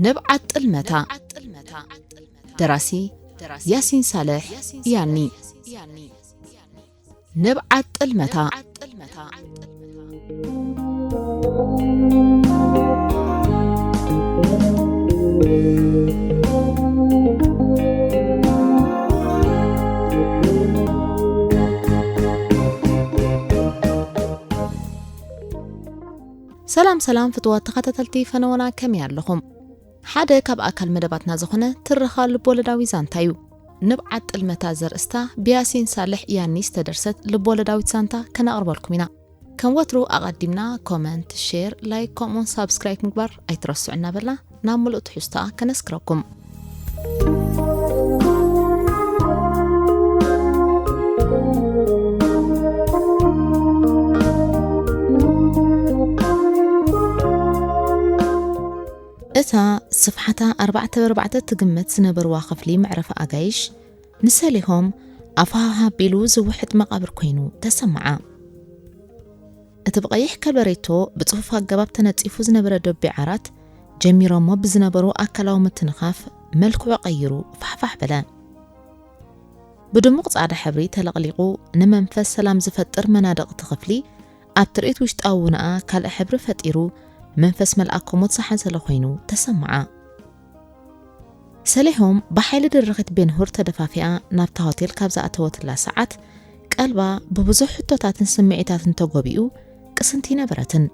ንብዓት ጥልመታ። ደራሲ ያሲን ሳልሕ ያኒ። ንብዓት ጥልመታ። ሰላም ሰላም ፍትዋት ተኸታተልቲ ፈነወና፣ ከመይ ኣለኹም? ሓደ ካብ ኣካል መደባትና ዝኾነ ትረኻ ልቦለዳዊ ዛንታ እዩ። ንብዓት ጥልመታ ዘርእስታ ብያሲን ሳልሕ ያኒ ዝተደርሰት ልቦለዳዊት ዛንታ ከነቕርበልኩም ኢና። ከም ወትሩ ኣቐዲምና ኮመንት፣ ሼር፣ ላይክ ከምኡውን ሳብስክራይብ ምግባር ኣይትረስዑ እናበልና ናብ ምሉእ ትሕዝቶኣ ከነስክረኩም። እታ ስፍሓታ ኣርባዕተ ብኣርባዕተ ትግመት ዝነበርዋ ክፍሊ መዕረፊ ኣጋይሽ ንሰሊሆም ኣፋሃሃ ኣቢሉ ዝውሕጥ መቓብር ኮይኑ ተሰምዓ። እቲ ብቐይሕ ከበሬቶ ብጽፉፍ ኣገባብ ተነጺፉ ዝነበረ ዶቤ ዓራት ጀሚሮሞ ብዝነበሩ ኣካላዊ ምትንኻፍ መልክዑ ቀይሩ ፋሕፋሕ በለ። ብድሙቕ ጻዕዳ ሕብሪ ተለቕሊቑ ንመንፈስ ሰላም ዝፈጥር መናድቕ እቲ ክፍሊ ኣብ ትርኢት ውሽጣዊ ውንኣ ካልእ ሕብሪ ፈጢሩ መንፈስ መልኣከ ሞት ዝሓዘለ ኮይኑ ተሰምዓ። ሰሊሆም ብሓይሊ ድርኺት ቤንሁር ተደፋፊኣ ናብታ ሆቴል ካብ ዝኣተወትላ ሰዓት ቀልባ ብብዙሕ ሕቶታትን ስምዒታትን ተጎቢኡ ቅስንቲ ነበረትን።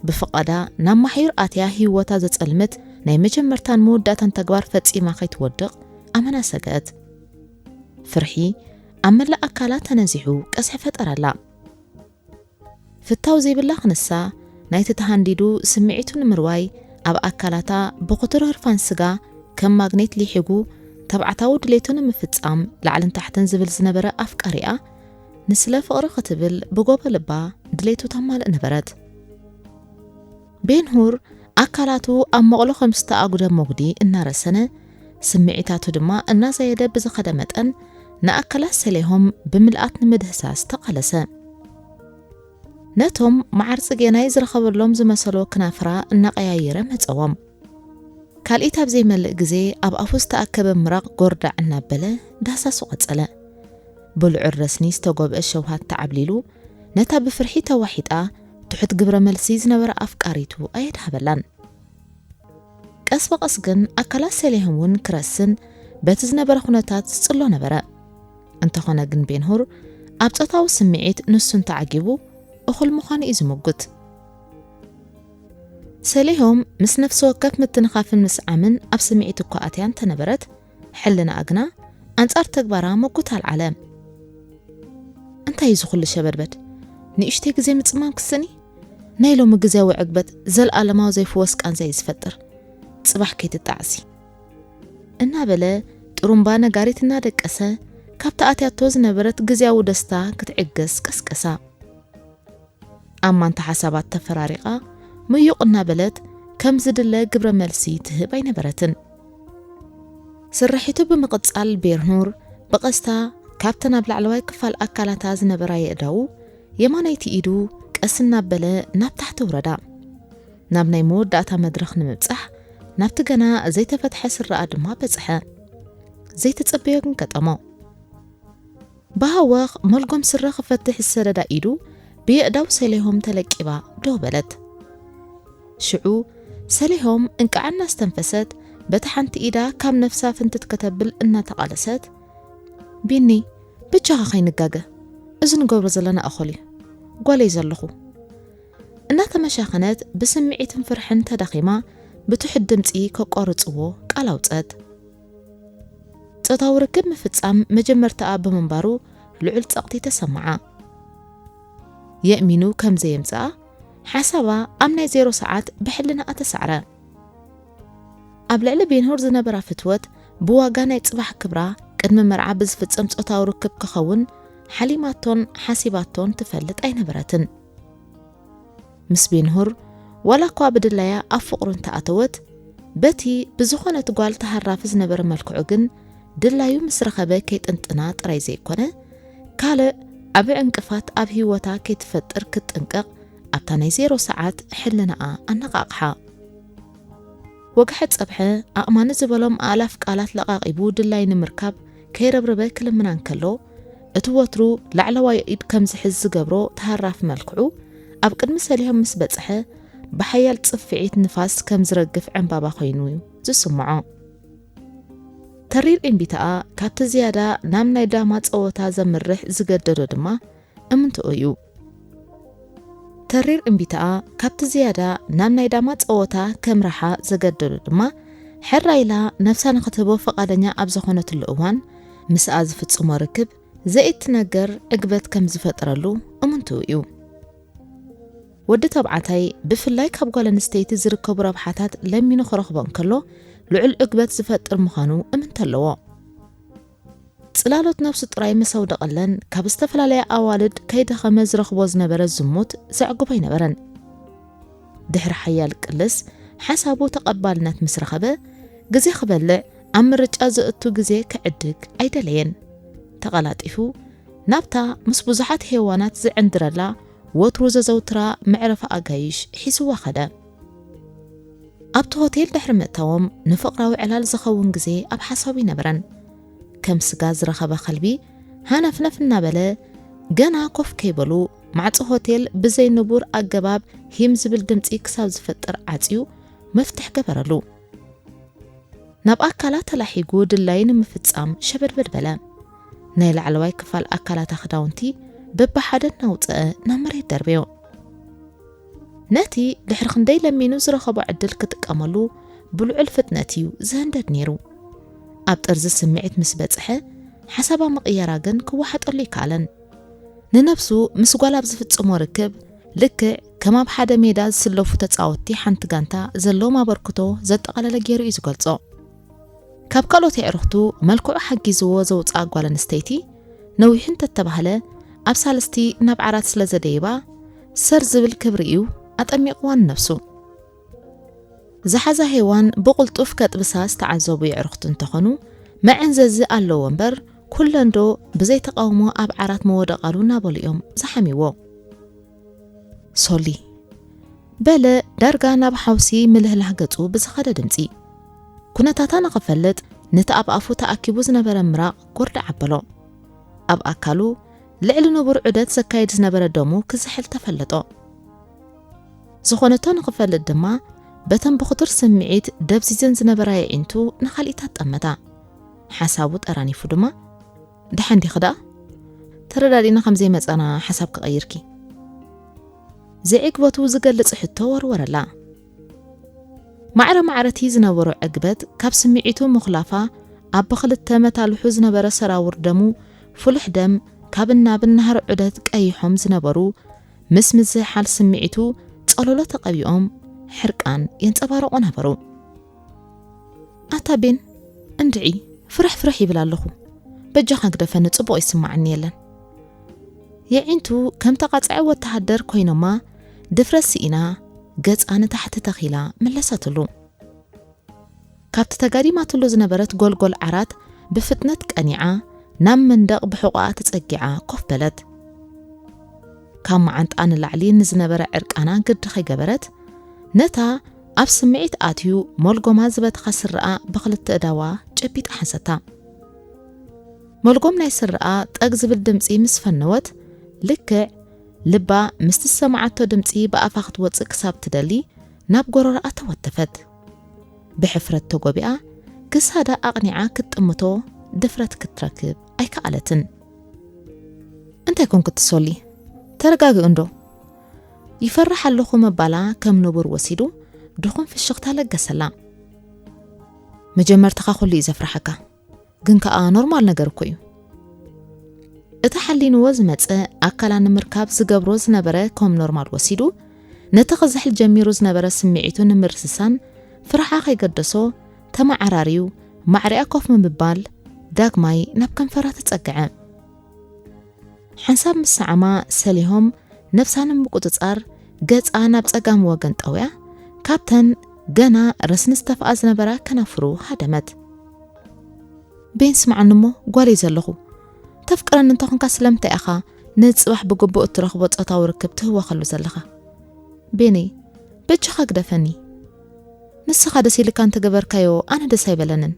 ብፍቓዳ ናብ ማሕዩር ኣትያ ህይወታ ዘጸልምት ናይ መጀመርታን መወዳእታን ተግባር ፈጺማ ከይትወድቕ ኣመና ሰገአት። ፍርሒ ኣብ መላእ ኣካላ ተነዚሑ ቀስሒ ፈጠረላ። ፍታው ዘይብላ ክንሳ ናይቲ ተሃንዲዱ ስምዒቱ ንምርዋይ ኣብ ኣካላታ ብኽቱር ህርፋን ስጋ ከም ማግኔት ሊሒጉ ተባዕታዊ ድሌቱ ንምፍጻም ላዕልን ታሕትን ዝብል ዝነበረ ኣፍቃሪኣ ንስለ ፍቕሪ ክትብል ብጎቦ ልባ ድሌቱ ተማልእ ነበረት። ቤንሁር ኣካላቱ ኣብ መቕሎ ከም ዝተኣጉደ መጉዲ እናረሰነ ስምዒታቱ ድማ እናዘየደ ብዝኸደ መጠን ንኣካላት ሰሌሆም ብምልኣት ንምድህሳስ ተቓለሰ። ነቶም መዓር ጽጌናይ ዝረኸበሎም ዝመሰሎ ክናፍራ እናቐያየረ መጸዎም። ካልኢት ኣብ ዘይመልእ ግዜ ኣብ ኣፉ ዝተኣከበ ምራቕ ጎርዳዕ እናበለ ዳህሳሱ ቀጸለ። ብልዑል ረስኒ ዝተጎብአ ሸውሃት ተዓብሊሉ ነታ ብፍርሒ ተዋሒጣ ትሑት ግብረ መልሲ ዝነበረ ኣፍቃሪቱ ኣየድሃበላን። ቀስ ብቐስ ግን ኣካላት ሰሌሆም እውን ክረስን በቲ ዝነበረ ኩነታት ዝጽሎ ነበረ። እንተኾነ ግን ቤንሁር ኣብ ጾታዊ ስምዒት ንሱ እንተዓጊቡ እኹል ምዃኑ እዩ ዝምጉት። ሰሌሆም ምስ ነፍሲ ወከፍ ምትንኻፍን ምስዓምን ኣብ ስምዒት እኳ ኣትያ እንተነበረት፣ ሕልናኣ ግና ኣንጻር ተግባራ ምጉት ኣልዓለ። እንታይ እዩ ዝኹሉ ሸበድበድ? ንእሽተይ ግዜ ምጽማም ክስኒ? ናይ ሎሚ ግዜያዊ ዕግበት ዘለኣለማዊ ዘይፍወስ ቃንዛ እዩ ዝፈጥር። ጽባሕ ከይትጣዕሲ። እናበለ ጥሩምባ ነጋሪት እናደቀሰ ካብታ ኣትያቶ ዝነበረት ግዜያዊ ደስታ ክትዕገስ ቀስቀሳ። ኣብ ማንታ ሓሳባት ተፈራሪቓ ምዩቕ እናበለት ከም ዝድለ ግብረ መልሲ ትህብ ኣይነበረትን። ስርሒቱ ብምቕጻል ቤርኑር ብቐስታ ካብተን ኣብ ላዕለዋይ ክፋል ኣካላታ ዝነበራ የእዳዉ የማነይቲ ኢዱ ቀስ እናበለ ናብ ታሕቲ ውረዳ። ናብ ናይ መወዳእታ መድረኽ ንምብጻሕ ናብቲ ገና ዘይተፈትሐ ስረኣ ድማ በጽሐ። ዘይተጸበዮ ግን ገጠሞ። ብሃወኽ መልጎም ስረ ክፈትሕ ዝሰደዳ ኢዱ ብየእዳው ሰሌሆም ተለቂባ ደው በለት። ሽዑ ሰሌሆም እንቃዕ እናስተንፈሰት በታ ሓንቲ ኢዳ ካብ ነፍሳ ፍንትት ከተብል እናተቓለሰት፣ ቢኒ፣ ብጃኻ ከይንጋገ፣ እዚ ንገብሮ ዘለና እኹል እዩ። ጓለይ ዘለኹ። እናተመሻኸነት ብስምዒትን ፍርሕን ተዳኺማ ብትሑት ድምጺ ከቋርጽዎ ቃል ኣውጸት። ጾታዊ ርክብ ምፍጻም መጀመርታኣ ብምንባሩ ልዑል ጸቕጢ ተሰምዓ። የእሚኑ ከም ዘየምጽኣ ሓሳባ ኣብ ናይ ዜሮ ሰዓት ብሕልናኣ ተሳዕረ። ኣብ ልዕሊ ቤንሁር ዝነበራ ፍትወት ብዋጋ ናይ ጽባሕ ክብራ ቅድሚ መርዓ ብዝፍጸም ጾታዊ ርክብ ክኸውን ሓሊማቶን ሓሲባቶን ትፈልጥ ኣይነበረትን። ምስ ቤንሁር ዋላ እኳ ብድላያ ኣብ ፍቕሩ እንተኣተወት፣ በቲ ብዝኾነት ጓል ተሃራፊ ዝነበረ መልክዑ ግን ድላዩ ምስ ረኸበ ከይጥንጥና ጥራይ ዘይኮነ፣ ካልእ ዓቢ ዕንቅፋት ኣብ ህይወታ ከይትፈጥር ክትጥንቀቕ ኣብታ ናይ ዜሮ ሰዓት ሕልናኣ ኣነቓቕሓ። ወግሐ ጸብሐ ኣእማኒ ዝበሎም ኣእላፍ ቃላት ለቓቒቡ ድላይ ንምርካብ ከይረብረበ ክልምና እንከሎ፣ እቲ ወትሩ ላዕለዋይ ኢድ ከም ዝሕዝ ዝገብሮ ተሃራፊ መልክዑ፣ ኣብ ቅድሚ ሰሊሆም ምስ በጽሐ፣ ብሓያል ጽፍዒት ንፋስ ከም ዝረግፍ ዕምባባ ኮይኑ እዩ ዝስምዖ። ተሪር እምቢታኣ ካብቲ ዝያዳ ናብ ናይ ዳማ ጸወታ ዘምርሕ ዝገደዶ ድማ እምንትኡ እዩ። ተሪር እምቢታኣ ካብቲ ዝያዳ ናብ ናይ ዳማ ጸወታ ከምርሓ ዘገደዶ ድማ፣ ሕራይ ኢላ ነብሳ ንኽትህቦ ፈቓደኛ ኣብ ዝኾነትሉ እዋን፣ ምስኣ ዝፍጽሞ ርክብ ዘኢትነገር ዕግበት ከም ዝፈጥረሉ እምንትኡ እዩ። ወዲ ተባዕታይ ብፍላይ ካብ ጓል ኣንስተይቲ ዝርከቡ ረብሓታት ለሚኑ ክረኽቦ እንከሎ፣ ልዑል ዕግበት ዝፈጥር ምዃኑ እምንቶ ኣለዎ። ጽላሎት ነብሱ ጥራይ ምስ ኣውደቐለን፣ ካብ ዝተፈላለያ ኣዋልድ ከይደኸመ ዝረኽቦ ዝነበረ ዝሙት ዘዕግቦ ኣይነበረን። ድሕሪ ሓያል ቅልስ፣ ሓሳቡ ተቐባልነት ምስ ረኸበ፣ ግዜ ክበልዕ፣ ኣብ ምርጫ ዘእቱ ግዜ ክዕድግ ኣይደለየን። ተቐላጢፉ፣ ናብታ ምስ ብዙሓት ሄዋናት ዝዕንድረላ ወትሩ ዘዘውትራ መዕረፊ ኣጋይሽ ሒዝዋ ኸደ። ኣብቲ ሆቴል ድሕሪ ምእታዎም፣ ንፍቕራዊ ዕላል ዝኸውን ግዜ ኣብ ሓሳቡ ኣይነበረን። ከም ስጋ ዝረኸበ ከልቢ፣ ሃነፍነፍ እናበለ፣ ገና ኮፍ ከይበሉ፣ ማዕጾ ሆቴል ብዘይ ንቡር ኣገባብ ሂም ዝብል ድምጺ ክሳብ ዝፈጥር ዓጽዩ፣ መፍትሕ ገበረሉ። ናብ ኣካላ ተላሒጉ ድላዩ ንምፍጻም ሸበድበድ በለ። ናይ ላዕለዋይ ክፋል ኣካላታ ክዳውንቲ በብሓደ እናውጽአ ናብ መሬት ደርበዮ። ነቲ ድሕሪ ክንደይ ለሚኑ ዝረኸቦ ዕድል ክጥቀመሉ ብልዑል ፍጥነት እዩ ዝህንደድ ነይሩ። ኣብ ጠርዚ ስምዒት ምስ በጽሐ፣ ሓሳባ ምቕየራ ግን ክወሓጠሉ ኣይከኣለን። ንነብሱ ምስ ጓል ኣብ ዝፍጽሞ ርክብ፣ ልክዕ ከም ኣብ ሓደ ሜዳ ዝስለፉ ተጻወትቲ ሓንቲ ጋንታ ዘለዎም ኣበርክቶ ዘጠቓለለ ገይሩ እዩ ዝገልጾ። ካብ ካልኦት ኣዕሩኽቱ መልክዑ ሓጊዝዎ ዘውጽኣ ጓል ኣንስተይቲ፣ ነዊሑ እንተተባህለ፣ ኣብ ሳልስቲ ናብ ዓራት ስለ ዘደይባ፣ ሰር ዝብል ክብሪ እዩ ኣጠሚቕዋ ንነብሱ። ዝሓዛ ሄዋን ብቕልጡፍ ከጥብሳ ዝተዓዘቡ የዕሩኽቱ እንተኾኑ፣ መዐንዘዚ ኣለዎ እምበር፣ ኩለንዶ ብዘይ ተቓውሞ ኣብ ዓራት ምወደቓሉ እናበሉ እዮም ዝሓምይዎ። ሶሊ፣ በለ ዳርጋ ናብ ሓውሲ ምልህላህ ገጹ ብዝኸደ ድምጺ። ኩነታታ ንኽፈልጥ፣ ነቲ ኣብ ኣፉ ተኣኪቡ ዝነበረ ምራቕ ጎርዳዕ ኣበሎ። ኣብ ኣካሉ ልዕሊ ንቡር ዑደት ዘካይድ ዝነበረ ደሙ ክዝሕል ተፈለጦ። ዝኾነቶ ንኽፈልጥ ድማ፣ በተን ብኽቱር ስምዒት ደብዚዘን ዝነበራ የዒንቱ ንኻልኢታት ጠመታ። ሓሳቡ ጠራኒፉ ድማ፣ "ደሓን ዲኺ ደኣ? ተረዳዲእና ከም ዘይመጻና ሓሳብ ክቐይርኪ?" ዘይዕግበቱ ዝገልጽ ሕቶ ወርወረላ። ማዕረ ማዕረቲ ዝነበሮ ዕግበት ካብ ስምዒቱ ምኹላፋ፣ ኣብ ብኽልተ መታልሑ ዝነበረ ሰራውር ደሙ ፍሉሕ ደም ካብ እናብ ናህሪ ዑደት ቀይሖም ዝነበሩ፣ ምስ ምዝሕሓል ስምዒቱ ጸሎሎ ተቐቢኦም ሕርቃን የንጸባርቑ ነበሩ። "ኣታ ቤን፣ እንድዒ፣ ፍርሕ ፍርሕ ይብል ኣለኹ። በጃኻ ግደፈኒ፣ ጽቡቕ ይስማዓኒ የለን።" የዒንቱ ከም ተቓጽዐ ወተሃደር ኮይኖማ፣ ድፍረት ስኢና፣ ገጻ ንታሕቲ ተኺላ መለሰትሉ። ካብቲ ተጋዲማትሉ ዝነበረት ጎልጎል ዓራት ብፍጥነት ቀኒዓ፣ ናብ መንደቕ ብሕቖኣ ተጸጊዓ ኮፍ በለት። ካብ መዓንጣ ንላዕሊ ንዝነበረ ዕርቃና ግዲ ከይገበረት፣ ነታ ኣብ ስምዒት ኣትዩ መልጎማ ዝበተኸ ስረኣ ብኽልተ እዳዋ ጨቢጣ ሓዘታ። መልጎም ናይ ስረኣ ጠግ ዝብል ድምጺ ምስ ፈነወት፣ ልክዕ ልባ ምስቲ ዝሰማዓቶ ድምጺ ብኣፋ ክትወጽእ ክሳብ ትደሊ፣ ናብ ጎረሮኣ ተወተፈት። ብሕፍረት ተጎቢኣ፣ ክሳዳ ኣቕኒዓ ክትጥምቶ ድፍረት ክትረክብ ኣይከኣለትን። "እንታይ ኮንኪ ትሶሊ? ተረጋግኢ እንዶ?" "ይፈርሕ ኣለኹ" ምባላ ከም ንቡር ወሲዱ፣ ድኹም ፍሽኽታ ለገሰላ። "መጀመርታኻ ኩሉ እዩ ዘፍርሓካ፣ ግን ከኣ ኖርማል ነገር እኮ እዩ።" እቲ ሓሊንዎ ዝመጸ ኣካላ ንምርካብ ዝገብሮ ዝነበረ ከም ኖርማል ወሲዱ፣ ነቲ ክዝሕል ጀሚሩ ዝነበረ ስምዒቱ ንምርስሳን ፍርሓ ከይገደሶ ተመዓራርዩ፣ ማዕሪኣ ኮፍ ንምባል ዳግማይ ናብ ከንፈራ ተጸግዐ። ሓንሳብ ምስ ሰዓማ ሰሊሆም፣ ነብሳ ንምቁጽጻር ገጻ ናብ ጸጋም ወገን ጠውያ፣ ካብተን ገና ረስኒ ዝተፍኣ ዝነበራ ከናፍሩ ሃደመት። "ቤን፣ ስምዓኒ እሞ፣ ጓለይ ዘለኹ። ተፍቅረኒ እንተኾንካ ስለምንታይ ኢኻ ነዚ ጽባሕ ብግቡእ እትረኽቦ ጾታዊ ርክብ ትህወኸሉ ዘለኻ? ቤነይ፣ በጃኻ ግደፈኒ።" ንስኻ ደስ ኢልካ እንተገበርካዮ ኣነ ደስ ኣይበለንን።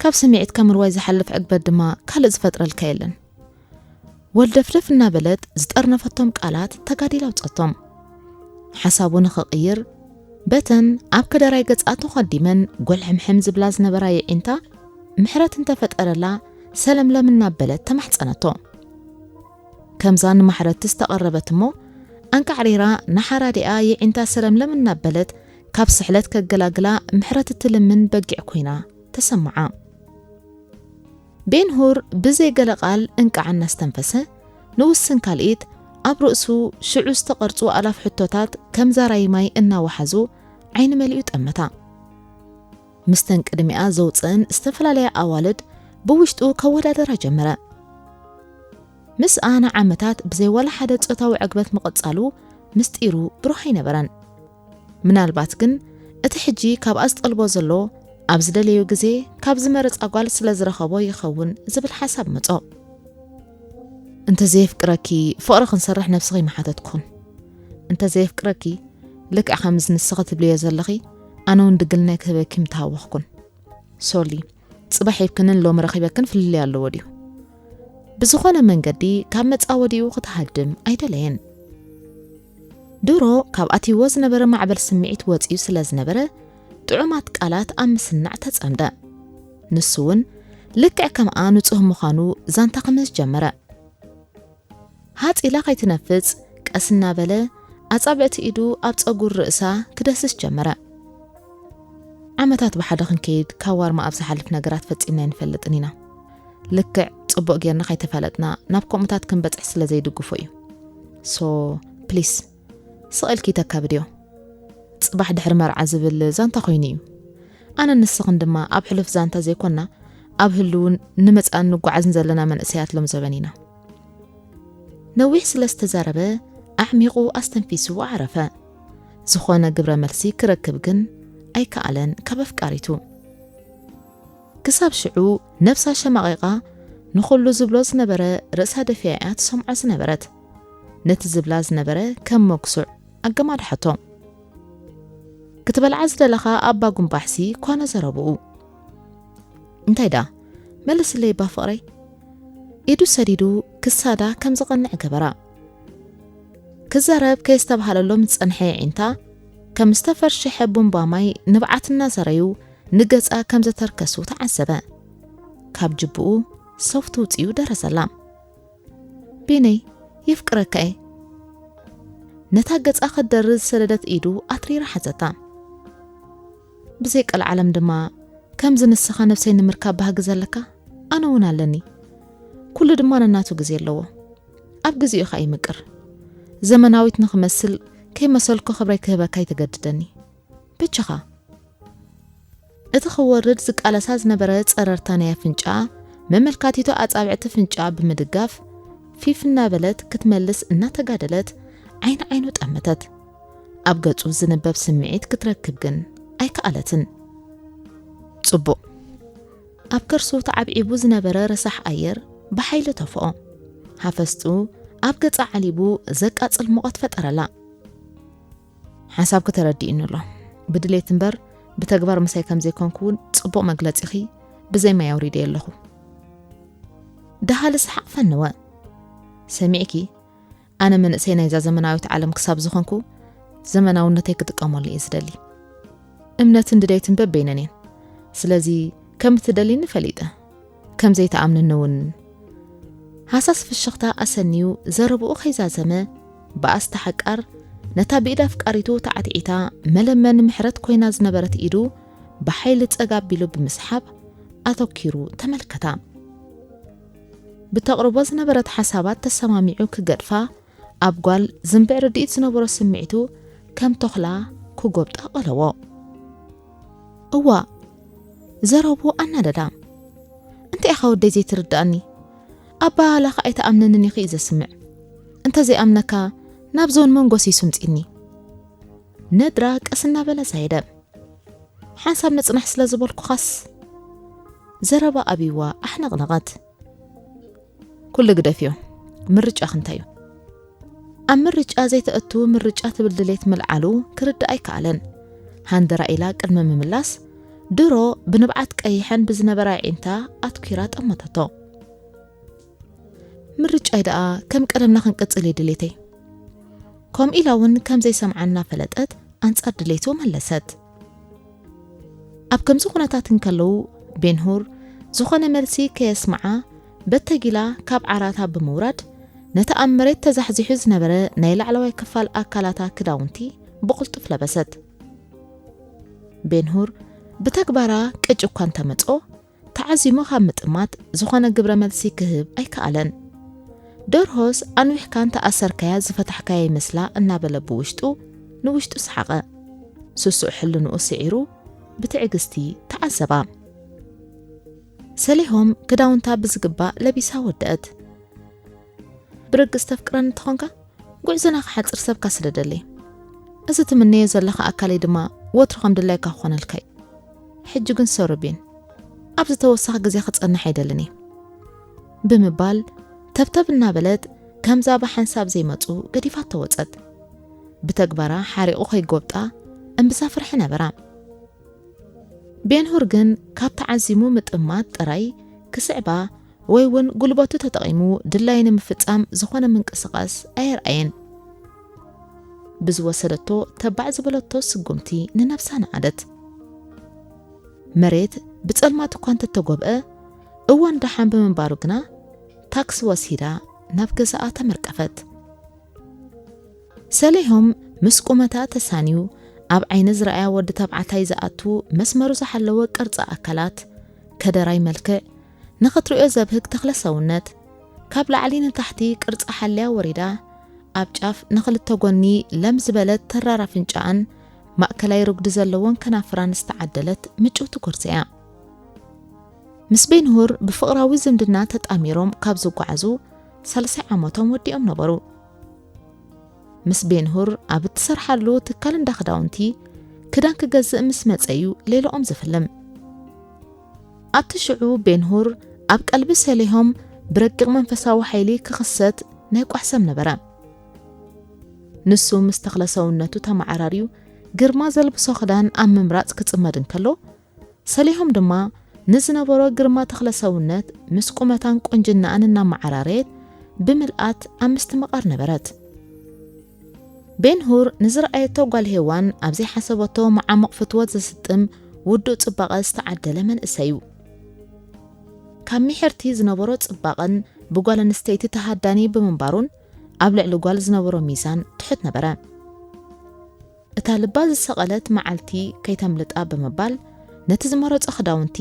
ካብ ስምዒትካ ምርዋይ ዝሓልፍ ዕግበት ድማ ካልእ ዝፈጥረልካ የለን። ወልደፍደፍ እናበለት ዝጠርነፈቶም ቃላት ተጋዲላ ኣውጸቶም። ሓሳቡ ንኽቕይር በተን ኣብ ከደራይ ገጻ ተኾዲመን ጎልሕምሕም ዝብላ ዝነበራ የዒንታ ምሕረት እንተፈጠረላ ሰለምለም እናበለት ተማሕጸነቶ። ከምዛ ንማሕረቲ ዝተቐረበት እሞ ኣንቃዕሪራ ንሓራዲኣ የዒንታ ሰለምለም እናበለት ካብ ስሕለት ከገላግላ ምሕረት እትልምን በጊዕ ኮይና ተሰምዓ። ቤንሁር ብዘይ ገለ ቃል እንቃዕ እናስተንፈሰ ንውስን ካልኢት ኣብ ርእሱ ሽዑ ዝተቐርጹ ኣላፍ ሕቶታት ከም ዛራይ ማይ እናወሓዙ ዓይኒ መሊኡ ጠመታ። ምስተን ቅድሚኣ ዘውፅእን ዝተፈላለያ ኣዋልድ ብውሽጡ ከወዳደራ ጀመረ። ምስኣ ንዓመታት ብዘይ ዋላ ሓደ ጾታዊ ዕግበት ምቕጻሉ ምስጢሩ ብሩህ ኣይነበረን። ምናልባት ግን እቲ ሕጂ ካብኣ ዝጠልቦ ዘሎ ኣብ ዝደለዮ ግዜ ካብ ዝመረጻ ጓል ስለ ዝረኸቦ ይኸውን ዝብል ሓሳብ መጾ። እንተዘየፍቅረኪ ፍቕሪ ክንሰርሕ ነብስኺ ምሓተትኩን። እንተዘየፍቅረኪ ልክዕ ከምዚ ንስኺ ትብልዮ ዘለኺ ኣነ እውን ድግልናይ ክህበኪ ምተሃወኽኩን። ሶሊ፣ ጽባሕ ሂብክንን ሎሚ ረኺበክን ፍልልይ ኣለዎ ድዩ? ብዝኾነ መንገዲ ካብ መጻወዲኡ ክትሃድም ኣይደለየን። ድሮ ካብ ኣትይዎ ዝነበረ ማዕበል ስምዒት ወጺኡ ስለ ዝነበረ ጥዑማት ቃላት ኣብ ምስናዕ ተጸምደ። ንሱ እውን ልክዕ ከምኣ ንጹህ ምዃኑ ዛንታ ክምስ ጀመረ። ሃጽ ኢላ ከይትነፍጽ ቀስ እናበለ ኣጻብዕቲ ኢዱ ኣብ ጸጉር ርእሳ ክደስስ ጀመረ። ዓመታት ብሓደ ክንከይድ ካብ ዋርማ ኣብ ዝሓልፍ ነገራት ፈጺምና ኣይንፈልጥን ኢና። ልክዕ ጽቡቕ ጌርና ከይተፋለጥና ናብ ከምኡታት ክንበጽሕ ስለ ዘይድግፎ እዩ። ሶ ፕሊስ ስቕ ኢልኪ ተካብድዮ። ጽባሕ ድሕሪ መርዓ ዝብል ዛንታ ኮይኑ እዩ። ኣነን ንስኽን ድማ ኣብ ሕሉፍ ዛንታ ዘይኮና ኣብ ህልውን ንመጻእን ንጓዓዝን ዘለና መንእሰያት ሎም ዘበን ኢና። ነዊሕ ስለ ዝተዛረበ ኣዕሚቑ ኣስተንፊሱ ዓረፈ። ዝኾነ ግብረ መልሲ ክረክብ ግን ኣይከኣለን ካብ ኣፍቃሪቱ። ክሳብ ሽዑ ነብሳ ሸማቒቓ ንኹሉ ዝብሎ ዝነበረ ርእሳ ደፊኣ እያ ትሰምዖ ዝነበረት። ነቲ ዝብላ ዝነበረ ከም መጉሱዕ ኣገማድሓቶ። ክትበልዓ ዝደለኻ ኣባ ጉንባሕሲ ኮነ ዘረብኡ። እንታይ ደኣ? መልስለይ እባ ፍቕረይ። ኢዱ ሰዲዱ ክሳዳ ከም ዝቐንዕ ገበራ። ክዛረብ ከየስተብሃለሎም ዝጸንሐ የዒንታ ከም ዝተፈርሸሐ ቡምባ ማይ ንብዓት እናዘረዩ ንገጻ ከም ዘተርከሱ ተዓዘበ። ካብ ጅብኡ ሰውቲ ውጽኡ ደረዘላ። ቤነይ፣ የፍቅረካ እየ። ነታ ገጻ ክትደርዝ ዝሰደደት ኢዱ ኣትሪራ ሓዘታ። ብዘይ ቀልዓለም ድማ ከምዚ ንስኻ ነብሰይ ንምርካብ ባህጊ ዘለካ ኣነ እውን ኣለኒ። ኩሉ ድማ ነናቱ ግዜ ኣለዎ። ኣብ ግዜኡ ኸኣ ይምቅር። ዘመናዊት ንኽመስል ከይመሰልኩ ክብረይ ክህበካ ይተገድደኒ። በጃኻ። እቲ ክወርድ ዝቃለሳ ዝነበረ ጸረርታ ናይ ኣፍንጫ መመልካቲቱ ኣጻብዕቲ ፍንጫ ብምድጋፍ ፊፍ እናበለት ክትመልስ እናተጋደለት ዓይኒ ዓይኑ ጠመተት። ኣብ ገጹ ዝንበብ ስምዒት ክትረክብ ግን ኣይከኣለትን። ጽቡቕ። ኣብ ከርሱ ተዓብዒቡ ዝነበረ ረሳሕ ኣየር ብሓይሊ ተፍኦ። ሃፈስቱ ኣብ ገጻ ዓሊቡ ዘቃጽል ሙቐት ፈጠረላ። ሓሳብኪ ተረዲኡኒ ኣሎ። ብድሌት እምበር ብተግባር ምሳይ ከም ዘይኮንኩ እውን ጽቡቕ መግለጺኺ ብዘይ ማይ ኣውሪደ ኣለኹ። ደሃሊ ሰሓቕ ፈነወ። ሰሚዕኪ፣ ኣነ መንእሰይ ናይዛ ዘመናዊት ዓለም ክሳብ ዝኾንኩ ዘመናውነተይ ክጥቀመሉ እየ ዝደሊ። እምነትን ድሌትን በበይነን እየን። ስለዚ ከም እትደልይኒ ፈሊጠ። ከም ዘይትኣምንኒ እውን። ሃሳስ ፍሽኽታ ኣሰንዩ ዘረብኡ ከይዛዘመ ብኣስተ ሓቃር ነታ ብኢድ ኣፍቃሪቱ ተዓትዒታ መለመኒ ምሕረት ኮይና ዝነበረት ኢዱ ብሓይሊ ጸጋ ኣቢሉ ብምስሓብ ኣተኪሩ ተመልከታ። ብተቕርቦ ዝነበረት ሓሳባት ተሰማሚዑ ክገድፋ ኣብ ጓል ዝንብዕ ርድኢት ዝነበሮ ስምዒቱ ከም ተኹላ ክጎብጣ ቀለዎ። እዋ፣ ዘረቡ ኣናደዳ። እንታይ ኢኻ ወደይ ዘይትርድኣኒ? ኣባህላኻ ኣይትኣምነንን ኢኺ እዩ ዘስምዕ። እንተ ዘይኣምነካ ናብ ዞን መንጎስ ይስምጺኒ። ነድራ ቀስ እናበለ ዛየደ። ሓንሳብ ንጽናሕ ስለ ዝበልኩኻስ። ዘረባ ኣብይዋ ኣሕነቕነቐት። ኩሉ ግደፍዮ። ምርጫኺ እንታይ እዩ? ኣብ ምርጫ ዘይተእቱ ምርጫ ትብል ድሌት ምልዓሉ ክርዳእ ኣይከኣለን። ሃንደራ ኢላ ቅድሚ ምምላስ፣ ድሮ ብንብዓት ቀይሐን ብዝነበራ ኣዒንታ ኣትኲራ ጠመተቶ። ምርጫይ ደኣ ከም ቀደምና ክንቅጽል እዩ ድሌተይ። ከምኡ ኢላ እውን ከም ዘይሰምዓ እናፈለጠት ኣንጻር ድሌቱ መለሰት። ኣብ ከምዚ ኩነታት እንከለዉ፣ ቤንሁር ዝኾነ መልሲ ከየስምዓ በተጊላ ካብ ዓራታ ብምውራድ፣ ነቲ ኣብ መሬት ተዛሕዚሑ ዝነበረ ናይ ላዕለዋይ ክፋል ኣካላታ ክዳውንቲ ብቕልጡፍ ለበሰት። ቤንሁር ብተግባራ ቅጭ እኳ እንተመጾ፣ ተዓዚሙ ካብ ምጥማት ዝኾነ ግብረ መልሲ ክህብ ኣይከኣለን። ደርሆስ ኣንዊሕካ እንተኣሰርካያ ዝፈታሕካያ ይመስላ እናበለ ብውሽጡ ንውሽጡ ሰሓቐ። ስሱዕ ሕልንኡ ስዒሩ ብትዕግስቲ ተዓዘባ። ሰሊሆም ክዳውንታ ብዝግባእ ለቢሳ ወደአት። ብርግጽ ተፍቅረኒ እንተኾንካ፣ ጉዕዞና ክሓጽር ሰብካ ስደደለይ። እዚ ትምነዮ ዘለኻ ኣካለይ ድማ ወትሩ ከም ድላይካ ክኾነልካ እዩ። ሕጂ ግን ሶሪ ቤን፣ ኣብዚ ተወሳኺ ግዜ ክጸንሕ ኣይደልን እየ፣ ብምባል ተብተብ እናበለት ከምዛ ብሓንሳብ ዘይመጹ ገዲፋቶ ወጸት። ብተግባራ ሓሪቑ ከይጎብጣ እምብዛ ፍርሒ ነበራ። ቤንሁር ግን ካብ ተዓዚሙ ምጥማት ጥራይ ክስዕባ ወይ እውን ጉልበቱ ተጠቒሙ ድላዩ ንምፍጻም ዝኾነ ምንቅስቓስ ኣየርኣየን። ብዝወሰደቶ ተባዕ ዝበለቶ ስጉምቲ ንነብሳ ነኣደት። መሬት ብጸልማት እኳ እንተተጎብአ፣ እዋን ደሓን ብምንባሩ ግና ታክሲ ወሲዳ ናብ ገዛኣ ተመርቀፈት። ሰሌሆም ምስ ቁመታ ተሳንዩ ኣብ ዓይኒ ዝረኣያ ወዲ ተባዕታይ ዝኣቱ መስመሩ ዝሓለወ ቅርጺ ኣካላት፣ ከደራይ መልክዕ፣ ንኽትሪኦ ዘብህግ ተኽለ ሰውነት፣ ካብ ላዕሊ ንታሕቲ ቅርጺ ሓልያ ወሪዳ፣ ኣብ ጫፍ ንኽልተ ጎኒ ለም ዝበለት ተራር ኣፍንጫኣን ማእከላይ ርጉዲ ዘለዎን ከናፍራን ዝተዓደለት ምጭውቲ ጎርዞ እያ። ምስ ቤንሁር ብፍቕራዊ ዝምድና ተጣሚሮም ካብ ዝጓዓዙ ሳልሳይ ዓመቶም ወዲኦም ነበሩ። ምስ ቤንሁር ኣብ እትሰርሓሉ ትካል እንዳ ክዳውንቲ ክዳን ክገዝእ ምስ መጸ እዩ ሌላኦም ዝፍልም። ኣብቲ ሽዑ ቤንሁር ኣብ ቀልቢ ሰሌሆም ብረቂቕ መንፈሳዊ ሓይሊ ክኽሰት ናይ ቋሕሰም ነበረ። ንሱ ምስ ተኽለ ሰውነቱ ተመዓራርዩ ግርማ ዘልብሶ ክዳን ኣብ ምምራጽ ክጽመድ እንከሎ፣ ሰሌሆም ድማ ንዝነበሮ ግርማ ተኽለ ሰውነት ምስ ቁመታን ቁንጅናኣን እናመዓራረየት ብምልኣት ኣብ ምስትምቓር ነበረት። ቤንሁር ንዝረኣየቶ ጓል ሄዋን ኣብ ዘይሓሰበቶ መዓሙቕ ፍትወት ዘስጥም ውዱእ ጽባቐ ዝተዓደለ መንእሰይ እዩ። ካብ ሚሕርቲ ዝነበሮ ጽባቐን ብጓል ኣንስተይቲ ተሃዳኒ ብምንባሩን ኣብ ልዕሊ ጓል ዝነበሮ ሚዛን ትሑት ነበረ። እታ ልባ ዝሰቐለት መዓልቲ ከይተምልጣ ብምባል፣ ነቲ ዝመረጾ ክዳውንቲ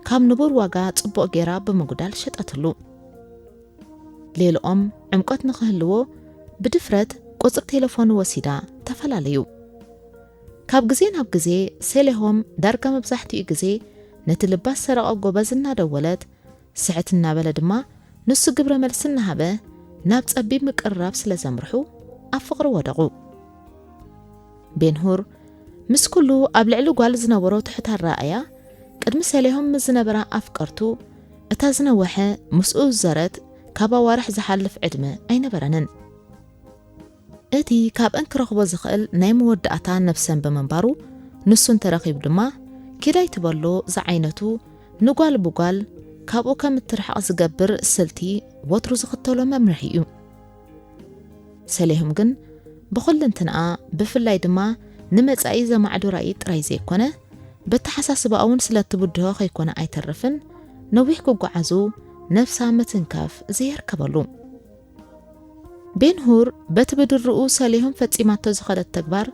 ካብ ንቡር ዋጋ ጽቡቕ ጌራ ብምጉዳል ሸጠትሉ። ሌላኦም ዕምቆት ንኽህልዎ ብድፍረት ቁጽሪ ቴሌፎኑ ወሲዳ ተፈላለዩ። ካብ ግዜ ናብ ግዜ ሰሌሆም ዳርጋ መብዛሕትኡ ግዜ ነቲ ልባ ዝሰረቐ ጎበዝ እናደወለት፣ ስሕት እናበለ ድማ ንሱ ግብረ መልሲ እናሃበ ናብ ጸቢብ ምቅርራብ ስለ ዘምርሑ ኣብ ፍቕሪ ወደቑ። ቤንሁር ምስ ኩሉ ኣብ ልዕሊ ጓል ዝነበሮ ትሑት ኣረኣእያ፣ ቅድሚ ሰሌሆም ምስ ዝነበራ ኣፍቀርቱ እታ ዝነወሐ ምስኡ ዝዘረት ካብ ኣዋርሕ ዝሓልፍ ዕድመ ኣይነበረንን። እቲ ካብአን ክረኽቦ ዝኽእል ናይ መወዳእታ ነብሰን ብምንባሩ፣ ንሱ እንተረኺቡ ድማ ኪድ ኣይትበሎ ዝዓይነቱ ንጓል ብጓል ካብኡ ከም እትርሕቕ ዝገብር ስልቲ ወትሩ ዝኽተሎ መምርሒ እዩ። ሰሌሆም ግን ብኹልንትንኣ፣ ብፍላይ ድማ ንመጻኢ ዘማዕዱ ራእይ ጥራይ ዘይኮነ፣ በተሓሳስባኣ እውን ስለ እትብድሆ ከይኮነ ኣይተርፍን፣ ነዊሕ ክጓዓዙ ነብሳ ምትንካፍ ዘየርከበሉ። ቤንሁር በቲ ብድርኡ ሰሌሆም ፈጺማቶ ዝኸደት ተግባር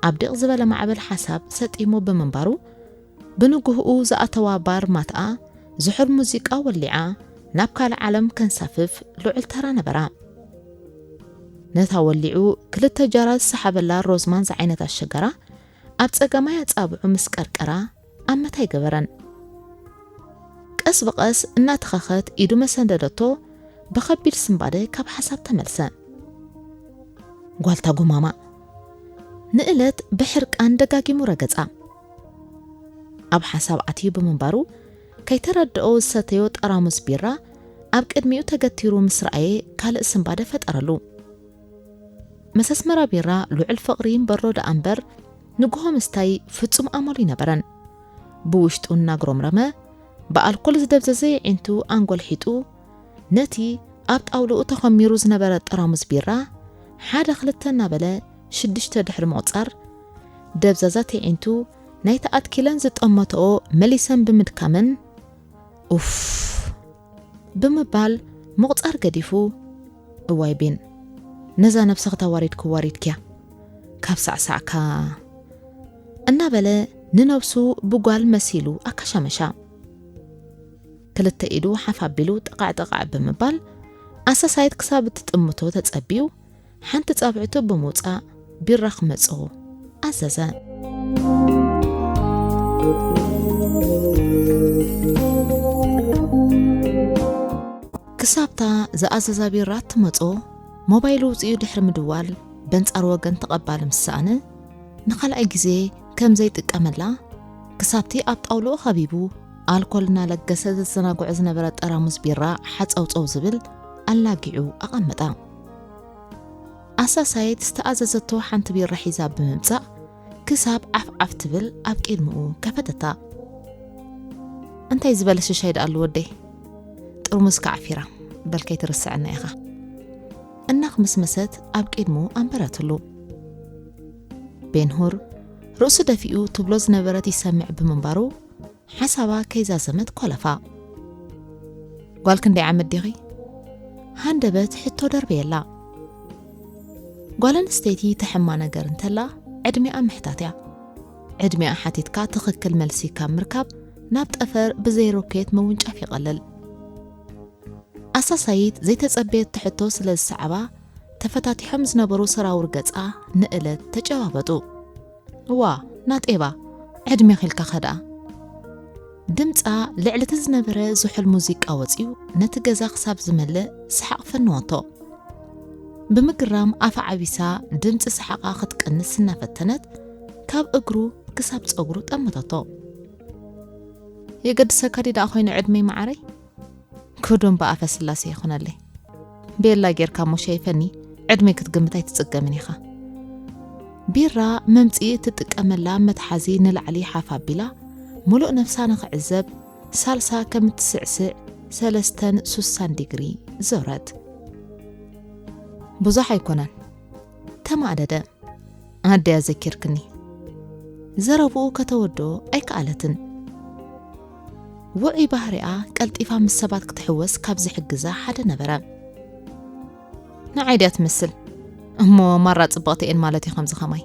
ኣብ ዲቕ ዝበለ ማዕበል ሓሳብ ሰጢሙ ብምንባሩ፣ ብንግህኡ ዝኣተዋ ባር ማትኣ ዝሑል ሙዚቃ ወሊዓ ናብ ካልእ ዓለም ከንሳፍፍ ልዑል ተራ ነበራ። ነታ ወሊዑ ክልተ ጃራ ዝሰሓበላ ሮዝማን ዝዓይነታ ሽጋራ ኣብ ጸጋማይ ኣጻብዑ ምስ ቀርቀራ ኣመት ኣይገበረን። ቀስ ብቐስ እናተኸኸት ኢዱ መሰንደደቶ ብኸቢድ ስንባደ ካብ ሓሳብ ተመልሰ። ጓልታ ጉማማ ንእለት ብሕርቃን ደጋጊሙ ረገጻ። ኣብ ሓሳብ ኣትዩ ብምንባሩ ከይተረድኦ ዝሰተዮ ጠራሙዝ ቢራ ኣብ ቅድሚኡ ተገቲሩ ምስ ረኣየ ካልእ ስንባደ ፈጠረሉ። ምስ ኣስመራ ቢራ ልዑል ፍቕሪ ይንበሮ ደኣ እምበር፣ ንግሆ ምስታይ ፍጹም ኣመሉ ኣይነበረን። ብውሽጡ እናጉረምረመ፣ ብኣልኮል ዝደብዘዘ የዒንቱ ኣንጎልሒጡ፣ ነቲ ኣብ ጣውላኡ ተኾሚሩ ዝነበረ ጠራሙዝ ቢራ፣ ሓደ ክልተ እናበለ ሽዱሽተ ድሕሪ ምቑጻር፣ ደብዛዛት የዒንቱ ናይቲ ኣትኪለን ዝጠመተኦ መሊሰን ብምድካመን፣ "ኡፍ!" ብምባል ምቑጻር ገዲፉ፣ "እዋይ ቤን፣ ነዛ ነብስኺ ተዋሪድኪ ዋሪድክያ፣ ካብ ሳዕሳዕካ" እናበለ ንነብሱ ብጓል መሲሉ ኣካሻመሻ። ክልተ ኢዱ ሓፍ ኣቢሉ ጠቓዕ ጠቓዕ ብምባል ኣሳሳይት ክሳብ እትጥምቶ ተጸቢዩ፣ ሓንቲ ጻብዕቱ ብምውጻእ ቢራ ክመጽኦ ኣዘዘ። ክሳብታ ዝኣዘዛ ቢራ እትመጾ፣ ሞባይሉ ውጽኡ ድሕሪ ምድዋል በንጻር ወገን ተቐባሊ ምስ ሰኣነ፣ ንኻልኣይ ግዜ ከም ዘይጥቀመላ፣ ክሳብቲ ኣብ ጣውላኡ ኸቢቡ ኣልኮል እናለገሰ ዘዘናግዖ ዝነበረ ጠራሙዝ ቢራ ሓጸውጸው ዝብል ኣላጊዑ ኣቐመጣ። ኣሳሳይት ዝተኣዘዘቶ ሓንቲ ቢራ ሒዛ ብምምጻእ፣ ክሳብ ዓፍ ዓፍ ትብል ኣብ ቅድሚኡ ከፈተታ። "እንታይ ዝበለ ሽሻይ ደኣ ኣሉ ወደይ? ጥርሙዝካ ዓፊራ፣ በል ከይትርስዐና ኢኻ" እናኽምስመሰት ኣብ ቅድሚኡ ኣንበረትሉ። ቤንሁር ርእሱ ደፊኡ ትብሎ ዝነበረት ይሰምዕ ብምንባሩ፣ ሓሳባ ከይዛዘመት ኮለፋ። "ጓል ክንደይ ዓመት ዲኺ?" ሃንደበት ሕቶ ደርበየላ። ጓል ኣንስተይቲ ተሕማ ነገር እንተላ ዕድሚኣ ምሕታት እያ። ዕድሚኣ ሓቲትካ ትኽክል መልሲ ካብ ምርካብ ናብ ጠፈር ብዘይ ሮኬት ምውንጫፍ ይቐልል። ኣሳሳይት ዘይተጸበየቶ ሕቶ ስለ ዝሰዓባ፣ ተፈታቲሖም ዝነበሩ ሰራውር ገጻ ንእለት ተጨባበጡ። "ዋ፣ ናጤባ፣ ዕድሜኺ ኢልካ ኸ ደኣ?" ድምጻ ልዕሊ እቲ ዝነበረ ዝሑል ሙዚቃ ወጺኡ ነቲ ገዛ ክሳብ ዝመልእ ሰሓቕ ፈነወቶ። ብምግራም ኣፋ ዓቢሳ ድምጺ ሰሓቓ ክትቀንስ እናፈተነት ካብ እግሩ ክሳብ ጸጉሩ ጠመተቶ። "የገድሰካ ድዩ ደኣ ኮይኑ ዕድመይ መዓረይ?" ክዱን ብኣፈ ስላሴ ይኹነለይ። ቤላ ጌርካ እሞ ሸይፈኒ፣ ዕድመይ ክትግምት ኣይትጽገምን ኢኻ። ቢራ መምጽኢ እትጥቀመላ መትሓዚ ንላዕሊ ሓፍ ኣቢላ፣ ምሉእ ነፍሳ ንኽዕዘብ ሳልሳ ከም እትስዕስዕ ሰለስተን ሱሳን ዲግሪ ዞረት። ብዙሕ ኣይኮነን። ተማእደደ። ኣደይ ኣዘኪርክኒ። ዘረብኡ ከተወድኦ ኣይከኣለትን። ውዑይ ባህሪኣ ቀልጢፋ ምስ ሰባት ክትሕወስ ካብ ዝሕግዛ ሓደ ነበረ። ንዓይ ድያ ትመስል? እሞ ማራ ጽብቕቲ እየን ማለት እዩ ከምዚ ኸማይ።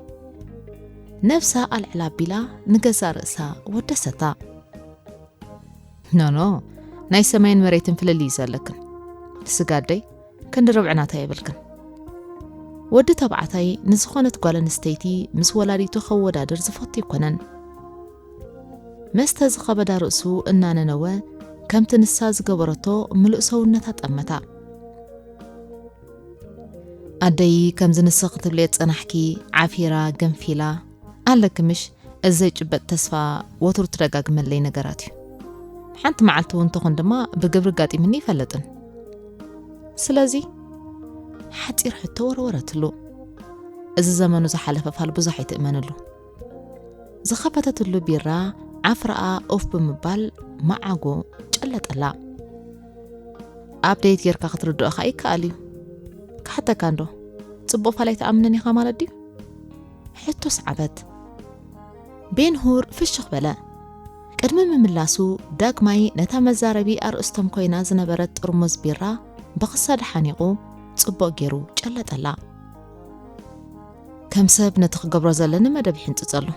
ነብሳ ኣልዕላ ኣቢላ ንገዛእ ርእሳ ወደሰታ። ኖኖ፣ ናይ ሰማይን መሬትን ፍልልይ እዩ ዘለክን። ስጋደይ፣ ክንዲ ርብዒ ናታ የብልክን። ወዲ ተባዕታይ ንዝኾነት ጓል ኣንስተይቲ ምስ ወላዲቱ ከወዳድር ዝፈቱ ኣይኮነን። መስተ ዝኸበዳ ርእሱ እናነነወ፣ ከምቲ ንሳ ዝገበረቶ ምሉእ ሰውነታ ጠመታ። ኣደይ፣ ከምዚ ንስኺ ትብልዮ ጸናሕኪ፣ ዓፊራ፣ ገንፊላ፣ ኣለኪ ምሽ? እዚ ዘይጭበጥ ተስፋ ወትሩ ትደጋግመለይ ነገራት እዩ። ሓንቲ መዓልቲ እውን ትኹን ድማ ብግብሪ ኣጋጢሙኒ ይፈልጥን። ስለዚ ሓጺር ሕቶ ወረወረትሉ። እዚ ዘመኑ ዝሓለፈ ፋል ብዙሕ ኣይትእመንሉ። ዝኸፈተትሉ ቢራ ዓፍራኣ ኦፍ ብምባል መዓጎ ጨለጠላ። ኣፕደይት ጌርካ ክትርድኦ ከኣ ይከኣል እዩ። ክሓተካ እንዶ፣ ጽቡቕ ፋል ኣይትኣምንን ኢኻ ማለት ድዩ? ሕቶ ሰዓበት። ቤንሁር ፍሽኽ በለ። ቅድሚ ምምላሱ ዳግማይ ነታ መዛረቢ ኣርእስቶም ኮይና ዝነበረት ጥርሙዝ ቢራ ብኽሳድ ሓኒቑ ጽቡቕ ገይሩ ጨለጠላ። ከም ሰብ ነቲ ክገብሮ ዘለኒ መደብ ይሕንጽጸሉ።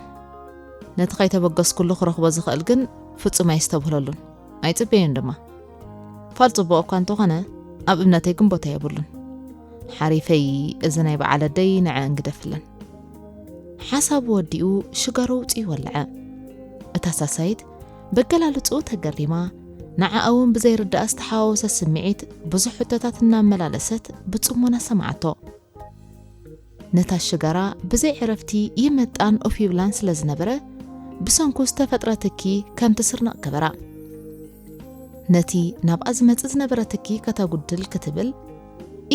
ነቲ ከይተበገስኩሉ ክረኽቦ ዝኽእል ግን ፍጹም ኣየስተብህለሉን። ኣይጽበዮን ድማ። ፋል ጽቡቕ እኳ እንተኾነ፣ ኣብ እምነተይ ግን ቦታ የብሉን። ሓሪፈይ እዚ ናይ በዓል ኣደይ ንዐ እንግደፍለን። ሓሳቡ ወዲኡ ሽጋሮ ውጽኡ ወለዐ። እታ ሳሳይት በገላልጽኡ ተገሪማ፣ ንዓኣ እውን ብዘይርዳእ ዝተሓዋወሰ ስምዒት ብዙሕ ሕቶታት እናመላለሰት ብጽሞና ሰምዓቶ። ነታ ሽጋራ ብዘይ ዕረፍቲ ይመጣን ኦፍ ይብላን ስለ ዝነበረ፣ ብሰንኩ ዝተፈጥረ ትኪ ከም ትስርነቕ ገበራ። ነቲ ናብኣ ዝመጽእ ዝነበረ ትኪ ከተጉድል ክትብል፣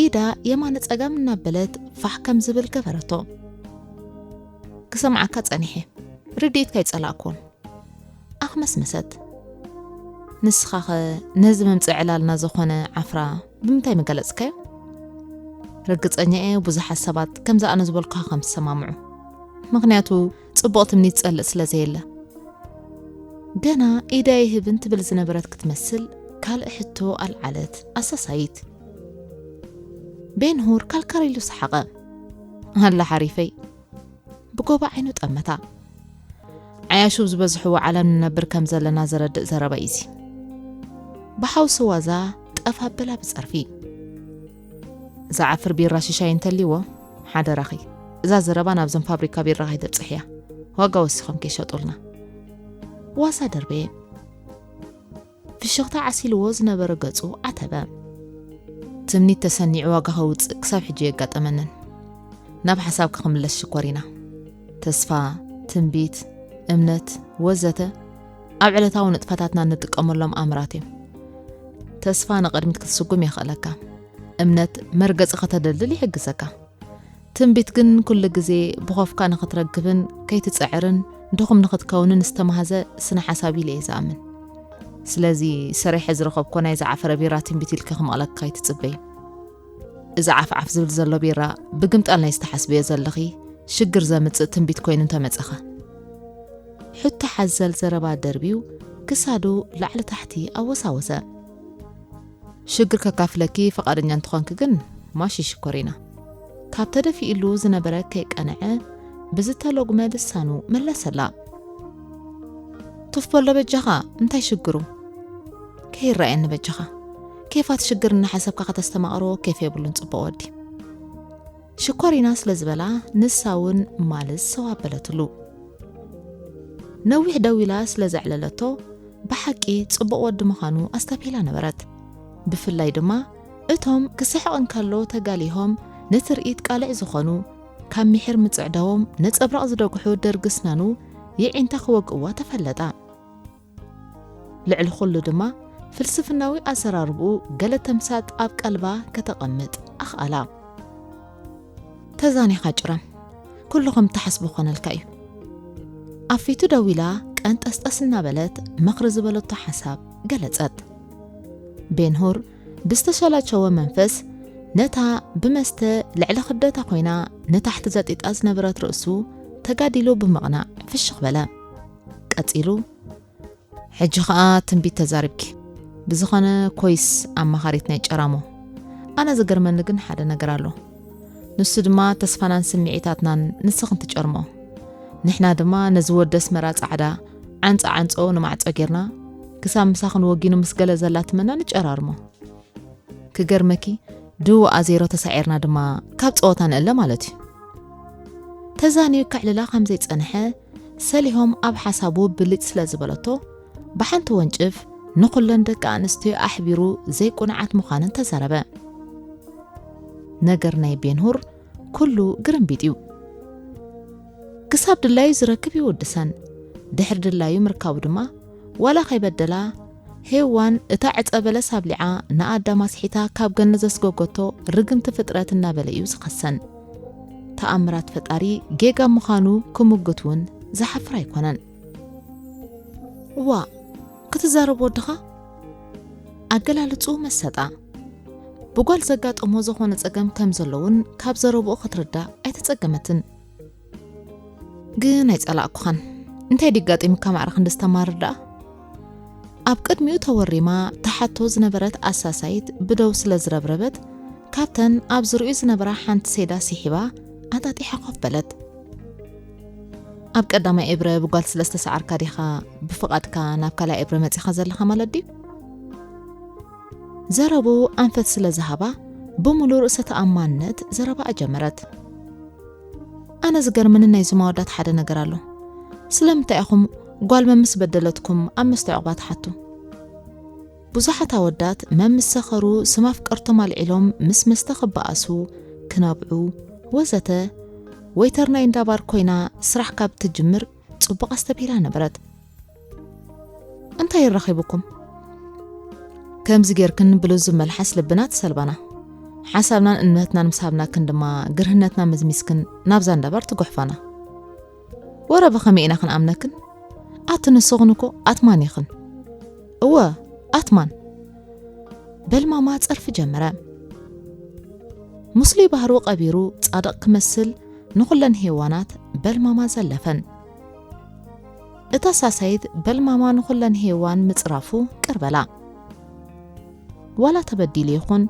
ኢዳ የማነ ጸጋም እናበለት ፋሕ ከም ዝብል ገበረቶ። ክሰምዓካ ጸኒሐ። ርድኢትካ ኣይጸላእኩዎን። ኣኽመስመሰት። ንስኻኸ ነዚ መምጽኢ ዕላልና ዝኾነ ዓፍራ ብምንታይ ምገለጽካዮ? ርግጸኛ እየ ብዙሓት ሰባት ከምዚ ኣነ ዝበልኩኻ ከም ዝሰማምዑ። ምኽንያቱ ጽቡቕ ትምኒት ዝጸልእ ስለ ዘየለ። ገና ኢዳ ይህብን ትብል ዝነበረት ክትመስል ካልእ ሕቶ ኣልዓለት ኣሳሳይት። ቤንሁር ካልካር ኢሉ ሰሓቐ። ኣላ ሓሪፈይ። ብጎባ ዓይኑ ጠመታ። ዓያሹ ዝበዝሕዎ ዓለም ንነብር ከም ዘለና ዘረድእ ዘረባ እዩ እዚ። ብሓውሲ ዋዛ ጠፍ ኣበላ ብጸርፊ። ዝዓፍር ቢራ ሽሻይ እንተልይዎ ሓደራኺ እዛ ዘረባ ናብዘን ፋብሪካ ቢራ ከይተብጽሕያ ዋጋ ወሲኾም ከይሸጡልና። ዋዛ ደርበየ። ፍሽኽታ ዓሲልዎ ዝነበረ ገጹ ዓተበ። ትምኒት ተሰኒዑ ዋጋ ከውጽእ ክሳብ ሕጂ የጋጠመንን። ናብ ሓሳብካ ክምለስ ሽኮሪና። ተስፋ፣ ትንቢት፣ እምነት ወዘተ ኣብ ዕለታዊ ንጥፈታትና እንጥቀመሎም ኣምራት እዮም። ተስፋ ንቕድሚት ክትስጉም የኽእለካ። እምነት መርገጺ ከተደልድል ይሕግዘካ። ትንቢት ግን ኩሉ ግዜ ብኾፍካ ንኽትረክብን ከይትጽዕርን ድኹም ንኽትከውንን ዝተማህዘ ስነ ሓሳብ ኢለ እየ ዝኣምን። ስለዚ ሰሪሐ ዝረኸብኮ ናይ ዝዓፈረ ቢራ ትንቢት ኢልኪ ክመቕለካ ኣይትጽበይ። እዚ ዓፍዓፍ ዝብል ዘሎ ቢራ ብግምጣል ናይ ዝተሓስብዮ ዘለኺ ሽግር ዘምጽእ ትንቢት ኮይኑ እንተመጸኸ? ሕቶ ሓዘል ዘረባ ደርብዩ ክሳዱ ላዕሊ ታሕቲ ኣወሳወሰ። ሽግር ከካፍለኪ ፈቓደኛ እንተኾንኪ ግን ማሽ ይሽኮሪና። ካብ ተደፊእሉ ዝነበረ ከይቀንዐ ብዝተሎጉመ ልሳኑ መለሰላ። ቱፍ በሎ በጃኻ፣ እንታይ ሽግሩ? ከይረኣየኒ በጃኻ። ኬፋት ሽግር እናሓሰብካ ከተስተማቕሮ ኬፍ የብሉን ጽቡቕ ወዲ። ሽኮሪና ስለ ዝበላ ንሳ እውን ማልስ ሰው ኣበለትሉ። ነዊሕ ደው ኢላ ስለ ዘዕለለቶ ብሓቂ ጽቡቕ ወዲ ምዃኑ ኣስተብሂላ ነበረት። ብፍላይ ድማ እቶም ክስሕቕ እንከሎ ተጋሊሆም ንትርኢት ቃልዕ ዝኾኑ ካብ ሚሒር ምጽዕዳዎም ነጸብራቕ ዝደግሑ ደርጊ ስናኑ የዒንታ ክወግእዋ ተፈለጣ። ልዕሊ ኩሉ ድማ ፍልስፍናዊ ኣዘራርብኡ ገለ ተምሳጥ ኣብ ቀልባ ከተቐምጥ ኣኽኣላ። ተዛኒኻ ጭረም፣ ኩሉ ከም ትሓስቦ ኮነልካ እዩ። ኣብ ፊቱ ደው ኢላ ቀንጠስጠስ እናበለት ምኽሪ ዝበለቶ ሓሳብ ገለጸት። ቤንሁር ብዝተሸላቸወ መንፈስ ነታ ብመስተ ልዕሊ ክብደታ ኮይና ንታሕቲ ዘጢጣ ዝነበረት ርእሱ ተጋዲሉ ብምቕናዕ ፍሽኽ በለ። ቀጺሉ፣ ሕጂ ኸኣ ትንቢት ተዛሪብኪ። ብዝኾነ ኮይስ ኣማኻሪት ናይ ጨራሞ። ኣነ ዝገርመኒ ግን ሓደ ነገር ኣሎ። ንሱ ድማ ተስፋናን ስምዒታትናን ንስኽን ትጨርሞ። ንሕና ድማ ነዚ ወዲ ኣስመራ ጻዕዳ ዓንጻ ዓንጾ ንማዕጾ ጌርና ክሳብ ምሳኽን ወጊኑ ምስ ገለ ዘላትመና ንጨራርሞ። ክገርመኪ ድውኣ ዜሮ ተሳዒርና ድማ ካብ ጸወታ ንእለ ማለት እዩ። ተዛንዩ ከዕልላ ከም ዘይጸንሐ ሰሊሆም ኣብ ሓሳቡ ብልጭ ስለ ዝበለቶ ብሓንቲ ወንጭፍ ንኹለን ደቂ ኣንስትዮ ኣሕቢሩ ዘይቁንዓት ምዃነን ተዛረበ። ነገር ናይ ቤንሁር ኩሉ ግርምቢጥ እዩ። ክሳብ ድላዩ ዝረክብ ይውድሰን፣ ድሕሪ ድላዩ ምርካቡ ድማ ዋላ ከይበደላ ሄዋን እታ ዕጸ በለስ ኣብሊዓ ንኣዳም ኣስሒታ ካብ ገነት ዘስጎጎቶ ርግምቲ ፍጥረት እናበለ እዩ ዝኸሰን። ተኣምራት ፈጣሪ ጌጋ ምዃኑ ክምጉት እውን ዝሓፍር ኣይኮነን። እዋ ክትዛረብ ወድኻ ኣገላልጹ መሰጣ። ብጓል ዘጋጠሞ ዝኾነ ጸገም ከም ዘሎ እውን ካብ ዘረብኡ ክትርዳእ ኣይተጸገመትን። ግን ኣይጸላእኩኻን። እንታይ ድዩ ኣጋጢሙካ ማዕረ ክንዲ ዝተማርር ደኣ? ኣብ ቅድሚኡ ተወሪማ ተሓቶ ዝነበረት ኣሳሳይት ብደው ስለ ዝረብረበት ካብተን ኣብ ዝርኡ ዝነበራ ሓንቲ ሴዳ ስሒባ ኣጣጢሓ ኮፍ በለት። ኣብ ቀዳማይ እብረ ብጓል ስለ ዝተሰዓርካ ዲኻ ብፍቓድካ ናብ ካልኣይ እብረ መጺኻ ዘለኻ ማለት ድዩ? ዘረብኡ ኣንፈት ስለ ዝሃባ ብምሉእ ርእሰ ተኣማንነት ዘረባኣ ጀመረት። ኣነ ዝገርመኒ ናይዞም ኣወዳት ሓደ ነገር ኣሎ። ስለምንታይ ኢኹም ጓል መምስ በደለትኩም ኣብ መስተ ዕቑባ ትሓቱ? ብዙሓት ኣወዳት መምስ ሰኸሩ ስም ኣፍቀርቶም ኣልዒሎም ምስ መስተ ክበኣሱ፣ ክነብዑ ወዘተ ወይተር ናይ እንዳ ባር ኮይና ስራሕ ካብ ትጅምር ጽቡቕ ኣስተብሂላ ነበረት። እንታይ ይራኺብኩም? ከምዚ ጌርክን ብልዙብ መልሓስ ልብና ትሰልባና። ሓሳብናን እምነትናን ምስ ሃብናክን ድማ ግርህነትና መዝሚዝክን ናብዛ እንዳ ባር ትጉሕፋና። ወረ ብኸመይ ኢና ክንኣምነክን? ኣቲ ንስኽን እኮ ኣትማን ኢኽን። እወ፣ ኣትማን። በልማማ ጸርፊ ጀመረ። ሙስሊ ባህሩ ቀቢሩ ጻድቕ ክመስል ንኹለን ሄዋናት በልማማ ዘለፈን። እታ ሳሳይት በልማማ ንኹለን ሄዋን ምጽራፉ ቅርበላ። ዋላ ተበዲሉ ይኹን፣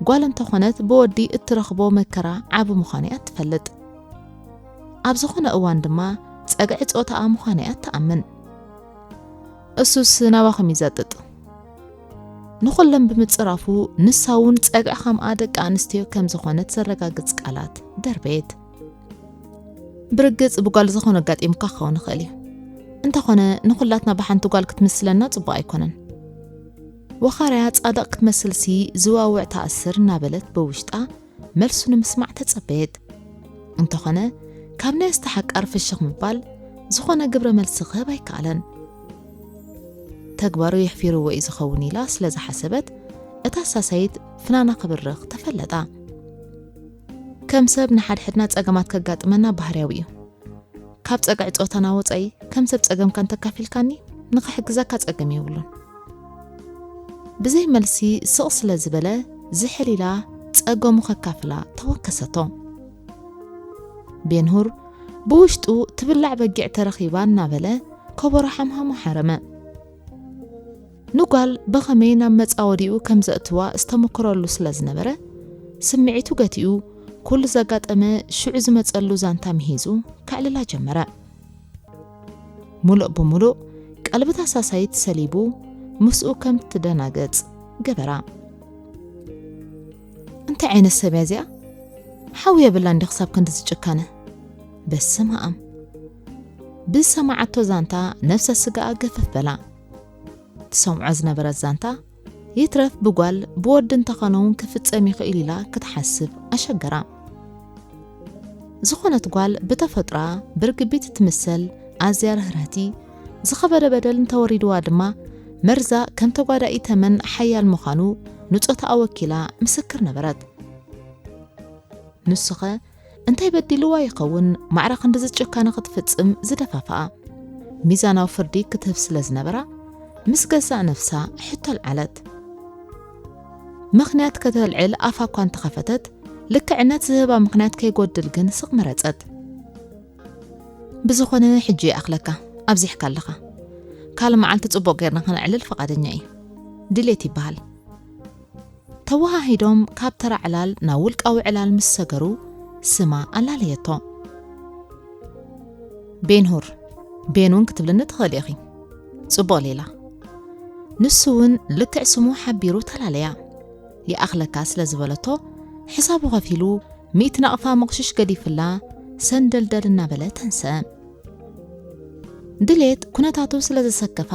ጓል እንተኾነት ብወዲ እትረኽቦ መከራ ዓቢ ምዃኑ እያ ትፈልጥ። ኣብ ዝኾነ እዋን ድማ ጸግዒ ጾታኣ ምዃኑ እያ ትኣምን። እሱስ ናባኹም ይዘጥጥ። ንኹለን ብምጽራፉ፣ ንሳ እውን ጸግዒ ከምኣ ደቂ ኣንስትዮ ከም ዝኾነት ዘረጋግጽ ቃላት ደርበየት። ብርግጽ ብጓል ዝኾነ ኣጋጢሙካ ክኸውን ይኽእል እዩ። እንተኾነ ንኹላትና ብሓንቲ ጓል ክትምስለና ጽቡቕ ኣይኮነን። ወኻርያ ጻድቕ ክትመስልሲ ዝዋውዕ ተኣስር እናበለት ብውሽጣ መልሱ ንምስማዕ ተጸበየት። እንተኾነ ካብ ናይ ኣስተሓቃር ፍሽኽ ምባል ዝኾነ ግብረ መልሲ ክህብ ኣይከኣለን። ተግባሩ የሕፊርዎ እዩ ዝኸውን ኢላ ስለ ዝሓሰበት እታ ሳሳይት ፍናና ክብርኽ ተፈለጣ። ከም ሰብ ንሓድሕድና ጸገማት ከጋጥመና ባህርያዊ እዩ። ካብ ጸግዒ ጾታና ወጻኢ ከም ሰብ ጸገምካ እንተካፊልካኒ ንኽሕግዘካ ጸገም የብሉን። ብዘይ መልሲ ስቕ ስለ ዝበለ ዝሕል ኢላ ጸገሙ ከካፍላ ተወከሰቶ። ቤንሁር ብውሽጡ ትብላዕ በጊዕ ተረኺባ እናበለ ከበሮ ሓምሃሙ ሓረመ። ንጓል ብኸመይ ናብ መጻወዲኡ ከም ዘእትዋ ዝተመክረሉ ስለ ዝነበረ፣ ስምዒቱ ገቲኡ፣ ኩሉ ዘጋጠመ ሽዑ ዝመጸሉ ዛንታ ምሂዙ ከዕልላ ጀመረ። ሙሉእ ብሙሉእ ቀልብታ ሳሳይት ሰሊቡ፣ ምስኡ ከም ትደናገጽ ገበራ። እንታይ ዓይነት ሰብ እያ እዚኣ? ሓዊ የብላ እንዲ ክሳብ ክንዲ ዝጭካነ። በስመ ኣብ። ብዝሰማዓቶ ዛንታ ነፍሰ ስጋኣ ገፈፍ በላ። ትሰምዖ ዝነበረት ዛንታ፣ ይትረፍ ብጓል ብወዲ እንተኾነ እውን ክፍጸም ይኽእል ኢላ ክትሓስብ ኣሸገራ። ዝኾነት ጓል ብተፈጥሮኣ ብርግቢት ትምሰል፣ ኣዝያ ርህርህቲ፣ ዝኸበደ በደል እንተወሪድዋ ድማ መርዛ ከም ተጓዳኢ ተመን ሓያል ምዃኑ ንጾታኣ ወኪላ ምስክር ነበረት። ንሱኸ እንታይ በዲልዋ ይኸውን ማዕረ ክንድዚ ጭካነ ክትፍጽም ዝደፋፍኣ? ሚዛናዊ ፍርዲ ክትህብ ስለ ዝነበራ ምስ ገዛእ ነፍሳ ሕቶ ኣልዓለት። ምኽንያት ከተልዕል ኣፋ እኳ እንተኸፈተት፣ ልክዕነት ዝህባ ምኽንያት ከይጎድል ግን ስቕ መረጸት። ብዝኾነ ሕጂ ይኣኽለካ፣ ኣብዚሕካ ኣለኻ። ካልእ መዓልቲ ጽቡቕ ጌርና ከነዕልል ፍቓደኛ እየ። ድሌት ይበሃል። ተወሃሂዶም ካብ ተራ ዕላል ናብ ውልቃዊ ዕላል ምስ ሰገሩ፣ ስማ ኣላለየቶ። ቤንሁር፣ ቤን እውን ክትብልኒ ትኽእሊ ኢኺ። ጽቡቕ ሌላ። ንሱ እውን ልክዕ ስሙ ሓቢሩ ተላለያ። ይኣኽለካ ስለ ዝበለቶ፣ ሕሳቡ ከፊሉ፣ ሚእቲ ናቕፋ መቕሽሽ ገዲፍላ፣ ሰንደልደል እናበለ ተንስአ። ድሌት ኩነታቱ ስለ ዘሰከፋ፣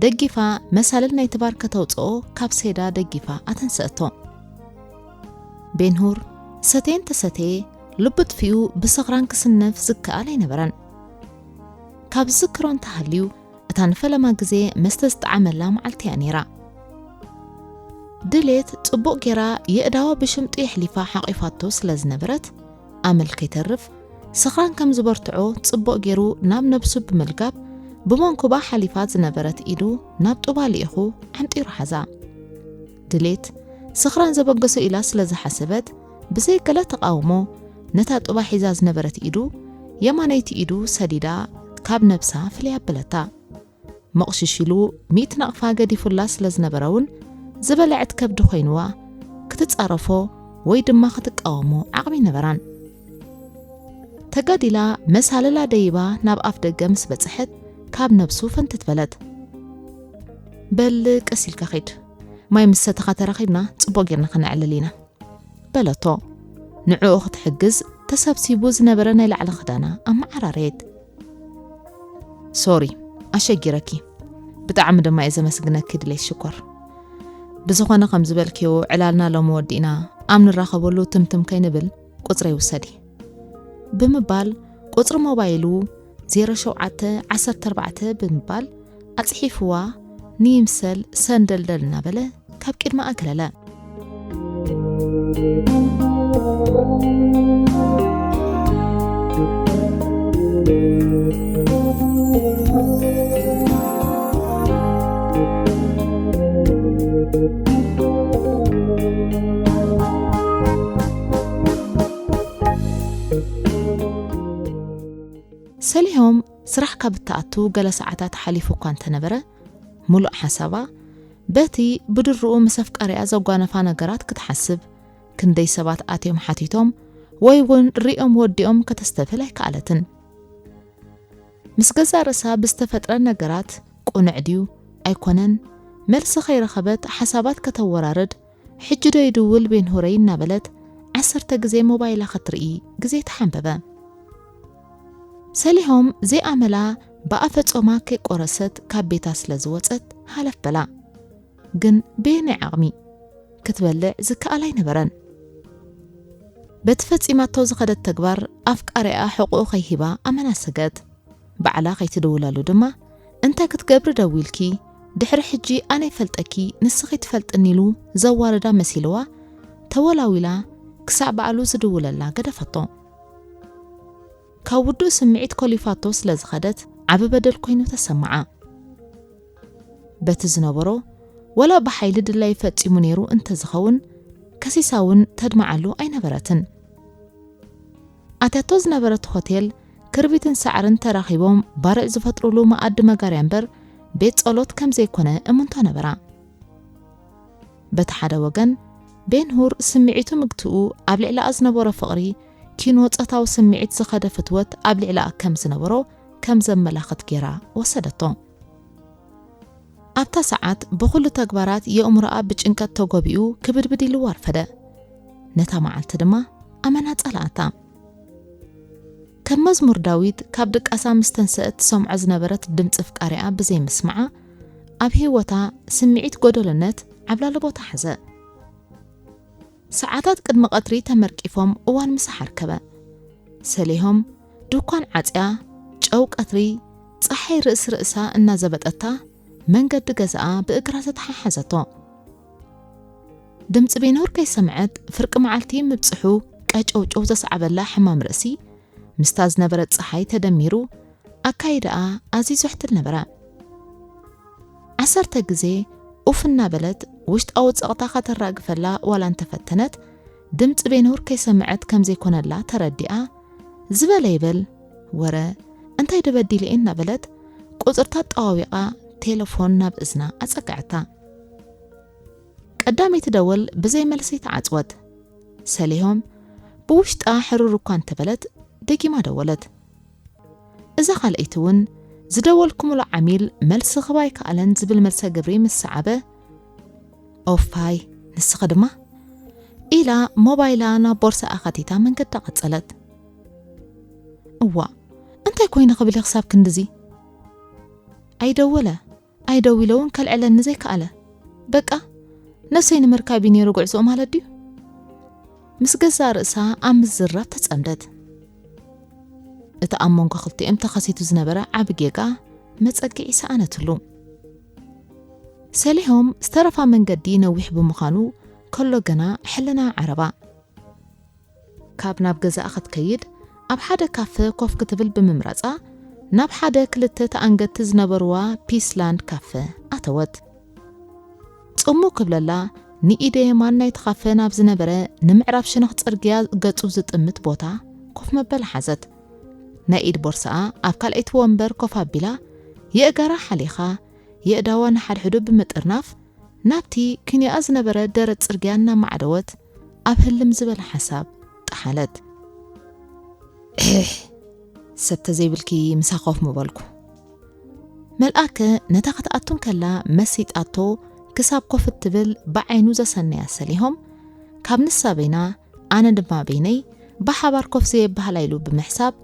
ደጊፋ መሳልል ናይቲ ባር ከተውጽኦ ካብ ሴዳ ደጊፋ ኣተንሰእቶ። ቤንሁር ሰተየ እንተሰተየ፣ ልቡ ጥፊኡ ብሰኽራን ክስነፍ ዝከኣል ኣይነበረን። ካብ ዝዝክሮ እንተሃልዩ፣ እታ ንፈለማ ግዜ መስተ ዝጠዓመላ መዓልቲ እያ ነይራ። ድሌት ጽቡቕ ጌራ የእዳዋ ብሽምጡ የሕሊፋ ሓቒፋቶ ስለ ዝነበረት፣ ኣመል ከይተርፍ፣ ሰኽራን ከም ዝበርትዖ ጽቡቕ ጌሩ ናብ ነብሱ ብምልጋብ፣ ብመንኩባ ሓሊፋ ዝነበረት ኢዱ ናብ ጡባ ልኢኹ ዓንጢሩ ሓዛ። ድሌት፣ ሰኽራን ዘበገሶ ኢላ ስለ ዝሓሰበት፣ ብዘይ ገለ ተቓውሞ፣ ነታ ጡባ ሒዛ ዝነበረት ኢዱ፣ የማነይቲ ኢዱ ሰዲዳ ካብ ነብሳ ፍልይ ኣበለታ። መቕሽሽ ኢሉ ሚእቲ ናቕፋ ገዲፉላ ስለ ዝነበረ እውን፣ ዝበለዐት ከብዲ ኮይንዋ፣ ክትጻረፎ ወይ ድማ ክትቃወሞ ዓቕሚ ነበራን። ተጋዲላ መሳልላ ደይባ ናብ ኣፍ ደገ ምስ በጽሐት፣ ካብ ነብሱ ፈንትት በለት። "በል ቀስ ኢልካ ኺድ፣ ማይ ምስ ሰተኻ ተራኺብና ጽቡቕ ጌርና ኸነዕልል ኢና" በለቶ። ንዕኡ ክትሕግዝ ተሰብሲቡ ዝነበረ ናይ ላዕሊ ክዳና ኣመዓራረየት። "ሶሪ፣ ኣሸጊረኪ። ብጣዕሚ ድማ እየ ዘመስግነኪ ድሌት ሽኮር። ብዝኾነ ከም ዝበልክዮ ዕላልና ሎሚ ወዲእና ኣብ ንራኸበሉ ትምትም ከይንብል ቁጽረይ ውሰዲ" ብምባል ቁጽሪ ሞባይሉ ዜሮ ሸውዓተ ዓሰርተ ኣርባዕተ ብምባል ኣጽሒፍዋ ንይምሰል ሰንደልደል እናበለ ካብ ቅድማ ኣገለለ። ሰሊሆም ስራሕ ካብ እትኣቱ ገለ ሰዓታት ሓሊፉ እኳ እንተነበረ፣ ሙሉእ ሓሳባ በቲ ብድርኡ ምስ ኣፍቃሪኣ ዘጓነፋ ነገራት ክትሓስብ፣ ክንደይ ሰባት ኣትዮም ሓቲቶም ወይ እውን ሪኦም ወዲኦም ከተስተብህል ኣይከኣለትን። ምስ ገዛእ ርእሳ ብዝተፈጥረ ነገራት ቅኑዕ ድዩ ኣይኮነን መልሲ ከይረኸበት ሓሳባት ከተወራርድ፣ ሕጂ ዶ ይድውል ቤንሁረይ እናበለት ዓሰርተ ግዜ ሞባይላ ክትርኢ ግዜ ተሓንበበ። ሰሊሆም ዘይኣመላ ብኣፈ ጾማ ከይቆረሰት ካብ ቤታ ስለ ዝወጸት ሃለፍ በላ። ግን በየናይ ዓቕሚ ክትበልዕ ዝከኣል ኣይነበረን። በቲ ፈጺማቶ ዝኸደት ተግባር ኣፍቃሪኣ ሕቑኡ ከይሂባ ኣመና ሰገት። ባዕላ ከይትድውለሉ ድማ እንታይ ክትገብሪ ደዊልኪ? ድሕሪ ሕጂ ኣነ ይፈልጠኪ ንስኺ ትፈልጥኒ ኢሉ ዘዋርዳ መሲልዋ ተወላዊላ ክሳዕ ባዕሉ ዝድውለላ ገደፈቶ። ካብ ውዱእ ስምዒት ኮሊፋቶ ስለ ዝኸደት ዓቢ በደል ኮይኑ ተሰምዓ። በቲ ዝነበሮ ወላ ብሓይሊ ድላይ ፈጺሙ ነይሩ እንተዝኸውን ከሲሳ እውን ተድምዓሉ ኣይነበረትን። ኣትያቶ ዝነበረት ሆቴል ክርቢትን ሳዕርን ተራኺቦም ባርዕ ዝፈጥሩሉ መኣዲ መጋርያ እምበር ቤት ጸሎት ከም ዘይኮነ እምንቶ ነበራ። በቲ ሓደ ወገን ቤንሁር ስምዒቱ ምግትኡ ኣብ ልዕሊኣ ዝነበሮ ፍቕሪ ኪኖ ጾታዊ ስምዒት ዝኸደ ፍትወት ኣብ ልዕሊኣ ከም ዝነበሮ ከም ዘመላኽት ጌራ ወሰደቶ። ኣብታ ሰዓት ብኹሉ ተግባራት የእምሮኣ ብጭንቀት ተጎቢኡ ክብድብድ ኢልዋ ኣርፈደ። ነታ መዓልቲ ድማ ኣመና ጸላኣታ። ከም መዝሙር ዳዊት ካብ ድቃሳ ምስ ተንሰአት ትሰምዖ ዝነበረት ድምጺ ፍቃሪኣ ብዘይምስማዓ ኣብ ህይወታ ስምዒት ጎደሎነት ዓብላሊ ቦታ ሓዘ። ሰዓታት ቅድሚ ቀትሪ ተመርቂፎም እዋን ምሳሕ ኣርከበ። ሰሊሆም ድኳን ዓጽያ፣ ጨው ቀትሪ፣ ጸሓይ ርእሲ ርእሳ እናዘበጠታ መንገዲ ገዛኣ ብእግራ ተተሓሓዘቶ። ድምጺ ቤኖር ከይሰምዐት ፍርቂ መዓልቲ ምብጽሑ ቀጨውጨው ዘስዓበላ ሕማም ርእሲ ምስታ ዝነበረት ጸሓይ ተደሚሩ ኣካይዳኣ ኣዝዩ ዘሕትል ነበረ። ዓሰርተ ግዜ ኡፍ እናበለት ውሽጣዊ ጸቕጣ ከተራግፈላ ዋላ እንተፈተነት ድምጺ ቤኖር ከይሰምዐት ከም ዘይኮነላ ተረዲኣ ዝበለ ይበል ወረ እንታይ ደበዲለ እናበለት ቁጽርታት ጠዋዊቓ ቴሌፎን ናብ እዝና ኣጸግዐታ። ቀዳመይቲ ደወል ብዘይ መልሲ ተዓጽወት። ሰሊሆም ብውሽጣ ሕሩር እኳ እንተበለት ደጊማ ደወለት። እዛ ካልኣይቲ እውን ዝደወልኩምሉ ዓሚል መልሲ ክህባ ኣይከኣለን ዝብል መልሰ ግብሪ ምስ ሰዓበ፣ ኦፋይ ንስኺ ድማ ኢላ ሞባይላ ናብ ቦርሳኣ ከቲታ መንገዳ ቀጸለት። እዋ እንታይ ኮይነ ክብል ክሳብ ክንድዚ ኣይደወለ ኣይደዊለ እውን ከልዕለኒ ዘይከኣለ። በቃ ነብሰይ ንምርካብ እዩ ነይሩ ጉዕዞኡ ማለት ድዩ? ምስ ገዛእ ርእሳ ኣብ ምዝራብ ተጸምደት። እቲ ኣብ መንጎ ክልቲኦም ተኸሲቱ ዝነበረ ዓቢ ጌጋ መጸግዒ ሰኣነትሉ። ሰሊሆም ዝተረፋ መንገዲ ነዊሕ ብምዃኑ ከሎ ግና ሕልና ዓረባ። ካብ ናብ ገዛኣ ክትከይድ ኣብ ሓደ ካፈ ኮፍ ክትብል ብምምራጻ ናብ ሓደ ክልተ ተኣንገድቲ ዝነበርዋ ፒስላንድ ካፈ ኣተወት። ጽሙ ክብለላ ንኢደ የማን ናይቲ ካፈ ናብ ዝነበረ ንምዕራብ ሸነኽ ጽርግያ ገጹ ዝጥምት ቦታ ኮፍ መበል ሓዘት። ናይ ኢድ ቦርሳኣ ኣብ ካልኣይቲ ወንበር ኮፍ ኣቢላ የእጋራ ሓሊኻ የእዳዋ ንሓድሕዱ ብምጥርናፍ ናብቲ ክንዮኣ ዝነበረ ደረት ጽርግያ እናማዕደወት ኣብ ህልም ዝበለ ሓሳብ ጠሓለት። እሕ፣ ሰብ ተዘይብልኪ ምሳኺ ኮፍ ምበልኩ። መልኣከ ነታ ክትኣቱ እንከላ መሲጣቶ ክሳብ ኮፍ እትብል ብዓይኑ ዘሰነያ ሰሊሆም ካብ ንሳ በይና ኣነ ድማ በይነይ ብሓባር ኮፍ ዘየበሃላ ኢሉ ብምሕሳብ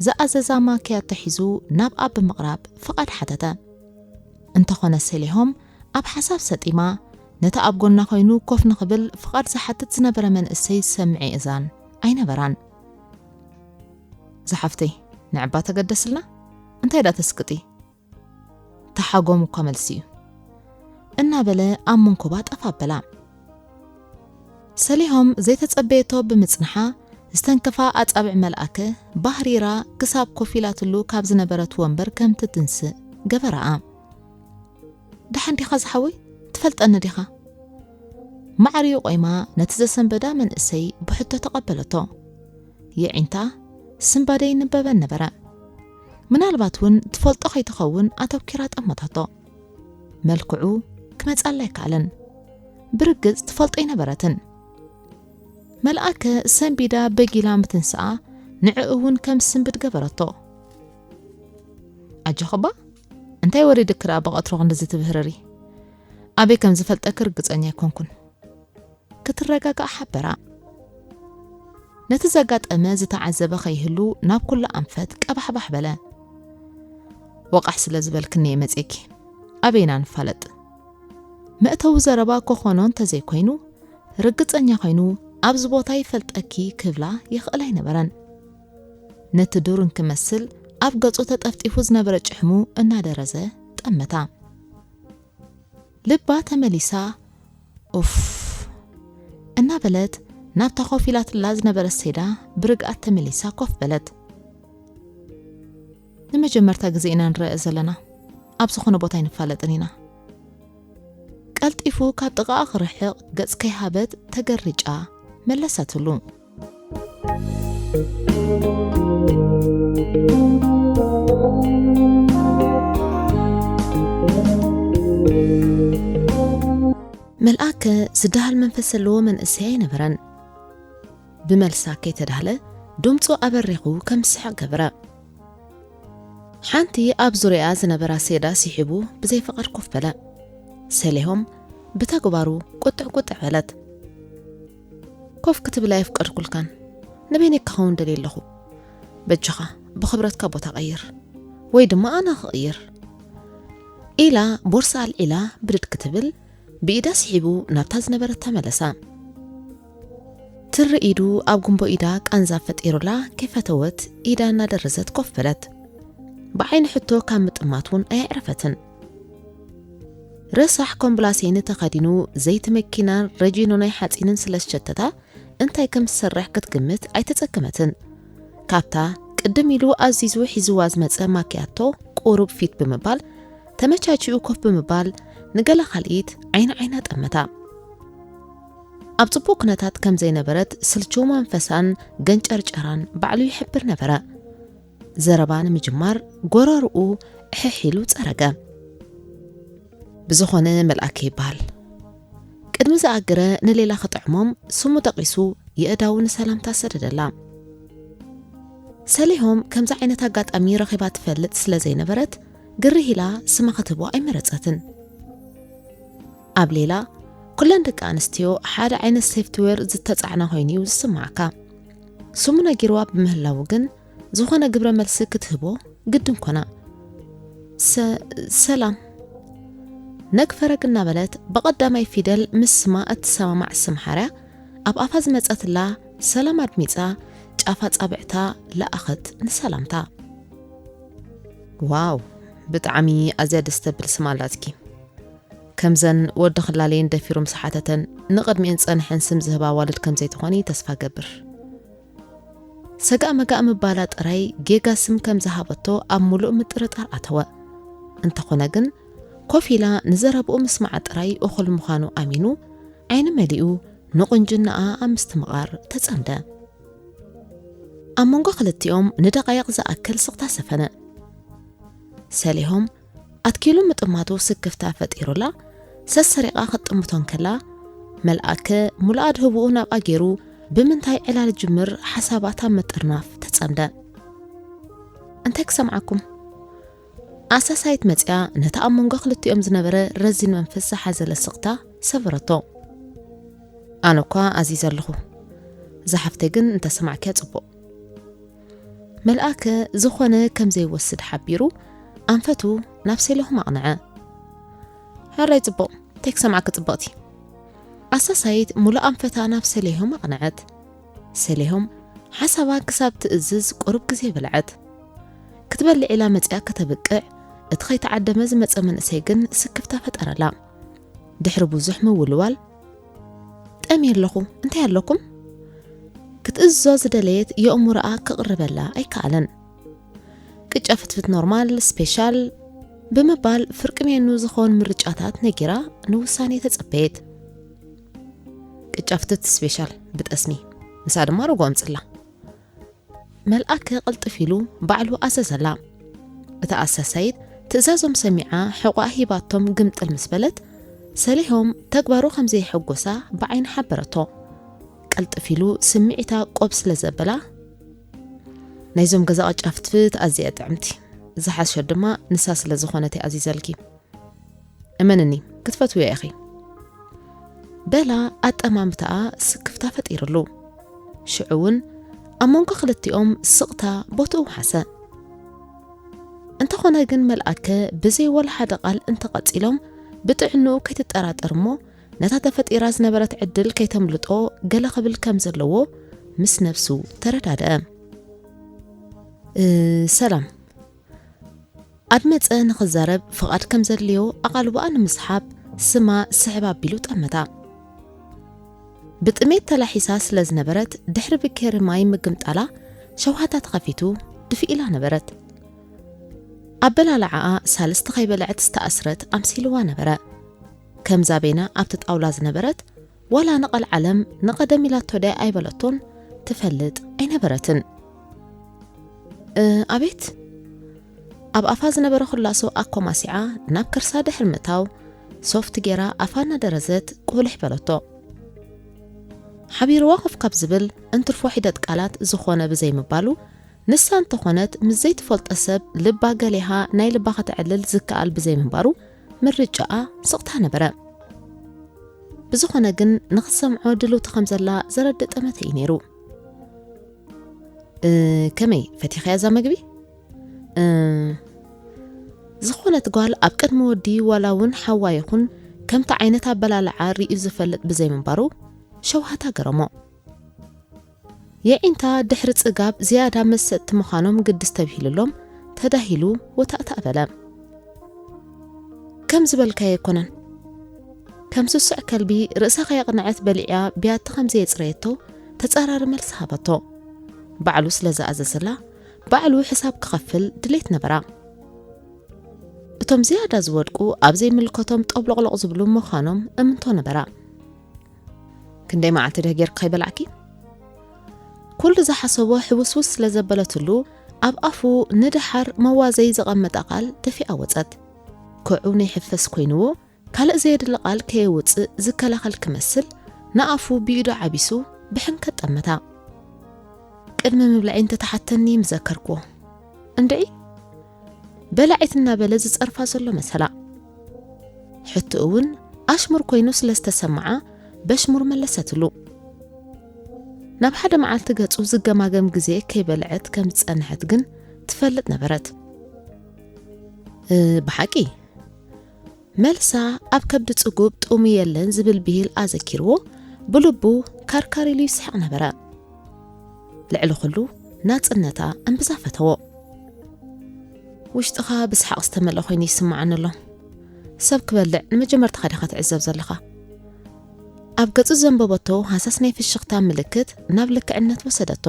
ዝኣዘዛ ማክያቶ ሒዙ ናብኣ ብምቕራብ ፍቓድ ሓተተ። እንተኾነ ሰሊሆም ኣብ ሓሳብ ሰጢማ ነቲ ኣብ ጎና ኮይኑ ኮፍ ንኽብል ፍቓድ ዝሓትት ዝነበረ መንእሰይ ዝሰምዕ እዛን ኣይነበራን። ዝሓፍተይ ንዕባ ተገደስልና እንታይ ዳ ተስቅጢ? ተሓጎም እኳ መልሲ እዩ እናበለ ኣብ መንኮባ ጠፍ ኣበላ። ሰሊሆም ዘይተጸበየቶ ብምጽንሓ ዝተንከፋ ኣጻብዕ መልኣከ ባህሪራ ክሳብ ኮፍ ኢላትሉ ካብ ዝነበረት ወንበር ከም ትትንስእ ገበራኣ። ደሓን ዲኻ ዝሓወይ? ትፈልጠኒ ዲኻ? ማዕሪኡ ቆይማ ነቲ ዘሰንበዳ መንእሰይ ብሕቶ ተቐበለቶ። የዒንታ ስንባደ ይንበበን ነበረ። ምናልባት እውን ትፈልጦ ከይትኸውን ኣተኪራ ጠመታቶ። መልክዑ ክመጻላ ኣይከኣለን። ብርግጽ ትፈልጦ ኣይነበረትን። መልኣከ ሰንቢዳ በጊላ ምትንስኣ ንዕኡ እውን ከም ስንብድ ገበረቶ። ኣጆኺ እባ፣ እንታይ ወሪድኪ ደኣ ብቐትሩ ክንድዚ ትብህርሪ? ኣበይ ከም ዝፈልጠኪ ርግጸኛ ኣይኮንኩን። ክትረጋጋእ ሓበራ። ነቲ ዘጋጠመ ዝተዓዘበ ከይህሉ ናብ ኩሉ ኣንፈት ቀባሕባሕ በለ። ወቓሕ ስለ ዝበልክኒ እየ መጺእኪ። ኣበይና ንፋለጥ? መእተዊ ዘረባ ኮኾኖ እንተዘይኮይኑ፣ ርግጸኛ ኮይኑ ኣብዚ ቦታ ይፈልጠኪ ክብላ ይኽእል ኣይነበረን። ነቲ ዱር እንክመስል ኣብ ገጹ ተጠፍጢፉ ዝነበረ ጭሕሙ እናደረዘ ጠመታ። ልባ ተመሊሳ፣ ኡፍ እናበለት ናብታ ኮፍ ኢላትላ ዝነበረት ሴዳ ብርግኣት ተመሊሳ ኮፍ በለት። ንመጀመርታ ግዜ ኢና ንረአ ዘለና። ኣብ ዝኾነ ቦታ ኣይንፋለጥን ኢና። ቀልጢፉ ካብ ጥቓኣ ክርሕቕ ገጽ ከይሃበት ተገሪጫ መለሰትሉ። መልኣከ ዝደሃል መንፈስ ዘለዎ መንእሰይ ኣይነበረን። ብመልሳ ከይተዳህለ ድምፁ ኣበሪኹ ከም ዝስሕቕ ገበረ። ሓንቲ ኣብ ዙርያኣ ዝነበራ ሴዳ ስሒቡ ብዘይ ፍቓድ ኮፍ በለ። ሰሌሆም ብተግባሩ ቁጥዕ ቁጥዕ በለት። ኮፍ ክትብል ኣይፍቀድኩልካን። ንበይነይ ክኸውን ደልየ ኣለኹ። በጃኻ ብኽብረትካ ቦታ ቀይር፣ ወይ ድማ ኣነ ክቕይር። ኢላ ቦርሳ ኣልዒላ ብድድ ክትብል ብኢዳ ስሒቡ ናብታ ዝነበረት ተመለሳ። ትሪ ኢዱ ኣብ ጉንቦ ኢዳ ቃንዛ ፈጢሩላ ከይፈተወት ኢዳ እናደረዘት ኮፍ በለት። ብዓይኒ ሕቶ ካብ ምጥማት እውን ኣየዕረፈትን። ረሳሕ ኮምብላሴን ተኸዲኑ ዘይቲ መኪናን ረጂኖ ናይ ሓፂንን ስለ ዝሸተታ እንታይ ከም ዝሰርሕ ክትግምት ኣይተጸገመትን። ካብታ ቅድም ኢሉ ኣዚዙ ሒዝዋ ዝመጸ ማኪያቶ ቁሩብ ፊት ብምባል ተመቻቺኡ ኮፍ ብምባል ንገለ ካልኢት ዓይኒ ዓይና ጠመታ። ኣብ ጽቡቕ ኩነታት ከም ዘይነበረት ስልችው መንፈሳን ገንጨርጨራን ባዕሉ ይሕብር ነበረ። ዘረባ ንምጅማር ጎረርኡ ዕሕሕ ኢሉ ጸረገ። ብዝኾነ መልኣከ ይበሃል። ቅድሚ ዝኣገረ ንሌላ ክጥዕሞም ስሙ ጠቒሱ የእዳዉ ንሰላምታ ሰደደላ። ሰሊሆም ከምዚ ዓይነት ኣጋጣሚ ረኺባ ትፈልጥ ስለ ዘይነበረት ግርህ ኢላ ስማ ክትህቦ ኣይመረጸትን። ኣብ ሌላ ኩለን ደቂ ኣንስትዮ ሓደ ዓይነት ሴፍትዌር ዝተጻዕና ኮይኑ እዩ ዝስምዓካ። ስሙ ነጊርዋ ብምህላዉ ግን ዝኾነ ግብረ መልሲ ክትህቦ ግድን ኮና። ሰ-፣ ሰላም። ነግ ፈረግ እናበለት ብቐዳማይ ፊደል ምስ ስማ እትሰማማዕ ስም ሓርያ ኣብ ኣፋ ዝመጸትላ ሰላም ኣድሚጻ ጫፍ ኣጻብዕታ ለኣኸት ንሰላምታ። ዋው፣ ብጣዕሚ ኣዝያ ደስ ተብል ስም ኣላትኪ። ከምዘን ወዲ ክላለየን ደፊሩ ምስ ሓተተን ንቕድሚኤን ዝጸንሐን ስም ዝህባ ኣዋልድ ከም ዘይትኾኒ ተስፋ ገብር። ሰጋእ መጋእ ምባላ ጥራይ ጌጋ ስም ከም ዝሃበቶ ኣብ ምሉእ ምጥርጣር ኣተወ። እንተኾነ ግን ኮፍ ኢላ ንዘረብኡ ምስማዓ ጥራይ እኹል ምዃኑ ኣሚኑ ዓይኒ መሊኡ ንቑንጅናኣ ኣብ ምስትምቓር ተጸምደ። ኣብ መንጎ ክልቲኦም ንደቓይቕ ዝኣክል ስቕታ ሰፈነ። ሰሊሆም ኣትኪሉ ምጥማቱ ስክፍታ ፈጢሩላ ሰሰሪቓ ክትጥምቶ እንከላ፣ መልኣከ ሙሉእ ኣድህቦኡ ናብኣ ገይሩ ብምንታይ ዕላል ጅምር ሓሳባት ኣብ ምጥርናፍ ተጸምደ። እንታይ ክሰምዓኩም? ኣሳሳይት መጽያ ነቲ ኣብ መንጎ ክልቲኦም ዝነበረ ረዚን መንፈስ ዝሓዘለ ስቕታ ሰበረቶ። ኣነ እኳ ኣዚዘ ኣለኹ። ዝሓፍተይ ግን እንተሰማዕክያ ጽቡቕ። መልኣከ ዝኾነ ከም ዘይወስድ ሓቢሩ ኣንፈቱ ናብ ሰሊሆም ኣቕንዐ። ሕራይ ጽቡቕ፣ እንታይ ክሰምዓኪ ጽብቕቲ? ኣሳሳይት ሙሉእ ኣንፈታ ናብ ሰሊሆም ኣቕንዐት። ሰሊሆም ሓሳባ ክሳብ ትእዝዝ ቁሩብ ግዜ በልዐት። ክትበልዕ ኢላ መጺኣ ከተብቅዕ፣ እቲ ከይተዓደመ ዝመጸ መንእሰይ ግን ስክፍታ ፈጠረላ። ድሕሪ ብዙሕ ምውልዋል፣ "ጠምየ ኣለኹ፣ እንታይ ኣለኩም?" ክትእዝዞ ዝደለየት የእሙሮኣ ክቕርበላ ኣይከኣለን። ቅጫ ፍትፍት ኖርማል፣ ስፔሻል ብምባል ፍርቂ ሜኑ ዝኸውን ምርጫታት ነጊራ ንውሳኔ ተጸበየት። "ቅጫ ፍትፍት ስፔሻል ብጠስሚ፣ ምሳእ ድማ ርጎ ኣምጽላ." መልኣከ ቅልጥፍ ኢሉ ባዕሉ ኣዘዘላ። እታ ኣሳሳይት ትእዛዞም ሰሚዓ ሕቖኣ ሂባቶም ግምጥል ምስ በለት፣ ሰሊሆም ተግባሩ ከም ዘየሐጎሳ ብዓይኒ ሓበረቶ። ቀልጥፍ ኢሉ ስምዒታ ቆብ ስለ ዘበላ፣ "ናይዞም ገዛ ቅጫ ፍትፍት ኣዝያ እያ ጥዕምቲ፣ ዝሓሸት ድማ ንሳ ስለ ዝኾነት እየ ኣዚዘልኪ። እመንኒ፣ ክትፈትውያ ኢኺ" በላ ኣጠማምታኣ ስክፍታ ፈጢርሉ። ሽዑ እውን ኣብ መንጎ ክልቲኦም ስቕታ ቦትኡ ውሓሰ። እንተኾነ ግን መልኣከ ብዘይ ወላ ሓደ ቃል እንተቐጺሎም ብጥዕንኡ ከይትጠራጠር እሞ ነታ ተፈጢራ ዝነበረት ዕድል ከይተምልጦ ገለ ክብል ከም ዘለዎ ምስ ነብሱ ተረዳድአ። "እ፣ ሰላም" ኣድመጸ ንኽዛረብ ፍቓድ ከም ዘድልዮ ኣቓልቦኣ ንምስሓብ ስማ ስሕብ ኣቢሉ ጠመታ። ብጥሜት ተላሒሳ ስለ ዝነበረት ድሕሪ ብኬሪ ማይ ምግምጣላ ሸውሃታ ተኸፊቱ ድፍእ ኢላ ነበረት። ኣበላልዓኣ ሳልስቲ ከይበልዐት ዝተኣስረት ኣምሲልዋ ነበረ። ከምዛ ቤና ኣብቲ ጣውላ ዝነበረት ዋላ ንቐልዓለም ንቐደም ኢላቶ ድያ ኣይበለቶን ትፈልጥ ኣይነበረትን። "እ፣ ኣቤት?" ኣብ ኣፋ ዝነበረ ኩላሶ ኣኮማሲዓ ናብ ከርሳ ድሕሪ ምእታው ሶፍት ጌራ ኣፋ እናደረዘት ቁልሕ በለቶ። ሓቢርዋ ኮፍ ካብ ዝብል እንትርፎ ሒደት ቃላት ዝኾነ ብዘይምባሉ፣ ንሳ እንተኾነት ምስ ዘይትፈልጦ ሰብ ልባ ገሊሃ ናይ ልባ ከተዕልል ዝከኣል ብዘይምንባሩ ምርጫኣ ስቕታ ነበረ። ብዝኾነ ግን ንኽትሰምዖ ድልውቲ ከም ዘላ ዘረድእ ጠመተ እዩ ነይሩ። "እ፣ ከመይ ፈቲኽያ እዛ መግቢ?" "እ፣ ዝኾነት ጓል ኣብ ቅድሚ ወዲ ዋላ እውን ሓዋ ይኹን ከምቲ ዓይነት ኣበላልዓ ርእዩ ዝፈልጥ ብዘይምንባሩ ሸውሃታ ገረሞ። የዒንታ ድሕሪ ጽጋብ ዝያዳ መሰጥቲ ምዃኖም ግዲ ዝተብሂልሎም ተዳሂሉ ወታእታእ በለ። "ከም ዝበልካዮ ኣይኮነን። ከም ስሱዕ ከልቢ ርእሳ ከየቕነዐት በሊዓ ቢያቲ ከም ዘየጽረየቶ ተጻራሪ መልሲ ሃበቶ። ባዕሉ ስለ ዝኣዘዘላ ባዕሉ ሕሳብ ክኸፍል ድሌት ነበራ። እቶም ዝያዳ ዝወድቁ ኣብ ዘይምልከቶም ጠብሎቕሎቕ ዝብሉ ምዃኖም እምንቶ ነበራ። ክንደይ መዓልቲ ድህ ጌርኪ ከይበላዕኪ?" ኩሉ ዝሓሰቦ ሕውስውስ ስለ ዘበለትሉ ኣብ ኣፉ ንደሓር መዋዘይ ዘቐመጠ ቃል ደፊኣ ወጸት። ክዑ ናይ ሕፈስ ኮይንዎ ካልእ ዘየድሊ ቃል ከየውጽእ ዝከላኸል ክመስል ንኣፉ ብኢዱ ዓቢሱ ብሕንከት ጠመታ። "ቅድሚ ምብላዐይ እንተተሓተኒ ምዘከርክዎ። እንድዒ?" በላዒት እናበለ ዝጸርፋ ዘሎ መሰላ። ሕቶ እውን ኣሽሙር ኮይኑ ስለ ዝተሰምዓ በሽሙር መለሰትሉ። ናብ ሓደ መዓልቲ ገጹ ዝገማገም ግዜ ከይበልዐት ከም ዝጸንሐት ግን ትፈልጥ ነበረት። "እ፣ ብሓቂ?" መልሳ ኣብ ከብዲ ጽጉብ ጥሙ የለን ዝብል ብሂል ኣዘኪርዎ ብልቡ ካርካር ኢሉ ይስሕቕ ነበረ። ልዕሊ ኩሉ ናጽነታ እምብዛ ፈተዎ። "ውሽጥኻ ብስሓቕ ዝተመልአ ኮይኑ ይስምዓኒ ኣሎ። ሰብ ክበልዕ ንመጀመርታኻ ዲኻ ትዕዘብ ዘለኻ?" ኣብ ገጹ ዘንበበቶ ሃሳስ ናይ ፍሽኽታ ምልክት ናብ ልክዕነት ወሰደቶ።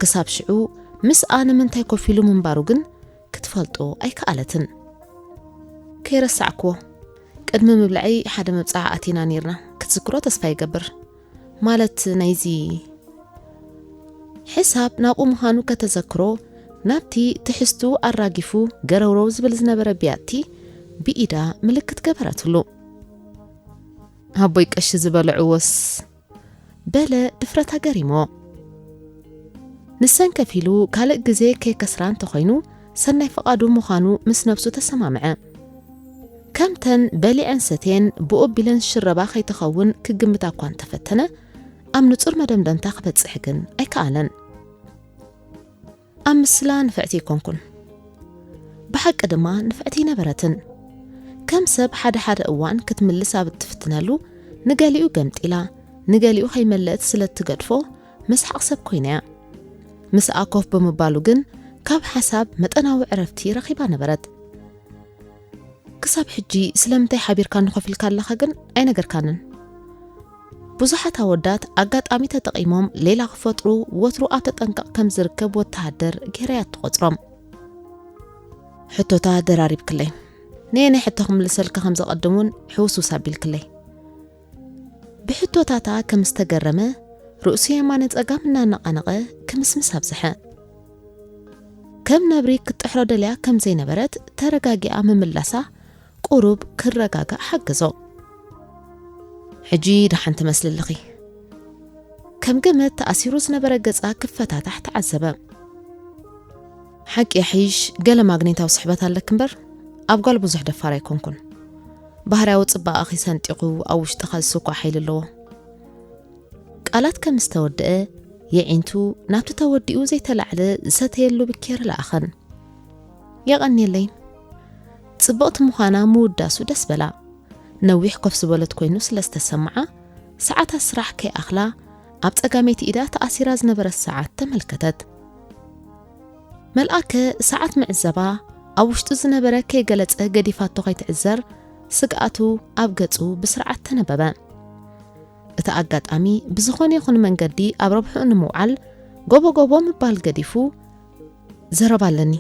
ክሳብ ሽዑ ምስኣ ንምንታይ ኮፍ ኢሉ ምንባሩ ግን ክትፈልጦ ኣይከኣለትን። "ከይረሳዕክዎ፣ ቅድሚ ምብላዐይ ሓደ መብጽዓ ኣቲና ኔርና፣ ክትዝክሮ ተስፋ ይገብር። ማለት ናይዚ" ሕሳብ ናብኡ ምዃኑ ከተዘክሮ፣ ናብቲ ትሕዝቱ ኣራጊፉ ገረውረው ዝብል ዝነበረ ቢያቲ ብኢዳ ምልክት ገበረትሉ። "ኣቦይ ቀሺ ዝበልዕዎስ?" በለ ድፍረታ ገሪሞ። ንሰን ከፊሉ ካልእ ግዜ ከይከስራ እንተኾይኑ ሰናይ ፍቓዱ ምዃኑ ምስ ነብሱ ተሰማምዐ። ከምተን በሊዐን ሰትየን ብኡ ኣቢለን ዝሽረባ ከይትኸውን ክግምታ እኳ እንተፈተነ፣ ኣብ ንጹር መደምደምታ ክበጽሕ ግን ኣይከኣለን። ኣብ ምስላ ንፍዕቲ ኣይኮንኩን። ብሓቂ ድማ ንፍዕቲ ኣይነበረትን። ከም ሰብ ሓደ ሓደ እዋን ክትምልስ ኣብ እትፍትነሉ፣ ንገሊኡ ገምጢላ፣ ንገሊኡ ከይመለእት ስለ እትገድፎ፣ መስሓቕ ሰብ ኮይና እያ። ምስኣ ኮፍ ብምባሉ ግን ካብ ሓሳብ መጠናዊ ዕረፍቲ ረኺባ ነበረት። ክሳብ ሕጂ ስለምንታይ ሓቢርካኒ ኮፍ ኢልካ ኣለኻ ግን ኣይነገርካንን። ብዙሓት ኣወዳት ኣጋጣሚ ተጠቒሞም ሌላ ክፈጥሩ ወትሩ ኣብ ተጠንቀቕ ከም ዝርከብ ወተሃደር ገይረያ ትቖጽሮም። ሕቶታት ደራሪብክለይ። ነየናይ ሕቶ ክምልሰልካ ከም ዘቐድም እውን ሕውስውስ ኣቢልክለይ። ብሕቶታታ ከም ዝተገረመ ርእሱ የማነ ጸጋም እናነቓነቐ ክምስምስ ኣብዝሐ። ከም ነብሪ ክትጥሕሮ ደልያ ከም ዘይነበረት ተረጋጊኣ ምምላሳ ቁሩብ ክረጋጋእ ሓገዞ። ሕጂ ደሓን ትመስሊ ኣለኺ። ከም ገመድ ተኣሲሩ ዝነበረ ገጻ ክፈታታሕ ተዓዘበ። ሓቂ ይሕይሽ፣ ገለ ማግኔታዊ ስሕበት ኣለኪ እምበር፣ ኣብ ጓል ብዙሕ ደፋር ኣይኮንኩን። ባህርያዊ ጽባቐኺ ሰንጢቑ ኣብ ውሽጥኻ ዝስኳዕ ሓይሊ ኣለዎ። ቃላት ከም ዝተወደአ፣ የዒንቱ ናብቲ ተወዲኡ ዘይተላዕለ ዝሰተየሉ ብኬር ለኣኸን። የቐንየለይ። ጽብቕቲ ምዃና ምውዳሱ ደስ በላ። ነዊሕ ኮፍ ዝበለት ኮይኑ ስለ ዝተሰምዓ፣ ሰዓታት ስራሕ ከይኣኽላ፣ ኣብ ጸጋመይቲ ኢዳ ተኣሲራ ዝነበረት ሰዓት ተመልከተት። መልኣከ ሰዓት ምዕዘባ፣ ኣብ ውሽጡ ዝነበረ ከይገለጸ ገዲፋቶ ከይትዕዘር ስግኣቱ ኣብ ገጹ ብስርዓት ተነበበ። እቲ ኣጋጣሚ ብዝኾነ ይኹን መንገዲ ኣብ ረብሕኡ ንምውዓል ጎቦ ጎቦ ምባል ገዲፉ፣ "ዘረባ ኣለኒ"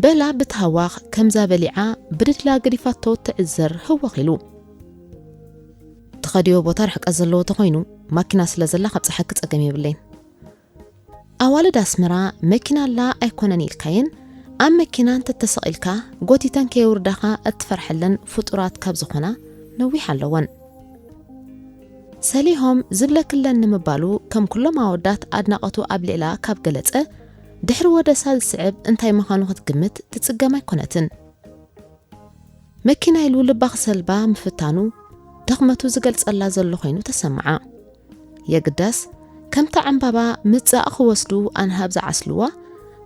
በላ ብትሃዋኽ ከምዛ በሊዓ ብድድላ ገዲፋቶ ትዕዘር ህወኽ ኢሉ። "ትኸድዮ ቦታ ርሕቀት ዘለዎ ተኾይኑ ማኪና ስለ ዘላ ካብ ጸሓኪ ጸገም የብለይን። ኣዋልድ ኣስመራ መኪና ኣላ ኣይኮነን ኢልካየን ኣብ መኪና እንተተሰቒልካ ጎቲተን ከየውርዳኻ እትፈርሐለን ፍጡራት ካብ ዝኾና ነዊሕ ኣለወን።" ሰሊሆም ዝብለክለን ንምባሉ ከም ኩሎም ኣወዳት ኣድናቐቱ ኣብ ልዕላ ካብ ገለጸ ድሕሪ ወደሳ ዝስዕብ እንታይ ምዃኑ ክትግምት ትጽገም ኣይኮነትን። መኪና ኢሉ ልባ ክሰልባ ምፍታኑ ድኽመቱ ዝገልጸላ ዘሎ ኮይኑ ተሰምዓ። የግዳስ ከምታ ዕምባባ ምጻእ ክወስዱ ኣንሃብ ዝዓስልዋ፣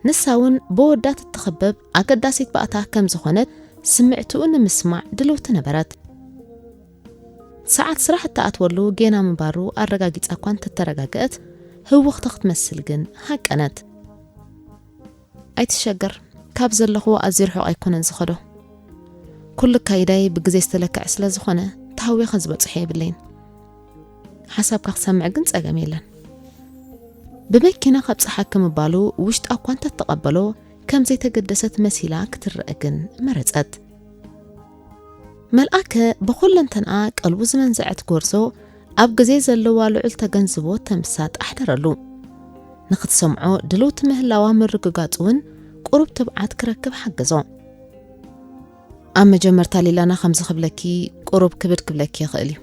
ንሳ እውን ብወዳት እትኽበብ ኣገዳሲት ባእታ ከም ዝኾነት ስምዕትኡ ንምስማዕ ድልውቲ ነበረት። ሰዓት ስራሕ እትኣትወሉ ጌና ምንባሩ ኣረጋጊጻ እኳ እንተተረጋገአት፣ ህውኽቲ ክትመስል ግን ሃቀነት። "ኣይትሸገር፣ ካብ ዘለኹዎ ኣዝዩ ርሑቕ ኣይኮነን ዝኸዶ። ኩሉ ኣካይዳይ ብግዜ ዝተለክዐ ስለ ዝኾነ፣ ተሃዊኸ ዝበጽሖ የብለይን። ሓሳብካ ክሰምዕ ግን ጸገም የለን።" ብመኪና ከብጽሓኪ ምባሉ ውሽጣ እኳ እንተተቐበሎ፣ ከም ዘይተገደሰት መሲላ ክትረአ ግን መረጸት። መልኣከ ብኹለንተንኣ ቀልቡ ዝመንዘዐት ጎርዞ ኣብ ግዜ ዘለዋ ልዑል ተገንዝቦ ተምሳጥ ኣሕደረሉ። ንኽትሰምዖ ድልውቲ ምህላዋ ምርግጋጹ እውን ቁሩብ ትብዓት ክረክብ ሓገዞ። "ኣብ መጀመርታ ሊላና ከምዚ ክብለኪ ቁሩብ ክብድ ክብለኪ ይኽእል እዩ።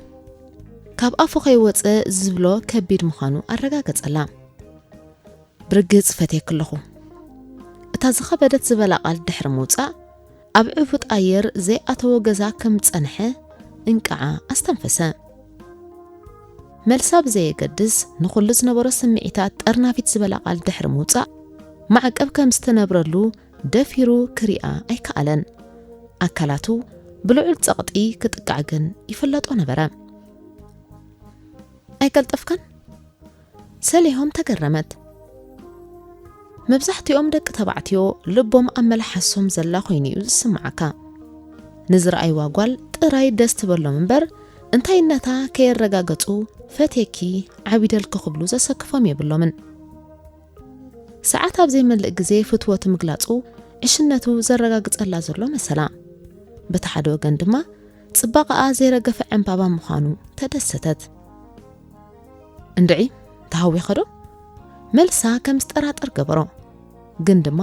ካብ ኣፉ ከይወጸ ዝብሎ ከቢድ ምዃኑ ኣረጋገጸላ። ብርግጽ ፈትየኪ ኣለኹ።" እታ ዝኸበደት ዝበላ ቃል ድሕሪ ምውጻእ፣ ኣብ ዕፉጥ ኣየር ዘይኣተዎ ገዛ ከም ዝጸንሐ እንቃዓ ኣስተንፈሰ። መልሳ ብዘየገድስ፣ ንኹሉ ዝነበሮ ስምዒታት ጠርናፊት ዝበላ ቃል ድሕሪ ምውጻእ፣ ማዕቀብ ከም ዝተነብረሉ ደፊሩ ክሪኣ ኣይከኣለን። ኣካላቱ ብልዑል ጸቕጢ ክጥቃዕ ግን ይፍለጦ ነበረ። "ኣይቀልጠፍካን?" ሰሊሆም ተገረመት። መብዛሕትኦም ደቂ ተባዕትዮ ልቦም ኣብ መልሓሶም ዘላ ኮይኑ እዩ ዝስምዓካ። ንዝረኣይዋ ጓል ጥራይ ደስ ትበሎም እምበር፣ እንታይነታ ከየረጋገጹ "ፈትየኪ" ዓቢደልኪ ክብሉ ዘሰክፎም የብሎምን። ሰዓት ኣብ ዘይመልእ ግዜ ፍትወቱ ምግላጹ ዕሽነቱ ዘረጋግጸላ ዘሎ መሰላ። በቲ ሓደ ወገን ድማ ጽባቐኣ ዘይረገፈ ዕምባባ ምዃኑ ተደሰተት። "እንድዒ፣ ተሃዊኸ ዶ?" መልሳ ከም ዝጠራጠር ገበሮ። ግን ድማ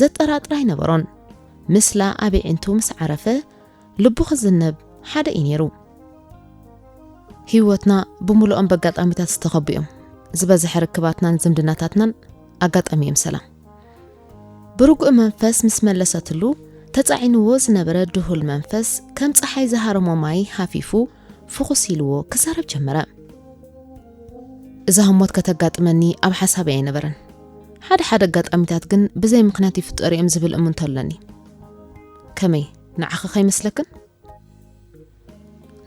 ዘጠራጥር ኣይነበሮን። ምስላ ኣብ ኣዒንቱ ምስ ዓረፈ፣ ልቡ ክዝነብ ሓደ እዩ ነይሩ። "ህይወትና ብምሉኦም በጋጣሚታት ዝተኸቡ እዮም። ዝበዝሐ ርክባትናን ዝምድናታትናን ኣጋጣሚ እዮም ሰላም።" ብርጉእ መንፈስ ምስ መለሰትሉ፣ ተጻዒንዎ ዝነበረ ድሁል መንፈስ ከም ጸሓይ ዝሃረሞ ማይ ሃፊፉ ፍኹስ ኢልዎ ክዛረብ ጀመረ። "እዛ ህሞት ከተጋጥመኒ ኣብ ሓሳበይ ኣይነበረን። ሓደ ሓደ ኣጋጣሚታት ግን ብዘይ ምኽንያት ይፍጠሩ እዮም ዝብል እምንቶ ኣለኒ። ከመይ፣ ንዓኺ ከይመስለክን?"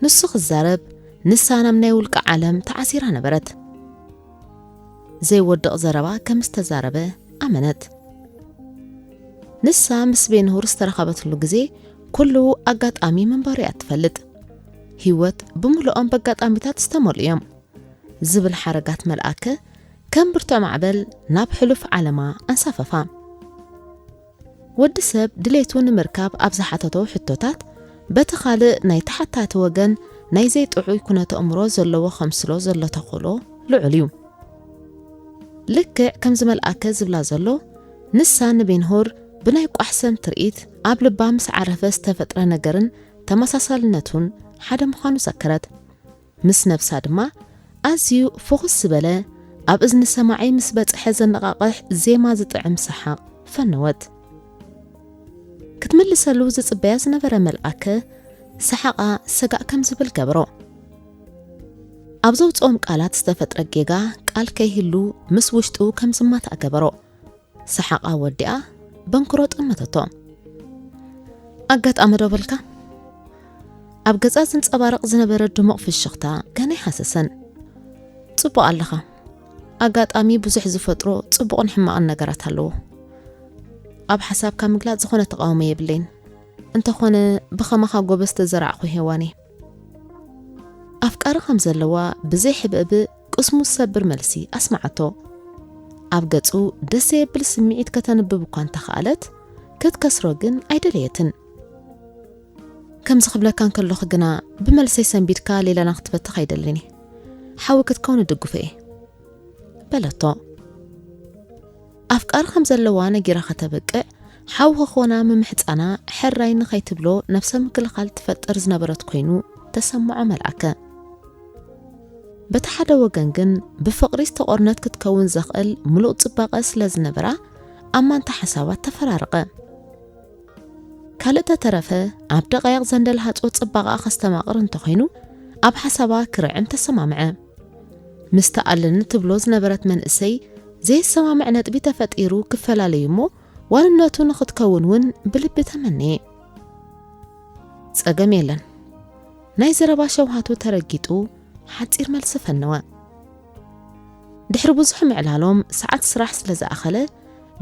ንሱ ክዛረብ፣ ንሳ ናብ ናይ ውልቃ ዓለም ተዓሲራ ነበረት። ዘይወድቕ ዘረባ ከም ዝተዛረበ ኣመነት። ንሳ ምስ ቤንሁር ዝተረኸበትሉ ግዜ ኩሉ ኣጋጣሚ ምንባሩ እያ ትፈልጥ። ህይወት ብምልኦም በጋጣሚታት ዝተመልኡ እዮም ዝብል ሓረጋት መልኣከ ከም ብርቱዕ ማዕበል ናብ ሕሉፍ ዓለማ ኣንሳፈፋ። ወዲ ሰብ ድሌቱ ንምርካብ ኣብ ዝሓተቶ ሕቶታት፣ በቲ ካልእ ናይ ተሓታቲ ወገን ናይ ዘይጥዑይ ኩነተ ኣእምሮ ዘለዎ ከምስሎ ዘሎ ተኽእሎ ልዑል እዩ። ልክዕ ከምዚ መልኣከ ዝብላ ዘሎ፣ ንሳ ንቤንሆር ብናይ ቋሕሰም ትርኢት ኣብ ልባ ምስ ዓረፈ ዝተፈጥረ ነገርን ተመሳሳልነቱን ሓደ ምዃኑ ዘከረት። ምስ ነብሳ ድማ ኣዝዩ ፍኹስ ዝበለ፣ ኣብ እዝኒ ሰማዒ ምስ በጽሐ ዘነቓቕሕ ዜማ ዝጥዕም ሰሓቕ ፈነወት። ክትምልሰሉ ዝጽበያ ዝነበረ መልኣከ ሰሓቓ ሰጋእ ከም ዝብል ገበሮ። ኣብ ዘውጽኦም ቃላት ዝተፈጥረ ጌጋ ቃል ከይህሉ ምስ ውሽጡ ከም ዝማታእ ገበሮ። ሰሓቓ ወዲኣ በንክሮ ጠመተቶ። ኣጋጣሚ ዶ በልካ? ኣብ ገጻ ዝንጸባረቕ ዝነበረ ድሙቕ ፍሽኽታ ገና ኣይሃሰሰን። ጽቡቕ ኣለኻ። ኣጋጣሚ ብዙሕ ዝፈጥሮ ጽቡቕን ሕማቕን ነገራት ኣለዎ። ኣብ ሓሳብካ ምግላጽ ዝኾነ ተቓውሞ የብለይን። እንተኾነ ብኸማኻ ጎበዝ ተዘራዕኹ ሄዋን እየ። ኣፍቃሪ ከም ዘለዋ ብዘይ ሕብእብእ ቅስሙ ዝሰብር መልሲ ኣስመዓቶ። ኣብ ገጹ ደስ ዘየብል ስምዒት ከተንብብ እኳ እንተኸኣለት፣ ክትከስሮ ግን ኣይደለየትን። ከምዚ ክብለካ እንከለኹ ግና ብመልሰይ ሰንቢድካ ሌላ ንክትበትኽ ኣይደልን እየ። ሓዊ ክትከውን እድግፎ እየ። በለቶ። ኣፍቃሪ ከም ዘለዋ ነጊራ ከተብቅዕ፣ ሓው ክኾና ምምሕጻና ሕራይ ንኸይትብሎ ነብሰ ምክልኻል ትፈጥር ዝነበረት ኮይኑ ተሰምዖ መልኣከ። በቲ ሓደ ወገን ግን ብፍቕሪ ዝተቖርነት ክትከውን ዘኽእል ምሉእ ጽባቐ ስለ ዝነበራ ኣማንታ ሓሳባት ተፈራረቐ። ካልእ ተተረፈ ኣብ ደቓይቕ ዘንደልሃጾ ጽባቐኣ ከስተማቕር እንተኾይኑ ኣብ ሓሳባ ክርዕም ተሰማምዐ። ምስቲ ኣለኒ ትብሎ ዝነበረት መንእሰይ ዘይሰማምዕ ነጥቢ ተፈጢሩ ክፈላለዩ እሞ ዋንነቱ ንኽትከውን እውን ብልቢ ተመነየ። ጸገም የለን። ናይ ዘረባ ሸውሃቱ ተረጊጡ ሓጺር መልሲ ፈነወ። ድሕሪ ብዙሕ ምዕላሎም ሰዓት ስራሕ ስለ ዝኣኸለ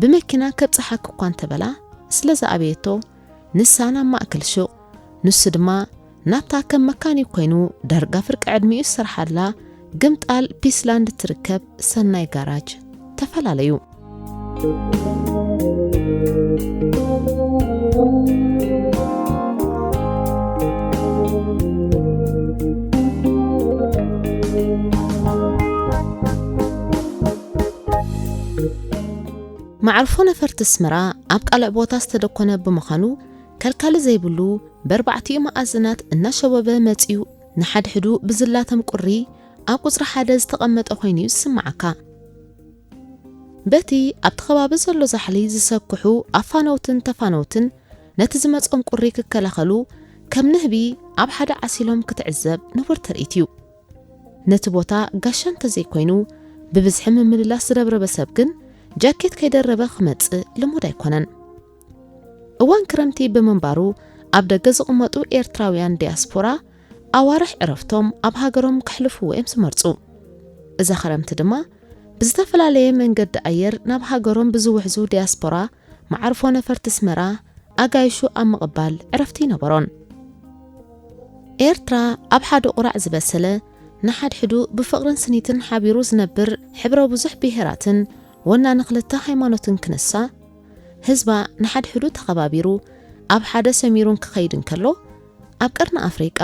ብመኪና ከብጽሓኪ እኳ እንተበላ ስለ ዝኣበየቶ ንሳ ናብ ማእከል ሹቕ ንሱ ድማ ናብታ ከም መካኒክ ኮይኑ ዳርጋ ፍርቂ ዕድሚኡ ዝሰርሓላ ግምጣል ፒስላንድ ትርከብ ሰናይ ጋራጅ ተፈላለዩ። መዓርፎ ነፈርቲ ኣስመራ ኣብ ቃልዕ ቦታ ዝተደኮነ ብምዃኑ ከልካሊ ዘይብሉ በርባዕቲኡ መኣዝናት እናሸወበ መጺኡ ንሓድሕዱ ብዝላተም ቁሪ ኣብ ቁጽሪ ሓደ ዝተቐመጠ ኮይኑ እዩ ዝስምዓካ። በቲ ኣብቲ ከባቢ ዘሎ ዛሕሊ ዝሰክሑ ኣፋነውትን ተፋነውትን ነቲ ዝመጾም ቁሪ ክከላኸሉ ከም ንህቢ ኣብ ሓደ ዓሲሎም ክትዕዘብ ንቡር ትርኢት እዩ። ነቲ ቦታ ጋሻ እንተዘይኮይኑ ብብዝሒ ምምልላስ ዝረብረበ ሰብ ግን ጃኬት ከይደረበ ክመጽእ ልሙድ ኣይኮነን። እዋን ክረምቲ ብምንባሩ ኣብ ደገ ዝቕመጡ ኤርትራውያን ዲያስፖራ ኣዋርሕ ዕረፍቶም ኣብ ሃገሮም ከሕልፍዎ እዮም ዝመርጹ። እዛ ክረምቲ ድማ ብዝተፈላለየ መንገዲ ኣየር ናብ ሃገሮም ብዝውሕዙ ዲያስፖራ መዓርፎ ነፈርቲ ኣስመራ ኣጋይሹ ኣብ ምቕባል ዕረፍቲ ይነበሮን። ኤርትራ ኣብ ሓደ ቁራዕ ዝበሰለ ንሓድሕዱ ብፍቕርን ስኒትን ሓቢሩ ዝነብር ሕብረ ብዙሕ ብሄራትን ወናኒ ክልተ ሃይማኖትን ክንሳ ህዝባ ንሓድሕዱ ተኸባቢሩ ኣብ ሓደ ሰሚሩን ክኸይድ እንከሎ ኣብ ቀርኒ ኣፍሪቃ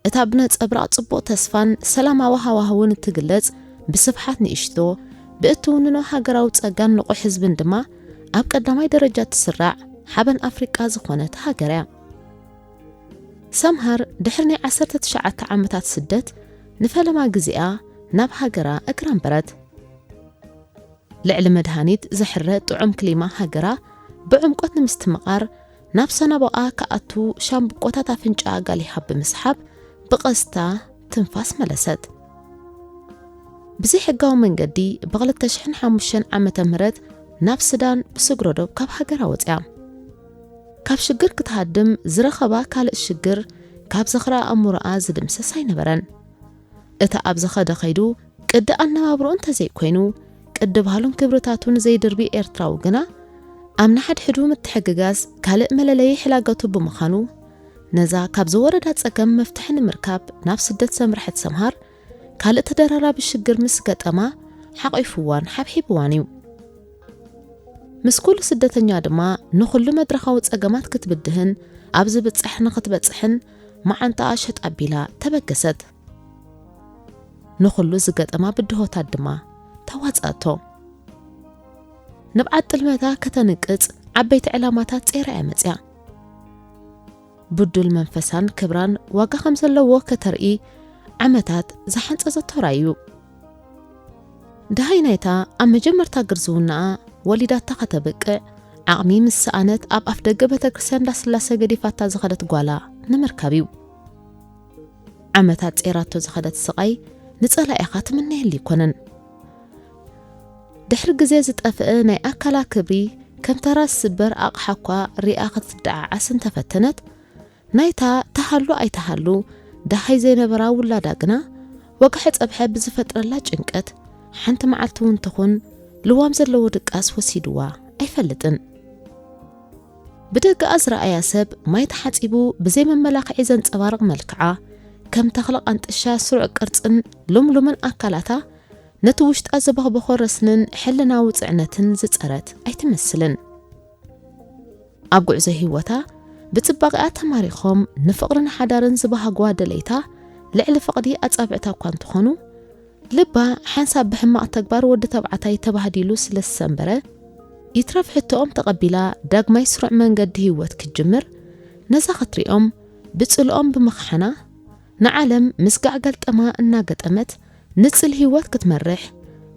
እታ ብነጸብራቕ ጽቡቕ ተስፋን ሰላማዊ ሃዋህውን እትግለጽ ብስፍሓት ንእሽቶ ብእትውንኖ ሃገራዊ ጸጋን ንቑሕ ህዝብን ድማ ኣብ ቀዳማይ ደረጃ ትስራዕ ሓበን ኣፍሪቃ ዝኾነት ሃገር እያ። ሰምሃር ድሕሪ ናይ ዓሰርተ ትሽዓተ ዓመታት ስደት ንፈለማ ግዜኣ ናብ ሃገራ እግራ ኣንበረት። ልዕሊ መድሃኒት ዘሕረ ጥዑም ክሊማ ሃገራ ብዕምቆት ንምስትምቓር ናብ ሰናቦኣ ክኣቱ ሻምብቆታት ኣፍንጫኣ ጋሊሃ ብምስሓብ ብቐስታ ትንፋስ መለሰት። ብዘይሕጋዊ መንገዲ ብ ክልተ ሽሕን ሓሙሽተን ዓመተ ምህረት ናብ ስዳን ብስግረዶብ ካብ ሃገራ ወጽያ። ካብ ሽግር ክትሃድም ዝረኸባ ካልእ ሽግር ካብ ዝኽራ ኣእምሮኣ ዝድምሰስ ኣይነበረን። እቲ ኣብ ዝኸደ ከይዱ ቅዲ ኣነባብርኡ እንተዘይኮይኑ ቅዲ ባህሉን ክብርታቱን ዘይድርቢ ኤርትራዊ ግና ኣብ ንሓድሕዱ ምትሕግጋዝ ካልእ መለለዪ ሕላገቱ ብምዃኑ ነዛ ካብ ዝወረዳ ጸገም መፍትሒ ንምርካብ ናብ ስደት ዘምርሐት ሰምሃር ካልእ ተደራራቢ ሽግር ምስ ገጠማ ሓቒፉዋን ሓብሒብዋን እዩ። ምስ ኩሉ ስደተኛ ድማ ንኹሉ መድረኻዊ ጸገማት ክትብድህን ኣብ ዝብጻሕ ንኽትበጽሕን መዓንጣኣ ሸጥ ኣቢላ ተበገሰት። ንኹሉ ዝገጠማ ብድሆታት ድማ ተዋጻእቶ። ንብዓት ጥልመታ ከተንቅጽ ዓበይቲ ዕላማታት ጸይራ እያ መጽያ። ብዱል መንፈሳን ክብራን ዋጋ ከም ዘለዎ ከተርኢ ዓመታት ዝሓንጸዘቶ ራእዩ። ደሃይ ናይታ ኣብ መጀመርታ ግርዝውናኣ ወሊዳታ ከተብቅዕ ዓቕሚ ምስ ሰኣነት ኣብ ኣፍ ደገ ቤተ ክርስቲያን እንዳስላሴ ገዲፋታ ዝኸደት ጓላ ንምርካብ እዩ። ዓመታት ጸይራቶ ዝኸደት ስቓይ ንጸላኢኻ ትምነየሉ ኣይኮነን። ድሕሪ ግዜ ዝጠፍአ ናይ ኣካላ ክብሪ ከም ተራ ዝስበር ኣቕሓ እኳ ሪኣ ክትደዓዓስ እንተፈተነት፣ ናይታ ተሃሉ ኣይተሃሉ ደሃይ ዘይነበራ ውላዳ ግና ወግሐ ጸብሐ ብዝፈጥረላ ጭንቀት ሓንቲ መዓልቲ እውን ትኹን ልዋም ዘለዎ ድቃስ ወሲድዋ ኣይፈልጥን። ብደገኣ ዝረኣያ ሰብ ማይ ተሓጺቡ ብዘይ መመላኽዒ ዘንጸባርቕ መልክዓ፣ ከም ተኽሊ ቃንጥሻ ስሩዕ ቅርጽን ልምሉምን ኣካላታ ነቲ ውሽጣ ዘበኽበኾ ረስንን ሕልናዊ ጽዕነትን ዝጸረት ኣይትመስልን። ኣብ ጉዕዞ ህይወታ ብጽባቐኣ ተማሪኾም ንፍቕርን ሓዳርን ዝበሃግዋ ደለይታ ልዕሊ ፍቕዲ ኣጻብዕታ እኳ እንተኾኑ፣ ልባ ሓንሳብ ብሕማቕ ተግባር ወዲ ተባዕታይ ተባህዲሉ ስለ ዝሰንበረ፣ ይትረፍ ሕቶኦም ተቐቢላ ዳግማይ ስሩዕ መንገዲ ህይወት ክትጅምር፣ ነዛ ክትሪኦም ብጽልኦም ብምኽሓና፣ ንዓለም ምስ ጋዕ ገልጠማ እናገጠመት ንጽል ህይወት ክትመርሕ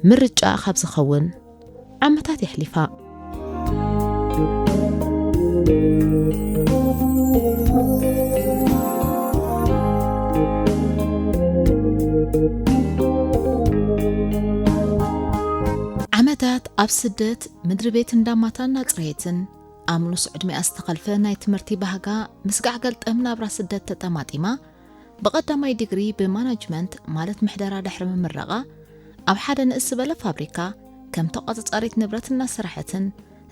ምርጫኣ ካብ ዝኸውን ዓመታት የሕሊፋ። ዓመታት ኣብ ስደት ምድሪ ቤት እንዳማታ እናጽረየትን ኣብ ንኡስ ዕድሚኣ ዝተኸልፈ ናይ ትምህርቲ ባህጋ ምስ ጋዕ ገልጠም ናብራ ስደት ተጠማጢማ፣ ብቐዳማይ ዲግሪ ብማናጅመንት ማለት ምሕደራ ድሕሪ ምምራቓ፣ ኣብ ሓደ ንእስ ዝበለ ፋብሪካ ከም ተቖጻጻሪት ንብረት እናሰርሐትን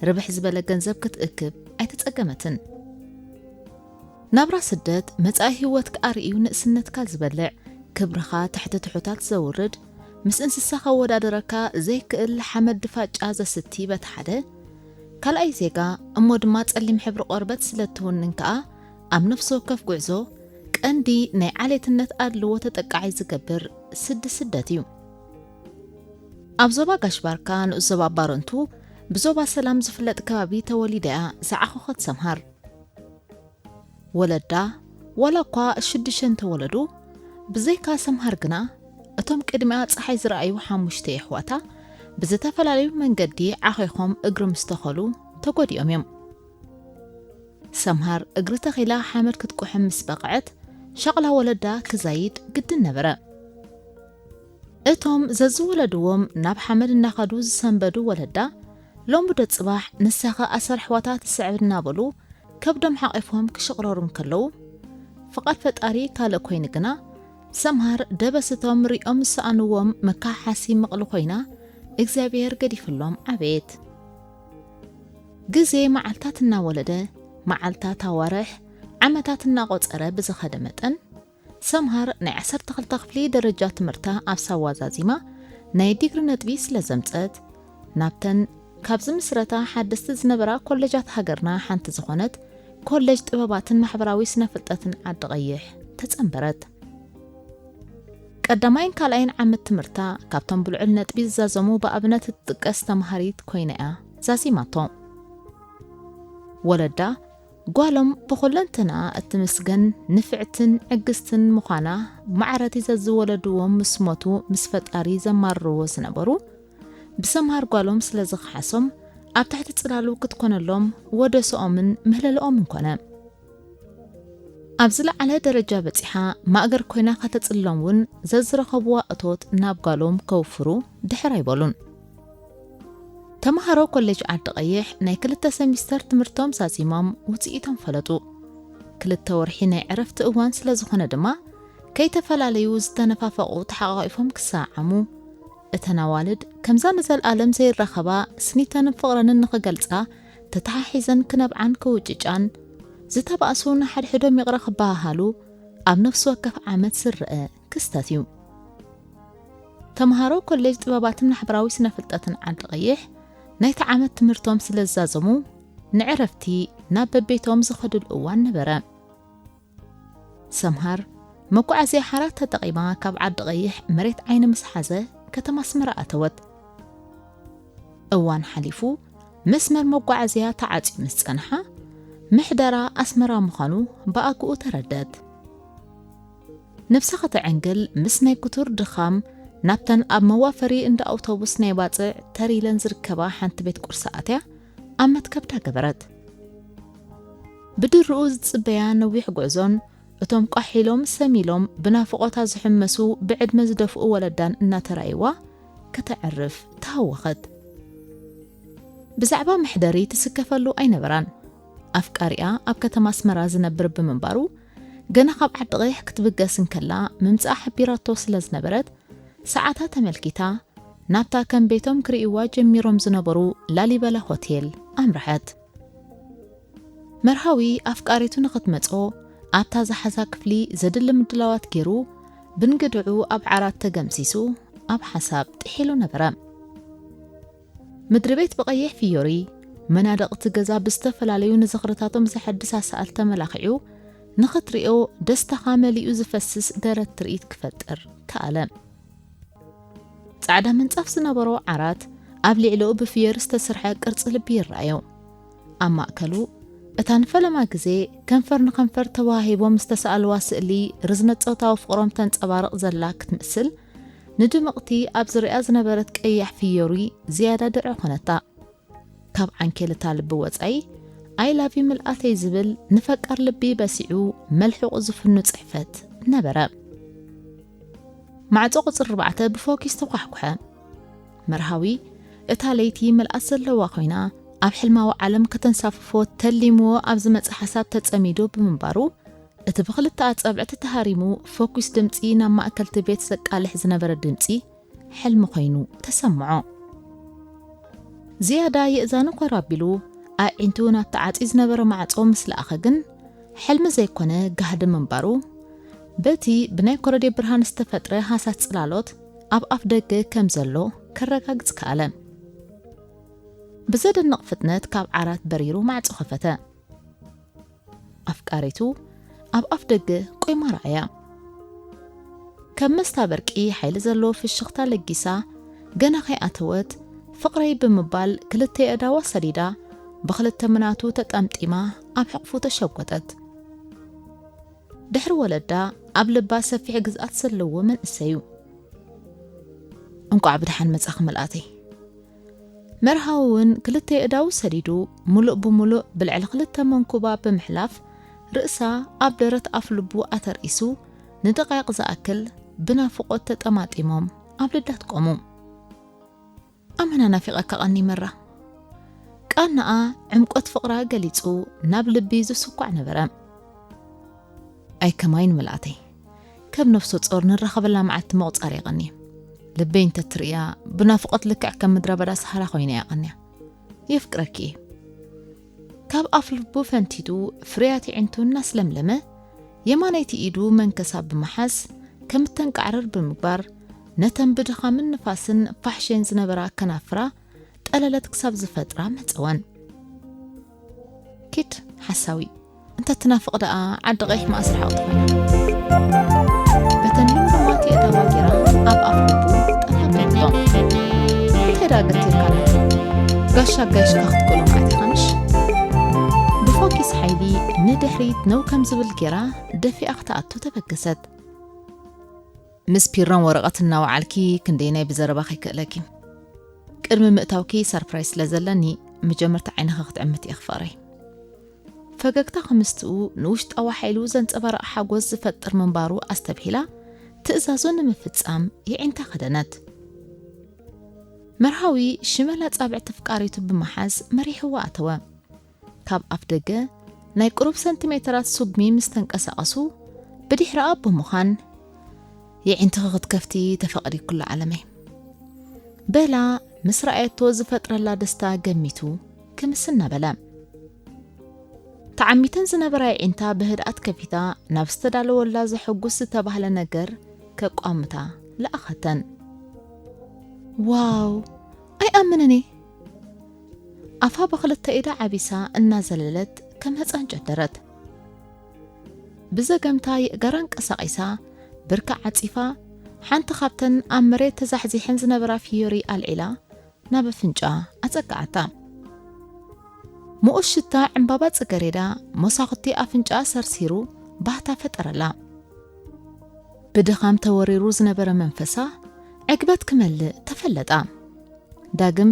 ርብሕ ዝበለ ገንዘብ ክትእክብ ኣይተጸገመትን። ናብራ ስደት መጻኢ ህይወትካ ኣርእዩ ንእስነትካ ዝበልዕ፣ ክብርኻ ትሕቲ ትሑታት ዘውርድ፣ ምስ እንስሳ ከወዳድረካ ዘይክእል ሓመድ ድፋጫ ዘስቲ በቲ ሓደ፣ ካልኣይ ዜጋ እሞ ድማ ጸሊም ሕብሪ ቆርበት ስለ እትውንን ከኣ ኣብ ነፍሲ ወከፍ ጉዕዞ ቀንዲ ናይ ዓሌትነት ኣድልዎ ተጠቃዒ ዝገብር ስዲ ስደት እዩ። ኣብ ዞባ ጋሽ ባርካ ንኡስ ዞባ ባረንቱ ብዞባ ሰላም ዝፍለጥ ከባቢ ተወሊዳ እያ ዝዓኾኸት ሰምሃር። ወለዳ ዋላ እኳ ሽዱሽተ እንተወለዱ፣ ብዘይካ ሰምሃር ግና እቶም ቅድሚኣ ጸሓይ ዝረኣዩ ሓሙሽተ የሕዋታ ብዝተፈላለዩ መንገዲ ዓኺኾም እግሪ ምስ ተኸሉ ተጎዲኦም እዮም። ሰምሃር እግሪ ተኺላ ሓመድ ክትቁሕም ምስ በቕዐት፣ ሻቕላ ወለዳ ክዛይድ ግድን ነበረ። እቶም ዘዝወለድዎም ናብ ሓመድ እናኸዱ ዝሰንበዱ ወለዳ፣ ሎሚ ዶ ጽባሕ ንሳኸ ኣሰር ኣሕዋታ ትስዕብ እናበሉ ከብዶም ሓቒፎም ክሽቕረሩ እንከለዉ፣ ፍቓድ ፈጣሪ ካልእ ኮይኑ ግና፣ ሰምሃር ደበስቶም ርእዮም ዝሰኣንዎም መካሓሲ ምቕሊ ኮይና እግዚኣብሔር ገዲፍሎም ዓበየት። ግዜ መዓልታት እናወለደ፣ መዓልታት ኣዋርሕ፣ ዓመታት እናቖጸረ ብዝኸደ መጠን፣ ሰምሃር ናይ ዓሰርተ ክልተ ክፍሊ ደረጃ ትምህርታ ኣብ ሳዋ ዛዚማ ናይ ዲግሪ ነጥቢ ስለ ዘምጸት፣ ናብተን ካብዚ ምስረታ ሓደስቲ ዝነበራ ኮሌጃት ሃገርና ሓንቲ ዝኾነት ኮሌጅ ጥበባትን ማሕበራዊ ስነ ፍልጠትን ዓዲ ቀይሕ ተጸንበረት። ቀዳማይን ካልኣይን ዓመት ትምህርታ ካብቶም ብልዑል ነጥቢ ዝዛዘሙ ብኣብነት እትጥቀስ ተምሃሪት ኮይና እያ ዛዚማቶ። ወለዳ ጓሎም ብኹለንተና እትምስገን ንፍዕትን ዕግስትን ምዃና ማዕረቲ ዘዝወለድዎም ምስ ሞቱ ምስ ፈጣሪ ዘማርርዎ ዝነበሩ ብሰምሃር ጓሎም ስለ ዝኸሓሶም ኣብ ትሕቲ ጽላሉ ክትኮነሎም ወደስኦምን ምህለልኦምን ኮነ። ኣብ ዝለዓለ ደረጃ በጺሓ ማእገር ኮይና ከተጽልሎም እውን ዘዝረኸብዋ እቶት ናብ ጓሎም ከውፍሩ ድሕር ኣይበሉን። ተምሃሮ ኮሌጅ ዓዲ ቀይሕ ናይ ክልተ ሰሚስተር ትምህርቶም ዛዚሞም ውጽኢቶም ፈለጡ። ክልተ ወርሒ ናይ ዕረፍቲ እዋን ስለ ዝኾነ ድማ ከይተፈላለዩ ዝተነፋፈቑ ተሓቋቒፎም ክሰዓዓሙ፣ እተን ኣዋልድ ከምዛ ንዘልኣለም ዘይራኸባ ስኒተንን ፍቕረንን ንኽገልጻ ተተሓሒዘን ክነብዓን ክውጭጫን፣ ዝተባእሱ ንሓድሕዶም ይቕረ ክበሃሃሉ ኣብ ነፍሲ ወከፍ ዓመት ዝረአ ክስተት እዩ። ተምሃሮ ኮሌጅ ጥበባትን ማሕበራዊ ስነ ፍልጠትን ዓዲ ቀይሕ ናይቲ ዓመት ትምህርቶም ስለ ዝዛዘሙ ንዕረፍቲ ናብ በቤቶም ዝኸዱሉ እዋን ነበረ። ሰምሃር መጓዓዝያ ሓራ ተጠቒማ ካብ ዓዲ ቀይሕ መሬት ዓይኒ ምስ ሓዘ ከተማ ኣስመራ ኣተወት። እዋን ሓሊፉ መስመር መጓዓዝያ ተዓጽዩ ምስ ጸንሓ፣ ምሕደራ ኣስመራ ምዃኑ ብኣግኡ ተረደት። ነብሳ ከተዐንግል ምስ ናይ ክቱር ድኻም ናብተን ኣብ መዋፈሪ እንዳ ኣውቶቡስ ናይ ባጽዕ ተር ኢለን ዝርከባ ሓንቲ ቤት ቁርሲ ኣትያ ኣብ መትከብዳ ገበረት። ብድርኡ ዝጽበያ ነዊሕ ጉዕዞን እቶም ቋሕ ኢሎም ሰም ኢሎም ብናፍቖታ ዝሕመሱ ብዕድመ ዝደፍኡ ወለዳን እናተራእይዋ ከተዕርፍ ተሃወኸት። ብዛዕባ መሕደሪ ትስከፈሉ ኣይነበራን። ኣፍቃሪኣ ኣብ ከተማ ኣስመራ ዝነብር ብምንባሩ፣ ገና ካብ ዓዲ ቐይሕ ክትብገስ እንከላ ምምጻኣ ሓቢራቶ ስለ ዝነበረት፣ ሰዓታ ተመልኪታ ናብታ ከም ቤቶም ክርእይዋ ጀሚሮም ዝነበሩ ላሊበላ ሆቴል ኣምርሐት። መርሃዊ ኣፍቃሪቱ ንኽትመጾ ኣብታ ዝሓዛ ክፍሊ ዘድሊ ምድላዋት ገይሩ፣ ብንግድዑ ኣብ ዓራት ተገምሲሱ ኣብ ሓሳብ ጥሒሉ ነበረ። ምድሪ ቤት ብቐይሕ ፍዮሪ፣ መናድቕ እቲ ገዛ ብዝተፈላለዩ ንዝኽርታቶም ዘሐድስ ኣሳእል ተመላኺዑ፣ ንኽትሪኦ ደስታኻ መሊኡ ዝፈስስ ደረት ትርኢት ክፈጥር ከኣለ። ጻዕዳ ምንጻፍ ዝነበሮ ዓራት ኣብ ልዕሊኡ ብፍዮሪ ዝተሰርሐ ቅርጺ ልቢ ይረኣዮ። ኣብ ማእከሉ እታ ንፈለማ ግዜ ከንፈር ንኸንፈር ተወሃሂቦም ዝተሳእልዋ ስእሊ ርዝነት ጾታዊ ፍቕሮም ተንጸባርቕ ዘላ ክትመስል፣ ንድምቕቲ ኣብ ዝሪኣ ዝነበረት ቀያሕ ፍዮሪ ዝያዳ ድርዒ ኾነታ። ካብ ዓንኬል እታ ልቢ ወጻኢ፣ "I love you ምልኣተይ" ዝብል ንፈቃር ልቢ በሲዑ መልሕቑ ዝፍኑ ጽሕፈት ነበረ። ማዕጾ ቁጽሪ ኣርባዕተ ብፎኪስ ተኳሕኩሐ። መርሃዊ፣ እታ ለይቲ ምልኣት ዘለዋ ኮይና፣ ኣብ ሕልማዊ ዓለም ከተንሳፍፎ ተሊምዎ ኣብ ዝመጸ ሓሳብ ተጸሚዱ ብምንባሩ፣ እቲ ብኽልተ ኣጻብዕቲ ተሃሪሙ ፎኪስ ድምጺ ናብ ማእከልቲ ቤት ዘቃልሕ ዝነበረ ድምጺ ሕልሚ ኮይኑ ተሰምዖ። ዝያዳ የእዛኑ ኮር ኣቢሉ ኣዒንቱ ናብ ተዓጽዩ ዝነበረ ማዕጾ ምስ ለኣኸ ግን፣ ሕልሚ ዘይኮነ ጋህዲ ምንባሩ፣ በቲ ብናይ ኮረዴ ብርሃን ዝተፈጥረ ሃሳስ ጽላሎት ኣብ ኣፍ ደገ ከም ዘሎ ከረጋግጽ ከኣለ። ብዘደንቕ ፍጥነት ካብ ዓራት በሪሩ ማዕጾ ከፈተ። ኣፍቃሪቱ ኣብ ኣፍ ደገ ቆይማ ረኣያ። ከም መስታ በርቂ ሓይሊ ዘለዎ ፍሽኽታ ለጊሳ፣ ገና ከይኣተወት፣ "ፍቕረይ" ብምባል ክልተ ኣእዳዋ ሰዲዳ፣ ብኽልተ ምናቱ ተጠምጢማ ኣብ ሕቕፉ ተሸጎጠት። ድሕሪ ወለዳ ኣብ ልባ ሰፊሕ ግዝኣት ዘለዎ መንእሰይ እዩ። "እንቋዕ ብደሓን መጻኺ ምልኣተይ።" መርሃዊ እውን ክልተ ኣእዳዉ ሰዲዱ፣ ሙሉእ ብሙሉእ ብልዕሊ ክልተ መንኩባ ብምሕላፍ፣ ርእሳ ኣብ ደረት ኣፍ ልቡ ኣተርኢሱ፣ ንደቃይቕ ዝኣክል ብናፍቖት ተጠማጢሞም ኣብ ልዳት ቆሙ። "ኣመና ናፊቐካ ቀኒ መራ!" ቃናኣ ዕምቆት ፍቕራ ገሊጹ ናብ ልቢ ዝስኳዕ ነበረ። "ኣይ ከማይን ምልኣተይ፣ ከም ነፍሰ ጾር ንራኸበላ መዓልቲ ምቑጻር የቐኒ። ልበይ እንተትርእያ፣ ብናፍቖት ልክዕ ከም ምድረ በዳ ሰሃራ ኮይና እያ ቀንያ። የፍቅረኪ እየ።" ካብ ኣፍ ልቡ ፈንቲቱ ፍርያት ኣዒንቱ እናስለምለመ፣ የማነይቲ ኢዱ መንከሳ ብምሓዝ፣ ከም እተንቃዕርር ብምግባር፣ ነተን ብድኻምን ንፋስን ፋሕሸን ዝነበራ ከናፍራ ጠለለት ክሳብ ዝፈጥራ መጸወን። "ኪድ ሓሳዊ፣ እንተ ትናፍቕ ደኣ ዓዲ ቀይሕ መኣስ ርሓቕ ትኾና?" በተን ልምሉማት የእዳዋ ጌራ ኣብ ኣፍ ልቡ ጠፋ ተብሎ። "እንታይ ደኣ ገቲርካና? ጋሻ ኣጋይሽካ ክትክእሎ መዓት ኢኻ ምሽ?" ብፎኪስ ሓይሊ ንድሕሪት ነው ከም ዝብል ጌራ ደፊኣ ክትኣቱ ተበገሰት። "ምስ ፒራን ወረቐት እናወዓልኪ ክንደየናይ ብዘረባ ከይክእለኪ? ቅድሚ ምእታውኪ ሰርፕራይዝ ስለ ዘለኒ፣ መጀመርታ ዓይንኺ ክትዕምት ኢኺ ፍቕረይ።" ፈገግታ ክምስትኡ ንውሽጣዊ ሓይሉ ዘንጸባርቕ ሓጎስ ዝፈጥር ምንባሩ ኣስተብሂላ፣ ትእዛዙ ንምፍጻም የዒንታ ከደነት። መርሃዊ ሽመል ኣጻብዕቲ ኣፍቃሪቱ ብምሓዝ መሪሕዋ ኣተወ። ካብ ኣፍ ደገ ናይ ቁሩብ ሰንቲሜተራት ሱግሚ ምስ ተንቀሳቐሱ፣ ብድሕሪኣ ብምዃን፣ "የዒንትኺ ክትከፍቲ ተፈቐዲ ኩሉ ዓለመይ?" በላ ምስ ረኣየቶ ዝፈጥረላ ደስታ ገሚቱ ክምስ እናበለ። ተዓሚተን ዝነበራ የዒንታ ብህድኣት ከፊታ ናብ ዝተዳለወላ ዘሐጉስ ዝተባህለ ነገር ከቋምታ ለኣኸተን። "ዋው! ኣይኣምንን እየ!" ኣፋ ብኽልተ ኢዳ ዓቢሳ እናዘለለት ከም ህጻን ጨደረት። ብዘገምታ የእጋራ ኣንቀሳቒሳ፣ ብርካ ዓጺፋ፣ ሓንቲ ካብተን ኣብ መሬት ተዛሕዚሐን ዝነበራ ፍዮሪ ኣልዒላ ናብ ኣፍንጫ ኣጸግዓታ። ምኡዝ ሽታ ዕምባባ ጽገሬዳ ሞሳኹቲ ኣፍንጫኣ ሰርሲሩ ባህታ ፈጠረላ። ብድኻም ተወሪሩ ዝነበረ መንፈሳ ዕግበት ክመልእ ተፈለጣ። ዳግም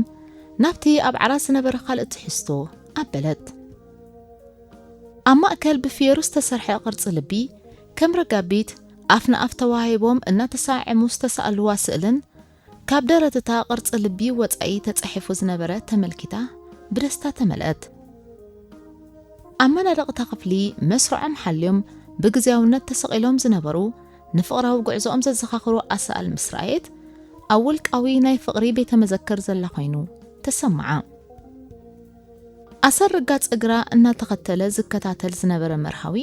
ናብቲ ኣብ ዓራት ዝነበረ ካልእ ትሕዝቶ ኣበለት። ኣብ ማእከል ብፍየሩ ዝተሰርሐ ቅርጺ ልቢ ከም ረጋቢት ኣፍ ንኣፍ ተዋሂቦም እናተሳዕሙ ዝተሳእልዋ ስእልን ካብ ደረት እታ ቅርጺ ልቢ ወጻኢ ተጻሒፉ ዝነበረ ተመልኪታ ብደስታ ተመልአት። ኣብ መናድቕ እታ ክፍሊ መስርዖም ሓልዮም ብግዝያውነት ተሰቒሎም ዝነበሩ ንፍቕራዊ ጉዕዞኦም ዘዘኻኽሩ ኣሳእል ምስ ረኣየት፣ ኣብ ውልቃዊ ናይ ፍቕሪ ቤተ መዘክር ዘላ ኮይኑ ተሰምዓ። ኣሰር ርጋጽ እግራ እናተኸተለ ዝከታተል ዝነበረ መርሃዊ፣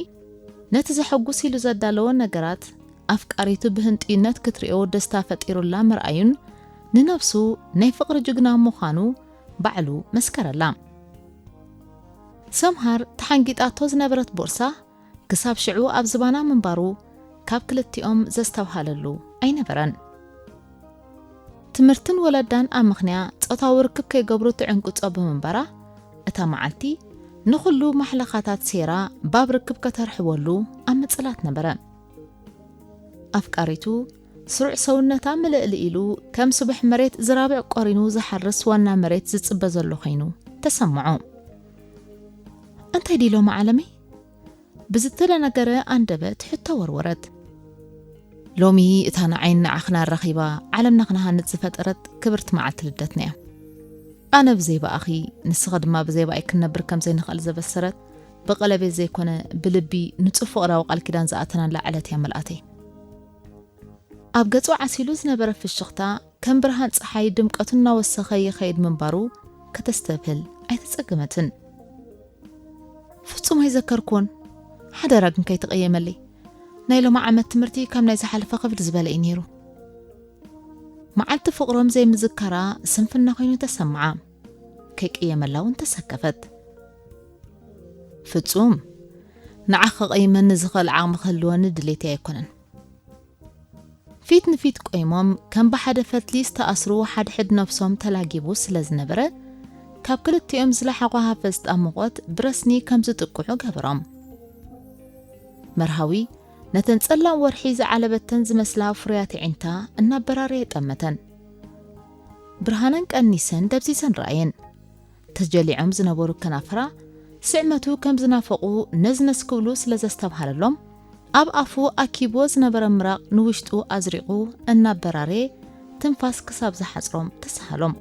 ነቲ ዘሐጉስ ኢሉ ዘዳለዎ ነገራት ኣፍቃሪቱ ብህንጥዩነት ክትሪኦ ደስታ ፈጢሩላ ምርኣዩን ንነብሱ ናይ ፍቕሪ ጅግና ምዃኑ ባዕሉ መስከረላ። ሰምሃር ተሓንጊጣቶ ዝነበረት ቦርሳ ክሳብ ሽዑ ኣብ ዝባና ምንባሩ ካብ ክልቲኦም ዘስተብሃለሉ ኣይነበረን። ትምህርትን ወለዳን ኣምኽንያ ጾታዊ ርክብ ከይገብሩ ትዕንቅጾ ብምንባራ፣ እታ መዓልቲ ንኹሉ ማሕለኻታት ሴራ ባብ ርክብ ከተርሕወሉ ኣብ ምጽላት ነበረ። ኣፍቃሪቱ ስሩዕ ሰውነታ ምልእልእ ኢሉ ከም ስቡሕ መሬት ዝራብዕ ቆሪኑ ዝሓርስ ዋና መሬት ዝጽበ ዘሎ ኮይኑ ተሰምዖ። እንታይ ድዩ ሎሚ ዓለመይ? ብዝተደናገረ ኣንደበት ሕቶ ወርወረት። ሎሚ እታ ንዓይን ንዓኽን ኣራኺባ ዓለምና ክንሃንጽ ዝፈጠረት ክብርቲ መዓልቲ ልደትና እያ። ኣነ ብዘይ ብኣኺ፣ ንስኺ ድማ ብዘይ ብኣይ ክንነብር ከም ዘይንኽእል ዘበሰረት፣ ብቐለቤት ዘይኮነ ብልቢ ንጹህ ፍቕራዊ ቃል ኪዳን ዝኣተናላ ዕለት እያ ምልኣተይ። ኣብ ገጹ ዓሲሉ ዝነበረ ፍሽኽታ ከም ብርሃን ጸሓይ ድምቀቱ እናወሰኸ ይኸይድ ምንባሩ ከተስተብህል ኣይተጸገመትን። ፍጹም ኣይዘከርኩዎን። ሓደራ ግን ከይትቕየመለይ። ናይ ሎሚ ዓመት ትምህርቲ ካብ ናይ ዝሓለፈ ክብድ ዝበለ እዩ ነይሩ። መዓልቲ ፍቕሮም ዘይምዝካራ ስንፍና ኮይኑ ተሰምዓ። ከይቅየመላ እውን ተሰከፈት። ፍጹም፣ ንዓኺ ክቕይመኒ ዝኽእል ዓቕሚ ክህልወኒ ድሌተይ ኣይኮነን። ፊት ንፊት ቆይሞም ከም ብሓደ ፈትሊ ዝተኣስሩ ሓድሕድ ነብሶም ተላጊቡ ስለ ዝነበረ፣ ካብ ክልቲኦም ዝለሓቖ ሃፈስታ ሙቐት ብረስኒ ከም ዝጥቅዑ ገበሮም። መርሃዊ ነተን ጸላም ወርሒ ዝዓለበተን ዝመስላ ፍሩያት ኣዒንታ እናበራረየ ጠመተን። ብርሃነን ቀኒሰን ደብዚዘን ረኣየን። ተጀሊዖም ዝነበሩ ከናፍራ ስዕመቱ ከም ዝናፈቑ ነዝነዝ ክብሉ ስለ ዘስተብሃለሎም፣ ኣብ ኣፉ ኣኪብዎ ዝነበረ ምራቕ ንውሽጡ ኣዝሪቑ እናበራረየ ትንፋስ ክሳብ ዝሓጽሮም ተሳሃሎም።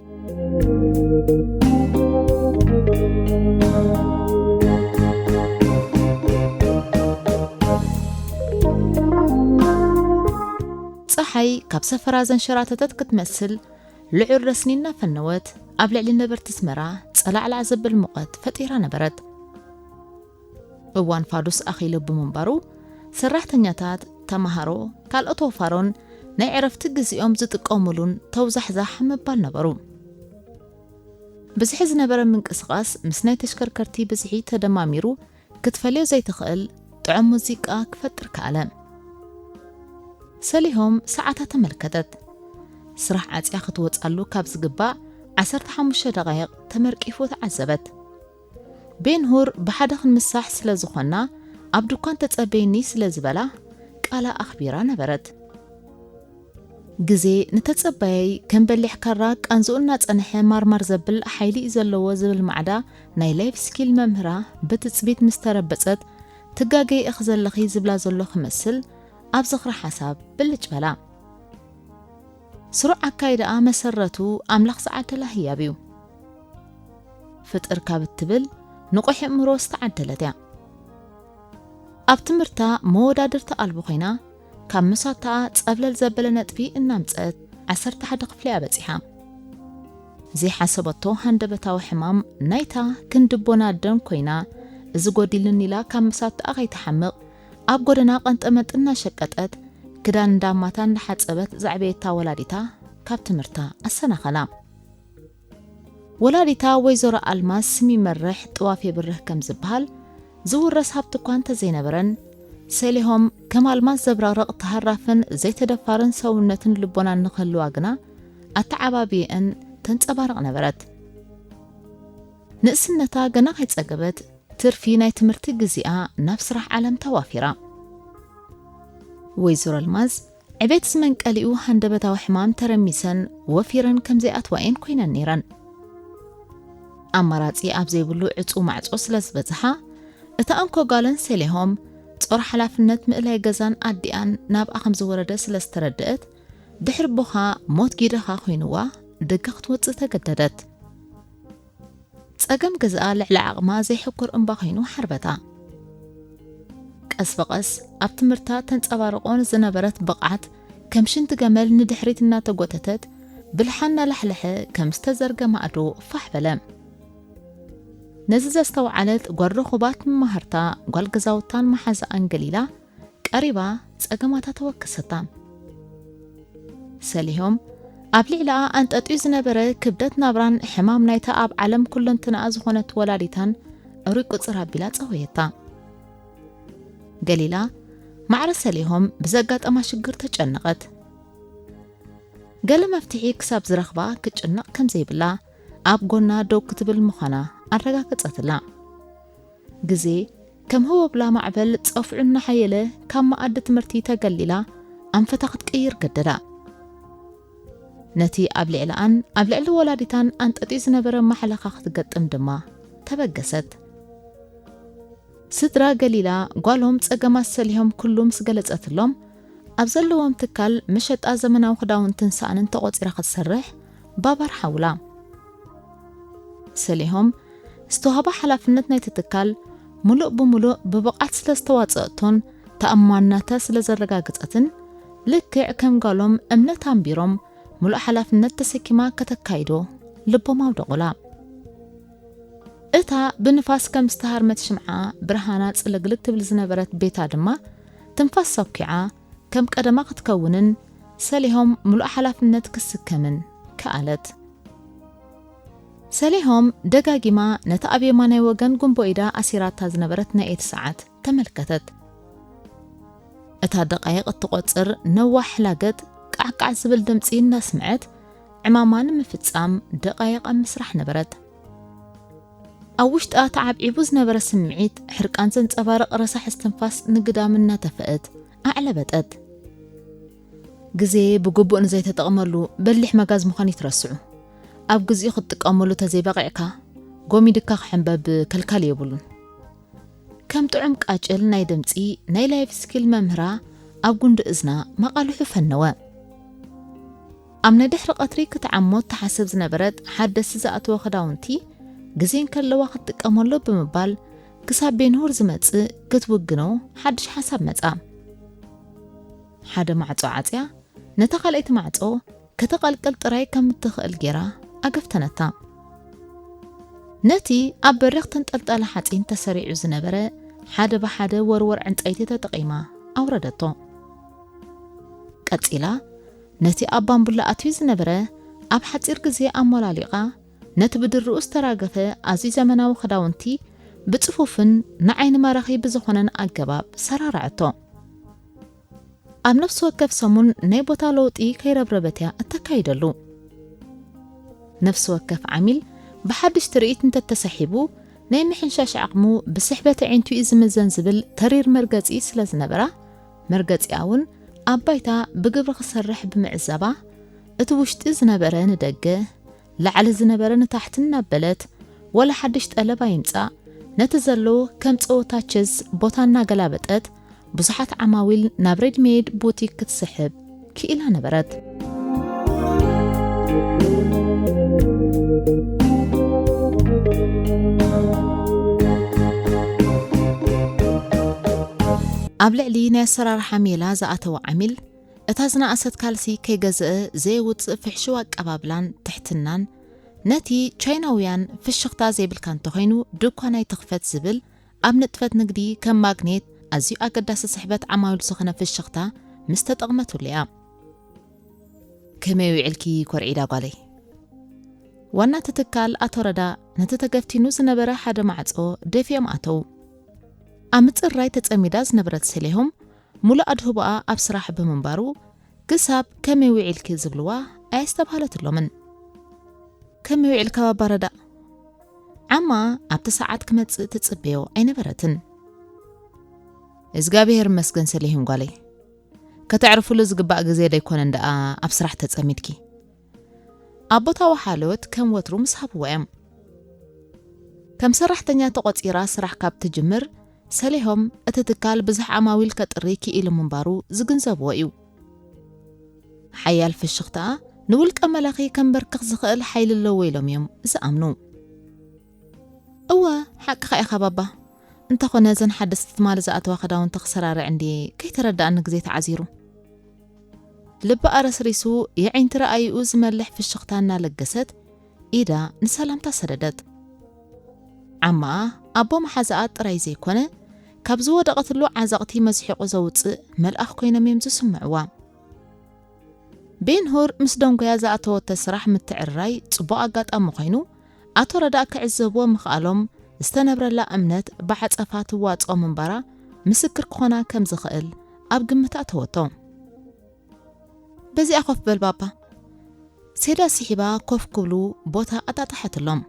ጸሓይ ካብ ሰፈራ ዘንሸራተተት ክትመስል፣ ልዑል ረስኒ እናፈነወት ኣብ ልዕሊ ነበርቲ ኣስመራ ጸላዕላዕ ዘብል ሙቐት ፈጢራ ነበረት። እዋን ፋዱስ ኣኺሉ ብምንባሩ፣ ሰራሕተኛታት፣ ተማሃሮ፣ ካልኦት ወፋሮን ናይ ዕረፍቲ ግዜኦም ዝጥቀሙሉን ተውዛሕዛሕ ምባል ነበሩ። ብዝሒ ዝነበረ ምንቅስቓስ ምስ ናይ ተሽከርከርቲ ብዝሒ ተደማሚሩ ክትፈልዮ ዘይትኽእል ጥዑም ሙዚቃ ክፈጥር ከኣለ። ሰሊሆም ሰዓታ ተመልከተት። ስራሕ ዓጽያ ክትወጻሉ ካብ ዝግባእ ዓሰርተ ሓሙሽተ ደቓይቕ ተመርቂፉ ተዓዘበት። ቤንሁር ብሓደ ክንምሳሕ ስለ ዝኾና ኣብ ድኳን ተጸበይኒ ስለ ዝበላ ቃላ ኣኽቢራ ነበረት። ግዜ ንተጸባያይ ከም በሊሕ ካራ ቃንዝኡ እናጸንሐ ማርማር ዘብል ሓይሊ እዩ ዘለዎ ዝብል ማዕዳ ናይ ላይፍ ስኪል መምህራ ብትጽቢት ምስ ተረበጸት፣ ትጋገይ ኢኺ ዘለኺ ዝብላ ዘሎ ክመስል ኣብ ዝኽሪ ሓሳብ ብልጭ በላ። ስሩዕ ኣካይዳኣ መሰረቱ ኣምላኽ ዝዓደላ ህያብ እዩ። ፍጥር ካብ እትብል ንቑሕ ኣእምሮ ዝተዓደለት እያ። ኣብ ትምህርታ መወዳድርቲ ኣልቦ ኮይና፣ ካብ መሳታኣ ጸብለል ዘበለ ነጥቢ እናምጸት ዓሰርተ ሓደ ክፍሊ እያ በጺሓ። ዘይሓሰበቶ ሃንደበታዊ ሕማም ናይታ ክንዲ ቦና ደም ኮይና፣ እዚ ጎዲልኒ ኢላ ካብ መሳታኣ ከይትሓምቕ ኣብ ጎደና ቀንጠመንጢ እናሸቀጠት፣ ክዳን እንዳማታ እንዳሓጸበት ዘዕበየታ ወላዲታ ካብ ትምህርታ ኣሰናኸላ። ወላዲታ ወይዘሮ ኣልማዝ ስም ይመርሕ ጥዋፍ የብርህ ከም ዝበሃል፣ ዝውረስ ሃብቲ እኳ እንተዘይነበረን፣ ሰሊሆም ከም ኣልማዝ ዘብረቕርቕ ተሃራፍን ዘይተደፋርን ሰውነትን ልቦናን ንኽህልዋ ግና ኣተዓባብየአን ተንጸባርቕ ነበረት። ንእስነታ ገና ከይጸገበት ትርፊ ናይ ትምህርቲ ግዜኣ ናብ ስራሕ ዓለም ተዋፊራ። ወይዘሮ ኣልማዝ ዕቤት ዝመንቀሊኡ ሃንደበታዊ ሕማም ተረሚሰን ወፊረን ከም ዘይኣትዋ እየን ኮይነን ነይረን። ኣማራጺ ኣብ ዘይብሉ ዕጹው ማዕጾ ስለ ዝበጽሓ፣ እታ እንኮ ጓለን ሰሊሆም ጾር ሓላፍነት ምእላይ ገዛን ኣዲኣን ናብኣ ከም ዝወረደ ስለ ዝተረድአት፣ ድሕሪ ቦኻ ሞት ጊደኻ ኮይንዋ ደገ ክትወጽእ ተገደደት። ጸገም ገዛኣ ልዕሊ ዓቕማ ዘይሕኩር እምባ ኮይኑ ሓርበታ። ቀስ ብቐስ ኣብ ትምህርታ ተንጸባርቆ ዝነበረት ብቕዓት ከም ሽንቲ ገመል ንድሕሪት እናተጎተተት ብልሓ እናላሕለሐ ከም ዝተዘርገ ማዕዶ ፋሕ በለ። ነዚ ዘስተውዓለት ጓል ርኹባት መማህርታ ጓል ገዛውታን መሓዛኣን ገሊላ ቀሪባ ጸገማታ ተወከሰታ። ሰሊሆም ኣብ ልዕሊኣ ኣንጠጥዩ ዝነበረ ክብደት ናብራን ሕማም ናይታ ኣብ ዓለም ኩለንትናኣ ዝኾነት ወላዲታን ሩይ ቁጽር ኣቢላ ጸወየታ። ገሊላ ማዕረ ሰሊሆም ብዘጋጠማ ሽግር ተጨነቐት። ገለ መፍትሒ ክሳብ ዝረኽባ ክጭነቕ ከም ዘይብላ ኣብ ጎና ደው ክትብል ምዃና ኣረጋገጸትላ። ግዜ ከም ህወብላ ማዕበል ጸፍዑ እናሓየለ ካብ መኣዲ ትምህርቲ ተገሊላ ኣንፈታ ክትቅይር ገደዳ። ነቲ ኣብ ልዕሊኣን ኣብ ልዕሊ ወላዲታን ኣንጠጥዩ ዝነበረ ማሕለኻ ክትገጥም ድማ ተበገሰት። ስድራ ገሊላ ጓሎም ጸገማት ሰሊሆም ኩሉ ምስ ገለጸትሎም፣ ኣብ ዘለዎም ትካል መሸጣ ዘመናዊ ክዳውንትን ሳእንን ተቖጺራ ክትሰርሕ ባባር ሓውላ። ሰሊሆም ዝተዋህባ ሓላፍነት ናይቲ ትካል ምሉእ ብምሉእ ብብቕዓት ስለ ዝተዋጸአቶን ተኣማንነታ ስለ ዘረጋገጸትን፣ ልክዕ ከም ጓሎም እምነት ኣንቢሮም ምሉእ ሓላፍነት ተሰኪማ ከተካይዶ ልቦም ኣውደቑላ። እታ ብንፋስ ከም ዝተሃርመት ሽምዓ ብርሃና ጽልግልግ ትብል ዝነበረት ቤታ ድማ ትንፋስ ሰኪዓ ከም ቀደማ ክትከውንን ሰሊሆም ምሉእ ሓላፍነት ክስከምን ከኣለት። ሰሊሆም ደጋጊማ ነታ ኣብ የማናይ ወገን ጉንቦ ኢዳ ኣሲራታ ዝነበረት ናይ ኢድ ሰዓት ተመልከተት። እታ ደቓይቕ እትቖጽር ነዋሕ ላገጥ ቃዕቃዕ ዝብል ድምጺ እናስምዐት ዕማማ ንምፍጻም ደቓይቕ ኣብ ምስራሕ ነበረት። ኣብ ውሽጣ ተዓብዒቡ ዝነበረ ስምዒት ሕርቃን ዘንጸባርቕ ረሳሕ እስትንፋስ ንግዳም እናተፈአት ኣዕለበጠት። ግዜ ብግቡእ ንዘይተጠቕመሉ በሊሕ መጋዝ ምዃን ይትረስዑ። ኣብ ግዚኡ ክትጥቀመሉ ተዘይበቒዕካ ጎሚድካ ክሕንበብ ከልካል የብሉን። ከም ጥዑም ቃጭል ናይ ድምጺ ናይ ላይፍ ስኪል መምህራ ኣብ ጉንዲ እዝና መቓልሑ ፈነወ። ኣብ ናይ ድሕሪ ቀትሪ ክትዓሞ ትሓስብ ዝነበረት ሓደስቲ ዝኣተወ ክዳውንቲ ግዜ እንከለዋ ክትጥቀመሉ ብምባል ክሳብ ቤንሁር ዝመጽእ ክትውግኖ ሓድሽ ሓሳብ መጻ። ሓደ ማዕጾ ዓጽያ ነታ ካልኣይቲ ማዕጾ ከተቐልቅል ጥራይ ከም እትኽእል ጌራ ኣገፍተነታ። ነቲ ኣብ በሪኽ ተንጠልጣሊ ሓጺን ተሰሪዑ ዝነበረ ሓደ ብሓደ ወርወር ዕንጸይቲ ተጠቒማ ኣውረደቶ። ቀጺላ ነቲ ኣብ ባምቡላ ኣትዩ ዝነበረ ኣብ ሓጺር ግዜ ኣሞላሊቓ ነቲ ብድርኡ ዝተራገፈ ኣዝዩ ዘመናዊ ክዳውንቲ ብጽፉፍን ንዓይኒ ማራኺ ብዝኾነን ኣገባብ ሰራርዐቶ። ኣብ ነፍሲ ወከፍ ሰሙን ናይ ቦታ ለውጢ ከይረብረበት እያ እተካይደሉ። ነፍሲ ወከፍ ዓሚል ብሓድሽ ትርኢት እንተተሳሒቡ ናይ ምሕንሻሽ ዓቕሙ ብስሕበት ኣዒንቱ እዩ ዝምዘን ዝብል ተሪር መርገጺ ስለ ዝነበራ፣ መርገጺኣ እውን ኣብ ባይታ ብግብሪ ክሰርሕ ብምዕዛባ፣ እቲ ውሽጢ ዝነበረ ንደገ፣ ላዕሊ ዝነበረ ንታሕቲ እናበለት፣ ወላ ሓድሽ ጠለብ ኣይምጻእ፣ ነቲ ዘሎ ከም ጸወታ ቸዝ ቦታ እናገላበጠት፣ ብዙሓት ዓማዊል ናብ ሬድሜድ ቡቲክ ክትስሕብ ክኢላ ነበረት። ኣብ ልዕሊ ናይ ኣሰራርሓ ሜላ ዝኣተወ ዓሚል፣ እታ ዝነኣሰት ካልሲ ከይገዝአ ዘየውጽእ ፍሕሽው ኣቀባብላን ትሕትናን፣ ነቲ ቻይናውያን ፍሽኽታ ዘይብልካ እንተኾይኑ ድኳን ኣይትኽፈት ዝብል ኣብ ንጥፈት ንግዲ ከም ማግኔት ኣዝዩ ኣገዳሲ ስሕበት ዓማዊል ዝኾነ ፍሽኽታ ምስ ተጠቕመትሉ እያ። ከመይ ውዒልኪ ኮርዒዳ ጓለይ? ዋና እቲ ትካል ኣቶ ረዳ ነቲ ተገፍቲኑ ዝነበረ ሓደ ማዕጾ ደፊኦም ኣተው። ኣብ ምጽራይ ተጸሚዳ ዝነበረት ሰሊሆም፣ ሙሉእ ኣድህቦኣ ኣብ ስራሕ ብምንባሩ፣ ክሳብ "ከመይ ውዒልኪ?" ዝብልዋ ኣየስተብሃለትሎምን። "ከመይ ውዒልካ ባባ ረዳ?" ዓማ ኣብቲ ሰዓት ክመጽእ ትጽበዮ ኣይነበረትን። እግዚኣብሔር ይመስገን ሰሊሆም ጓለይ። ከተዕርፍሉ ዝግባእ ግዜ ደይኮነን ደኣ ኣብ ስራሕ ተጸሚድኪ። ኣብ ቦታዊ ሓልዮት ከም ወትሩ ምስ ሃብዋ እዮም። ከም ሰራሕተኛ ተቖጺራ ስራሕ ካብ ትጅምር፣ ሰሊሆም እቲ ትካል ብዙሕ ዓማዊል ከጥሪ ክኢሉ ምንባሩ ዝግንዘብዎ እዩ። ሓያል ፍሽኽታ ንውልቀ መላኺ ከንበርክኽ ዝኽእል ሓይሊ ኣለዎ ኢሎም እዮም ዝኣምኑ። እወ፣ ሓቅኻ ኢኻ ባባ። እንተኾነ እዘን ሓደስቲ ትማሊ ዝኣተዋ ክዳውንቲ ክሰራርዕ እንዲ ከይተረዳእኒ ግዜ ተዓዚሩ። ልቢ ኣረስሪሱ የዒንቲ ረኣይኡ ዝመልሕ ፍሽኽታ እናለገሰት ኢዳ ንሰላምታ ሰደደት። ዓማኣ ኣቦ መሓዛኣ ጥራይ ዘይኮነ፣ ካብ ዝወደቐትሉ ዓዘቕቲ መዝሒቑ ዘውጽእ መልኣኽ ኮይኖም እዮም ዝስምዕዋ። ቤንሁር ምስ ደንጎያ ዝኣተወቶ ስራሕ ምትዕርራይ ጽቡቕ ኣጋጣሚ ኮይኑ፣ ኣቶ ረዳእ ክዕዘብዎ ምኽኣሎም ዝተነብረላ እምነት ብዓጸፋ ትዋጽኦ ምንባራ ምስክር ክኾና ከም ዝኽእል ኣብ ግምት ኣተወቶ። በዚኣ ኮፍ በል ባባ። ሴዳ ስሒባ ኮፍ ክብሉ ቦታ ኣጣጣሐትሎም።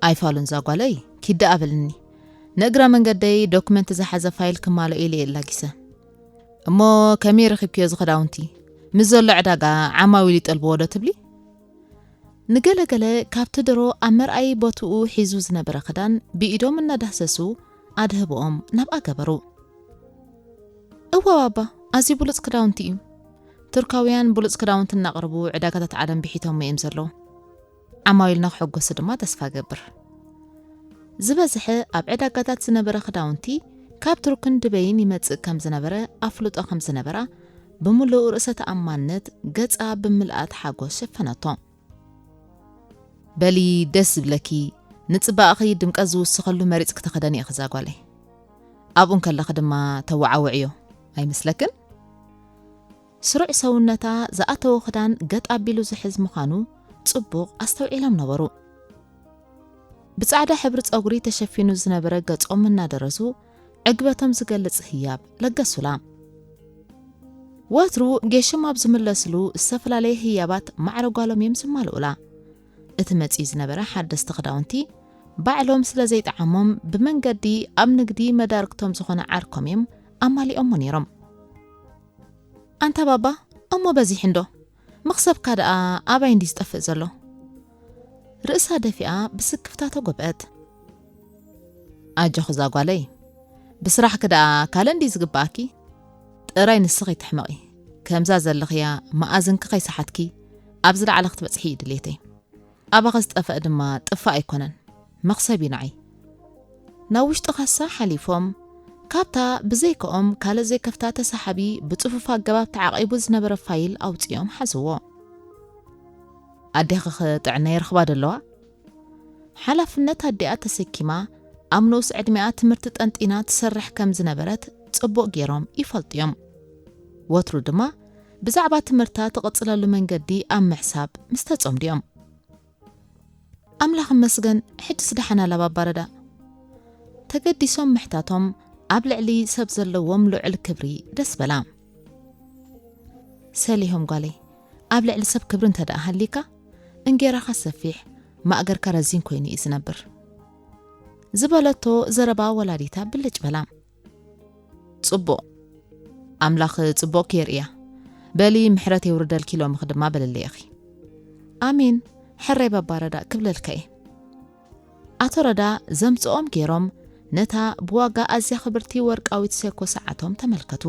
ኣይፋሉን ዛጓለይ፣ ኪድ ኣበልኒ። ንእግረ መንገደይ ዶክመንት ዝሓዘ ፋይል ክማልኦ ኢለ እየ ላጊሰ። እሞ ከመይ ረኺብክዮ እዚ ክዳውንቲ? ምስ ዘሎ ዕዳጋ ዓማዊል ይጠልብዎ ዶ ትብሊ? ንገለገለ ካብቲ ድሮ ኣብ መርኣዪ ቦትኡ ሒዙ ዝነበረ ክዳን ብኢዶም እናዳህሰሱ ኣድህቦኦም ናብኣ ገበሩ። እወ ባባ፣ ኣዝዩ ብሉጽ ክዳውንቲ እዩ። ቱርካውያን ብሉጽ ክዳውንቲ እናቕረቡ ዕዳጋታት ዓለም ብሒቶሞ እዮም ዘለዉ። ዓማዊልና ክሕጎሱ ድማ ተስፋ እገብር። ዝበዝሐ ኣብ ዕዳጋታት ዝነበረ ክዳውንቲ ካብ ቱርክን ድበይን ይመጽእ ከም ዝነበረ ኣፍልጦ ከም ዝነበራ ብምሉእ ርእሰ ተኣማንነት ገጻ ብምልኣት ሓጎስ ሸፈነቶ። በሊ ደስ ዝብለኪ፣ ንጽባቐኺ ድምቀት ዝውስኸሉ መሪጽኪ ተኸደኒ ኢኺ እዛ ጓለይ። ኣብኡ እንከለኺ ድማ ተወዓውዕዮ ኣይመስለክን? ስሩዕ ሰውነታ ዝኣተወ ክዳን ገጥ ኣቢሉ ዝሕዝ ምዃኑ ጽቡቕ ኣስተውዒሎም ነበሩ። ብጻዕዳ ሕብሪ ጸጉሪ ተሸፊኑ ዝነበረ ገጾም እናደረሱ ዕግበቶም ዝገልጽ ህያብ ለገሱላ። ወትሩ ጌሽም ኣብ ዝምለስሉ ዝተፈላለየ ህያባት ማዕረ ጓሎም እዮም ዝማልኡላ። እቲ መጺኡ ዝነበረ ሓደስቲ ክዳውንቲ ባዕሎም ስለ ዘይጠዓሞም ብመንገዲ ኣብ ንግዲ መዳርግቶም ዝኾነ ዓርኮም እዮም ኣማሊኦሞ ነይሮም። ኣንታ ባባ፣ እሞ በዚሑ እንዶ? መኽሰብካ ደኣ ኣባይ እንዲ ዝጠፍእ ዘሎ? ርእሳ ደፊኣ ብስክፍታ ተጎብአት። ኣጆኺ እዛ ጓለይ፣ ብስራሕኪ ደኣ ካልእ እንዲ ዝግብኣኪ? ጥራይ ንስኺ ትሕመቒ። ከምዛ ዘለኽያ መኣዝንኪ ከይሰሓትኪ ኣብ ዝለዓለ ክትበጽሒ እዩ ድሌተይ። ኣባኺ ዝጠፍአ ድማ ጥፋእ ኣይኮነን፣ መኽሰብ እዩ ንዓይ። ናብ ውሽጢ ካሳ ሓሊፎም፣ ካብታ ብዘይከኦም ካልእ ዘይከፍታ ተሳሓቢ ብጽፉፍ ኣገባብ ተዓቒቡ ዝነበረ ፋይል ኣውጺኦም ሓዝዎ። ኣዴኺኸ ጥዕና የርኽባ ዶ ኣለዋ? ሓላፍነት ኣዲኣ ተሰኪማ ኣብ ንኡስ ዕድሚኣ ትምህርቲ ጠንጢና ትሰርሕ ከም ዝነበረት ጽቡቕ ገይሮም ይፈልጡ እዮም። ወትሩ ድማ ብዛዕባ ትምህርታ ትቕጽለሉ መንገዲ ኣብ ምሕሳብ ምስ ተጸምዱ እዮም። ኣምላኽ እመስገን፣ ሕጅስ ደሓን ኣላ ባባ ረዳ። ተገዲሶም ምሕታቶም ኣብ ልዕሊ ሰብ ዘለዎም ልዑል ክብሪ ደስ በላ። ሰሊሆም ጓለይ፣ ኣብ ልዕሊ ሰብ ክብሪ እንተ ደኣ ሃሊካ፣ እንጌራኻ ሰፊሕ፣ ማእገርካ ረዚን ኮይኑ እዩ ዝነብር። ዝበለቶ ዘረባ ወላዲታ ብልጭ በላ። ጽቡቕ። ኣምላኽ ጽቡቕኪ የርእያ። በሊ ምሕረት የውርደልኪ ሎምኺ ድማ በልለይ ኢኺ። ኣሜን። ሕራይ ባባ ረዳ ክብለልካ እየ። ኣቶ ረዳ ዘምጽኦም ገይሮም ነታ ብዋጋ ኣዝያ ክብርቲ ወርቃዊት ሴኮ ሰዓቶም ተመልከቱ።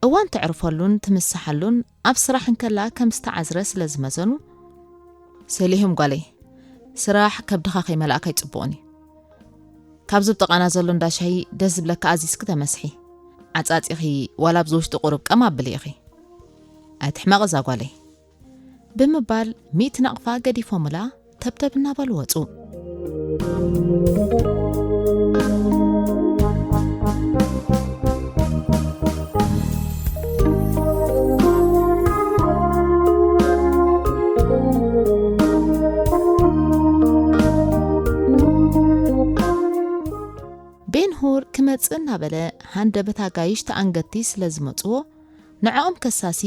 እዋን ተዕርፈሉን ትምስሓሉን ኣብ ስራሕ እንከላ ከም ዝተዓዝረ ስለ ዝመዘኑ፣ ሰሊሆም ጓለይ፣ ስራሕ ከብድኻ ከይመላእካ ኣይጽቡቕን እዩ። ካብዚ ብጥቓና ዘሎ እንዳ ሻሂ ደስ ዝብለካ ኣዚዝኪ ተመስሒ። ዓጻጺኺ ዋላ ኣብዚ ውሽጢ ቁሩብ ቀም ኣብሊ ኢኺ። ኣይትሕመቒ እዛ ጓለይ። ብምባል ሚእቲ ናቕፋ ገዲፎምላ ተብተብ እናበሉ ወጹ። ቤንሁር ክመጽእ እናበለ ሃንደበት ኣጋይሽ ተኣንገድቲ ስለ ዝመጽዎ፣ ንዕኦም ከሳሲ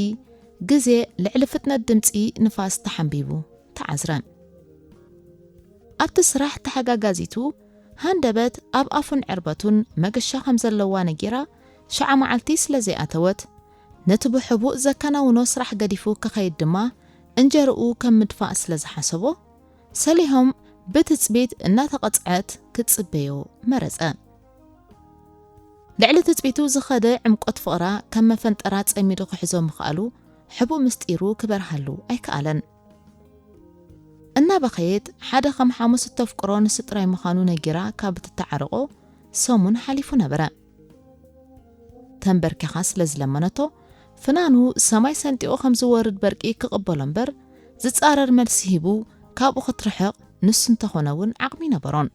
ግዜ ልዕሊ ፍጥነት ድምጺ ንፋስ ተሓንቢቡ ተዓዝረ። ኣብቲ ስራሕ ተሓጋጋዚቱ ሃንደበት ኣብ ኣፉን ዕርበቱን መገሻ ከም ዘለዋ ነጊራ፣ ሽዓ መዓልቲ ስለ ዘይኣተወት፣ ነቲ ብሕቡእ ዘከናውኖ ስራሕ ገዲፉ ክኸይድ ድማ እንጀርኡ ከም ምድፋእ ስለ ዝሓሰቦ፣ ሰሊሆም ብትጽቢት እናተቐጽዐት ክትጽበዮ መረጸ። ልዕሊ ትጽቢቱ ዝኸደ ዕምቆት ፍቕራ ከም መፈንጠራ ጸሚዱ ክሕዞ ምኽኣሉ፣ ሕቡእ ምስጢሩ ክበርሃሉ ኣይከኣለን። እናበኸየት፣ ሓደ ከም ሓሙስ እተፍቅሮ ንሱ ጥራይ ምዃኑ ነጊራ ካብ እትተዓርቆ ሰሙን ሓሊፉ ነበረ። ተንበርኪኻ ስለ ዝለመነቶ፣ ፍናኑ ሰማይ ሰንጢቑ ከም ዝወርድ በርቂ ክቕበሎ እምበር፣ ዝጻረር መልሲ ሂቡ ካብኡ ክትርሕቕ ንሱ እንተኾነ እውን ዓቕሚ ነበሮን።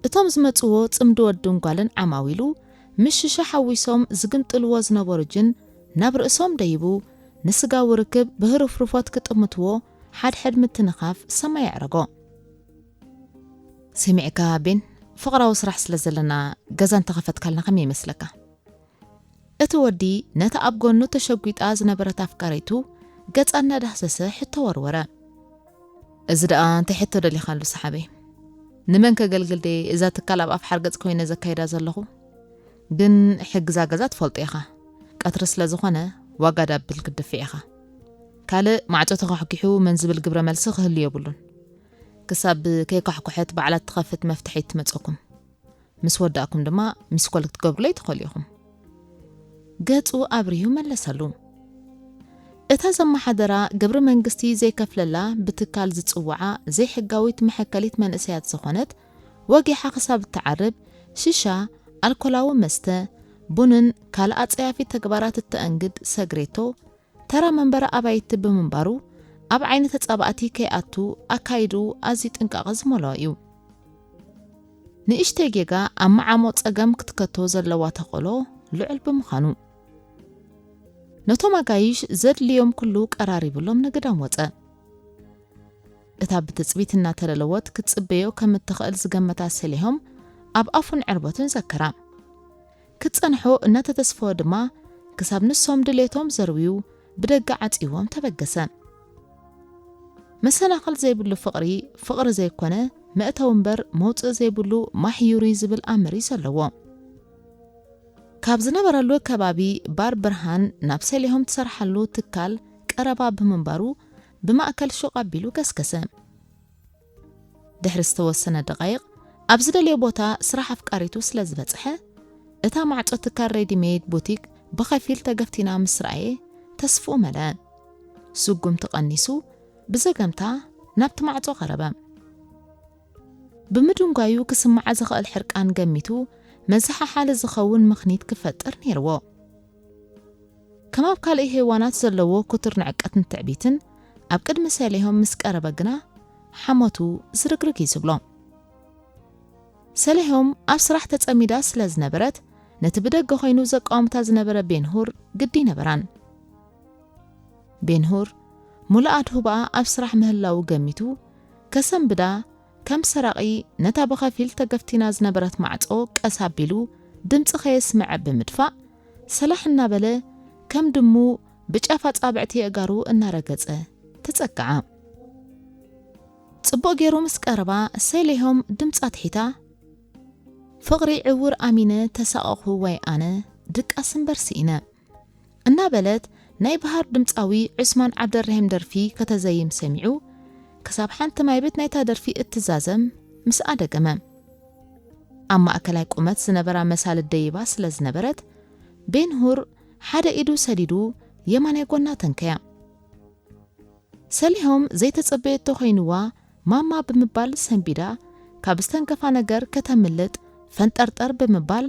እቶም ዝመጽዎ ጽምዲ ወድን ጓልን ዓማዊሉ፣ ምስ ሽሻ ሓዊሶም ዝግምጥልዎ ዝነበሩ ጅን ናብ ርእሶም ደይቡ፣ ንስጋዊ ርክብ ብህርፍርፎት ክጥምትዎ ሓድሕድ ምትንኻፍ ሰማይ ኣዕረጎ። ሰሚዕካ ቤን፣ ፍቕራዊ ስራሕ ስለ ዘለና ገዛ እንተኸፈትካልና ከመይ ይመስለካ? እቲ ወዲ ነታ ኣብ ጎኑ ተሸጒጣ ዝነበረት ኣፍቃሪቱ ገጻ እናዳህሰሰ ሕቶ ወርወረ። እዚ ደኣ እንታይ ሕቶ ደሊኻሉ ሰሓበይ? ንመን ከገልግል ደየ እዛ ትካል ኣብ ኣፍ ሓርገጽ ኮይነ ዘካይዳ ዘለኹ? ግን ሕግዛ ገዛ ትፈልጦ ኢኻ። ቀትሪ ስለ ዝኾነ ዋጋ ዳብል ክትድፍዕ ኢኻ። ካልእ ማዕጾ ተኳሕኲሑ መን ዝብል ግብረ መልሲ ክህሉ የብሉን። ክሳብ ከይኳሕኩሐት ባዕላ ትኸፍት መፍትሒት ትመጸኩም። ምስ ወዳእኩም ድማ ሚስኮል ክትገብሩለይ ትኽእሉ ኢኹም። ገጹ ኣብሪሁ መለሰሉ። እታ ዘመሓደራ ግብሪ መንግስቲ ዘይከፍለላ ብትካል ዝጽውዓ ዘይሕጋዊት መሐከሊት መንእሰያት ዝኾነት ወጊሓ ክሳብ እትዓርብ ሽሻ፣ ኣልኮላዊ መስተ፣ ቡንን ካልእ ኣጸያፊ ተግባራት እተአንግድ ሰግሬቶ ተራ መንበሪ ኣባይቲ ብምንባሩ ኣብ ዓይኒ ተጻባእቲ ከይኣቱ ኣካይድኡ ኣዝዩ ጥንቃቐ ዝመልኦ እዩ። ንእሽተይ ጌጋ ኣብ መዓሞ ጸገም ክትከቶ ዘለዋ ተኽእሎ ልዑል ብምዃኑ፣ ነቶም ኣጋይሽ ዘድልዮም ኩሉ ቀራሪብሎም ንግዳም ወጸ። እታ ብትጽቢት እናተለለወት ክትጽበዮ ከም እትኽእል ዝገመታ ሰሊሆም ኣብ ኣፉን ዕርበቱን ዘከራ። ክትጸንሖ እናተተስፈወ ድማ ክሳብ ንሶም ድሌቶም ዘርውዩ ብደገ ዓጽይዎም ተበገሰ። መሰናኽል ዘይብሉ ፍቕሪ ፍቕሪ ዘይኮነ፣ መእተዊ እምበር መውጽኢ ዘይብሉ ማሕዩር እዩ ዝብል ኣምር እዩ ዘለዎ። ካብ ዝነበረሉ ከባቢ ባር ብርሃን ናብ ሰሊሆም ትሰርሓሉ ትካል ቀረባ ብምንባሩ ብማእከል ሹቕ ኣቢሉ ገስገሰ። ድሕሪ ዝተወሰነ ደቓይቕ ኣብ ዝደልዮ ቦታ ስራሕ ኣፍቃሪቱ ስለ ዝበጽሐ፣ እታ ማዕጾ ትካል ሬዲሜድ ቡቲክ ብኸፊል ተገፍቲና ምስ ረኣየ ተስፍኡ መለ። ስጉምቲ ቀኒሱ ብዘገምታ ናብቲ ማዕጾ ቀረበ። ብምድንጓዩ ክስምዓ ዝኽእል ሕርቃን ገሚቱ መዘሓሓሊ ዝኸውን ምኽኒት ክፈጥር ነይርዎ። ከም ኣብ ካልእ ሄዋናት ዘለዎ ክቱር ንዕቀትን ትዕቢትን ኣብ ቅድሚ ሰሌሆም ምስ ቀረበ ግና ሓሞቱ ዝርግርግ እዩ ዝብሎ። ሰሌሆም ኣብ ስራሕ ተጸሚዳ ስለ ዝነበረት ነቲ ብደገ ኮይኑ ዘቃወምታ ዝነበረ ቤንሁር ግዲ ነበራን። ቤንሁር ሙሉእ ኣድሁባኣ ኣብ ስራሕ ምህላዉ ገሚቱ ከሰንብዳ ከም ሰራቒ ነታ ብኸፊል ተገፍቲና ዝነበረት ማዕጾ ቀስ ኣቢሉ ድምጺ ከየስምዐ ብምድፋእ ሰላሕ እናበለ ከም ድሙ ብጫፍ ኣጻብዕቲ ኣእጋሩ እናረገጸ ተጸግዓ። ጽቡቕ ገይሩ ምስ ቀረባ ሰሌሆም ድምጻ ትሒታ፣ ፍቕሪ ዕውር ኣሚነ ተሳቐኹ ወይ ኣነ ድቃስ እምበር ስኢነ እናበለት ናይ በሃር ድምጻዊ ዑስማን ዓብደርሂም ደርፊ ከተዘይም ሰሚዑ ክሳብ ሓንቲ ማይ ቤት ናይታ ደርፊ እትዛዘም ምስኣ ደገመ። ኣብ ማእከላይ ቁመት ዝነበራ መሳልል ደይባ ስለ ዝነበረት ቤንሁር ሓደ ኢዱ ሰዲዱ የማናይ ጎና ተንከያ። ሰሊሆም ዘይተጸበየቶ ኮይንዋ ማማ ብምባል ሰንቢዳ ካብ ዝተንከፋ ነገር ከተምልጥ ፈንጠርጠር ብምባል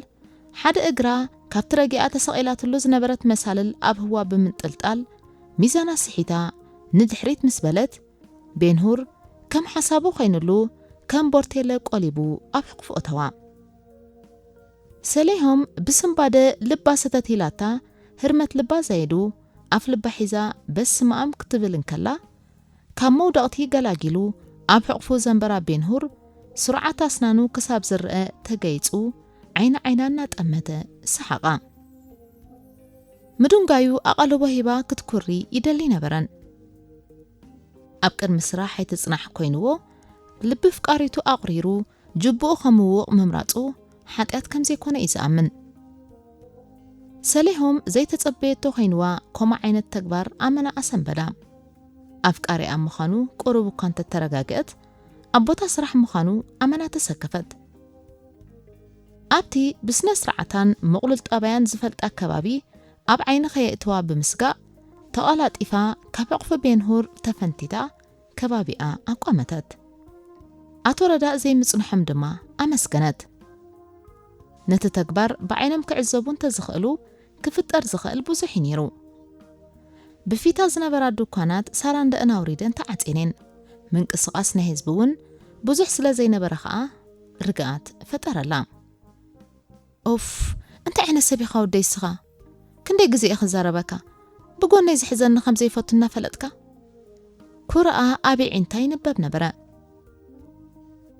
ሓደ እግራ ካብቲ ረጊኣ ተሰቒላትሉ ዝነበረት መሳልል ኣብ ህዋ ብምንጥልጣል ሚዛና ስሒታ ንድሕሪት ምስ በለት ቤንሁር ከም ሓሳቡ ኮይንሉ ከም ቦርቴለ ቆሊቡ ኣብ ሕቕፉ እተዋ። ሰሌሆም ብስንባደ ልባ ሰተት ኢላታ ህርመት ልባ ዛይዱ ኣፍ ልባ ሒዛ በስመኣም ክትብል እንከላ ካብ መውደቕቲ ገላጊሉ ኣብ ሕቕፉ ዘንበራ ቤንሁር ስሩዓት ኣስናኑ ክሳብ ዝረአ ተገይጹ ዓይና ዓይና እናጠመተ ሰሓቓ። ምድንጋዩ ኣቓልቦ ሂባ ክትኩሪ ይደሊ ነበረን። ኣብ ቅድሚ ስራሕ ኣይትጽናሕ ኮይንዎ ልቢ ኣፍቃሪቱ ኣቑሪሩ ጅቡኡ ከምውቕ ምምራጹ ሓጢኣት ከም ዘይኮነ እዩ ዝኣምን። ሰሌሆም ዘይተጸበየቶ ኮይንዋ ከምኡ ዓይነት ተግባር ኣመና ኣሰንበዳ። ኣፍቃሪኣ ምዃኑ ቁሩብ እኳ እንተተረጋግአት፣ ኣብ ቦታ ስራሕ ምዃኑ ኣመና ተሰከፈት። ኣብቲ ብስነ ስርዓታን ምቕሉል ጠባያን ዝፈልጣ ከባቢ ኣብ ዓይኒ ከየእትዋ ብምስጋእ፣ ተቐላጢፋ ካብ ሕቕፊ ቤንሁር ተፈንቲታ ከባቢኣ ኣቋመተት። ኣቶ ረዳእ ዘይምጽንሖም ድማ ኣመስገነት። ነቲ ተግባር ብዓይኖም ክዕዘቡ እንተዝኽእሉ ክፍጠር ዝኽእል ብዙሕ እዩ ነይሩ። ብፊታ ዝነበራ ድኳናት ሳራ እንደእን ኣውሪደን ተዓጼነን። ምንቅስቓስ ናይ ህዝቢ እውን ብዙሕ ስለ ዘይነበረ ኸኣ ርግኣት ፈጠረላ። ኡፍ፣ እንታይ ዓይነት ሰብ ኢኻ ወደይ እስኻ? ክንደይ ግዜ እየ ክዛረበካ? ብጎነይ ዝሕዘኒ ከም ዘይፈቱ እናፈለጥካ? ኩርኣ ኣብ ኣዒንታ ይንበብ ነበረ።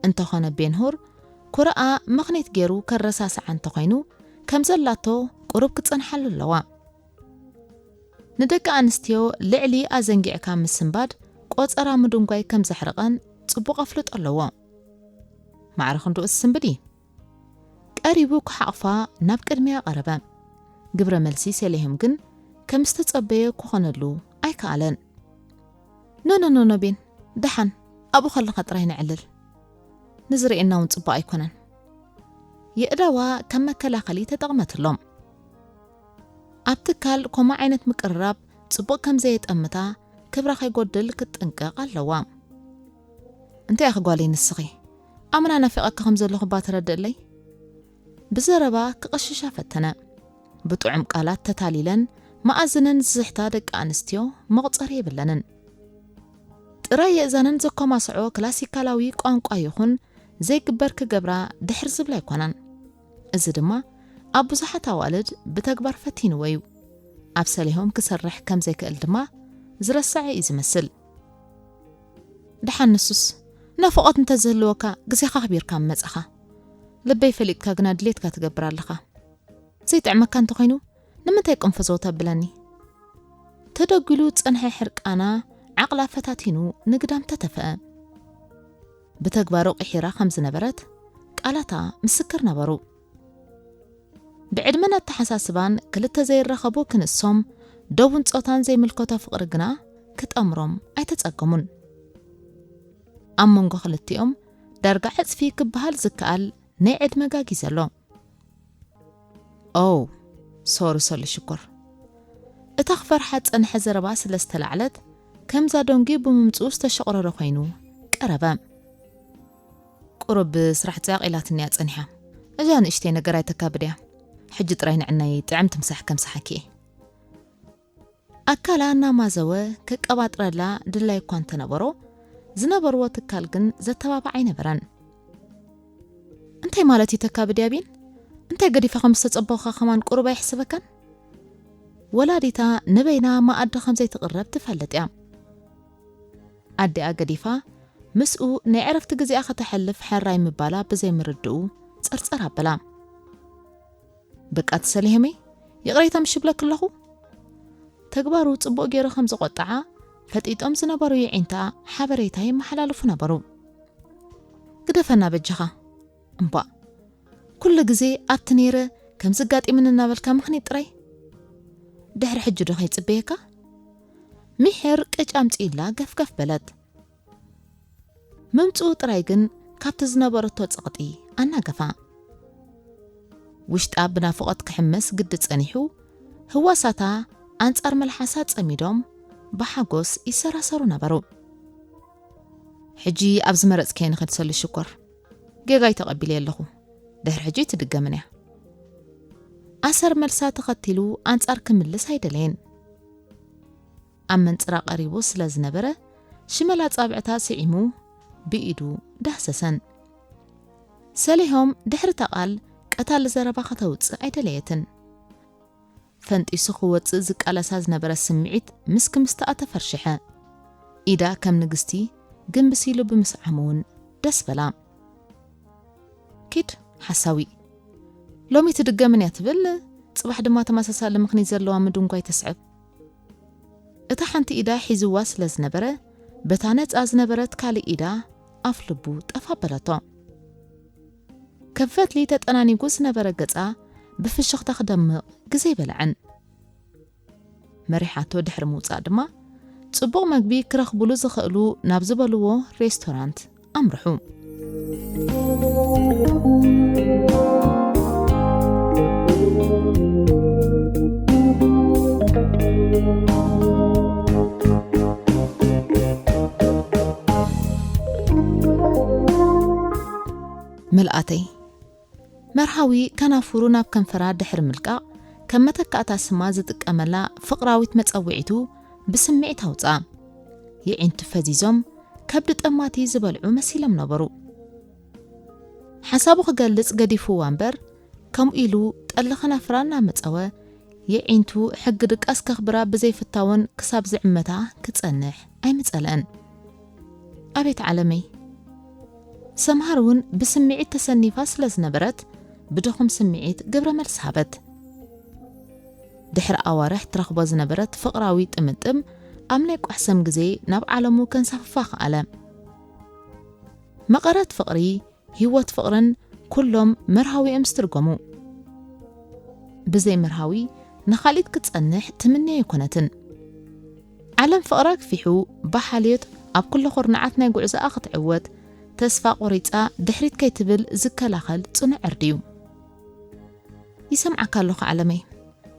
እንተኾነ ቤንሁር ኩርኣ ምኽኒት ገይሩ ከረሳስዓ እንተኾይኑ ከም ዘላቶ ቁሩብ ክጸንሓሉ ኣለዋ። ንደቂ ኣንስትዮ ልዕሊ ኣዘንጊዕካ ምስንባድ ቆጸራ ምድንጓይ ከም ዘሕርቐን ጽቡቕ ኣፍልጦ ኣለዎ። ማዕረ ክንድኡ ዝስንብድ እዩ። ቀሪቡ ክሓቕፋ ናብ ቅድሚያ ቀረበ። ግብረ መልሲ ሰሌሆም ግን ከም ዝተጸበየ ክኾነሉ ኣይከኣለን። ኖ ኖ ኖ ኖ ቤን፣ ደሓን ኣብኡ ከለኻ ጥራይ ነዕልል። ንዝርእየና እውን ጽቡቕ ኣይኮነን። የእዳዋ ከም መከላኸሊ ተጠቕመትሎም። ኣብ ትካል ከምኡ ዓይነት ምቅርራብ ጽቡቕ ከም ዘየጠምታ ክብራ ከይጎድል ክትጥንቀቕ ኣለዋ። እንታይ ኢኺ ጓለይ ንስኺ? ኣምና ናፊቐኪ ከም ዘለኹ እባ ተረድእለይ። ብዘረባ ክቕሽሻ ፈተነ። ብጥዑም ቃላት ተታሊለን መኣዝነን ዝስሕታ ደቂ ኣንስትዮ መቑጸሪ የብለንን። ጥራይ የእዛነን ዘኮማስዖ ክላሲካላዊ ቋንቋ ይኹን ዘይግበር ክገብራ ድሕር ዝብላ ኣይኮናን። እዚ ድማ ኣብ ብዙሓት ኣዋልድ ብተግባር ፈቲንዎ እዩ። ኣብ ሰሊሆም ክሰርሕ ከም ዘይክእል ድማ ዝረስዐ እዩ ዝመስል። ደሓን ንሱስ፣ ናፍቖት እንተዝህልወካ ግዜኻ ኣኽቢርካ ምመጻኻ። ልበይ ፈሊጥካ ግና ድሌትካ ትገብር ኣለኻ። ዘይጥዕመካ እንተኾይኑ ንምንታይ ቅንፍዞ ተብለኒ? ተደጒሉ ዝጸንሐ ሕርቃና ዓቕላ ፈታቲኑ ንግዳም ተተፍአ። ብተግባሩ ቂሒራ ከም ዝነበረት ቃላታ ምስክር ነበሩ። ብዕድመን ኣተሓሳስባን ክልተ ዘይራኸቡ ክንሶም፣ ዶቡን ጾታን ዘይምልከቶ ፍቕሪ ግና ክጠምሮም ኣይተጸገሙን። ኣብ መንጎ ክልቲኦም ዳርጋ ዕጽፊ ክበሃል ዝከኣል ናይ ዕድመ ጋጊ ዘሎ። ኦ፣ ሶሪ ሰሉ ሽኮር። እታ ክፈርሓ ዝጸንሐ ዘረባ ስለ ዝተላዕለት፣ ከምዛ ደንጉዩ ብምምጽኡ ዝተሸቑረረ ኮይኑ ቀረበ። ቁሩብ ስራሕ ጽዕቕ ኢላትኒ እያ ጸኒሓ። እዛ ንእሽተይ ነገር ኣይተካብድ እያ። ሕጂ ጥራይ ንዕናይ ጥዕምቲ ምሳሕ ከምስሓኪ እየ። ኣካላ እናማዘወ ከቀባጥረላ ድላይ እኳ እንተነበሮ፣ ዝነበርዎ ትካል ግን ዘተባባዕ ኣይነበረን። እንታይ ማለት እዩ ተካብድ እያ ቢን? እንታይ ገዲፈ ከም ዝተጸበኹኻ ከማን ቁሩብ ኣይሕስበካን? ወላዲታ ንበይና መኣዲ ከም ዘይትቕረብ ትፈልጥ እያ። ኣዲኣ ገዲፋ ምስኡ ናይ ዕረፍቲ ግዜኣ ከተሕልፍ ሕራይ ምባላ ብዘይምርድኡ ጸርጸር ኣበላ። በቃ ትሰሊሆመይ፣ ይቕሬታ ምሽ ይብለኪ ኣለኹ። ተግባሩ ጽቡቕ ገይሩ ከም ዝቖጠዓ ፈጢጦም ዝነበሩ የዒንታ ሓበሬታ የመሓላልፉ ነበሩ። ግደፈና በጃኻ። እምባእ፣ ኩሉ ግዜ ኣብቲ ነይረ ከምዚ ኣጋጢምኒ እናበልካ ምኽኒት ጥራይ። ድሕሪ ሕጂ ዶ ከይጽበየካ? ሚሒር ቅጭ ኣምጺኡላ ገፍገፍ በለት። ምምጽኡ ጥራይ ግን ካብቲ ዝነበረቶ ጸቕጢ ኣናገፋ። ውሽጣ ብናፍቖት ክሕመስ ግዲ ጸኒሑ፣ ህዋሳታ ኣንጻር መልሓሳ ጸሚዶም ብሓጎስ ይሰራሰሩ ነበሩ። ሕጂ ኣብ ዝመረጽክዮ ንኸድ ሰሉ ሽኮር። ጌጋይ ተቐቢለ ኣለኹ። ድሕሪ ሕጂ ትድገምን እያ። ኣሰር መልሳ ተኸቲሉ ኣንጻር ክምልስ ኣይደለየን። ኣብ መንጽራ ቀሪቡ ስለ ዝነበረ፣ ሽመል ኣጻብዕታ ስዒሙ ብኢዱ ዳህሰሰን። ሰሊሆም ድሕሪ እታ ቃል ቀታሊ ዘረባ ከተውጽእ ኣይደለየትን። ፈንጢሱ ክወጽእ ዝቃለሳ ዝነበረ ስምዒት ምስ ክምስትኣ ተፈርሽሐ። ኢዳ ከም ንግስቲ ግንብስ ኢሉ ብምስዓሙ እውን ደስ በላ። ኪድ ሓሳዊ፣ ሎሚ ትድገምን እያ ትብል፣ ጽባሕ ድማ ተመሳሳሊ ምኽኒት ዘለዋ ምድንጓይ ተስዕብ። እታ ሓንቲ ኢዳ ሒዝዋ ስለ ዝነበረ፣ በታ ነጻ ዝነበረት ካልእ ኢዳ ኣፍ ልቡ ጠፍ ኣበለቶ። ከም ፈትሊ ተጠናኒጉ ዝነበረ ገጻ ብፍሽኽታ ክደምቕ ግዜ ኣይበልዐን። መሪሓቶ ድሕሪ ምውጻእ ድማ፣ ጽቡቕ መግቢ ክረኽብሉ ዝኽእሉ ናብ ዝበልዎ ሬስቶራንት ኣምርሑ። መልኣተይ፣ መርሃዊ ከናፍሩ ናብ ከንፈራ ድሕሪ ምልቃቕ፣ ከም መተካእታ ስማ ዝጥቀመላ ፍቕራዊት መጸውዒቱ ብስምዒት ኣውጽኣ። የዒንቱ ፈዚዞም፣ ከብዲ ጠማቲ ዝበልዑ መሲሎም ነበሩ። ሓሳቡ ክገልጽ ገዲፍዋ እምበር፣ ከምኡ ኢሉ ጠሊ ከናፍራ እናመጸወ፣ የዒንቱ ሕጊ ድቃስ ከኽብራ ብዘይፍታወን ክሳብ ዝዕመታ ክጸንሕ ኣይምጸለአን። ኣቤት ዓለመይ! ሰምሃር እውን ብስምዒት ተሰኒፋ ስለ ዝነበረት፣ ብድኹም ስምዒት ግብረ መልሲ ሃበት። ድሕሪ ኣዋርሕ ትረኽቦ ዝነበረት ፍቕራዊ ጥምጥም፣ ኣብ ናይ ቋሕሰም ግዜ ናብ ዓለሙ ከንሳፍፋ ከኣለ። መቐረት ፍቕሪ፣ ህይወት ፍቕርን ኩሎም መርሃዊ እዮም ዝትርጎሙ። ብዘይ መርሃዊ ንኻልኢት ክትጸንሕ ትምነዮ ኣይኮነትን። ዓለም ፍቕራ ግፊሑ፣ ብሓልዮት ኣብ ኩሉ ኩርናዓት ናይ ጉዕዞኣ ክትዕወት፣ ተስፋ ቆሪጻ ድሕሪት ከይትብል ዝከላኸል ጽኑዕ ዕርዲ እዩ። ይሰምዓካ ኣለኹ ዓለመይ።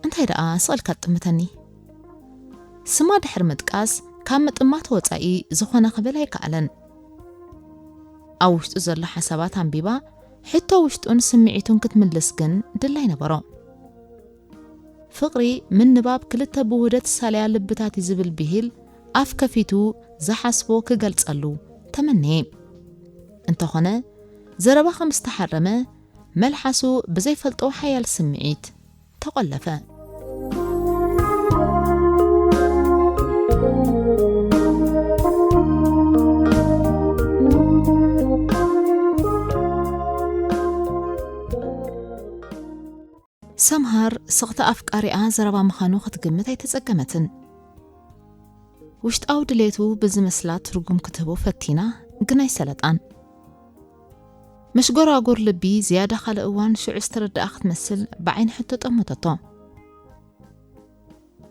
እንታይ ደኣ ስቕ ኢልካ ትጥምተኒ? ስማ ድሕሪ ምጥቃስ፣ ካብ ምጥማት ወጻኢ ዝኾነ ክብል ኣይከኣለን። ኣብ ውሽጡ ዘሎ ሓሳባት ኣንቢባ፣ ሕቶ ውሽጡን ስምዒቱን ክትምልስ ግን ድላይ ነበሮ። ፍቕሪ ምንባብ ክልተ ብውህደት ዝሳለያ ልብታት እዩ ዝብል ብሂል፣ ኣፍ ከፊቱ ዝሓስቦ ክገልጸሉ ተመነየ። እንተኾነ፣ ዘረባ ከም ዝተሓረመ፣ መልሓሱ ብዘይፈልጦ ሓያል ስምዒት ተቖለፈ። ሰምሃር ስቕታ ኣፍቃሪኣ ዘረባ ምዃኑ ክትግምት ኣይተጸገመትን። ውሽጣዊ ድሌቱ ብዝመስላ ትርጉም ክትህቦ ፈቲና፣ ግን ኣይሰለጣን። መሽጎራጎር ልቢ ዝያዳ ካልእ እዋን ሽዑ ዝተረድኣ ክትመስል ብዓይኒ ሕቶ ጠመተቶ።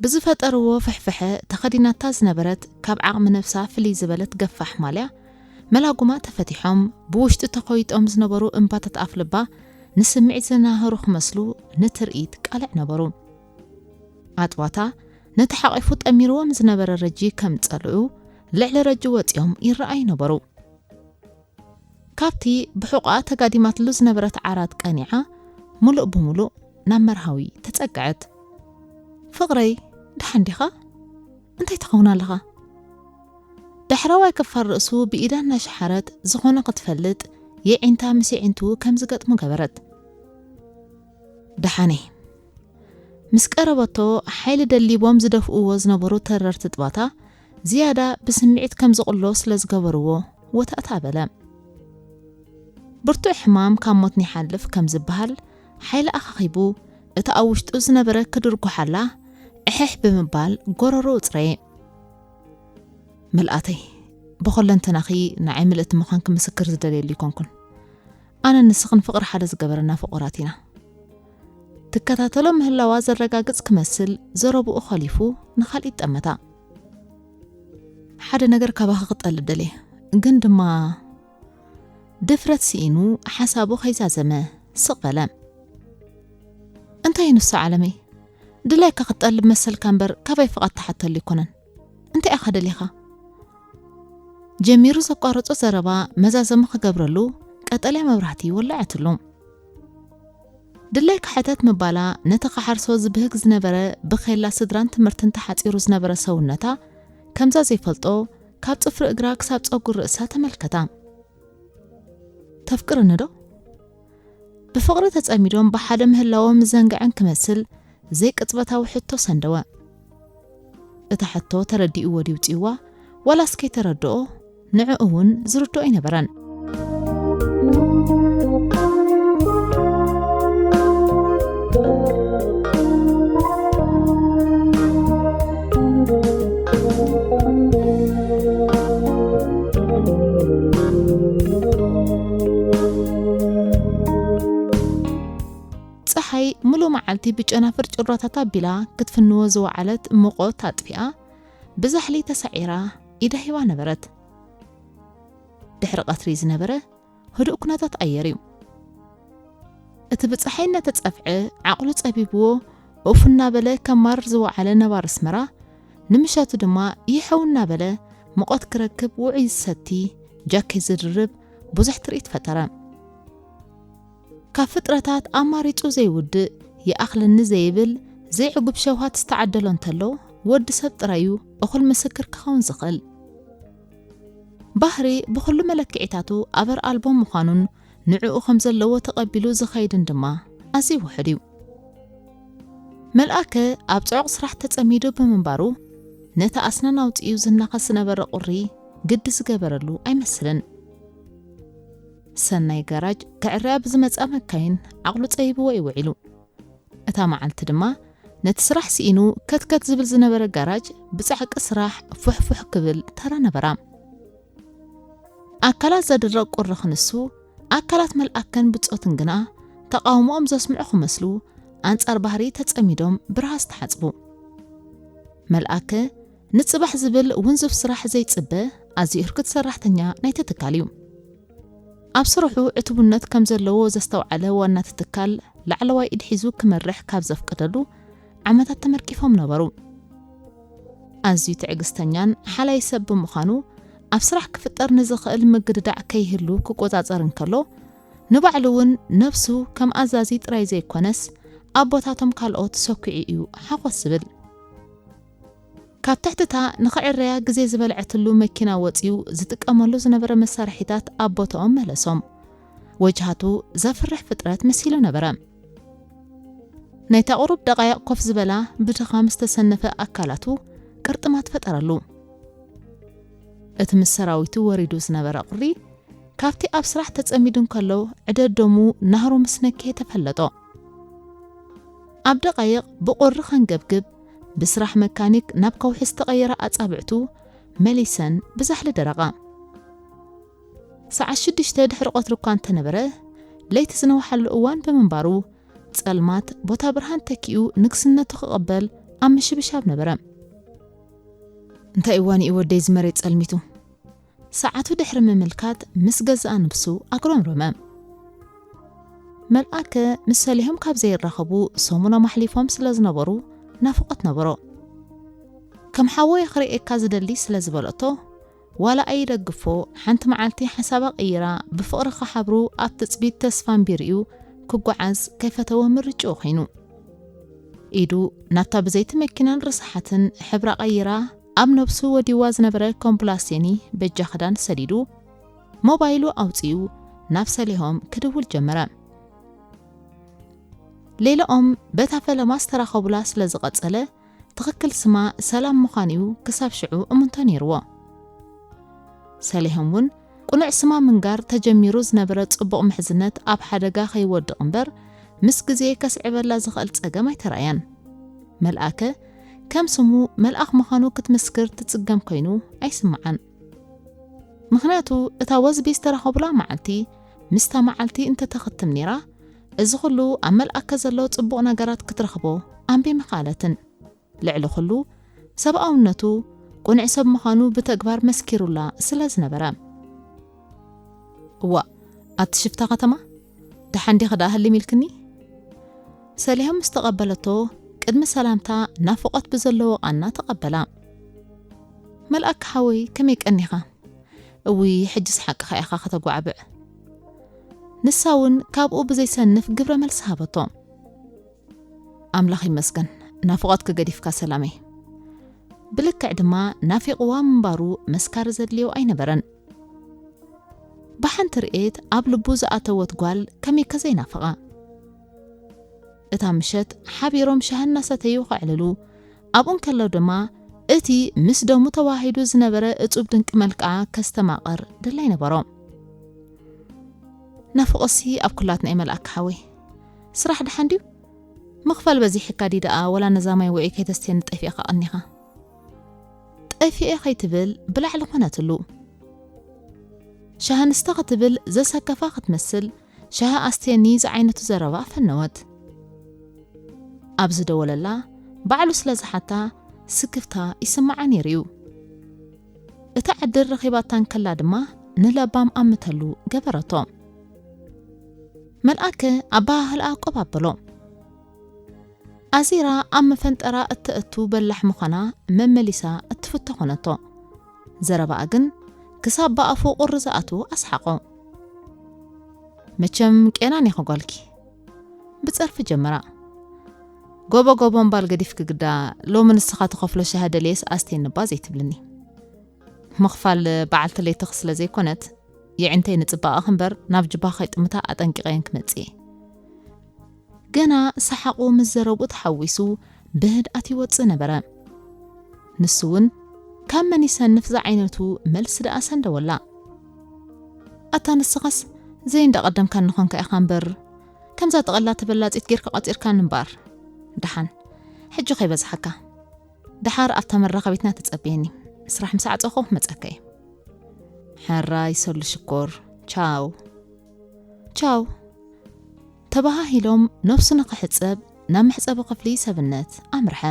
ብዝፈጠርዎ ፍሕፍሐ ተኸዲናታ ዝነበረት ካብ ዓቕሚ ነብሳ ፍልይ ዝበለት ገፋሕ ማልያ መላጉማ ተፈቲሖም፣ ብውሽጢ ተኾይጦም ዝነበሩ እምባታት ኣፍልባ ንስምዒት ዘናህሩ ክመስሉ ንትርኢት ቃልዕ ነበሩ። ኣጥባታ ነቲ ሓቒፉ ጠሚርዎም ዝነበረ ረጂ ከም ጸልኡ ልዕሊ ረጂ ወጺኦም ይረኣዩ ነበሩ። ካብቲ ብሑቓ ተጋዲማትሉ ዝነበረት ዓራት ቀኒዓ፣ ምሉእ ብምሉእ ናብ መርሃዊ ተጸግዐት። "ፍቕረይ፣ ደሓን ዲኻ? እንታይ ትኸውን ኣለኻ?" ዳሕረዋይ ክፋል ርእሱ ብኢዳ እናሸሓረት፣ ዝኾነ ክትፈልጥ የዒንታ ምስ የዒንቱ ከም ዝገጥሙ ገበረት። "ደሓነይ" ምስ ቀረበቶ፣ ሓይሊ ደሊቦም ዝደፍእዎ ዝነበሩ ተረርቲ ጥባታ ዝያዳ ብስምዒት ከም ዝቕሎ ስለ ዝገበርዎ፣ ወታእታ በለ። ብርቱዕ ሕማም ካብ ሞት ንይሓልፍ ከም ዝበሃል፣ ሓይሊ ኣኻኺቡ፣ እቲ ኣብ ውሽጡ ዝነበረ ክድርጉሓላ፣ ዕሕሕ ብምባል ጎረሮ ውጽረየ። "ምልኣተይ፣ ብኹለንተናኺ ንዓይ ምልእቲ ምዃንኪ ምስክር ዝደልየሉ ኣይኮንኩን። ኣነን ንስኽን ፍቕሪ ሓደ ዝገበረና ፍቑራት ኢና።" ትከታተሎ ምህላዋ ዘረጋግጽ ክመስል ዘረብኡ ኸሊፉ ንኻልኢት ጠመታ። "ሓደ ነገር ካባኺ ክጠልብ ደልየ፣ ግን ድማ" ድፍረት ስኢኑ ሓሳቡ ከይዛዘመ ስቕ በለ። "እንታይ እዩ ንሱ ዓለመይ? ድላይካ ክትጠልብ መሰልካ እምበር ካባይ ፍቓድ ትሓተሉ ኣይኮነን። እንታይ ኢኻ ደሊኻ?" ጀሚሩ ዘቋረጾ ዘረባ መዛዘሚ ክገብረሉ ቀጠልያ መብራህቲ ወለዐትሉ። ድላይካ ሕተት ምባላ ነቲ ክሓርሶ ዝብህግ ዝነበረ ብኼላ ስድራን ትምህርትን ተሓጺሩ ዝነበረ ሰውነታ ከምዛ ዘይፈልጦ ካብ ጽፍሪ እግራ ክሳብ ጸጉር ርእሳ ተመልከታ። "ተፍቅርኒ ዶ?" ብፍቕሪ ተጸሚዶም ብሓደ ምህላዎም ዘንግዐን ክመስል ዘይቅጽበታዊ ሕቶ ሰንደወ። እታ ሕቶ ተረዲእዎ ድዩ ውጽእዋ ዋላስ ከይተረድኦ ንዕኡ እውን ዝርድኦ ኣይነበረን። መዓልቲ ብጨናፍር ጭራታት ኣቢላ ክትፍንዎ ዝወዓለት ሙቐት ኣጥፊኣ፣ ብዛሕሊ ተሳዒራ ኢዳ ሂባ ነበረት። ድሕሪ ቀትሪ ዝነበረ ህዱእ ኩነታት ኣየር እዩ። እቲ ብጸሓይ እናተጸፍዐ ዓቕሉ ጸቢብዎ፣ ኡፍ እናበለ ከማርር ዝወዓለ ነባሪ ኣስመራ፣ ንምሸቱ ድማ ይሐው እናበለ ሙቐት ክረክብ ውዑይ ዝሰቲ ጃኬት ዝድርብ ብዙሕ ትርኢት ፈጠረ። ካብ ፍጥረታት ኣማሪጹ ዘይውድእ፣ ይኣኽለኒ ዘይብል ዘይዕጉብ ሸውሃት ዝተዓደሎ እንተሎ፣ ወዲ ሰብ ጥራይ እዩ እኹል ምስክር ክኸውን ዝኽእል። ባህሪ ብኹሉ መለክዒታቱ ኣበር ኣልቦ ምዃኑን ንዕኡ ከም ዘለዎ ተቐቢሉ ዝኸይድን ድማ ኣዝዩ ውሑድ እዩ። መልኣከ ኣብ ጽዑቕ ስራሕ ተጸሚዱ ብምንባሩ፣ ነቲ ኣስናን ኣውጺኡ ዝናኸስ ዝነበረ ቁሪ ግዲ ዝገበረሉ ኣይመስልን። ሰናይ ጋራጅ ክዕረያ ብዝመጻ መካይን ዓቕሉ ጸቢብዎ እዩ ውዒሉ። እታ መዓልቲ ድማ ነቲ ስራሕ ስኢኑ ከትከት ዝብል ዝነበረ ጋራጅ ብጻዕቂ ስራሕ ፉሕፉሕ ክብል ተራ ነበራ። ኣካላት ዘድርቕ ቁሪ ክንሱ፣ ኣካላት መልኣከን ብጾትን ግና ተቓውሞኦም ዘስምዑ ክመስሉ፣ ኣንጻር ባህሪ ተጸሚዶም ብርሃስ ተሓጽቡ። መልኣከ ንጽባሕ ዝብል ውንዙፍ ስራሕ ዘይጽበ፣ ኣዝዩ ህርኩት ሰራሕተኛ ናይቲ ትካል እዩ። ኣብ ስርሑ ዕቱብነት ከም ዘለዎ ዘስተውዓለ ዋና እቲ ትካል፣ ላዕለዋይ ኢድ ሒዙ ክመርሕ ካብ ዘፍቀደሉ ዓመታት ተመርቂፎም ነበሩ። ኣዝዩ ትዕግስተኛን ሓላይ ሰብ ብምዃኑ፣ ኣብ ስራሕ ክፍጠር ንዝኽእል ምግድዳዕ ከይህሉ ክቆጻጸር እንከሎ፣ ንባዕሉ እውን ነብሱ ከም ኣዛዚ ጥራይ ዘይኮነስ፣ ኣቦታቶም ካልኦት ሰኲዑ እዩ ሓኾስ ዝብል። ካብ ትሕቲ እታ ንኽዕረያ ግዜ ዝበልዐትሉ መኪና ወጺኡ ዝጥቀመሉ ዝነበረ መሳርሒታት ኣብ ቦታኦም መለሶም። ወጅሃቱ ዘፍርሕ ፍጥረት መሲሉ ነበረ። ናይታ ቁሩብ ደቓይቕ ኮፍ ዝበላ ብድኻም ዝተሰነፈ ኣካላቱ ቅርጥማት ፈጠረሉ። እቲ ምስ ሰራዊቱ ወሪዱ ዝነበረ ቁሪ ካብቲ ኣብ ስራሕ ተጸሚዱ እንከሎ ዕደዶሙ ናህሩ ምስ ነክየ ተፈለጦ። ኣብ ደቓይቕ ብቑሪ ከንገብግብ፣ ብስራሕ መካኒክ ናብ ከውሒ ዝተቐየረ ኣጻብዕቱ መሊሰን ብዛሕሊ ደረቓ። ሰዓት ሽዱሽተ ድሕሪ ቀትሪ እኳ እንተነበረ፣ ለይቲ ዝነውሓሉ እዋን ብምንባሩ፣ ጸልማት ቦታ ብርሃን ተኪኡ ንግስነቱ ክቕበል ኣብ ምሽብሻብ ነበረ። እንታይ እዋን እዩ ወደይ እዚ መሬት ጸልሚቱ? ሰዓቱ ድሕሪ ምምልካት ምስ ገዛእ ነብሱ ኣጉረምረመ። መልኣከ ምስ ሰሊሆም ካብ ዘይራኸቡ ሰሙኖም ኣሕሊፎም ስለ ዝነበሩ ናፍቖት ነበሮ። ከም ሓወይ ክርእየካ ዝደሊ ስለ ዝበለቶ፣ ዋላ ኣይደግፎ፣ ሓንቲ መዓልቲ ሓሳባ ቀይራ ብፍቕሪ ክሓብሩ ኣብ ትጽቢት ተስፋ ኣንቢሩ እዩ ክጓዓዝ ከይፈተወ ምርጭኡ ኮይኑ። ኢዱ ናብታ ብዘይቲ መኪናን ርስሓትን ሕብራ ቀይራ ኣብ ነብሱ ወዲዋ ዝነበረ ኮምቡላሴኒ በጃ ክዳን ሰዲዱ፣ ሞባይሉ ኣውጺኡ ናብ ሰሊሆም ክድውል ጀመረ። ሌላኦም በታ ፈለማ ዝተራኸቡላ ስለ ዝቐጸለ፣ ትኽክል ስማ ሰላም ምዃኑ እዩ ክሳብ ሽዑ እምንቶ ነይርዎ። ሰሊሆም እውን ቅኑዕ ስማ ምንጋር ተጀሚሩ ዝነበረ ጽቡቕ ምሕዝነት ኣብ ሓደጋ ከይወድቕ እምበር፣ ምስ ግዜ ከስዕበላ ዝኽእል ጸገም ኣይተራእያን። መልኣከ ከም ስሙ መልኣኽ ምዃኑ ክትምስክር ትጽገም ኮይኑ ኣይስምዓን። ምኽንያቱ እታ ወዝቢ ዝተራኸቡላ መዓልቲ ምስታ መዓልቲ እንተተኽትም ነይራ፣ እዚ ኹሉ ኣብ መልኣከ ዘሎ ጽቡቕ ነገራት ክትረኽቦ ኣንቢ ምኽኣለትን። ልዕሊ ኹሉ ሰብኣውነቱ፣ ቅኑዕ ሰብ ምዃኑ ብተግባር መስኪሩላ ስለ ዝነበረ። እዋእ፣ ኣቲ ሽፍታ ከተማ፣ ደሓን ዲኺ ደኣ ህልም ኢልክኒ? ሰሊሆም ምስ ተቐበለቶ፣ ቅድሚ ሰላምታ ናፍቖት ብዘለዎ ቃና ተቐበላ። መልኣክ ሓወይ፣ ከመይ ቀኒኻ? እውይ፣ ሕጅስ ሓቅኻ ኢኻ ከተጓዕብዕ። ንሳ እውን ካብኡ ብዘይሰንፍ ግብረ መልሲ ሃበቶ። ኣምላኽ ይመስገን፣ ናፍቖትኪ ገዲፍካ ሰላመይ። ብልክዕ ድማ ናፊቕዋ ምንባሩ መስካሪ ዘድልዮ ኣይነበረን። ብሓንቲ ርኤት ኣብ ልቡ ዝኣተወት ጓል ከመይከ ዘይናፍቓ? እታ ምሸት ሓቢሮም ሻሂ እናሰተዩ ከዕልሉ፣ ኣብኡ እንከለዉ ድማ እቲ ምስ ደሙ ተዋሂዱ ዝነበረ እጹብ ድንቂ መልክዓ ከስተማቕር ድላይ ነበሮ። ናፍቖሲ ኣብ ኩላትና እዩ መልኣክ ሓወይ። ስራሕ ደሓን ድዩ? ምኽፋል በዚሕካ ድዩ ደኣ ወላ ነዛ ማይ ውዑይ ከይተስትየኒ ጠፊእካ ቀኒኻ? ጠፊኤ ከይትብል ብላዕሊ ኮነትሉ። ሻሂ ንስተ ክትብል ዘሰከፋ ክትመስል፣ ሻሂ ኣስትየኒ ዝዓይነቱ ዘረባ ፈነወት። ኣብ ዝደወለላ ባዕሉ ስለ ዝሓታ ስክፍታ ይስምዓ ነይሩ እዩ። እታ ዕድል ረኺባታ እንከላ ድማ ንለባም ኣምተሉ ገበረቶ። መልኣከ ኣበሃህልኣ ቆብ ኣበሎ። ኣዚራ ኣብ መፈንጠራ እተእቱ በላሕ ምዃና መመሊሳ እትፍቶ ኾነቶ። ዘረባኣ ግን ክሳብ ብኣፉ ቁሪ ዝኣትዉ ኣስሓቖ። መቸም ቄናን ኢኺ ጓልኪ። ብጸርፊ ጀመራ። ጎቦ ጎቦ እምባል ገዲፍኪ ግዳ፣ ሎሚ ንስኻ ትኸፍሎ ሻሂ ደልየስ ኣስተይኒ እባ ዘይትብልኒ። ምኽፋል በዓልቲ ለይትኺ ስለ ዘይኮነት፣ የዒንተይ ንጽባቐኺ እምበር ናብ ጅባኺ ከይጥምታ ኣጠንቂቐየን ክመጽእ እየ። ገና ሰሓቑ ምስ ዘረብኡ ተሓዊሱ ብህድኣት ይወጽእ ነበረ። ንሱ እውን ካብ መን ይሰንፍ ዝዓይነቱ መልሲ ደኣ ሰንደወላ። ኣታ ንስኻስ ዘይ እንዳቐደምካኒ ኾንካ ኢኻ እምበር፣ ከምዛ ጠቐላ ተበላጺት ጌርካ ቆጺርካኒ እምበኣር። ደሓን፣ ሕጂ ከይበዝሓካ። ደሓር ኣብታ መራኸቢትና ተጸበየኒ። ስራሕ ምስ ዓጸኹ ክመጸካ እየ። ሕራይ ሰሉ ሽኮር። ቻው። ቻው። ተበሃሂሎም ነፍሱ ንኽሕጸብ ናብ መሕጸቢ ክፍሊ ሰብነት ኣምርሐ።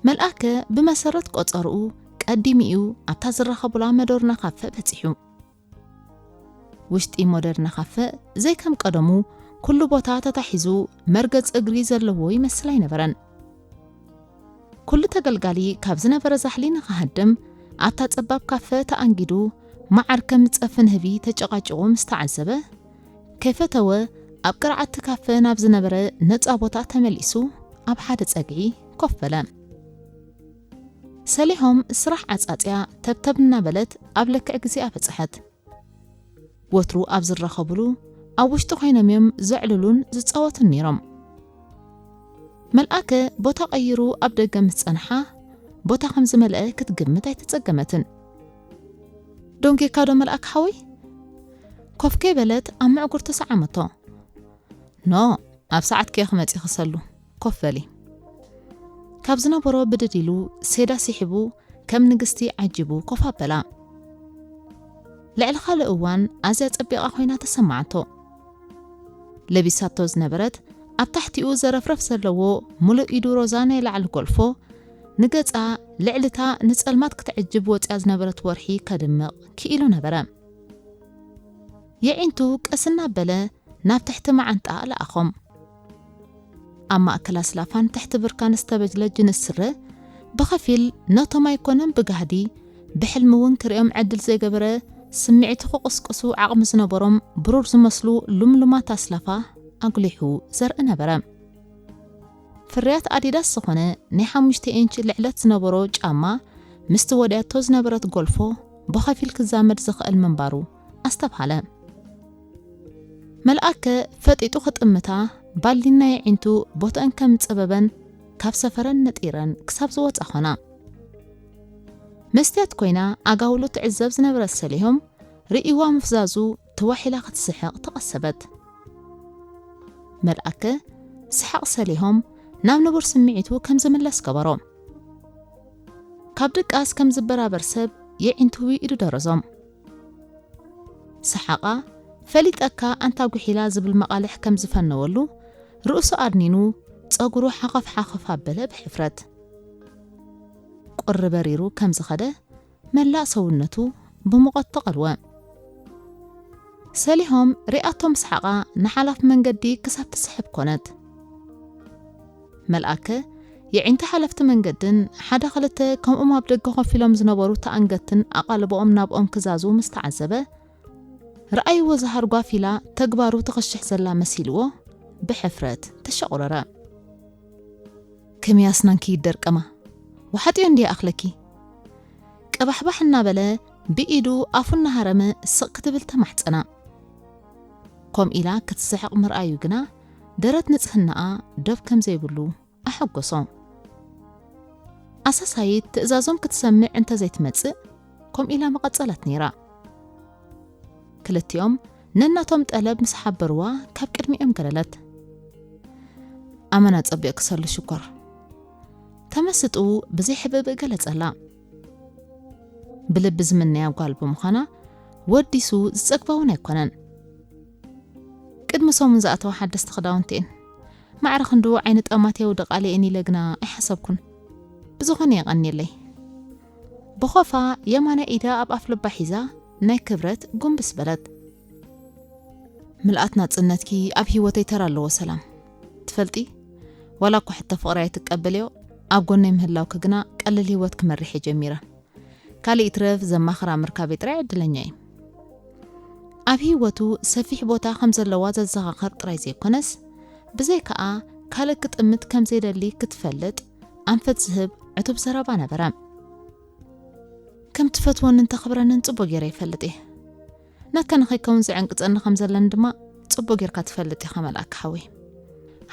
መልኣከ ብመሰረት ቆጸርኡ ቀዲሙ'ዩ ኣብታ ዝራኸቡላ መዶርና ካፈ በጺሑ። ውሽጢ ሞደርና ካፈ ዘይከም ቀደሙ ኩሉ ቦታ ተታሒዙ መርገጽ እግሪ ዘለዎ ይመስል ኣይነበረን። ኩሉ ተገልጋሊ ካብ ዝነበረ ዛሕሊ ንኽሃድም ኣብታ ጸባብ ካፈ ተኣንጊዱ መዓር ከም ጸፊ ንህቢ ተጨቃጭቑ ምስ ተዓዘበ፣ ከይፈተወ ኣብ ቅርዓት እቲ ካፈ ናብ ዝነበረ ነጻ ቦታ ተመሊሱ ኣብ ሓደ ጸግዒ ኮፍ በለ። ሰሊሆም ስራሕ ዓጻጽያ ተብተብ እናበለት ኣብ ልክዕ ግዜኣ በጽሐት። ወትሩ ኣብ ዝራኸቡሉ ኣብ ውሽጢ ኮይኖም እዮም ዘዕልሉን ዝጻወቱን ነይሮም። መልኣከ ቦታ ቀይሩ ኣብ ደገ ምስ ጸንሓ፣ ቦታ ከም ዝመልአ ክትግምት ኣይተጸገመትን። "ደንጊካ ዶ መልኣክ ሓወይ?" ኮፍ ከይበለት ኣብ ምዕጉር ተሰዓመቶ። "ኖ፣ ኣብ ሰዓትኪ እየ ክመጽእ ክሰሉ። ኮፍ በሊ." ካብ ዝነበሮ ብድድ ኢሉ ሴዳ ስሒቡ ከም ንግስቲ ዓጂቡ ኮፍ ኣበላ። ልዕሊ ካልእ እዋን ኣዝያ ጸቢቓ ኮይና ተሰማዓቶ። ለቢሳቶ ዝነበረት ኣብ ታሕቲኡ ዘረፍረፍ ዘለዎ ሙሉእ ኢዱ ሮዛ ናይ ላዕሊ ጎልፎ ንገጻ ልዕልታ ንጸልማት ክትዕጅብ ወጽያ ዝነበረት ወርሒ ከድምቕ ክኢሉ ነበረ። የዒንቱ ቀስ እናበለ ናብ ትሕቲ መዓንጣ ለኣኾም። ኣብ ማእከል ኣስላፋን ትሕቲ ብርካን ዝተበጅለ ጅንስ ስረ ብኸፊል ነቶም ኣይኮነን ብጋህዲ ብሕልሚ እውን ክርእዮም ዕድል ዘይገበረ ስምዒቱ ክቕስቅሱ ዓቕሚ ዝነበሮም ብሩር ዝመስሉ ሉምሉማት ኣስላፋ ኣጉሊሑ ዘርኢ ነበረ። ፍርያት ኣዲዳስ ዝኾነ ናይ ሓሙሽተ ኢንች ልዕለት ዝነበሮ ጫማ ምስቲ ወድያቶ ዝነበረት ጎልፎ ብኸፊል ክዛመድ ዝኽእል ምንባሩ ኣስተብሃለ። መልኣከ ፈጢጡ ክጥምታ ባሊና የዒንቱ ቦትአን ከም ጸበበን ካብ ሰፈረን ነጢረን ክሳብ ዝወጻ ኾና። መስትያት ኮይና ኣጋውሉ ትዕዘብ ዝነበረት ሰሊሆም ርእይዋ ምፍዛዙ ተዋሒላ ክትስሕቕ ተቐሰበት። መልኣከ ሰሓቕ ሰሊሆም ናብ ንቡር ስምዒቱ ከም ዝምለስ ገበሮ። ካብ ድቃስ ከም ዝበራበር ሰብ የዒንቱ ኢዱ ደረዞም። ሰሓቓ ፈሊጠካ ኣንታ ጉሒላ ዝብል መቓልሕ ከም ዝፈነወሉ ርእሱ ኣድኒኑ ጸጉሩ ሓኸፍ ሓኸፍ ኣበለ ብሕፍረት። ቁሪ በሪሩ ከም ዝኸደ መላእ ሰውነቱ ብሙቐት ተቐልወ። ሰሊሆም ሪኣቶ ምስሓቓ ንሓላፍ መንገዲ ክሳብ ትስሕብ ኮነት። መልኣከ የዒንቲ ሓለፍቲ መንገድን ሓደ ክልተ ከምኦም ኣብ ደገ ኮፍ ኢሎም ዝነበሩ ተኣንገትን ኣቓልቦኦም ናብኦም ክዛዙ ምስ ተዓዘበ፣ ረኣይዎ ዝሃር ጓፊላ ተግባሩ ትኽሽሕ ዘላ መሲልዎ ብሕፍረት ተሸቑረረ። ከመይ ኣስናንኪ ይደርቀማ? ወሓጥዮ እንድየ ኣኽለኪ። ቀባሕባሕ እናበለ ብኢዱ ኣፉ እናሃረመ ስቕ ክትብል ተማሕጸና። ኮም ኢላ ክትስሕቕ ምርኣዩ ግና ደረት ንጽህናኣ ዶብ ከም ዘይብሉ ኣሐጎሶ። ኣሳሳይት ትእዛዞም ክትሰምዕ እንተ ዘይትመጽእ ኮም ኢላ ምቐጸለት ነይራ። ክልቲኦም ነናቶም ጠለብ ምስ ሓበርዋ ካብ ቅድሚኦም ገለለት። ኣመና ጸቢቕ ክሰሉ ሽኮር። ተመስጥኡ ብዘይ ሕብእብእ ገለጸላ። ብልቢ ዝምነያ ጓል ብምዃና ወዲሱ ዝጸግባ እውን ኣይኮነን። ቅድሚ ሰሙን ዝኣተዋ ሓደስቲ ክዳውንቲ እየን። ማዕረ ክንዱ ዓይኒ ጠማት የውድቓለይ እየን ኢለ ግና ኣይሓሰብኩን። ብዝኾነ የቐንየለይ። ብኾፋ የማናይ ኢዳ ኣብ ኣፍ ልባ ሒዛ ናይ ክብረት ጉንብስ በለት። ምልኣት ናጽነትኪ ኣብ ህይወተይ ተራ ኣለዎ ሰላም። ትፈልጢ፣ ዋላ እኳ ሕቶ ፍቕሪ ኣይትቀበልዮ፣ ኣብ ጎነይ ምህላውኪ ግና ቀለል ህይወት ክመርሕ እየ ጀሚረ። ካልእ ይትረፍ ዘማኽራ ምርካበይ ጥራይ ዕድለኛ እየ። ኣብ ህይወቱ ሰፊሕ ቦታ ከም ዘለዋ ዘዘኻኸር ጥራይ ዘይኮነስ፣ ብዘይ ከኣ ካልእ ክጥምት ከም ዘይደሊ ክትፈልጥ ኣንፈት ዝህብ ዕቱብ ዘረባ ነበረ። ከም ትፈትወንን ተኽብረንን ጽቡቕ ገይረ ይፈልጥ እየ። ናትካ ንኸይከውን ዝዕንቅጸኒ ከም ዘለኒ ድማ ጽቡቕ ጌርካ ትፈልጥ ኢኻ መልኣክ ሓወይ።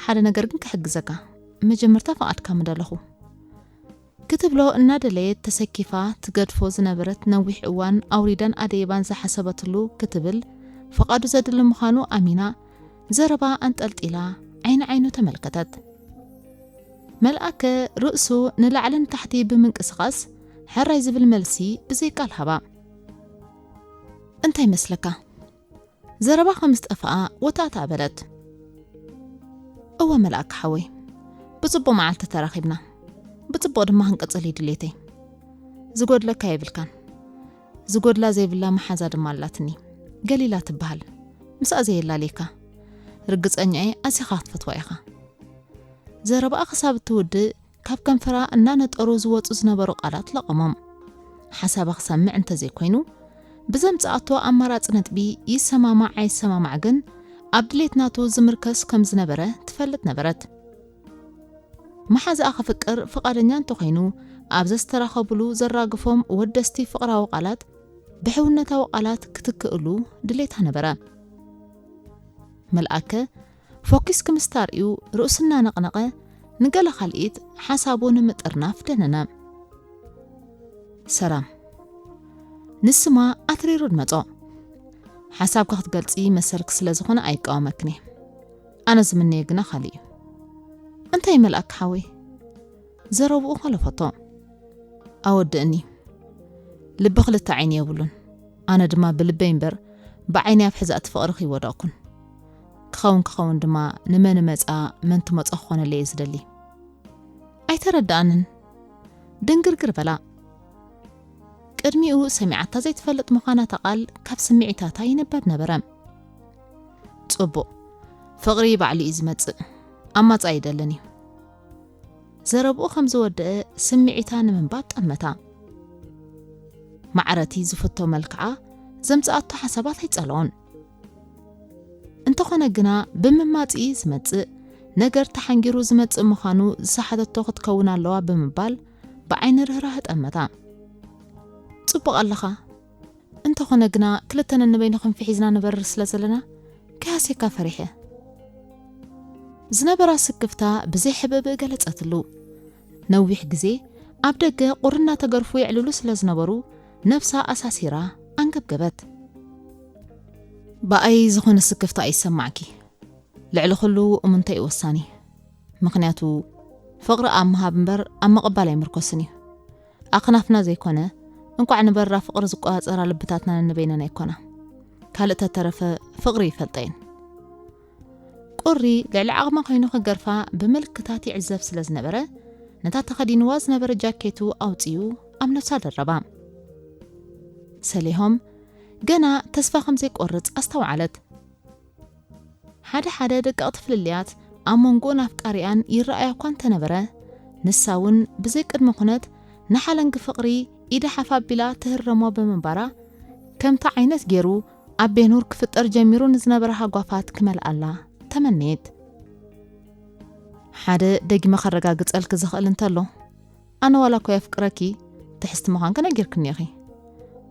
ሓደ ነገር ግን ክሕግዘካ፣ መጀመርታ ፍቓድካ ምደለኹ። ክትብሎ እናደለየት ተሰኪፋ ትገድፎ ዝነበረት ነዊሕ እዋን ኣውሪዳን ኣደይባን ዝሓሰበትሉ ክትብል ፍቓዱ ዘድሊ ምዃኑ ኣሚና ዘረባ ኣንጠልጢላ ዓይኒ ዓይኑ ተመልከተት። መልኣከ ርእሱ ንላዕልን ታሕቲ ብምንቅስቓስ ሕራይ ዝብል መልሲ ብዘይ ቃል ሃባ። እንታይ ይመስለካ? ዘረባ ከም ዝጠፍኣ ወታእታ በለት። እወ መልኣክ ሓወይ፣ ብጽቡቕ መዓልቲ ተራኺብና፣ ብጽቡቕ ድማ ክንቅጽል እዩ ድሌተይ። ዝጎድለካ የብልካን። ዝጎድላ ዘይብላ መሓዛ ድማ ኣላትኒ። ገሊላ ትበሃል። ምስኣ ዘየላልየካ። ርግጸኛ እየ ኣዚኻ ክትፈትዋ ኢኻ። ዘረባኣ ክሳብ እትውድእ ካብ ከንፈራ እናነጠሩ ዝወጹ ዝነበሩ ቃላት ለቐሞም። ሓሳባ ክሰምዕ እንተዘይኮይኑ፣ ብዘምጽኣቶ ኣማራጺ ነጥቢ ይሰማማዕ ኣይሰማማዕ ግን ኣብ ድሌት ናቱ ዝምርከስ ከም ዝነበረ ትፈልጥ ነበረት። መሓዛኣ ከፍቅር ፍቓደኛ እንተኾይኑ፣ ኣብ ዘስተራኸቡሉ ዘራግፎም ወደስቲ ፍቕራዊ ቃላት ብሕውነታዊ ቃላት ክትክእሉ ድሌታ ነበረ። መልኣከ ፎኪስኪ ምስ ታርእዩ ርእሱ እናነቕነቐ ንገለ ካልኢት ሓሳቡ ንምጥርናፍ ደነነ። ሰላም። ንስማ ኣትሪሩ ድመጾ። ሓሳብካ ክትገልጺ መሰልኪ ስለ ዝኾነ ኣይቃወመክን እየ። ኣነ ዝምነዮ ግና ካልእ እዩ። እንታይ መልኣክ ሓወይ? ዘረብኡ ከለፈቶ። ኣወድእኒ። ልቢ ክልተ ዓይኒ የብሉን። ኣነ ድማ ብልበይ እምበር ብዓይኒ ኣብ ሕዛእቲ ፍቕሪ ከይወደቕኩን። ክኸውን ክኸውን ድማ ንመን መጻ መን ትመጾ ክኾነለይ እየ ዝደሊ። ኣይተረድኣንን። ድንግርግር በላ። ቅድሚኡ ሰሚዓታ ዘይትፈልጥ ምዃና እታ ቃል ካብ ስምዒታታ ይንበብ ነበረ። ጽቡቕ። ፍቕሪ ባዕሉ እዩ ዝመጽእ። ኣማጻ ኣይደልን እዩ። ዘረብኡ ከም ዝወደአ ስምዒታ ንምንባብ ጠመታ። ማዕረቲ ዝፍቶ መልክዓ ዘምጽኣቶ ሓሳባት ኣይጸልኦን። እንተኾነ ግና ብምማጺ ዝመጽእ ነገር ተሓንጊሩ ዝመጽእ ምዃኑ ዝሰሓተቶ ክትከውን ኣለዋ ብምባል ብዓይኒ ርህራህ ጠመታ። ጽቡቕ ኣለኻ። እንተኾነ ግና ክልተ ነንበይኑ ክንፊ ሒዝና ንበርር ስለ ዘለና ከያሴካ ፈሪሐ። ዝነበራ ስክፍታ ብዘይ ሕብእብእ ገለጸትሉ። ነዊሕ ግዜ ኣብ ደገ ቁሪ እናተገርፉ የዕልሉ ስለ ዝነበሩ ነብሳ ኣሳሲራ ኣንገብገበት። ብኣይ ዝኾነ ስክፍታ ኣይሰማዕኪ። ልዕሊ ኩሉ እሙንተይ እዩ ወሳኒ። ምኽንያቱ ፍቕሪ ኣብ ምሃብ እምበር ኣብ ምቕባል ኣይምርኮስን እዩ። ኣኽናፍና ዘይኮነ እንቋዕ ንበራ ፍቕሪ ዝቆጻጸራ ልብታትና ነንበይነን ኣይኮና። ካልእ ተተረፈ ፍቕሪ ይፈልጣ እየን። ቁሪ ልዕሊ ዓቕማ ኮይኑ ክገርፋ ብምልክታት ይዕዘብ ስለ ዝነበረ ነታ ተኸዲንዋ ዝነበረ ጃኬቱ ኣውጺኡ ኣብ ነብሳ ደረባ። ሰሊሆም ገና ተስፋ ከም ዘይቆርጽ ኣስተውዓለት። ሓደ ሓደ ደቀቕቲ ፍልልያት ኣብ መንጎን ኣፍቃሪኣን ይረኣያ እኳ እንተነበረ፣ ንሳ እውን ብዘይ ቅድመ ኩነት ንሓለንጊ ፍቕሪ ኢዳ ሓፍ ኣቢላ ትህረሞ ብምንባራ፣ ከምቲ ዓይነት ገይሩ ኣብ ቤኑር ክፍጠር ጀሚሩ ንዝነበረ ሃጓፋት ክመልኣላ ተመነየት። ሓደ ደጊመ ከረጋግጸልኪ ዝኽእል እንተሎ፣ ኣነ ዋላ እኳ የፍቅረኪ፣ ትሕዝቲ ምዃንኪ ነጊርክኒ ኢኺ።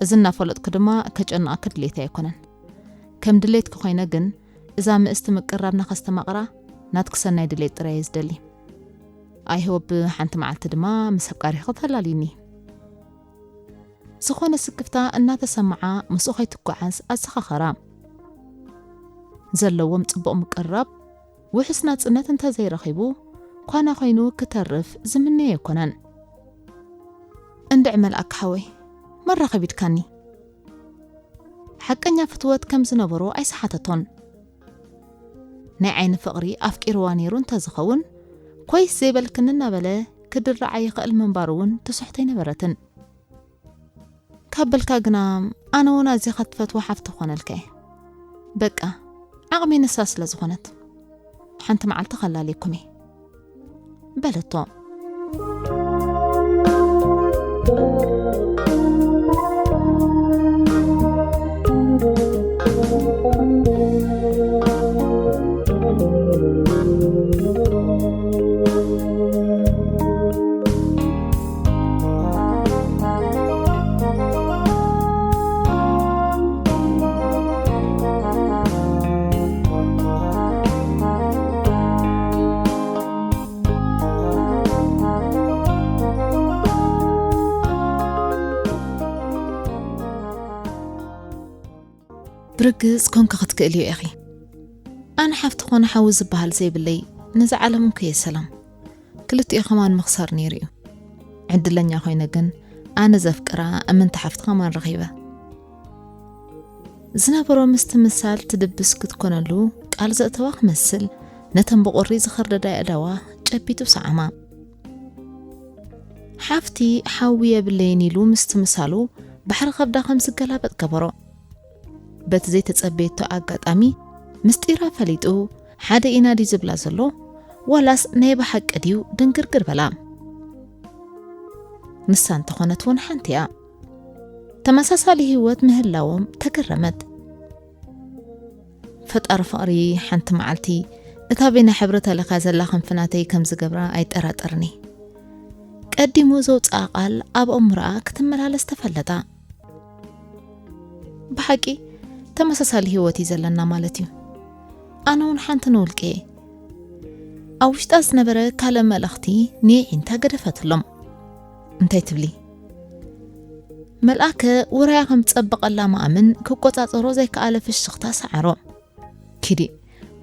እዚ እናፈለጥኩ ድማ ከጨንቐኪ ድሌተይ ኣይኮነን። ከም ድሌትኪ ኮይነ ግን፣ እዛ ምእስቲ ምቅርራብና ከስተማቕራ ናትኪ ሰናይ ድሌት ጥራይ እየ ዝደሊ። ኣይሆብ ሓንቲ መዓልቲ ድማ ምስ ኣፍቃሪኺ ክተላልይኒ። ዝኾነ ስክፍታ እናተሰምዓ ምስኡ ከይትጓዓዝ ኣዘኻኸራ። ዘለዎም ጽቡቕ ምቅርራብ ውሑስ ናጽነት እንተዘይረኺቡ፣ ኳና ኮይኑ ክተርፍ ዝምነዮ ኣይኮነን። እንድዒ መልኣክ ሓወይ፣ መራ ከቢድካኒ። ሓቀኛ ፍትወት ከም ዝነበሮ ኣይሰሓተቶን። ናይ ዓይኒ ፍቕሪ ኣፍቂርዋ ነይሩ እንተዝኸውን፣ ኮይስ ዘይበልክኒ እናበለ ክድርዓ ይኽእል ምንባሩ እውን ትስሕቶ ኣይነበረትን። ካብ በልካ ግና፣ ኣነ እውን ኣዚኻ ትፈትዋ ሓፍቲ ክኾነልካ እየ። በቃ፣ ዓቕሚ ንሳ ስለ ዝኾነት፣ ሓንቲ መዓልቲ ከላልየኩም እየ፣ በለቶ። ብርግጽ ኮንኪ ክትክእልዮ ኢኺ። ኣነ ሓፍቲ ኮነ ሓዊ ዝበሃል ዘይብለይ፣ ነዛ ዓለም እንኮ እየ ሰላም። ክልቲኡ ከማን ምኽሳር ነይሩ እዩ። ዕድለኛ ኮይነ ግን፣ ኣነ ዘፍቅራ እምንቲ ሓፍቲ ከማን ረኺበ። ዝነበሮ ምስትምሳል ትድብስ ክትኮነሉ ቃል ዘእተዋ ክመስል፣ ነተን ብቑሪ ዝኸርደዳ ኣእዳዋ ጨቢጡ ሰዓማ። ሓፍቲ ሓዊ የብለይን ኢሉ ምስትምሳሉ ባሕሪ ከብዳ ከም ዝገላበጥ ገበሮ። በቲ ዘይተጸበየቶ ኣጋጣሚ ምስጢራ ፈሊጡ፣ ሓደ ኢና ድዩ ዝብላ ዘሎ፣ ዋላስ ናይ ብሓቂ ድዩ ድንግርግር በላ። ንሳ እንተኾነት እውን ሓንቲ እያ። ተመሳሳሊ ህይወት ምህላዎም ተገረመት። ፈጣሪ ፍቕሪ ሓንቲ መዓልቲ እታ በይና ሕብሪ ተለኽያ ዘላ ክንፊ ናተይ ከም ዝገብራ ኣይጠራጠርኒ። ቀዲሙ ዘውፅኣ ቃል ኣብ ኣእምሮኣ ክትመላለስ ተፈለጣ። ብሓቂ ተመሳሳሊ ህይወት እዩ ዘለና ማለት እዩ። ኣነ እውን ሓንቲ ንውልቀየ። ኣብ ውሽጣ ዝነበረ ካልእ መልእኽቲ ንየዒንታ ገደፈትሎም። እንታይ ትብሊ? መልኣከ ውራያ ከም ዝጸበቐላ ምኣምን ክቆጻጸሮ ዘይከኣለ ፍሽኽታ ሰዓሮ። ኪዲ፣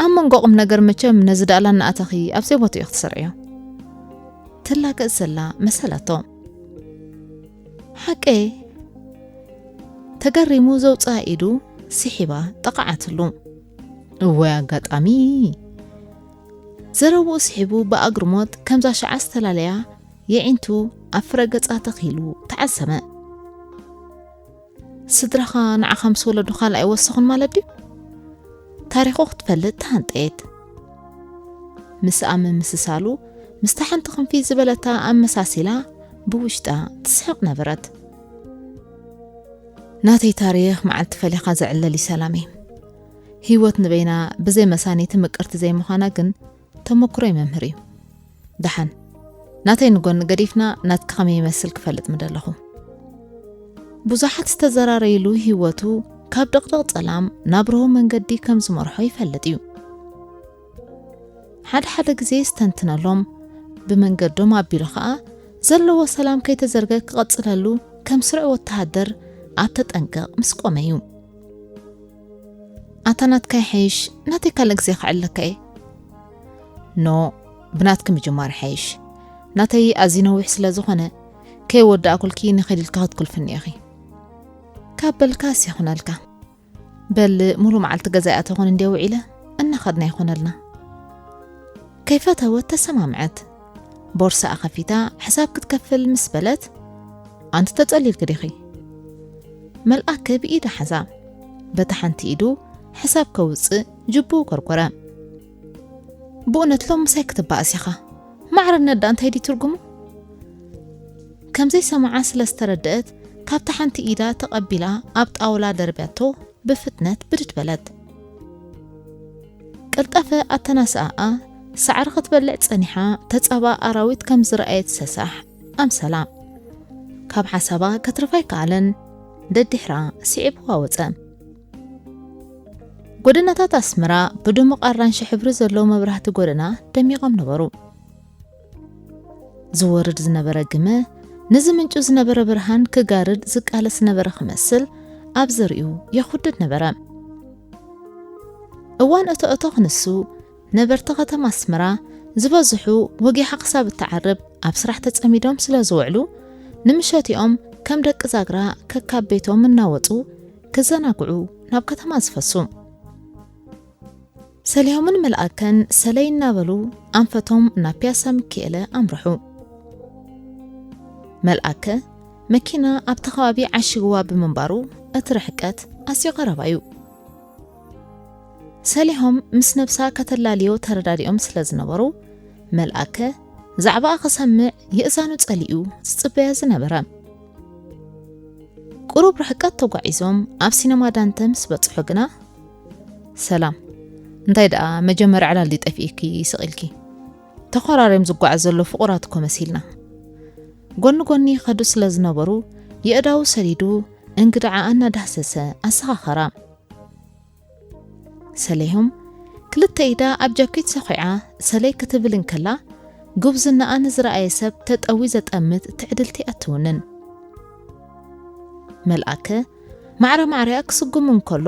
ኣብ መንጎ ቁም ነገር መቸም ነዚ ዳእላ እናኣተኺ ኣብ ዘይቦትኡ ክትሰርዕዮ። ትላገጽ ዘላ መሰለቶ። ሓቀይ? ተገሪሙ ዘውፅኣ ኢዱ ስሒባ ጠቕዓትሉ። እወይ ኣጋጣሚ! ዘረብኡ ስሒቡ ብኣግርሞት ከምዛ ሸዓ ዝተላለያ የዒንቱ ኣብ ፍረ ገጻ ተኺሉ ተዓዘበ። ስድራኻ ንዓኻ ምስ ወለዱ ካልእ ኣይወሰኹን ማለት ድዩ? ታሪኹ ክትፈልጥ ተሃንጠየት። ምስኣ ምምስሳሉ ምስታ ሓንቲ ክንፊ ዝበለታ ኣመሳሲላ ብውሽጣ ትስሕቕ ነበረት። ናተይ ታሪኽ መዓልቲ ፈሊኻ ዘዕለል እዩ ሰላመይ። ህይወት ንበይና ብዘይ መሳኒቲ ምቅርቲ ዘይምዃና ግን ተመክሮይ መምህር እዩ። ደሓን ናተይ ንጎኒ ገዲፍና ናትኪ ከመይ ይመስል ክፈልጥ ምደለኹ። ብዙሓት ዝተዘራረይሉ ህይወቱ ካብ ድቕድቕ ጸላም ናብ ርሁው መንገዲ ከም ዝመርሖ ይፈልጥ እዩ። ሓደ ሓደ ግዜ ዝተንትነሎም፣ ብመንገዶም ኣቢሉ ኸኣ ዘለዎ ሰላም ከይተዘርገ ክቐጽለሉ ከም ስሩዕ ወተሃደር ኣብ ተጠንቀቕ ምስ ቆመ እዩ። ኣታ ናትካ ይሓይሽ፣ ናተይ ካልእ ግዜ ክዕለካ እየ። ኖ፣ ብናትኪ ምጅማር ይሓይሽ። ናተይ ኣዝዩ ነዊሕ ስለ ዝኾነ፣ ከይወዳእኩልኪ ንኺድ ኢልኪ ክትኩልፍኒ ኢኺ። ካብ በልካስ ይኹነልካ። በል፣ ሙሉ መዓልቲ ገዛ ኣይኣተኹን እንድየ ውዒለ፣ እናኸድና ይኾነልና። ከይፈተወት ተሰማምዐት። ቦርሳኣ ከፊታ ሕሳብ ክትከፍል ምስ በለት፣ ኣንቲ ተጸሊልኪ ዲኺ? መልኣከ ብኢዳ ሓዛ። በታ ሓንቲ ኢዱ ሕሳብ ከውጽእ ጅቡኡ ጎርጎረ። ብእውነት ሎም ምሳይ ክትበኣስ ኢኻ? ማዕርነት ደኣ እንታይ ድዩ ትርጉሙ? ከም ዘይሰምዓ ስለ ዝተረድአት፣ ካብታ ሓንቲ ኢዳ ተቐቢላ ኣብ ጣውላ ደርብያቶ ብፍጥነት ብድድ በለት። ቀልጠፈ ኣተናስኣኣ፣ ሳዕሪ ክትበልዕ ጸኒሓ፣ ተጻባ ኣራዊት ከም ዝረኣየት ሰሳሕ ኣምሰላ። ካብ ሓሳባ ከትርፋ ኣይከኣለን፣ ደድሕራ ስዒብዋ ወጸ። ጎደናታት ኣስመራ ብድሙቕ ኣራንሺ ሕብሪ ዘለዎ መብራህቲ ጎደና ደሚቖም ነበሩ። ዝወርድ ዝነበረ ግመ፣ ንዝምንጩ ዝነበረ ብርሃን ክጋርድ ዝቃለስ ዝነበረ ክመስል፣ ኣብ ዝርኡ የኹድድ ነበረ። እዋን እቶ እቶ ክንሱ፣ ነበርቲ ከተማ ኣስመራ ዝበዝሑ ወጊሓ ክሳብ እትዓርብ ኣብ ስራሕ ተጸሚዶም ስለ ዝውዕሉ፣ ንምሸቲኦም ከም ደቂ ዛግራ ከካብ ቤቶም እናወጹ ክዘናግዑ ናብ ከተማ ዝፈሱ። ሰሊሆምን መልኣከን ሰለይ እናበሉ ኣንፈቶም ናብ ፒያሳ ሚካኤለ ኣምርሑ። መልኣከ መኪና ኣብቲ ከባቢ ዓሽግዋ ብምንባሩ እቲ ርሕቀት ኣዝዩ ቀረባ እዩ። ሰሊሆም ምስ ነብሳ ከተላልዮ ተረዳዲኦም ስለ ዝነበሩ፣ መልኣከ ዛዕባኣ ክሰምዕ የእዛኑ ጸሊኡ ዝጽበያ ዝነበረ። ቁሩብ ርሕቀት ተጓዒዞም ኣብ ሲነማ ዳንተ ምስ በጽሑ ግና፣ "ሰላም፣ እንታይ ደኣ መጀመርያ ዕላል ድዩ ጠፊእኪ ስቕ ኢልኪ? ተኾራርዮም ዝጓዓዝ ዘሎ ፍቑራት እኮ መሲልና።" ጎኒ ጎኒ ይኸዱ ስለ ዝነበሩ፣ የእዳዉ ሰዲዱ እንግድዓ እናዳህሰሰ ኣሰኻኸራ። ሰለይሆም ክልተ ኢዳ ኣብ ጃኬት ሰኺዓ ሰለይ ክትብል እንከላ፣ ጉብዝናኣ ንዝረኣየ ሰብ ተጠዊ ዘጠምት ትዕድልቲ ኣትውንን። መልኣከ ማዕረ ማዕረኣ ክስጉም እንከሎ፣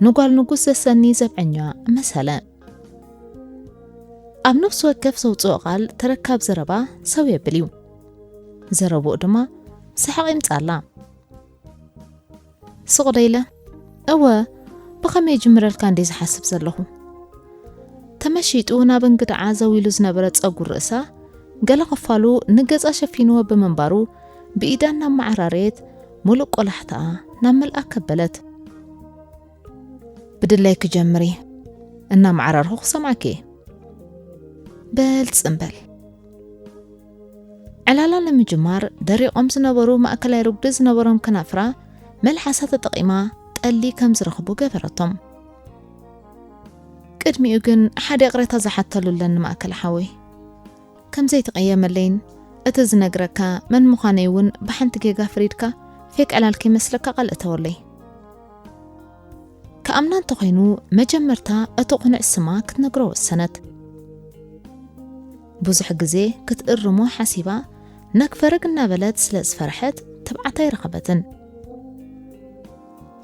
ንጓል ንጉስ ዘሰኒ ዘብዐኛ መሰለ። ኣብ ነፍሲ ወከፍ ዘውፅኦ ቃል ተረካብ ዘረባ ሰው የብል እዩ። ዘረብኡ ድማ ሰሓቕ ይምጻላ። ስቕ ዶ ኢለ፣ "እወ፣ ብኸመይ ጅምረልካ እንዴ ዝሓስብ ዘለኹ?" ተመሺጡ ናብ እንግድዓ ዘው ኢሉ ዝነበረ ጸጉር ርእሳ፣ ገለ ክፋሉ ንገጻ ሸፊንዎ ብምንባሩ፣ ብኢዳ እናመዓራረየት፣ ሙሉእ ቆላሕታኣ ናብ መልኣከ ኣበለት። "ብድላይኪ ጀምሪ፣ እናመዓራርኹ ክሰምዓኪ እየ። በል ጽምበል።" ዕላላ ንምጅማር ደሪቖም ዝነበሩ ማእከላይ ርጉዲ ዝነበሮም ከናፍራ መልሓሳ ተጠቒማ ጠሊ ከም ዝረኽቡ ገበረቶም። ቅድሚኡ ግን ሓደ ይቕሬታ ዝሓተሉ ኣለኒ ማእከል ሓወይ። ከም ዘይትቕየመለይን እቲ ዝነግረካ መን ምዃነይ እውን ብሓንቲ ጌጋ ፍሪድካ ፌክ ዕላል ከይመስለካ ቃል እተወለይ። ክኣምና እንተኾይኑ መጀመርታ እቲ ቕኑዕ ስማ ክትነግሮ ወሰነት። ብዙሕ ግዜ ክትእርሞ ሓሲባ ነግፈርግ እናበለት ስለ ዝፈርሐት ትብዓት ኣይረኸበትን።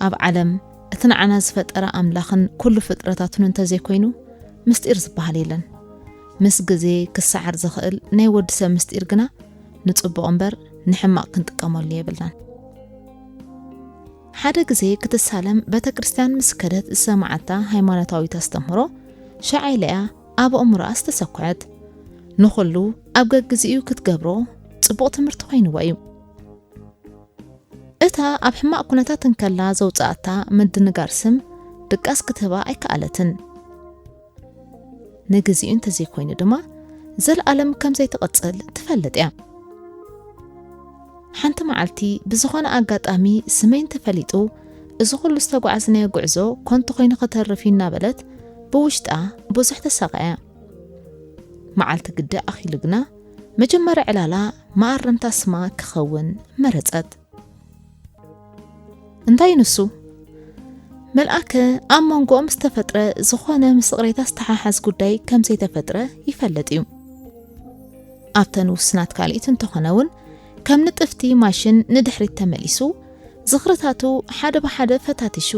ኣብ ዓለም እቲ ንዓና ዝፈጠረ ኣምላኽን ኩሉ ፍጥረታቱን እንተዘይኮይኑ ምስጢር ዝበሃል የለን። ምስ ግዜ ክሰዓር ዝኽእል ናይ ወዲ ሰብ ምስጢር ግና ንጽቡቕ እምበር ንሕማቕ ክንጥቀመሉ የብልናን። ሓደ ግዜ ክትሳለም ቤተ ክርስቲያን ምስ ከደት ዝሰማዓታ ሃይማኖታዊት ኣስተምህሮ ሸዓ ኢለያ ኣብ ኣእምሮኣ ዝተሰኩዐት። ንኹሉ ኣብ ገግዜኡ ክትገብሮ ጽቡቕ ትምህርቲ ኮይንዎ እዩ። እታ ኣብ ሕማቕ ኩነታት እንከላ ዘውጽኣታ ምድንጋር ስም ድቃስ ክትህባ ኣይከኣለትን። ንግዜኡ እንተዘይኮይኑ ድማ፣ ዘልኣለም ከም ዘይትቕጽል ትፈልጥ እያ። ሓንቲ መዓልቲ ብዝኾነ ኣጋጣሚ ስመይ እንተፈሊጡ፣ እዚ ኹሉ ዝተጓዕዝናዮ ጉዕዞ ኮንቱ ኮይኑ ከተርፍ እዩ እናበለት ብውሽጣ ብዙሕ ተሳቐያ። መዓልቲ ግዲ ኣኺሉ ግና፣ መጀመርያ ዕላላ መኣረምታ ስማ ክኸውን መረጸት። እንታይ ንሱ? መልኣከ ኣብ መንጎኦም ዝተፈጥረ ዝኾነ ምስ ይቕሬታ ዝተሓሓዝ ጉዳይ ከም ዘይተፈጥረ ይፈልጥ እዩ። ኣብተን ውስናት ካልኢት እንተኾነ እውን፣ ከም ንጥፍቲ ማሽን ንድሕሪት ተመሊሱ፣ ዝኽርታቱ ሓደ ብሓደ ፈታቲሹ፣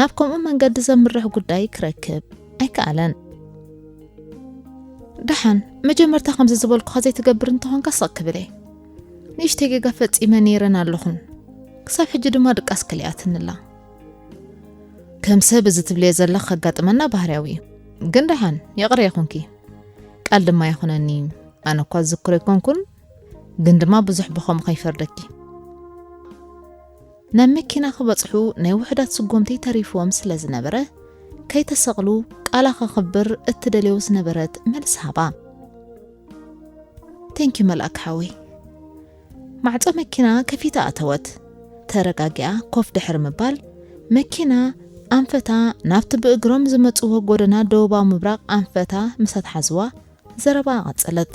ናብ ከምኡ መንገዲ ዘምርሕ ጉዳይ ክረክብ ኣይከኣለን። ደሓን፣ መጀመርታ ከምዚ ዝበልኩኻ ዘይትገብር እንተኾንካ ስቕ ክብል እየ። ንእሽተይ ጌጋ ፈጺመ ነይረን ኣለኹን። ክሳብ ሕጂ ድማ ድቃስ ከሊኣትኒ ኣላ። ከም ሰብ እዚ ትብልዮ ዘለኽ ከጋጥመና ባህርያዊ እዩ። ግን ደሓን፣ ይቕረ ይኹንኪ። ቃል ድማ ይኹነኒ፣ ኣነ እኳ ዝዝክሮ ኣይኮንኩን፣ ግን ድማ ብዙሕ ብኸምኡ ከይፈርደኪ። ናብ መኪና ክበጽሑ ናይ ውሑዳት ስጎምቲ ተሪፍዎም ስለ ዝነበረ፣ ከይተሰቕሉ ቃላ ከኽብር እትደልዮ ዝነበረት መልሲ ሃባ። ቴንኪ መልኣክ ሓወይ። ማዕጾ መኪና ከፊታ ኣተወት። ተረጋጊኣ ኮፍ ድሕሪ ምባል፣ መኪና ኣንፈታ ናብቲ ብእግሮም ዝመጽዎ ጎደና ደቡባዊ ምብራቕ ኣንፈታ ምስ ኣትሓዝዋ፣ ዘረባ ቀጸለት።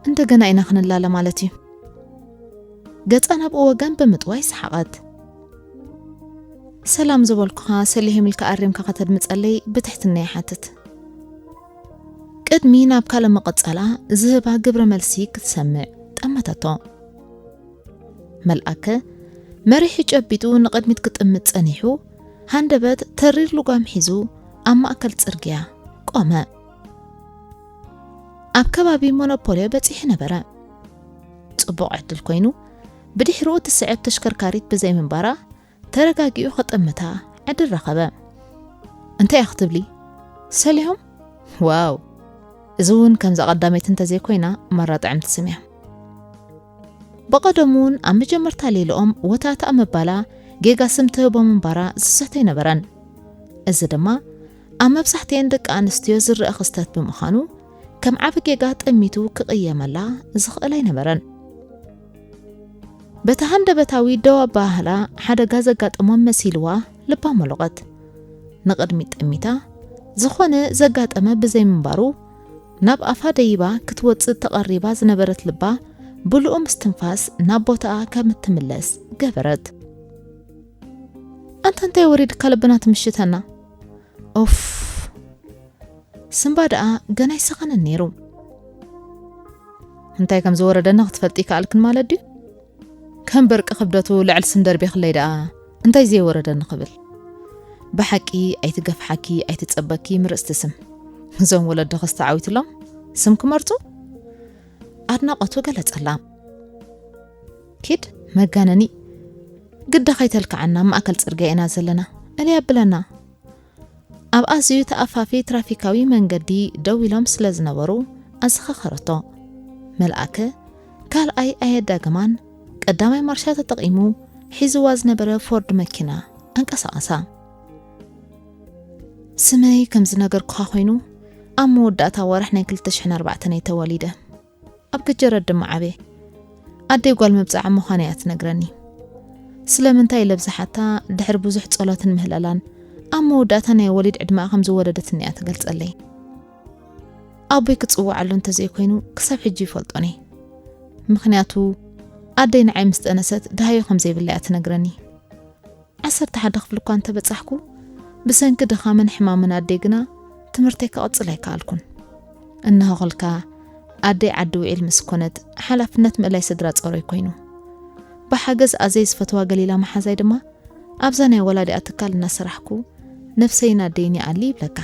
እንደገና ኢና ክንላለ ማለት እዩ። ገጻ ናብኡ ወገን ብምጥዋይ ሰሓቐት። ሰላም ዝበልኩኻ ሰሊሆም ኢልካ ኣሪምካ ከተድምጸለይ ብትሕትና ይሓትት። ቅድሚ ናብ ካልእ ምቕጻላ ዝህባ ግብረ መልሲ ክትሰምዕ ጠመተቶ። መልኣከ መሪሑ ጨቢጡ ንቕድሚት ክጥምት ጸኒሑ፣ ሃንደበት ተሪር ልጓም ሒዙ ኣብ ማእከል ጽርግያ ቆመ። ኣብ ከባቢ ሞኖፖልዮ በጺሑ ነበረ። ጽቡቕ ዕድል ኮይኑ፣ ብድሕሪኡ ትስዕብ ተሽከርካሪት ብዘይምንባራ፣ ተረጋጊኡ ክጥምታ ዕድል ረኸበ። እንታይ ኢኺ ክትብሊ? ሰሊሆም? ዋው! እዚ እውን ከምዛ ቀዳመይቲ እንተዘይኮይና ማራ ጥዕምቲ ስም እያ። ብቐደሙ እውን ኣብ መጀመርታ ሌልኦም ወታእታእ ምባላ ጌጋ ስም ትህቦም እምባራ ዝስሕቶ ኣይነበረን። እዚ ድማ ኣብ መብዛሕትኤን ደቂ ኣንስትዮ ዝረአ ክስተት ብምዃኑ ከም ዓቢ ጌጋ ጠሚቱ ክቕየመላ ዝኽእል ኣይነበረን። በቲ ሃንደበታዊ ደው ኣበሃህላ ሓደጋ ዘጋጠሞም መሲልዋ ልባ መሎቐት። ንቕድሚት ጠሚታ ዝኾነ ዘጋጠመ ብዘይምንባሩ ናብ ኣፋ ደይባ ክትወጽእ ተቐሪባ ዝነበረት ልባ ብልኡ ምስትንፋስ ናብ ቦታኣ ከም እትምለስ ገበረት። ኣንታ እንታይ ወሪድካ ልብና ትምሽተና? ኦፍ! ስምባ ደኣ ገና ይሰኸነን ነይሩ። እንታይ ከም ዝወረደኒ ክትፈልጢ ይከኣልክን ማለት ድዩ? ከም በርቂ ክብደቱ ልዕሊ ስም ደርቢኽለይ ደኣ እንታይ ዘይወረደኒ ክብል። ብሓቂ ኣይትገፍሓኪ ኣይትጸበኪ ምርጽቲ ስም። እዞም ወለድኽስ ተዓዊትሎም ስም ክመርጹ? ኣድናቖቱ ገለጸላ። ኪድ መጋነኒ። ግዳ ከይተልክዓና ማእከል ጽርግያ ኢና ዘለና። እልይ ኣብለና። ኣብ ኣዝዩ ተኣፋፊ ትራፊካዊ መንገዲ ደው ኢሎም ስለ ዝነበሩ ኣዘኻኸረቶ። መልኣከ ካልኣይ ኣየዳገማን ቀዳማይ ማርሻ ተጠቒሙ ሒዝዋ ዝነበረ ፎርድ መኪና ኣንቀሳቐሳ። ስመይ ከም ዝነገርኩኻ ኮይኑ ኣብ መወዳእታ ወርሕ ናይ ክልተ ሽሕን ኣርባዕተን እየ ተወሊደ። ኣብ ገጀረት ድማ ዓብየ። ኣደይ ጓል መብጽዓ ምዃና እያ ትነግረኒ። ስለምንታይ ኢለ ብዝሓታ ድሕሪ ብዙሕ ጸሎትን ምህለላን ኣብ መወዳእታ ናይ ወሊድ ዕድመኣ ከም ዝወለደትኒ እያ ትገልጸለይ። ኣቦይ ክጽውዓሉ እንተዘይኮይኑ ክሳብ ሕጂ ይፈልጦን እየ። ምኽንያቱ ኣደይ ንዓይ ምስ ጠነሰት ደሃዩ ከም ዘይብላ እያ ትነግረኒ። ዓሰርተ ሓደ ክፍሊ እኳ እንተበጻሕኩ ብሰንኪ ድኻምን ሕማምን ኣደይ ግና ትምህርተይ ክቕጽል ኣይከኣልኩን። እነሆ ክልካ ኣደይ ዓዲ ውዒል ምስ ኮነት ሓላፍነት ምእላይ ስድራ ጸሮይ ኮይኑ። ብሓገዝ ኣዘይ ዝፈትዋ ገሊላ መሓዛይ ድማ ኣብዛ ናይ ወላዲኣ ትካል እናሰራሕኩ ነብሰይን ኣደይን ይኣሊ ይብለካ።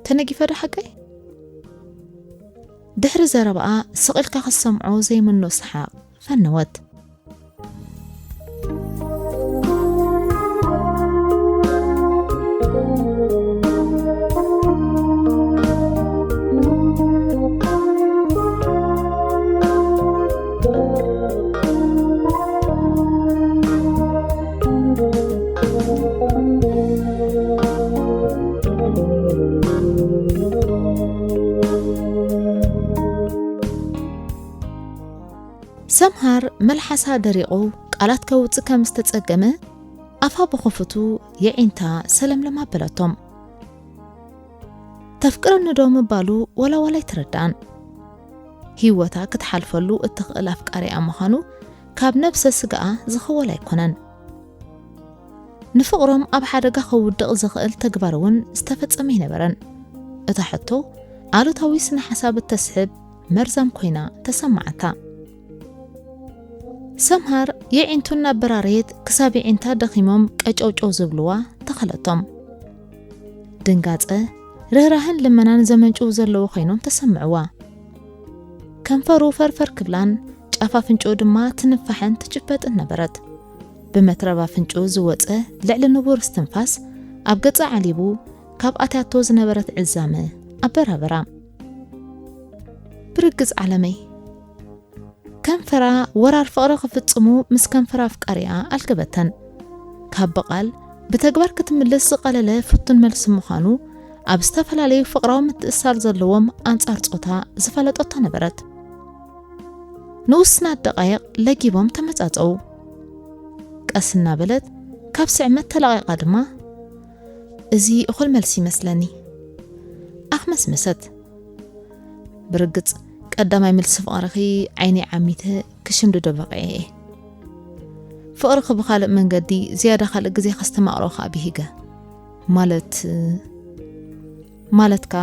ተነጊፈ ዶ ሓቀይ? ድሕሪ ዘረባኣ ስቕ ኢልካ ክትሰምዖ ዘይምኖ ሰሓቕ ፈነወት። ሰምሃር መልሓሳ ደሪቑ ቃላት ከውጽእ ከም ዝተጸገመ ኣፋ ብኽፉቱ የዒንታ ሰለምለም ኣበለቶም። ተፍቅረኒ ዶ ምባሉ ወላ ወላ ኣይተረድኣን። ህይወታ ክትሓልፈሉ እትኽእል ኣፍቃሪኣ ምዃኑ ካብ ነብሰ ስጋኣ ዝኽወል ኣይኮነን። ንፍቕሮም ኣብ ሓደጋ ከውድቕ ዝኽእል ተግባር እውን ዝተፈጸመ ኣይነበረን። እታ ሕቶ ኣሉታዊ ስነ ሓሳብ እተስሕብ መርዛም ኮይና ተሰማዓታ። ሰምሃር የዒንቱ እናበራረየት ክሳብ የዒንታ ደኺሞም ቀጨውጨው ዝብልዋ ተኸለቶም። ድንጋጸ፣ ርህራህን ልመናን ዘመንጭዉ ዘለዉ ኮይኖም ተሰምዕዋ። ከንፈሩ ፈርፈር ክብላን ጫፍ ኣፍንጭኡ ድማ ትንፋሕን ትጭበጥን ነበረት። ብመትረብ ኣፍንጭኡ ዝወጸ ልዕሊ ንቡር እስትንፋስ ኣብ ገጻ ዓሊቡ ካብ ኣትያቶ ዝነበረት ዕዛመ ኣበራበራ። ብርግጽ ዓለመይ፣ ከንፈራ ወራር ፍቕሪ ክፍጽሙ ምስ ከንፈራ ኣፍቃሪኣ ኣልገበተን። ካብ ብቓል ብተግባር ክትምልስ ዝቐለለ ፍቱን መልሲ ምዃኑ ኣብ ዝተፈላለዩ ፍቕራዊ ምትእስሳር ዘለዎም ኣንጻር ጾታ ዝፈለጠቶ ነበረት። ንውስናት ደቓይቕ ለጊቦም ተመጻጸዉ። ቀስ እናበለት ካብ ስዕመት ተላቒቓ ድማ፣ "እዚ እኹል መልሲ ይመስለኒ." ኣኽመስመሰት። ብርግጽ ቀዳማይ መልሲ ፍቕርኺ ዓይነይ ዓሚተ ክሽምድዶ በቒዐ እየ። ፍቕርኺ ብኻልእ መንገዲ ዝያዳ ካልእ ግዜ ከስተማቕሮ ከኣ ብሂገ። ማለት፣ ማለትካ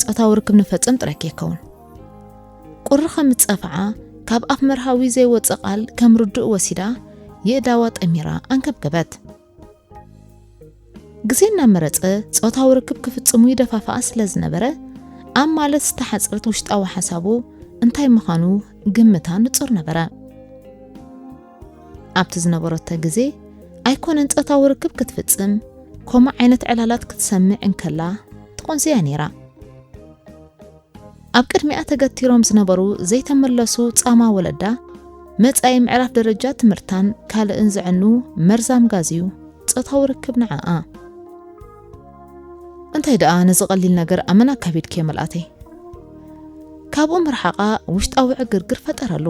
ጾታዊ ርክብ ንፈጽም ጥራይ ከይከውን። ቁሪ ከም ዝጸፍዓ ካብ ኣፍ መርሃዊ ዘይወጽእ ቃል ከም ርዱእ ወሲዳ የእዳዋ ጠሚራ ኣንገብገበት። ግዜ እናመረጸ ጾታዊ ርክብ ክፍጽሙ ይደፋፍኣ ስለ ዝነበረ ኣብ ማለት ዝተሓጽረት ውሽጣዊ ሓሳቡ እንታይ ምዃኑ ግምታ ንጹር ነበረ። ኣብቲ ዝነበረቶ ግዜ ኣይኮነን ጾታዊ ርክብ ክትፍጽም፣ ከምኡ ዓይነት ዕላላት ክትሰምዕ እንከላ ትቖንዝያ ነይራ። ኣብ ቅድሚኣ ተገቲሮም ዝነበሩ ዘይተመለሱ ጻማ ወለዳ፣ መጻኢ ምዕራፍ ደረጃ ትምህርታን ካልእን ዘዕኑ መርዛም ጋዝ እዩ ጾታዊ ርክብ ንዓኣ። እንታይ ደኣ ነዚ ቀሊል ነገር ኣመና ከቢድክዮ መልኣተይ? ካብኡ ምርሓቓ ውሽጣዊ ዕግርግር ፈጠረሉ።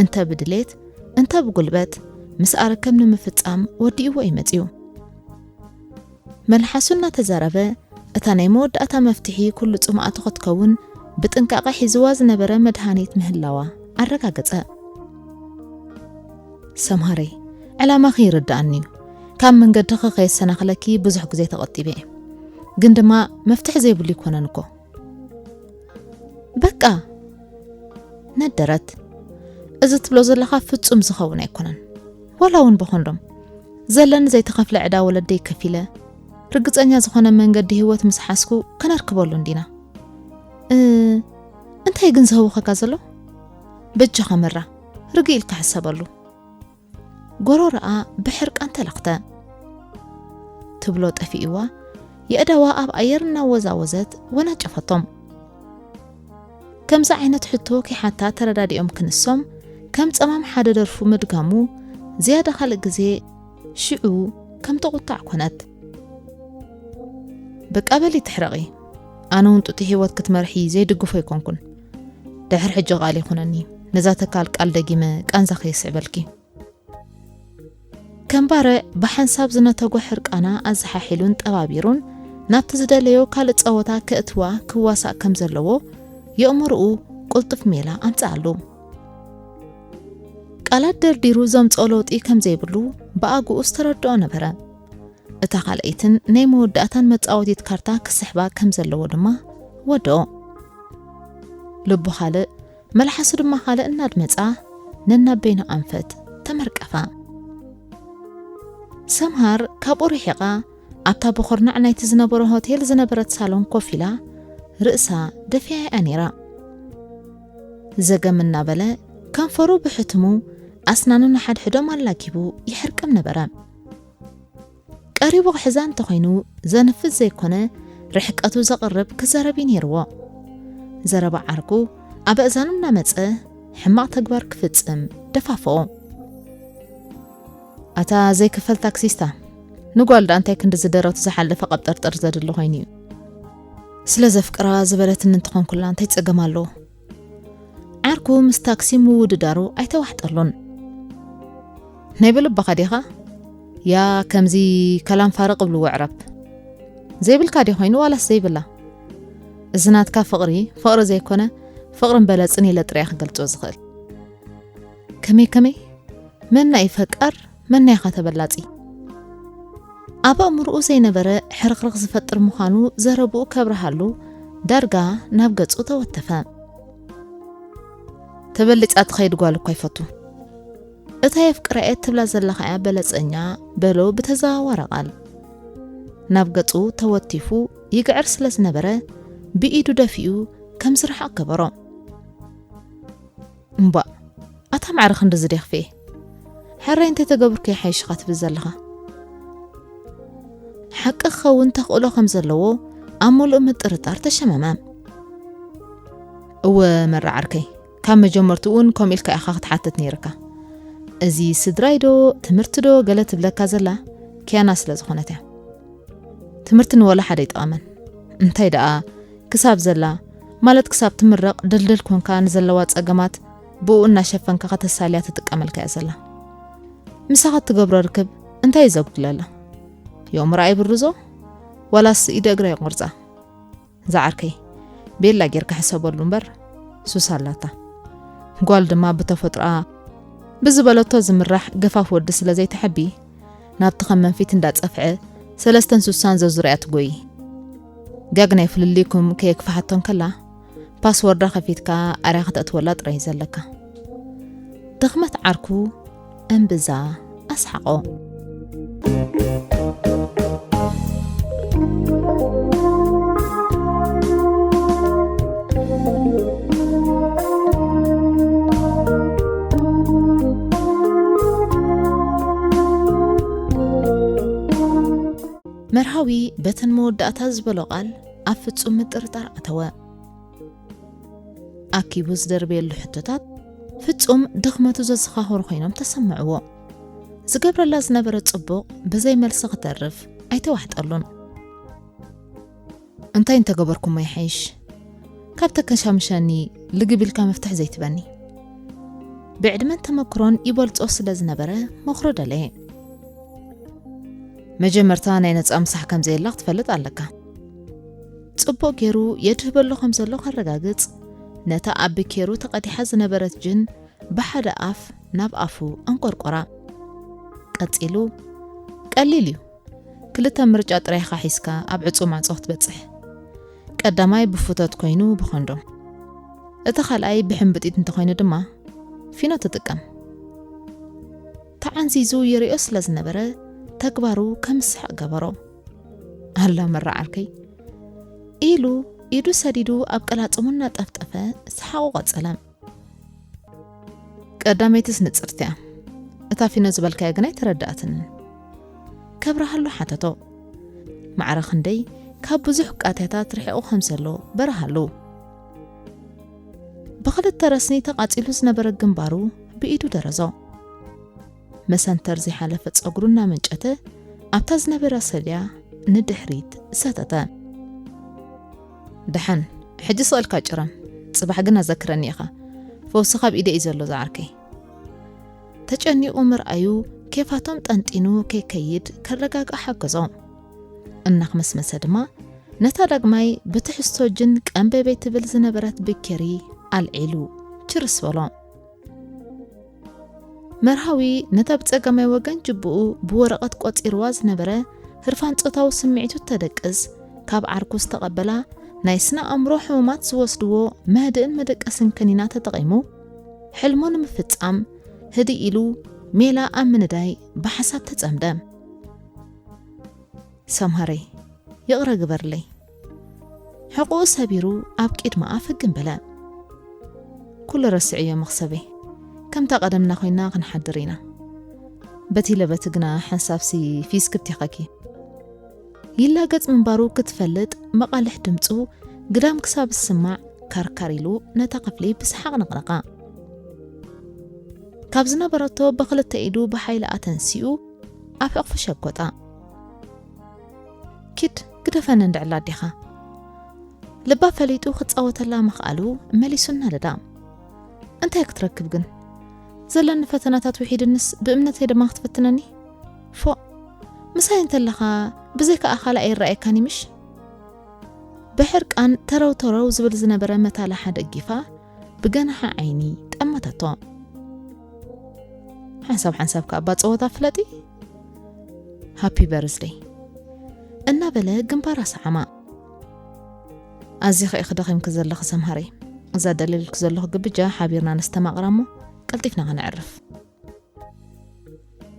እንተ ብድሌት እንተ ብጉልበት ምስኣ ርክብ ንምፍጻም ወዲእዎ እዩ መጺኡ። መልሓሱ እናተዛረበ እታ ናይ መወዳእታ መፍትሒ ኩሉ ጽምኣቱ ክትከውን ብጥንቃቐ ሒዝዋ ዝነበረ መድሃኒት ምህላዋ ኣረጋገጸ። ሰምሃረይ፣ ዕላማኺ ይርድኣኒ እዩ። ካብ መንገድኺ ከየሰናኽለኪ ብዙሕ ግዜ ተቐጢበ እየ። ግን ድማ መፍትሒ ዘይብሉ ይኮነን እኮ። በቃ ነደረት። እዚ ትብሎ ዘለኻ ፍጹም ዝኸውን ኣይኮነን። ዋላ እውን ብኮንዶም ዘለኒ ዘይተኸፍለ ዕዳ ወለደይ ከፊለ ርግጸኛ ዝኾነ መንገዲ ህይወት ምስ ሓስኩ ከነርክበሉ እንዲና። እ፣ እንታይ ግን ዝህውኸካ ዘሎ? በጃኻ መራ፣ ርግእ ኢልካ ሕሰበሉ። ጎሮሮኣ ብሕርቃን ተለኽተ። ትብሎ ጠፊእዋ፣ የእዳዋ ኣብ ኣየር እናወዛወዘት ወናጨፈቶም። ከምዚ ዓይነት ሕቶ ከይሓታ ተረዳዲኦም ክንሶም፣ ከም ጸማም ሓደ ደርፉ ምድጋሙ ዝያዳ ካልእ ግዜ ሽዑ ከም ተቑጣዕ ኮነት። በቃ በሊ ትሕረቒ፣ ኣነ እውን ጥጡሕ ህይወት ክትመርሒ ዘይድግፎ ኣይኮንኩን። ድሕር ሕጂ ቃል ይኹነኒ፣ ነዛ ተካል ቃል ደጊመ ቃንዛ ከየስዕበልኪ። ከም ባርዕ ብሓንሳብ ዝነተጎ ሕርቃና ኣዘሓሒሉን ጠባቢሩን ናብቲ ዝደለዮ ካልእ ጸወታ ከእትዋ ክዋሳእ ከም ዘለዎ የእምሮኡ ቅልጡፍ ሜላ ኣምጽኣሉ። ቃላት ደርዲሩ ዘምጽኦ ለውጢ ከም ዘይብሉ ብኣግኡ ዝተረድኦ ነበረ። እታ ካልኣይትን ናይ መወዳእታን መጻወቲት ካርታ ክስሕባ ከም ዘለዎ ድማ ወድኦ። ልቡ ካልእ መልሓሱ ድማ ካልእ እናድመጻ ነናብ በይኑ ኣንፈት ተመርቀፋ። ሰምሃር ካብኡ ርሒቓ ኣብታ ብኹርናዕ ናይቲ ዝነበሮ ሆቴል ዝነበረት ሳሎን ኮፍ ኢላ ርእሳ ደፊኣያ ነይራ። ዘገም እናበለ ከንፈሩ ብሕትሙ ኣስናኑ ንሓድሕዶም ኣላጊቡ ይሕርቅም ነበረ። ቀሪቡ ክሕዛ እንተኾይኑ ዘንፍዝ ዘይኮነ ርሕቀቱ ዘቕርብ ክዛረብ እዩ ነይርዎ። ዘረባ ዓርኩ ኣብ ኣእዛኑ እናመጸ ሕማቕ ተግባር ክፍጽም ደፋፍኦ። ኣታ ዘይክፈል ታክሲስታ፣ ንጓል ደኣ እንታይ ክንዲ ዝደረቱ ዝሓለፈ ቀብጠርጠር ዘድሊ ኮይኑ እዩ። ስለ ዘፍቅራ ዝበለትኒ እንተኾንኩላ እንታይ ጸገም ኣለዎ? ዓርኩ ምስ ታክሲ ምውድዳሩ ኣይተዋሕጠሉን። ናይ ብልብኻ ዲኻ? ያ ከምዚ ከላም ፋርቕ እብልዎ ዕረብ። ዘይብልካ ድዩ ኮይኑ ዋላስ ዘይብላ? እዚ ናትካ ፍቕሪ ፍቕሪ ዘይኮነ ፍቕርን በለጽን ኢለ ጥራይ ክገልጾ ዝኽእል። ከመይ ከመይ? መና እዩ ፈቃር፣ መና ኢኻ ተበላጺ? ኣብ ኣእምሮኡ ዘይነበረ ሕርኽርኽ ዝፈጥር ምዃኑ ዘረብኡ ከብርሃሉ ዳርጋ ናብ ገጹ ተወተፈ። ተበሊጻ ትኸይድ ጓል እኳ ይፈቱ። እታ የፍቅራ እየ ትብላ ዘለኻ እያ በለጸኛ፣ በሎ ብተዘዋዋሪ ቃል። ናብ ገጹ ተወቲፉ ይግዕር ስለ ዝነበረ ብኢዱ ደፊኡ ከም ዝረሓቕ ገበሮ። እምባእ፣ ኣታ ማዕረ ክንድዚ ዲኽፌ? ሕራይ እንተይተገብርኩ ይሓይሽኻ ትብል ዘለኻ። ሓቂ ክኸውን ተኽእሎ ከም ዘለዎ ኣብ ምሉእ ምጥርጣር ተሸመመ። እወ መራ ዓርከይ፣ ካብ መጀመርትኡ እውን ከምኡ ኢልካ ኢኻ ክትሓትት ነይርካ። እዚ ስድራይ ዶ ትምህርቲ ዶ ገለ ትብለካ ዘላ ኪያና ስለ ዝኾነት እያ። ትምህርቲ ንወላ ሓደ ኣይጠቐመን። እንታይ ደኣ ክሳብ ዘላ ማለት ክሳብ ትምረቕ ድልድል ኮንካ ንዘለዋ ጸገማት ብኡ እናሸፈንካ ከተሳልያ ትጥቀመልካ እያ ዘላ። ምሳኻ እትገብሮ ርክብ እንታይ እዩ ዘጉድለላ? የእምሮኣ ይብርዞ ዋላስ ኢደ እግራ ይቆርጻ? ዝዓርከይ፣ ቤላ ጌርካ ሕሰበሉ እምበር ሱስ ኣላታ። ጓል ድማ ብተፈጥሮኣ ብዝበለቶ ዝምራሕ ገፋፍ ወዲ ስለ ዘይትሐቢ ናብቲ ከም መንፊት እንዳጸፍዐ ሰለስተን ሱሳን ዘዙርያ ትጎይ። ጋግ ናይ ፍልልይኩም ከየክፍሓቶ እንከላ ፓስወርዳ ከፊትካ ኣርያ ከተእትወላ ጥራይ እዩ ዘለካ። ድኽመት ዓርኩ እምብዛ ኣስሓቖ። መርሃዊ በተን መወዳእታ ዝበሎ ቃል ኣብ ፍጹም ምጥርጣር ኣተወ። ኣኪቡ ዝደርበየሉ ሕቶታት ፍጹም ድኽመቱ ዘዘኻኸሩ ኮይኖም ተሰምዕዎ። ዝገብረላ ዝነበረ ጽቡቕ ብዘይ መልሲ ክተርፍ ኣይተዋሕጠሉን። እንታይ እንተገበርኩሞ ይሓይሽ? ካብ ተከሻምሸኒ ልግብ ኢልካ መፍትሕ ዘይትበኒ። ብዕድመን ተመክሮን ይበልጾ ስለ ዝነበረ ምኽሩ ደለየ። መጀመርታ ናይ ነጻ ምሳሕ ከም ዘየላ ክትፈልጥ ኣለካ። ጽቡቕ ገይሩ የድህበሉ ከም ዘሎ ከረጋግጽ፣ ነታ ኣብ ብኬሩ ተቐዲሓ ዝነበረት ጅን ብሓደ ኣፍ ናብ ኣፉ ኣንቆርቆራ። ቀጺሉ፣ ቀሊል እዩ። ክልተ ምርጫ ጥራይ ኢኻ ሒዝካ ኣብ ዕጹ ማዕጾ ክትበጽሕ። ቀዳማይ ብፉቶት ኮይኑ ብኮንዶም። እቲ ካልኣይ ብሕምብጢት እንተኾይኑ ድማ ፊኖ ትጥቀም። ተዓንዚዙ ይርእዮ ስለ ዝነበረ ተግባሩ ከምስሕቕ ገበሮ። ኣላ መራ ዓርከይ ኢሉ ኢዱ ሰዲዱ ኣብ ቀላጽሙ እናጠፍጠፈ ሰሓቑ ቀጸለ። ቀዳመይትስ ንጽርትያ። እታ ፊኖ ዝበልካያ ግን ኣይተረድኣትንን። ከብርሃሉ ሓተቶ። ማዕረ ክንደይ ካብ ብዙሕ ቃትያታት ርሒቑ ከም ዘሎ በርሃሉ። ብኽልተ ረስኒ ተቓጺሉ ዝነበረ ግንባሩ ብኢዱ ደረዞ። መሰንተር ዘይሓለፈ ጸጉሩ እናመንጨተ ኣብታ ዝነበረ ሰድያ ንድሕሪት ሰተተ። ደሓን፣ ሕጂ ስቕ ኢልካ ጭረም፣ ጽባሕ ግን ኣዘክረኒ ኢኻ። ፈውስኻ ኣብ ኢደ እዩ ዘሎ ዝዓርከይ። ተጨኒቑ ምርኣዩ ኬፋቶም ጠንጢኑ ከይከይድ ከረጋግኣ ሓገዞ። እናኽመስመሰ ድማ ነታ ዳግማይ ብትሕዝቶ ጅን ቀንበበይ ትብል ዝነበረት ብኬሪ ኣልዒሉ ችርስ በሎ። መርሃዊ ነታ ብጸጋማይ ወገን ጅብኡ ብወረቐት ቆጺርዋ ዝነበረ ህርፋን ጾታዊ ስምዒቱ ተደቅስ ካብ ዓርኩ ዝተቐበላ ናይ ስነ ኣእምሮ ሕሙማት ዝወስድዎ መህድእን መደቀስን ከኒና ተጠቒሙ፣ ሕልሙ ንምፍጻም ህድእ ኢሉ ሜላ ኣብ ምንዳይ ብሓሳብ ተጸምደ። ሰምሃረይ፣ ይቕረ ግበርለይ። ሕቑኡ ሰቢሩ ኣብ ቅድማኣ ፍግም በለ። ኩሉ ረስዕዮ መኽሰበይ። ከምታ ቀደምና ኮይና ክንሓድር ኢና። በቲ ለበቲ ግና ሓንሳብሲ ፊዝ ክብቲኸኪ። ይላገጽ ምንባሩ ክትፈልጥ መቓልሕ ድምጹ ግዳም ክሳብ ዝስማዕ ካርካር ኢሉ ነታ ክፍሊ ብሰሓቕ ነቕነቓ። ካብ ዝነበረቶ ብኽልተ ኢዱ ብሓይሊ ኣተንሲኡ ኣብ ሕቕፉ ሸጎጣ። ኪድ ግደፈኒ እንድዕላ ኣዴኻ። ልባ ፈሊጡ ክጻወተላ ምኽኣሉ መሊሱ እናደዳ። እንታይ ክትረክብ ግን? ዘለኒ ፈተናታት ውሒድንስ ብእምነተይ ድማ ክትፈትነኒ? ፎእ! ምሳይ እንተለኻ ብዘይካ ኣኻለ ኣይረኣየካን ምሽ? ብሕርቃን ተረው ተረው ዝብል ዝነበረ መታልሓ ደጊፋ ብገናሒ ዓይኒ ጠመተቶ። ሓንሳብ ሓንሳብ ከኣ እባ ጸወታ ፍለጢ። ሃፒ በርዝደይ እናበለ ግንባራ ሰዓማ። ኣዚኺ ኢኺ ደኺምኪ ዘለኺ ሰምሃረይ። እዛ ደልየልኪ ዘለኹ ግብጃ ሓቢርና ነስተማቕራ እሞ ቀልጢፍና ከነዕርፍ።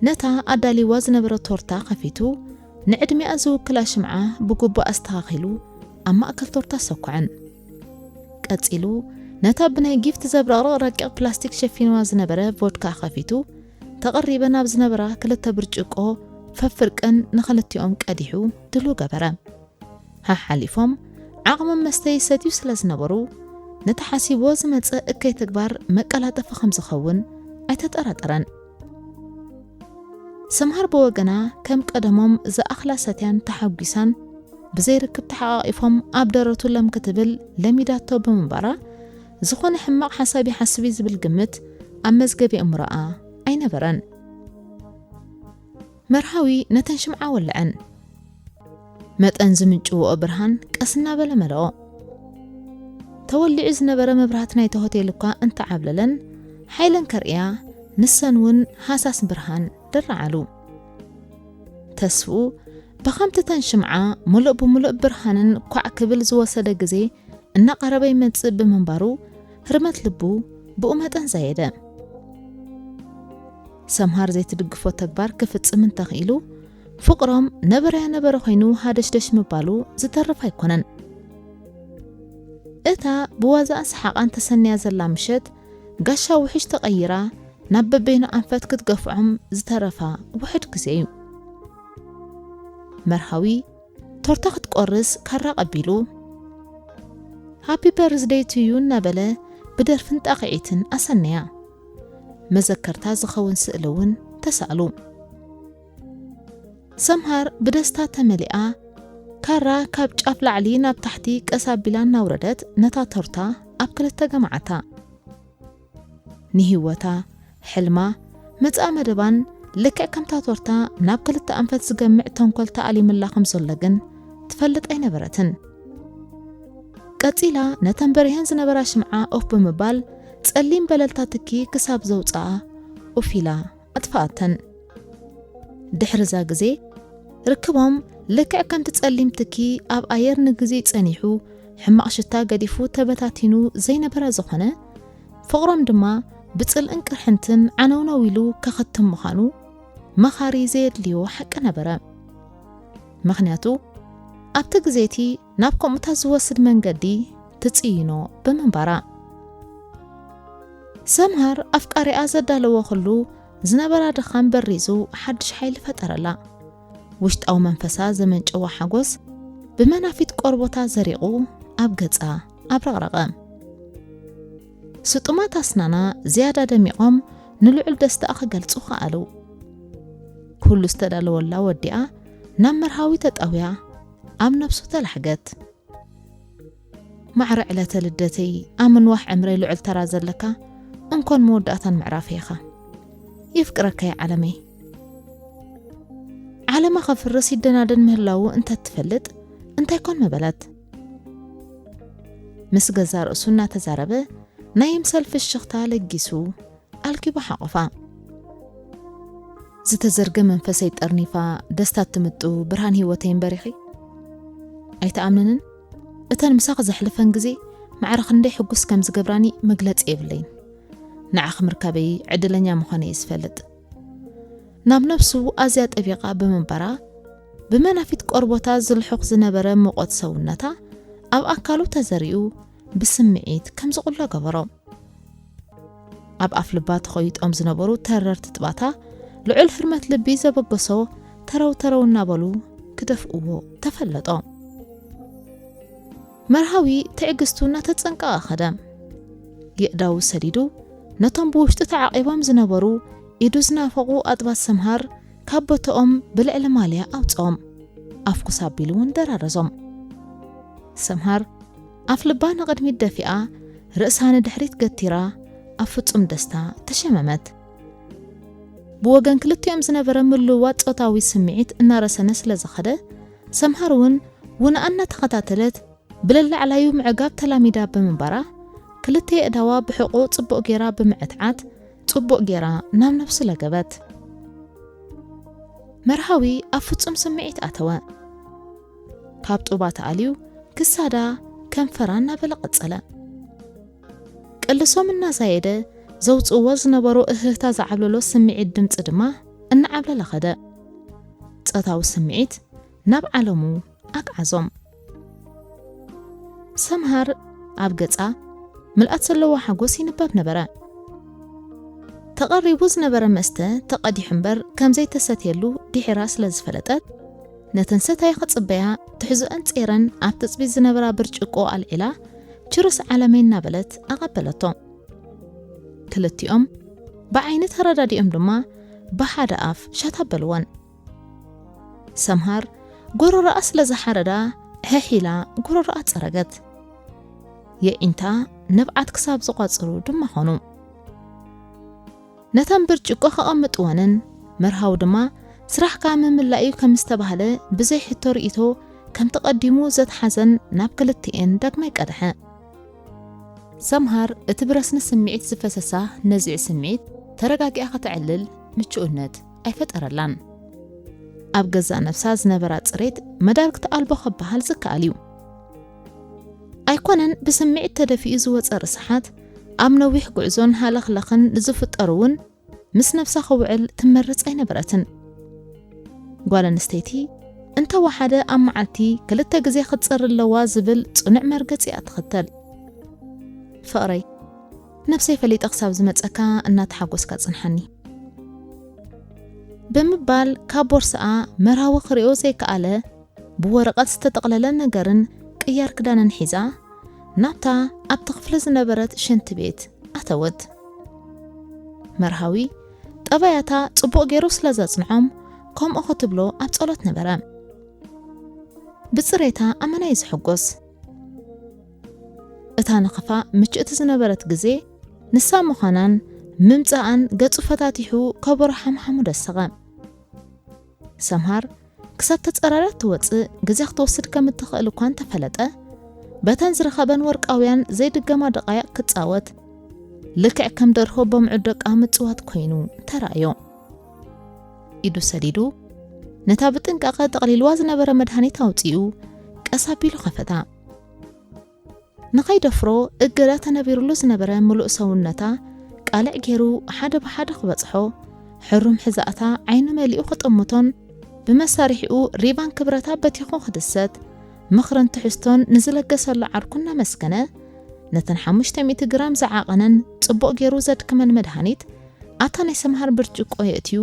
ነታ ኣዳልይዋ ዝነበረ ቶርታ ከፊቱ፣ ንዕድሚኣ ዝውክላ ሽምዓ ብግቡእ ኣስተኻኺሉ ኣብ ማእከል ቶርታ ሰኩዐን። ቀጺሉ፣ ነታ ብናይ ጊፍት ዘብረቕርቕ ረቂቕ ፕላስቲክ ሸፊንዋ ዝነበረ ቮድካ ከፊቱ፣ ተቐሪበን ኣብ ዝነበራ ክልተ ብርጭቆ ፈፍርቀን ንኽልቲኦም ቀዲሑ ድሉው ገበረ። ሓሓሊፎም ዓቕሞም መስተ ይሰትዩ ስለ ዝነበሩ፣ ነቲ ሓሲብዎ ዝመጸ እከይ ተግባር መቀላጠፊ ከም ዝኸውን ኣይተጠራጠረን። ሰምሃር ብወገና ከም ቀደሞም ዝኣኽላ ሰትያን ተሓጒሳን ብዘይ ርክብ ተሓቋቒፎም ኣብ ደረቱ ለም ክትብል ለሚዳቶ ብምንባራ፣ ዝኾነ ሕማቕ ሓሳብ ይሓስብ እዩ ዝብል ግምት ኣብ መዝገብ ኣእምሮኣ ኣይነበረን። መርሃዊ ነተን ሽምዓ ወልዐን። መጠን ዝምንጭውኦ ብርሃን ቀስ እናበለ መለኦ። ተወሊዑ ዝነበረ መብራህቲ ናይቲ ሆቴል እኳ እንተዓብለለን፣ ሓይለን ከርእያ፣ ንሰን እውን ሃሳስ ብርሃን ደረዓሉ። ተስፍኡ ብኸምቲ እተን ሽምዓ ምሉእ ብምሉእ ብርሃነን ኳዕ ክብል ዝወሰደ ግዜ እናቐረበ ይመጽእ ብምንባሩ፣ ህርመት ልቡ ብኡ መጠን ዛየደ። ሰምሃር ዘይትድግፎ ተግባር ክፍጽም እንተኽኢሉ፣ ፍቕሮም ነበረ ያነበረ ኮይኑ ሃደሽደሽ ምባሉ ዝተርፍ ኣይኮነን። እታ ብዋዛኣ ሰሓቓን ተሰንያ ዘላ ምሸት፣ ጋሻ ውሕጅ ተቐይራ ናብ በበይኑ ኣንፈት ክትገፍዖም ዝተረፋ ውሑድ ግዜ እዩ። መርሃዊ ቶርታ ክትቆርስ ካራ ቀቢሉ፣ ሃፒ በርዝደይ ቱ ዩ እናበለ ብደርፍን ጣቕዒትን ኣሰነያ። መዘከርታ ዝኸውን ስእሊ እውን ተሳእሉ። ሰምሃር ብደስታ ተመሊኣ፣ ካራ ካብ ጫፍ ላዕሊ ናብ ታሕቲ ቀስ ኣቢላ እናውረደት ነታ ቶርታ ኣብ ክልተ ገማዓታ። ንህይወታ፣ ሕልማ፣ መጻኢ መደባን ልክዕ ከምታ ቶርታ ናብ ክልተ ኣንፈት ዝገምዕ ተንኮል ተኣሊምላ ከም ዘሎ ግን ትፈልጥ ኣይነበረትን። ቀጺላ ነተን በሪሀን ዝነበራ ሽምዓ ኦፍ ብምባል ጸሊም በለልታ ትኪ ክሳብ ዘውጽኣ ኡፍ ኢላ ኣጥፍኣተን። ድሕሪ እዛ ግዜ ርክቦም ልክዕ ከምቲ ጸሊም ትኪ ኣብ ኣየር ንግዜ ጸኒሑ ሕማቕ ሽታ ገዲፉ ተበታቲኑ ዘይነበረ ዝኾነ፣ ፍቕሮም ድማ ብጽልእን ቅርሕንትን ዓነውነው ኢሉ ከኸትም ምዃኑ መኻሪ ዘየድልዮ ሓቂ ነበረ። ምኽንያቱ ኣብቲ ግዜ እቲ ናብ ከምኡታት ዝወስድ መንገዲ ትጽይኖ ብምንባራ። ሰምሃር ኣፍቃሪኣ ዘዳለዎ ኩሉ ዝነበራ ድኻም በሪዙ ሓድሽ ሓይሊ ፈጠረላ። ውሽጣዊ መንፈሳ ዘመንጨዎ ሓጎስ ብመናፊት ቆርቦታ ዘሪቑ ኣብ ገጻ ኣብረቕረቐ። ስጡማት ኣስናና ዝያዳ ደሚቖም ንልዑል ደስታኣ ክገልጹ ከኣሉ። ኩሉ ዝተዳለወላ ወዲኣ ናብ መርሃዊ ተጣውያ ኣብ ነብሱ ተላሕገት። ማዕረ ዕለተ ልደተይ ኣብ ምንዋሕ ዕምረይ ልዑል ተራ ዘለካ እንኮን መወዳእታን ምዕራፈይ ኢኻ። የፍቅረካ እየ ዓለመይ። ዓለማ ከፍርስ ይደናደን ምህላዉ እንተ ትፈልጥ እንታይ ኮን ምበለት? ምስ ገዛ ርእሱ እናተዛረበ ናይ ምሰል ፍሽኽታ ለጊሱ ኣልኪቡ ሓቖፋ። ዝተዘርገ መንፈሰይ ጠርኒፋ ደስታ ትምጡ ብርሃን ህይወተይ እምበሪኺ ኣይትኣምንንን? እተን ምሳኺ ዘሕልፈን ግዜ ማዕረ ክንደይ ሕጉስ ከም ዝገብራኒ መግለጺ የብለይን። ንዓኺ ምርካበይ ዕድለኛ ምዃነይ እየ ዝፈልጥ። ናብ ነብሱ ኣዝያ ጠቢቓ ብምንባራ ብመናፊት ቆርቦታ ዝልሑኽ ዝነበረ ሙቐት ሰውነታ ኣብ ኣካሉ ተዘሪኡ ብስምዒት ከም ዝቕሎ ገበሮ። ኣብ ኣፍ ልባ ተኾይጦም ዝነበሩ ተረርቲ ጥባታ ልዑል ህርመት ልቢ ዘበገሶ ተረው ተረው እናበሉ ክደፍእዎ ተፈለጦ። መርሃዊ ትዕግስቱ እናተጸንቀቐ ኸደ። የእዳዉ ሰዲዱ ነቶም ብውሽጡ ተዓቒቦም ዝነበሩ ኢዱ ዝናፈቑ ኣጥባት ሰምሃር ካብ ቦታኦም ብልዕሊ ማልያ ኣውጽኦም። ኣፍኩስ ኣቢሉ እውን ደራረዞም። ሰምሃር ኣፍ ልባ ንቕድሚት ደፊኣ ርእሳ ንድሕሪት ገቲራ ኣብ ፍጹም ደስታ ተሸመመት። ብወገን ክልቲኦም ዝነበረ ምልውዋጥ ጾታዊ ስምዒት እናረሰነ ስለ ዝኸደ ሰምሃር እውን ውንኣ እናተኸታተለት ብለላዕላዩ ምዕጋብ ተላሚዳ ብምንባራ ክልተ የእዳዋ ብሕቖ ጽቡቕ ጌራ ብምዕትዓት ጽቡቕ ጌራ ናብ ነብሱ ለገበት። መርሃዊ ኣብ ፍጹም ስምዒት ኣተወ። ካብ ጡባ ተኣልዩ ክሳዳ ከንፈራ እናበለ ቀጸለ። ቅልሶም እናዛየደ ዘውጽእዎ ዝነበሩ እህህታ ዝዓብለሎ ስምዒት ድምጺ ድማ እናዓብለለ ኸደ። ጾታዊ ስምዒት ናብ ዓለሙ ኣግዓዞም። ሰምሃር ኣብ ገጻ ምልኣት ዘለዎ ሓጎስ ይንበብ ነበረ። ተቐሪቡ ዝነበረ መስተ ተቐዲሑ እምበር ከም ዘይተሰትየሉ ድሒራ ስለ ዝፈለጠት ነተን ሰታየ ክጽበያ ትሕዝኦን ጼረን ኣብ ትጽቢት ዝነበራ ብርጭቆ ኣልዒላ ችሩስ ዓለመይ እናበለት ኣቐበለቶ። ክልቲኦም ብዓይኒ ተረዳዲኦም ድማ ብሓደ ኣፍ ሻታ በልወን። ሰምሃር ጎረሮኣ ስለ ዝሓረዳ ሕሕ ኢላ ጎረሮኣ ጸረገት። የዒንታ ንብዓት ክሳብ ዝቋጽሩ ድማ ኾኑ። ነተን ብርጭቆ ከቐምጥወንን መርሃዊ ድማ ስራሕካ ምምላእ እዩ ከም ዝተባህለ ብዘይ ሕቶ ርእይቶ ከምቲ ቀዲሙ ዘትሓዘን ናብ ክልቲኤን ዳግማይ ቀድሐ። ሰምሃር እቲ ብረስኒ ስምዒት ዝፈሰሳ ነዚዑ ስምዒት ተረጋጊኣ ከተዕልል ምቹእነት ኣይፈጠረላን። ኣብ ገዛእ ነብሳ ዝነበራ ጽሬት መዳርግቲ ኣልቦ ክበሃል ዝከኣል እዩ። ኣይኮነን ብስምዒት ተደፊኡ ዝወጸ ርስሓት ኣብ ነዊሕ ጉዕዞን ሃለኽለኽን ንዝፍጠሩ እውን ምስ ነብሳ ክውዕል ትመርጽ ኣይነበረትን። ጓል ኣንስተይቲ እንተወሓደ ኣብ መዓልቲ ክልተ ግዜ ክትጸሪ ኣለዋ ዝብል ጽኑዕ መርገጺ እያ ትኽተል። ፍቕረይ፣ ነብሰይ ፈሊጠ ክሳብ ዝመጸካ እናተሓጎስካ ጽንሓኒ። ብምባል ካብ ቦርሳኣ መርሃዊ ክርእዮ ዘይከኣለ ብወረቐት ዝተጠቕለለ ነገርን ቅያር ክዳንን ሒዛ ናብታ ኣብቲ ክፍሊ ዝነበረት ሽንቲ ቤት ኣተወት። መርሃዊ ጠባያታ ጽቡቕ ገይሩ ስለ ዘጽንዖም ከምኡ ክትብሎ ኣብ ጸሎት ነበረ። ብጽሬታ ኣመናይ ዝሕጎስ። እታ ንኽፋ ምችእቲ ዝነበረት ግዜ ንሳ ምዃናን ምምጻኣን ገጹ ፈታቲሑ ከበሮ ሓምሓሙ ደሰቐ። ሰምሃር ክሳብ ተጸራርያ ትወጽእ ግዜ ክትወስድ ከም እትኽእል እኳ እንተፈለጠ፣ በተን ዝረኸበን ወርቃውያን ዘይድገማ ደቓይቕ ክጻወት፣ ልክዕ ከም ደርሆ በምዑድ ደቃ ምጽዋት ኮይኑ ተራእዮ። ኢዱ ሰዲዱ፣ ነታ ብጥንቃቐ ጠቕሊልዋ ዝነበረ መድሃኒት ኣውጺኡ፣ ቀስ ኣቢሉ ከፈታ። ንኸይደፍሮ እገዳ ተነቢሩሉ ዝነበረ ምሉእ ሰውነታ ቃልዕ ገይሩ ሓደ ብሓደ ክበጽሖ፣ ሕሩም ሕዛእታ ዓይኑ መሊኡ ክጥምቶን ብመሳርሒኡ ሪቫን ክብረታ በቲኹ ክድሰት፣ ምኽርን ትሕዝቶን ንዝለገሰሉ ዓርኩ እናመስገነ፣ ነተን ሓሙሽተ ሚእቲ ግራም ዝዓቐነን ጽቡቕ ገይሩ ዘድክመን መድሃኒት ኣብታ ናይ ሰምሃር ብርጭቆ የእትዩ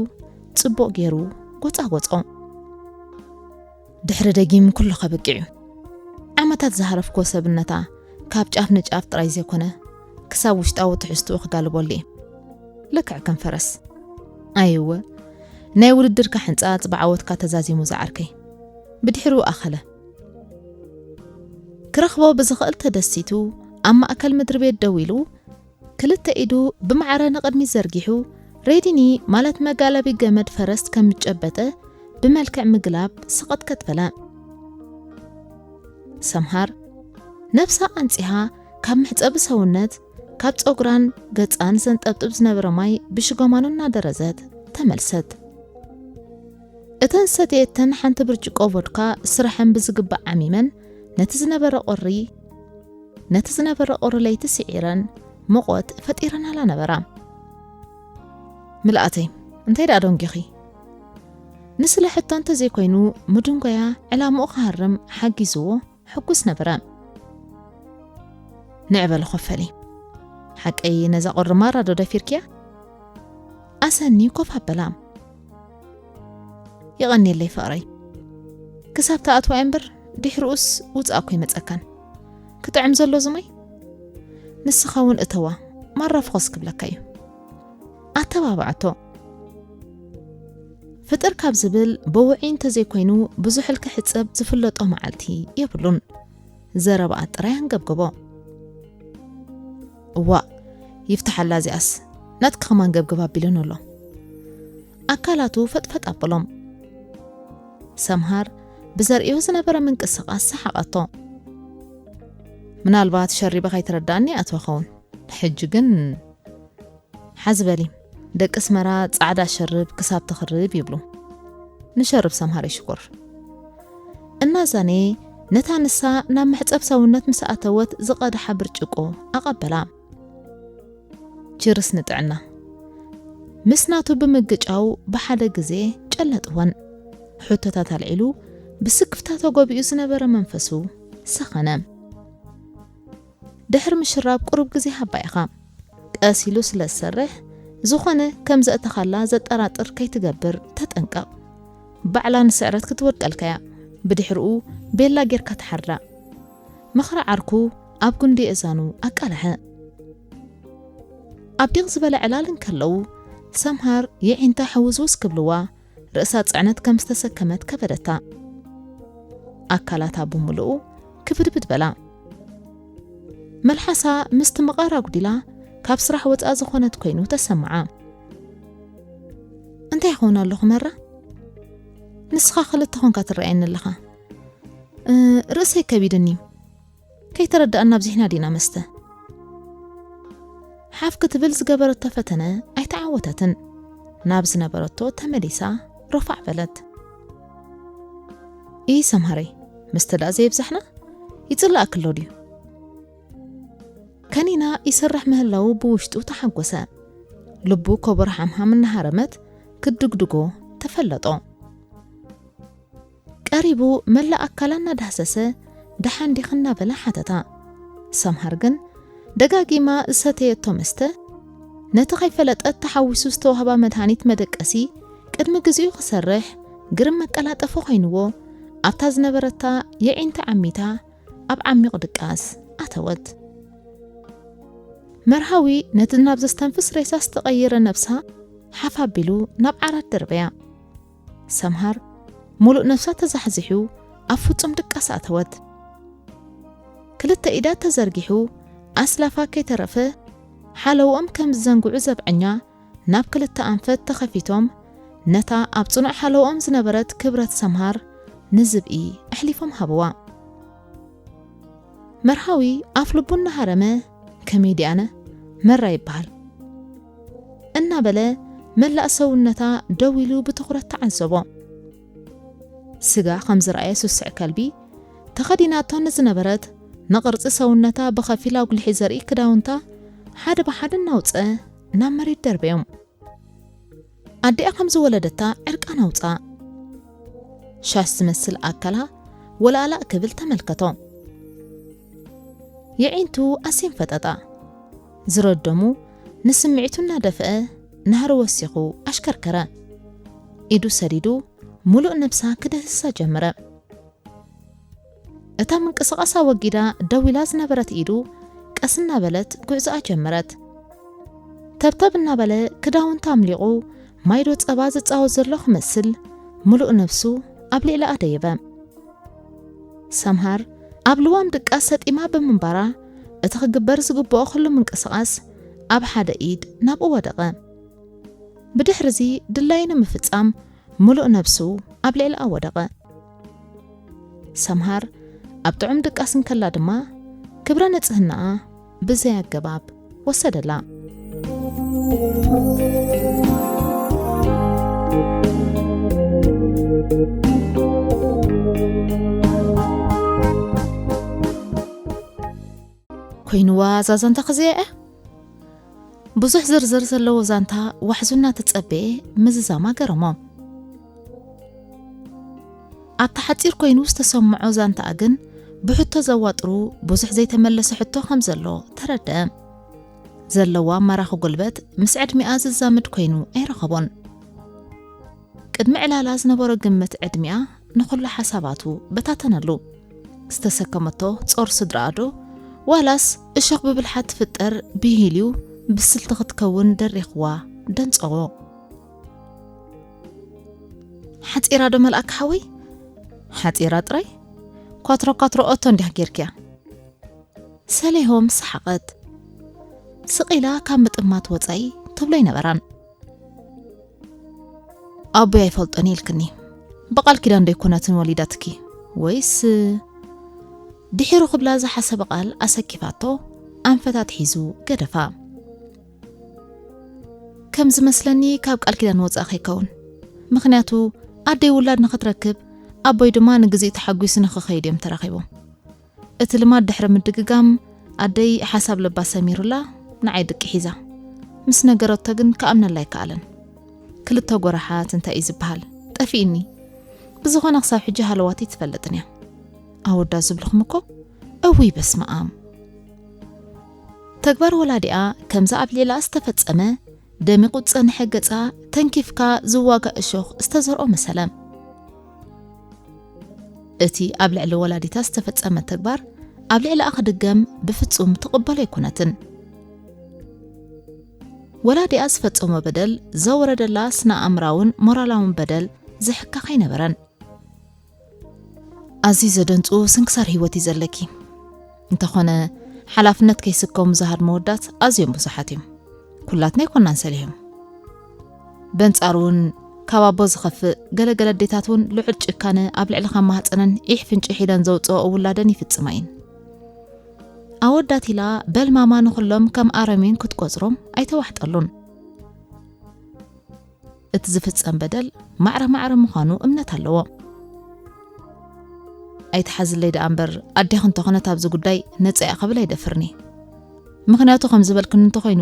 ጽቡቕ ገይሩ ጎጻጎጾ። ድሕሪ ደጊም ኩሉ ከብቅዕ እዩ። ዓመታት ዝሃረፍክዎ ሰብነታ ካብ ጫፍ ንጫፍ ጥራይ ዘይኮነ፣ ክሳብ ውሽጣዊ ትሕዝትኡ ክጋልበሉ እየ። ልክዕ ከም ፈረስ። ኣይወ፣ ናይ ውድድርካ ሕንጻጽ ብዓወትካ ተዛዚሙ ዝዓርከይ። ብድሕሪኡ ኣኸለ። ክረኽቦ ብዝኽእል ተደሲቱ፣ ኣብ ማእከል ምድሪ ቤት ደው ኢሉ፣ ክልተ ኢዱ ብማዕረ ንቕድሚት ዘርጊሑ፣ ሬዲኒ ማለት መጋለቢ ገመድ ፈረስ ከም ዝጨበጠ ብመልክዕ ምግላብ ሰቐጥቀጥ በለ። ሰምሃር ነብሳ ኣንጺሃ ካብ መሕጸቢ ሰውነት፣ ካብ ጸጉራን ገጻን ዘንጠብጥብ ዝነበረ ማይ ብሽጎማኖ እናደረዘት ተመልሰት። እተን ሰተየተን ሓንቲ ብርጭቆ ቮድካ ስረሐን ብዝግባእ ዓሚመን ነቲ ዝነበረ ቁሪ፣ ነቲ ዝነበረ ቁሪ ለይቲ ስዒረን ሙቐት ፈጢረናላ ነበራ። ምልኣተይ፣ እንታይ ደኣ ደንጒኺ? ንስለ ሕቶ እንተዘይኮይኑ ምድንጎያ ዕላምኡ ክሃርም ሓጊዝዎ ሕጉስ ነበረ። ንዕ በሊ ኮፍ በሊ። ሓቀይ ነዛ ቁሪ ማራ ዶ ደፊርክያ? ኣሰኒ ኮፍ ኣበላ። የቐንየለይ ፍቕረይ። ክሳብ ትኣትዋ እምበር ድሕርኡስ ውጻእ እኮ ይመጸካን። ክጥዕም ዘሎ ዝማይ? ንስኻ እውን እተዋ፣ ማራ ፍኾስ ክብለካ እዩ። ኣተባብዓቶ። ፍጥር ካብ ዝብል ብውዑይ እንተዘይኮይኑ ብዙሕ ኢልካ ሕጸብ ዝፍለጦ መዓልቲ የብሉን። ዘረባኣ ጥራይ ኣንገብግቦ። እዋእ፣ ይፍትሓላ እዚኣስ፣ ናትኪ ከማን ገብገብ ኣቢሉኒ ኣሎ። ኣካላቱ ፈጥፈጥ ኣበሎም። ሰምሃር ብዘርእዮ ዝነበረ ምንቅስቓስ ሰሓቐቶ። ምናልባት ሸሪበ ከይተረዳእኒ ይኣትወ ኸውን። ሕጂ ግን ሓዚ በሊ፣ ደቂ ኣስመራ ጻዕዳ ሸርብ ክሳብ ትኽርብ ይብሉ። ንሸርብ ሰምሃር ይሽኩር። እናዛነ ነታ ንሳ ናብ መሕጸብ ሰውነት ምስ ኣተወት ዝቐድሓ ብርጭቆ ኣቐበላ። ቺርስ ንጥዕና። ምስ ናቱ ብምግጫው ብሓደ ግዜ ጨለጥወን። ሕቶታት ኣልዒሉ ብስክፍታ ተጎቢኡ ዝነበረ መንፈሱ ሰኸነ። ድሕሪ ምሽራብ ቁሩብ ግዜ ሃባ ኢኻ። ቀስ ኢሉ ስለ ዝሰርሕ፣ ዝኾነ ከም ዘእተኻላ ዘጠራጥር ከይትገብር ተጠንቀቕ። ባዕላ ንስዕረት ክትወድቀልካ እያ። ብድሕርኡ ቤላ ጌርካ ትሓርዳ። ምኽሪ ዓርኩ ኣብ ጉንዲ እዛኑ ኣቃልሐ። ኣብ ዲቕ ዝበለ ዕላል እንከለዉ፣ ሰምሃር የዒንታ ሕውዝውዝ ክብልዋ፣ ርእሳ ጽዕነት ከም ዝተሰከመት ከበደታ። ኣካላታ ብምሉኡ ክብድብድ በላ። መልሓሳ ምስቲ ምቓር ኣጉዲላ ካብ ስራሕ ወጻ ዝኾነት ኮይኑ ተሰምዓ። እንታይ ይኸውን ኣለኹ መራ? ንስኻ ክልተ ኾንካ ትረኣየኒ ኣለኻ። እ፣ ርእሰይ ከቢድኒ እዩ። ከይተረዳእና ኣብዚሕና ዲና መስተ? ሓፍ ክትብል ዝገበረቶ ፈተነ ኣይተዓወተትን። ናብ ዝነበረቶ ተመሊሳ ሮፋዕ በለት። "ኢ ሰምሃረይ፣ መስተ ደኣ ዘየብዛሕና? ይጽላእክሎ ድዩ?" ከኒና ይሰርሕ ምህላዉ ብውሽጡ ተሓጎሰ። ልቡ ከበሮ ሓምሓም እናሃረመት ክትድግድጎ ተፈለጦ። ቀሪቡ መላእ ኣካላ እናዳህሰሰ፣ "ደሓን ዲኺ?" እናበለ ሓተታ። ሰምሃር ግን ደጋጊማ ዝሰተየቶ መስተ፣ ነቲ ከይፈለጠት ተሓዊሱ ዝተዋህባ መድሃኒት መደቀሲ፣ ቅድሚ ግዜኡ ክሰርሕ ግርም መቀላጠፊ ኮይንዎ፣ ኣብታ ዝነበረታ የዒንቲ ዓሚታ ኣብ ዓሚቕ ድቃስ ኣተወት። መርሃዊ ነቲ ናብ ዘስተንፍስ ሬሳ ዝተቐየረ ነብሳ ሓፍ ኣቢሉ ናብ ዓራት ደርበያ። ሰምሃር ሙሉእ ነብሳ ተዛሕዚሑ ኣብ ፍጹም ድቃስ ኣተወት። ክልተ ኢዳት ተዘርጊሑ ኣስላፋ ከይተረፈ ሓለውኦም ከም ዝዘንግዑ ዘብዐኛ ናብ ክልተ ኣንፈት ተኸፊቶም ነታ ኣብ ጽኑዕ ሓለውኦም ዝነበረት ክብረት ሰምሃር ንዝብኢ ኣሕሊፎም ሃብዋ። መርሃዊ ኣፍ ልቡ እናሃረመ፣ "ከመይ ዲኣነ? መራ ይበሃል?" እናበለ መላእ ሰውነታ ደው ኢሉ ብትኹረት ተዓዘቦ። ስጋ ከም ዝረኣየ ስሱዕ ከልቢ፣ ተኸዲናቶ ንዝነበረት ንቕርጺ ሰውነታ ብኸፊል ኣጉሊሒ ዘርኢ ክዳውንታ ሓደ ብሓደ እናውጽአ ናብ መሬት ደርበዮም። ኣዲኣ ከም ዝወለደታ ዕርቃን ኣውጽኣ። ሻሽ ዝመስል ኣካላ ወላእላእ ክብል ተመልከቶ። የዒንቱ ኣስየን ፈጠጣ። ዝረደሙ ንስምዒቱ እናደፍአ ናህሪ ወሲኹ ኣሽከርከረ። ኢዱ ሰዲዱ ሙሉእ ነብሳ ክድህሳ ጀመረ። እታ ምንቅስቓስ ኣወጊዳ ደው ኢላ ዝነበረት ኢዱ ቀስ እናበለት ጉዕዞኣ ጀመረት። ተብተብ እናበለ ክዳውንታ ኣምሊቑ ማይዶ ጸባ ዝጻወት ዘሎ ክመስል ሙሉእ ነብሱ ኣብ ልዕሊኣ ደየበ። ሰምሃር ኣብ ልዋም ድቃስ ሰጢማ ብምንባራ እቲ ክግበር ዝግብኦ ኩሉ ምንቅስቓስ ኣብ ሓደ ኢድ ናብኡ ወደቐ። ብድሕርዚ ድላዩ ንምፍጻም ሙሉእ ነብሱ ኣብ ልዕሊኣ ወደቐ። ሰምሃር ኣብ ጥዑም ድቃስ እንከላ ድማ ክብረ ንጽህናኣ ብዘይ ኣገባብ ወሰደላ። ኮይንዋ እዛ ዛንታ ክዘያ እያ። ብዙሕ ዝርዝር ዘለዎ ዛንታ ዋሕዙ እናተጸበየ ምዝዛማ ገረሞ። ኣብታ ሓጺር ኮይኑ ዝተሰምዖ ዛንታኣ ግን ብሕቶ ዘዋጥሩ ብዙሕ ዘይተመለሰ ሕቶ ከም ዘሎ ተረድአ። ዘለዋ ማራኺ ጉልበት ምስ ዕድሚኣ ዝዛመድ ኮይኑ ኣይረኸቦን። ቅድሚ ዕላላ ዝነበሮ ግምት ዕድሚኣ ንኹሉ ሓሳባቱ በታተነሉ። ዝተሰከመቶ ጾር ስድራኣ ዶ ዋላስ እሾኽ ብብልሓት ትፍጠር ብሂልዩ ብስልቲ ክትከውን ደሪኽዋ ደንጸዎ። ሓጺራ ዶ መልኣክ ሓወይ? ሓጺራ ጥራይ? ኳትሮ ኳትሮ ኦቶ እንዲያ ጌርክያ። ሰሌሆም ሰሓቐት። ስቕ ኢላ ካብ ምጥማት ወጻኢ ትብሎ ኣይነበራን። ኣቦይ ኣይፈልጦን ኢልክኒ። ብቓል ኪዳን ዶ ኣይኮነትን ወሊዳትኪ? ወይስ? ድሒሩ ክብላ ዝሓሰበ ቃል ኣሰኪፋቶ ኣንፈታት ሒዙ ገደፋ። ከም ዝመስለኒ ካብ ቃል ኪዳን ወጻእ ከይከውን። ምኽንያቱ ኣደይ ውላድ ንኽትረክብ ኣቦይ ድማ ንግዜኡ ተሓጒሱ ንኽኸይድ እዮም ተራኺቦም። እቲ ልማድ ድሕሪ ምድግጋም ኣደይ ሓሳብ ልባ ሰሚሩላ ንዓይ ድቂ ሒዛ። ምስ ነገረቶ ግን ክኣምነላ ኣይከኣለን። ክልተ ጎራሓት እንታይ እዩ ዝበሃል? ጠፊእኒ። ብዝኾነ ክሳብ ሕጂ ሃለዋት ኣይትፈልጥን እያ። ኣወዳት ዝብልኹም እኮ እውይ በስመኣም። ተግባር ወላዲኣ ከምዛ ኣብ ልዕሊኣ ዝተፈጸመ ደሚቑ ዝጸንሐ ገጻ ተንኪፍካ ዝዋጋእ እሾኽ ዝተዘርኦ መሰለ። እቲ ኣብ ልዕሊ ወላዲታ ዝተፈጸመ ተግባር ኣብ ልዕሊኣ ክድገም ብፍጹም ትቕበሎ ኣይኮነትን። ወላዲኣ ዝፈጸሞ በደል ዘወረደላ ስነ ኣእምራውን ሞራላውን በደል ዝሕከኽ ኣይነበረን። ኣዝዩ ዘደንጹ ስንክሳር ህይወት እዩ ዘለኪ። እንተኾነ ሓላፍነት ከይስከሙ ዝሃድሙ ኣወዳት ኣዝዮም ብዙሓት እዮም። ኩላትና ኣይኮናን ሰሊሆም። በንጻሩ እውን ካብ ኣቦ ዝኸፍእ ገለገለ ኣዴታት እውን ልዑል ጭካነ ኣብ ልዕሊ ካብ ማህጸነን ዒሕ ፍንጭሕ ኢለን ዘውጽኦ ውላደን ይፍጽማ እየን። ኣወዳት ኢላ በል ማማ ንኹሎም ከም ኣረሜን ክትቆጽሮም ኣይተዋሕጠሉን። እቲ ዝፍጸም በደል ማዕረ ማዕረ ምዃኑ እምነት ኣለዎ። ኣይትሓዝለይ ደኣ እምበር ኣዴኺ እንተኾነት ኣብዚ ጉዳይ ነጻ እያ ክብል ኣይደፍርኒ። ምኽንያቱ ከም ዝበልክኒ እንተኾይኑ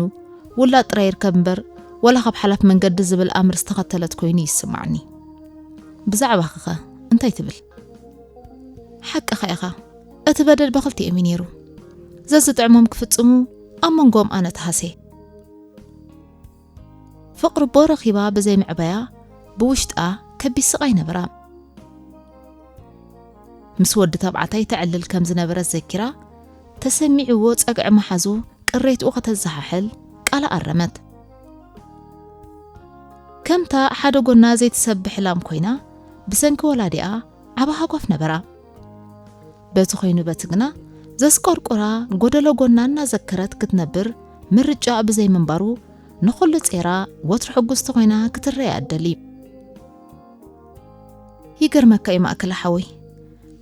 ውላድ ጥራይ ይርከብ እምበር ወላ ካብ ሓላፍ መንገዲ ዝብል ኣምር ዝተኸተለት ኮይኑ ይስማዓኒ። ብዛዕባኺኸ እንታይ ትብል? ሓቅኻ ኢኻ። እቲ በደል ብኽልቲኦም እዩ ነይሩ። ዘዝጥዕሞም ክፍጽሙ ኣብ መንጎኦም ኣነ ተሃስየ። ፍቕሪ ኣቦ ረኺባ ብዘይምዕባያ ብውሽጣ ከቢድ ስቓይ ነበራ። ምስ ወዲ ተባዕታይ ተዕልል ከም ዝነበረት ዘኪራ፣ ተሰሚዕዎ ጸግዒ ምሓዙ ቅሬትኡ ከተዘሓሕል ቃላ ኣረመት። ከምታ ሓደ ጎና ዘይትሰብሕ ላም ኮይና፣ ብሰንኪ ወላዲኣ ዓቢ ሃጓፍ ነበራ። በቲ ኮይኑ በቲ ግና፣ ዘስቆርቆራ ጎደሎ ጎና እናዘከረት ክትነብር ምርጫ ብዘይ ምንባሩ፣ ንኹሉ ጼራ ወትሩ ሕጉስቲ ኮይና ክትረኣ ኣደሊ። ይገርመካ እዩ ማእከለ ሓወይ፣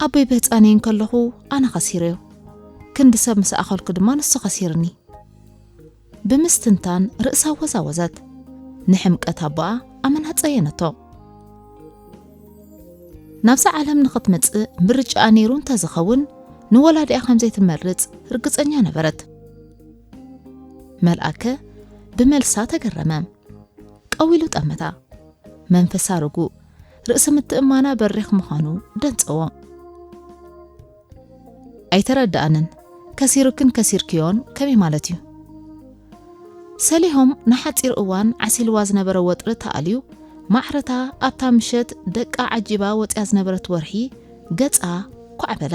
ኣቦይ ብህጻነይ እንከለኹ ኣነ ከሲረዮ፣ ክንዲ ሰብ ምስ ኣኸልኩ ድማ ንሱ ከሲርኒ። ብምስትንታን ርእሳ ወዛወዘት። ንሕምቀት ኣቦኣ ኣመናጸየነቶ። ናብዛ ዓለም ንኽትመጽእ ምርጫኣ ነይሩ እንተዝኸውን፣ ንወላዲኣ ከም ዘይትመርጽ ርግጸኛ ነበረት። መልኣከ ብመልሳ ተገረመ። ቀዊሉ ጠመታ። መንፈሳ ርጉእ፣ ርእሲ ምትእማና በሪኽ ምዃኑ ደንጸዎ። ኣይተረድኣንን። ከሲሩክን ከሲርክዮን ከመይ ማለት እዩ? ሰሊሆም ንሓጺር እዋን ዓሲልዋ ዝነበረ ወጥሪ ተኣልዩ፣ ማዕረታ ኣብታ ምሸት ደቃ ዓጂባ ወጽያ ዝነበረት ወርሒ ገጻ ኳዕ በለ።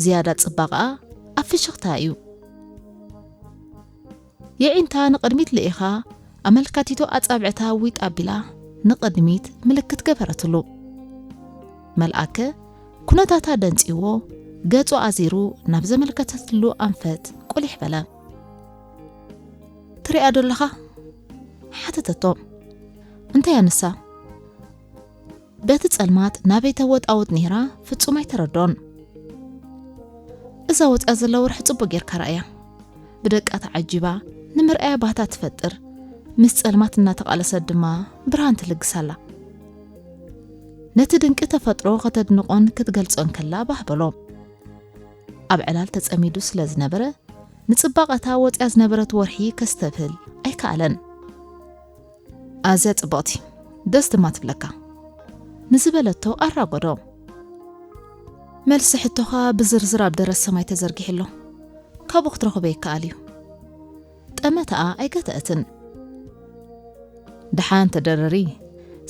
ዝያዳ ጽባቐኣ ኣብ ፍሽኽታ እዩ። የዒንታ ንቕድሚት ልኢኻ፣ ኣመልካቲቶ ኣጻብዕታ ዊጥ ኣቢላ ንቕድሚት ምልክት ገበረትሉ። መልኣከ ኩነታታ ደንጺዎ፣ ገጹ ኣዚሩ ናብ ዘመልከተትሉ ኣንፈት ቁሊሕ በለ። "ትሪኣ ዶ ኣለኻ?" ሓተተቶ። "እንታይ እያ ንሳ?" በቲ ጸልማት ናበይ ተወጣውጥ ነይራ ፍጹም ኣይተረድኦን። "እዛ ወጽያ ዘላ ወርሒ ጽቡቕ ጌርካ ረኣያ። ብደቃ ተዓጂባ፣ ንምርኣያ ባህታ ትፈጥር፣ ምስ ጸልማት እናተቓለሰት ድማ ብርሃን ትልግስ ኣላ።" ነቲ ድንቂ ተፈጥሮ ከተድንቖን ክትገልጾን ከላ ባህ በሎ። ኣብ ዕላል ተጸሚዱ ስለ ዝነበረ፣ ንጽባቐታ ወጽያ ዝነበረት ወርሒ ከስተብህል ኣይከኣለን። "ኣዝያ ጽብቕቲ፣ ደስ ድማ ትብለካ" ንዝበለቶ ኣራጎዶ። "መልሲ ሕቶኻ ብዝርዝር ኣብ ደረት ሰማይ ተዘርጊሑ ኣሎ። ካብኡ ክትረኽቦ ይከኣል እዩ።" ጠመተኣ ኣይገተአትን። "ደሓን ተደረሪ፣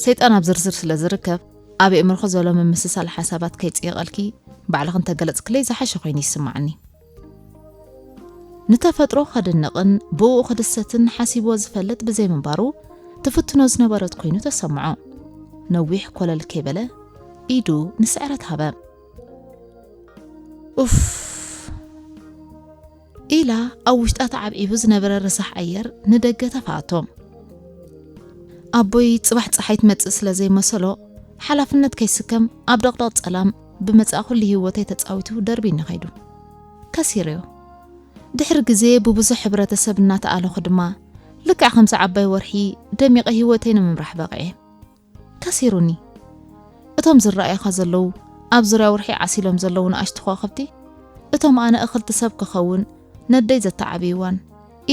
ሰይጣን ኣብ ዝርዝር ስለ ዝርከብ፣ ኣብ ኣእምሮኺ ዘሎ ምምስሳል ሓሳባት ከይጽይቐልኪ፣ ባዕልኺ እንተገለጽክለይ ዝሓሸ ኮይኑ ይስምዓኒ።" ንተፈጥሮ ከድንቕን ብእኡ ክድሰትን ሓሲብዎ ዝፈልጥ ብዘይምንባሩ፣ ትፍትኖ ዝነበረት ኮይኑ ተሰምዖ። ነዊሕ ኮለል ከይበለ፣ ኢዱ ንስዕረት ሃበ። "ኡፍ!" ኢላ ኣብ ውሽጣ ተዓብዒቡ ዝነበረ ረሳሕ ኣየር ንደገ ተፋኣቶ። ኣቦይ ጽባሕ ጸሓይ ትመጽእ ስለ ዘይመሰሎ፣ ሓላፍነት ከይስከም ኣብ ደቕደቕ ጸላም ብመጻኢ ኩሉ ህይወተይ ተጻዊቱ ደርቢኒ ከይዱ። ከሲረዮ። ድሕሪ ግዜ ብብዙሕ ሕብረተሰብ እናተኣለኹ ድማ፣ ልክዕ ከምዚ ዓባይ ወርሒ ደሚቐ ህይወተይ ንምምራሕ በቕዐ። ከሲሩኒ። እቶም ዝረኣዩኻ ዘለዉ፣ ኣብ ዙርያ ወርሒ ዓሲሎም ዘለዉ ንኣሽቱ ከዋኽብቲ፣ እቶም ኣነ እኽልቲ ሰብ ክኸውን ነደይ ዘተዓብይዋን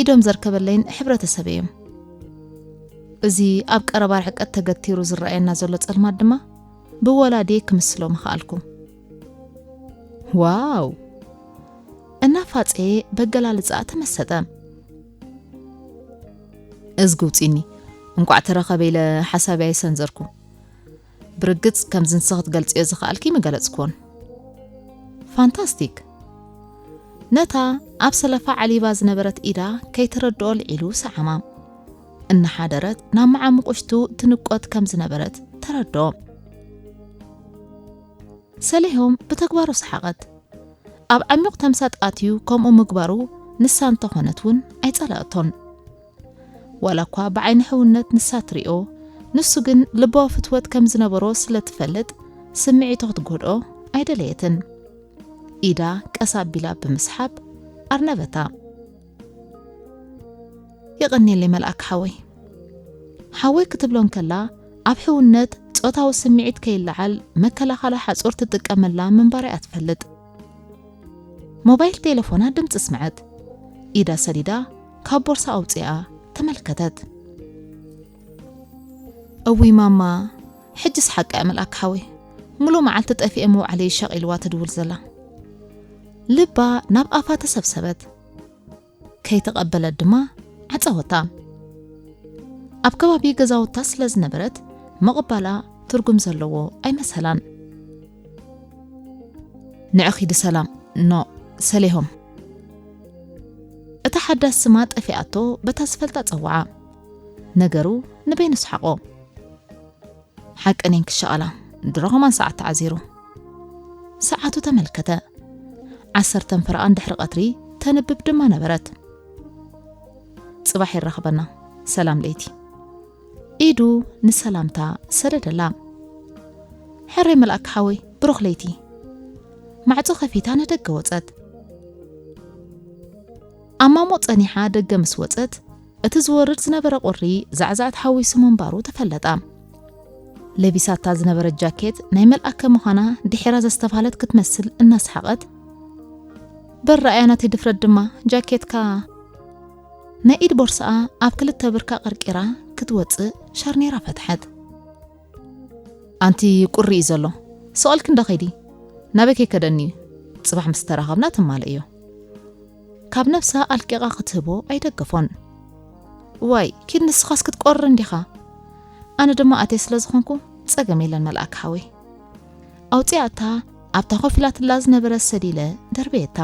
ኢዶም ዘርከበለይን ሕብረተሰበይ እዮም። እዚ ኣብ ቀረባ ርሕቀት ተገቲሩ ዝረኣየና ዘሎ ጸልማት ድማ ብወላዲየ ክምስሎ ምኽኣልኩ። ዋው! እናፋጸየ በገላልጻኣ ተመሰጠ። እዝጊ ውጺኒ፣ እንቋዕ ተረኸበ ኢለ ሓሳበይ ኣይሰንዘርኩ። ብርግጽ ከምዚ ንስኺ ክትገልጽዮ ዝኸኣልኪ ምገለጽኩዎን። ፋንታስቲክ! ነታ ኣብ ሰለፋ ዓሊባ ዝነበረት ኢዳ ከይተረድኦ ልዒሉ ሰዓማ። እናሓደረት ናብ መዓሙቕ ውሽጡ ትንቆት ከም ዝነበረት ተረድኦ። ሰሊሆም ብተግባሩ ሰሓቐት። ኣብ ዓሚቕ ተምሳጥ ኣትዩ ከምኡ ምግባሩ ንሳ እንተኾነት እውን ኣይጸለኣቶን። ዋላ እኳ ብዓይኒ ሕውነት ንሳ ትሪኦ፣ ንሱ ግን ልባዊ ፍትወት ከም ዝነበሮ ስለ ትፈልጥ ስምዒቱ ክትጎድኦ ኣይደለየትን። ኢዳ ቀስ ኣቢላ ብምስሓብ ኣርነበታ። የቐንየለይ መልኣክ ሓወይ። ሓወይ ክትብሎ እንከላ፣ ኣብ ሕውነት ጾታዊ ስምዒት ከይለዓል መከላኸሊ ሓጹር ትጥቀመላ ምንባራ እያ ትፈልጥ። ሞባይል ቴሌፎና ድምጺ ስምዐት። ኢዳ ሰዲዳ ካብ ቦርሳ ኣውጺኣ ተመልከተት። እውይ ማማ፣ ሕጅስ ሓቃ እያ መልኣክ ሓወይ። ምሉእ መዓልቲ ጠፊኤ ምውዓለይ ሸቒልዋ ትድውል ዘላ። ልባ ናብ ኣፋ ተሰብሰበት። ከይተቐበለት ድማ ዓጸወታ። ኣብ ከባቢ ገዛውታ ስለ ዝነበረት ምቕባላ ትርጉም ዘለዎ ኣይመሰላን። ንዕኺ ድሰላም ኖ ሰሌሆም። እታ ሓዳስ ስማ ጠፊኣቶ በታ ዝፈልጣ ጸውዓ። ነገሩ ንበይኑ ሰሓቖ። ሓቀኔን ክሸቐላ ድሮ ከማን ሰዓት ተዓዚሩ። ሰዓቱ ተመልከተ። ዓሰርተን ፈረቓን ድሕሪ ቀትሪ ተንብብ ድማ ነበረት። ጽባሕ ይራኽበና። ሰላም ለይቲ። ኢዱ ንሰላምታ ሰደደላ። ሕራይ መልኣክ ሓወይ፣ ብሩኽ ለይቲ። ማዕጾ ከፊታ ንደገ ወጸት። ኣማሞ ጸኒሓ ደገ ምስ ወጸት፣ እቲ ዝወርድ ዝነበረ ቁሪ ዛዕዛዕት ሓዊሱ ምንባሩ ተፈለጣ። ለቢሳታ ዝነበረት ጃኬት ናይ መልኣከ ምዃና ድሒራ ዘስተብሃለት ክትመስል እናሰሓቐት፣ በል ረኣያ ናተይ ድፍረት ድማ፣ ጃኬትካ። ናይ ኢድ ቦርሳኣ ኣብ ክልተ ብርካ ቀርቂራ ክትወጽእ ሻርኔራ ፈትሐት። ኣንቲ ቁሪ እዩ ዘሎ። ስቕ ኢልኪ እንዶ ኸይዲ። ናበይ ከይከደኒ እዩ? ጽባሕ ምስ ተራኸብና ትማልእዮ። ካብ ነብሳ ኣልቂቓ ክትህቦ ኣይደገፎን። ዋይ፣ ኪድ ንስኻስ ክትቆሪ እንዲኻ። ኣነ ድማ ኣትየ ስለ ዝኾንኩ ጸገም የለን መልኣክ ሓወይ። ኣውጺኣታ ኣብታ ኮፍ ኢላትላ ዝነበረት ሰዲለ ደርበየታ።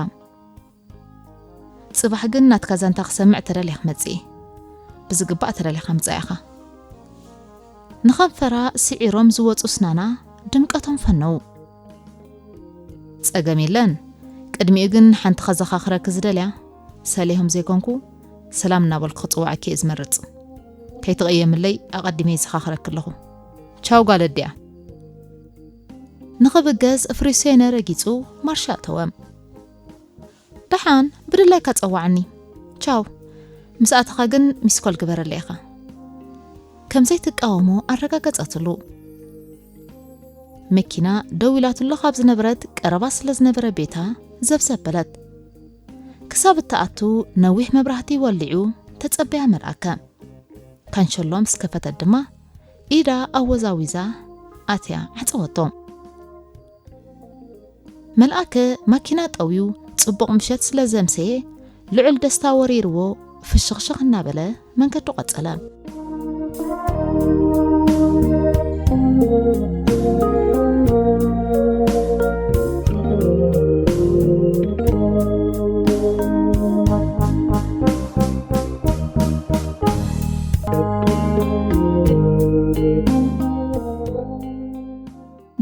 ጽባሕ ግን ናትካ ዛንታ ክሰምዕ ተደልያ ክመጽእ እየ። ብዝግባእ ተደሊኻ ምጻእ ኢኻ። ንኸንፈራ ስዒሮም ዝወጹ ስናና ድምቀቶም ፈነዉ። ጸገም የለን። ቅድሚኡ ግን ሓንቲ ከዘኻኽረኪ ዝደልያ፣ ሰሌሆም ዘይኮንኩ፣ ሰላም እናበልኩ ክጽውዓኪ እየ ዝመርጽ። ከይትቕየምለይ ኣቐዲመ ይዘኻኽረኪ ኣለኹ። ቻው ጓል ኣዲኣ። ንኽብገስ ፍሪሴነ ረጊጹ ማርሻ ኣተወ። ደሓን፣ ብድላይካ ጸዋዓኒ። ቻው። ምስ ኣተኻ ግን ሚስኮል ግበረለይ ኢኻ። ከም ዘይትቃወሞ ኣረጋገጸትሉ። መኪና ደው ኢላትሉ ካብ ዝነበረት ቀረባ ስለ ዝነበረ ቤታ ዘብዘብ በለት። ክሳብ እትኣቱ ነዊሕ መብራህቲ ወሊዑ ተጸበያ መልኣከ። ካንሸሎ ምስ ከፈተት ድማ ኢዳ ኣወዛዊዛ ኣትያ ዓጸወቶ። መልኣከ ማኪና ጠውዩ ጽቡቕ ምሸት ስለ ዘምሰየ ልዑል ደስታ ወሪርዎ ፍሽኽሽኽ እናበለ መንገዱ ቀጸለ።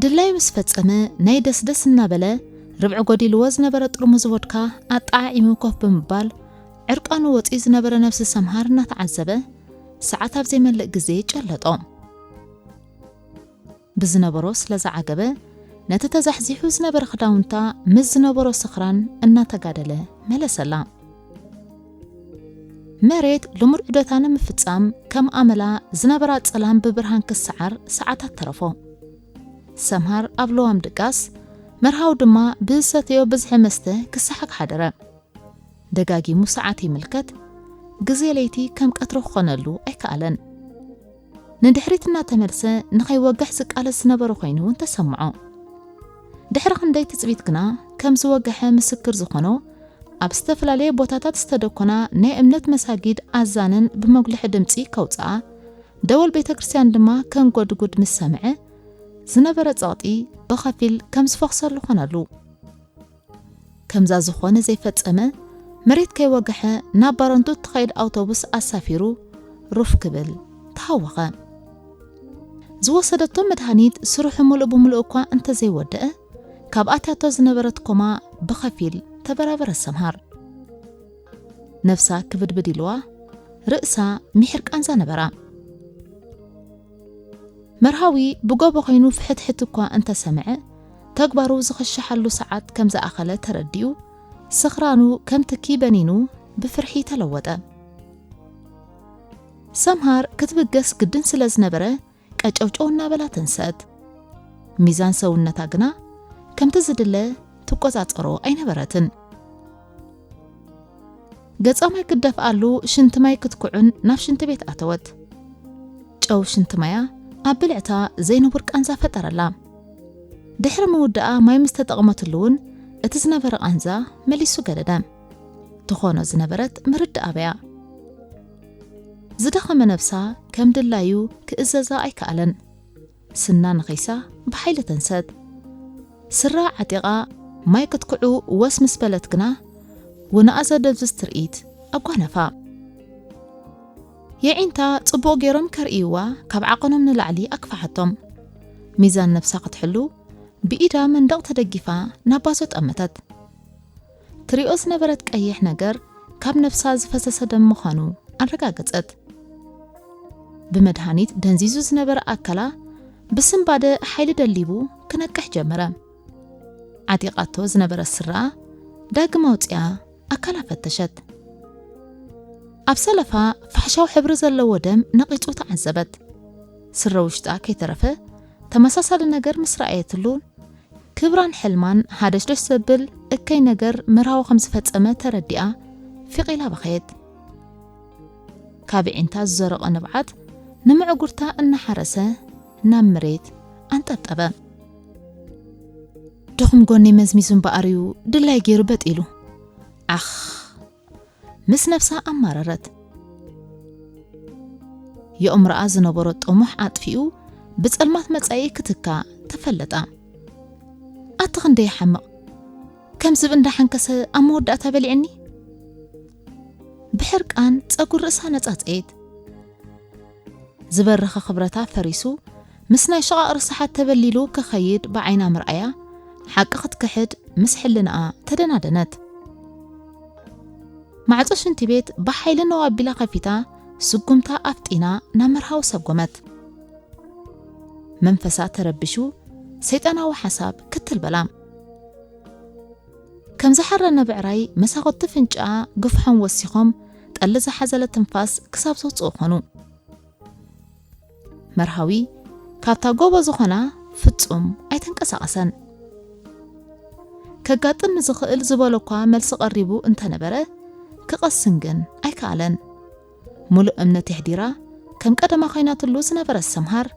ድላዩ ምስ ፈጸመ ናይ ደስደስ እናበለ ርብዒ ጎዲልዎ ዝነበረ ጥርሙዝ ቮድካ ኣጠዓዒሙ ኮፍ ብምባል ዕርቃኑ ወጺኡ ዝነበረ ነብሲ ሰምሃር እናተዓዘበ ሰዓት ኣብ ዘይመልእ ግዜ ጨለጦ። ብዝነበሮ ስለ ዝዓገበ ነቲ ተዛሕዚሑ ዝነበረ ክዳውንታ ምስ ዝነበሮ ስኽራን እናተጋደለ መለሰላ። መሬት ልሙድ ዑደታ ንምፍጻም ከም ኣመላ ዝነበራ ጸላም ብብርሃን ክሰዓር ሰዓታት ተረፎ። ሰምሃር ኣብ ለዋም ድቃስ፣ መርሃዊ ድማ ብዝሰተዮ ብዝሒ መስተ ክሰሓግ ሓደረ። ደጋጊሙ ሰዓት ይምልከት፣ ግዜ ለይቲ ከም ቀትሪ ክኾነሉ ኣይከኣለን። ንድሕሪት እናተመልሰ ንኸይወግሕ ዝቃለስ ዝነበረ ኮይኑ እውን ተሰምዖ። ድሕሪ ክንደይ ትጽቢት ግና ከም ዝወግሐ ምስክር ዝኾኖ ኣብ ዝተፈላለየ ቦታታት ዝተደኮና ናይ እምነት መሳጊድ ኣዛንን ብመጉልሒ ድምጺ ከውጽኣ፣ ደወል ቤተ ክርስቲያን ድማ ከንጎድጉድ ምስ ሰምዐ ዝነበረ ጸቕጢ ብኸፊል ከም ዝፈኽሰሉ ኾነሉ። ከምዛ ዝኾነ ዘይፈጸመ መሬት ከይወግሐ ናብ ባረንቱ እትኸይድ ኣውቶቡስ ኣሳፊሩ ሩፍ ክብል ተሃወኸ። ዝወሰደቶ መድሃኒት ስርሑ ምሉእ ብምሉእ እኳ እንተዘይወደአ፣ ካብ ኣትያቶ ዝነበረት ኮማ ብኸፊል ተበራበረ ሰምሃር። ነፍሳ ክብድብድ ኢልዋ፣ ርእሳ ምሒር ቃንዛ ነበራ። መርሃዊ ብጎቦ ኾይኑ ፍሕትሕት እኳ እንተሰምዐ፣ ተግባሩ ዝኽሸሓሉ ሰዓት ከም ዝኣኸለ ተረዲኡ፣ ስኽራኑ ከም ትኪ በኒኑ ብፍርሒ ተለወጠ። ሰምሃር ክትብገስ ግድን ስለ ዝነበረ፣ ቀጨውጨው እናበላ ተንሰት። ሚዛን ሰውነታ ግና ከምቲ ዝድለ ትቆጻጸሮ ኣይነበረትን። ገጻ ማይ ክትደፍኣሉ ሽንቲ ማይ ክትኩዕን ናብ ሽንቲ ቤት ኣተወት። ጨው ሽንቲ ማያ ኣብ ብልዕታ ዘይንቡር ቃንዛ ፈጠረላ። ድሕሪ ምውዳኣ ማይ ምስ ተጠቕመትሉ እውን እቲ ዝነበረ ቃንዛ መሊሱ ገደደ። ትኾኖ ዝነበረት ምርዳእ ኣበያ። ዝደኸመ ነብሳ ከም ድላዩ ክእዘዛ ኣይከኣለን። ስና ነኺሳ ብሓይሊ ተንሰት። ስራ ዓጢቓ ማይ ክትክዑ ወስ ምስ በለት ግና፣ ውንኣ ዘደብዝዝ ትርኢት ኣጓነፋ። የዒንታ ጽቡቕ ገይሮም ከርእይዋ ካብ ዓቐኖም ንላዕሊ ኣግፍሓቶም። ሚዛን ነብሳ ክትሕሉ ብኢዳ መንደቕ ተደጊፋ ናብ ባዞ ጠመተት። ትሪኦ ዝነበረት ቀይሕ ነገር ካብ ነብሳ ዝፈሰሰ ደም ምዃኑ ኣረጋገጸት። ብመድሃኒት ደንዚዙ ዝነበረ ኣካላ ብስንባደ ሓይሊ ደሊቡ ክነቅሕ ጀመረ። ዓጢቓቶ ዝነበረት ስረኣ ዳግም ኣውጺኣ ኣካላ ፈተሸት። ኣብ ሰለፋ ፋሕሻው ሕብሪ ዘለዎ ደም ነቒጹ ተዓዘበት። ስረ ውሽጣ ከይተረፈ ተመሳሳሊ ነገር ምስ ረኣየትሉ፣ ክብራን ሕልማን ሃደሽደሽ ዘብል እከይ ነገር መርሃዊ ከም ዝፈጸመ ተረዲኣ ፊቕ ኢላ በኸየት። ካብ ዒንታ ዝዘረቐ ንብዓት ንምዕጉርታ እናሓረሰ ናብ መሬት ኣንጠብጠበ። ድኹም ጎኒ መዝሚዙ እምበኣር እዩ ድላይ ገይሩ በጥ ኢሉ። ዓኽ! ምስ ነብሳ ኣማረረት። የእምሮኣ ዝነበሮ ጥሙሕ ኣጥፊኡ ብጸልማት መጻኢ ክትካ ተፈለጣ። ኣቲ ክንደይ ይሓምቕ! ከም ዝብኢ እንዳሓንከሰ ኣብ መወዳእታ በሊዕኒ። ብሕርቃን ጸጉር ርእሳ ነጻጸየት። ዝበረኸ ክብረታ ፈሪሱ፣ ምስ ናይ ሽቓቕ ርስሓት ተበሊሉ ክኸይድ ብዓይና ምርኣያ፣ ሓቂ ክትክሕድ ምስ ሕልናኣ ተደናደነት። ማዕጾ ሽንቲ ቤት ብሓይሊ ነው ኣቢላ ከፊታ፣ ስጉምታ ኣፍጢና ናብ መርሃዊ ሰጎመት። መንፈሳ ተረቢሹ፣ ሰይጣናዊ ሓሳብ ክትል በላ። ከም ዝሓረነ ብዕራይ መሳኹቲ ፍንጭኣ ግፍሖም ወሲኾም፣ ጠሊ ዝሓዘለ ትንፋስ ክሳብ ዘውጽኡ ኾኑ። መርሃዊ ካብታ ጎቦ ዝኾና ፍጹም ኣይተንቀሳቐሰን። ከጋጥም ንዝኽእል ዝበሎ እኳ መልሲ ቀሪቡ እንተነበረ፣ ክቐስን ግን ኣይከኣለን። ሙሉእ እምነት የሕዲራ፣ ከም ቀደማ ኮይናትሉ ዝነበረት ሰምሃር፣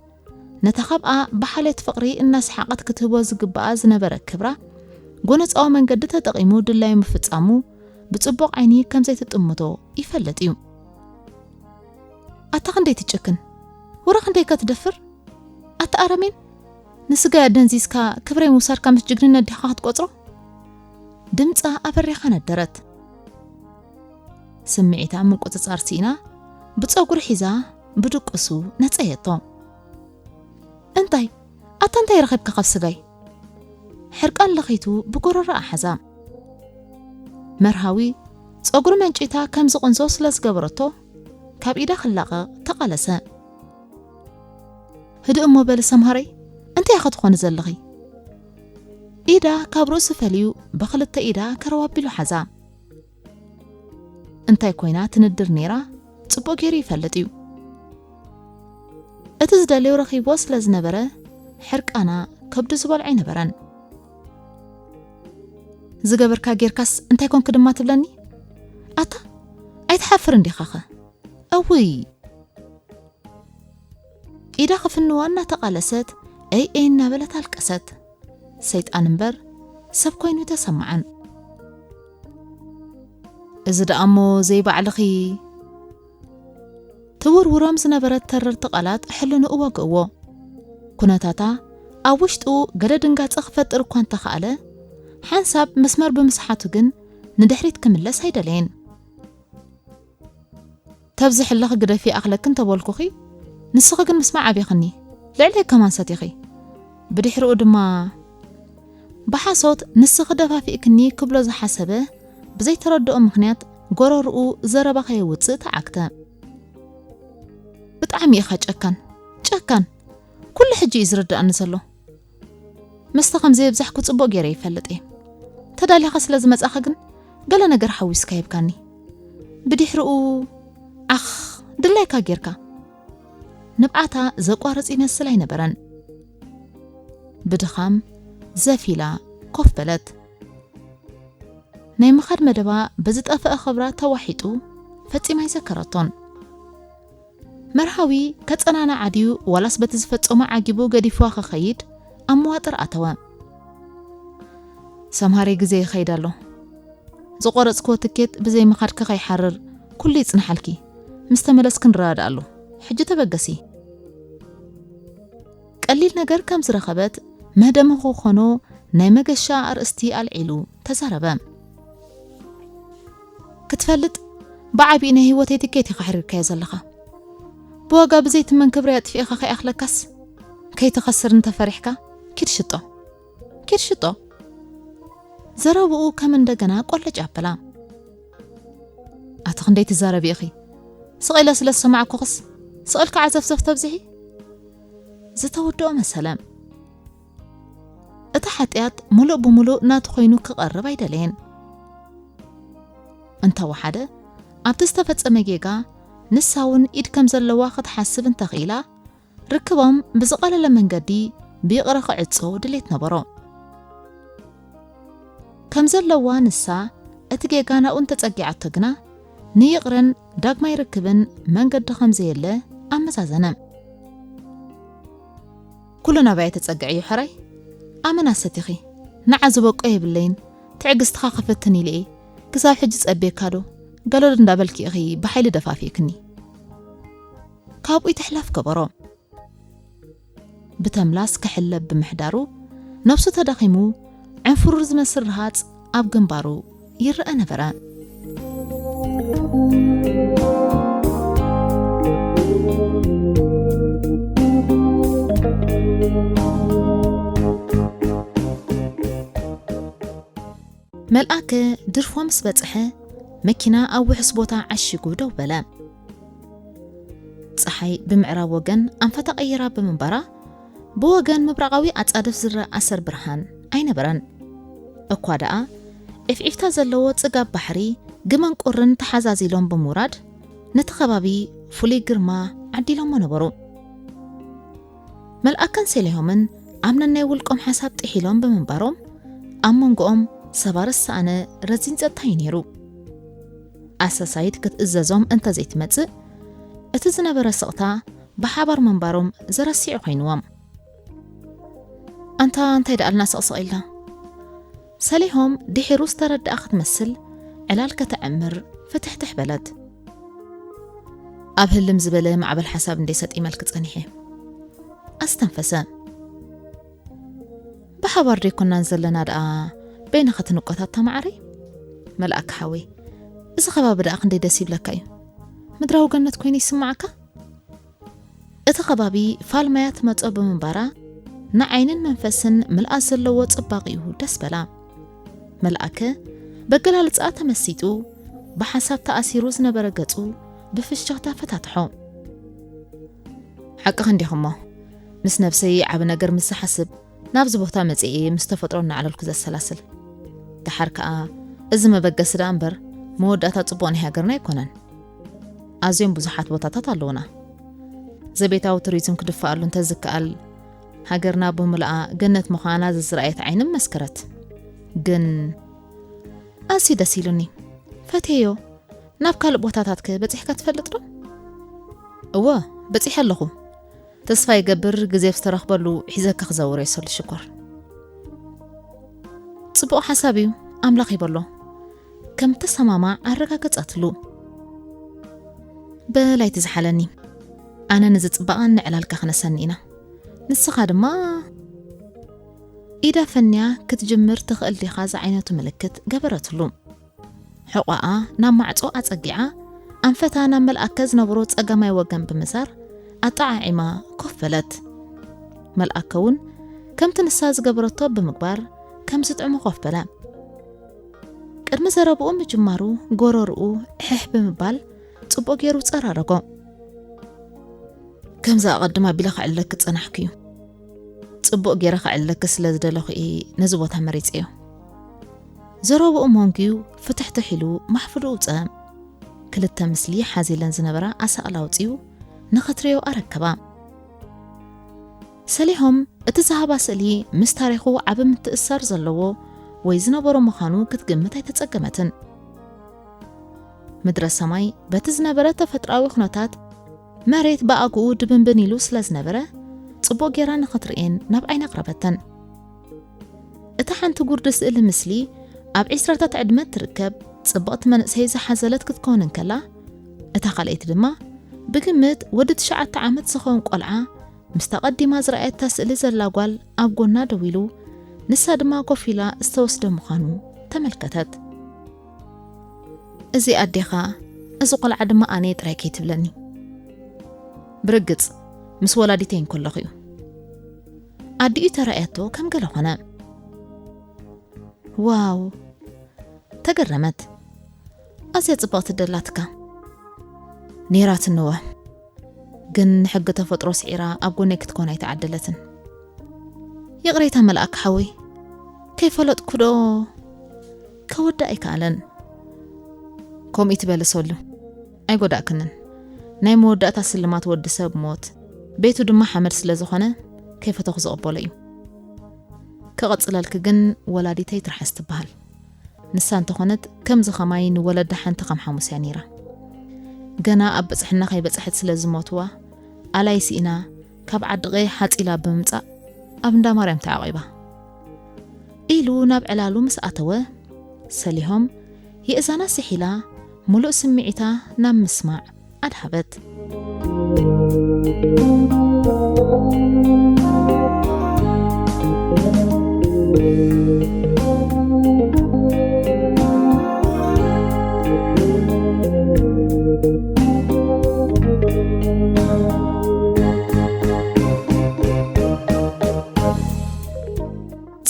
ነታ ካብኣ ብሓልዮት ፍቕሪ እናሰሓቐት ክትህቦ ዝግብኣ ዝነበረ ክብራ፣ ጎነጻዊ መንገዲ ተጠቒሙ ድላዩ ምፍጻሙ ብጽቡቕ ዓይኒ ከም ዘይትጥምቶ ይፈልጥ እዩ። ኣታ ክንደይ ትጭክን! ወረ ክንደይ ከ ትደፍር! ኣታ ኣረሜን! ንስጋይ ኣደንዚዝካ ክብረይ ምውሳድካ ምስ ጅግንነት ዲኻ ክትቆጽሮ? ድምጻ ኣበሪኻ ነደረት። ስምዒታ ምቁጽጻር ስኢና፣ ብጸጉሪ ሒዛ ብድቅሱ ነጸየቶ። እንታይ? ኣታ እንታይ ረኺብካ ካብ ስጋይ? ሕርቃን ለኺቱ ብጎረሮኣ ሓዛ። መርሃዊ ጸጉሪ መንጪታ ከም ዝቕንዞ ስለ ዝገበረቶ፣ ካብ ኢዳ ክላቐቕ ተቓለሰ። ህድእ እሞ በሊ ሰምሃረይ፣ እንታይ ኢኺ ትኾኒ ዘለኺ? ኢዳ ካብ ርእሱ ፈልዩ ብኽልተ ኢዳ ከረው ኣቢሉ ሓዛ። እንታይ ኮይና ትንድር ነይራ ጽቡቕ ገይሩ ይፈልጥ እዩ። እቲ ዝደልዮ ረኺብዎ ስለ ዝነበረ፣ ሕርቃና ከብዱ ዝበልዖ ኣይነበረን። ዝገበርካ ጌርካስ እንታይ ኮንክ ድማ ትብለኒ? ኣታ ኣይትሓፍርን ዲኻኸ? እውይ! ኢዳ ክፍንዋ እናተቓለሰት፣ እይ እይ እናበለት ኣልቀሰት። ሰይጣን እምበር ሰብ ኮይኑ ተሰምዓን። እዚ ደኣ እሞ ዘይባዕልኺ። ትውርውሮም ዝነበረት ተረርቲ ቃላት ሕልንኡ ወግእዎ። ኩነታታ ኣብ ውሽጡ ገለ ድንጋጸ ክፈጥር እኳ እንተኸኣለ፣ ሓንሳብ መስመር ብምስሓቱ ግን ንድሕሪት ክምለስ ኣይደለየን። ተብዚ ሕልኺ ግደፊ ይኣኽለኪ እንተበልኩኺ፣ ንስኺ ግን ምስማዕ ኣቢኽኒ፣ ልዕለይ ከማን ሰቲኺ። ብድሕሪኡ ድማ ብሓሶት ንስኺ ደፋፊእክኒ ክብሎ ዝሓሰበ ብዘይተረድኦ ምኽንያት ጎረርኡ ዘረባ ከየውጽእ ተዓግተ። ብጣዕሚ ኢኻ ጨካን፣ ጨካን። ኩሉ ሕጂ እዩ ዝርድኣኒ ዘሎ። መስተ ከም ዘየብዛሕኩ ጽቡቕ ገይረ ይፈልጥ እየ። ተዳሊኻ ስለ ዝመጻኻ ግን ገለ ነገር ሓዊስካ ሂብካኒ። ብድሕሪኡ ዓኽ ድላይካ ጌርካ። ንብዓታ ዘቋርጽ ይመስል ኣይነበረን። ብድኻም ዘፍ ኢላ ኮፍ በለት። ናይ ምኻድ መደባ ብዝጠፍአ ክብራ ተዋሒጡ ፈጺማ ኣይዘከረቶን። መርሃዊ ከጸናንዓ ድዩ ዋላስ በቲ ዝፈጸሞ ዓጊቡ ገዲፍዋ ክኸይድ ኣብ መዋጥር ኣተወ። ሰምሃረይ ግዜ ይኸይድ ኣሎ። ዝቖረጽክዎ ትኬት ብዘይ ምኻድኪ ከይሓርር ኩሉ ይጽንሓልኪ። ምስ ተመለስኪ ንረዳድኣሉ። ሕጂ ተበገሲ። ቀሊል ነገር ከም ዝረኸበት መደመ ክኾኖ ናይ መገሻ ኣርእስቲ ኣልዒሉ ተዛረበ። ክትፈልጥ ብዓቢኡ ናይ ህይወተይ ትኬት ኢኻ ሕሪርካዮ ዘለኻ። ብዋጋ ብዘይትመን ክብሪ ኣጥፊእኻ ከይኣኽለካስ ከይትኸስር እንተፈሪሕካ ኪድ ሽጦ። ኪድ ሽጦ። ዘረብኡ ከም እንደገና ቆለጭ ኣበላ። ኣቲ ክንደይ ትዛረቢ ኢኺ? ስቕ ኢለ ስለ ዝሰማዕኩኽስ ስቕ ኢልካ ዓዘፍዘፍ ተብዝሒ? ዝተወድኦ መሰለ። እቲ ሓጢኣት ምሉእ ብምሉእ ናቱ ኮይኑ ክቐርብ ኣይደለየን። እንተወሓደ ኣብቲ ዝተፈጸመ ጌጋ ንሳ እውን ኢድ ከም ዘለዋ ክትሓስብ እንተኽኢላ ርክቦም ብዝቐለለ መንገዲ ብይቕረ ክዕጾ ድሌት ነበሮ። ከም ዘለዋ ንሳ እቲ ጌጋ ናብኡ እንተጸጊዓቶ ግና ንይቕረን ዳግማይ ርክብን መንገዲ ከም ዘየለ ኣመዛዘነ። ኩሉ ናባይ ተጸግዕዮ ሕራይ ኣመና ሰቲኺ ንዓ ዝበቆ የብለይን ትዕግስትኻ ክፍትን ኢለ እየ ክሳብ ሕጂ ጸብየካ ዶ ገለዶ እንዳበልኪ ኢኺ ብሓይሊ ደፋፊእክኒ። ካብኡ ይትሕለፍ ገበሮ። ብተምላስ ክሕለብ ብምሕዳሩ ነብሱ ተዳኺሙ ዕንፍሩር ዝመስል ረሃጽ ኣብ ግንባሩ ይረአ ነበረ። መልኣከ ድርፎ ምስ በጽሐ መኪና ኣብ ውሑስ ቦታ ዓሺጉ ደው በለ። ጸሓይ ብምዕራብ ወገን ኣንፈታ ቀይራ ብምንባራ ብወገን ምብራቓዊ ኣጻድፍ ዝረኣ ኣሰር ብርሃን ኣይነበረን። እኳ ደኣ ዒፍዒፍታ ዘለዎ ጽጋብ ባሕሪ ግመን ቁርን ተሓዛዚሎም ብምውራድ ነቲ ከባቢ ፍሉይ ግርማ ዓዲሎሞ ነበሩ። መልኣከን ሴሌሆምን ኣብ ነናይ ውልቆም ሓሳብ ጥሒሎም ብምንባሮም ኣብ መንጎኦም ሰባሪ ዝሰኣነ ረዚን ጸጥታ እዩ ነይሩ። ኣሰሳይት ክትእዘዞም እንተዘይትመጽእ እቲ ዝነበረ ስቕታ ብሓባር ምንባሮም ዘረሲዑ ኮይንዎም። ኣንታ እንታይ ደኣልና ስቕስቕ ኢልና? ሰሊሆም ድሒሩ ዝተረድኣ ክትመስል ዕላል ከተዕምር ፍትሕትሕ በለት። ኣብ ህልም ዝበለ ማዕበል ሓሳብ እንደ ሰጢመልክ ጸኒሐ። ኣስተንፈሰ። ብሓባር ደይኮናን ዘለና ደኣ በይንኻ ትንቆታታ መዓረይ? መልኣክ ሓወይ፣ እዚ ከባቢ ደኣ ክንደይ ደስ ይብለካ እዩ። ምድራዊ ገነት ኮይኑ ይስምዓካ? እቲ ከባቢ ፋልማያ ትመጾ ብምንባራ ንዓይንን መንፈስን ምልኣት ዘለዎ ጽባቕኡ ደስ በላ። መልኣከ በገላልጻኣ ተመሲጡ ብሓሳብ ተኣሲሩ ዝነበረ ገጹ ብፍሽኽታ ፈታትሖ። ሓቅኺ እንዲኹሞ፣ ምስ ነብሰይ ዓቢ ነገር ምስ ዝሓስብ ናብዚ ቦታ መጺኤ ምስ ተፈጥሮ እናዕለልኩ ዘሰላስል። ደሓር ከኣ እዚ መበገሲ ደኣ እምበር መወዳእታ ጽቡቕ ናይ ሃገርና ኣይኮነን። ኣዝዮም ብዙሓት ቦታታት ኣለዉና። ዘቤታዊ ቱሪዝም ክድፈኣሉ እንተዝከኣል፣ ሃገርና ብምልኣ ገነት ምዃና ዝዝረኣየት ዓይኒ መስከረት። ግን ኣዝዩ ደስ ኢሉኒ። ፈትየዮ። ናብ ካልእ ቦታታትከ በጺሕካ ትፈልጥ ዶ? እወ፣ በጺሐ ኣለኹ። ተስፋ ይገብር ግዜ ብዝተረኽበሉ ሒዘካ ክዘውር እየ ሰሉ ሽኮር። ጽቡቕ ሓሳብ እዩ፣ ኣምላኽ ይበሎ። ከም ተሰማማዕ ኣረጋገጸትሉ። በል ኣይትዝሓለኒ። ኣነ ንዝጽባቐን ንዕላልካ ክነሰኒ ኢና። ንስኻ ድማ ኢዳ ፈንያ ክትጅምር ትኽእል ዲኻ ዝዓይነቱ ምልክት ገበረትሉ። ሕቖኣ ናብ ማዕጾ ኣጸጊዓ ኣንፈታ ናብ መልኣከ ዝነበሮ ጸጋማይ ወገን ብምዛር ኣጠዓዒማ ኮፍ በለት። መልኣከ እውን ከምቲ ንሳ ዝገበረቶ ብምግባር ከም ዝጥዕሞ ኮፍ በለ። ቅድሚ ዘረብኡ ምጅማሩ ጎረርኡ ሕሕ ብምባል ጽቡቕ ገይሩ ጸራረጎ። ከምዚ ኣቐድም ኣቢለ ክዕለክ ጸናሕኩ እዩ። ጽቡቕ ገይረ ክዕለክ ስለ ዝደለኹ እየ ነዚ ቦታ መሪጸዮ። ዘረብኡ መንጉዩ ፍትሕትሕ ኢሉ ማሕፍዱ ውጸ። ክልተ ምስሊ ሓዚለን ዝነበራ ኣሳቕል ኣውጺኡ ንኽትርእዮ ኣረከባ። ሰሊሆም እቲ ዝሃባ ስእሊ ምስ ታሪኹ ዓቢ ምትእስሳር ዘለዎ ወይ ዝነበሮ ምዃኑ ክትግምት ኣይተጸገመትን። ምድረ ሰማይ በቲ ዝነበረ ተፈጥሮኣዊ ኩነታት መሬት ብኣግኡ ድብንብን ኢሉ ስለ ዝነበረ ጽቡቕ ጌራ ንኽትርእየን ናብ ዓይኒ ኣቕረበተን። እታ ሓንቲ ጉርዲ ስእሊ ምስሊ ኣብ ዒስራታት ዕድመ ትርከብ ጽብቕቲ መንእሰይ ዝሓዘለት ክትከውን እንከላ፣ እታ ካልኣይቲ ድማ ብግምት ወዲ ትሽዓተ ዓመት ዝኸውን ቆልዓ ምስታ ቀዲማ ዝረኣየታ ስእሊ ዘላ ጓል ኣብ ጎና ደው ኢሉ፣ ንሳ ድማ ኮፍ ኢላ ዝተወስደ ምዃኑ ተመልከተት። እዚ ኣዴኻ፣ እዚ ቆልዓ ድማ ኣነ ጥራይ ከይትብለኒ። ብርግጽ ምስ ወላዲተይ እንከለኹ እዩ። ኣዲኡ ተራእያቶ ከም ገለ ኾነ። ዋው! ተገረመት። ኣዝያ ጽብቕቲ ደላትካ። ነይራትንወ። ግን ንሕጊ ተፈጥሮ ስዒራ ኣብ ጎነይ ክትኮን ኣይተዓደለትን። ይቕሬታ መልኣክ ሓወይ፣ ከይፈለጥኩ ዶ ከወድእ ኣይከኣለን። ከምኡ ትበሊ ሰሉ፣ ኣይጎዳእክንን። ናይ መወዳእታ ስልማት ወዲ ሰብ ሞት፣ ቤቱ ድማ ሓመድ ስለ ዝኾነ ከይፈተኹ ዝቕበሎ እዩ። ክቕጽለልኪ ግን ወላዲተይ ትርሓስ ትበሃል። ንሳ እንተኾነት ከምዚ ኸማይ ንወለዳ ሓንቲ ከም ሓሙስ እያ ነይራ። ገና ኣብ ብጽሕና ከይበጽሐት ስለ ዝሞትዋ፣ ኣላይ ስኢና ካብ ዓዲ ቐይ ሓጺላ ብምምጻእ ኣብ እንዳ ማርያም ተዓቒባ። ኢሉ ናብ ዕላሉ ምስ ኣተወ፣ ሰሊሆም የእዛና ስሒላ ምሉእ ስምዒታ ናብ ምስማዕ ኣድሃበት።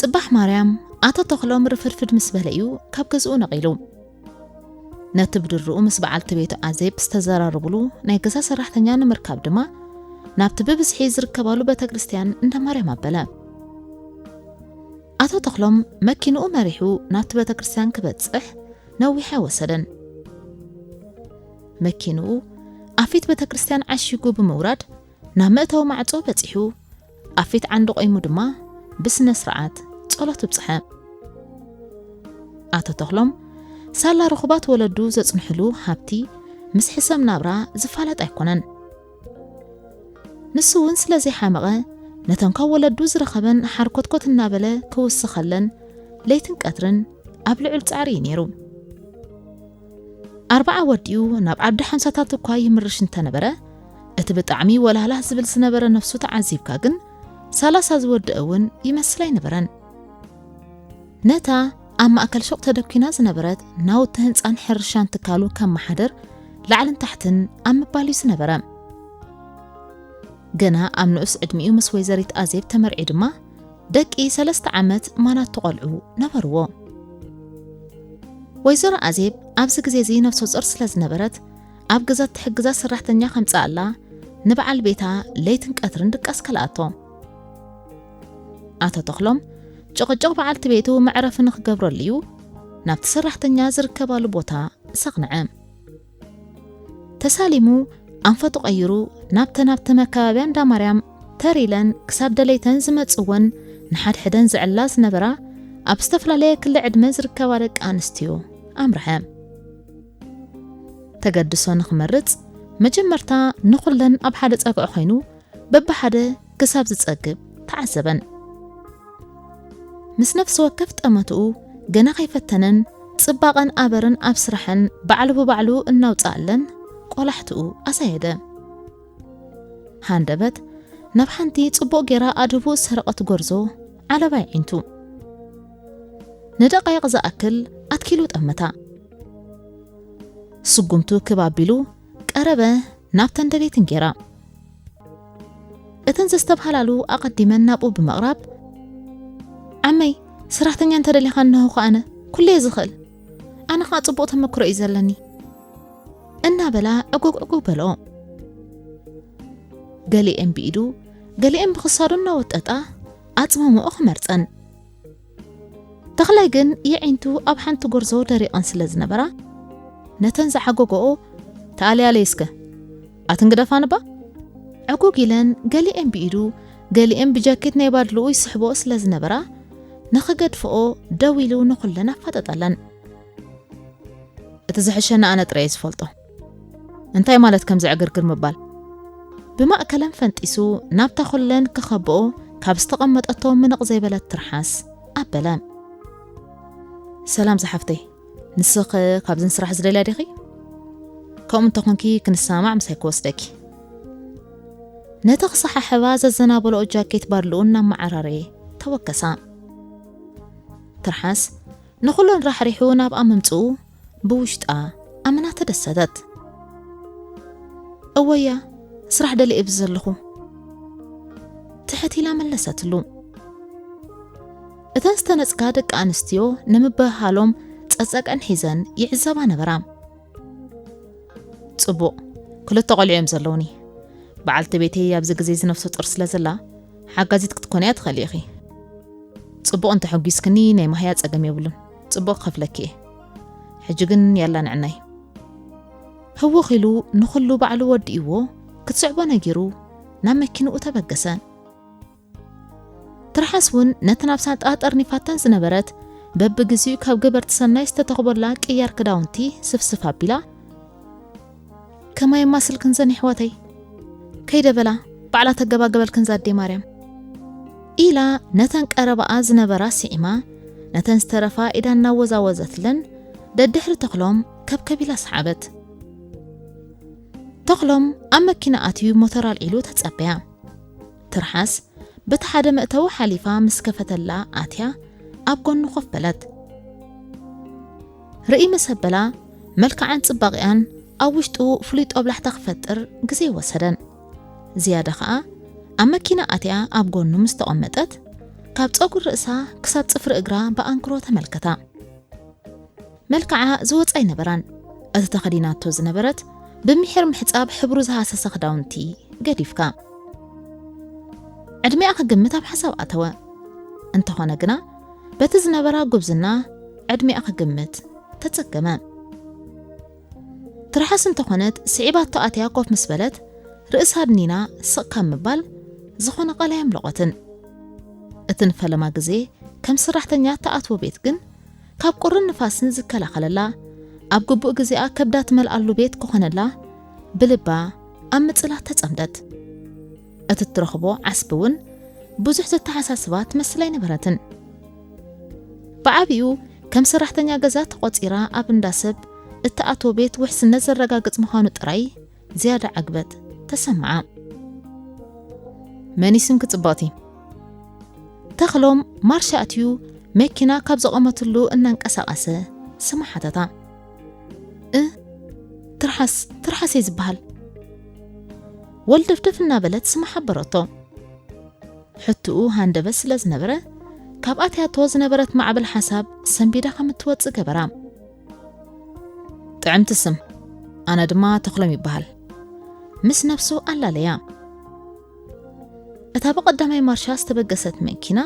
ጽባሕ ማርያም ኣቶ ተኽሎም ርፍድፍድ ምስ በለ እዩ ካብ ገዝኡ ነቒሉ። ነቲ ብድርኡ ምስ በዓልቲ ቤቱ ኣዜብ ዝተዘራረብሉ ናይ ገዛ ሰራሕተኛ ንምርካብ ድማ ናብቲ ብብዝሒ ዝርከባሉ ቤተ ክርስቲያን እንዳ ማርያም ኣበለ። ኣቶ ተኽሎም መኪንኡ መሪሑ ናብቲ ቤተ ክርስቲያን ክበጽሕ ነዊሕ ኣይወሰደን። መኪንኡ ኣብ ፊት ቤተ ክርስቲያን ዓሺጉ ብምውራድ ናብ መእተዊ ማዕጾ በጺሑ፣ ኣብ ፊት ዓንዲ ቆይሙ ድማ ብስነ ስርዓት ጸሎት ኣብጽሐ። ኣቶ ተኽሎም ሳላ ርኹባት ወለዱ ዘጽንሕሉ ሃብቲ ምስ ሕሰም ናብራ ዝፋለጥ ኣይኮነን። ንሱ እውን ስለ ዘይሓመቐ፣ ነተን ካብ ወለዱ ዝረኸበን ሓርኮትኮት እናበለ ክውስኸለን ለይትን ቀትርን ኣብ ልዑል ጻዕሪ እዩ ነይሩ። ኣርብዓ ወዲኡ ናብ ዓዲ ሓምሳታት እኳ ይምርሽ እንተነበረ፣ እቲ ብጣዕሚ ወላህላህ ዝብል ዝነበረ ነፍሱ ተዓዚብካ ግን፣ ሰላሳ ዝወደአ እውን ይመስል ኣይነበረን። ነታ ኣብ ማእከል ሹቕ ተደኲና ዝነበረት ናውቲ ህንጻን ሕርሻን ትካሉ ከመሓድር ላዕልን ታሕትን ኣብ ምባል እዩ ዝነበረ። ገና ኣብ ንኡስ ዕድሚኡ ምስ ወይዘሪት ኣዜብ ተመርዒ ድማ ደቂ ሰለስተ ዓመት ማናቱ ቆልዑ ነበርዎ። ወይዘሮ ኣዜብ ኣብዚ ግዜ እዚ ነፍሰ ጾር ስለ ዝነበረት፣ ኣብ ገዛ እትሕግዛ ሰራሕተኛ ከምጽኣላ ንበዓል ቤታ ለይትን ቀትርን ድቃስ ከልኣቶ። ኣቶ ተኽሎም ጭቕጭቕ በዓልቲ ቤቱ መዕረፊ ንኽገብረሉ እዩ ናብቲ ሰራሕተኛ ዝርከባሉ ቦታ ዘቕንዐ። ተሳሊሙ ኣንፈቱ ቀይሩ ናብተን ኣብቲ መከባብያ እንዳ ማርያም ተር ኢለን ክሳብ ደለይተን ዝመጽወን ንሓድሕደን ዝዕላ ዝነበራ ኣብ ዝተፈላለየ ክሊ ዕድመ ዝርከባ ደቂ ኣንስትዮ ኣምርሐ። ተገድሶ ንኽመርጽ መጀመርታ ንኹለን ኣብ ሓደ ጸግዒ ኮይኑ በብሓደ ክሳብ ዝጸግብ ተዓዘበን። ምስ ነፍሲ ወከፍ ጠመትኡ ገና ከይፈተነን ጽባቐን ኣበርን ኣብ ስራሐን ባዕሉ ብባዕሉ እናውጽኣለን ቆላሕትኡ ኣሳየደ። ሃንደበት ናብ ሓንቲ ጽቡቕ ጌራ ኣድህቡ ዝሰረቐት ጎርዞ ዓለባ ኣዒንቱ ንደቓይቕ ዝኣክል ኣትኪሉ ጠመታ። ስጉምቱ ክብ ኣቢሉ ቀረበ፣ ናብተን ደሌትን ጌራ። እተን ዘስተብሃላሉ ኣቐዲመን ናብኡ ብምቕራብ፣ "ዓመይ፣ ሰራሕተኛ እንተደሊኻ እንሆ ኸኣነ፣ ኩሉ እየ ዝኽእል። ኣነ ኸኣ ጽቡቕ ተመክሮ እዩ ዘለኒ" እናበላ ዕጉግ ዕጉግ በልኦ። ገሊኤን ብኢዱ፣ ገሊኤን ብኽሳዱ እናወጠጣ ኣጽመምኦ ክመርጸን። ተኽላይ ግን የዒንቱ ኣብ ሓንቲ ጎርዞ ደሪቐን ስለ ዝነበራ፣ ነተን ዝዓጎገኦ፣ "ተኣለያለይ እስከ፣ ኣትን ግደፋን እባ?" ዕጉግ ኢለን ገሊኤን ብኢዱ፣ ገሊኤን ብጃኬት ናይ ባድልኡ ይስሕብኦ ስለ ዝነበራ፣ ንኽገድፍኦ ደው ኢሉ ንኹለን ኣፋጠጠለን። "እቲ ዝሕሸኒ ኣነ ጥራይ እየ ዝፈልጦ። እንታይ ማለት ከምዚ ዕግርግር ምባል?" ብማእከለን ፈንጢሱ ናብታ ኩለን ክኸብኦ ካብ ዝተቐመጠቶ ምንቕ ዘይበለት ትርሓስ ኣበለ። "ሰላም ዝሓፍተይ፣ ንስኺ ካብዝን ስራሕ ዝደልያ ዲኺ?" ከምኡ እንተኾንኪ ክንሰማማዕ ምሳይ ክወስደኪ። ነቲ ክሰሓሕባ ዘዘናበለኦ ጃኬት ባድልኡ እናመዓራረየ ተወከሳ። ትርሓስ ንኹሉን ራሕሪሑ ናብኣ ምምጽኡ ብውሽጣ ኣመና ተደሰተት። "እወያ፣ ስራሕ ደልየ እየ ዘለኹ" ትሕት ኢላ መለሰትሉ። እተን ዝተነጽጋ ደቂ ኣንስትዮ ንምብህሃሎም ጸጸቀን ሒዘን ይዕዘባ ነበራ። "ጽቡቕ፣ ክልተ ቆልዑ እዮም ዘለውኒ። በዓልቲ ቤተይ ኣብዚ ግዜ እዚ ነፍሰ ጡር ስለ ዘላ፣ ሓጋዚት ክትኮንያ ትኽእሊ ኢኺ። ጽቡቕ እንተሐጒስክኒ ናይ ማህያ ጸገም የብሉን። ጽቡቕ ክኸፍለኪ እየ። ሕጂ ግን ያላ ንዕናይ።" ህውኽ ኢሉ ንኹሉ ባዕሉ ወዲእዎ ክትስዕቦ ነጊሩ ናብ መኪንኡ ተበገሰ። ትርሓስ እውን ነተን ኣብ ሳንጣ ጠርኒፋተን ዝነበረት በብግዚኡ ካብ ገበርቲ ሰናይ ዝተተኽቦላ ቅያር ክዳውንቲ ስፍስፍ ኣቢላ፣ "ከማይ የማስልክን ዘን የሕዋተይ፣ ከይደ በላ ባዕላ ተገባገበልክን ዛዴ ማርያም" ኢላ ነተን ቀረባኣ ዝነበራ ስዒማ፣ ነተን ዝተረፋ ኢዳ እናወዛወዘትለን ደድሕሪ ተኽሎም ከብከብ ኢላ ሰሓበት። ተኽሎም ኣብ መኪና ኣትዩ ሞተር ኣልዒሉ ተጸበያ። ትርሓስ በቲ ሓደ መእተዊ ሓሊፋ ምስ ከፈተላ ኣትያ ኣብ ጎኑ ኮፍ በለት። ርእይ ምስ ኣበላ፣ መልክዓን ጽባቕኣን ኣብ ውሽጡ ፍሉይ ጦብላሕታ ክፈጥር ግዜ ኣይወሰደን። ዝያዳ ኸኣ ኣብ መኪና ኣትያ ኣብ ጎኑ ምስ ተቐመጠት፣ ካብ ጸጉሪ ርእሳ ክሳብ ጽፍሪ እግራ ብኣንክሮ ተመልከታ። መልክዓ ዝወጻ ኣይነበራን። እቲ ተኸዲናቶ ዝነበረት ብምሒር ምሕጻብ ሕብሩ ዝሃሰሰ ክዳውንቲ ገዲፍካ። ዕድሚኣ ክግምት ኣብ ሓሳብ ኣተወ። እንተኾነ ግና በቲ ዝነበራ ጉብዝና ዕድሚኣ ክግምት ተጸገመ። ትርሓስ እንተኾነት ስዒባቶ ኣትያ ኮፍ ምስ በለት ርእሳ ኣድኒና ስቕ ካብ ምባል ዝኾነ ቃል ኣየምለቖትን። እቲ ንፈለማ ግዜ ከም ሰራሕተኛ እትኣትዎ ቤት ግን ካብ ቁርን ንፋስን ዝከላኸለላ፣ ኣብ ግቡእ ግዜኣ ከብዳ ትመልኣሉ ቤት ክኾነላ ብልባ ኣብ ምጽላት ተጸምደት። እቲ እትረኽቦ ዓስቢ እውን ብዙሕ ዘተሓሳስባ ትመስል ኣይነበረትን። ብዓቢኡ ከም ሰራሕተኛ ገዛ ተቖጺራ ኣብ እንዳ ሰብ እትኣትዎ ቤት ውሕስነት ዘረጋግጽ ምዃኑ ጥራይ ዝያዳ ዕግበት ተሰምዓ። "መን እዩ ስምኪ ጽብቕቲ?" ተኽሎም ማርሻ ኣትዩ መኪና ካብ ዘቖመትሉ እናንቀሳቐሰ ስማ ሓተታ። "እ፣ ትርሓስ፣ ትርሓስ እየ ዝበሃል" ወልደፍደፍ እናበለት ስማ ሓበረቶ። ሕትኡ ሃንደበት ስለ ዝነበረ፣ ካብ ኣትያቶ ዝነበረት ማዕበል ሓሳብ ሰንቢዳ ከም እትወጽእ ገበራ። "ጥዕምቲ ስም፣ ኣነ ድማ ተኽሎም ይበሃል" ምስ ነብሱ ኣላለያ። እታ ብቐዳማይ ማርሻ ዝተበገሰት መኪና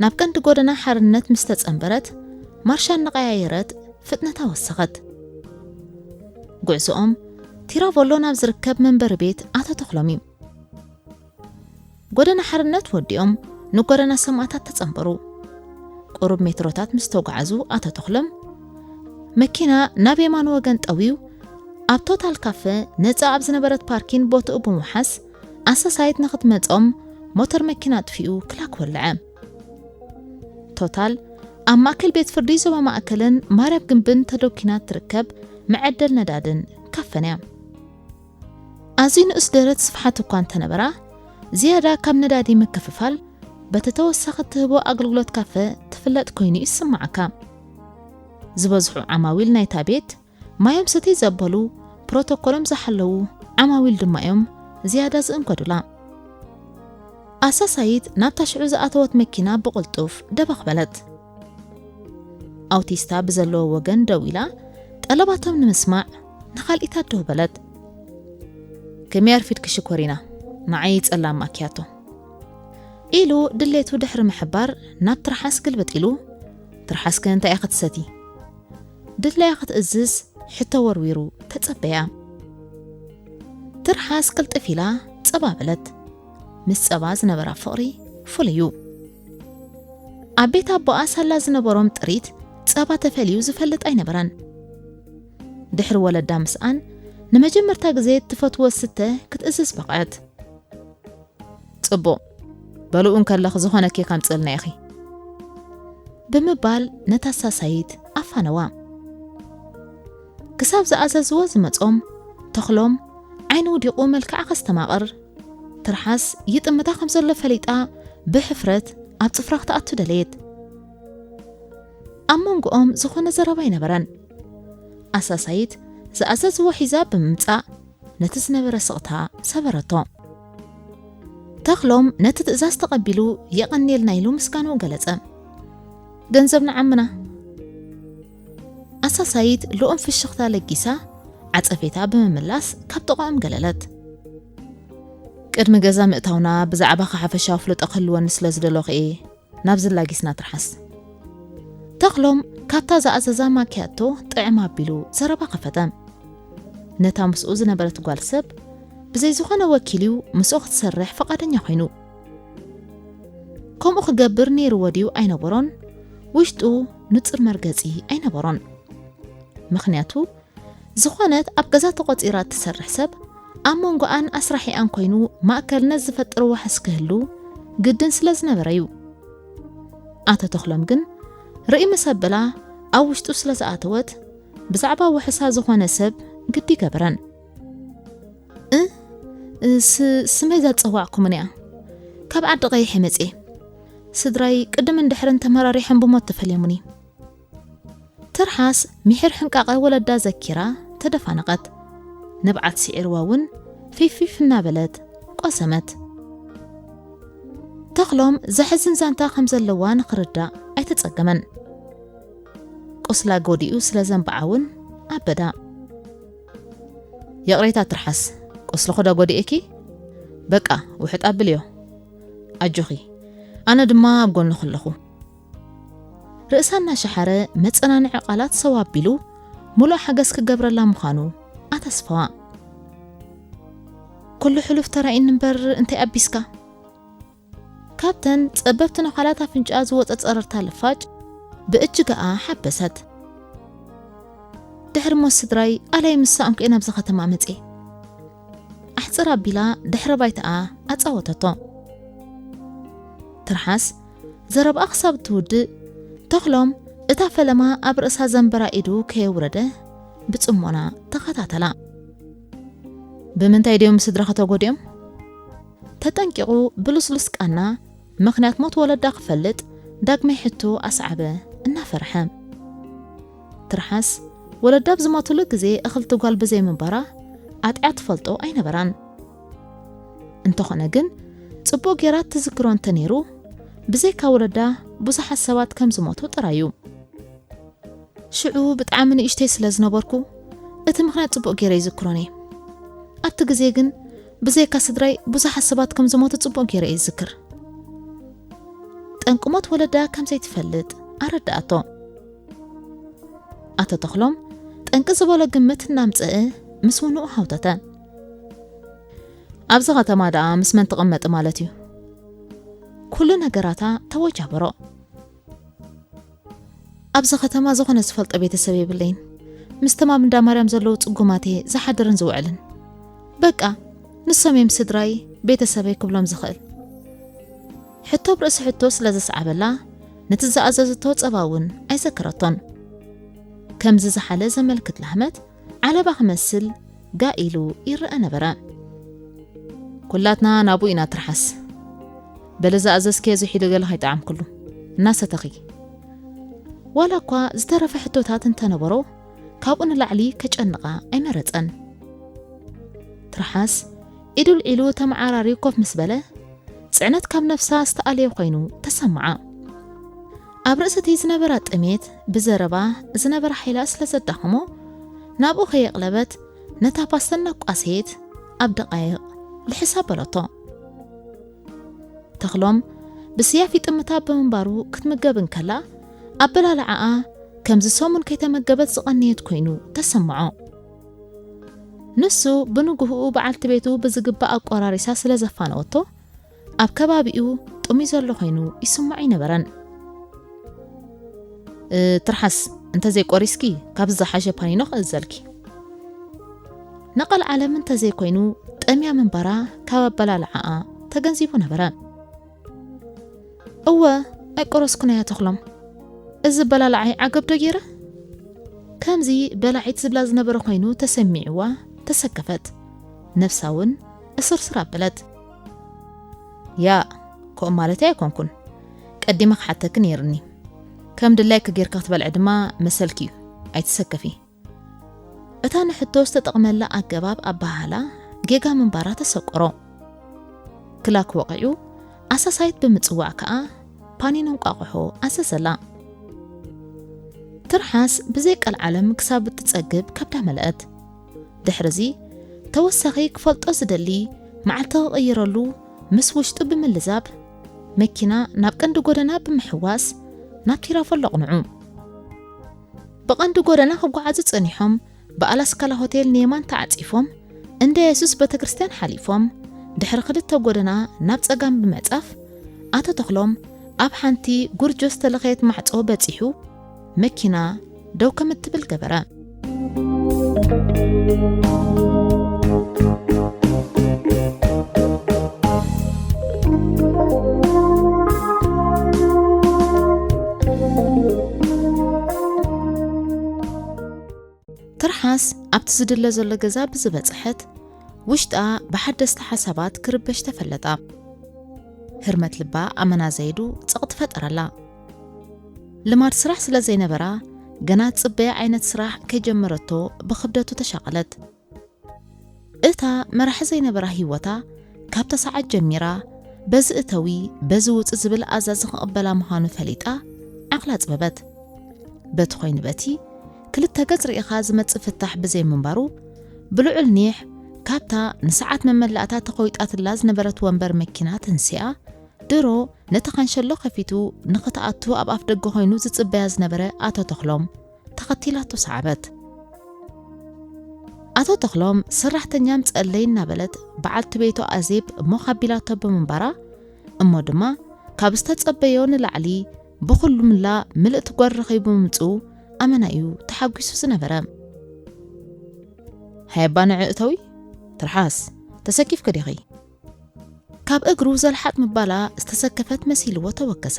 ናብ ቀንዲ ጎደና ሓርነት ምስ ተጸንበረት፣ ማርሻ እናቐያየረት ፍጥነታ ወሰኸት። ጉዕዞኦም ቲራቮሎ ናብ ዝርከብ መንበሪ ቤት ኣቶ ተኽሎም እዩ። ጎደና ሓርነት ወዲኦም ንጎደና ሰማእታት ተጸንበሩ። ቁሩብ ሜትሮታት ምስ ተጓዓዙ ኣቶ ተኽሎም መኪና ናብ የማን ወገን ጠውዩ ኣብ ቶታል ካፈ ነጻ ኣብ ዝነበረት ፓርኪን ቦትኡ ብምውሓስ ኣሳሳይት ንኽትመጾም ሞተር መኪና ኣጥፊኡ ክላክ ወልዐ። ቶታል ኣብ ማእከል ቤት ፍርዲ ዞባ ማእከልን ማርያም ግንብን ተደኪና እትርከብ መዐደል ነዳድን ካፈን እያ። ኣዝዩ ንኡስ ደረት ስፍሓት እኳ እንተነበራ፣ ዝያዳ ካብ ነዳዲ ምክፍፋል በቲ ተወሳኺ እትህቦ ኣገልግሎት ካፈ ትፍለጥ ኮይኑ ይስምዓካ። ዝበዝሑ ዓማዊል ናይታ ቤት ማዮም ስትይ ዘበሉ፣ ፕሮቶኮሎም ዝሓለዉ ዓማዊል ድማ እዮም ዝያዳ ዝእንገዱላ። ኣሳሳይት ናብታ ሽዑ ዝኣተወት መኪና ብቕልጡፍ ደበኽ በለት። ኣውቲስታ ብዘለዎ ወገን ደው ኢላ ጠለባቶም ንምስማዕ ንኻልኢታ ደው በለት። "ከመይ ኣርፊድኪ ሽኮሪና? ንዓይ ጸላም ማኪያቶ" ኢሉ ድሌቱ ድሕሪ ምሕባር ናብ ትርሓስ ግልብጥ ኢሉ፣ "ትርሓስከ እንታይ ኢኺ ትሰቲ?" ድድላያ ክትእዝዝ ሕቶ ወርዊሩ ተጸበያ። ትርሓስ ቅልጥፍ ኢላ ጸባ በለት። ምስ ጸባ ዝነበራ ፍቕሪ ፍሉይ እዩ። ኣብ ቤት ኣቦኣ ሳላ ዝነበሮም ጥሪት ጸባ ተፈልዩ ዝፈልጥ ኣይነበረን። ድሕሪ ወለዳ ምስኣን ንመጀመርታ ግዜ እትፈትዎ ዝስተ ክትእዝዝ በቕዐት። "ጽቡቕ፣ በልኡ እንከለኺ ዝኾነ ኬክ ኣምጽእልና ኢኺ" ብምባል ነታ ሳሳይት ኣፋነዋ። ክሳብ ዝኣዘዝዎ ዝመጾም ተኽሎም ዓይኑ ውዲቑ መልክዓ ከስተማቕር፣ ትርሓስ ይጥምታ ከም ዘሎ ፈሊጣ ብሕፍረት ኣብ ጽፍራ ክትኣቱ ደለየት። ኣብ መንጎኦም ዝኾነ ዘረባ ኣይነበረን። ኣሳሳይት ዝኣዘዝዎ ሒዛ ብምምጻእ ነቲ ዝነበረ ስቕታ ሰበረቶ። ተኽሎም ነቲ ትእዛዝ ተቐቢሉ የቐንየልና ኢሉ ምስጋንኡ ገለጸ። ገንዘብ ንዓምና። ኣሳሳይት ልኡም ፍሽኽታ ለጊሳ ዓጸፌታ ብምምላስ ካብ ጥቓኦም ገለለት። ቅድሚ ገዛ ምእታውና ብዛዕባኻ ሓፈሻዊ ፍልጦ ክህልወኒ ስለ ዝደለኹ እየ ናብዚ ላጊስና ትርሓስ። ተኽሎም ካብታ ዝኣዘዛ ማኪያቶ ጥዕም ኣቢሉ ዘረባ ከፈተ። ነታ ምስኡ ዝነበረት ጓል ሰብ ብዘይ ዝኾነ ወኪል እዩ ምስኡ ክትሰርሕ ፈቓደኛ ኮይኑ። ከምኡ ክገብር ነይርዎ ድዩ ኣይነበሮን፣ ውሽጡ ንጹር መርገጺ ኣይነበሮን። ምኽንያቱ ዝኾነት ኣብ ገዛ ተቖጺራ እትሰርሕ ሰብ ኣብ መንጎኣን ኣስራሒኣን ኮይኑ ማእከልነት ዝፈጥር ዋሕስ ክህሉ ግድን ስለ ዝነበረ እዩ። ኣቶ ተኽሎም ግን ርእይ ምስ ኣበላ ኣብ ውሽጡ ስለ ዝኣተወት ብዛዕባ ውሕሳ ዝኾነ ሰብ ግዲ ገበረን። እ፣ እ፣ ስ-፣ ስመይ ዛጸዋዕኩምን እያ። ካብ ዓዲ ቀይሕ መጽየ። ስድራይ ቅድምን ድሕርን ተመራሪሖም ብሞት ተፈልዮሙኒ። ትርሓስ ሚሒር ሕንቃቐ ወለዳ ዘኪራ ተደፋነቐት። ንብዓት ስዒርዋ እውን ፊፊፍ እናበለት ቆሰመት። ተኽሎም ዘሕዝን ዛንታ ከም ዘለዋ ንኽርዳእ ኣይተጸገመን። ቁስላ ጎዲኡ ስለ ዘንብዓ እውን ኣበዳ። ይቕሬታ ትርሓስ፣ ቁስልኺ ዶ ጎዲኤኪ? በቃ ውሕጥ ኣብልዮ። ኣጆኺ፣ ኣነ ድማ ኣብ ጎንኺ ኣለኹ። ርእሳ እናሸሓረ መጸናንዒ ቃላት ሰው ኣቢሉ ምሉእ ሓገዝ ክገብረላ ምዃኑ ኣተስፈዋ። ኩሉ ሕሉፍ ተራኢኒ እምበር እንታይ ኣቢስካ? ካብተን ጸበብቲ ነዃላት ኣፍንጫኣ ዝወጸ ጸረርታ ልፋጭ ብእጅጋኣ ሓበሰት። ድሕሪ ሞት ስድራይ ኣላይ ምስ ሰኣንኩ እየ ናብዚ ከተማ መጽየ። ኣሕጽር ኣቢላ ድሕሪ ባይታኣ ኣጻወተቶ። ትርሓስ ዘረባኣ ክሳብ እትውድእ፣ ተኽሎም እታ ፈለማ ኣብ ርእሳ ዘንበራ ኢዱ ከየውረደ ብጽሞና ተኸታተላ። ብምንታይ ድዮም ስድራኺ ተጎዲኦም? ተጠንቂቑ ብልስሉስ ቃና ምኽንያት ሞት ወለዳ ክፈልጥ ዳግማይ ሕቶ ኣስዓበ እናፈርሐ። ትርሓስ ወለዳ ኣብ ዝሞትሉ ግዜ እኽልቲ ጓል ብዘይ ምንባራ ኣጥዕያ ትፈልጦ ኣይነበራን። እንተኾነ ግን ጽቡቕ ጌራ እትዝክሮ እንተነይሩ ብዘይካ ወለዳ ብዙሓት ሰባት ከም ዝሞቱ ጥራይ እዩ። ሽዑ ብጣዕሚ ንእሽተይ ስለ ዝነበርኩ እቲ ምኽንያት ጽቡቕ ገይረ ይዝክሮን እየ። ኣብቲ ግዜ ግን ብዘይካ ስድራይ ብዙሓት ሰባት ከም ዝሞቱ ጽቡቕ ገይረ እየ ዝዝክር። ጠንቂ ሞት ወለዳ ከም ዘይትፈልጥ ኣረዳኣቶ። ኣቶ ተኽሎም ጠንቂ ዝበሎ ግምት እናምጽአ ምስ ውንኡ ሃውተተ። ኣብዚ ከተማ ደኣ ምስ መን ትቕመጢ ማለት እዩ? ኩሉ ነገራታ ተወጃበሮ። ኣብዚ ከተማ ዝኾነ ዝፈልጦ ቤተሰብ የብለይን። ምስ ተማም እንዳ ማርያም ዘለዉ ጽጉማት እየ ዝሓድርን ዝውዕልን። በቃ ንሶም እዮም ስድራይ፣ ቤተሰበይ ክብሎም ዝኽእል። ሕቶ ብርእሲ ሕቶ ስለ ዘስዓበላ ነቲ ዝኣዘዘቶ ጸባ እውን ኣይዘከረቶን። ከምዚ ዝሓለ ዘመልክት ላህመት ዓለባ ክመስል ጋእ ኢሉ ይረአ ነበረ። ኩላትና ናብኡ ኢና ትርሓስ። በሊ ዝኣዘዝክዮ ዝሒሉ ገለ ከይጠዓምክሉ እናሰተኺ። ዋላ እኳ ዝተረፈ ሕቶታት እንተነበሮ ካብኡ ንላዕሊ ከጨንቓ ኣይመረጸን። ትርሓስ ኢዱ ልዒሉ ተመዓራርዩ ኮፍ ምስ በለ ጽዕነት ካብ ነፍሳ ዝተኣለየ ኮይኑ ተሰምዓ። ኣብ ርእሲ እቲ ዝነበራ ጥሜት ብዘረባ ዝነበረ ሓይላ ስለ ዘዳኸሞ ናብኡ ከየቕለበት ነታ ፓስተ እናቋሰየት ኣብ ደቃይቕ ልሕስ ኣበለቶ። ተኽሎም ብስያፍ ይጥምታ ብምንባሩ ክትምገብ እንከላ ኣበላልዓኣ ከምዚ ሰሙን ከይተመገበት ዝቐነየት ኮይኑ ተሰምዖ። ንሱ ብንግህኡ በዓልቲ ቤቱ ብዝግባእ ኣቆራሪሳ ስለ ዘፋነወቶ ኣብ ከባቢኡ ጥሙይ ዘሎ ኮይኑ ይስምዖ ኣይነበረን። እ፣ ትርሓስ እንተዘይቆሪስኪ ካብዚ ዝሓሸ ፓኒኖ ክእዘልኪ። ንቐልዓለም እንተዘይኮይኑ ጠምያ ምንባራ ካብ ኣበላልዓኣ ተገንዚቡ ነበረ። እወ ኣይቆረስኩን እያ ተኽሎም። እዚ በላልዓይ ዓገብ ዶ ገይረ? ከምዚ በላዒት ዝብላ ዝነበረ ኮይኑ ተሰሚዕዋ ተሰከፈት። ነፍሳ እውን እስርስር ኣበለት። ያ፣ ከምኡ ማለተይ ኣይኮንኩን። ቀዲመ ክሓተኪ ነይርኒ። ከም ድላይኪ ጌርካ ክትበልዒ ድማ መሰልኪ እዩ። ኣይትሰከፊ። እታ ንሕቶ ዝተጠቕመላ ኣገባብ ኣበሃህላ ጌጋ ምንባራ ተሰቆሮ። ክላክ ወቒዑ ኣሳሳይት ብምጽዋዕ ከኣ ፓኒን እንቋቑሖ ኣዘዘላ። ትርሓስ ብዘይ ቀልዓለም ክሳብ እትጸግብ ከብዳ መለአት። ድሕርዚ ተወሳኺ ክፈልጦ ዝደሊ መዓልቲ ክቕይረሉ ምስ ውሽጡ ብምልዛብ መኪና ናብ ቀንዲ ጎደና ብምሕዋስ ናብ ቲራፎሎ ኣቕንዑ። ብቐንዲ ጎደና ክጓዓዙ ጸኒሖም ብኣላስካላ ሆቴል ንየማን ተዓጺፎም እንዳ የሱስ ቤተክርስትያን ሓሊፎም ድሕሪ ክልተ ጎደና ናብ ጸጋም ብምዕጻፍ ኣቶ ተኽሎም ኣብ ሓንቲ ጉርጆ ዝተለኸየት ማዕጾ በጺሑ መኪና ደው ከም እትብል ገበረ። ትርሓስ ኣብቲ ዝድለ ዘሎ ገዛ ብዝበጽሐት ውሽጣ ብሓደስቲ ሓሳባት ክርበሽ ተፈለጣ። ህርመት ልባ ኣመና ዘይዱ ጸቕጢ ፈጠረላ። ልማድ ስራሕ ስለ ዘይነበራ ገና ጽበያ ዓይነት ስራሕ ከይጀመረቶ ብኽብደቱ ተሻቐለት። እታ መራሒ ዘይነበራ ህይወታ ካብታ ሰዓት ጀሚራ በዚ እተዊ በዚ ውጽ ዝብል ኣዛዚ ክቕበላ ምዃኑ ፈሊጣ ዓቕላ ኣጽበበት። በቲ ኮይኑ በቲ ክልተ ገጽ ርኢኻ ዝመጽእ ፍታሕ ብዘይ ምንባሩ ብልዑል ኒሕ ካብታ ንሰዓት መመላእታ ተኾይጣትላ ዝነበረት ወንበር መኪና ተንሲኣ ድሮ ነቲ ካንሸሎ ከፊቱ ንኽትኣቱ ኣብ ኣፍ ደገ ኮይኑ ዝጽበያ ዝነበረ ኣቶ ተኽሎም ተኸቲላቶ ሰዓበት። ኣቶ ተኽሎም ሰራሕተኛ ምጸለይ እናበለት በዓልቲ ቤቱ ኣዜብ ሞኽ ኣቢላቶ ብምንባራ እሞ ድማ ካብ ዝተጸበዮ ንላዕሊ ብኹሉ ምላ ምልእቲ ጓል ረኺቡ ብምምጽኡ ኣመና እዩ ተሓጒሱ ዝነበረ። ሃየባ ንዒ እተዊ ትርሓስ ተሰኪፍኪ ዲኺ? ካብ እግሩ ዘልሓጥ ምባላ ዝተሰከፈት መሲልዎ ተወከሳ።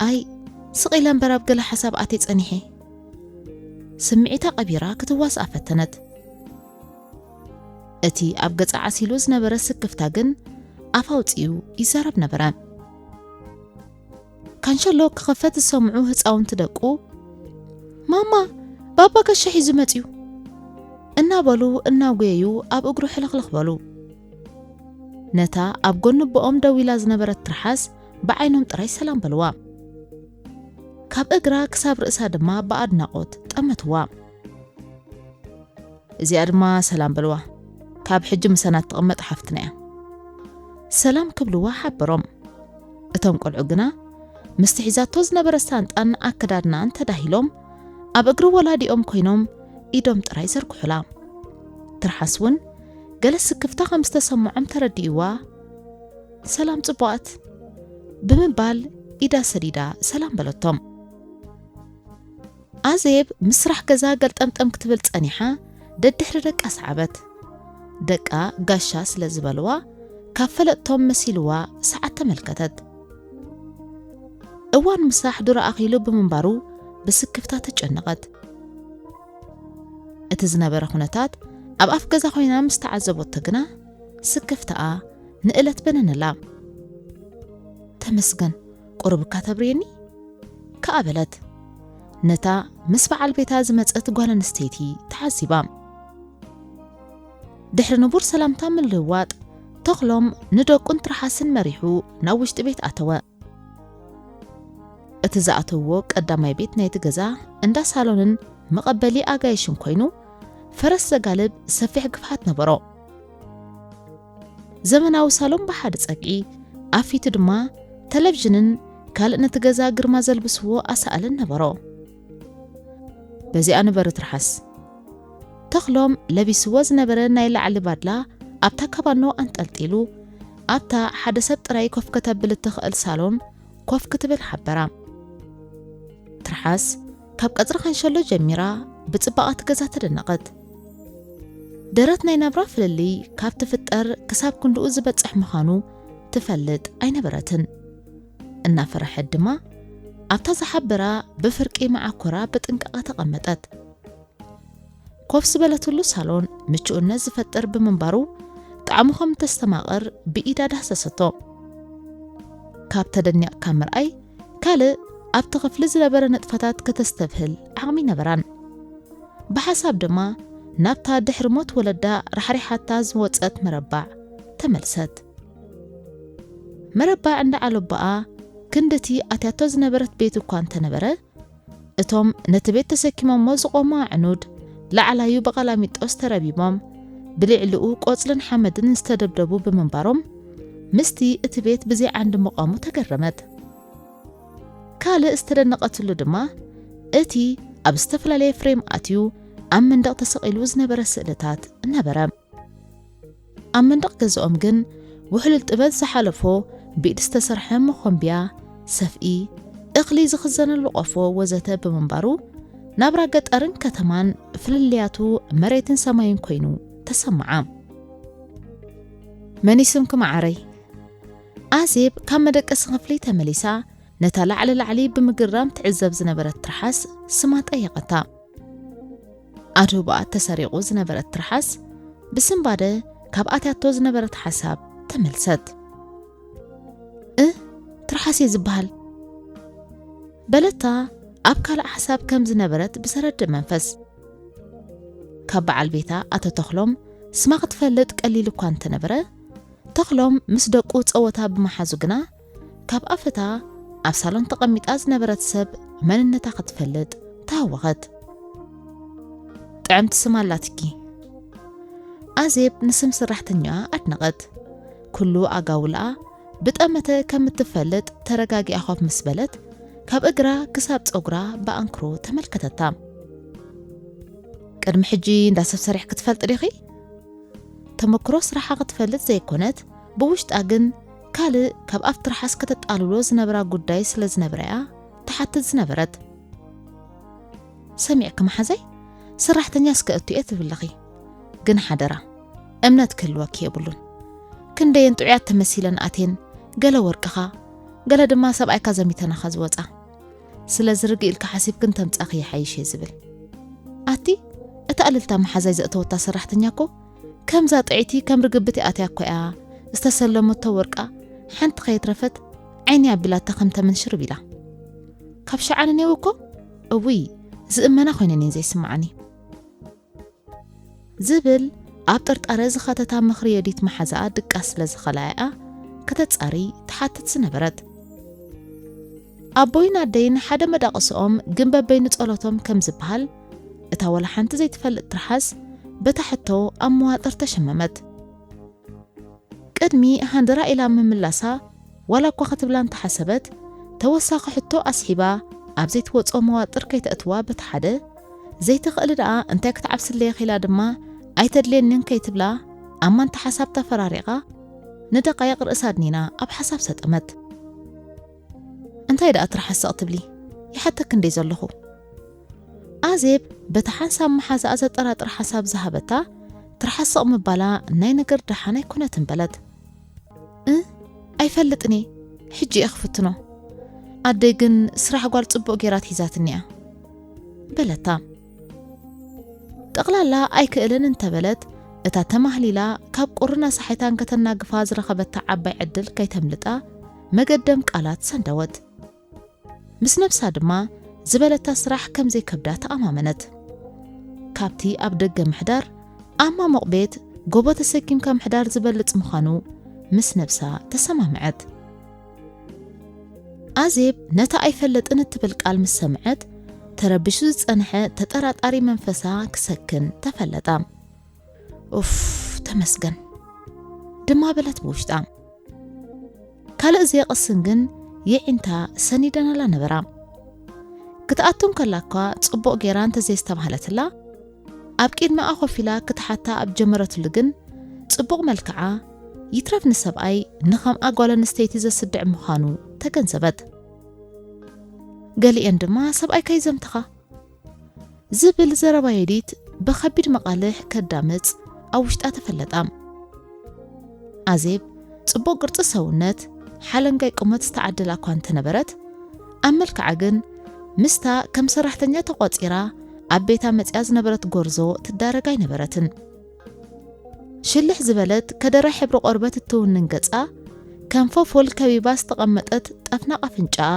ኣይ ስቕ ኢለ እምበር ኣብ ገለ ሓሳብ ኣትየ ጸኒሐ። ስምዒታ ቀቢራ ክትዋስኣ ፈተነት። እቲ ኣብ ገጻ ዓሲሉ ዝነበረ ስክፍታ ግን ኣፍ ኣውጺኡ ይዛረብ ነበረ። ካንሸሎ ክኸፈት ዝሰምዑ ህጻውንቲ ደቁ ማማ ባባ ጋሻ ሒዙ መጽዩ እናበሉ እናጎየዩ ኣብ እግሩ ሕልኽልኽ በሉ። ነታ ኣብ ጎኒ ቦኦም ደው ኢላ ዝነበረት ትርሓስ ብዓይኖም ጥራይ ሰላም በልዋ። ካብ እግራ ክሳብ ርእሳ ድማ ብኣድናቖት ጠመትዋ። እዚኣ ድማ ሰላም በልዋ፣ ካብ ሕጂ ምሳና ትቕመጥ ሓፍትና እያ። ሰላም ክብልዋ ሓበሮም። እቶም ቆልዑ ግና ምስቲ ሒዛቶ ዝነበረ ሳንጣን ኣከዳድናን ተዳሂሎም ኣብ እግሪ ወላዲኦም ኮይኖም ኢዶም ጥራይ ዘርግሑላ። ትርሓስ እውን ገለ ስክፍታ ከም ዝተሰምዖም ተረዲእዋ ሰላም ጽቡቓት ብምባል ኢዳ ሰዲዳ ሰላም በለቶም። ኣዜብ ምስ ስራሕ ገዛ ገልጠምጠም ክትብል ጸኒሓ ደድሕሪ ደቃ ሰዓበት። ደቃ ጋሻ ስለ ዝበልዋ ካብ ፈለጥቶም መሲልዋ ሰዓት ተመልከተት። እዋን ምሳሕ ዱር ኣኺሉ ብምንባሩ ብስክፍታ ተጨነቐት። እቲ ዝነበረ ኩነታት ኣብ ኣፍ ገዛ ኮይና ምስ ተዓዘቦቶ ግና ስክፍታኣ ንእለት በነነላ። ተመስገን ቁሩብ እካ ተብርየኒ ከኣ በለት ነታ ምስ በዓል ቤታ ዝመጸት ጓል ኣንስተይቲ ተዓዚባ። ድሕሪ ንቡር ሰላምታ ምልውዋጥ ተኽሎም ንደቁን ትርሓስን መሪሑ ናብ ውሽጢ ቤት ኣተወ። እቲ ዝኣተውዎ ቀዳማይ ቤት ናይቲ ገዛ እንዳ ሳሎንን መቐበሊ ኣጋይሽን ኮይኑ ፈረስ ዘጋልብ ሰፊሕ ግፍዓት ነበሮ። ዘመናዊ ሳሎን ብሓደ ጸግዒ ኣብ ፊቱ ድማ ተለቭዥንን ካልእ ነቲ ገዛ ግርማ ዘልብስዎ ኣሳእልን ነበሮ። በዚኣ ንበሪ ትርሓስ። ተኽሎም ለቢስዎ ዝነበረ ናይ ላዕሊ ባድላ ኣብታ ካባኖ ኣንጠልጢሉ ኣብታ ሓደ ሰብ ጥራይ ኮፍ ከተብል እትኽእል ሳሎን ኮፍ ክትብል ሓበራ። ትርሓስ ካብ ቀጽሪ ካንሸሎ ጀሚራ ብጽባቐ እቲ ገዛ ተደነቐት። ደረት ናይ ናብራ ፍልልይ ካብ ትፍጠር ክሳብ ክንድኡ ዝበጽሕ ምዃኑ ትፈልጥ ኣይነበረትን። እናፈረሐት ድማ ኣብታ ዝሓበራ ብፍርቂ መዓኮራ ብጥንቃቐ ተቐመጠት። ኮፍ ዝበለትሉ ሳሎን ምቹእነት ዝፈጥር ብምንባሩ፣ ጣዕሙ ከም እተስተማቕር ብኢዳ ዳህሰሰቶ። ካብ ተደኒቕካ ምርኣይ ካልእ ኣብቲ ክፍሊ ዝነበረ ንጥፈታት ከተስተብህል ዓቕሚ ነበራን። ብሓሳብ ድማ ናብታ ድሕሪ ሞት ወለዳ ራሕሪሓታ ዝወጸት መረባዕ ተመልሰት። መረባዕ እንዳ ዓለቦኣ ክንድቲ ኣትያቶ ዝነበረት ቤት እኳ እንተነበረ፣ እቶም ነቲ ቤት ተሰኪሞሞ ዝቖሙ ኣዕኑድ ላዕላዩ ብቐላሚጦስ ተረቢቦም፣ ብልዕሊኡ ቆጽልን ሓመድን ዝተደብደቡ ብምንባሮም፣ ምስቲ እቲ ቤት ብዘይ ዓንዲ ምቋሙ ተገረመት። ካልእ ዝተደነቐትሉ ድማ፣ እቲ ኣብ ዝተፈላለየ ፍሬም ኣትዩ ኣብ መንደቕ ተሰቒሉ ዝነበረ ስእልታት ነበረ። ኣብ መንደቕ ገዛኦም ግን ውሕሉል ጥበብ ዝሓለፎ ብኢድ ዝተሰርሐ መኾንብያ፣ ሰፍኢ፣ እኽሊ ዝኽዘነሉ ቆፎ ወዘተ ብምንባሩ፣ ናብራ ገጠርን ከተማን ፍልልያቱ መሬትን ሰማይን ኮይኑ ተሰምዓ። "መን እዩ ስምኪ መዓረይ?" ኣዜብ ካብ መደቀሲ ክፍሊ ተመሊሳ ነታ ላዕሊ ላዕሊ ብምግራም ትዕዘብ ዝነበረት ትርሓስ ስማ ጠየቐታ። ኣድህቦኣ ተሰሪቑ ዝነበረት ትርሓስ ብስንባደ ካብ ኣትያቶ ዝነበረት ሓሳብ ተመልሰት። "እ፣ ትርሓስ እየ ዝበሃል?" በለታ ኣብ ካልእ ሓሳብ ከም ዝነበረት ብዘረድእ መንፈስ። ካብ በዓል ቤታ ኣቶ ተኽሎም ስማ ክትፈልጥ ቀሊል እኳ እንተነበረ፣ ተኽሎም ምስ ደቁ ጸወታ ብምሓዙ ግና፣ ካብ ኣፈታ ኣብ ሳሎን ተቐሚጣ ዝነበረት ሰብ መንነታ ክትፈልጥ ተሃወኸት። "ጥዕምቲ ስም ኣላትኪ።" ኣዜብ ንስም ሰራሕተኛኣ ኣድነቐት። ኩሉ ኣጋውልኣ ብጠመተ ከም እትፈልጥ ተረጋጊኣ ኮፍ ምስ በለት፣ ካብ እግራ ክሳብ ጸጉራ ብኣንክሮ ተመልከተታ። "ቅድሚ ሕጂ እንዳ ሰብ ሰሪሕኪ ትፈልጢ ዲኺ?" ተመክሮ ስራሓ ክትፈልጥ ዘይኮነት፣ ብውሽጣ ግን ካልእ ካብ ኣብ ትርሓስ ከተጣልሎ ዝነብራ ጉዳይ ስለ ዝነበረ'ያ ትሓትት ዝነበረት። "ሰሚዕኪ መሓዛይ፣ ሰራሕተኛ እስከ እቱ እየ ትብልኺ። ግን ሓደራ፣ እምነት ክህልወኪ የብሉን። ክንደየን ጥዑያት ተመሲለን ኣትየን፣ ገለ ወርቅኻ፣ ገለ ድማ ሰብኣይካ ዘሚተናኻ ዝወጻ። ስለዚ ርግእ ኢልካ ሓሲብክን ተምጻኺ ይሓይሽ እየ ዝብል። ኣቲ፣ እታ እልልታ መሓዛይ ዘእተወታ ሰራሕተኛ እኮ ከምዛ ጥዕይቲ ከም ርግብቲ ኣትያ እኮ እያ ዝተሰለመቶ ወርቃ ሓንቲ ከየትረፈት ዓይኒ ኣቢላታ ከም ተመን ሽርብ ኢላ። ካብ ሸዓነ ኔው እኮ፣ እውይ፣ ዝእመና ኮይነን እየን ዘይስምዓኒ" ዝብል ኣብ ጥርጣረ ዝኸተታ ምኽሪ የዲት መሓዛኣ ድቃስ ስለ ዝኸላኣያ ከተጻሪ ትሓትት ዝነበረት። ኣቦይን ኣደይን ሓደ መዳቕስኦም ግንበበይ ንጸሎቶም ከም ዝበሃል፣ እታ ወላ ሓንቲ ዘይትፈልጥ ትርሓስ በታ ሕቶ ኣብ መዋጥር ተሸመመት። ቅድሚ ሃንደራ ኢላ ምምላሳ ዋላ እኳ ክትብላ እንተሓሰበት፣ ተወሳኺ ሕቶ ኣስሒባ ኣብ ዘይትወጾ መዋጥር ከይተእትዋ በቲ ሓደ፣ ዘይትኽእል ደኣ እንታይ ክትዓብስለይ ኢላ ድማ ኣይተድልየንን ከይትብላ ኣብ ማንታ ሓሳብ ተፈራሪቓ፣ ንደቓይቕ ርእሳ ኣድኒና ኣብ ሓሳብ ሰጠመት። "እንታይ ደኣ ትርሓስ ስቕ ትብሊ? ይሓተኪ እንደ ዘለኹ?" ኣዜብ በቲ ሓንሳብ መሓዛኣ ዘጠራጥር ሓሳብ ዝሃበታ፣ ትርሓስ ስቕ ምባላ ናይ ነገር ደሓን ኣይኮነትን በለት። "እ፣ ኣይፈልጥን እየ፣ ሕጂ እየ ክፍትኖ። ኣደይ ግን ስራሕ ጓል ጽቡቕ ጌራ ኣትሒዛትኒ እያ" በለታ። ጠቕላላ ኣይክእልን እንተበለት፣ እታ ተማህሊላ ካብ ቁርን ኣሳሒታን ከተናግፋ ዝረኸበታ ዓባይ ዕድል ከይተምልጣ መገደም ቃላት ሰንደወት። ምስ ነብሳ ድማ ዝበለታ ስራሕ ከም ዘይከብዳ ተኣማመነት። ካብቲ ኣብ ደገ ምሕዳር፣ ኣብ ማሙቕ ቤት ጎቦ ተሰኪምካ ምሕዳር ዝበልጽ ምዃኑ ምስ ነብሳ ተሰማምዐት። ኣዜብ ነታ ኣይፈለጥን እትብል ቃል ምስ ሰምዐት፣ ተረቢሹ ዝጸንሐ ተጠራጣሪ መንፈሳ ክሰክን ተፈለጣ። "ኡፍ፣ ተመስገን" ድማ በለት ብውሽጣ። ካልእ ዘየቕስን ግን የዒንታ ሰኒደናላ ነበራ። ክትኣቱ እንከላ እኳ ጽቡቕ ጌራ እንተዘየስተብሃለትላ፣ ኣብ ቅድሚኣ ኮፍ ኢላ ክትሓታ ኣብ ጀመረትሉ ግን፣ ጽቡቕ መልክዓ ይትረፍ ንሰብኣይ ንኸምኣ ጓል ኣንስተይቲ ዘስድዕ ምዃኑ ተገንዘበት። ገሊኤን ድማ፣ "ሰብኣይካ ይዘምትኻ" ዝብል ዘረባ የዲት ብኸቢድ መቓልሕ ከዳምጽ ኣብ ውሽጣ ተፈለጣ። ኣዜብ ጽቡቕ ቅርጺ ሰውነት፣ ሓለንጋይ ቁመት ዝተዓደላ እኳ እንተነበረት፣ ኣብ መልክዓ ግን ምስታ ከም ሰራሕተኛ ተቖጺራ ኣብ ቤታ መጺኣ ዝነበረት ጎርዞ ትዳረግ ኣይነበረትን። ሽልሕ ዝበለት ከደረ ሕብሪ ቆርበት እትውንን ገጻ፣ ከም ፎፎል ከቢባ ዝተቐመጠት ጠፍናቕ ኣፍንጫኣ፣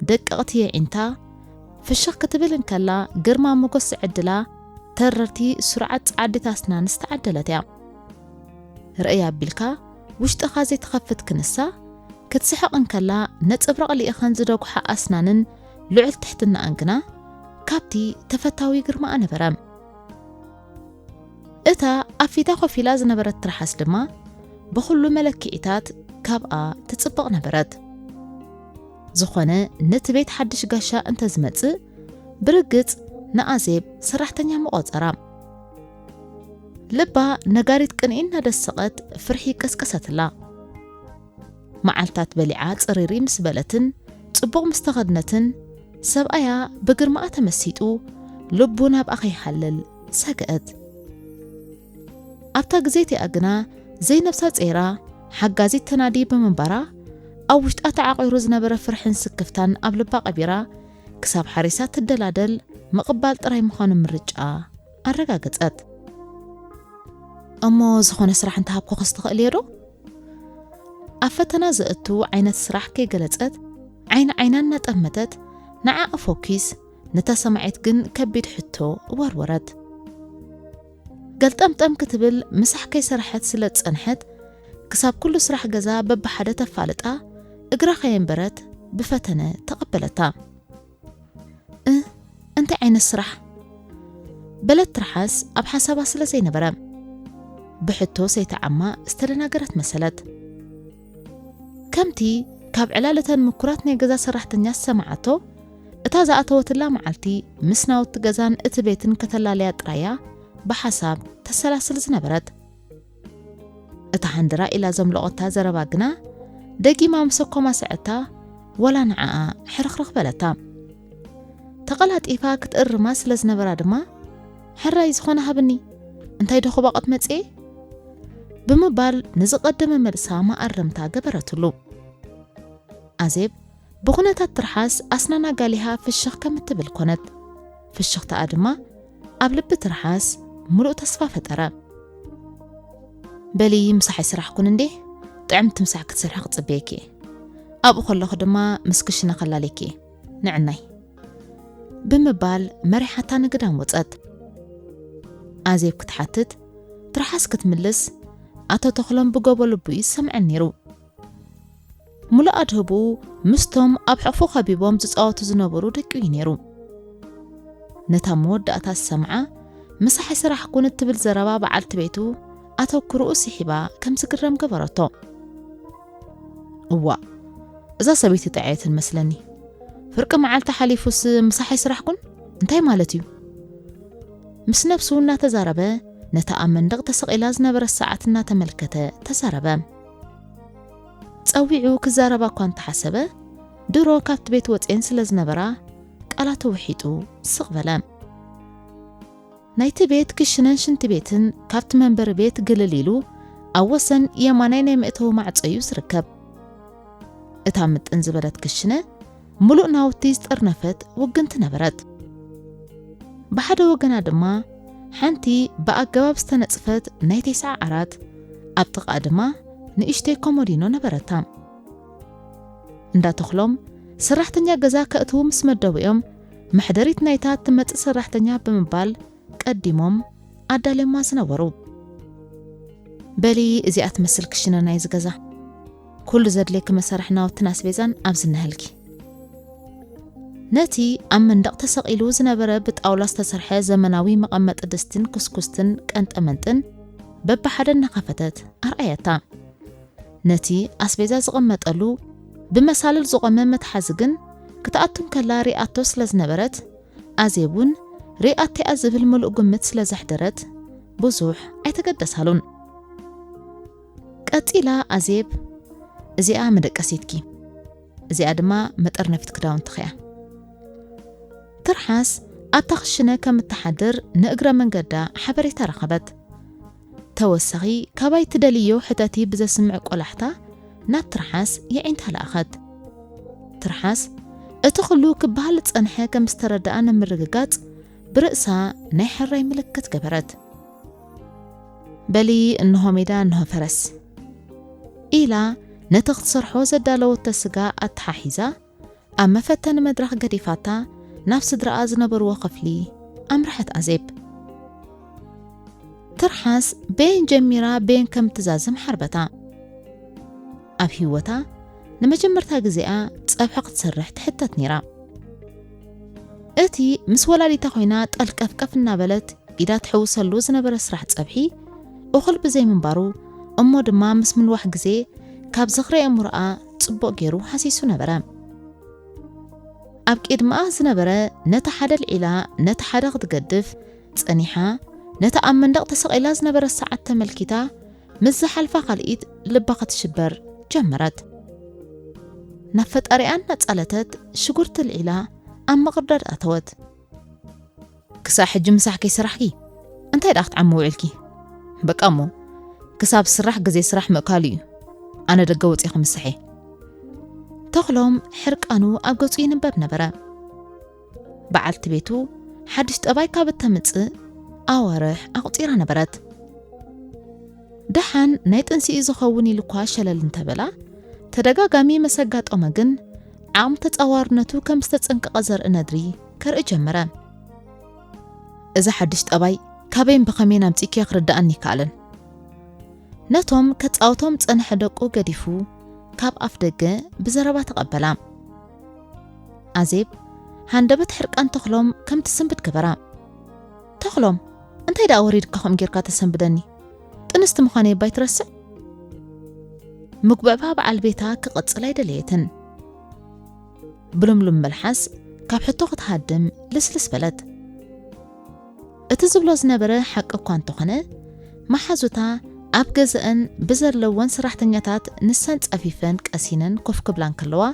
ደቀቕቲ የዒንታ፣ ፍሽኽ ክትብል እንከላ ግርማ ሞገስ ዝዕድላ ተረርቲ ስሩዓት ጸዓዲት ኣስናን ዝተዓደለት እያ። ርእይ ኣቢልካ ውሽጥኻ ዘይትኸፍት ክንሳ፣ ክትስሕቕ እንከላ ነጸብራቕ ልኢኸን ዝደጉሓ ኣስናንን ልዑል ትሕትናኣን ግና ካብቲ ተፈታዊ ግርማኣ ነበረ። እታ ኣብ ፊታ ኮፍ ኢላ ዝነበረት ትርሓስ ድማ ብኹሉ መለክዒታት ካብኣ ትጽብቕ ነበረት። ዝኾነ ነቲ ቤት ሓድሽ ጋሻ እንተዝመጽእ ብርግጽ ንኣዜብ ሰራሕተኛ ምቖጸራ። ልባ ነጋሪት ቅንኢ እናደሰቐት ፍርሒ ቀስቀሰትላ። መዓልታት በሊዓ ጽሪሪ ምስ በለትን ጽቡቕ ምስ ተኸድነትን ሰብኣያ ብግርማኣ ተመሲጡ ልቡ ናብኣ ከይሃልል ሰግአት። ኣብታ ግዜ እቲኣ ግና ዘይነብሳ ጸይራ ሓጋዚት ተናዲ ብምንባራ ኣብ ውሽጣ ተዓቒሩ ዝነበረ ፍርሕን ስክፍታን ኣብ ልባ ቀቢራ ክሳብ ሓሪሳ ትደላደል ምቕባል ጥራይ ምዃኑ ምርጫ ኣረጋገጸት። እሞ ዝኾነ ስራሕ እንተሃብኩኽስ ትኽእልዮ ዶ? ኣብ ፈተና ዘእቱ ዓይነት ስራሕ ከይገለጸት ዓይኒ ዓይና እናጠመተት ንዓኣ ፎኪስ፣ ነታ ሰማዒት ግን ከቢድ ሕቶ ወርወረት። ገልጠምጠም ክትብል ምሳሕ ከይሰራሐት ስለ ዝጸንሐት ክሳብ ኩሉ ስራሕ ገዛ በብሓደ ተፋልጣ እግራ ከየንበረት ብፈተነ ተቐበለታ። እ እንታይ ዓይነት ስራሕ? በለት ትርሓስ ኣብ ሓሳባ ስለ ዘይነበረ። ብሕቶ ሰይተዓማ ዝተደናገረት መሰለት። ከምቲ ካብ ዕላል እተን ምኩራት ናይ ገዛ ሰራሕተኛ ዝሰማዓቶ፣ እታ ዝኣተወትላ መዓልቲ ምስ ናውቲ ገዛን እቲ ቤትን ከተላለያ ጥራያ ብሓሳብ ተሰላስል ዝነበረት። እታ ሃንድራ ኢላ ዘምለቖታ ዘረባ ግና ደጊማ ምስ ኣኮማሰዐታ፣ ወላ ንዓኣ ሕርኽርኽ በለታ። ተቐላጢፋ ክትእርማ ስለ ዝነበራ ድማ፣ ሕራይ ዝኾነ ሃብኒ፣ እንታይ ዶ ክባቕት መጽኤ? ብምባል ንዝቐደመ መልሳ መኣረምታ ገበረትሉ። ኣዜብ ብኹነታት ትርሓስ ኣስናና ጋሊሃ ፍሽኽ ከም እትብል ኮነት። ፍሽኽታኣ ድማ ኣብ ልቢ ትርሓስ ምሉእ ተስፋ ፈጠረ። በሊ ምሳሕ ኣይሰራሕኩን እንዴ? ጥዕምቲ ምሳሕ ክትሰርሒ ክጽበየኪ እየ። ኣብኡ ከለኹ ድማ ምስ ክሽነ ከላልየኪ እየ። ንዕናይ። ብምባል መሪሓታ ንግዳም ወጸት። ኣዜብ ክትሓትት፣ ትርሓስ ክትምልስ፣ ኣቶ ተኽሎም ብጎቦ ልቡ እዩ ዝሰምዐን ነይሩ። ሙሉእ ኣድህቡ ምስቶም ኣብ ሕቑፉ ከቢቦም ዝጻወቱ ዝነበሩ ደቂኡ እዩ ነይሩ። ነታ መወዳእታ ዝሰምዓ፣ ምሳሕ ኣይሰራሕኩን እትብል ዘረባ በዓልቲ ቤቱ ኣተኩርኡ ስሒባ ከም ዝግረም ገበረቶ። እዋእ፣ እዛ ሰበይቲ ጥዕየትን መስለኒ። ፍርቂ መዓልቲ ሓሊፉስ ምሳሕ ኣይሰራሕኩን? እንታይ ማለት እዩ? ምስ ነብሱ እናተዛረበ፣ ነታ ኣብ መንደቕ ተሰቒላ ዝነበረት ሰዓት እናተመልከተ ተዛረበ። ጸዊዑ ክዛረባ እኳ እንተሓሰበ፣ ድሮ ካብቲ ቤት ወጽኤን ስለ ዝነበራ፣ ቃላቱ ውሒጡ ስቕ በለ። ናይቲ ቤት ክሽነን ሽንቲ ቤትን ካብቲ መንበሪ ቤት ግልል ኢሉ፣ ኣብ ወሰን የማናይ ናይ መእተዊ ማዕጾ እዩ ዝርከብ። እታ ምጥን ዝበለት ክሽነ፣ ምሉእ ናውቲ ዝጠርነፈት ውግንቲ ነበረት። ብሓደ ወገና ድማ፣ ሓንቲ ብኣገባብ ዝተነጽፈት ናይ ቴስዓ ዓራት፣ ኣብ ጥቓ ድማ ንእሽተይ ኮሞዲኖ ነበረታ። እንዳ ተኽሎም ሰራሕተኛ ገዛ ከእትዉ ምስ መደቡ እዮም፣ መሕደሪት ናይታ እትመጽእ ሰራሕተኛ ብምባል ቀዲሞም ኣዳልዮማ ዝነበሩ። በሊ እዚኣ ትመስል ክሽነ ናይዚ ገዛ። ኩሉ ዘድልየኪ መሳርሒ ናውትን ኣስቤዛን ኣብዚ እነሀልኪ። ነቲ ኣብ መንደቕ ተሰቒሉ ዝነበረ ብጣውላ ዝተሰርሐ ዘመናዊ መቐመጢ ድስትን ኩስኩስትን ቀንጠመንጥን በብሓደ እናኸፈተት ኣርኣየታ። ነቲ ኣስቤዛ ዝቕመጠሉ ብመሳልል ዝቖመ መትሓዚ ግን ክትኣቱ እንከላ ሪኣቶ ስለ ዝነበረት፣ ኣዜብ እውን ሪኣቶ እያ ዝብል ምሉእ ግምት ስለ ዘሕደረት ብዙሕ ኣይተገደሳሉን። ቀጺላ ኣዜብ፣ እዚኣ መደቀሲትኪ፣ እዚኣ ድማ መጠርነፊት ክዳውንትኺ እያ። ትርሓስ ኣብታ ክሽነ ከም እትሓድር ንእግረ መንገዳ ሓበሬታ ረኸበት። ተወሳኺ ካባይ ትደልዮ ሕተቲ ብዘስምዕ ቆላሕታ ናብ ትርሓስ የዒንታ ለኣኸት። ትርሓስ እቲ ኩሉ ክበሃል ዝጸንሐ ከም ዝተረድኣ ንምርግጋጽ ብርእሳ ናይ ሕራይ ምልክት ገበረት። በሊ እንሆ ሜዳ እንሆ ፈረስ ኢላ ነቲ ክትሰርሖ ዘዳለወቶ ስጋ ኣተሓሒዛ ኣብ መፈተኒ መድረኽ ገዲፋታ ናብ ስድራኣ ዝነበርዎ ክፍሊ ኣምርሐት ኣዜብ። ትርሓስ በየን ጀሚራ በየን ከም ትዛዝም ሓርበታ። ኣብ ህይወታ ንመጀመርታ ግዜኣ ጸብሒ ክትሰርሕ ትሕተት ነይራ። እቲ ምስ ወላዲታ ኮይና ጠልቀፍቀፍ እናበለት ኢዳ ትሕውሰሉ ዝነበረ ስራሕ ጸብሒ እኹል ብዘይምንባሩ እሞ ድማ ምስ ምንዋሕ ግዜ ካብ ዝኽሪ ኣእምሮኣ ጽቡቕ ገይሩ ሃሲሱ ነበረ። ኣብ ቅድመኣ ዝነበረ ነቲ ሓደ ልዒላ ነቲ ሓደ ክትገድፍ ጸኒሓ ነቲ ኣብ መንደቕ ተሰቒላ ዝነበረ ሰዓት ተመልኪታ ምስ ዝሓልፋ ካልኢት ልባ ክትሽበር ጀመረት። ናብ ፈጣሪኣ እናጻለተት ሽጉርቲ ልዒላ ኣብ ምቕርዳድ ኣተወት። ክሳብ ሕጂ ምሳሕ ከይሰራሕኪ እንታይ ደኣ ክትዓሚ ውዒልኪ? በቃ እሞ ክሳብ ስራሕ ግዜ ስራሕ ምእካሉ እዩ። ኣነ ደገ ወጺ ክምስሐ። ተኽሎም ሕርቃኑ ኣብ ገጹ ይንበብ ነበረ። በዓልቲ ቤቱ ሓድሽ ጠባይ ካብ እተምጽእ ኣዋርሕ ኣቑጺራ ነበረት። ደሓን ናይ ጥንሲኡ ዝኸውን ኢሉ እኳ ሸለል እንተበላ፣ ተደጋጋሚ መሰጋጠመ ግን ዓቕሚ ተጻዋርነቱ ከም ዝተጸንቀቐ ዘርኢ ነድሪ ከርኢ ጀመረ። እዚ ሓድሽ ጠባይ ካበይን ብኸመይን ኣምጺእክዮ ክርድኣኒ ይከኣልን። ነቶም ከጻውቶም ጸንሐ ደቁ ገዲፉ ካብ ኣፍ ደገ ብዘረባ ተቐበላ። ኣዜብ ሃንደበት ሕርቃን ተኽሎም ከም ትስንብድ ገበራ። ተኽሎም፣ እንታይ ደኣ ወሪድካ ከምኡ ጌርካ ተሰንብደኒ? ጥንስቲ ምዃነይ እባ ኣይትረስዕ። ምግብዕባ በዓል ቤታ ክቕጽል ኣይደለየትን። ብልምሉም መልሓስ ካብ ሕቶ ክትሃድም ልስልስ በለት። እቲ ዝብሎ ዝነበረ ሓቂ እኳ እንተኾነ፣ መሓዙታ ኣብ ገዛእን ብዘለወን ሰራሕተኛታት ንሰን ጸፊፈን ቀሲነን ኮፍ ክብላ እንከለዋ፣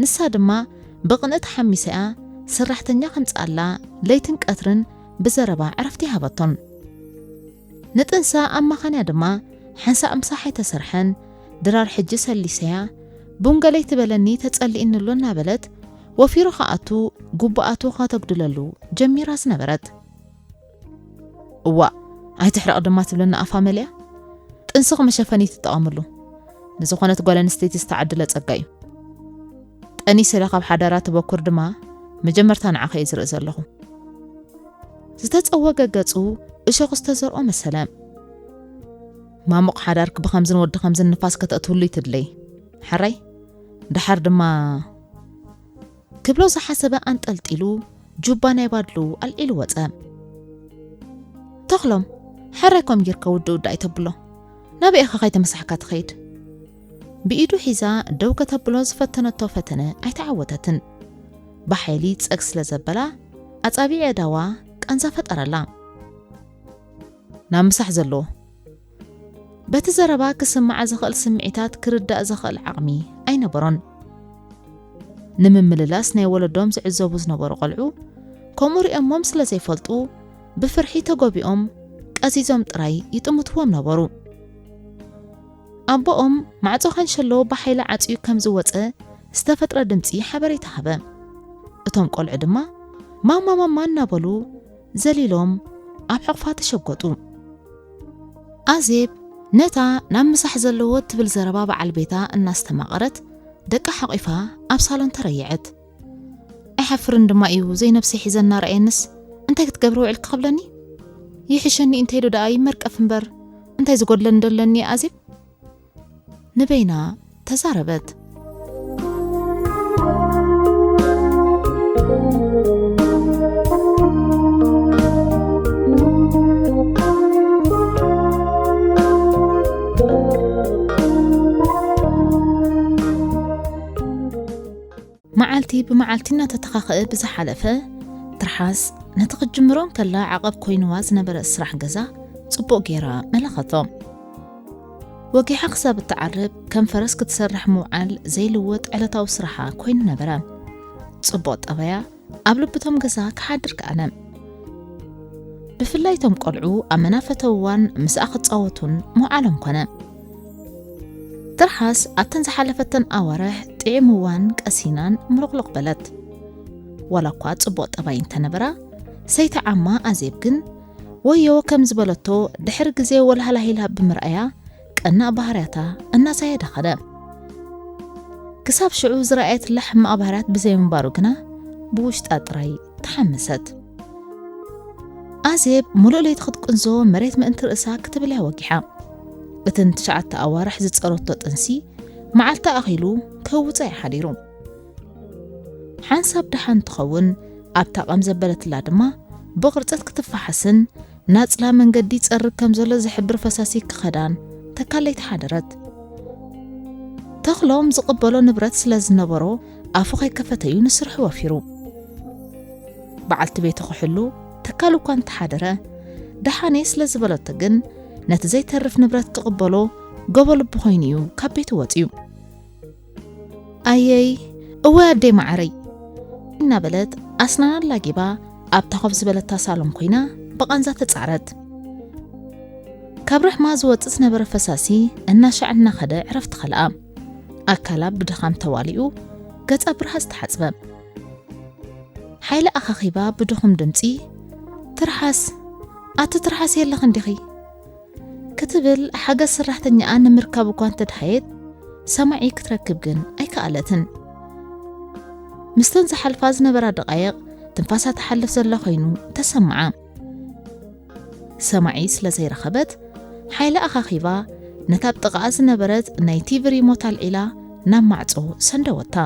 ንሳ ድማ ብቕንእቲ ሓሚሰያ ሰራሕተኛ ከምጽኣላ ለይትን ቀትርን ብዘረባ ዕረፍቲ ሃበቶን። ንጥንሳ ኣማኻንያ ድማ ሓንሳእ ምሳሕ ኣይተሰርሐን፣ ድራር ሕጂ ሰሊሰያ፣ ቡን ገለይ ትበለኒ ተጸሊእኒ ኣሎ እናበለት ወፊሩ ክኣቱ ግቡኣቱ ከተጉድለሉ ጀሚራ ዝነበረት። እዋእ፣ ኣይትሕረቕ ድማ ትብለና ኣፋ መሊኣ። ጥንስኺ መሸፈኒ ትጠቐምሉ። ንዝኾነት ጓል ኣንስተይቲ ዝተዓደለ ጸጋ እዩ። ጠኒሰ ኢላ ካብ ሓዳራ ትበኩር ድማ መጀመርታ ንዓኺ እየ ዝርኢ ዘለኹ። ዝተጸወገ ገጹ እሾኽ ዝተዘርኦ መሰለ። ማሙቕ ሓዳርክ ብኸምዝን ወዲ ኸምዝን ንፋስ ከተእትውሉ ይትድለይ። ሕራይ? ደሓር ድማ ክብሎ ዝሓሰበ ኣንጠልጢሉ ጁባ ናይ ባድሉ ኣልዒሉ ወጸ። ተኽሎም፣ ሕራይ ከም ጌርካ ውድእ ውድእ ኣይተብሎ። ናበይ ኢኻ ከይተመሳሕካ ትኸይድ? ብኢዱ ሒዛ ደው ከተብሎ ዝፈተነቶ ፈተነ ኣይተዓወተትን። ብሓይሊ ጸግ ስለ ዘበላ ኣጻብዕ ኣእዳዋ ቃንዛ ፈጠረላ። ናብ ምሳሕ ዘለዎ። በቲ ዘረባ ክስማዓ ዝኽእል ስምዒታት ክርዳእ ዝኽእል ዓቕሚ ኣይነበሮን። ንምምልላስ ናይ ወለዶም ዝዕዘቡ ዝነበሩ ቆልዑ ከምኡ ሪኦሞም ስለ ዘይፈልጡ ብፍርሒ ተጎቢኦም ቀዚዞም ጥራይ ይጥምትዎም ነበሩ። ኣቦኦም ማዕጾ ካንሸሎ ብሓይሊ ዓጽዩ ከም ዝወጸ ዝተፈጥረ ድምጺ ሓበሬታ ሃበ። እቶም ቆልዑ ድማ ማማ ማማ እናበሉ ዘሊሎም ኣብ ሕቕፋ ተሸጎጡ። ኣዜብ ነታ ናብ ምሳሕ ዘለዎ ትብል ዘረባ በዓል ቤታ እናስተማቐረት ደቃ ሓቒፋ ኣብ ሳሎን ተረየዐት። ኣይሓፍርን ድማ እዩ ዘይነብሰይ ሒዘ እናረኣየንስ እንታይ ክትገብሪ ውዕልኪ ክብለኒ? ይሕሸኒ እንተይዶ ደኣ ይመርቀፍ እምበር እንታይ ዝጎድለኒ ዶ ኣለኒ ኣዜብ? ንበይና ተዛረበት። መዓልቲ ብመዓልቲ እናተተኻኸአ ብዝሓለፈ፣ ትርሓስ ነቲ ክትጅምሮ እንከላ ዓቐብ ኮይንዋ ዝነበረ ስራሕ ገዛ ጽቡቕ ገይራ መለኸቶ። ወጊሓ ክሳብ እትዓርብ ከም ፈረስ ክትሰርሕ ምውዓል ዘይልወጥ ዕለታዊ ስራሓ ኮይኑ ነበረ። ጽቡቕ ጠባያ ኣብ ልብቶም ገዛ ክሓድር ከኣለ። ብፍላይ እቶም ቆልዑ ኣብ መናፈተ እዋን ምስኣ ክጻወቱን ምውዓሎም ኮነ። ትርሓስ ኣብተን ዝሓለፈተን ኣዋርሕ ጥዒምዋን ቀሲናን ምሉቕሉቕ በለት። ዋላ እኳ ጽቡቕ ጠባይ እንተነበራ፣ ሰይቲ ዓማ ኣዜብ ግን ወዮ ከም ዝበለቶ ድሕሪ ግዜ ወልሃላሂላ ብምርኣያ ቀናእ ባህርያታ እናዛየደ ኸደ። ክሳብ ሽዑ ዝረኣየትላ ሕማቕ ባህርያት ብዘይምንባሩ ግና ብውሽጣ ጥራይ ተሓመሰት። ኣዜብ ሙሉእ ለይቲ ክትቅንዞ መሬት ምእንቲ ርእሳ ክትብል እያ ወጊሓ። እቲ ንትሽዓተ ኣዋርሕ ዝጸረቶ ጥንሲ መዓልቲ ኣኺሉ ክህውጻ እዩ ሓዲሩ። ሓንሳብ ደሓን ትኸውን ኣብታ ቀም ዘበለትላ ድማ ብቕርጸት ክትፈሓስን ናጽላ መንገዲ ይጸርግ ከም ዘሎ ዝሕብር ፈሳሲ ክኸዳን ተካለይቲ ሓደረት። ተኽሎም ዝቕበሎ ንብረት ስለ ዝነበሮ ኣፉ ከይከፈተዩ ንስርሑ ወፊሩ። በዓልቲ ቤቱ ክሕሉ ተካሉ እኳ እንተሓደረ፣ ደሓነይ ስለ ዝበለቶ ግን ነቲ ዘይተርፍ ንብረት ክቕበሎ ጎቦ ልቢ ኮይኑ እዩ ካብ ቤቱ ወጺኡ። ኣየይ፣ እወ ኣደይ መዓረይ እናበለት ኣስናና ኣላጊባ ኣብታ ኮፍ ዝበለታ ሳሎን ኮይና ብቓንዛ ተጻዕረት። ካብ ርሕማ ዝወጽእ ዝነበረ ፈሳሲ እናሻዕ እናኸደ ዕረፍቲ ኸልኣ። ኣካላ ብድኻም ተዋሊኡ ገጻ ብርሃጽ ተሓጽበ። ሓይሊ ኣኻኺባ ብድኹም ድምጺ፣ "ትርሓስ፣ ኣቲ ትርሓስ የለኽን ዲኺ?" ክትብል ሓገዝ ሰራሕተኛኣ ንምርካብ እኳ እንተድሃየት፣ ሰማዒ ክትረክብ ግን ኣይከኣለትን። ምስተን ዝሓልፋ ዝነበራ ደቓይቕ ትንፋሳ ትሓልፍ ዘላ ኮይኑ ተሰምዓ። ሰማዒ ስለ ዘይረኸበት፣ ሓይሊ ኣኻኺባ ነታ ኣብ ጥቓኣ ዝነበረት ናይ ቲቪ ሪሞት ኣልዒላ ናብ ማዕጾ ሰንደወታ።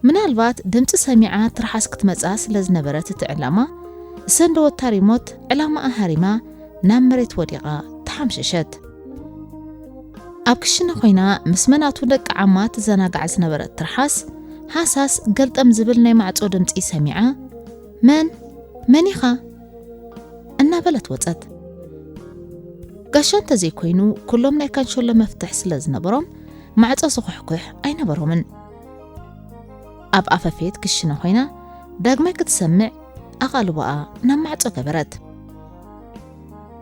ምናልባት ድምጺ ሰሚዓ ትርሓስ ክትመጻ ስለ ዝነበረት እቲ ዕላማ፣ ዝሰንደወታ ሪሞት ዕላማኣ ሃሪማ ናብ መሬት ወዲቓ ተሓምሸሸት። ኣብ ክሽነ ኮይና ምስ መናቱ ደቂ ዓማ ትዘናጋዕ ዝነበረት ትርሓስ፣ ሃሳስ ገልጠም ዝብል ናይ ማዕጾ ድምጺ ሰሚዓ፣ "መን? መን ኢኻ?" እናበለት ወጸት። ጋሻ እንተዘይኮይኑ፣ ኩሎም ናይ ካንሸሎ መፍትሕ ስለ ዝነበሮም፣ ማዕጾ ዝኹሕኩሕ ኣይነበሮምን። ኣብ ኣፈፌት ክሽነ ኮይና ዳግማይ ክትሰምዕ ኣቓልቦኣ ናብ ማዕጾ ገበረት።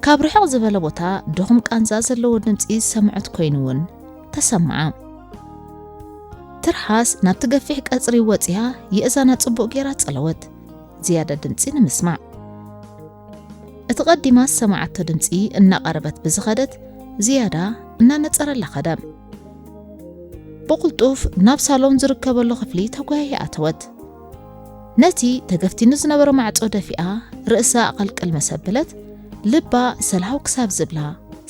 ካብ ርሕቕ ዝበለ ቦታ ድኹም ቃንዛ ዘለዎ ድምጺ ዝሰምዐት ኮይኑ እውን ተሰምዓ። ትርሓስ ናብቲ ገፊሕ ቀጽሪ ወጺኣ የእዛና ጽቡቕ ጌራ ጸለወት፣ ዝያዳ ድምጺ ንምስማዕ። እቲ ቀዲማ ዝሰማዓቶ ድምጺ እናቐረበት ብዝኸደት ዝያዳ እናነጸረላ ኸደ። ብቕልጡፍ ናብ ሳሎን ዝርከበሉ ክፍሊ ተጓያያ ኣተወት። ነቲ ተገፍቲኑ ዝነበረ ማዕጾ ደፊኣ ርእሳ ኣቐልቅል መሰብለት፣ ልባ ሰልሃው ክሳብ ዝብላ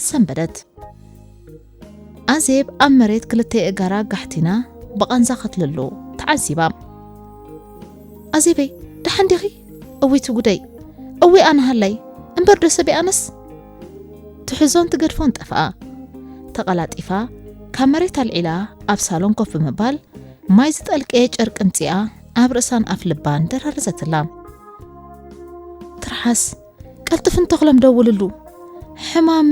ሰንበደት። ኣዜብ ኣብ መሬት ክልተ እጋራ ጋሕቲና ብቓንዛ ከትልሎ ተዓዚባ። "ኣዜበይ፣ ደሓን ዲኺ? እዊቲ ጉደይ፣ እዊ ኣነ ሃላይ፣ እምበር ዶ ሰቢኣነስ?" ትሕዞን ትገድፎን ጠፍኣ። ተቐላጢፋ ካብ መሬት ኣልዒላ ኣብ ሳሎን ኮፍ ብምባል ማይ ዝጠልቀየ ጨርቂ ምጺኣ ኣብ ርእሳን ኣፍ ልባን ደራረዘትላ። "ትርሓስ፣ ቀልጥፍን ተኽሎም ደውልሉ፣ ሕማም"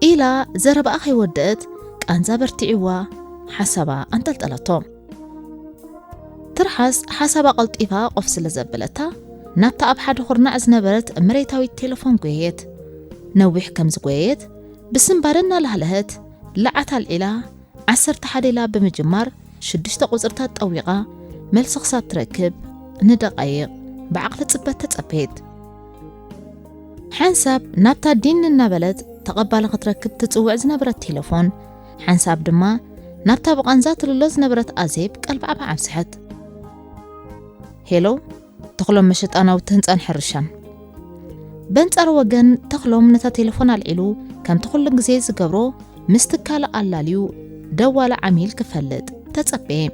ኢላ ዘረባኣ ከይወደአት ቃንዛ በርቲዕዋ ሓሳባ ኣንጠልጠለቶ። ትርሓስ ሓሳባ ቀልጢፋ ቆፍ ስለ ዘበለታ፣ ናብታ ኣብ ሓደ ኩርናዕ ዝነበረት መሬታዊት ቴሌፎን ጎየየት። ነዊሕ ከም ዝጎየየት፣ ብስንባደ እናላህለሀት፣ ለዓት ኣልዒላ፣ ዓሰርተ ሓደ ኢላ ብምጅማር፣ ሽዱሽተ ቁጽርታት ጠዊቓ፣ መልሲ ክሳብ ትረክብ፣ ንደቓይቕ ብዓቕሊ ጽበት ተጸበየት። ሓንሳብ ናብታ ዲን እናበለት ተቐባሊ ክትረክብ ትጽውዕ ዝነበረት ቴሌፎን፣ ሓንሳብ ድማ ናብታ ብቓንዛ ትልሎ ዝነበረት ኣዜብ ቀልባዕባዕ ኣብዝሐት። "ሄሎ፣ ተኽሎም መሸጣ ናውቲ ህንጻን ሕርሻን?" በንጻር ወገን ተኽሎም ነታ ቴሌፎን ኣልዒሉ፣ ከምቲ ኩሉ ግዜ ዝገብሮ፣ ምስ ትካል ኣላልዩ ደዋሊ ዓሚል ክፈልጥ ተጸበየ።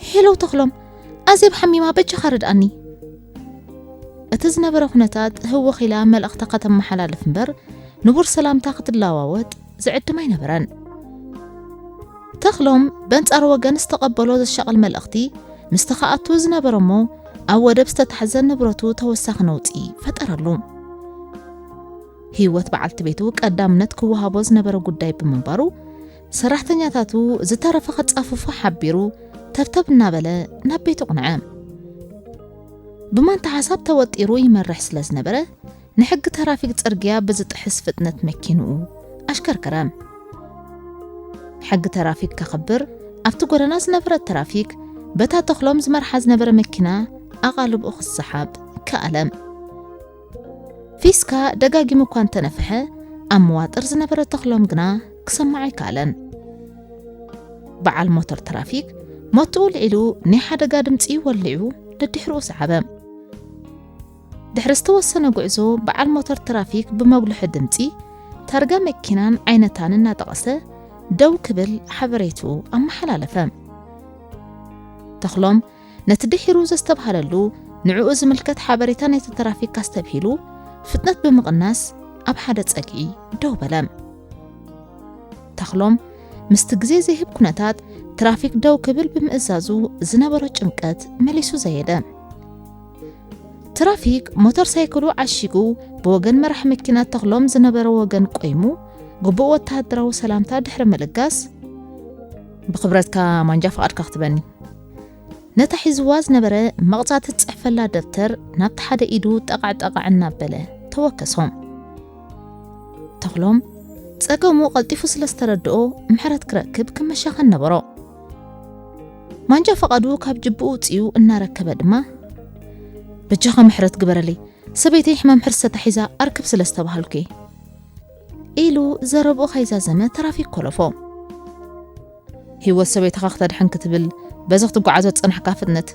"ሄሎ ተኽሎም፣ ኣዜብ ሓሚማ፣ በጃኻ ርድኣኒ!" እቲ ዝነበረ ኩነታት ህውኽ ኢላ መልእኽታ ከተመሓላልፍ እምበር፣ ንቡር ሰላምታ ክትለዋወጥ ዝዕድም ኣይነበረን። ተኽሎም በንጻር ወገን ዝተቐበሎ ዘሻቕል መልእኽቲ፣ ምስቲ ክኣቱ ዝነበረ እሞ ኣብ ወደብ ዝተታሕዘ ንብረቱ ተወሳኺ ነውጺ ፈጠረሉ። ህይወት በዓልቲ ቤቱ ቀዳምነት ክወሃቦ ዝነበረ ጉዳይ ብምንባሩ፣ ሰራሕተኛታቱ ዝተረፈ ከጻፍፉ ሓቢሩ፣ ተብተብ እናበለ ናብ ቤቱ ኣቕንዐ። ብማንታ ሓሳብ ተወጢሩ ይመርሕ ስለ ዝነበረ፣ ንሕጊ ተራፊክ ጽርግያ ብዝጥሕስ ፍጥነት መኪንኡ ኣሽከርከረ። ሕጊ ተራፊክ ከኽብር ኣብቲ ጎደና ዝነበረ ተራፊክ በታ ተኽሎም ዝመርሓ ዝነበረ መኪና ኣቓልብኡ ክሰሓብ ከኣለ። ፊስካ ደጋጊሙ እኳ እንተነፍሐ፣ ኣብ መዋጥር ዝነበረ ተኽሎም ግና ክሰምዖ ኣይከኣለን። በዓል ሞተር ትራፊክ ሞትኡ ልዒሉ ናይ ሓደጋ ድምፂ ወሊዑ ደድሕርኡ ሰዓበ። ድሕሪ ዝተወሰነ ጉዕዞ በዓል ሞተር ትራፊክ ብመጉልሒ ድምፂ ታርጋ መኪናን ዓይነታን እናጠቐሰ ደው ክብል ሓበሬትኡ ኣመሓላለፈ። ተኽሎም ነቲ ድሒሩ ዘስተብሃለሉ ንዕኡ ዝምልከት ሓበሬታ ናይቲ ትራፊክ ኣስተብሂሉ ፍጥነት ብምቕናስ ኣብ ሓደ ጸግዒ ደው በለ። ተኽሎም ምስቲ ግዜ ዘይህብ ኩነታት ትራፊክ ደው ክብል ብምእዛዙ ዝነበሮ ጭንቀት መሊሱ ዘየደ። ትራፊክ ሞተር ሳይክሉ ዓሺጉ ብወገን መራሕ መኪና ተኽሎም ዝነበረ ወገን ቆይሙ ግቡእ ወተሃደራዊ ሰላምታ ድሕሪ ምልጋስ፣ ብኽብረትካ ማንጃ ፍቓድካ ክትበኒ። ነታ ሒዝዋ ዝነበረ መቕጻዕቲ ትጽሕፈላ ደብተር ናብቲ ሓደ ኢዱ ጠቓዕ ጠቓዕ እናበለ ተወከሶ። ተኽሎም ጸገሙ ቀልጢፉ ስለ ዝተረድኦ ምሕረት ክረክብ ክመሻኸን ነበሮ። ማንጃ ፈቓዱ ካብ ጅብኡ ውጽኡ እናረከበ ድማ፣ በጃኻ ምሕረት ግበረለይ፣ ሰበይተይ ሕማም ሕርሲ ተታሒዛ ኣርክብ ስለ ዝተባሃልኩ እየ፣ ኢሉ ዘረብኡ ከይዛዘመ ትራፊክ ኮለፎ። ህይወት ሰበይትኻ ክተድሕን ክትብል በዚ ክትጓዓዞ ዝጸናሕካ ፍጥነት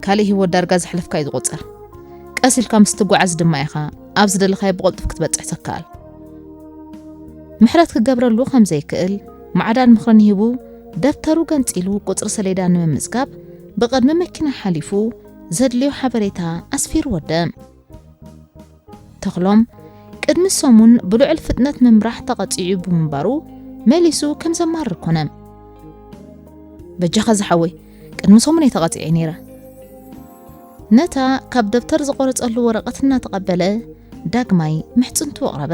ካልእ ህይወት ዳርጋ ዘሕለፍካ እዩ ዝቑጸር። ቀስ ኢልካ ምስ ትጓዓዝ ድማ ኢኻ ኣብ ዝደለኻዮ ብቕልጡፍ ክትበጽሕ ትከኣል። ምሕረት ክገብረሉ ከም ዘይክእል ማዕዳን ምኽሪ ንሂቡ ደብተሩ ገንጺሉ ቁጽሪ ሰሌዳ ንምምዝጋብ ብቕድሚ መኪና ሓሊፉ ዘድልዮ ሓበሬታ ኣስፊሩ ወደ። ተኽሎም ቅድሚ ሰሙን ብልዑል ፍጥነት ምምራሕ ተቐጺዑ ብምንባሩ መሊሱ ከም ዘማርር ኮነ። በጃኻ ዝሓወይ፣ ቅድሚ ሰሙን እየ ተቐጺዐ ነይረ። ነታ ካብ ደብተር ዝቆረጸሉ ወረቐት እናተቐበለ ዳግማይ ምሕጽንቱ ኣቕረበ።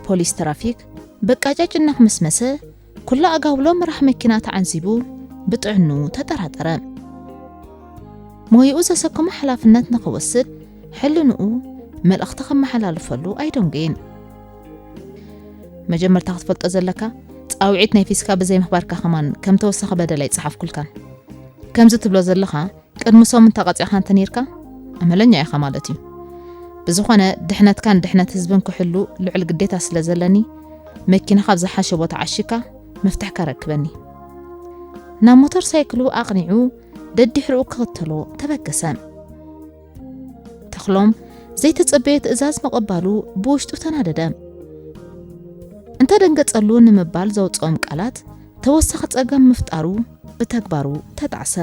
ፖሊስ ትራፊክ በቃጫጭ እናኽመስመሰ ኩላ ኣጋውሎ መራሕ መኪና ተዓዚቡ ብጥዕኑ ተጠራጠረ። ሞይኡ ዘሰከሞ ሓላፍነት ንኽወስድ ሕልንኡ መልእኽቲ ከመሓላልፈሉ ኣይደንገየን። መጀመርታ ክትፈልጦ ዘለካ፣ ጻውዒት ናይ ፊስካ ብዘይ ምኽባርካ ከማን ከም ተወሳኺ በደል ኣይጸሓፍኩልካን። ከምዚ ትብሎ ዘለኻ ቅድሚ ሰሙን ተቐጺዕካ እንተ ነይርካ ኣመለኛ ኢኻ ማለት እዩ። ብዝኾነ ድሕነትካን ድሕነት ህዝብን ክሕሉ ልዑል ግዴታ ስለ ዘለኒ መኪና ካብ ዝሓሸ ቦታ ዓሺካ መፍትሕካ ረክበኒ። ናብ ሞተር ሳይክሉ ኣቕኒዑ ደድሕርኡ ክኽተሎ ተበገሰ። ተኽሎም ዘይተጸበየ ትእዛዝ ምቕባሉ ብውሽጡ ተናደደ። እንተ ደንገጸሉ ንምባል ዘውጽኦም ቃላት ተወሳኺ ጸገም ምፍጣሩ ብተግባሩ ተጣዕሰ።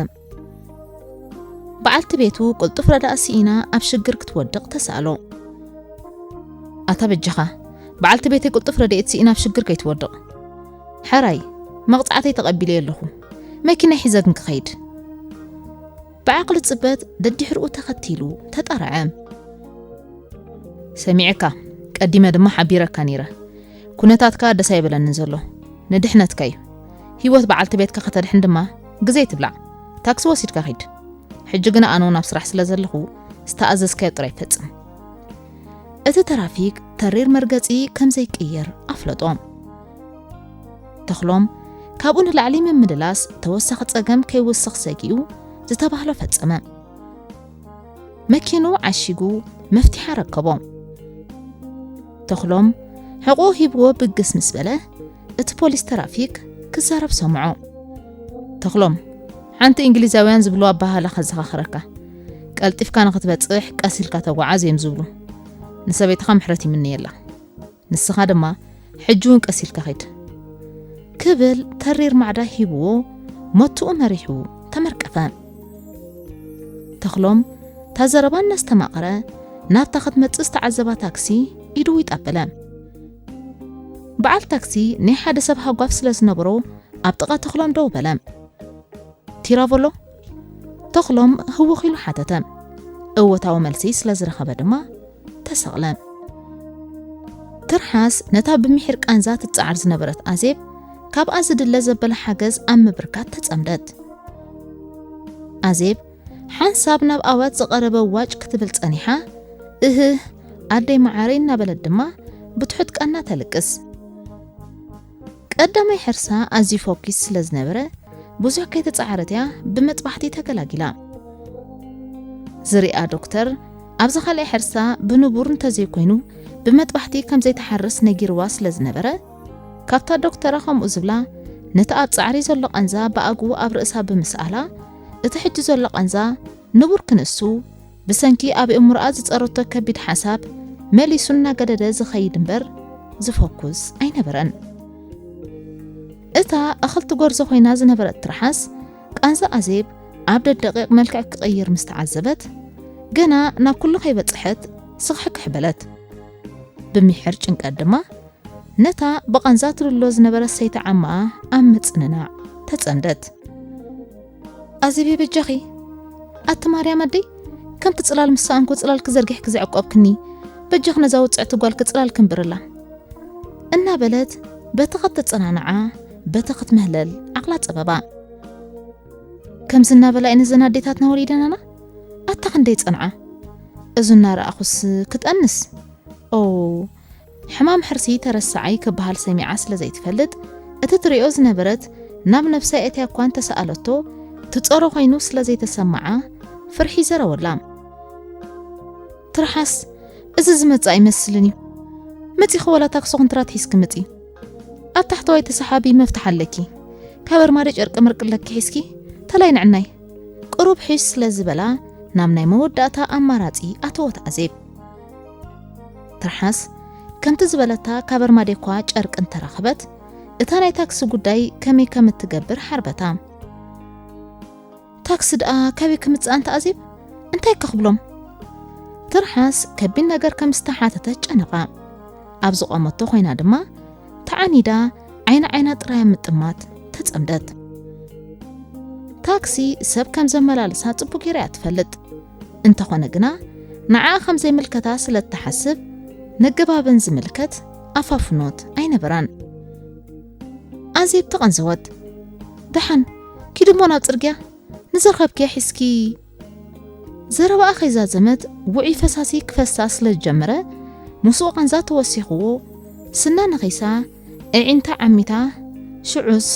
በዓልቲ ቤቱ ቅልጡፍ ረዳእ ስኢና ኣብ ሽግር ክትወድቕ ተሳእሎ። ኣታ በጃኻ፣ በዓልቲ ቤተይ ቅልጡፍ ረድኤት ስኢና ኣብ ሽግር ከይትወድቕ። ሕራይ፣ መቕጻዕተይ ተቐቢለዮ ኣለኹ። መኪና ሒዘ ግን ክኸይድ። ብዓቕሊ ጽበት ደድሕርኡ ተኸቲሉ ተጠርዐ። ሰሚዐካ፣ ቀዲመ ድማ ሓቢረካ ነይረ። ኩነታትካ ደስ ኣይበለንን ዘሎ። ንድሕነትካ እዩ። ህይወት በዓልቲ ቤትካ ከተድሕን ድማ ግዜ ትብላዕ። ታክሲ ወሲድካ ኺድ። ሕጂ ግና ኣነ ናብ ስራሕ ስለ ዘለኹ ዝተኣዘዝካዮ ጥራይ ፈጽም። እቲ ትራፊክ ተሪር መርገጺ ከም ዘይቅየር ኣፍለጦ። ተኽሎም ካብኡ ንላዕሊ ምምልላስ ተወሳኺ ጸገም ከይውስኽ ሰጊኡ ዝተባህሎ ፈጸመ። መኪኑ ዓሺጉ መፍትሕ ኣረከቦ። ተኽሎም ሕቖ ሂብዎ ብግስ ምስ በለ እቲ ፖሊስ ትራፊክ ክዛረብ ሰምዖ። ተኽሎም፣ ሓንቲ እንግሊዛውያን ዝብልዋ ኣበሃህላ ከዘኻኽረካ። ቀልጢፍካ ንኽትበጽሕ ቀስ ኢልካ ተጓዓዝ እዮም ዝብሉ። ንሰበይትኻ ምሕረት ይምነየላ። ንስኻ ድማ ሕጂ እውን ቀስ ኢልካ ኺድ። ክብል ተሪር ማዕዳ ሂብዎ ሞትኡ መሪሑ ተመርቀፈ። ተኽሎም እታ ዘረባ እናስተማቐረ ናብታ ክትመጽእ ዝተዓዘባ ታክሲ ኢዱ ይጣበለ። በዓል ታክሲ ናይ ሓደ ሰብ ሃጓፍ ስለ ዝነበሮ ኣብ ጥቓ ተኽሎም ደው በለ። ቲራቮሎ? ተኽሎም ህውኽ ኢሉ ሓተተ። እወታዊ መልሲ ስለ ዝረኸበ ድማ ተሰቕለ። ትርሓስ ነታ ብምሒር ቃንዛ ትጸዓር ዝነበረት ኣዜብ ካብኣ ዝድለ ዘበለ ሓገዝ ኣብ ምብርካት ተጸምደት። ኣዜብ ሓንሳብ ናብ ኣዋት ዝቐረበ ዋጭ ክትብል ጸኒሓ፣ እህህ ኣደይ መዓረይ እናበለት ድማ ብትሑት ቃና ተልቅስ። ቀዳማይ ሕርሳ ኣዝዩ ፎኪስ ስለ ዝነበረ ብዙሕ ከይተጻዕረት እያ ብመጥባሕቲ ተገላጊላ። ዝሪኣ ዶክተር፣ ኣብዛ ካልኣይ ሕርሳ ብንቡር እንተዘይኮይኑ ብመጥባሕቲ ከም ዘይትሓርስ ነጊርዋ ስለ ዝነበረ፣ ካብታ ዶክተራ ከምኡ ዝብላ፣ ነቲ ኣብ ጻዕሪ ዘሎ ቃንዛ ብኣግኡ ኣብ ርእሳ ብምስኣላ፣ እቲ ሕጂ ዘሎ ቃንዛ ንቡር ክንሱ፣ ብሰንኪ ኣብ እምሮኣ ዝጸረቶ ከቢድ ሓሳብ መሊሱ እናገደደ ዝኸይድ እምበር ዝፈኩስ ኣይነበረን። እታ እኽልቲ ጎርዞ ኮይና ዝነበረት ትርሓስ፣ ቃንዛ ኣዜብ ኣብ ደደቂቕ መልክዕ ክቕይር ምስ ተዓዘበት፣ ገና ናብ ኩሉ ከይበጽሐት ስኽሕክሕ በለት። ብምሒር ጭንቀት ድማ፣ ነታ ብቓንዛ ትልሎ ዝነበረት ሰይቲ ዓማኣ ኣብ ምጽንናዕ ተጸምደት። ኣዜብየ በጃኺ፣ ኣቲ ማርያም ኣደይ፣ ከምቲ ጽላል ምስ ሰኣንኩ ጽላልኪ ዘርጊሕኪ ዘዕቆብክኒ፣ በጃኺ ነዛ ውጽዕቲ ጓልኪ ጽላል ክንብርላ። እናበለት በቲ ከተጸናንዓ፣ በቲ ክትምህለል ዓቕላ ጸበባ። ከምዚ እናበላ እየን እዘን ኣዴታትና ወሊደናና? ኣታ ክንደይ ጸንዓ። እዚ እናረኣኹስ ክጠንስ። ኦ፣ ሕማም ሕርሲ ተረሳዓይ ክበሃል ሰሚዓ ስለ ዘይትፈልጥ፣ እቲ ትሪኦ ዝነበረት ናብ ነብሳ የእትያ እኳ እንተሰኣለቶ፣ ትጸሮ ኮይኑ ስለ ዘይተሰምዓ፣ ፍርሒ ዘረወላ። ትርሓስ፣ እዚ ዝመጽእ ኣይመስልን እዩ። መጺኺ ዋላ ታክሲ ኮንትራት ሒዝኪ ምጺ። ኣብ ታሕተዋይ ተሰሓቢ መፍትሕ ኣለኪ። ካብ ኣርማድዮ ጨርቂ ምርቂ ኣለኪ ሒዝኪ፣ ተላይ ንዕናይ። ቅሩብ ሕሽ ስለ ዝበላ፣ ናብ ናይ መወዳእታ ኣማራጺ ኣተወት ኣዜብ። ትርሓስ፣ ከምቲ ዝበለታ ካብ ኣርማድዮ እኳ ጨርቂ እንተረኸበት፣ እታ ናይ ታክሲ ጉዳይ ከመይ ከም እትገብር ሓርበታ። ታክሲ ደኣ ካበይ ክምጽእ ኣንታ ኣዜብ? እንታይ ከኽብሎም? ትርሓስ ከቢድ ነገር ከም ዝተሓተተት ጨነቓ። ኣብ ዝቖመቶ ኮይና ድማ ተዓኒዳ ዓይኒ ዓይና ጥራይ ኣብ ምጥማት ተጸምደት። ታክሲ ሰብ ከም ዘመላልሳ ጽቡቕ ጌራ እያ ትፈልጥ። እንተኾነ ግና ንዓኣ ከም ዘይምልከታ ስለ እትሓስብ ነገባበን ዝምልከት ኣፋፍኖት ኣይነበራን። ኣዜብ ተቐንዘወት። ደሓን ኪዲ እሞ ናብ ጽርግያ፣ ንዝረኸብክያ ሒዝኪ። ዘረባኣ ከይዛዘመት ውዑይ ፈሳሲ ክፈሳ ስለ ዝጀመረ፣ ምስኡ ቃንዛ ተወሲኽዎ፣ ስና ነኺሳ፣ ኣዒንታ ዓሚታ፣ ሽዑስ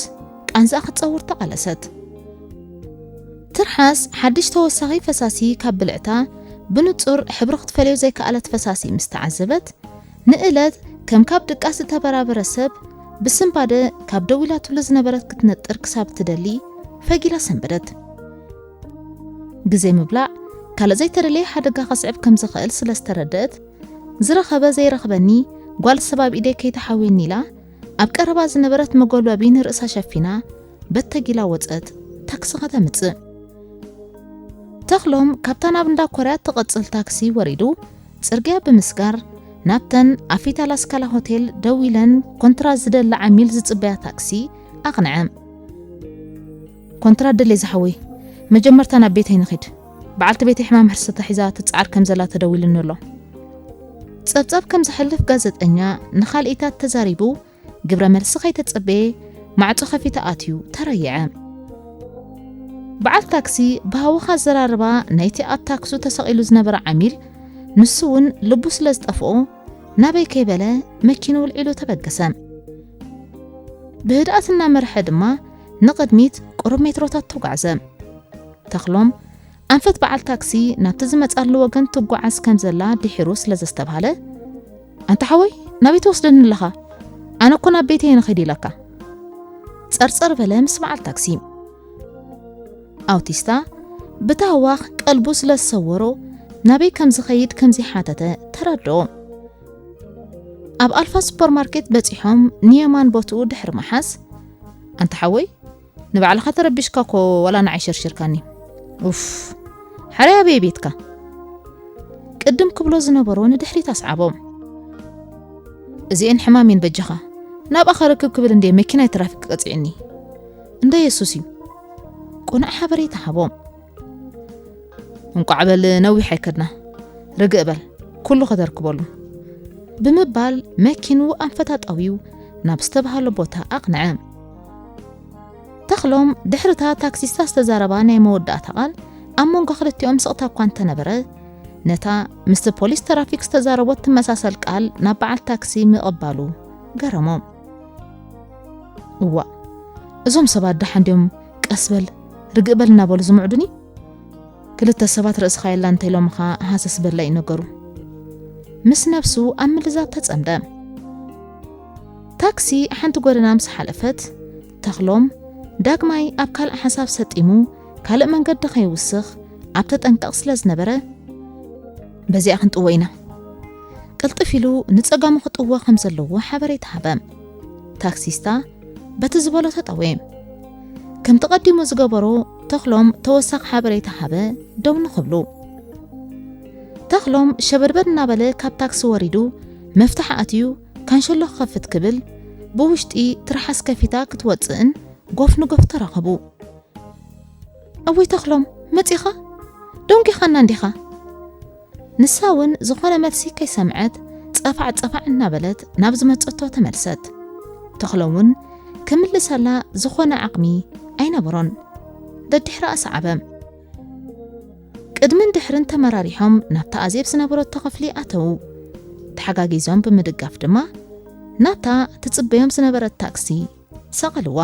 ቃንዛኣ ክትጸውር ተቓለሰት። ትርሓስ ሓድሽ ተወሳኺ ፈሳሲ ካብ ብልዕታ ብንጹር ሕብሪ ክትፈልዮ ዘይከኣለት ፈሳሲ ምስ ተዓዘበት፣ ንእለት ከም ካብ ድቃስ ዝተበራበረ ሰብ ብስንባደ ካብ ደው ኢላትሉ ዝነበረት ክትነጥር ክሳብ ትደሊ ፈጊላ ሰንበደት። ግዜ ምብላዕ ካልእ ዘይተደለየ ሓደጋ ከስዕብ ከም ዝኽእል ስለ ዝተረደእት፣ ዝረኸበ ዘይረኽበኒ ጓል ሰብ ኣብ ኢደይ ከይተሓውየኒ ኢላ ኣብ ቀረባ ዝነበረት መጎልበቢ ንርእሳ ሸፊና በተጊላ ወጸት ታክሲ ከተምጽእ። ተኽሎም ካብታ ናብ እንዳ ኮርያ ትቐጽል ታክሲ ወሪዱ ጽርግያ ብምስጋር ናብተን ኣብ ፊት ኣላስካላ ሆቴል ደው ኢለን ኮንትራት ዝደሊ ዓሚል ዝጽበያ ታክሲ ኣቕንዐ። ኮንትራት ደልየ ዝሓወይ፣ መጀመርታ ናብ ቤተይ ንኺድ። በዓልቲ ቤተይ ሕማም ሕርሲ ተሒዛ ትጽዓር ከም ዘላ ተደዊሉኒ ኣሎ። ጸብጻብ ከም ዝሕልፍ ጋዜጠኛ ንኻልኢታት ተዛሪቡ ግብረ መልሲ ከይተጸበየ ማዕጾ ከፊቱ ኣትዩ ተረይዐ። በዓል ታክሲ ብሃወኻ ኣዘራርባ ናይቲ ኣብ ታክሱ ተሰቒሉ ዝነበረ ዓሚል ንሱ እውን ልቡ ስለ ዝጠፍኦ ናበይ ከይበለ መኪኑ ውልዒሉ ተበገሰ። ብህድኣት እናመርሐ ድማ ንቕድሚት ቁሩብ ሜትሮታት ተጓዕዘ። ተኽሎም ኣንፈት በዓል ታክሲ ናብቲ ዝመጻሉ ወገን ትጓዓዝ ከም ዘላ ድሒሩ ስለ ዘስተብሃለ፣ ኣንታ ሓወይ፣ ናበይ ትወስደኒ ኣለኻ? ኣነ እኮ ናብ ቤተይ ንኸይድ ኢለካ። ጸርጸር በለ ምስ በዓል ታክሲ። ኣውቲስታ ብታህዋኽ ቀልቡ ስለ ዝሰወሮ ናበይ ከም ዝኸይድ ከም ዘይሓተተ ተረድኦ። ኣብ ኣልፋ ሱፐርማርኬት በጺሖም ንየማን ቦትኡ ድሕሪ ምሓዝ፣ ኣንታ ሓወይ፣ ንባዕልኻ ተረቢሽካ እኮ ዋላ ንዓይ ሸርሺርካኒ። ኡፍ፣ ሓራይ ኣበየ ቤትካ? ቅድም ክብሎ ዝነበሮ ንድሕሪት ኣስዓቦ። እዚኤን ሕማም እየን በጃኻ። ናብኣ ከረክብ ክብል እንድየ መኪናይ ትራፊክ ቀጺዕኒ። እንዳ የሱስ እዩ። ቅኑዕ ሓበሬታ ሃቦ። እንቋዕ በል ነዊሕ ኣይከድና። ርግእ በል፣ ኩሉ ከተርክበሉ። ብምባል መኪኑ ኣንፈት ኣጣውዩ ናብ ዝተባህሎ ቦታ ኣቕንዐ። ተኽሎም ድሕርታ ታክሲስታ ዝተዛረባ ናይ መወዳእታ ቃል ኣብ መንጎ ክልቲኦም ስቕታ እኳ እንተነበረ፣ ነታ ምስቲ ፖሊስ ትራፊክ ዝተዛረቦት ትመሳሰል ቃል ናብ በዓል ታክሲ ምቕባሉ ገረሞ። እዋእ፣ እዞም ሰባት ደሓን ድዮም ቀስ በል ርግእ በል እናበሉ ዝምዕዱኒ? ክልተ ሰባት ርእስኻ የላ እንተኢሎምኻ ሃሰስ በላ እዩ ነገሩ። ምስ ነብሱ ኣብ ምልዛብ ተጸምደ። ታክሲ ሓንቲ ጎደና ምስ ሓለፈት፣ ተኽሎም ዳግማይ ኣብ ካልእ ሓሳብ ሰጢሙ፣ ካልእ መንገዲ ከይውስኽ ኣብ ተጠንቀቕ ስለ ዝነበረ፣ "በዚኣ ክንጥዎ ኢና" ቅልጥፍ ኢሉ ንጸጋሙ ክጥወ ከም ዘለዎ ሓበሬታ ሃበ። ታክሲስታ በቲ ዝበሎ ተጠወየ። ከምቲ ቀዲሙ ዝገበሮ፣ ተኽሎም ተወሳኺ ሓበሬታ ሃበ፣ ደው ንኽብሉ። ተኽሎም ሸበድበድ እናበለ ካብ ታክሲ ወሪዱ፣ መፍትሕ ኣትዩ፣ ካንሸሎ ክኸፍት ክብል፣ ብውሽጢ ትርሓስ ከፊታ ክትወጽእን ጎፍ ንጎፍ ተራኸቡ። "እውይ ተኽሎም፣ መጺኻ? ደንጊኻና እንዲኻ?" ንሳ እውን ዝኾነ መልሲ ከይሰምዐት ጸፋዕ ጸፋዕ እናበለት ናብ ዝመጸቶ ተመልሰት። ተኽሎም እውን ክምልሰላ ዝኾነ ዓቕሚ ኣይነበሮን። ደድሕራ ኣሰዓበ። ቅድምን ድሕርን ተመራሪሖም ናብታ ኣዜብ ዝነበረቶ ክፍሊ ኣተዉ። ተሓጋጊዞም ብምድጋፍ ድማ ናብታ ትጽበዮም ዝነበረት ታክሲ ሰቐልዋ።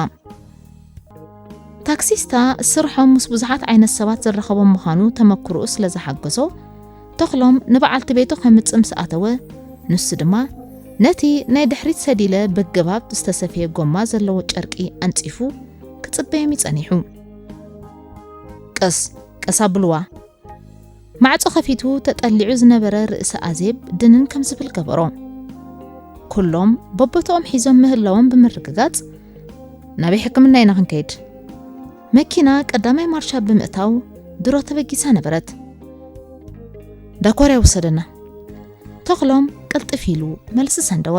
ታክሲስታ ስርሖም ምስ ብዙሓት ዓይነት ሰባት ዝራኸቦም ምዃኑ ተመክሮኡ ስለ ዝሓገዞ፣ ተኽሎም ንበዓልቲ ቤቱ ከምጽእ ምስ ኣተወ፣ ንሱ ድማ ነቲ ናይ ድሕሪት ሰዲለ በገባብ ዝተሰፍየ ጎማ ዘለዎ ጨርቂ ኣንጺፉ ክጽበዮም እዩ ጸኒሑ። "ቀስ፣ ቀስ ኣብልዋ!" ማዕጾ ከፊቱ ተጠሊዑ ዝነበረ ርእሲ ኣዜብ ድንን ከም ዝብል ገበሮ። ኩሎም በቦትኦም ሒዞም ምህላዎም ብምርግጋጽ፣ "ናበይ ሕክምና ኢና ክንከይድ?" መኪና ቀዳማይ ማርሻ ብምእታው ድሮ ተበጊሳ ነበረት። "ዳኮርያ ውሰደና!" ተኽሎም ቅልጥፍ ኢሉ መልሲ ሰንደወ።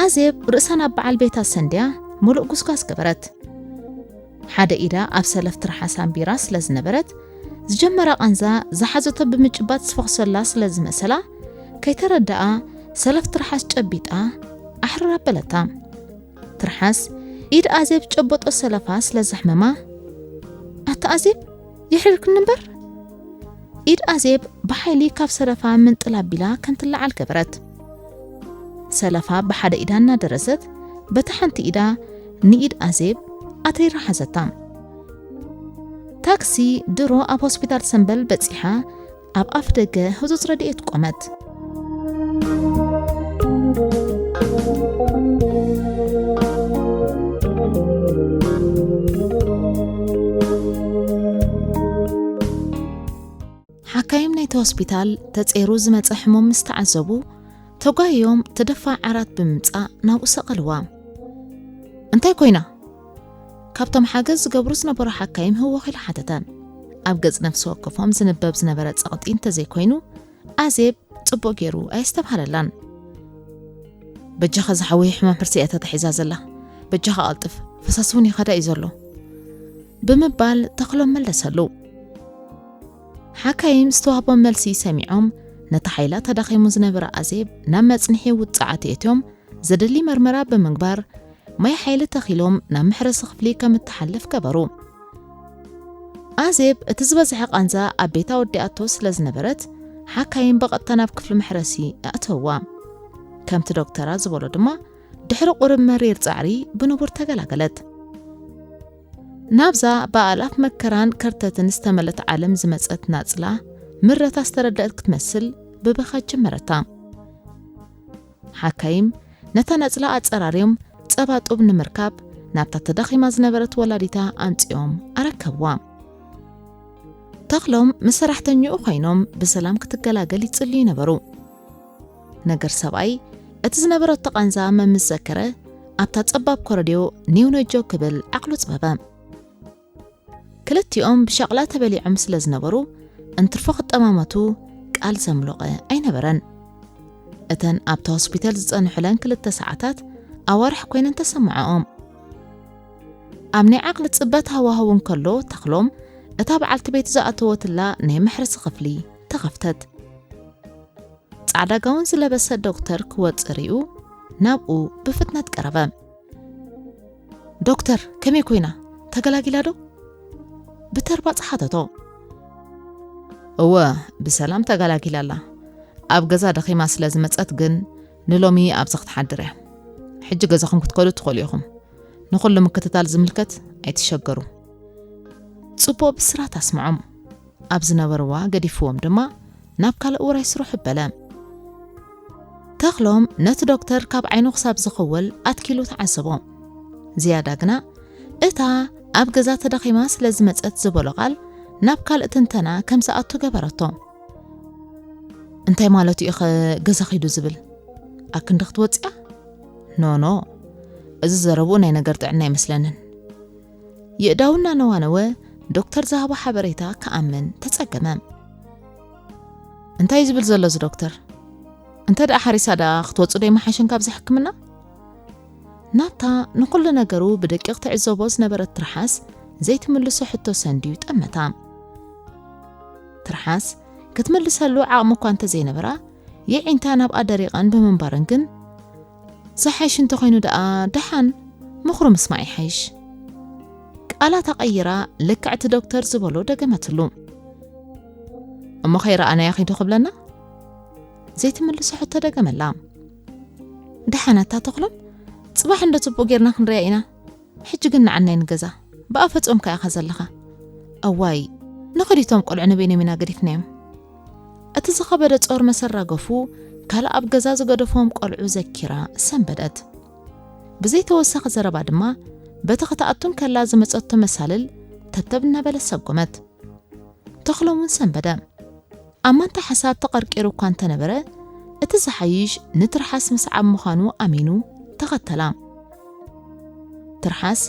ኣዜብ ርእሳ ናብ በዓል ቤታ ሰንድያ ምሉእ ጉስጓስ ገበረት። ሓደ ኢዳ ኣብ ሰለፍ ትርሓስ ኣንቢራ ስለ ዝነበረት፣ ዝጀመራ ቃንዛ ዝሓዘቶ ብምጭባጥ ዝፈኽሰላ ስለ ዝመሰላ፣ ከይተረድኣ ሰለፍ ትርሓስ ጨቢጣ ኣሕርር ኣበለታ። ትርሓስ ኢድ ኣዜብ ጨበጦ ሰለፋ ስለ ዘሕመማ፣ "ኣታ ኣዜብ፣ የሕሪርክኒ እምበር!" ኢድ ኣዜብ ብሓይሊ ካብ ሰለፋ ምንጥል ኣቢላ ከም ትለዓል ገበረት። ሰለፋ ብሓደ ኢዳ እናደረሰት፣ በታ ሓንቲ ኢዳ ንኢድ ኣዜብ ኣትሪራ ሓዘታ። ታክሲ ድሮ ኣብ ሆስፒታል ሰምበል በጺሓ፣ ኣብ ኣፍ ደገ ህጹጽ ረድኤት ቆመት። ሓካይም ናይቲ ሆስፒታል ተጸይሩ ዝመጸ ሕሙም ምስ ተዓዘቡ፣ ተጓይዮም ተደፋ ዓራት ብምምጻእ ናብኡ ሰቐልዋ። "እንታይ ኮይና?" ካብቶም ሓገዝ ዝገብሩ ዝነበሩ ሓካይም ህወኽ ኢሉ ሓተተ። ኣብ ገጽ ነፍሲ ወከፎም ዝንበብ ዝነበረ ጸቕጢ እንተዘይኮይኑ፣ ኣዜብ ጽቡቕ ገይሩ ኣየስተብሃለላን። "በጃኻ ዝሓወይ ሕማም ሕርሲ እያ ተታሒዛ ዘላ። በጃኻ ቀልጥፍ፣ ፈሳሲ እውን ይኸዳ እዩ ዘሎ" ብምባል ተኽሎም መለሰሉ። ሓካይም ዝተዋህቦም መልሲ ሰሚዖም፣ ነቲ ሓይላ ተዳኺሙ ዝነበረ ኣዜብ ናብ መጽንሒ ውጽዓት የእትዮም፣ ዘድሊ መርመራ ብምግባር፣ ማይ ሓይሊ ተኺሎም ናብ መሕረሲ ክፍሊ ከም እትሓልፍ ገበሩ። ኣዜብ እቲ ዝበዝሐ ቃንዛ ኣብ ቤታ ወዲኣቶ ስለ ዝነበረት፣ ሓካይም ብቐጥታ ናብ ክፍሊ መሕረሲ ኣእተውዋ። ከምቲ ዶክተራ ዝበሎ ድማ፣ ድሕሪ ቁሩብ መሪር ጻዕሪ ብንቡር ተገላገለት። ናብዛ ብኣእላፍ መከራን ከርተትን ዝተመልአት ዓለም ዝመጸት ናጽላ ምረታ ዝተረድአት ክትመስል ብብኻ ጀመረታ። ሓካይም ነታ ናጽላ ኣጸራርዮም ጸባ ጡብ ንምርካብ ናብታ ተዳኺማ ዝነበረት ወላዲታ ኣምጺኦም ኣረከብዋ። ተኽሎም ምስ ሰራሕተኛኡ ኮይኖም ብሰላም ክትገላገል ይጽልዩ ነበሩ። ነገር ሰብኣይ እቲ ዝነበረቶ ቃንዛ መምስ ዘከረ፣ ኣብታ ጸባብ ኮረድዮ ኒው ነጆ ክብል ዓቕሉ ጽበበ። ክልቲኦም ብሻቕላ ተበሊዖም ስለ ዝነበሩ፣ እንትርፎ ክጠማመቱ ቃል ዘምሎቐ ኣይነበረን። እተን ኣብቲ ሆስፒታል ዝጸንሑለን ክልተ ሰዓታት ኣዋርሕ ኮይነን ተሰምዐኦም። ኣብ ናይ ዓቕሊ ጽበት ሃዋህው እንከሎ፣ ተኽሎም እታ በዓልቲ ቤቱ ዝኣተወትላ ናይ መሕረሲ ክፍሊ ተኸፍተት። ጻዕዳ ጋውን ዝለበሰ ዶክተር ክወጽእ ሪኡ ናብኡ ብፍጥነት ቀረበ። "ዶክተር፣ ከመይ ኮይና? ተገላጊላ ዶ?" ብተርባጽ ሓተቶ። "እወ፣ ብሰላም ተገላጊላ ኣላ። ኣብ ገዛ ደኺማ ስለ ዝመጸት ግን ንሎሚ ኣብዚ ክትሓድር እያ። ሕጂ ገዛኹም ክትከዱ ትኽእሉ ኢኹም። ንኹሉ ምክትታል ዝምልከት ኣይትሸገሩ።" ጽቡቕ ብስራት ኣስምዖም። ኣብ ዝነበርዋ ገዲፍዎም ድማ ናብ ካልእ ውራይ ስርሑ በለ። ተኽሎም ነቲ ዶክተር ካብ ዓይኑ ክሳብ ዝኽወል ኣትኪሉ ተዓዘቦ። ዝያዳ ግና እታ ኣብ ገዛ ተዳኺማ ስለ ዝመጸት ዝበሎ ቃል ናብ ካልእ ትንተና ከም ዝኣቱ ገበረቶ። እንታይ ማለቱ ኢኸ ገዛ ኸይዱ ዝብል? ኣክንዲ ክትወጽያ? ኖ፣ ኖ፣ እዚ ዘረብኡ ናይ ነገር ጥዕና ኣይመስለንን። የእዳው እናነዋነወ ዶክተር ዝሃቦ ሓበሬታ ክኣምን ተጸገመ። እንታይ እዩ ዝብል ዘሎ እዚ ዶክተር? እንተ ደኣ ሓሪሳ ደኣ ክትወጹ ዶ ይመሓሽን ካብዚ ሕክምና? ናብታ ንኹሉ ነገሩ ብደቂቕ ትዕዘቦ ዝነበረት ትርሓስ ዘይትምልሶ ሕቶ ሰንድዩ ጠመታ። ትርሓስ ክትምልሰሉ ዓቕሚ እኳ እንተዘይነበራ፣ የዒንታ ናብኣ ደሪቐን ብምንባረን ግን፣ ዝሓይሽ እንተኾይኑ ደኣ ደሓን ምኽሩ ምስማዕ ይሓይሽ። ቃላታ ቀይራ ልክዕቲ ዶክተር ዝበሎ ደገመትሉ። እሞ ከይረኣናዮ ኺዱ ክብለና? ዘይትምልሶ ሕቶ ደገመላ። ደሓን ኣታ ተኽሎም፣ ጽባሕ እንዶ ጽቡቕ ጌርና ክንሪኣ ኢና። ሕጂ ግን ንዓናይ ንገዛ። ብኣ ፈጾምካ ኢኻ ዘለኻ። እዋይ፣ ንኸዲቶም ቆልዑ ንበይኖም ኢና ገዲፍናዮም። እቲ ዝኸበደ ጾር መሰራገፉ ካልእ ኣብ ገዛ ዝገደፎም ቆልዑ ዘኪራ ሰንበደት። ብዘይተወሰኸ ዘረባ ድማ በቲ ክትኣቱ እንከላ ዝመጸቶ መሳልል ተብተብ እናበለ ሰጎመት። ተኽሎም እውን ሰንበደ። ኣብ ማንታ ሓሳብ ተቐርቂሩ እኳ እንተነበረ፣ እቲ ዝሓይሽ ንትርሓስ ምስዓብ ምዃኑ ኣሚኑ ተኸተላ። ትርሓስ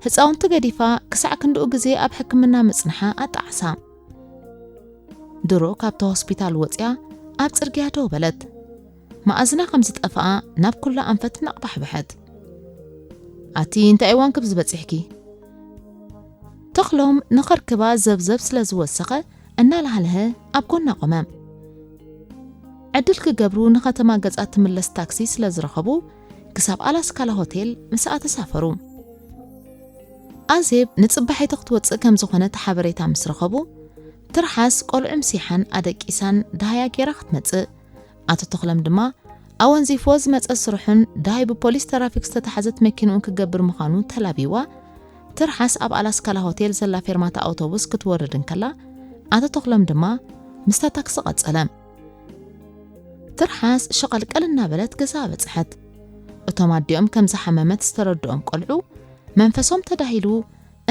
ህፃውንቲ ገዲፋ ክሳዕ ክንድኡ ግዜ ኣብ ሕክምና ምጽንሓ ኣጣዓሳ። ድሮ ካብቲ ሆስፒታል ወፂኣ ኣብ ጽርግያ ደው በለት። መኣዝና ከም ዝጠፍኣ ናብ ኩላ ኣንፈት እናቕባሕበሐት። ኣቲ እንታይ እዋን ክብ ዝበፂሕኪ? ተኽሎም ንኸርክባ ዘብዘብ ስለ ዝወሰኸ እናላህልሀ ኣብ ጎና ቆመ። ዕድል ክገብሩ ንኸተማ ገጻ ትምለስ ታክሲ ስለ ዝረኸቡ ክሳብ ኣላስካላ ሆቴል ምስኣ ተሳፈሩ። ኣዜብ ንጽባሒቲ ክትወጽእ ከም ዝኾነት ሓበሬታ ምስ ረኸቡ፣ ትርሓስ ቆልዑ ምሲሓን ኣደቂሳን ደሃያ ጌራ ክትመጽእ፣ ኣቶ ተኽሎም ድማ ኣወንዚፍዎ ዝመጸ ስርሑን ደሃይ ብፖሊስ ተራፊክ ዝተታሕዘት መኪንኡን ክገብር ምዃኑ ተላብይዋ፣ ትርሓስ ኣብ ኣላስካላ ሆቴል ዘላ ፌርማታ ኣውቶቡስ ክትወርድ እንከላ፣ ኣቶ ተኽሎም ድማ ምስታ ታክሲ ቀጸለ። ትርሓስ ሸቐልቀል እናበለት ገዛ በጽሐት። እቶም ኣዲኦም ከም ዝሓመመት ዝተረድኦም ቆልዑ፣ መንፈሶም ተዳሂሉ፣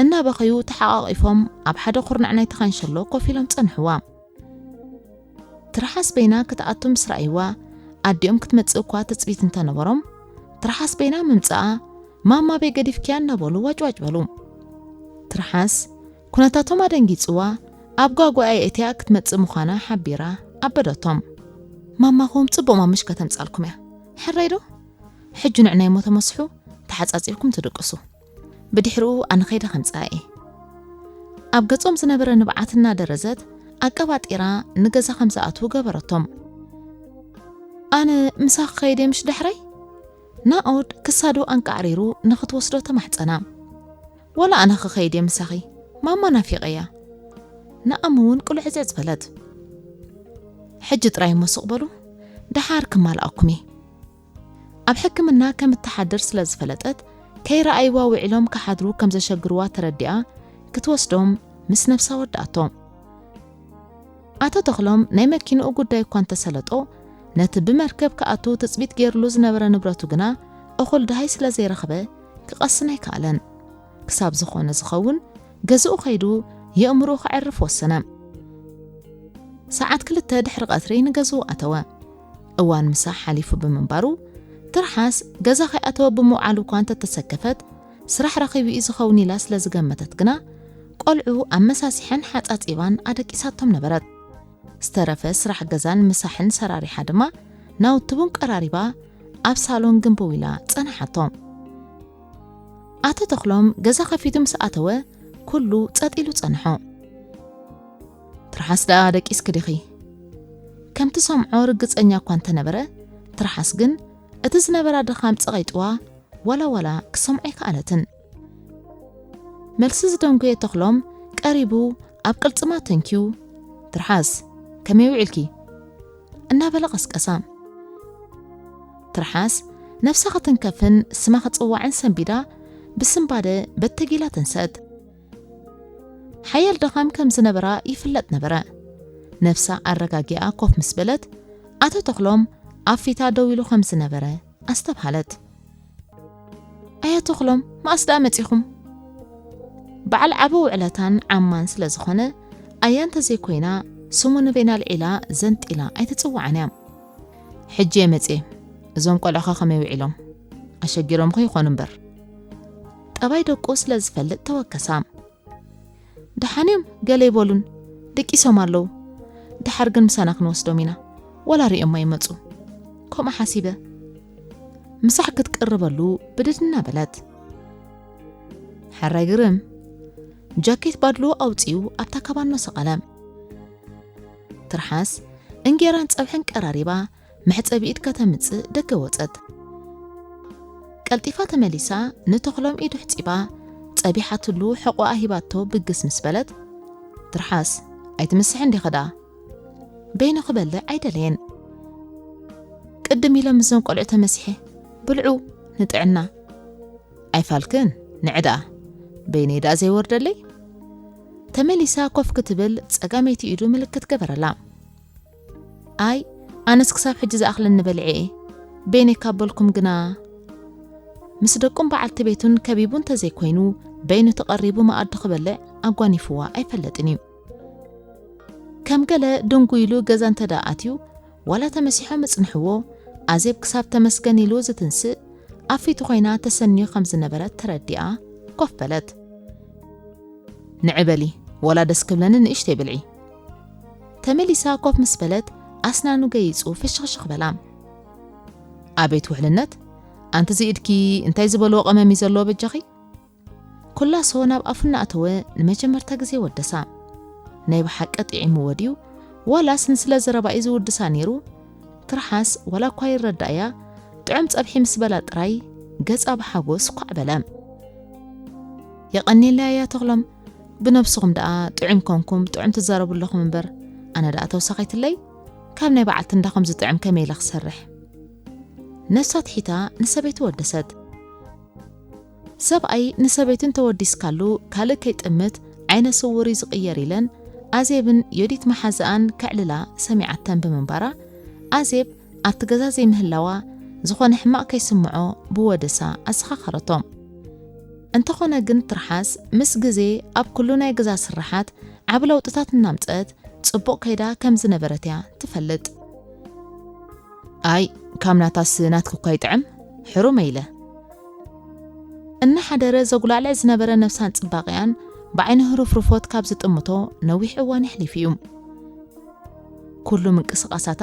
እናበኸዩ ተሓቋቒፎም ኣብ ሓደ ኩርናዕ ናይቲ ካንሸሎ ኮፍ ኢሎም ጸንሕዋ። ትርሓስ በይና ክትኣቱ ምስ ረኣይዋ፣ ኣዲኦም ክትመጽእ እኳ ትጽቢት እንተነበሮም፣ ትርሓስ በይና ምምጽኣ፣ "ማማ በይ ገዲፍክያ?" እናበሉ ዋጭዋጭ በሉ። ትርሓስ ኩነታቶም ኣደንጊጽዋ፣ ኣብ ጓጓ ኣየእትያ ክትመጽእ ምዃና ሓቢራ ኣበደቶም። "ማማኹም ጽቡቕ ማምሽ ከተምጻልኩም እያ። ሕራይ ዶ? ሕጂ ንዕናይ እሞ ተመስሑ፣ ተሓጻጺብኩም ትድቅሱ። ብድሕሪኡ ኣነ ኸይደ ከምጽኣ እየ።" ኣብ ገጾም ዝነበረ ንብዓት እናደረዘት ኣቀባጢራ ንገዛ ከም ዝኣትዉ ገበረቶም። "ኣነ ምሳኺ ኸይደ ምሽ ዳሕራይ?" ናኦድ ክሳዱ ኣንቃዕሪሩ ንኽትወስዶ ተማሕጸና። "ወላ ኣነ ክኸይድ እየ ምሳኺ፣ ማማ ናፊቐያ።" ንኣም እውን ቁልዕጽዕጽ በለት። "ሕጂ ጥራይ እሞ ስቕ በሉ፣ ደሓር ክማልኣኩም እየ።" ኣብ ሕክምና ከም እትሓድር ስለ ዝፈለጠት፣ ከይረኣይዋ ውዒሎም ክሓድሩ ከም ዘሸግርዋ ተረዲኣ፣ ክትወስዶም ምስ ነብሳ ወድኣቶ። ኣቶ ተኽሎም ናይ መኪንኡ ጉዳይ እኳ እንተሰለጦ፣ ነቲ ብመርከብ ክኣቱ ትጽቢት ገይርሉ ዝነበረ ንብረቱ ግና እኹል ደሃይ ስለ ዘይረኸበ ክቐስን ኣይከኣለን። ክሳብ ዝኾነ ዝኸውን ገዝኡ ከይዱ የእምርኡ ከዕርፍ ወሰነ። ሰዓት ክልተ ድሕሪ ቀትሪ ንገዝኡ ኣተወ። እዋን ምሳሕ ሓሊፉ ብምንባሩ፣ ትርሓስ ገዛ ከይኣተወ ብምውዓሉ እኳ እንተተሰከፈት፣ ስራሕ ረኺቡ እዩ ዝኸውን ኢላ ስለ ዝገመተት ግና፣ ቆልዑ ኣመሳሲሐን ሓጻጺባን ኣደቂሳቶም ነበረት። ዝተረፈ ስራሕ ገዛን ምሳሕን ሰራሪሓ ድማ፣ ናውቲ ቡን ቀራሪባ ኣብ ሳሎን ግንብው ኢላ ጸናሓቶ። ኣቶ ተኽሎም ገዛ ከፊቱ ምስ ኣተወ፣ ኩሉ ጸጥ ኢሉ ጸንሖ። "ትርሓስ ደኣ ደቂስኪ ዲኺ?" ከምቲ ሰምዖ ርግጸኛ እኳ እንተነበረ፣ ትርሓስ ግን እቲ ዝነበራ ድኻም ጸቒጥዋ፣ ዋላ ዋላ ክሰምዖ ኣይከኣለትን። መልሲ ዝደንጎየ ተኽሎም ቀሪቡ ኣብ ቅልጽማ ተንኪዩ፣ "ትርሓስ፣ ከመይ ውዒልኪ?" እናበለ ቀስቀሳ። ትርሓስ ነፍሳ ክትንከፍን ስማ ክጽዋዕን ሰንቢዳ፣ ብስንባደ በተጊላ ተንሰት። ሓያል ድኻም ከም ዝነበራ ይፍለጥ ነበረ። ነፍሳ ኣረጋጊኣ ኮፍ ምስ በለት፣ ኣቶ ተኽሎም ኣብ ፊታ ደው ኢሉ ከም ዝነበረ ኣስተብሃለት። ኣያ ተኽሎም፣ መኣስ ደኣ መጺኹም? በዓል ዓቢ ውዕለታን ዓማን ስለ ዝኾነ፣ ኣያ እንተዘይኮይና ስሙ ንበይና ኣልዒላ ዘንጢላ ኣይትጽውዓን እያ። ሕጂ እየ መጽየ። እዞም ቆልዑኻ ከመይ ውዒሎም? ኣሸጊሮምኹ ይኾኑ እምበር። ጠባይ ደቁ ስለ ዝፈልጥ ተወከሳ። ደሓን እዮም፣ ገለ ይበሉን፣ ደቂሶም ኣለዉ። ደሓር ግን ምሳና ክንወስዶም ኢና። ዋላ ሪኦም ኣይመጹ። ከምኡ ሓሲበ። ምሳሕ ክትቅርበሉ ብድድ እናበለት። ሕራይ ግርም። ጃኬት ባድልኡ ኣውጺኡ ኣብታ ካባኖ ሰቐለ። ትርሓስ እንጌራን ጸብሕን ቀራሪባ መሕጸቢ ኢድ ከተምጽእ ደገ ወጸት። ቀልጢፋ ተመሊሳ ንተኽሎም ኢዱ ሕጺባ ጸቢሓትሉ ሕቖኣ ሂባቶ ብግስ ምስ በለት፣ ትርሓስ ኣይትምስሕን ዲኺ ደኣ? በይኑ ክበልዕ ኣይደለየን። ቅድም ኢለ ምስዞም ቆልዑ ተመሲሐ፣ ብልዑ ንጥዕና። ኣይፋልክን፣ ንዒ ደኣ። በይነይ ደኣ ዘይወርደለይ? ተመሊሳ ኮፍ ክትብል ጸጋመይቲ ኢዱ ምልክት ገበረላ። ኣይ፣ ኣነስ ክሳብ ሕጂ ዝኣኽለኒ በሊዐ እየ። በይነይ ካብ በልኩም ግና። ምስ ደቁን በዓልቲ ቤቱን ከቢቡ እንተዘይኮይኑ፣ በይኑ ተቐሪቡ መኣዲ ክበልዕ ኣጓኒፍዋ ኣይፈልጥን እዩ። ከም ገለ ድንጉ ኢሉ ገዛ እንተ ደኣ ኣትዩ፣ ዋላ ተመሲሖም እጽንሕዎ፣ ኣዜብ ክሳብ ተመስገን ኢሉ ዝትንስእ፣ ኣብ ፊቱ ኮይና ተሰንዩ ከም ዝነበረ ተረዲኣ ኮፍ በለት። ንዒ በሊ፣ ዋላ ደስ ክብለኒ ንእሽተይ ብልዒ። ተመሊሳ ኮፍ ምስ በለት፣ ኣስናኑ ገይጹ ፍሽኽሽኽ በላ። ኣቤት ውሕልነት! ኣንቲ እዚ ኢድኪ እንታይ ዝበልዎ ቀመም እዩ ዘለዎ በጃኺ? ኩላሶ ናብ ኣፉ እናኣተወ ንመጀመርታ ግዜ ወደሳ። ናይ ብሓቂ ጥዒምዎ ድዩ? ዋላስ ንስለ ዘረባኢ ዝውድሳ ነይሩ? ትርሓስ ዋላ እኳ ይረዳእያ፣ ጥዑም ጸብሒ ምስ በላ ጥራይ ገጻ ብሓጎስ ኳዕ በለ። የቐንየለይ ኣያ ተኽሎም፣ ብነብስኹም ደኣ ጥዑም ኮንኩም ጥዑም ትዛረቡ ኣለኹም እምበር፣ ኣነ ደኣ ተወሳኺትለይ ካብ ናይ በዓልቲ እንዳ ከምዚ ጥዑም ከመይ ኢለ ክሰርሕ? ነፍሳ ትሒታ ንሰበይቱ ወደሰት። ሰብኣይ ንሰበይቱ እንተወዲስካሉ ካልእ ከይጥምት ዓይነ ስውር እዩ ዝቕየር ኢለን ኣዜብን ዮዲት መሓዝኣን ከዕልላ ሰሚዓተን ብምንባራ፣ ኣዜብ ኣብቲ ገዛ ዘይምህላዋ ዝኾነ ሕማቕ ከይስምዖ ብወደሳ ኣዘኻኸረቶ። እንተኾነ ግን ትርሓስ ምስ ግዜ ኣብ ኩሉ ናይ ገዛ ስራሓት ዓቢ ለውጥታት እናምጸት ጽቡቕ ከይዳ ከም ዝነበረት እያ ትፈልጥ። ኣይ፣ ካብ ናታስ ናትኪ እኳ ይጥዕም፣ ሕሩመ ኢለ። እናሓደረ ዘጉላዕልዕ ዝነበረ ነብሳን ጽባቐኣን ብዓይኒ ህሩፍሩፎት ካብ ዝጥምቶ ነዊሕ እዋን የሕሊፉ እዩ። ኩሉ ምንቅስቓሳታ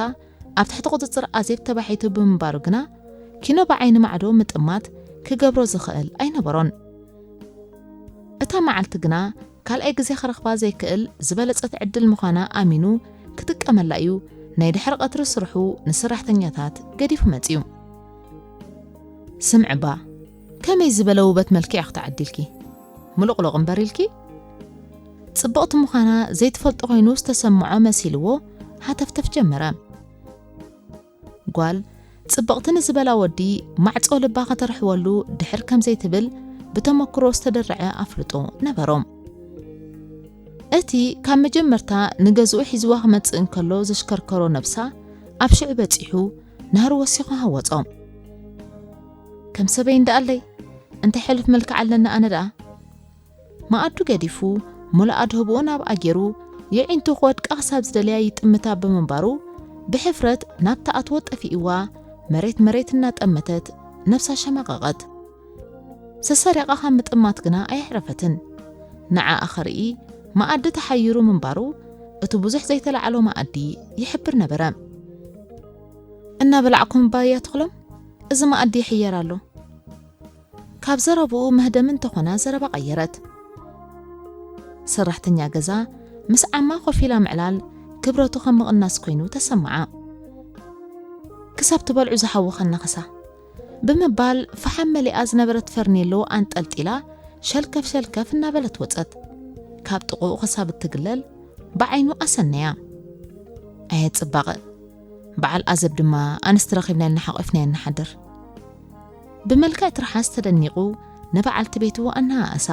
ኣብ ትሕቲ ቁጽጽር ኣዜብ ተባሒቱ ብምንባሩ ግና፣ ኪኖ ብዓይኒ ማዕዶ ምጥማት ክገብሮ ዝኽእል ኣይነበሮን። እታ መዓልቲ ግና ካልኣይ ግዜ ክረኽባ ዘይክእል ዝበለጸት ዕድል ምዃና ኣሚኑ ክጥቀመላ እዩ ናይ ድሕሪ ቀትሪ ስርሑ ንሰራሕተኛታት ገዲፉ መጺኡ። ስምዒ እባ፣ ከመይ ዝበለ ውበት መልክዕ ክትዓዲልኪ? ምሉቕሉቕ እምበር ኢልኪ? ጽብቕቲ ምዃና ዘይትፈልጦ ኮይኑ ዝተሰምዖ መሲልዎ ሃተፍተፍ ጀመረ። ጓል ጽብቕቲ ንዝበላ ወዲ ማዕጾ ልባ ከተርሕወሉ ድሕር ከም ዘይትብል ብተመክሮ ዝተደርዐ ኣፍልጦ ነበሮም። እቲ ካብ መጀመርታ ንገዝኡ ሒዝዋ ክመጽእ እንከሎ ዘሽከርከሮ ነብሳ ኣብ ሽዑ በጺሑ ናህሪ ወሲኹ ሃወጾ። ከም ሰበይ እንደኣለይ እንታይ ሕሉፍ መልክዕ ኣለኒ ኣነ ደኣ? መኣዱ ገዲፉ ሙሉእ ኣድህቦኡ ናብኣ ገይሩ የዒንቱ ክወድቃ ክሳብ ዝደልያ ይጥምታ ብምንባሩ ብሕፍረት ናብ ትኣትዎ ጠፊእዋ መሬት መሬት እናጠመተት ነብሳ ሸማቐቐት። ሰሰሪቓ ካብ ምጥማት ግና ኣየሕረፈትን። ንዓኣ ኸርኢ መኣዲ ተሓይሩ ምንባሩ እቲ ብዙሕ ዘይተላዕሎ መኣዲ ይሕብር ነበረ። እናበላዕኩም እባ እያ ተኽሎም፣ እዚ መኣዲ ይሕየር ኣሎ። ካብ ዘረብኡ መህደሚ እንተኾና ዘረባ ቀየረት። ሰራሕተኛ ገዛ ምስ ዓማ ኮፍ ኢላ ምዕላል ክብረቱ ከም ምቕናስ ኮይኑ ተሰምዓ። ክሳብ ትበልዑ ዝሓወኸ እናኸሳ ብምባል ፈሓም መሊኣ ዝነበረት ፈርኔሎ ኣንጠልጢላ ሸልከፍ ሸልከፍ እናበለት ወጸት። ካብ ጥቕኡ ክሳብ እትግለል ብዓይኑ ኣሰነያ። ኣየ ጽባቐ፣ በዓል ኣዘብ ድማ ኣንስቲ ረኺብና ኢልና ሓቒፍናዮ ንሓድር። ብመልክዕ ትርሓስ ተደኒቑ ንበዓልቲ ቤቱ ኣነኣእሳ።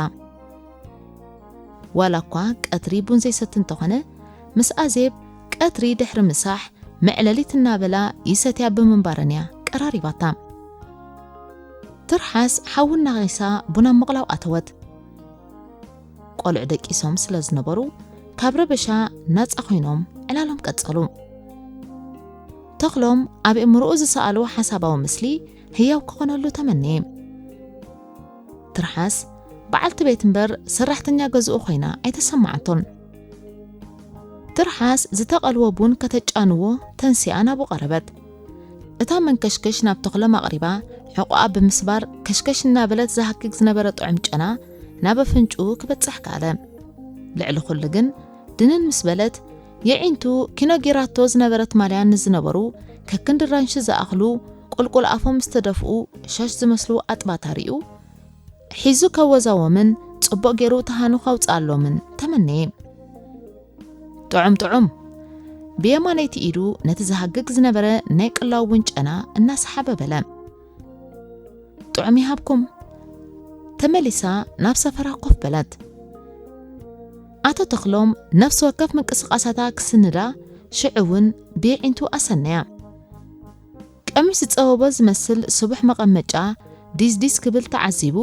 ዋላ እኳ ቀትሪ ቡን ዘይሰቲ እንተኾነ፣ ምስ ኣዜብ ቀትሪ ድሕሪ ምሳሕ መዕለሊት እናበላ ይሰትያ ብምንባረን እያ ቀራሪባታ። ትርሓስ ሓዊ እናቐይሳ ቡን ኣብ ምቕላው ኣተወት። ቆልዑ ደቂሶም ስለ ዝነበሩ፣ ካብ ረበሻ ናጻ ኮይኖም ዕላሎም ቀጸሉ። ተኽሎም ኣብ እምርኡ ዝሰኣልዎ ሓሳባዊ ምስሊ ህያው ክኾነሉ ተመነየ። ትርሓስ በዓልቲ ቤት እምበር ሰራሕተኛ ገዝኡ ኮይና ኣይተሰማዓቶን። ትርሓስ ዝተቐልወ ቡን ከተጫንዎ ተንሲኣ ናብኡ ቀረበት። እታ መንከሽከሽ ናብ ተኽሎም ኣቕሪባ፣ ሕቖኣ ብምስባር ከሽከሽ እናበለት ዝሃክክ ዝነበረ ጥዑም ጨና ናብ ኣፍንጭኡ ክበጽሕ ከኣለ። ልዕሊ ኩሉ ግን ድንን ምስ በለት፣ የዒንቱ ኪኖ ጌራቶ ዝነበረት ማልያ ንዝነበሩ ከክንዲ ራንሺ ዝኣኽሉ ቁልቁል ኣፎም ዝተደፍኡ ሻሽ ዝመስሉ ኣጥባታ ሪኡ፣ ሒዙ ከወዛዎምን ጽቡቕ ገይሩ ተሃኑ ከውጽኣሎምን ተመነየ። ጥዑም ጥዑም! ብየማነይቲ ኢዱ ነቲ ዝሃግግ ዝነበረ ናይ ቅላው ቡን ጨና እናሰሓበ በለ። ጥዑም ይሃብኩም። ተመሊሳ ናብ ሰፈራ ኮፍ በለት። ኣቶ ተኽሎም ነፍሲ ወከፍ ምንቅስቓሳታ ክስንዳ፣ ሽዑ እውን ብየዒንቱ ኣሰነያ። ቀሚሽ ዝጸበቦ ዝመስል ስቡሕ መቐመጫ ዲስዲስ ክብል ተዓዚቡ፣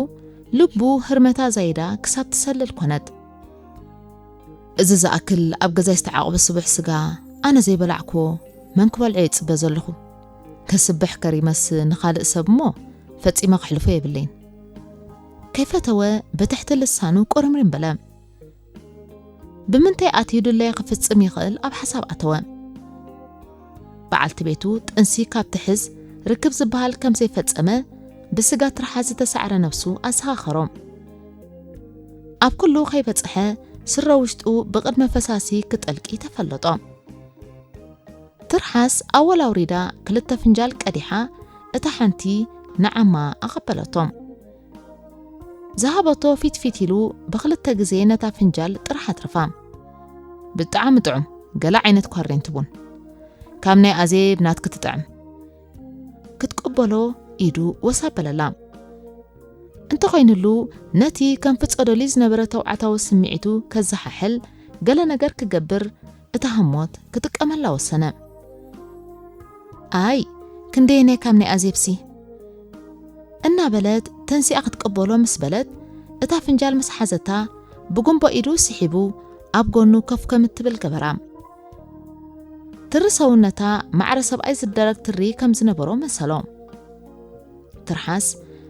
ልቡ ህርመታ ዛይዳ ክሳብ ትሰልል ኮነት። እዚ ዝኣክል ኣብ ገዛይ ዝተዓቑበ ስቡሕ ስጋ ኣነ ዘይበላዕክዎ መን ክበልዖ ይጽበ ዘለኹ? ከስብሕ ከሪመስ ንኻልእ ሰብ እሞ ፈጺመ ክሕልፎ የብለይን። ከይፈተወ ብትሕቲ ልሳኑ ቁርምሪም በለ። ብምንታይ ኣትዩ ድለየ ክፍጽም ይኽእል ኣብ ሓሳብ ኣተወ። በዓልቲ ቤቱ ጥንሲ ካብ ትሕዝ ርክብ ዝበሃል ከም ዘይፈጸመ ብስጋ ትርሓስ ዝተሳዕረ ነብሱ ኣዘኻኸሮ። ኣብ ኩሉ ከይበጽሐ ስረ ውሽጡ ብቕድመ ፈሳሲ ክጠልቂ ተፈለጦ። ትርሓስ ኣወል ኣውሪዳ ክልተ ፍንጃል ቀዲሓ እታ ሓንቲ ንዓማ ኣቐበለቶ። ዝሃበቶ ፊት ፊት ኢሉ ብክልተ ግዜ ነታ ፍንጃል ጥራሕ ኣትረፋ። ብጣዕሚ ጥዑም፣ ገለ ዓይነት ኳሬንት ቡን። ካብ ናይ ኣዜብ ናትኪ ትጥዕም። ክትቅበሎ ኢዱ ወስ ኣበለላ። እንተኾይኑሉ ነቲ ከም ፍጸዶሊ ዝነበረ ተውዓታዊ ስምዒቱ ከዘሓሕል ገለ ነገር ክገብር እታ ህሞት ክጥቀመላ ወሰነ። ኣይ ክንደየናይ ካብ ናይ ኣዜብሲ እናበለት ተንሲኣ ክትቅበሎ ምስ በለት እታ ፍንጃል ምስ ሓዘታ ብጉንቦ ኢዱ ስሒቡ ኣብ ጎኑ ከፍ ከም እትብል ገበራ። ትሪ ሰውነታ ማዕረ ሰብኣይ ዝደረግ ትሪ ከም ዝነበሮ መሰሎ። ትርሓስ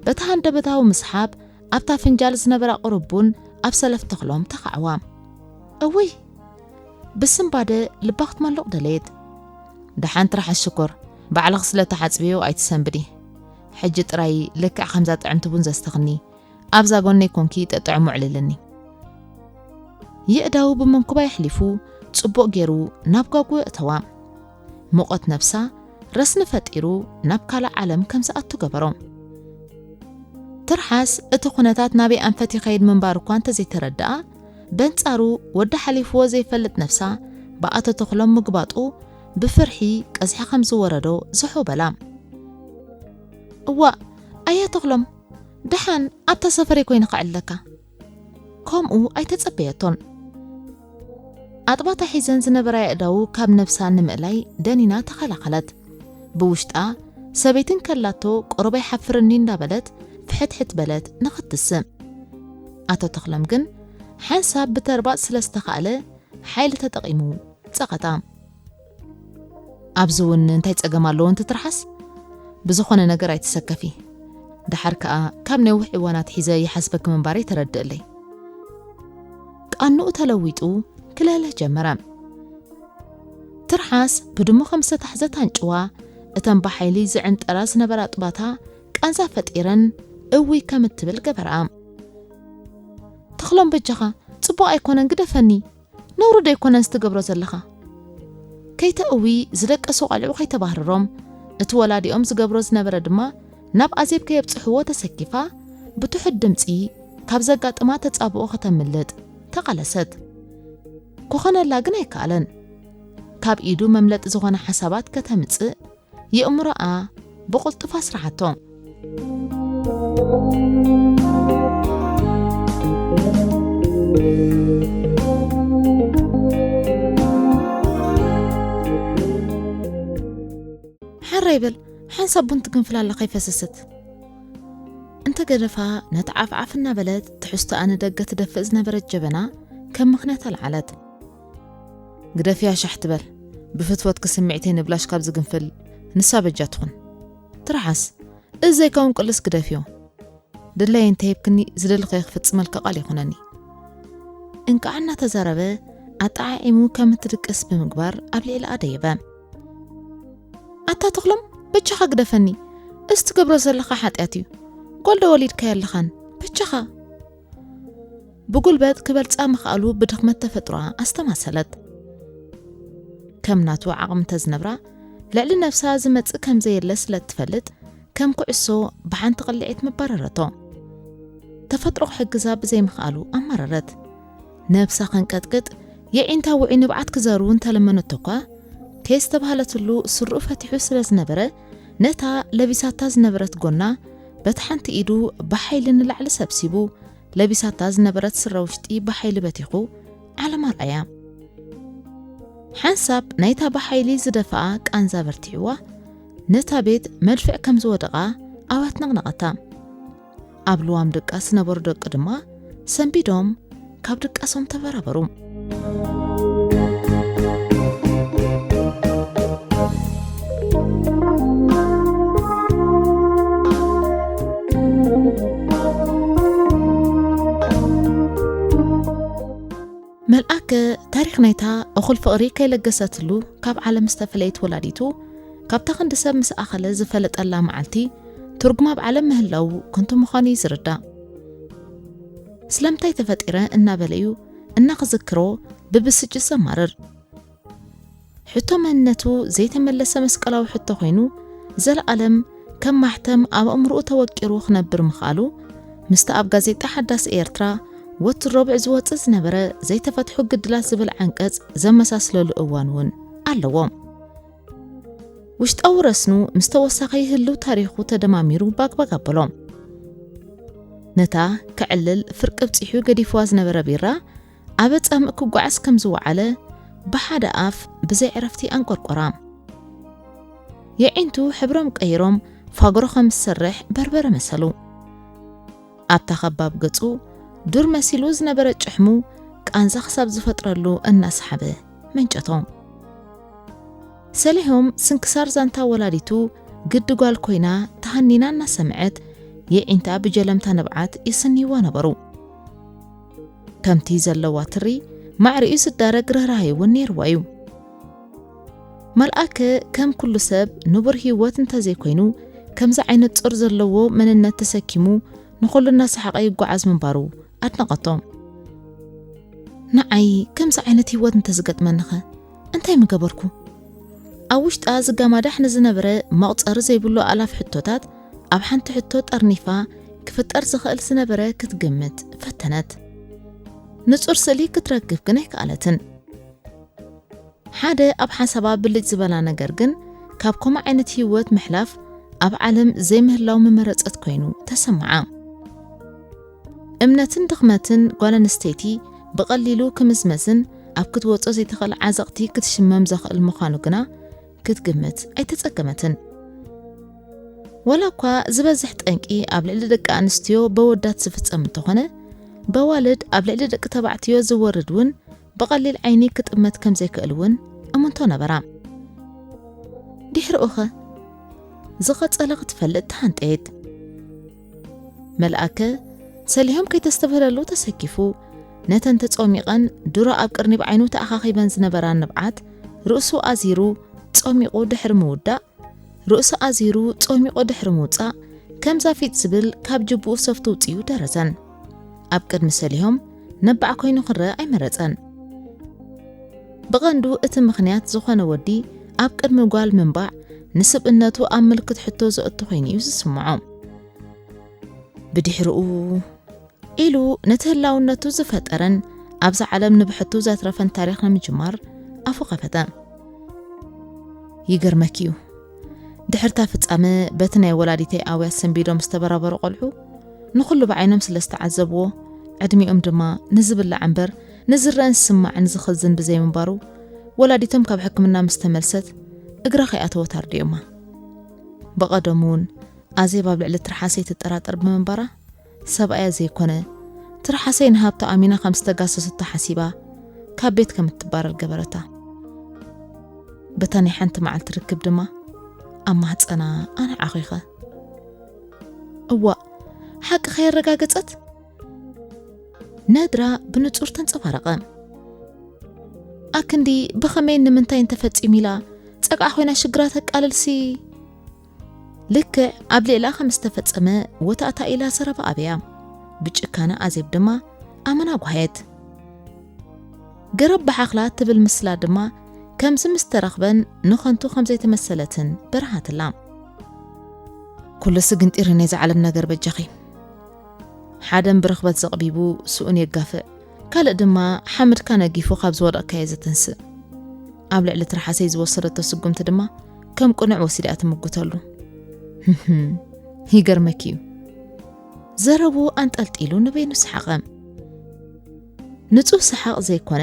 በቲ ሃንደበታዊ ምስሓብ ኣብታ ፍንጃል ዝነበራ ቁሩብ ቡን ኣብ ሰለፍ ተኽሎም ተኻዕዋ። እውይ! ብስንባደ ልባ ክትመልቕ ደለየት። ደሓን ትርሓስ ሽኮር፣ ባዕልኺ ስለ ተሓጽብዮ ኣይትሰንብዲ። ሕጂ ጥራይ ልክዕ ከምዛ ጥዕምቲ ቡን ዘስተኽኒ ኣብዛ ጎነይ ኮንኪ ጥጥዕሙ ኣዕልልኒ። የእዳዉ ብመንኩባ የሕሊፉ ጽቡቕ ገይሩ ናብ ጓጉ ኣእተዋ። ሙቐት ነብሳ ረስኒ ፈጢሩ ናብ ካልእ ዓለም ከም ዝኣቱ ገበሮ። ትርሓስ እቲ ኩነታት ናበይ ኣንፈት ይኸይድ ምንባሩ እኳ እንተዘይተረድኣ፣ በንጻሩ ወዲ ሓሊፍዎ ዘይፈልጥ ነብሳ ብኣቶ ተኽሎም ምግባጡ ብፍርሒ ቀዝሒ ከም ዝወረዶ ዝሑ በላ። እዋእ፣ ኣየ ተኽሎም፣ ደሓን ኣብታ ሰፈረይ ኮይነ ከዕልለካ። ከምኡ ኣይተጸበየቶን። ኣጥባታ ሒዘን ዝነበራ የእዳዉ ካብ ነብሳ ንምእላይ ደኒና ተኸላኸለት። ብውሽጣ ሰበይትን ከላቶ ቁሩብ ኣይሓፍርኒ እንዳበለት ፍሕትሕት በለት ንኽትስእ። ኣቶ ተኽሎም ግን ሓንሳብ ብተርባጽ ስለ ዝተኻእለ ሓይሊ ተጠቒሙ ጸቐጣ። ኣብዚ እውን እንታይ ጸገም ኣለዎ እንተ ትርሓስ? ብዝኾነ ነገር ኣይትሰከፊ። ደሓር ከኣ ካብ ነዊሕ እዋን ኣትሒዘ ይሓስበኪ ምንባረይ ተረድእለይ። ቃንኡ ተለዊጡ ክልህልህ ጀመረ። ትርሓስ ብድሙ ከም ዝተታሕዘት ኣንጭዋ፣ እተን ብሓይሊ ዝዕንጠራ ዝነበራ ኣጥባታ ቃንዛ ፈጢረን እውይ ከም እትብል ገበርኣ። ተኽሎም በጃኻ፣ ጽቡቕ ኣይኮነን ግደፈኒ። ነውሪ ዶ ኣይኮነን ዝትገብሮ ዘለኻ? ከይተእዊ ዝደቀሱ ቐልዑ ከይተባህርሮም፣ እቲ ወላዲኦም ዝገብሮ ዝነበረ ድማ ናብ ኣዜብ ከየብጽሕዎ ተሰኪፋ ብትሑት ድምጺ ካብ ዘጋጥማ ተጻብኦ ከተምልጥ ተቓለሰት። ክኾነላ ግን ኣይከኣለን። ካብ ኢዱ መምለጢ ዝኾነ ሓሳባት ከተምጽእ የእምሮኣ ብቕልጡፍ ኣስርሓቶ። ይበል፣ ሓንሳብ ቡን ትግንፍል ኣላ ከይፈሰሰት። እንተ ገደፋ፣ ነቲ ዓፍዓፍ እናበለት ትሕዝቶኣ ንደገ ትደፍእ ዝነበረት ጀበና ከም ምኽንያት ኣልዓለት። "ግደፍያ ሻሕ ትበል፣ ብፍትወትኪ ስምዒተይ ንብላሽ ካብ ዝግንፍል ንሳ በጃ ትኹን። ትርሓስ፣ እዚ ዘይከውን ቅልስ ግደፍዮ። ድለይ እንተሂብክኒ ዝደለኽዮ ክፍጽመልኪ ቃል ይኹነኒ።" እንቃዕ እናተዛረበ ኣጠዓዒሙ ከም እትድቅስ ብምግባር ኣብ ልዕሊኣ ደየበ። "ኣታ ተኽሎም፣ በጃኻ ግደፈኒ። እዚ ትገብሮ ዘለኻ ሓጢኣት እዩ። ጓል ዶ ወሊድካያ ኣለኻን? በጃኻ!" ብጉልበት ክበልጻ ምኽኣሉ ብድኽመት ተፈጥሮኣ ኣስተማሰለት። ከም ናቱ ዓቕሚ እንተዝነብራ፣ ልዕሊ ነብሳ ዝመጽእ ከም ዘየለ ስለ እትፈልጥ፣ ከም ኩዕሶ ብሓንቲ ቅልዒት መባረረቶ። ተፈጥሮ ክሕግዛ ብዘይምኽኣሉ ኣማረረት። ነብሳ ከንቀጥቅጥ፣ የዒንታ ውዑይ ንብዓት ክዘሩ እንተለመነቶ እኳ፣ ከየስተብሃለትሉ ስርኡ ፈቲሑ ስለ ዝነበረ፣ ነታ ለቢሳታ ዝነበረት ጎና በቲ ሓንቲ ኢዱ ብሓይሊ ንላዕሊ ሰብሲቡ፣ ለቢሳታ ዝነበረት ስረ ውሽጢ ብሓይሊ በቲኹ ዓለም ኣርኣያ። ሓንሳብ ናይታ ብሓይሊ ዝደፍኣ ቃንዛ በርቲዕዋ፣ ነታ ቤት መድፍዕ ከም ዝወደቓ ኣዋት ነቕነቐታ። ኣብ ልዋም ድቃስ ዝነበሩ ደቂ ድማ ሰንቢዶም ካብ ድቃሶም ተበራበሩ። መልኣከ ታሪኽ ናይታ እኹል ፍቕሪ ከይለገሰትሉ ካብ ዓለም ዝተፈለየት ወላዲቱ፣ ካብታ ክንዲ ሰብ ምስ ኣኸለ ዝፈለጠላ መዓልቲ፣ ትርጉም ኣብ ዓለም ምህላዉ ከንቱ ምዃኑ እዩ ዝርዳእ። "ስለምንታይ ተፈጢረ?" እናበለ እዩ እናኽዝክሮ ብብስጭት ዘማርር። ሕቶ መንነቱ ዘይተመለሰ መስቀላዊ ሕቶ ኮይኑ፣ ዘለኣለም ከም ማሕተም ኣብ ኣእምሮኡ ተወቂሩ ክነብር ምኽኣሉ፣ ምስቲ ኣብ ጋዜጣ ሓዳስ ኤርትራ ወትሩ ረቡዕ ዝወጽእ ዝነበረ ዘይተፈትሑ ግድላት ዝብል ዓንቀጽ ዘመሳስለሉ እዋን እውን ኣለዎ። ውሽጣዊ ረስኑ ምስ ተወሳኺ ህልው ታሪኹ ተደማሚሩ ባግባግ ኣበሎ። ነታ ከዕልል ፍርቂ ብጺሑ ገዲፍዋ ዝነበረ ቢራ ኣብ ጻምእ ክጓዓዝ ከም ዝወዓለ ብሓደ ኣፍ ብዘይ ዕረፍቲ ኣንቆርቆራ። የዒንቱ ሕብሮም ቀይሮም ፋግሮ ከም ዝሰርሕ በርበረ መሰሉ። ኣብታ ከባብ ገጹ ዱር መሲሉ ዝነበረ ጭሕሙ ቃንዛ ክሳብ ዝፈጥረሉ እናሰሓበ መንጨቶ። ሰሊሆም ስንክሳር ዛንታ ወላዲቱ ግዲ ጓል ኮይና ተሃኒና እናሰምዐት የዒንታ ብጀለምታ ንብዓት ይስንይዋ ነበሩ። ከምቲ ዘለዋ ትሪ ማዕሪኡ ዝዳረግ ርህራሄ እውን ነይርዋ እዩ። መልኣከ ከም ኩሉ ሰብ ንቡር ህይወት እንተዘይኮይኑ፣ ከምዚ ዓይነት ጾር ዘለዎ መንነት ተሰኪሙ ንኹሉ እናሰሓቐ ይጓዓዝ ምንባሩ ኣድነቐቶ። ንዓይ ከምዚ ዓይነት ህይወት እንተዝገጥመኒኸ እንታይ ምገበርኩ? ኣብ ውሽጣ ዝጋማዳሕ ንዝነበረ መቑጸሪ ዘይብሉ ኣላፍ ሕቶታት ኣብ ሓንቲ ሕቶ ጠርኒፋ ክፍጠር ዝኽእል ዝነበረ ክትግምት ፈተነት። ንጹር ስእሊ ክትረክብ ግን ኣይከኣለትን። ሓደ ኣብ ሓሳባ ብልጭ ዝበላ ነገር ግን ካብ ከምኡ ዓይነት ህይወት ምሕላፍ ኣብ ዓለም ዘይምህላው ምመረጸት ኮይኑ ተሰምዓ። እምነትን ድኽመትን ጓል ኣንስተይቲ ብቐሊሉ ክምዝመዝን ኣብ ክትወጾ ዘይትኽእል ዓዘቕቲ ክትሽመም ዘኽእል ምዃኑ ግና ክትግምት ኣይተጸገመትን። ዋላ እኳ ዝበዝሕ ጠንቂ ኣብ ልዕሊ ደቂ ኣንስትዮ በወዳት ዝፍጸም እንተኾነ፣ በዋልድ ኣብ ልዕሊ ደቂ ተባዕትዮ ዝወርድ እውን ብቐሊል ዓይኒ ክጥመት ከም ዘይክእል እውን እምንቶ ነበራ። ድሕሪኡኸ ዝቐጸለ ክትፈልጥ ተሃንጠየት። መልኣከ ሰሊሆም ከይተስተብህለሉ ተሰኪፉ፣ ነተን ተጾሚቐን ድሮ ኣብ ቅርኒብ ዓይኑ ተኣኻኺበን ዝነበራ ንብዓት ርእሱ ኣዚሩ ጾሚቑ ድሕሪ ምውዳእ፣ ርእሱ ኣዚሩ ጾሚቑ ድሕሪ ምውጻእ፣ ከምዛ ፊጥ ዝብል ካብ ጅቡኡ ሶፍት ውጺኡ ደረዘን። ኣብ ቅድሚ ሰሊሆም ነባዕ ኮይኑ ክረአ ኣይመረጸን። ብቐንዱ እቲ ምኽንያት ዝኾነ ወዲ ኣብ ቅድሚ ጓል ምንባዕ ንስብእነቱ ኣብ ምልክት ሕቶ ዘእቱ ኮይኑ እዩ ዝስምዖ። ብድሕሪኡ ኢሉ ነቲ ህላውነቱ ዝፈጠረን ኣብዛ ዓለም ንብሕቱ ዘትረፈን ታሪኽ ንምጅማር ኣፉ ከፈተ። ይገርመኪ እዩ፣ ድሕርታ ፍጻመ በቲ ናይ ወላዲተይ ኣውያት ሰንቢዶም ዝተበራበሩ ቆልዑ ንኹሉ ብዓይኖም ስለ ዝተዓዘብዎ፣ ዕድሚኦም ድማ ንዝብላዕ እምበር ንዝረአን ዝስማዕን ዝኽዝን ብዘይምንባሩ፣ ወላዲቶም ካብ ሕክምና ምስ ተመልሰት እግራ ከይኣተወት ኣርዲኦማ። ብቐደሙ እውን ኣዜብ ኣብ ልዕሊ ትርሓሰይ ትጠራጠር ብምንባራ፣ ሰብኣያ ዘይኮነ ትርሓሰይ ንሃብታ ኣሚና ከም ዝተጋሰሰቶ ሓሲባ ካብ ቤት ከም እትባረር ገበረታ። በታ ናይ ሓንቲ መዓልቲ ርክብ ድማ ኣብ ማህፀና ኣነ ዓኺኸ። እዋእ፣ ሓቂ ከየረጋገጸት? ነድራ ብንጹር ተንጸባረቐ። ኣክንዲ ብኸመይን ንምንታይን ተፈጺሙ ኢላ ጸግዓ ኮይና ሽግራ ተቃልልሲ? ልክዕ ኣብ ልዕላ ከም ዝተፈጸመ ወታእታ ኢላ ዘረባ ኣብያ። ብጭካነ ኣዜብ ድማ ኣመና ጓሃየት። ገረብ ብሓኽላ ትብል ምስላ ድማ ከምዚ ምስ ተረኽበን ንኸንቱ ከም ዘይተመሰለትን በርሃትላ። ኩሉ ስግንጢር ነዚ ዓለም ነገር በጃኺ። ሓደን ብርኽበት ዘቕቢቡ ስኡን የጋፍዕ፣ ካልእ ድማ ሓምድካ ነጊፉ ካብ ዝወደቕካዮ ዘተንስእ። ኣብ ልዕሊ ትርሓሰይ ዝወሰደቶ ስጉምቲ ድማ ከም ቅኑዕ ወሲዳ ትምጉተሉ። ይገርመኪ እዩ። ዘረቡ ኣንጠልጢሉ ንበይኑ ሰሓቐ። ንጹህ ሰሓቕ ዘይኮነ፣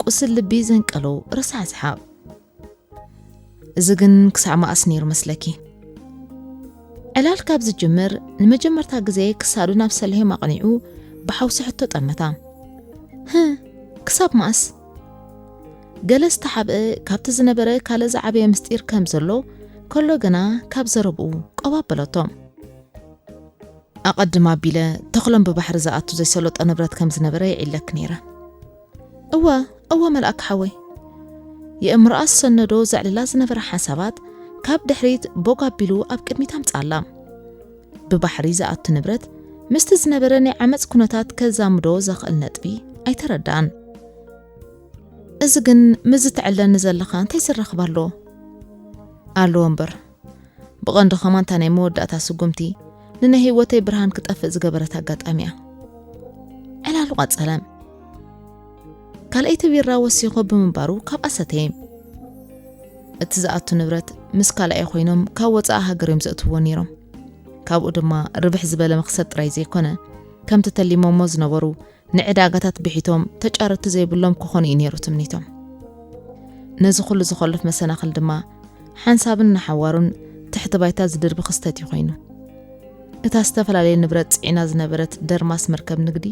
ቁስል ልቢ ዘንቀሎ ረሳሕ ሰሓቕ። እዚ ግን ክሳዕ መኣስ ነይሩ መስለኪ? ዕላል ካብ ዝጅምር ንመጀመርታ ግዜ ክሳዱ ናብ ሰሊሆም ኣቕኒዑ ብሓውሲ ሕቶ ጠመታ። "ህ፣ ክሳብ መኣስ?" ገለ ዝተሓብአ ካብቲ ዝነበረ ካልእ ዝዓበየ ምስጢር ከም ዘሎ ከሎ ግና ካብ ዘረብኡ ቆብ ኣበለቶ። ኣቐድም ኣቢለ ተኽሎም ብባሕሪ ዝኣቱ ዘይሰለጦ ንብረት ከም ዝነበረ ይዒለክ ነይረ። እወ፣ እወ መልኣክ ሓወይ። የእምሮኣ ዝሰነዶ ዘዕልላ ዝነበረ ሓሳባት ካብ ድሕሪት ቦግ ኣቢሉ ኣብ ቅድሚት ኣምጽኣላ። ብባሕሪ ዝኣቱ ንብረት ምስቲ ዝነበረ ናይ ዓመጽ ኩነታት ከዛምዶ ዘኽእል ነጥቢ ኣይተረድኣን። እዚ ግን ምስዚ ትዕለኒ ዘለኻ እንታይ ዝራኸብ ኣለዎ? ኣለዎ እምበር፣ ብቐንዱ ኸማንታ ናይ መወዳእታ ስጉምቲ ንናይ ህይወተይ ብርሃን ክጠፍእ ዝገበረት ኣጋጣሚ እያ። ዕላሉ ቀጸለ። ካልኣይቲ ቢራ ወሲኹ ብምንባሩ ካብኣ ሰተየ። እቲ ዝኣቱ ንብረት ምስ ካልኣይ ኮይኖም ካብ ወጻኢ ሃገር እዮም ዘእትውዎ ነይሮም። ካብኡ ድማ ርብሕ ዝበለ መኽሰብ ጥራይ ዘይኮነ፣ ከምቲ ተሊሞሞ ዝነበሩ ንዕዳጋታት ብሒቶም ተጫረቲ ዘይብሎም ክኾኑ እዩ ነይሩ ትምኒቶም። ነዚ ኩሉ ዝኸልፍ መሰናኽል ድማ ሓንሳብን ንሓዋሩን ትሕቲ ባይታ ዝድርቢ ክስተት እዩ ኮይኑ። እታ ዝተፈላለየ ንብረት ጽዒና ዝነበረት ደርማስ መርከብ ንግዲ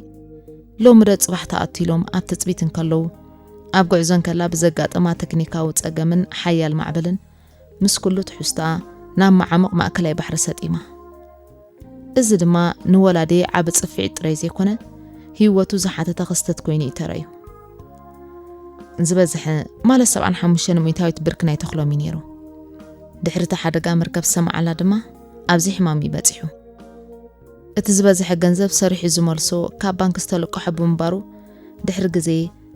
ሎሚ ዶ ጽባሕ ትኣቱ ኢሎም ኣብ ትጽቢት እንከለዉ፣ ኣብ ጉዕዞ እንከላ ብዘጋጠማ ቴክኒካዊ ጸገምን ሓያል ማዕበልን ምስ ኩሉ ትሕዝቶኣ ናብ መዓሙቕ ማእከላይ ባሕሪ ሰጢማ። እዚ ድማ ንወላዲ ዓቢ ጽፍዒት ጥራይ ዘይኮነ፣ ህይወቱ ዝሓተተ ክስተት ኮይኑ እዩ ተራእዩ። ዝበዝሐ፣ ማለት ሰብዓን ሓሙሽተን ሚእታዊት ብርኪ ናይ ተኽሎም እዩ ነይሩ። ድሕሪ እቲ ሓደጋ መርከብ ዝሰምዓላ ድማ ኣብዚ ሕማም እዩ በጺሑ። እቲ ዝበዝሐ ገንዘብ ሰሪሑ ዝመልሶ ካብ ባንክ ዝተለቀሐ ብምንባሩ፣ ድሕሪ ግዜ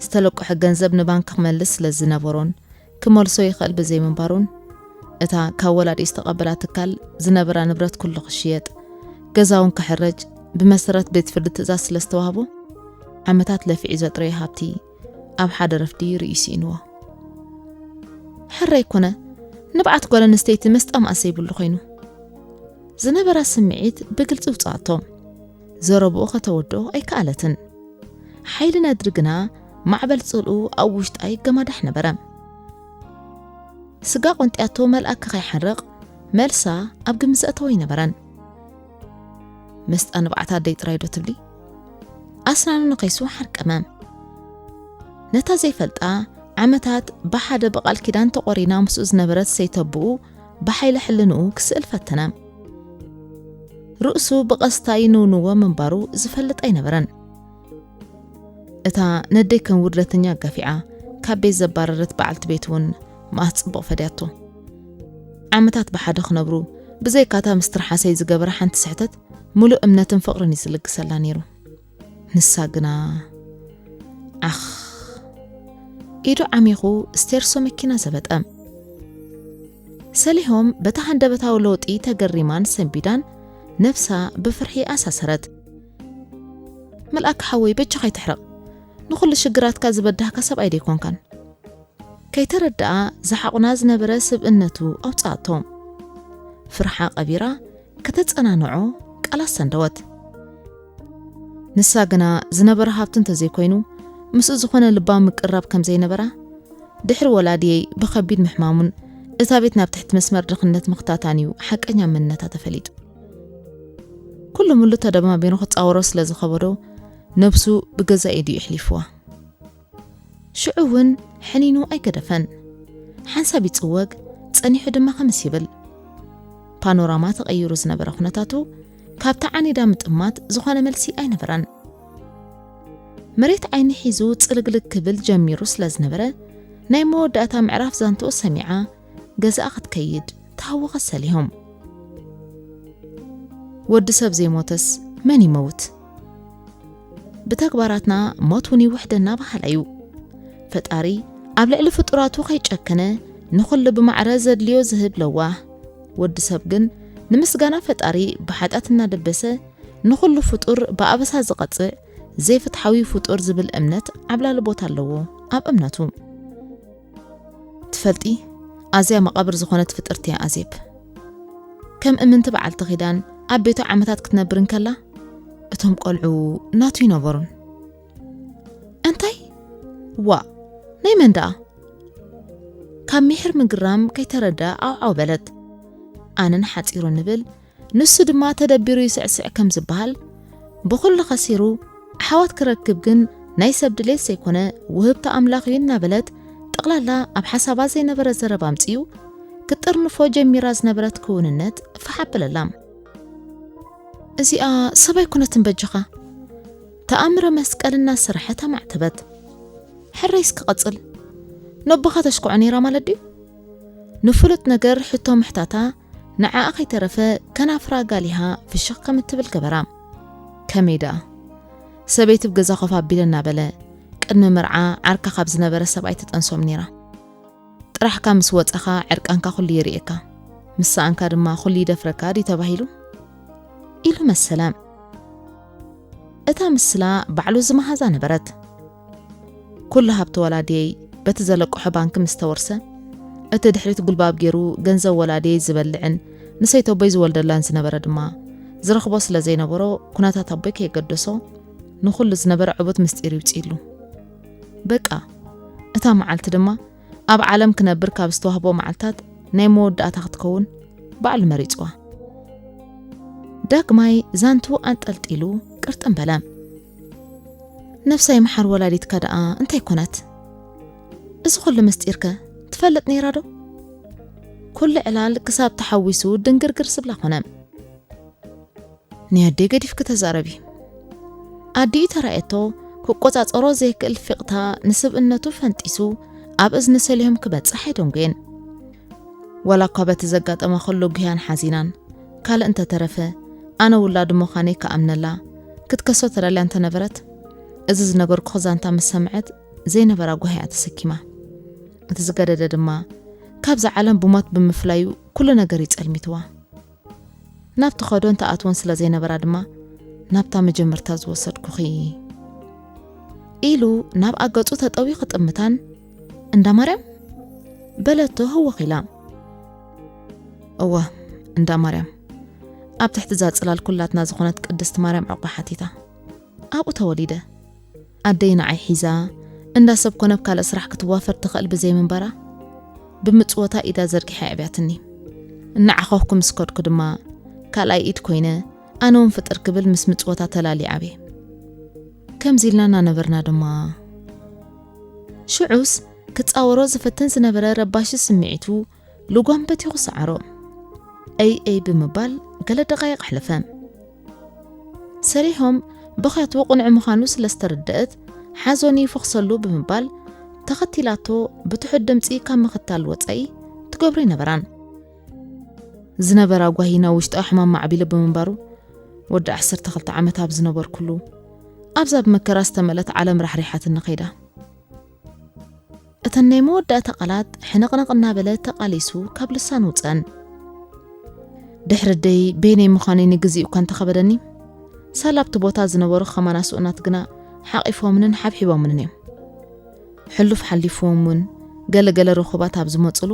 ዝተለቀሐ ገንዘብ ንባንክ ክመልስ ስለ ዝነበሮን ክመልሶ ይኽእል ብዘይምንባሩን፣ እታ ካብ ወላዲ ዝተቐበላ ትካል ዝነበራ ንብረት ኩሉ ክሽየጥ፣ ገዛ እውን ክሕረጅ ብመሰረት ቤት ፍርዲ ትእዛዝ ስለ ዝተዋህቦ፣ ዓመታት ለፊዑ ዘጥረዮ ሃብቲ ኣብ ሓደ ረፍዲ ርእዩ ስኢንዎ። ሕራይ ኮነ፣ ንብዓት ጓል ኣንስተይቲ መስጣ መኣስ ዘይብሉ ኮይኑ። ዝነበራ ስምዒት ብግልጺ ውጽኣቶ። ዘረብኡ ከተወድኦ ኣይከኣለትን። ሓይሊ ነድሪ ግና ማዕበል ጽልኡ ኣብ ውሽጣ ይገማዳሕ ነበረ። ስጋ ቆንጥያቶ መልኣክ ከይሓርቕ መልሳ ኣብ ግምት ዘእተዎ ኣይነበረን። መስጣ ንብዓት ኣደይ ጥራይ ዶ ትብሊ? ኣስናኑ ንኸይሱ ሓርቀመ። ነታ ዘይፈልጣ ዓመታት ብሓደ ብቓል ኪዳን ተቖሪና ምስኡ ዝነበረት ሰይተብኡ ብሓይሊ ሕልንኡ ክስእል ፈተነ። ርእሱ ብቐስታ ይንውንዎ ምንባሩ ዝፈልጥ ኣይነበረን። እታ ነደይ ከም ውርደተኛ ኣጋፊዓ ካብ ቤት ዘባረረት በዓልቲ ቤት እውን መኣስ ጽቡቕ ፈድያቶ። ዓመታት ብሓደ ክነብሩ ብዘይካታ ምስ ትርሓሰይ ዝገበረ ሓንቲ ስሕተት ምሉእ እምነትን ፍቕርን እዩ ዝልግሰላ ነይሩ። ንሳ ግና ዓኽ ኢዱ ዓሚኹ ስቴርሶ መኪና ዘበጠ። ሰሊሆም በታ ሃንደበታዊ ለውጢ ተገሪማን ሰንቢዳን ነፍሳ ብፍርሒ ኣሳሰረት። "መልኣክ ሓወይ በጃኻ ኣይትሕረቕ፣ ንኹሉ ሽግራትካ ዝበዳህካ ሰብኣይ ደይኮንካን?" ከይተረድኣ ዝሓቑና ዝነበረ ስብእነቱ ኣውጽኣቶ። ፍርሓ ቀቢራ ከተጸናንዖ ቃላት ሰንደወት። ንሳ ግና ዝነበረ ሃብቲ እንተዘይኮይኑ ምስኡ ዝኾነ ልባዊ ምቅርራብ ከም ዘይነበራ፣ ድሕሪ ወላድየይ ብኸቢድ ምሕማሙን እታ ቤት ናብ ትሕቲ መስመር ድኽነት ምኽታታን እዩ ሓቀኛ መንነታ ተፈሊጡ። ኩሉ ሙሉ ተደማሚሩ ክጻወሮ ስለ ዝኸበዶ፣ ነብሱ ብገዛ ኢዱ የሕሊፍዋ። ሽዑ እውን ሕኒኑ ኣይገደፈን። ሓንሳብ ይጽወግ፣ ጸኒሑ ድማ ከምስ ይብል። ፓኖራማ ተቐይሩ ዝነበረ ኩነታቱ ካብታ ዓኒዳ ምጥማት ዝኾነ መልሲ ኣይነበራን። መሬት ዓይኒ ሒዙ ጽልግልግ ክብል ጀሚሩ ስለ ዝነበረ፣ ናይ መወዳእታ ምዕራፍ ዛንትኡ ሰሚዓ ገዛኣ ክትከይድ ተሃወኸ ሰሊሆም። ወዲ ሰብ ዘይሞተስ መን ይመውት? ብተግባራትና ሞት እውን ይውሕደና በሃላይ እዩ። ፈጣሪ ኣብ ልዕሊ ፍጡራቱ ከይጨከነ ንኹሉ ብማዕረ ዘድልዮ ዝህብ ለዋህ ወዲ ሰብ ግን ንምስጋና ፈጣሪ ብሓጢኣት እናደበሰ ንኹሉ ፍጡር ብኣበሳ ዝቐጽዕ ዘይፍትሓዊ ፍጡር ዝብል እምነት ዓብላሊ ቦታ ኣለዎ ኣብ እምነቱ። ትፈልጢ፣ ኣዝያ መቓብር ዝኾነት ፍጥርቲ እያ ኣዜብ። ከም እምንቲ በዓልቲ ኪዳን ኣብ ቤቱ ዓመታት ክትነብር እንከላ፣ እቶም ቆልዑ ናቱ ይነበሩን። እንታይ? ዋእ፣ ናይ መን ደኣ? ካብ ሚሕር ምግራም ከይተረዳ ዓውዓው በለት። ኣነን ሓጺሩ ንብል፣ ንሱ ድማ ተደቢሩ ይስዕስዕ ከም ዝበሃል፣ ብኹሉ ከሲሩ፣ ኣሕዋት ክረክብ ግን ናይ ሰብ ድሌት ዘይኮነ ውህብቲ ኣምላኽ እዩ እናበለት፣ ጠቕላላ ኣብ ሓሳባ ዘይነበረ ዘረባ ኣምጺኡ፣ ክትጥርንፎ ጀሚራ ዝነበረት ክውንነት ፋሕ ኣበለላ። እዚኣ ሰብ ኣይኮነትን በጃኻ። ተኣምረ መስቀል እናሰረሐት ኣማዕተበት። ሕራይ እስኪ ቀጽል። ነቦኻ ተሽክዖ ነይራ ማለት ድዩ? ንፍሉጥ ነገር ሕቶ ምሕታታ ንዓኣ ከይተረፈ ከናፍራ ጋሊሃ ፍሽኽ ከም እትብል ገበራ። ከመይ ደኣ? ሰበይቲ ብገዛ ኮፍ ኣቢለ እናበለ፣ ቅድሚ መርዓ ዓርካ ካብ ዝነበረ ሰብኣይ ትጠንሶም ነይራ። ጥራሕካ ምስ ወጸኻ ዕርቃንካ ኩሉ ይርእየካ፣ ምስ ሰኣንካ ድማ ኩሉ ይደፍረካ ድዩ ተባሂሉ? ኢሉ መሰለ። እታ ምስላ ባዕሉ ዝመሃዛ ነበረት። ኩሉ ሃብቲ ወላድየይ በቲ ዘለቅሖ ባንኪ ምስ ተወርሰ፣ እቲ ድሕሪት ጉልባብ ገይሩ ገንዘብ ወላድየይ ዝበልዕን ንሰይተቦይ ዝወልደላን ዝነበረ ድማ ዝረኽቦ ስለ ዘይነበሮ፣ ኩነታት ኣቦይ ከየገደሶ ንኹሉ ዝነበረ ዕቡት ምስጢር ይውጽኢሉ። በቃ፣ እታ መዓልቲ ድማ ኣብ ዓለም ክነብር ካብ ዝተዋህቦ መዓልታት ናይ መወዳእታ ክትከውን ባዕሉ መሪጽዋ። ዳግማይ ዛንቱ ኣንጠልጢሉ ቅርጥም በለ። ነፍሳ ይምሓር ወላዲትካ ደኣ እንታይ ኮነት? እዚ ኩሉ ምስጢርከ ትፈልጥ ነይራ ዶ? ኩሉ ዕላል ክሳብ ተሓዊሱ ድንግርግር ዝብላ ኮነ። ንየደይ ገዲፍኪ ተዛረቢ። ኣዲኡ ተራእየቶ ክቆጻጸሮ ዘይክእል ፊቕታ ንስብእነቱ ፈንጢሱ ኣብ እዝኒ ሰሊሆም ክበጽሕ ኣይደንጎየን። ዋላ እኳ በቲ ዘጋጠማ ኩሉ ጉህያን ሓዚናን፣ ካልእ እንተተረፈ ኣነ ውላዱ ምዃነይ ክኣምነላ ክትከሶ ተዳልያ እንተነበረት፣ እዚ ዝነገርኩኺ ዛንታ ምስ ሰምዐት ዘይነበራ ጓሂ እያ ተሰኪማ። እቲ ዝገደደ ድማ ካብዛ ዓለም ብሞት ብምፍላዩ ኩሉ ነገር እዩ ጸልሚትዋ። ናብ ትኸዶን ትኣትዎን ስለ ዘይነበራ ድማ ናብታ መጀመርታ ዝወሰድኩኺ ኢሉ ናብ ኣገጹ ተጠውዩ ክጥምታን፣ እንዳ ማርያም በለቶ ህወኽ ኢላ። እወ፣ እንዳ ማርያም፣ ኣብ ትሕቲ እዛ ጽላል ኩላትና ዝኾነት ቅድስቲ ማርያም ዕቑባ ሓቲታ። ኣብኡ ተወሊደ። ኣደይ ንዓይ ሒዛ፣ እንዳ ሰብ ኮነ ኣብ ካልእ ስራሕ ክትዋፈር ትኽእል ብዘይ ምንባራ፣ ብምጽወታ ኢዳ ዘርጊሓ የዕብያትኒ። እናዓኸኹ ምስ ከድኩ ድማ፣ ካልኣይ ኢድ ኮይነ፣ ኣነ እውን ፍጥር ክብል ምስ ምጽወታ ተላልየ ዓብየ። ከምዚ ኢልና እናነበርና ድማ፣ ሽዑስ ክጻወሮ ዝፍትን ዝነበረ ረባሺ ስምዒቱ ልጓም በቲኹ ሰዓሮ። እይ እይ ብምባል ገለ ደቓይቕ ኣሕለፈ። ሰሊሆም ብኽያቱ ቅኑዕ ምዃኑ ስለ ዝተረደአት፣ ሓዞን ይፈኽሰሉ ብምባል ተኸቲላቶ ብትሑት ድምጺ ካብ ምኽታል ወጻኢ ትገብሮ ኣይነበራን። ዝነበራ ጓሂ ናብ ውሽጣዊ ሕማም ማዕቢሉ ብምንባሩ፣ ወዲ ዓሰርተ ክልተ ዓመት ኣብ ዝነበርኩሉ፣ ኣብዛ ብመከራ ዝተመልአት ዓለም ራሕሪሓትኒ ከይዳ። እተን ናይ መወዳእታ ቃላት ሕንቕንቕ እናበለ ተቓሊሱ ካብ ልሳኑ ውጸን። ድሕሪ ደይ በየነይ ምዃነይ ንግዚኡ እኳ እንተኸበደኒ፣ ሳላ ኣብቲ ቦታ ዝነበሩ ከማና ስኡናት ግና ሓቒፎምንን ሓብሒቦምንን እዮም። ሕሉፍ ሓሊፍዎም እውን ገለ ገለ ርኹባት ኣብ ዝመጹሉ፣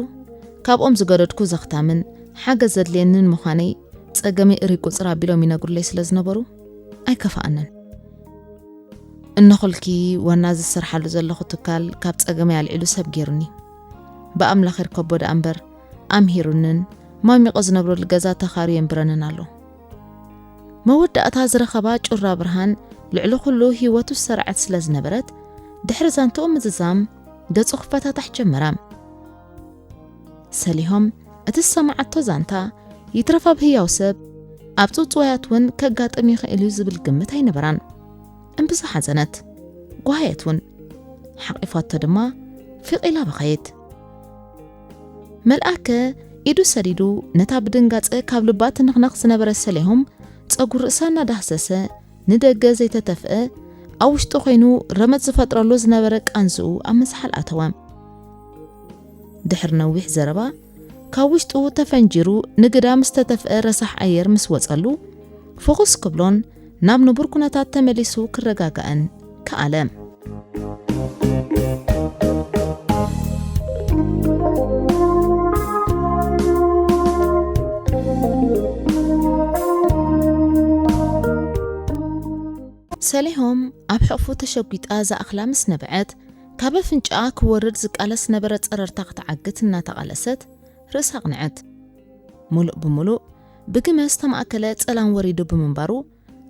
ካብኦም ዝገደድኩ ዘኽታምን ሓገዝ ዘድልየንን ምዃነይ ጸገመይ እርይ ቁጽር ኣቢሎም ይነግሩለይ ስለ ዝነበሩ ኣይከፍኣንን። እነኹልኪ ዋና ዝሰርሓሉ ዘለኹ ትካል ካብ ጸገመይ ኣልዒሉ ሰብ ገይሩኒ። ብኣምላኽ ይርከቦ ደኣ እምበር፣ ኣምሂሩንን ማሚቆ ዝነብረሉ ገዛ ተኻርዩ የንብረንን ኣሎ። መወዳእታ ዝረኸባ ጩራ ብርሃን ልዕሊ ኩሉ ህይወቱ ዝሰርዐት ስለ ዝነበረት፣ ድሕሪ ዛንትኡ ምዝዛም ገጹ ክፈታታሕ ጀመረ። ሰሊሆም እቲ ዝሰማዓቶ ዛንታ ይትረፍ ኣብ ህያው ሰብ፣ ኣብ ጽውጽዋያት እውን ከጋጥም ይኽእል እዩ ዝብል ግምት ኣይነበራን። እምብዛ ሓዘነት፣ ጓሃየት እውን። ሓቒፋቶ ድማ ፊቕ ኢላ በኸየት። መልኣከ ኢዱ ሰዲዱ ነታ ብድንጋጸ ካብ ልባ ትንኽነኽ ዝነበረ ሰሊሆም ጸጉሪ ርእሳ እናዳህሰሰ ንደገ ዘይተተፍአ ኣብ ውሽጡ ኮይኑ ረመጽ ዝፈጥረሉ ዝነበረ ቃንዝኡ ኣብ ምዝሓል ኣተወ። ድሕሪ ነዊሕ ዘረባ ካብ ውሽጡ ተፈንጂሩ ንግዳ ምስ ተተፍአ ረሳሕ ኣየር ምስ ወጸሉ ፍኹስ ክብሎን ናብ ንቡር ኩነታት ተመሊሱ ክረጋጋእን ከኣለ። ሰሊሆም ኣብ ሕቕፉ ተሸጒጣ ዝኣኽላ ምስ ነበዐት፣ ካብ ኣፍንጫኣ ክወርድ ዝቃለስ ነበረ ጸረርታ ክትዓግት እናተቓለሰት ርእሳ ኣቕንዐት። ሙሉእ ብሙሉእ ብግመ ዝተማእከለ ጸላም ወሪዱ ብምንባሩ፣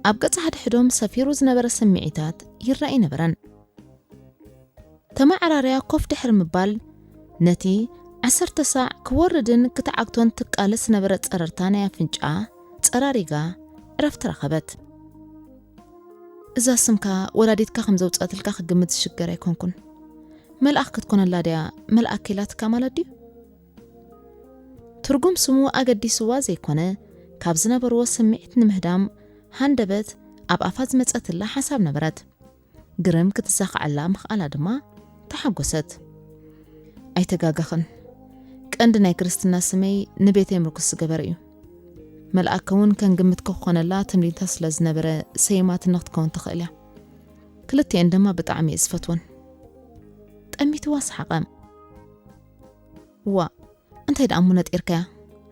ኣብ ገጽ ሓድሕዶም ሰፊሩ ዝነበረ ስምዒታት ይረኣይ ነበረን። ተመዓራርያ ኮፍ ድሕሪ ምባል፣ ነቲ ዓሰርተ ሳዕ ክወርድን ክትዓግቶን ትቃለስ ዝነበረ ጸረርታ ናይ ኣፍንጫኣ ጸራሪጋ ዕረፍቲ ረኸበት። እዛ ስምካ ወላዲትካ ከም ዘውጻትልካ ክግምት ዝሽገር ኣይኮንኩን። መልኣኽ ክትኮነላ ድያ መልኣክ ኢላትካ ማለት ድዩ? ትርጉም ስሙ ኣገዲስዋ ዘይኮነ፣ ካብ ዝነበርዎ ስምዒት ንምህዳም ሃንደበት ኣብ ኣፋ ዝመጸትላ ሓሳብ ነበረት። ግርም ክትሳኻዓላ ምኽኣላ ድማ ተሓጎሰት። ኣይተጋገኽን። ቀንዲ ናይ ክርስትና ስመይ ንቤተይ ምርኩስ ዝገበረ እዩ። መልኣከ እውን ከንግምት ክኾነላ ትምኒታ ስለ ዝነበረ ሰይማትኒ ክትከውን ትኽእል እያ። ክልቲኤን ድማ ብጣዕሚ እየ ዝፈትወን። ጠሚትዋ ሰሓቐ። ዋእ፣ እንታይ ደኣ እሞ ነጢርካያ?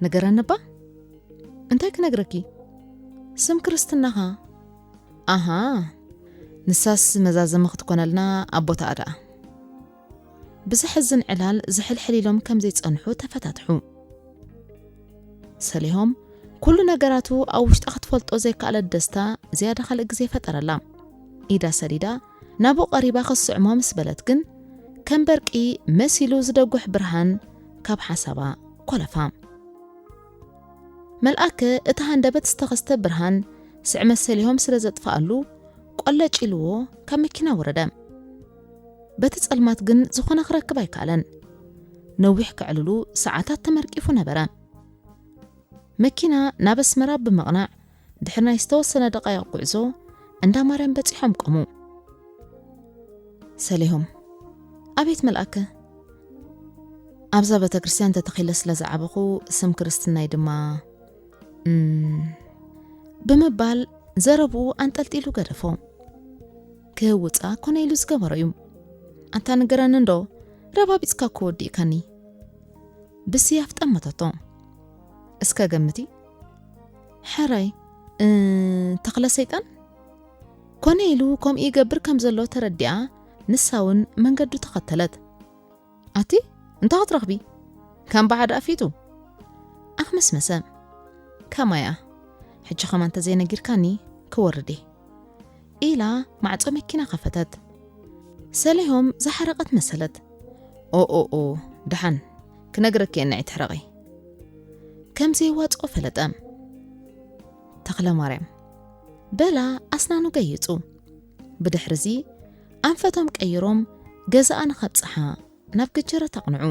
ንገረኒ እባ። እንታይ ክነግረኪ? ስም ክርስትናኻ። ኣሃ፣ ንሳስ መዛዘሚ ክትኮነልና ኣቦታኣ ደኣ። ብዘሕዝን ዕላል ዝሕልሕል ኢሎም ከም ዘይጸንሑ ተፈታትሑ። ሰሊሆም ኩሉ ነገራቱ ኣብ ውሽጣ ክትፈልጦ ዘይከኣለት ደስታ ዝያዳ ካልእ ግዜ ፈጠረላ። ኢዳ ሰዲዳ ናብኡ ቀሪባ ክትስዕሞ ምስ በለት ግን፣ ከም በርቂ መሲሉ ዝደጉሕ ብርሃን ካብ ሓሳባ ኮለፋ። መልኣከ እቲ ሃንደበት ዝተኸስተ ብርሃን ስዕመት ሰሊሆም ስለ ዘጥፍኣሉ፣ ቆለጭ ኢልዎ ካብ መኪና ወረደ። በቲ ጸልማት ግን ዝኾነ ክረክብ ኣይከኣለን። ነዊሕ ከዕልሉ ሰዓታት ተመርቂፉ ነበረ። መኪና ናብ ኣስመራ ብምቕናዕ፣ ድሕሪ ናይ ዝተወሰነ ደቃይቕ ጉዕዞ እንዳ ማርያም በጺሖም ቆሙ። ሰሊሆም፣ ኣቤት መልኣከ፣ ኣብዛ ቤተ ክርስቲያን ተተኺለ ስለ ዝዓበኹ ስም ክርስትናይ ድማ፣ እም፣ ብምባል ዘረብኡ ኣንጠልጢሉ ገደፎ። ክህውጻ ኮነ ኢሉ ዝገበሮ እዩ። ኣንታ ንገረኒ እንዶ፣ ረባቢጽካ እኮ ወዲእካኒ። ብስያፍ ጠመተቶ። እስከ ገምቲ። ሕራይ፣ እ፣ ተኽለ ሰይጣን? ኮነ ኢሉ ከምኡ ይገብር ከም ዘሎ ተረዲኣ፣ ንሳ እውን መንገዱ ተኸተለት። ኣቲ፣ እንታይ ክትረኽቢ? ከም በዓድ ኣፊጡ። ኣኽመስመሰ። ከማያ፣ ሕጂ ኸማን እንተዘይነጊርካኒ ክወርድ እየ። ኢላ ማዕጾ መኪና ከፈተት። ሰሊሆም ዝሓረቐት መሰለት። ኦ፣ ኦ፣ ኦ፣ ደሓን፣ ክነግረኪ እየ፣ ንዒ ትሕረቒ። ከም ዘየዋጽኦ ፈለጠ። ተኽለ ማርያም። በላ ኣስናኑ ገይጹ። ብድሕርዚ ኣንፈቶም ቀይሮም ገዛኣ ንኸብጽሓ ናብ ገጀረት ኣቕንዑ።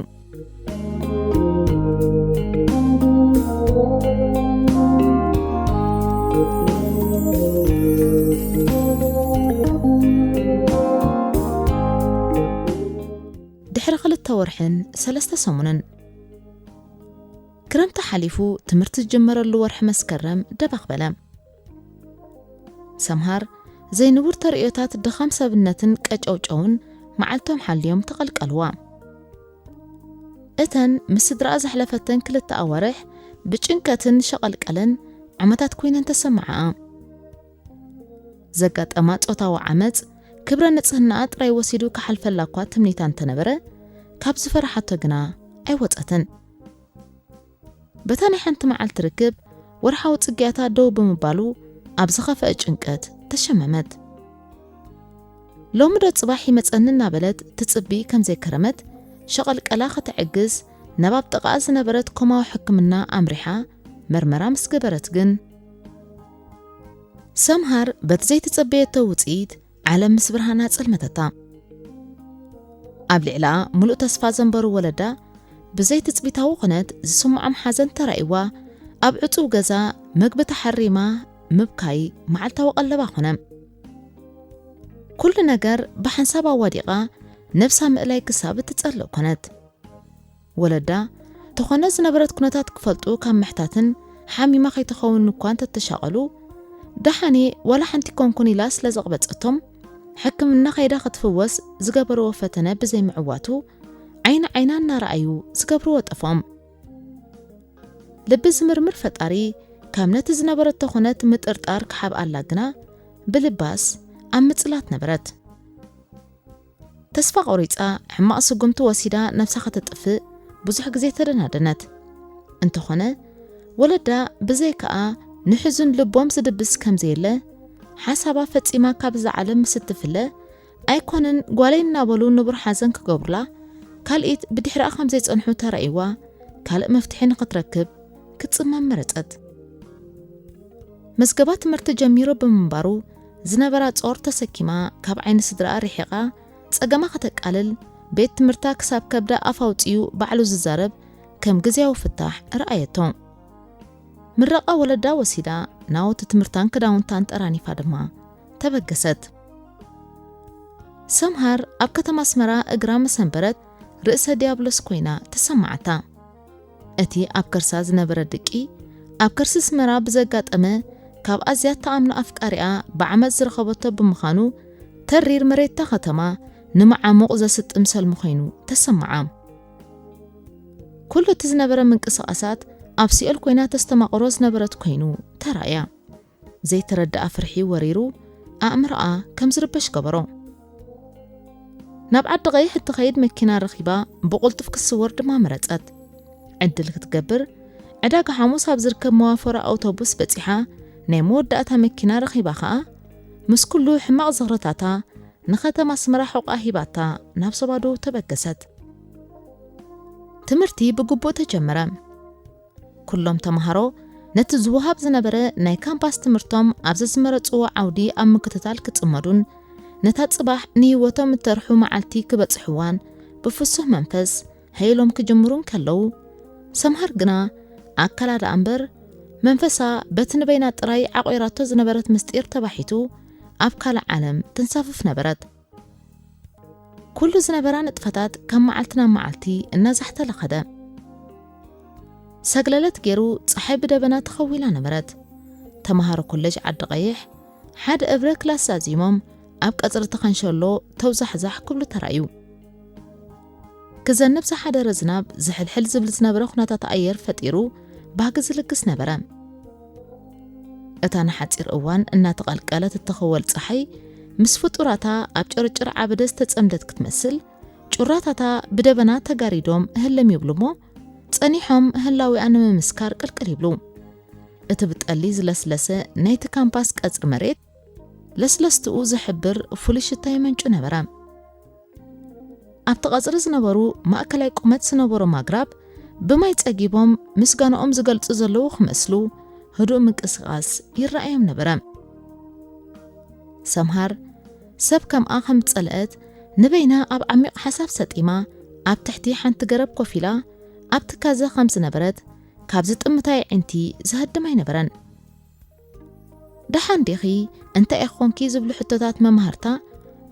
ድሕሪ ክልተ ወርሕን ሰለስተ ሰሙንን፣ ክረምቲ ሓሊፉ ትምህርቲ ዝጅመረሉ ወርሒ መስከረም ደባኽ በለ። ሰምሃር ዘይንቡር ተርእዮታት ድኻም ሰብነትን ቀጨውጨውን መዓልቶም ሓልዮም ተቐልቀልዋ። እተን ምስ ስድራኣ ዘሕለፈተን ክልተ ኣዋርሕ ብጭንቀትን ሸቐልቀለን ዓመታት ኮይነን ተሰምዓኣ። ዘጋጠማ ጾታዊ ዓመጽ ክብረ ንጽህናኣ ጥራይ ወሲዱ ክሓልፈላ እኳ ትምኒታ እንተነበረ፣ ካብ ዝፈርሓቶ ግና ኣይወጸትን። በታ ናይ ሓንቲ መዓልቲ ርክብ ወርሓዊ ጽግያታ ደው ብምባሉ ኣብ ዝኸፍአ ጭንቀት ተሸመመት። ሎሚ ዶ ጽባሕ ይመጸኒ እናበለት ትጽቢ ከም ዘይከረመት ሸቐልቀላ ከተዕግስ ናብ ኣብ ጥቓኣ ዝነበረት ኮማዊ ሕክምና ኣምሪሓ መርመራ ምስ ገበረት ግን፣ ሰምሃር በቲ ዘይተጸበየቶ ውጽኢት ዓለም ምስ ብርሃና ጸልመተታ። ኣብ ልዕላ ምሉእ ተስፋ ዘንበሩ ወለዳ ብዘይትጽቢታዊ ኩነት ዝስምዖም ሓዘን ተራእይዋ ኣብ ዕጹው ገዛ መግቢ ተሓሪማ ምብካይ መዓልታዊ ቀለባ ኮነ። ኩሉ ነገር ብሓንሳብ ኣዋዲቓ ነብሳ ምእላይ ክሳብ እትጸልእ ኮነት። ወለዳ ተኾነ ዝነበረት ኩነታት ክፈልጡ ካብ ምሕታትን ሓሚማ ከይትኸውን እኳ እንተተሻቐሉ፣ ደሓኔ ዋላ ሓንቲ ኮንኩን ኢላ ስለ ዘቕበጸቶም፣ ሕክምና ከይዳ ክትፍወስ ዝገበርዎ ፈተነ ብዘይምዕዋቱ፣ ዓይኒ ዓይና እናረኣዩ ዝገብርዎ ጠፍኦም። ልቢ ዝምርምር ፈጣሪ ካብ ነቲ ዝነበረቶ ኩነት ምጥርጣር ክሓብኣላ ግና ብልባስ ኣብ ምጽላት ነበረት። ተስፋ ቆሪጻ ሕማቕ ስጉምቲ ወሲዳ ነብሳ ከተጥፍእ ብዙሕ ግዜ ተደናደነት። እንተኾነ ወለዳ ብዘይከኣ ንሕዙን ልቦም ዝድብስ ከም ዘየለ ሓሳባ ፈጺማ ካብዛ ዓለም ምስ እትፍለ ኣይኮንን ጓለይ እናበሉ ንቡር ሓዘን ክገብሩላ ካልኢት ብድሕሪኣ ከም ዘይጸንሑ ተራእይዋ ካልእ መፍትሒ ንኽትረክብ ክትጽመም መረጸት። መዝገባ ትምህርቲ ጀሚሩ ብምንባሩ ዝነበራ ጾር ተሰኪማ ካብ ዓይኒ ስድራኣ ርሒቓ ጸገማ ከተቃልል ቤት ትምህርታ ክሳብ ከብዳ ኣፍ ኣውጺኡ ባዕሉ ዝዛረብ ከም ግዝያዊ ፍታሕ ረኣየቶ። ምረቓ ወለዳ ወሲዳ ናውቲ ትምህርታን ክዳውንታን ጠራኒፋ ድማ ተበገሰት። ሰምሃር ኣብ ከተማ ኣስመራ እግራ መሰንበረት ርእሰ ዲያብሎስ ኮይና ተሰማዓታ። እቲ ኣብ ከርሳ ዝነበረ ድቂ ኣብ ከርሲ ኣስመራ ብዘጋጠመ ካብ ኣዝያ ተኣምኖ ኣፍቃሪኣ ብዓመጽ ዝረኸበቶ ብምዃኑ ተሪር መሬታ ከተማ ንመዓሙቕ ዘስጥም ሰልሚ ኮይኑ ተሰማዓ። ኩሉ እቲ ዝነበረ ምንቅስቓሳት ኣብ ሲኦል ኮይና ተስተማቕሮ ዝነበረት ኮይኑ ተራእያ። ዘይተረድኣ ፍርሒ ወሪሩ ኣእምሮኣ ከም ዝርበሽ ገበሮ። ናብ ዓዲ ቀይሕ እትኸይድ መኪና ረኺባ ብቕልጡፍ ክትስወር ድማ መረጸት። ዕድል ክትገብር ዕዳጋ ሓሙስ ኣብ ዝርከብ መዋፈሪ ኣውቶቡስ በጺሓ ናይ መወዳእታ መኪና ረኺባ ኸኣ ምስ ኩሉ ሕማቕ ዝኽርታታ ንኸተማ ኣስመራ ሕቖኣ ሂባታ ናብ ሶባዶ ተበገሰት። ትምህርቲ ብግቡእ ተጀመረ። ኩሎም ተምሃሮ ነቲ ዝወሃብ ዝነበረ ናይ ካምፓስ ትምህርቶም ኣብ ዘዝመረጽዎ ዓውዲ ኣብ ምክትታል ክጽመዱን ነታ ጽባሕ ንህይወቶም እተርሑ መዓልቲ ክበጽሕዋን ብፍሱህ መንፈስ ሃይሎም ክጅምሩ እንከለዉ፣ ሰምሃር ግና ኣካላ ደኣ እምበር መንፈሳ በቲ ንበይና ጥራይ ዓቑራቶ ዝነበረት ምስጢር ተባሒቱ ኣብ ካልእ ዓለም ትንሳፍፍ ነበረት። ኩሉ ዝነበራ ንጥፈታት ካብ መዓልቲ ናብ መዓልቲ እናዛሕተለ ኸደ። ሰግለለት ገይሩ ጸሓይ ብደበና ተኸዊላ ነበረት። ተምሃሮ ኮሌጅ ዓዲ ቀይሕ ሓደ እብረ ክላስ ዛዚሞም ኣብ ቀጽሪ ተኸንሸሎ ተውዛሕዛሕ ክብሉ ተራእዩ። ክዘንብ ዝሓደረ ዝናብ ዝሕልሕል ዝብል ዝነበረ ኩነታት ኣየር ፈጢሩ ባህጊ ዝልግስ ነበረ። እታ ንሓጺር እዋን እናተቐልቀለት እትኸወል ጸሓይ ምስ ፍጡራታ ኣብ ጭርጭር ዓበደ ዝተጸምደት ክትመስል፣ ጩራታታ ብደበና ተጋሪዶም ህልም ይብሉ እሞ፣ ጸኒሖም ህላዊኣ ንምምስካር ቅልቅል ይብሉ። እቲ ብጠሊ ዝለስለሰ ናይቲ ካምፓስ ቀጽሪ መሬት፣ ለስለስትኡ ዝሕብር ፍሉይ ሽታ የመንጩ ነበረ። ኣብቲ ቀጽሪ ዝነበሩ ማእከላይ ቁመት ዝነበሮም ኣግራብ ብማይ ጸጊቦም ምስጋናኦም ዝገልጹ ዘለዉ ክመስሉ ህዱእ ምንቅስቓስ ይረኣዮም ነበረ። ሰምሃር ሰብ ከምኣ ከም ዝጸልአት ንበይና ኣብ ዓሚቕ ሓሳብ ሰጢማ ኣብ ትሕቲ ሓንቲ ገረብ ኮፍ ኢላ ኣብ ትካዘ ከም ዝነበረት ካብዚ ጥምታ የዒንቲ ዝሃድም ኣይነበረን። ደሓን ዲኺ? እንታይ ኢኺ ኮንኪ? ዝብሉ ሕቶታት መማህርታ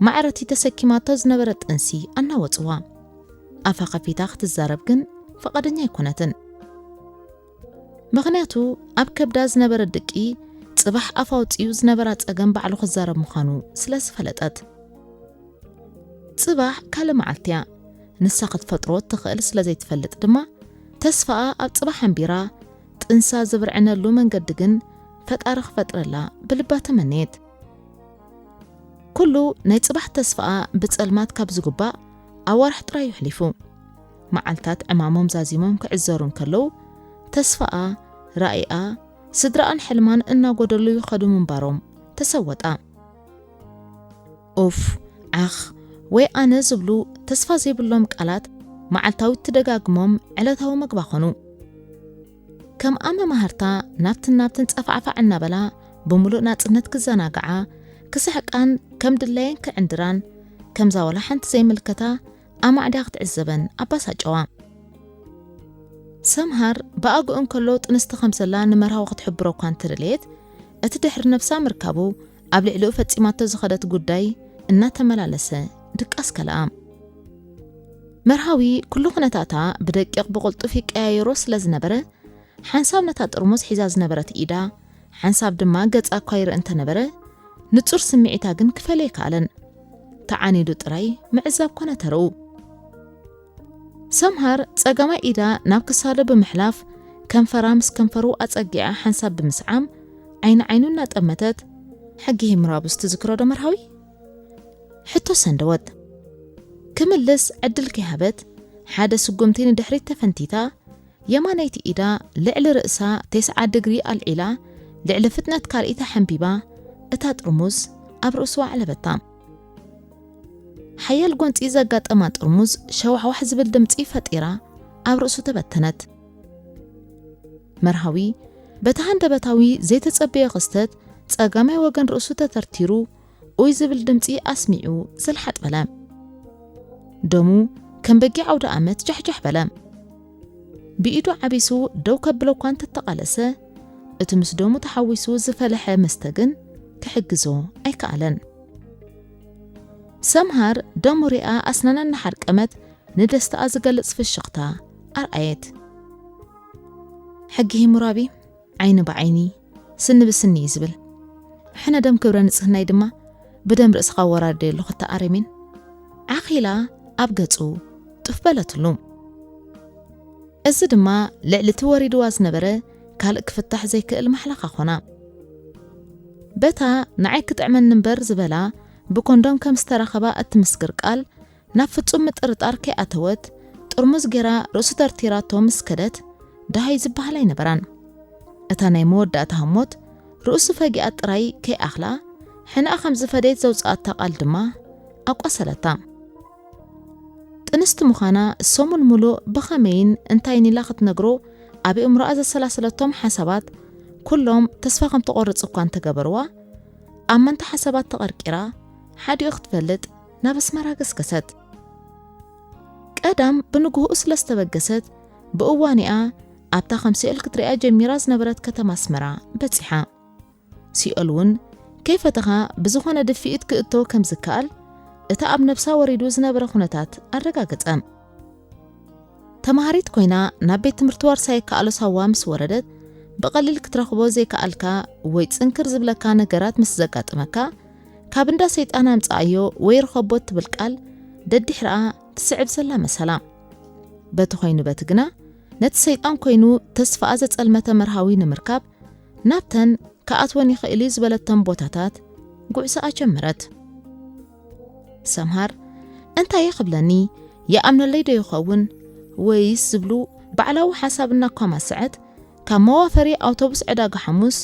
ማዕረቲ ተሰኪማቶ ዝነበረ ጥንሲ ኣናወጽዋ። ኣፋ ከፊታ ክትዛረብ ግን ፈቓደኛ ኣይኮነትን። ምኽንያቱ ኣብ ከብዳ ዝነበረ ድቂ ጽባሕ ኣፍ ኣውጺኡ ዝነበራ ጸገም ባዕሉ ክዛረብ ምዃኑ ስለ ዝፈለጠት። ጽባሕ ካልእ መዓልቲ እያ። ንሳ ክትፈጥሮ እትኽእል ስለ ዘይትፈልጥ ድማ ተስፋኣ ኣብ ጽባሕ ኣንቢራ ጥንሳ ዝብርዕነሉ መንገዲ ግን ፈጣሪ ክፈጥረላ ብልባ ተመነየት። ኩሉ ናይ ጽባሕ ተስፋኣ ብጸልማት ካብ ዝጉባእ ኣዋርሕ ጥራይ እዩ ኣሕሊፉ። መዓልታት ዕማሞም ዛዚሞም ክዕዘሩ እንከለዉ ተስፋኣ፣ ራእይኣ፣ ስድራኣን ሕልማን እናጎደሉ ይኸዱ ምንባሮም ተሰወጣ። ኡፍ፣ ዓኽ፣ ወይ ኣነ ዝብሉ ተስፋ ዘይብሎም ቃላት መዓልታዊ ትደጋግሞም ዕለታዊ መግባ ኾኑ። ከም ኣመማህርታ ናብትን ናብትን ጸፋዕፋዕ እናበላ ብምሉእ ናጽነት ክዘናግዓ፣ ክስሕቃን ከም ድላየን ክዕንድራን፣ ከምዛ ወላ ሓንቲ ዘይምልከታ ኣማዕድያ ክትዕዘበን ኣባሳጨዋ። ሰምሃር ብኣግኡ እንከሎ ጥንስቲ ከም ዘላ ንመርሃዊ ክትሕብሮ እኳ እንተደለየት፣ እቲ ድሕሪ ነብሳ ምርካቡ ኣብ ልዕሊኡ ፈጺማቶ ዝኸደት ጉዳይ እናተመላለሰ ድቃስ ከለኣ። መርሃዊ ኩሉ ኩነታታ ብደቂቕ ብቕልጡፍ ይቀያየሮ ስለ ዝነበረ፣ ሓንሳብ ነታ ጥርሙዝ ሒዛ ዝነበረት ኢዳ፣ ሓንሳብ ድማ ገጻ እኳ ይርኢ እንተነበረ፣ ንጹር ስምዒታ ግን ክፈልዮ ኣይከኣለን። ተዓኒዱ ጥራይ ምዕዛብ ኮነ ተረኡ። ሰምሃር ጸጋማይ ኢዳ ናብ ክሳዱ ብምሕላፍ፣ ከንፈራ ምስ ከንፈሩ ኣጸጊዓ ሓንሳብ ብምስዓም፣ ዓይኒ ዓይኑ እናጠመተት፣ "ሕጊ ሂምራቡስ ትዝክሮ ዶ መርሃዊ?" ሕቶ ሰንደወት። ክምልስ ዕድል ከይሃበት፣ ሓደ ስጉምቲ ንድሕሪት ተፈንቲታ፣ የማነይቲ ኢዳ ልዕሊ ርእሳ ተስዓ ድግሪ ኣልዒላ፣ ልዕሊ ፍጥነት ካልኢታ ሓንቢባ፣ እታ ጥርሙዝ ኣብ ርእሱ ኣዕለበታ። ሓያል ጎንጺ ዘጋጠማ ጥርሙዝ ሸዋሕዋሕ ዝብል ድምጺ ፈጢራ ኣብ ርእሱ ተበተነት። መርሃዊ በቲ ሃንደበታዊ ዘይተጸበዮ ክስተት ጸጋማይ ወገን ርእሱ ተተርቲሩ ኡይ ዝብል ድምጺ ኣስሚዑ ዝልሓጥ በለ። ደሙ ከም በጊዕ ኣውደ ኣመት ጃሕጃሕ በለ። ብኢዱ ዓቢሱ ደው ከብሎ እኳ እንተተቓለሰ፣ እቲ ምስ ደሙ ተሓዊሱ ዝፈለሐ መስተ ግን ክሕግዞ ኣይከኣለን። ሰምሃር ደሙ ሪኣ ኣስናና እናሓርቀመት ንደስታኣ ዝገልጽ ፍሽኽታ ኣርኣየት። ሕጊ ሂሙራቢ ዓይኒ ብዓይኒ፣ ስኒ ብስኒ እዩ ዝብል። ሕነ ደም ክብረ ንጽህናይ ድማ ብደም ርእስኻ ኣወራርደየሉ ክተኣረሜን ዓኺላ ኣብ ገጹ ጡፍ በለትሉ። እዚ ድማ ልዕሊ እቲ ወሪድዋ ዝነበረ ካልእ ክፍታሕ ዘይክእል ማሕለኻ ኾና። በታ ንዓይ ክጥዕመኒ እምበር ዝበላ ብኮንዶም ከም ዝተራኸባ እትምስክር ቃል ናብ ፍጹም ምጥርጣር ከይኣተወት፣ ጥርሙዝ ጌራ ርእሱ ተርቲራቶ ምስ ከደት፣ ደሃይ ዝበሃል ኣይነበራን። እታ ናይ መወዳእታ ህሞት ርእሱ ፈጊኣ ጥራይ ከይኣኽላ፣ ሕነኣ ከም ዝፈደየት ዘውጽኣታ ቃል ድማ ኣቋሰለታ። ጥንስቲ ምዃና ሰሙን ሙሉእ ብኸመይን እንታይን ኢላ ክትነግሮ ኣብ ኣእምሮኣ ዘሰላሰለቶም ሓሳባት ኩሎም ተስፋ ከም ትቖርጽ እኳ እንተገበርዋ፣ ኣብ መንታ ሓሳባት ተቐርቂራ ሓዲኡ ክትፈልጥ ናብ ኣስመራ ገስገሰት። ቀዳም ብንግሆኡ ስለ ዝተበገሰት ብእዋኒኣ ኣብታ ከም ሲኦል ክትሪኣ ጀሚራ ዝነበረት ከተማ ኣስመራ በጺሓ። ሲኦል እውን ከይፈተኻ ብዝኾነ ድፍኢት ክእቶ ከም ዝከኣል እቲ ኣብ ነብሳ ወሪዱ ዝነበረ ኩነታት ኣረጋገጸ። ተማሃሪት ኮይና ናብ ቤት ትምህርቲ ዋርሳይ ከኣሎ ሳዋ ምስ ወረደት፣ ብቐሊል ክትረኽቦ ዘይከኣልካ ወይ ጽንክር ዝብለካ ነገራት ምስ ዘጋጥመካ፣ ካብ እንዳ ሰይጣን ኣምጽኣዮ ወይ ርኸቦ እትብል ቃል ደድሕርኣ ትስዕብ ዘላ መሰላ። በቲ ኮይኑ በቲ ግና፣ ነቲ ሰይጣን ኮይኑ ተስፋኣ ዘጸልመተ መርሃዊ ንምርካብ፣ ናብተን ክኣትወን ይኽእል እዩ ዝበለተን ቦታታት ጉዕዞኣ ጀመረት። ሰምሃር፣ "እንታይ ክብለኒ? ይኣምነለይ ዶ ይኸውን?" ወይስ ዝብሉ ባዕላዊ ሓሳብ እናኳማሰዐት፣ ካብ መዋፈሪ ኣውቶቡስ ዕዳጋ ሓሙስ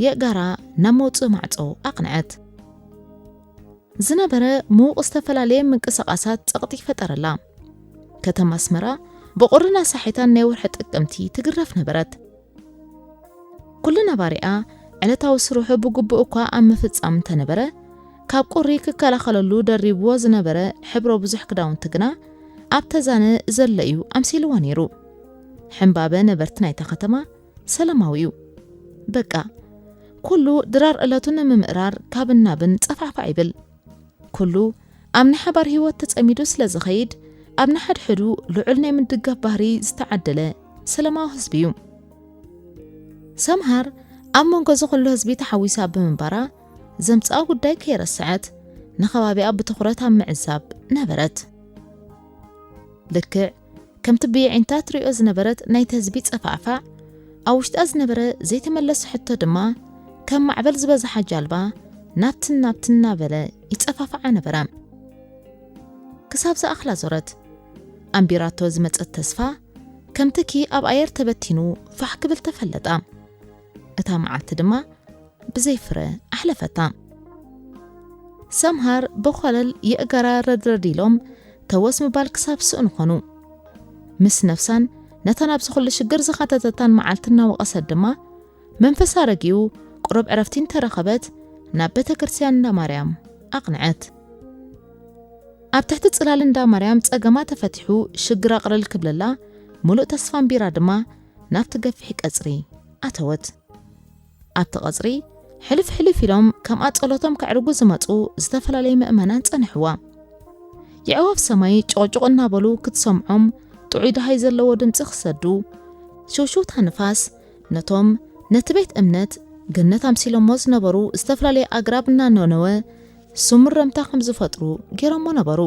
የእጋራ ናብ መውጽኢ ማዕጾ ኣቕንዐት። ዝነበረ ምዉቕ ዝተፈላለየ ምንቅስቓሳት ጸቕጢ ፈጠረላ። ከተማ ኣስመራ ብቑርን ኣሳሒታን ናይ ወርሒ ጥቅምቲ ትግረፍ ነበረት። ኩሉ ነባሪኣ ዕለታዊ ስርሑ ብግቡእ እኳ ኣብ ምፍጻም እንተነበረ፣ ካብ ቁሪ ክከላኸለሉ ደሪብዎ ዝነበረ ሕብሮ ብዙሕ ክዳውንቲ ግና ኣብ ተዛነ ዘሎ እዩ ኣምሲልዎ ነይሩ። ሕምባበ ነበርቲ ናይታ ከተማ ሰላማዊ እዩ። በቃ፣ ኩሉ ድራር ዕለቱ ንምምእራር ካብን ናብን ጸፋዕፋዕ ይብል። ኩሉ ኣብ ናይ ሓባር ህይወት ተጸሚዱ ስለ ዝኸይድ፣ ኣብ ንሓድሕዱ ልዑል ናይ ምድጋፍ ባህሪ ዝተዓደለ ሰላማዊ ህዝቢ እዩ። ሰምሃር ኣብ መንጎ እዚ ኩሉ ህዝቢ ተሓዊሳ ብምንባራ፣ ዘምጽኣ ጉዳይ ከይረስዐት፣ ንኸባቢኣ ብትኹረት ኣብ ምዕዛብ ነበረት። ልክዕ ከምቲ ብየዒንታ ትሪኦ ዝነበረት ናይቲ ህዝቢ ጸፋዕፋዕ፣ ኣብ ውሽጣ ዝነበረ ዘይተመለሰ ሕቶ ድማ፣ ከም ማዕበል ዝበዝሓ ጃልባ፣ ናብትን ናብትን እናበለ ይጸፋፍዓ ነበረ። ክሳብ ዝኣኽላ ዞረት። ኣንቢራቶ ዝመጸት ተስፋ፣ ከም ትኪ ኣብ ኣየር ተበቲኑ ፋሕ ክብል ተፈለጣ። እታ መዓልቲ ድማ ብዘይ ፍረ ኣሕለፈታ። ሰምሃር ብኾለል የእጋራ ረድረድ ኢሎም ተወስ ምባል ክሳብ ስእኑ ኾኑ። ምስ ነፍሳን ነታ ናብዚ ኩሉ ሽግር ዝኻተተታን መዓልቲ እናወቐሰት ድማ መንፈሳ ረጊኡ ቁሩብ ዕረፍቲ እንተረኸበት ናብ ቤተ ክርስቲያን እንዳ ማርያም ኣቕንዐት። ኣብ ትሕቲ ጽላል እንዳ ማርያም ጸገማ ተፈቲሑ ሽግራ ቅልል ክብለላ ምሉእ ተስፋ ኣንቢራ ድማ ናብቲ ገፊሕ ቀጽሪ ኣተወት። ኣብቲ ቀጽሪ ሕልፍ ሕልፍ ኢሎም ከምኣ ጸሎቶም ከዕርጉ ዝመጹ ዝተፈላለዩ ምእመናን ጸንሕዋ። የዕዋፍ ሰማይ ጭቕጭቕ እናበሉ ክትሰምዖም ጥዑይ ደሃይ ዘለዎ ድምጺ ክሰዱ፣ ሽውሽውታ ንፋስ ነቶም ነቲ ቤት እምነት ገነት ኣምሲሎሞ ዝነበሩ ዝተፈላለዩ ኣግራብ እናነነወ ስሙር ረምታ ከም ዝፈጥሩ ገይሮሞ ነበሩ።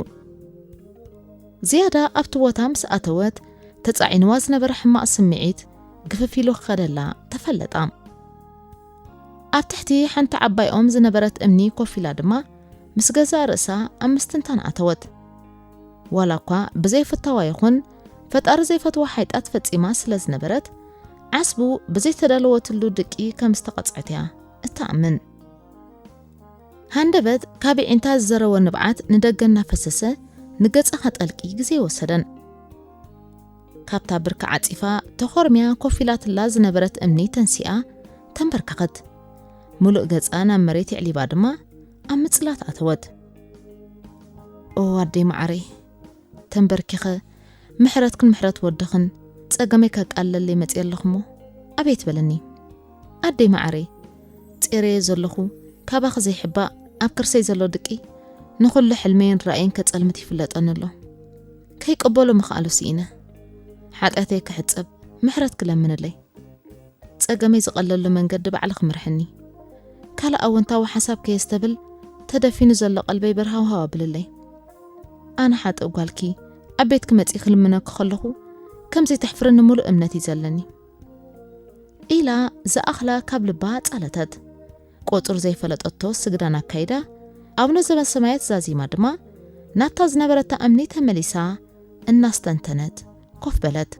ዝያዳ ኣብቲ ቦታ ምስ ኣተወት ተጻዒንዋ ዝነበረ ሕማቕ ስምዒት ግፍፍ ኢሉ ክኸደላ ተፈለጣ። ኣብ ትሕቲ ሓንቲ ዓባይ ኦም ዝነበረት እምኒ ኮፍ ኢላ ድማ ምስ ገዛእ ርእሳ ኣብ ምስትንታን ኣተወት። ዋላ እኳ ብዘይፍታዋ ይኹን ፈጣሪ ዘይፈትዋ ሓይጣት ፈጺማ ስለ ዝነበረት ዓስቡ ብዘይተዳለወትሉ ድቂ ከም ዝተቐጽዐት እያ እትኣምን። ሃንደበት ካብ ዒንታ ዝዘረወ ንብዓት ንደገ እናፈሰሰ ንገጻ ከጠልቂ ግዜ ወሰደን። ካብታ ብርኪ ዓጺፋ ተኾርምያ ኮፍ ኢላትላ ዝነበረት እምኒ ተንሲኣ ተንበርከኸት። ምሉእ ገጻ ናብ መሬት የዕሊባ ድማ ኣብ ምጽላት ኣተወት። ኦ ኣደይ መዓረይ፣ ተንበርኪኸ ምሕረትክን ምሕረት ወድኽን ጸገመይ ከቃልለለይ መጽየ ኣለኹሞ ኣቤት በለኒ። ኣደይ መዓረይ፣ ጼረየ ዘለኹ ካባኺ ዘይሕባእ ኣብ ከርሰይ ዘሎ ድቂ ንኹሉ ሕልመይን ራእይን ከጸልምት ይፍለጠኒ ኣሎ። ከይቀበሎ ምኽኣሉ ስኢነ። ሓጢኣተይ ክሕጸብ ምሕረት ክለምንለይ። ጸገመይ ዝቐለሉ መንገዲ ባዕሊ ክምርሕኒ። ካልእ ኣወንታዊ ሓሳብ ከየስተብል ተደፊኑ ዘሎ ቀልበይ በርሃውሃው ኣብልለይ። ኣነ ሓጥእ ጓልኪ ኣብ ቤትኪ መጺእ ክልምነኪ ከለኹ ከም ዘይተሕፍርኒ ምሉእ እምነት እዩ ዘለኒ። ኢላ ዝኣኽላ ካብ ልባ ጸለተት። ቁጽር ዘይፈለጠቶ ስግዳን ኣካይዳ፣ ኣቡነ ዘበሰማያት ዛዚማ ድማ ናብታ ዝነበረታ እምኒ ተመሊሳ እናስተንተነት ኮፍ በለት።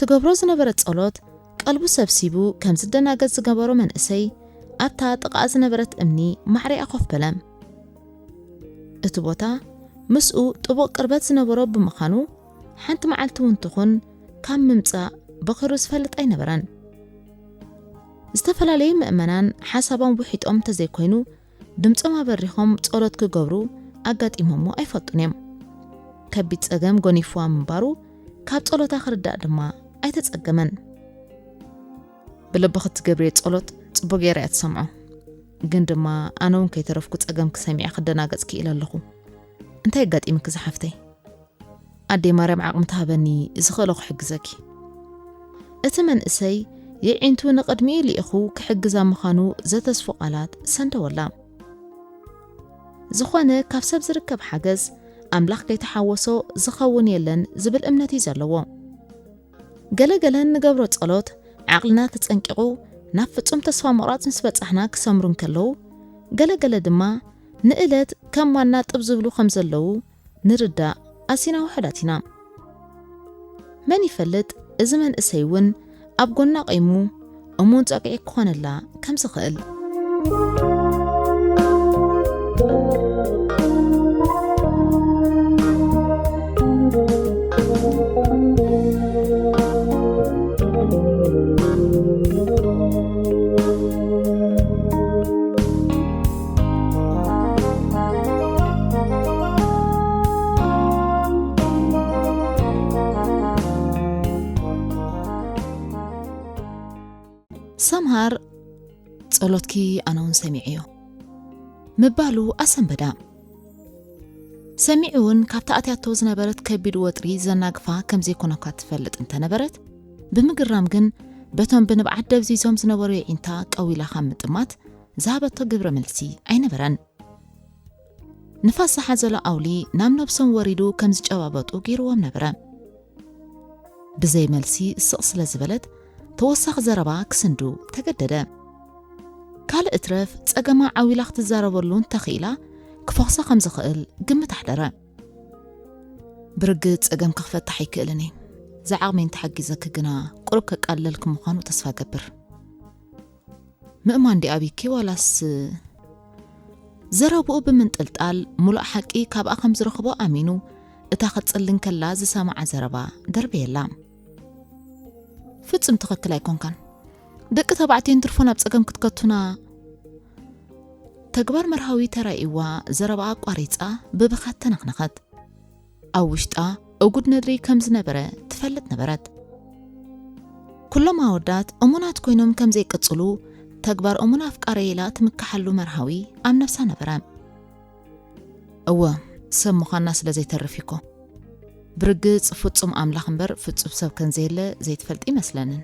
ትገብሮ ዝነበረት ጸሎት ቀልቡ ሰብሲቡ ከም ዝደናገጽ ዝገበሮ መንእሰይ ኣብታ ጥቓኣ ዝነበረት እምኒ ማዕሪኣ ኮፍ በለ። እቲ ቦታ ምስኡ ጥቡቕ ቅርበት ዝነበሮ ብምዃኑ ሓንቲ መዓልቲ እውን ትኹን ካብ ምምጻእ በኺሩ ዝፈልጥ ኣይነበረን። ዝተፈላለዩ ምእመናን ሓሳቦም ውሒጦም እንተዘይኮይኑ ድምጾም ኣበሪኾም ጸሎት ክገብሩ ኣጋጢሞሞ ኣይፈልጡን እዮም። ከቢድ ጸገም ጎኒፍዋ ምንባሩ ካብ ጸሎታ ክርዳእ ድማ ኣይተጸገመን። ብልብኺ እትገብርዮ ጸሎት ጽቡቕ ገይራ እያ ትሰምዖ። ግን ድማ ኣነ እውን ከይተረፍኩ ጸገምኪ ሰሚዐ ክደናገጽ ክኢለ ኣለኹ። እንታይ ኣጋጢምኪ ዝሓፍተይ? ኣደይ ማርያም ዓቕሚ ትሃበኒ ዝኽእሎ ክሕግዘኪ። እቲ መንእሰይ የዒንቱ ንቕድሚኡ ልኢኹ ክሕግዛ ምዃኑ ዘተስፉ ቃላት ሰንደወላ። ዝኾነ ካብ ሰብ ዝርከብ ሓገዝ ኣምላኽ ከይተሓወሶ ዝኸውን የለን ዝብል እምነት እዩ ዘለዎ። ገለገለ እንገብሮ ጸሎት ዓቕልና ተጸንቂቑ ናብ ፍጹም ተስፋ ምቑራጽ ምስ በጻሕና ክሰምሩ እንከለዉ፣ ገለገለ ድማ ንእለት ከም ዋና ጥብ ዝብሉ ከም ዘለዉ ንርዳእ ኣዚና ውሑዳት ኢና። መን ይፈልጥ፣ እዚ መንእሰይ እውን ኣብ ጎና ቂሙ እሙን ጸግዒ ክኾነላ ከም ዝኽእል። ሰምሃር ጸሎትኪ ኣነ እውን ሰሚዐዮ ምባሉ ኣሰንበዳ። ሰሚዑ እውን ካብታ ኣትያቶ ዝነበረት ከቢድ ወጥሪ ዘናግፋ ከም ዘይኮነኳ ትፈልጥ እንተነበረት፣ ብምግራም ግን በቶም ብንብዓት ደብዚዞም ዝነበሩ የዒንታ ቀዊላ ካብ ምጥማት ዝሃበቶ ግብረ መልሲ ኣይነበረን። ንፋስ ዝሓዘሎ ኣውሊ ናብ ነብሶም ወሪዱ ከም ዝጨባበጡ ገይርዎም ነበረ። ብዘይ መልሲ ስቕ ስለ ዝበለት ተወሳኺ ዘረባ ክስንዱ ተገደደ። ካልእ እትረፍ ጸገማ ዓው ኢላ ክትዛረበሉ እንተኽኢላ ክፈኹሳ ከም ዝኽእል ግምት ኣሕደረ። ብርግጽ ጸገምኪ ክፈትሕ ኣይክእልን እየ። ዝዓቕመይ እንተሓጊዘኪ ግና ቁሩብ ከቃልለልኪ ምዃኑ ተስፋ ገብር። ምእማን ድኣ ኣቢኪ ዋላስ? ዘረብኡ ብምንጥልጣል፣ ሙሉእ ሓቂ ካብኣ ከም ዝረኽቦ ኣሚኑ፣ እታ ክትጽሊ እንከላ ዝሰምዓ ዘረባ ደርበየላ። ፍጹም ትኽክል ኣይኮንካን። ደቂ ተባዕትዮ እንትርፎ ናብ ጸገም ክትከቱና። ተግባር መርሃዊ ተራእይዋ፣ ዘረባኣ ኣቋሪጻ ብብኻት ተነኽነኸት። ኣብ ውሽጣ እጉድ ነድሪ ከም ዝነበረ ትፈልጥ ነበረት። ኩሎም ኣወዳት እሙናት ኮይኖም ከም ዘይቅጽሉ፣ ተግባር እሙን ኣፍቃረይ ኢላ ትምክሓሉ መርሃዊ ኣብ ነብሳ ነበረ። እወ፣ ሰብ ምዃንና ስለ ዘይተርፍ እኮ። ብርግጽ ፍጹም ኣምላኽ እምበር ፍጹም ሰብ ከም ዘየለ ዘይትፈልጢ ይመስለንን።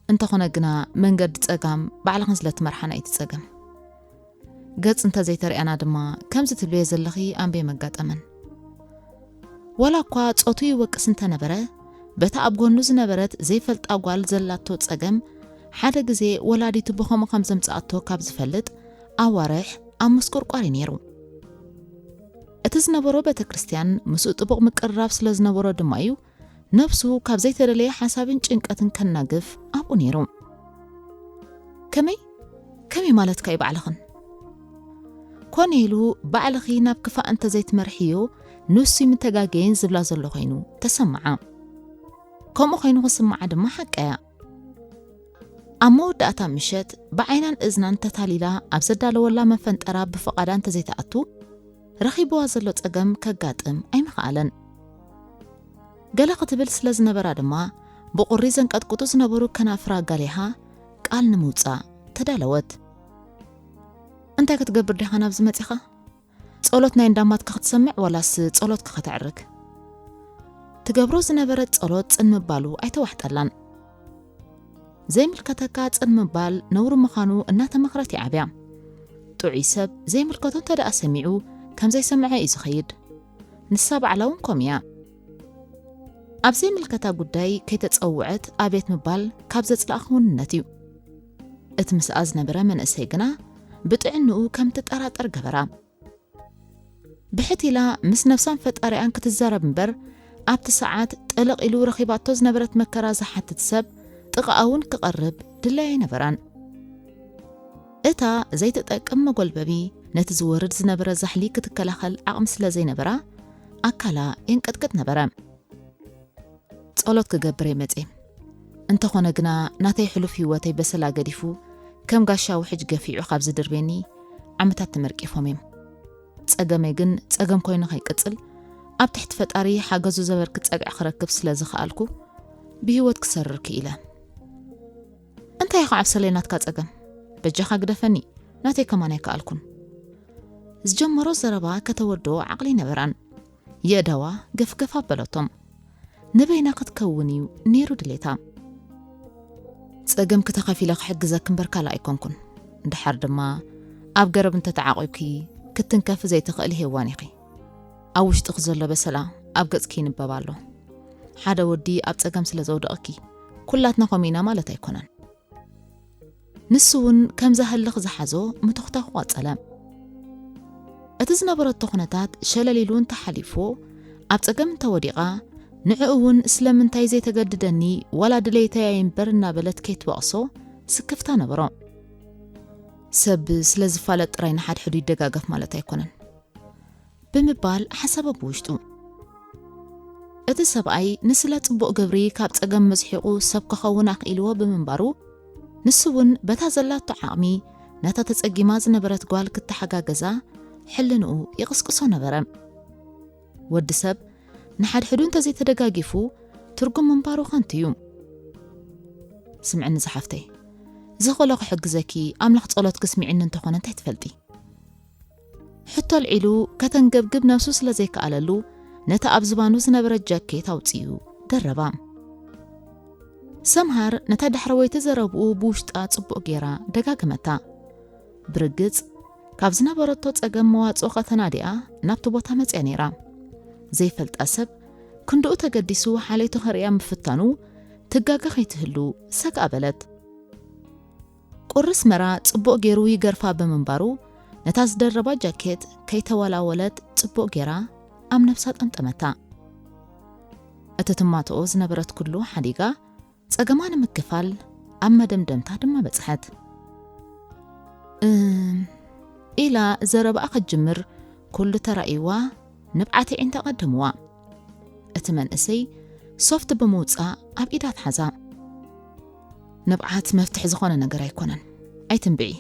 እንተኾነ ግና መንገዲ ጸጋም ባዕልኽን ስለ ትመርሓና እዩ እቲ ጸገም። ገጽ እንተ ዘይተርእያና ድማ ከምዚ ትብልዮ ዘለኺ ኣንበይ መጋጠመን። ዋላ እኳ ጾቱ ይወቅስ እንተነበረ፣ በታ ኣብ ጎኑ ዝነበረት ዘይፈልጣ ጓል ዘላቶ ጸገም ሓደ ግዜ ወላዲቱ ብኸምኡ ከም ዘምጽኣቶ ካብ ዝፈልጥ ኣዋርሕ ኣብ ምስቁርቋር እዩ ነይሩ። እቲ ዝነበሮ ቤተ ክርስቲያን ምስኡ ጥቡቕ ምቅርራብ ስለ ዝነበሮ ድማ እዩ ነብሱ ካብ ዘይተደለየ ሓሳብን ጭንቀትን ከናግፍ ኣብኡ ነይሩ። ከመይ? ከመይ ማለትካ እዩ ባዕልኽን? ኮነ ኢሉ ባዕልኺ ናብ ክፋእ እንተ ዘይትመርሕዮ ንሱ ይምተጋገየን ዝብላ ዘሎ ኮይኑ ተሰምዓ። ከምኡ ኮይኑ ክስምዓ ድማ ሓቀያ። ኣብ መወዳእታ ምሸት ብዓይናን እዝናን ተታሊላ ኣብ ዘዳለወላ መፈንጠራ ብፍቓዳ እንተ ዘይትኣቱ ረኺብዋ ዘሎ ጸገም ከጋጥም ኣይምኸኣለን። ገለ ክትብል ስለ ዝነበራ ድማ ብቑሪ ዘንቀጥቅጡ ዝነበሩ ከናፍራ ጋሊሃ ቃል ንምውጻእ ተዳለወት። እንታይ ክትገብር ዲኻ ናብዚ መጺኻ? ጸሎት ናይ እንዳማትካ ክትሰምዕ ዋላስ ጸሎትካ ከተዕርግ? ትገብሮ ዝነበረት ጸሎት ጽን ምባሉ ኣይተዋሕጠላን። ዘይምልከተካ ጽን ምባል ነውሪ ምዃኑ እናተመኽረት ይዓብያ። ጥዑይ ሰብ ዘይምልከቶ እንተ ደኣ ሰሚዑ ከም ዘይሰምዐ እዩ ዝኸይድ። ንሳ ባዕላ እውን ከምኡ እያ። ኣብ ዘይምልከታ ጉዳይ ከይተጸውዐት ኣቤት ምባል ካብ ዘጽላእ ክውንነት እዩ። እቲ ምስኣ ዝነበረ መንእሰይ ግና ብጥዕንኡ ከም ትጠራጠር ገበራ። ብሕት ኢላ ምስ ነብሳን ፈጣሪኣን ክትዛረብ እምበር ኣብቲ ሰዓት ጠለቕ ኢሉ ረኺባቶ ዝነበረት መከራ ዝሓትት ሰብ ጥቓኣ እውን ክቐርብ ድላይ ኣይነበራን። እታ ዘይትጠቅም መጎልበቢ ነቲ ዝወርድ ዝነበረ ዛሕሊ ክትከላኸል ዓቕሚ ስለ ዘይነበራ ኣካላ የንቀጥቅጥ ነበረ። ጸሎት ክገብር እየ መጽየ። እንተኾነ ግና ናተይ ሕሉፍ ህይወተይ በሰላ ገዲፉ ከም ጋሻ ውሕጅ ገፊዑ ካብ ዝድርቤኒ ዓመታት ተመርቂፎም እዮም። ጸገመይ ግን ጸገም ኮይኑ ከይቅጽል ኣብ ትሕቲ ፈጣሪ ሓገዙ ዘበርክት ጸግዒ ክረክብ ስለ ዝኸኣልኩ ብህይወት ክሰርር ክኢለ። እንታይ ኢኻ ዓብሰለይ ናትካ ጸገም? በጃኻ ግደፈኒ፣ ናተይ ከማን ኣይከኣልኩን። ዝጀመሮ ዘረባ ከተወድኦ ዓቕሊ ነበራን። የእዳዋ ገፍገፍ ኣበለቶም። ንበይና ክትከውን እዩ ነይሩ ድሌታ። ጸገምኪ ተኸፊለ ክሕግዘኪ እምበር ካልእ ኣይኮንኩን። ድሓር ድማ ኣብ ገረብ እንተተዓቒብኪ ክትንከፊ ዘይትኽእሊ ሄዋን ኢኺ። ኣብ ውሽጥኺ ዘሎ በሰላ ኣብ ገጽኪ ይንበብ ኣሎ። ሓደ ወዲ ኣብ ጸገም ስለ ዘውደቐኪ ኩላትና ከምኡ ኢና ማለት ኣይኮነን። ንሱ እውን ከምዛ ህልኽ ዝሓዞ ምትኽታኹ ቀጸለ። እቲ ዝነበረቶ ኩነታት ሸለል ኢሉ እንተሓሊፍዎ፣ ኣብ ጸገም እንተወዲቓ፣ ንዕኡ እውን ስለምንታይ ዘይተገድደኒ ዋላ ድሌተይ እምበር እናበለት ከይትወቕሶ ስክፍታ ነበሮ። ሰብ ስለ ዝፋለጥ ጥራይ ንሓድሕዱ ይደጋገፍ ማለት ኣይኮነን። ብምባል ሓሳባ ብውሽጡ። እቲ ሰብኣይ ንስለ ጽቡቕ ግብሪ ካብ ጸገም መስሒቑ ሰብ ክኸውን ኣኽኢልዎ ብምንባሩ፣ ንሱ እውን በታ ዘላቶ ዓቕሚ ነታ ተጸጊማ ዝነበረት ጓል ክተሓጋገዛ ሕልንኡ ይቕስቅሶ ነበረ። ወዲ ሰብ ንሓድሕዱ እንተዘይተደጋጊፉ ትርጉም ምንባሩ ከንቱ እዩ። ስምዕኒ ዝሓፍተይ፣ ዝኽእሎ ክሕግዘኪ ኣምላኽ ጸሎትኪ ስሚዕኒ እንተኾነ እንታይ ትፈልጢ? ሕቶ ኣልዒሉ ከተንገብግብ ነብሱ ስለ ዘይከኣለሉ፣ ነታ ኣብ ዝባኑ ዝነበረት ጃኬት ኣውጺኡ ደረባ። ሰምሃር ነታ ዳሕረወይቲ ዘረብኡ ብውሽጣ ጽቡቕ ጌራ ደጋገመታ። ብርግጽ፣ ካብ ዝነበረቶ ጸገም መዋጽኦ ከተናድያ ናብቲ ቦታ መጽያ ነይራ። ዘይፈልጣ ሰብ ክንድኡ ተገዲሱ ሓለይቱ ከርእያ ምፍታኑ ትጋገ ከይትህሉ ሰግኣ በለት። ቁሪ ኣስመራ ጽቡቕ ገይሩ ይገርፋ ብምንባሩ፣ ነታ ዝደረባ ጃኬት ከይተወላወለት ጽቡቕ ገይራ ኣብ ነብሳ ጠምጠመታ። ትትማትኦ ዝነበረት ኩሉ ሓዲጋ፣ ጸገማ ንምክፋል ኣብ መደምደምታ ድማ በጽሐት። እም፣ ኢላ ዘረባኣ ክትጅምር፣ ኩሉ ተራእይዋ ንብዓት ኣዒንታ ቀደምዋ። እቲ መንእሰይ ሶፍት ብምውጻእ ኣብ ኢዳ ትሓዛ። ንብዓት መፍትሒ ዝኾነ ነገር ኣይኮነን። ኣይትንብዒ።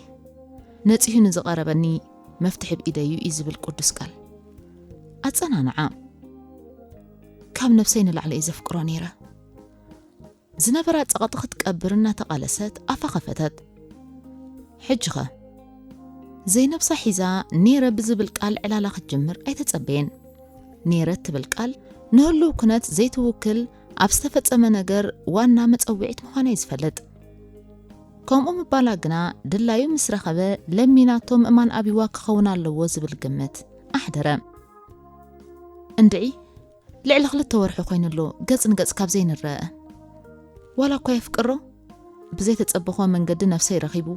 ነጺሁ ንዝቐረበኒ መፍትሒ ብኢደዩ እዩ ዝብል ቅዱስ ቃል። ኣጸናንዓ። ካብ ነብሰይ ንላዕሊ እየ ዘፍቅሮ ነይረ። ዝነበራ ጸቕጢ ክትቀብር እናተቓለሰት ኣፋ ኸፈተት። ሕጂኸ? ዘይነብሳ ሒዛ ኔረ ብዝብል ቃል ዕላላ ክትጅምር ኣይተጸበየን። ኔረ እትብል ቃል ንህሉው ኩነት ዘይትውክል፣ ኣብ ዝተፈጸመ ነገር ዋና መጸውዒት ምዃና እዩ ዝፈልጥ። ከምኡ ምባላ ግና ድላዩ ምስ ረኸበ ለሚናቶ ምእማን ኣብይዋ ክኸውን ኣለዎ ዝብል ግምት ኣሕደረ። እንድዒ ልዕሊ ክልተ ወርሒ ኮይኑ ኣሎ ገጽ ንገጽ ካብ ዘይንረአ። ዋላ እኳ የፍቅሮ፣ ብዘይተጸበኾ መንገዲ ነፍሰይ ረኺቡ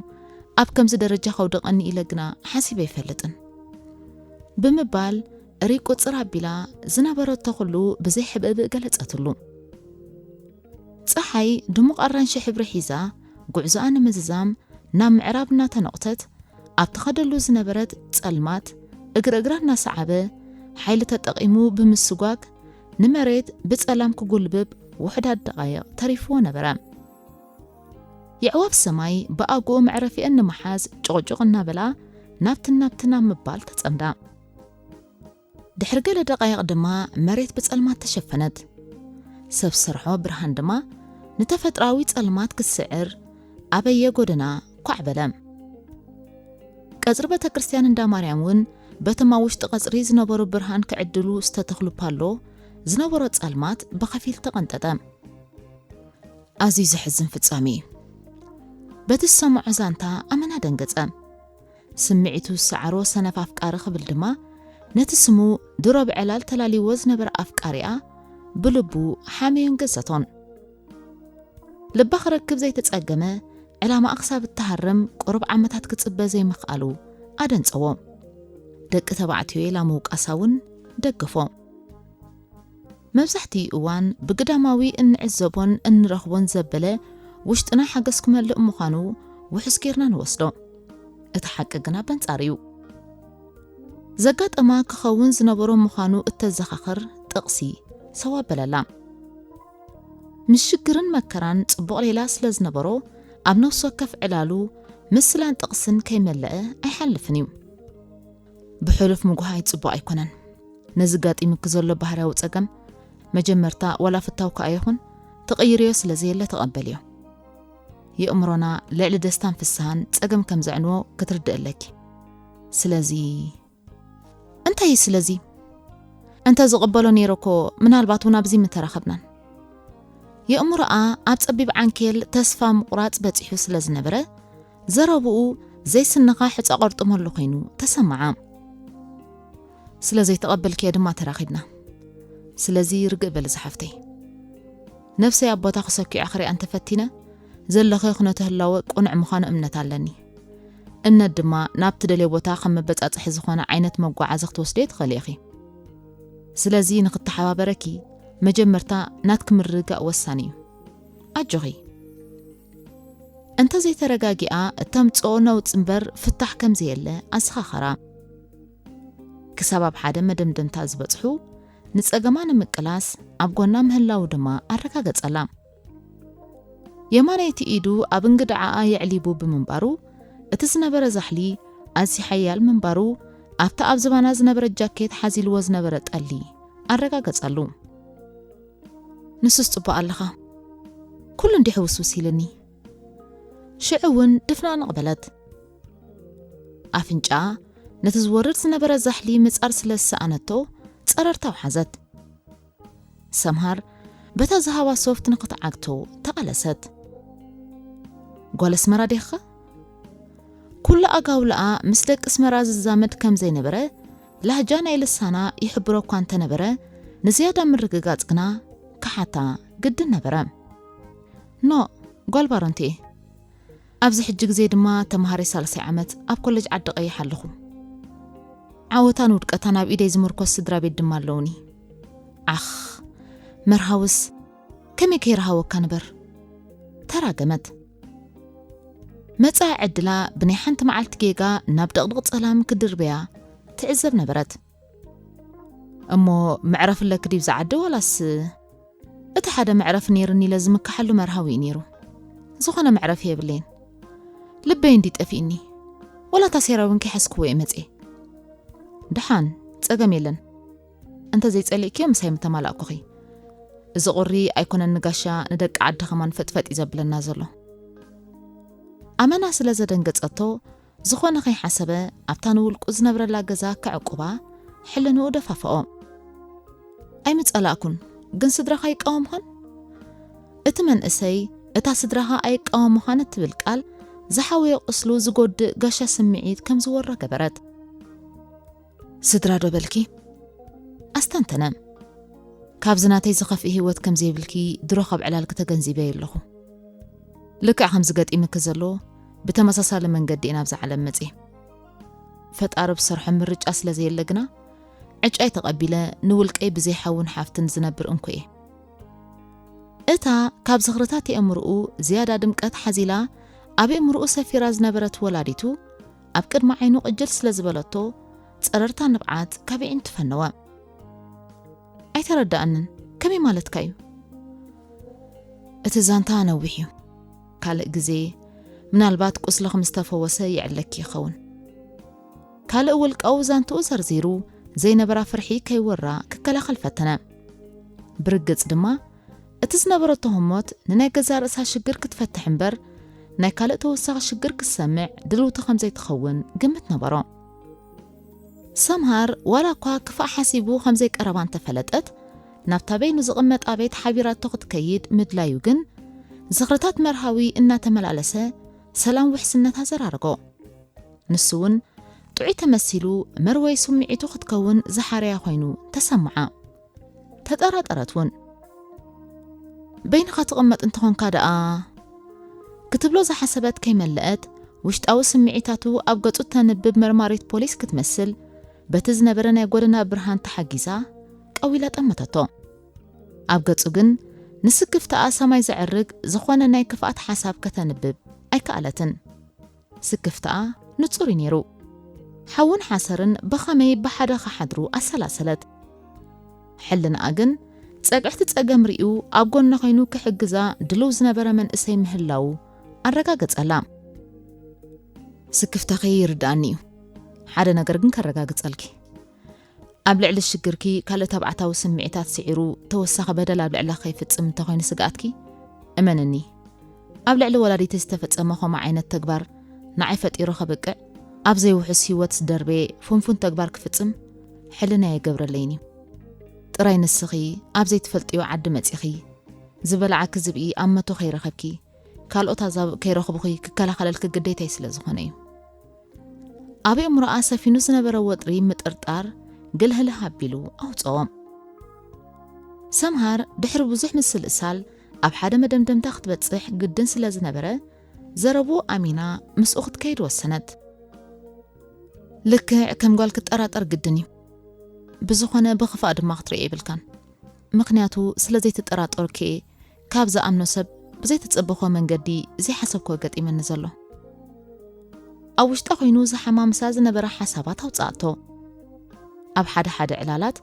ኣብ ከምዚ ደረጃ ከውድቐኒ ኢለ ግና ሓሲበ ኣይፈልጥን። ብምባል ሪቁ ጽር ኣቢላ ዝነበረቶ ኩሉ ብዘይ ሕብእብእ ገለጸትሉ። ጸሓይ ድሙቕ ኣራንሺ ሕብሪ ሒዛ ጉዕዞኣ ንምዝዛም ናብ ምዕራብ እናተነቑተት ኣብ ትኸደሉ ዝነበረት ጸልማት እግሪ እግራ እናሰዓበ ሓይሊ ተጠቒሙ ብምስጓግ ንመሬት ብጸላም ክጉልብብ ውሑዳት ደቓይቕ ተሪፍዎ ነበረ። የዕዋፍ ሰማይ ብኣግኡ መዕረፊአን ንምሓዝ ጭቕጭቕ እናበላ ናብትን ናብትን ኣብ ምባል ተጸምዳ። ድሕሪ ገለ ደቓይቕ ድማ መሬት ብጸልማት ተሸፈነት። ሰብ ሰርሖ ብርሃን ድማ ንተፈጥራዊ ጸልማት ክስዕር ኣበየ ጎደና ኳዕ በለ። ቀጽሪ ቤተ ክርስቲያን እንዳ ማርያም እውን በቶም ኣብ ውሽጢ ቀጽሪ ዝነበሩ ብርሃን ክዕድሉ ዝተተኽሉ ፓሎ ዝነበሮ ጸልማት ብኸፊል ተቐንጠጠ። ኣዝዩ ዘሕዝን ፍጻሜ እዩ። በቲ ዝሰምዖ ዛንታ ኣመና ደንገጸ። ስምዒቱ ዝሰዓሮ ሰነፍ ኣፍቃሪ ክብል ድማ ነቲ ስሙ ድሮ ብዕላል ተላልይዎ ዝነበረ ኣፍቃሪኣ ብልቡ ሓመዮን ገዘቶን። ልባ ክረክብ ዘይተጸገመ፣ ዕላማኣ ክሳብ እትሃርም ቁሩብ ዓመታት ክጽበ ዘይምኽኣሉ ኣደንጸዎ። ደቂ ተባዕትዮ ኢላ ምውቃሳ እውን ደገፎ። መብዛሕትኡ እዋን ብግዳማዊ እንዕዘቦን እንረኽቦን ዘበለ ውሽጥና ሓገዝ ክመልእ ምዃኑ ውሑስ ጌርና ንወስዶ። እቲ ሓቂ ግና በንጻር እዩ። ዘጋጠማ ክኸውን ዝነበሮ ምዃኑ እተዘኻኽር ጥቕሲ ሰው ኣበለላ። ምስ ሽግርን መከራን ጽቡቕ ሌላ ስለ ዝነበሮ ኣብ ነፍሲ ወከፍ ዕላሉ ምስላን ጥቕስን ከይመለአ ኣይሓልፍን እዩ። ብሕሉፍ ምጉሃይ ጽቡቕ ኣይኮነን። ነዚ ጋጢሙኪ ዘሎ ባህርያዊ ጸገም መጀመርታ ዋላ ፍታው ከኣ ይኹን ትቕይርዮ ስለ ዘየለ ተቐበልዮ። የእምሮና ልዕሊ ደስታን ፍስሃን ጸገም ከም ዘዕንዎ ክትርድእ ኣለኪ። ስለዚ እንታይ እዩ ስለዚ? እንተ ዝቕበሎ ነይረ እኮ ምናልባት እውን ኣብዚ ምተራኸብናን። የእምሮኣ ኣብ ጸቢብ ዓንኬል ተስፋ ምቑራጽ በጺሑ ስለ ዝነበረ፣ ዘረብኡ ዘይስንኻ ሕጻ ቆርጥመሉ ኮይኑ ተሰምዓ። ስለ ዘይተቐበልክዮ ድማ ተራኺብና። ስለዚ ርግእ በሊ ዝሓፍተይ። ነፍሰይ ኣብ ቦታ ክሰኪዖ ክሪኣ እንተፈቲነ፣ ዘለኽዮ ኩነተ ህላወ ቅኑዕ ምዃኑ እምነት ኣለኒ። እምነት ድማ ናብ ትደልዮ ቦታ ከም መበጻጽሒ ዝኾነ ዓይነት መጓዓዚ ክትወስድዮ ትኽእሊ ኢኺ። ስለዚ ንኽተሓባበረኪ መጀመርታ ናትኪ ምርግጋእ ወሳኒ እዩ። ኣጆኺ። እንተ ዘይተረጋጊኣ እተምጽኦ ነውጺ እምበር ፍታሕ ከም ዘየለ ኣዘኻኸራ። ክሳብ ኣብ ሓደ መደምደምታ ዝበጽሑ ንጸገማ ንምቅላስ ኣብ ጎና ምህላዉ ድማ ኣረጋገጸላ። የማነይቲ ኢዱ ኣብ እንግድዓኣ የዕሊቡ ብምንባሩ፣ እቲ ዝነበረ ዛሕሊ ኣዝዩ ሓያል ምንባሩ ኣብቲ ኣብ ዝባና ዝነበረ ጃኬት ሓዚልዎ ዝነበረ ጠሊ ኣረጋገጸሉ። ንሱስ ጽቡቕ ኣለኻ። ኩሉ እንዲሕ ውስውስ ኢልኒ። ሽዑ እውን ድፍናንቕ በለት። ኣፍንጫኣ ነቲ ዝወርድ ዝነበረ ዛሕሊ ምጻር ስለ ዝሰኣነቶ ጸረርታ ኣውሓዘት። ሰምሃር በታ ዝሃባ ሶፍት ንኽትዓግቶ ተቓለሰት። ጓል ኣስመራ ዲኻ? ኩሉ ኣጋውላኣ ምስ ደቂ ኣስመራ ዝዛመድ ከም ዘይነበረ፣ ላህጃ ናይ ልሳና ይሕብሮ እኳ እንተነበረ፣ ንዝያዳ ምርግጋጽ ግና ክሓታ ግድን ነበረ። ኖ፣ ጓል ባሮንቲ እየ። ኣብዚ ሕጂ ግዜ ድማ ተምሃራይ ሳልሳይ ዓመት ኣብ ኮለጅ ዓዲ ቀይሕ ኣለኹ። ዓወታን ውድቀታን ኣብ ኢደይ ዝምርኮስ ስድራ ቤት ድማ ኣለውኒ። ዓኽ፣ መርሃውስ ከመይ ከይረሃወካ ንበር? ተራገመት። መጻኢ ዕድላ ብናይ ሓንቲ መዓልቲ ጌጋ ናብ ደቕድቕ ጸላም ክድርበያ ትዕዘብ ነበረት። እሞ መዕረፊ ኣለኪ ድዩ ዝዓዲ ዋላስ? እቲ ሓደ መዕረፊ ነይርኒ ኢለ ዝምክሓሉ መርሃዊ እዩ ነይሩ። ዝኾነ መዕረፊ የብለይን። ልበይ እንዲ ጠፊእኒ። ወላ ታሴራ እውን ከይሓዝክዎ እየ መጽኤ። ደሓን፣ ጸገም የለን። እንተ ዘይጸሊእክዮ ምሳይ ምተማላእኩኺ። እዚ ቁሪ ኣይኮነን ንጋሻ ንደቂ ዓዲ ከማን ፈጥፈጥ እዩ ዘብለና ዘሎ። ኣመና ስለ ዘደንገጸቶ፣ ዝኾነ ከይሓሰበ ኣብታ ንውልቁ ዝነብረላ ገዛ ከዕቁባ ሕልንኡ ደፋፈኦ። ኣይምጸላእኩን፣ ግን ስድራኻ ይቃወምኻን? እቲ መንእሰይ፣ እታ ስድራኻ ኣይቃወምኻን እትብል ቃል፣ ዝሓወዮ ቁስሉ ዝጎድእ ጋሻ ስምዒት ከም ዝወሮ ገበረት። ስድራ ዶ በልኪ? ኣስተንተነ። ካብዚ ናተይ ዝኸፍእ ህይወት ከም ዘይብልኪ ድሮ ካብ ዕላልኪ ተገንዚበዮ ኣለኹ። ልክዕ ከምዚ ገጢምኪ ዘሎ ብተመሳሳሊ መንገዲ እየ ናብዛ ዓለም መጽየ። ፈጣሪ ብሰርሖ ምርጫ ስለ ዘየለ ግና፣ ዕጫይ ተቐቢለ ንውልቀይ ብዘይ ሓውን ሓፍትን ዝነብር እንኮ እየ። እታ ካብ ዝኽርታት የእምርኡ ዝያዳ ድምቀት ሓዚላ፣ ኣብ የእምርኡ ሰፊራ ዝነበረት ወላዲቱ፣ ኣብ ቅድሚ ዓይኑ ቅጅል ስለ ዝበለቶ፣ ጸረርታ ንብዓት ካብ የዒንቱ ፈነወ። ኣይተረዳእንን፣ ከመይ ማለትካ እዩ? እቲ ዛንታ ነዊሕ እዩ። ካልእ ግዜ፣ ምናልባት ቁስልኺ ምስ ተፈወሰ ይዕለኪ ይኸውን። ካልእ ውልቃዊ ዛንትኡ ዘርዚሩ፣ ዘይነበራ ፍርሒ ከይወራ ክከላኸል ፈተነ። ብርግጽ ድማ፣ እቲ ዝነበረቶ ህሞት ንናይ ገዛእ ርእሳ ሽግር ክትፈትሕ እምበር፣ ናይ ካልእ ተወሳኺ ሽግር ክትሰምዕ ድልውቲ ከም ዘይትኸውን ግምት ነበሮ። ሰምሃር ዋላ እኳ ክፋእ ሓሲቡ ከም ዘይቀረባ እንተፈለጠት፣ ናብታ በይኑ ዝቕመጣ ቤት ሓቢራቶ ክትከይድ ምድላዩ ግን፣ ዝኽርታት መርሃዊ እናተመላለሰ ሰላም ውሕስነታ ዘራረጎ። ንሱ እውን ጥዑይ ተመሲሉ መርወይ ስምዒቱ ክትከውን ዝሓረያ ኮይኑ ተሰምዓ። ተጠራጠረት እውን። በይንኻ ትቕመጥ እንተኾንካ ደኣ ክትብሎ ዝሓሰበት ከይመለአት፣ ውሽጣዊ ስምዒታቱ ኣብ ገጹ ተንብብ መርማሪት ፖሊስ ክትመስል፣ በቲ ዝነበረ ናይ ጎደና ብርሃን ተሓጊዛ ቀዊላ ጠመተቶ። ኣብ ገጹ ግን ንስክፍታኣ ሰማይ ዘዕርግ ዝኾነ ናይ ክፍኣት ሓሳብ ከተንብብ ኣይከኣለትን። ስክፍታኣ ንጹር እዩ ነይሩ። ሓውን ሓሰርን ብኸመይ ብሓደ ክሓድሩ ኣሰላሰለት። ሕልናኣ ግን ጸግዕቲ ጸገም ሪኡ ኣብ ጎና ኮይኑ ክሕግዛ ድልው ዝነበረ መንእሰይ ምህላዉ ኣረጋገጸላ። ስክፍታኺ ይርድኣኒ እዩ። ሓደ ነገር ግን ከረጋግጸልኪ። ኣብ ልዕሊ ሽግርኪ ካልእ ተባዕታዊ ስምዒታት ስዒሩ ተወሳኺ በደል ኣብ ልዕለኺ ከይፍጽም እንተኾይኑ ስግኣትኪ፣ እመንኒ፣ ኣብ ልዕሊ ወላዲተይ ዝተፈጸመ ከምኡ ዓይነት ተግባር ንዓይ ፈጢሩ ከብቅዕ፣ ኣብ ዘይውሑስ ህይወት ዝደርበየ ፍንፉን ተግባር ክፍጽም ሕልናይ ኣይገብረለይን እዩ። ጥራይ ንስኺ ኣብ ዘይትፈልጥዮ ዓዲ መጺኺ፣ ዝበልዓኪ ዝብኢ ኣብ መቶ ከይረኸብኪ፣ ካልኦት ኣዛብእ ከይረኽቡኺ ክከላኸለልኪ ግዴታይ ስለ ዝኾነ እዩ። ኣብ ኣእምሮኣ ሰፊኑ ዝነበረ ወጥሪ ምጥርጣር ግልህልህ ኣቢሉ ኣውጽኦ። ሰምሃር ድሕሪ ብዙሕ ምስልሳል ኣብ ሓደ መደምደምታ ክትበጽሕ ግድን ስለ ዝነበረ፣ ዘረብኡ ኣሚና ምስኡ ክትከይድ ወሰነት። ልክዕ ከም ጓል ክትጠራጠር ግድን እዩ። ብዝኾነ ብኽፋእ ድማ ክትርእዮ የብልካን። ምኽንያቱ ስለ ዘይትጠራጠርኪ እየ ካብ ዝኣምኖ ሰብ ብዘይተጸበኽዎ መንገዲ ዘይሓሰብክዎ ገጢመኒ ዘሎ። ኣብ ውሽጣ ኮይኑ ዝሓማምሳ ዝነበራ ሓሳባት ኣውጻእቶ። ኣብ ሓደ ሓደ ዕላላት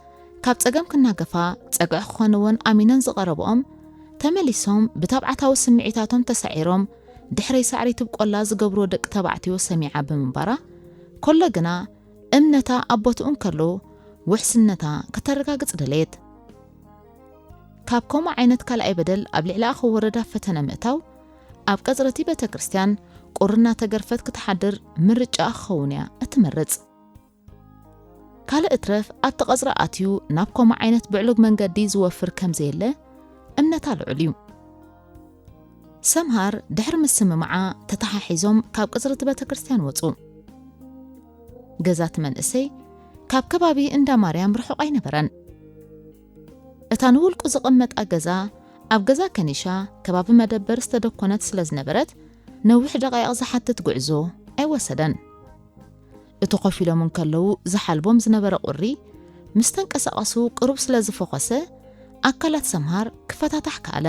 ካብ ጸገም ክናገፋ ጸግዒ ክኾንወን ኣሚነን ዝቐረብኦም ተመሊሶም ብተብዓታዊ ስምዒታቶም ተሳዒሮም ድሕረይ ሳዕሪ ትብቆላ ዝገብርዎ ደቂ ተባዕትዮ ሰሚዓ ብምንባራ፣ ኮሎ ግና እምነታ ኣብ ቦትኡ እንከሎ ውሕስነታ ከተረጋግጽ ደለየት። ካብ ከምኡ ዓይነት ካልኣይ በደል ኣብ ልዕሊኣ ክወረዳ ፈተነ ምእታው፣ ኣብ ቀጽሪ እቲ ቤተ ክርስቲያን ቁሪ እናተገርፈት ክትሓድር ምርጫኣ ክኸውን እያ እትመርጽ። ካልእ እትረፍ ኣብቲ ቀጽሪ ኣትዩ ናብ ከምኡ ዓይነት ብዕሉግ መንገዲ ዝወፍር ከም ዘየለ እምነታ ልዑል እዩ። ሰምሃር ድሕሪ ምስምማዓ ተተሓሒዞም ካብ ቀጽሪ እቲ ቤተ ክርስቲያን ወጹ። ገዛ እቲ መንእሰይ ካብ ከባቢ እንዳ ማርያም ርሑቕ ኣይነበረን። እታ ንውልቁ ዝቐመጣ ገዛ ኣብ ገዛ ከኒሻ ከባቢ መደበር ዝተደኮነት ስለ ዝነበረት ነዊሕ ደቓይቕ ዝሓትት ጉዕዞ ኣይወሰደን። እቲ ኮፍ ኢሎም እንከለዉ ዝሓልቦም ዝነበረ ቁሪ ምስ ተንቀሳቐሱ ቅሩብ ስለ ዝፈኾሰ ኣካላት ሰምሃር ክፈታታሕ ከኣለ።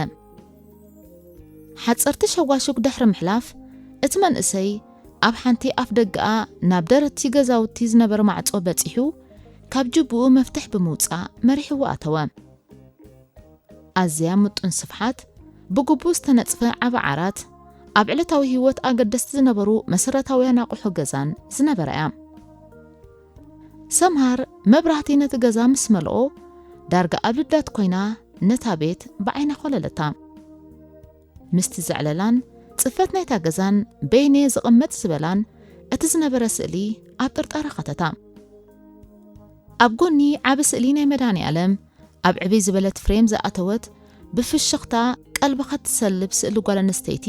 ሓጸርቲ ሸዋሹግ ድሕሪ ምሕላፍ፣ እቲ መንእሰይ ኣብ ሓንቲ ኣፍ ደገኣ ናብ ደረትቲ ገዛውቲ ዝነበረ ማዕጾ በጺሑ፣ ካብ ጅቡኡ መፍትሕ ብምውጻእ መሪሕዎ ኣተወ። ኣዝያ ምጡን ስፍሓት፣ ብግቡእ ዝተነጽፈ ዓቢ ዓራት፣ ኣብ ዕለታዊ ህይወት ኣገደስቲ ዝነበሩ መሰረታውያን ኣቑሑ ገዛን ዝነበራ እያ። ሰምሃር መብራህቲ ነቲ ገዛ ምስ መልኦ፣ ዳርጋ ኣብ ልዳት ኮይና ነታ ቤት ብዓይና ኮለለታ። ምስቲ ዘዕለላን ጽፈት ናይታ ገዛን በይነየ ዝቕመጥ ዝበላን እቲ ዝነበረ ስእሊ ኣብ ጥርጣረ ኸተታ። ኣብ ጎኒ ዓቢ ስእሊ ናይ መድሃኔ ኣለም ኣብ ዕብይ ዝበለት ፍሬም ዝኣተወት ብፍሽኽታ ቀልብኻ ትሰልብ ስእሊ ጓል ኣንስተይቲ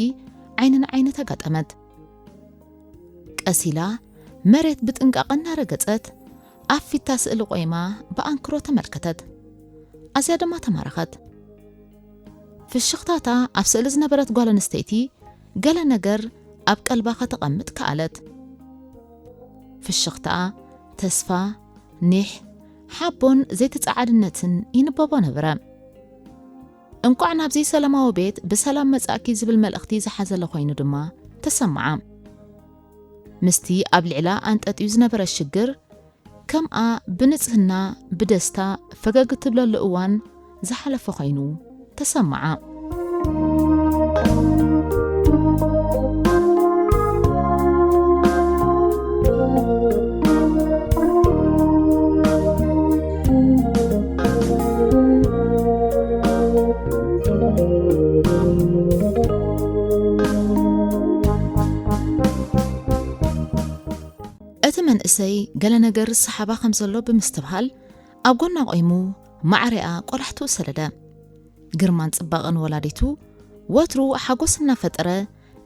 ዓይኒ ንዓይኒ ተጋጠመት። ቀስ ኢላ መሬት ብጥንቃቐ እናረገጸት ኣብ ፊታ ስእሊ ቆይማ ብኣንክሮ ተመልከተት። ኣዝያ ድማ ተማረኸት። ፍሽኽታታ ኣብ ስእሊ ዝነበረት ጓል ኣንስተይቲ ገለ ነገር ኣብ ቀልባ ከተቐምጥ ከኣለት። ፍሽኽታኣ ተስፋ፣ ኒሕ፣ ሓቦን ዘይተጸዓድነትን ይንበቦ ነበረ። እንቋዕ ናብዚ ሰላማዊ ቤት ብሰላም መጻእኪ ዝብል መልእኽቲ ዝሓዘለ ኮይኑ ድማ ተሰምዓ። ምስቲ ኣብ ልዕላ ኣንጠጥዩ ዝነበረ ሽግር ከምኣ ብንጽህና ብደስታ ፈገግ እትብለሉ እዋን ዝሓለፈ ኮይኑ ተሰምዓ። እቲ መንእሰይ ገለ ነገር ዝሰሓባ ከም ዘሎ ብምስትብሃል፣ ኣብ ጎና ቆይሙ ማዕሪኣ ቆላሕትኡ ሰደደ። ግርማን ጽባቐን ወላዲቱ ወትሩ ሓጎስ እናፈጠረ፣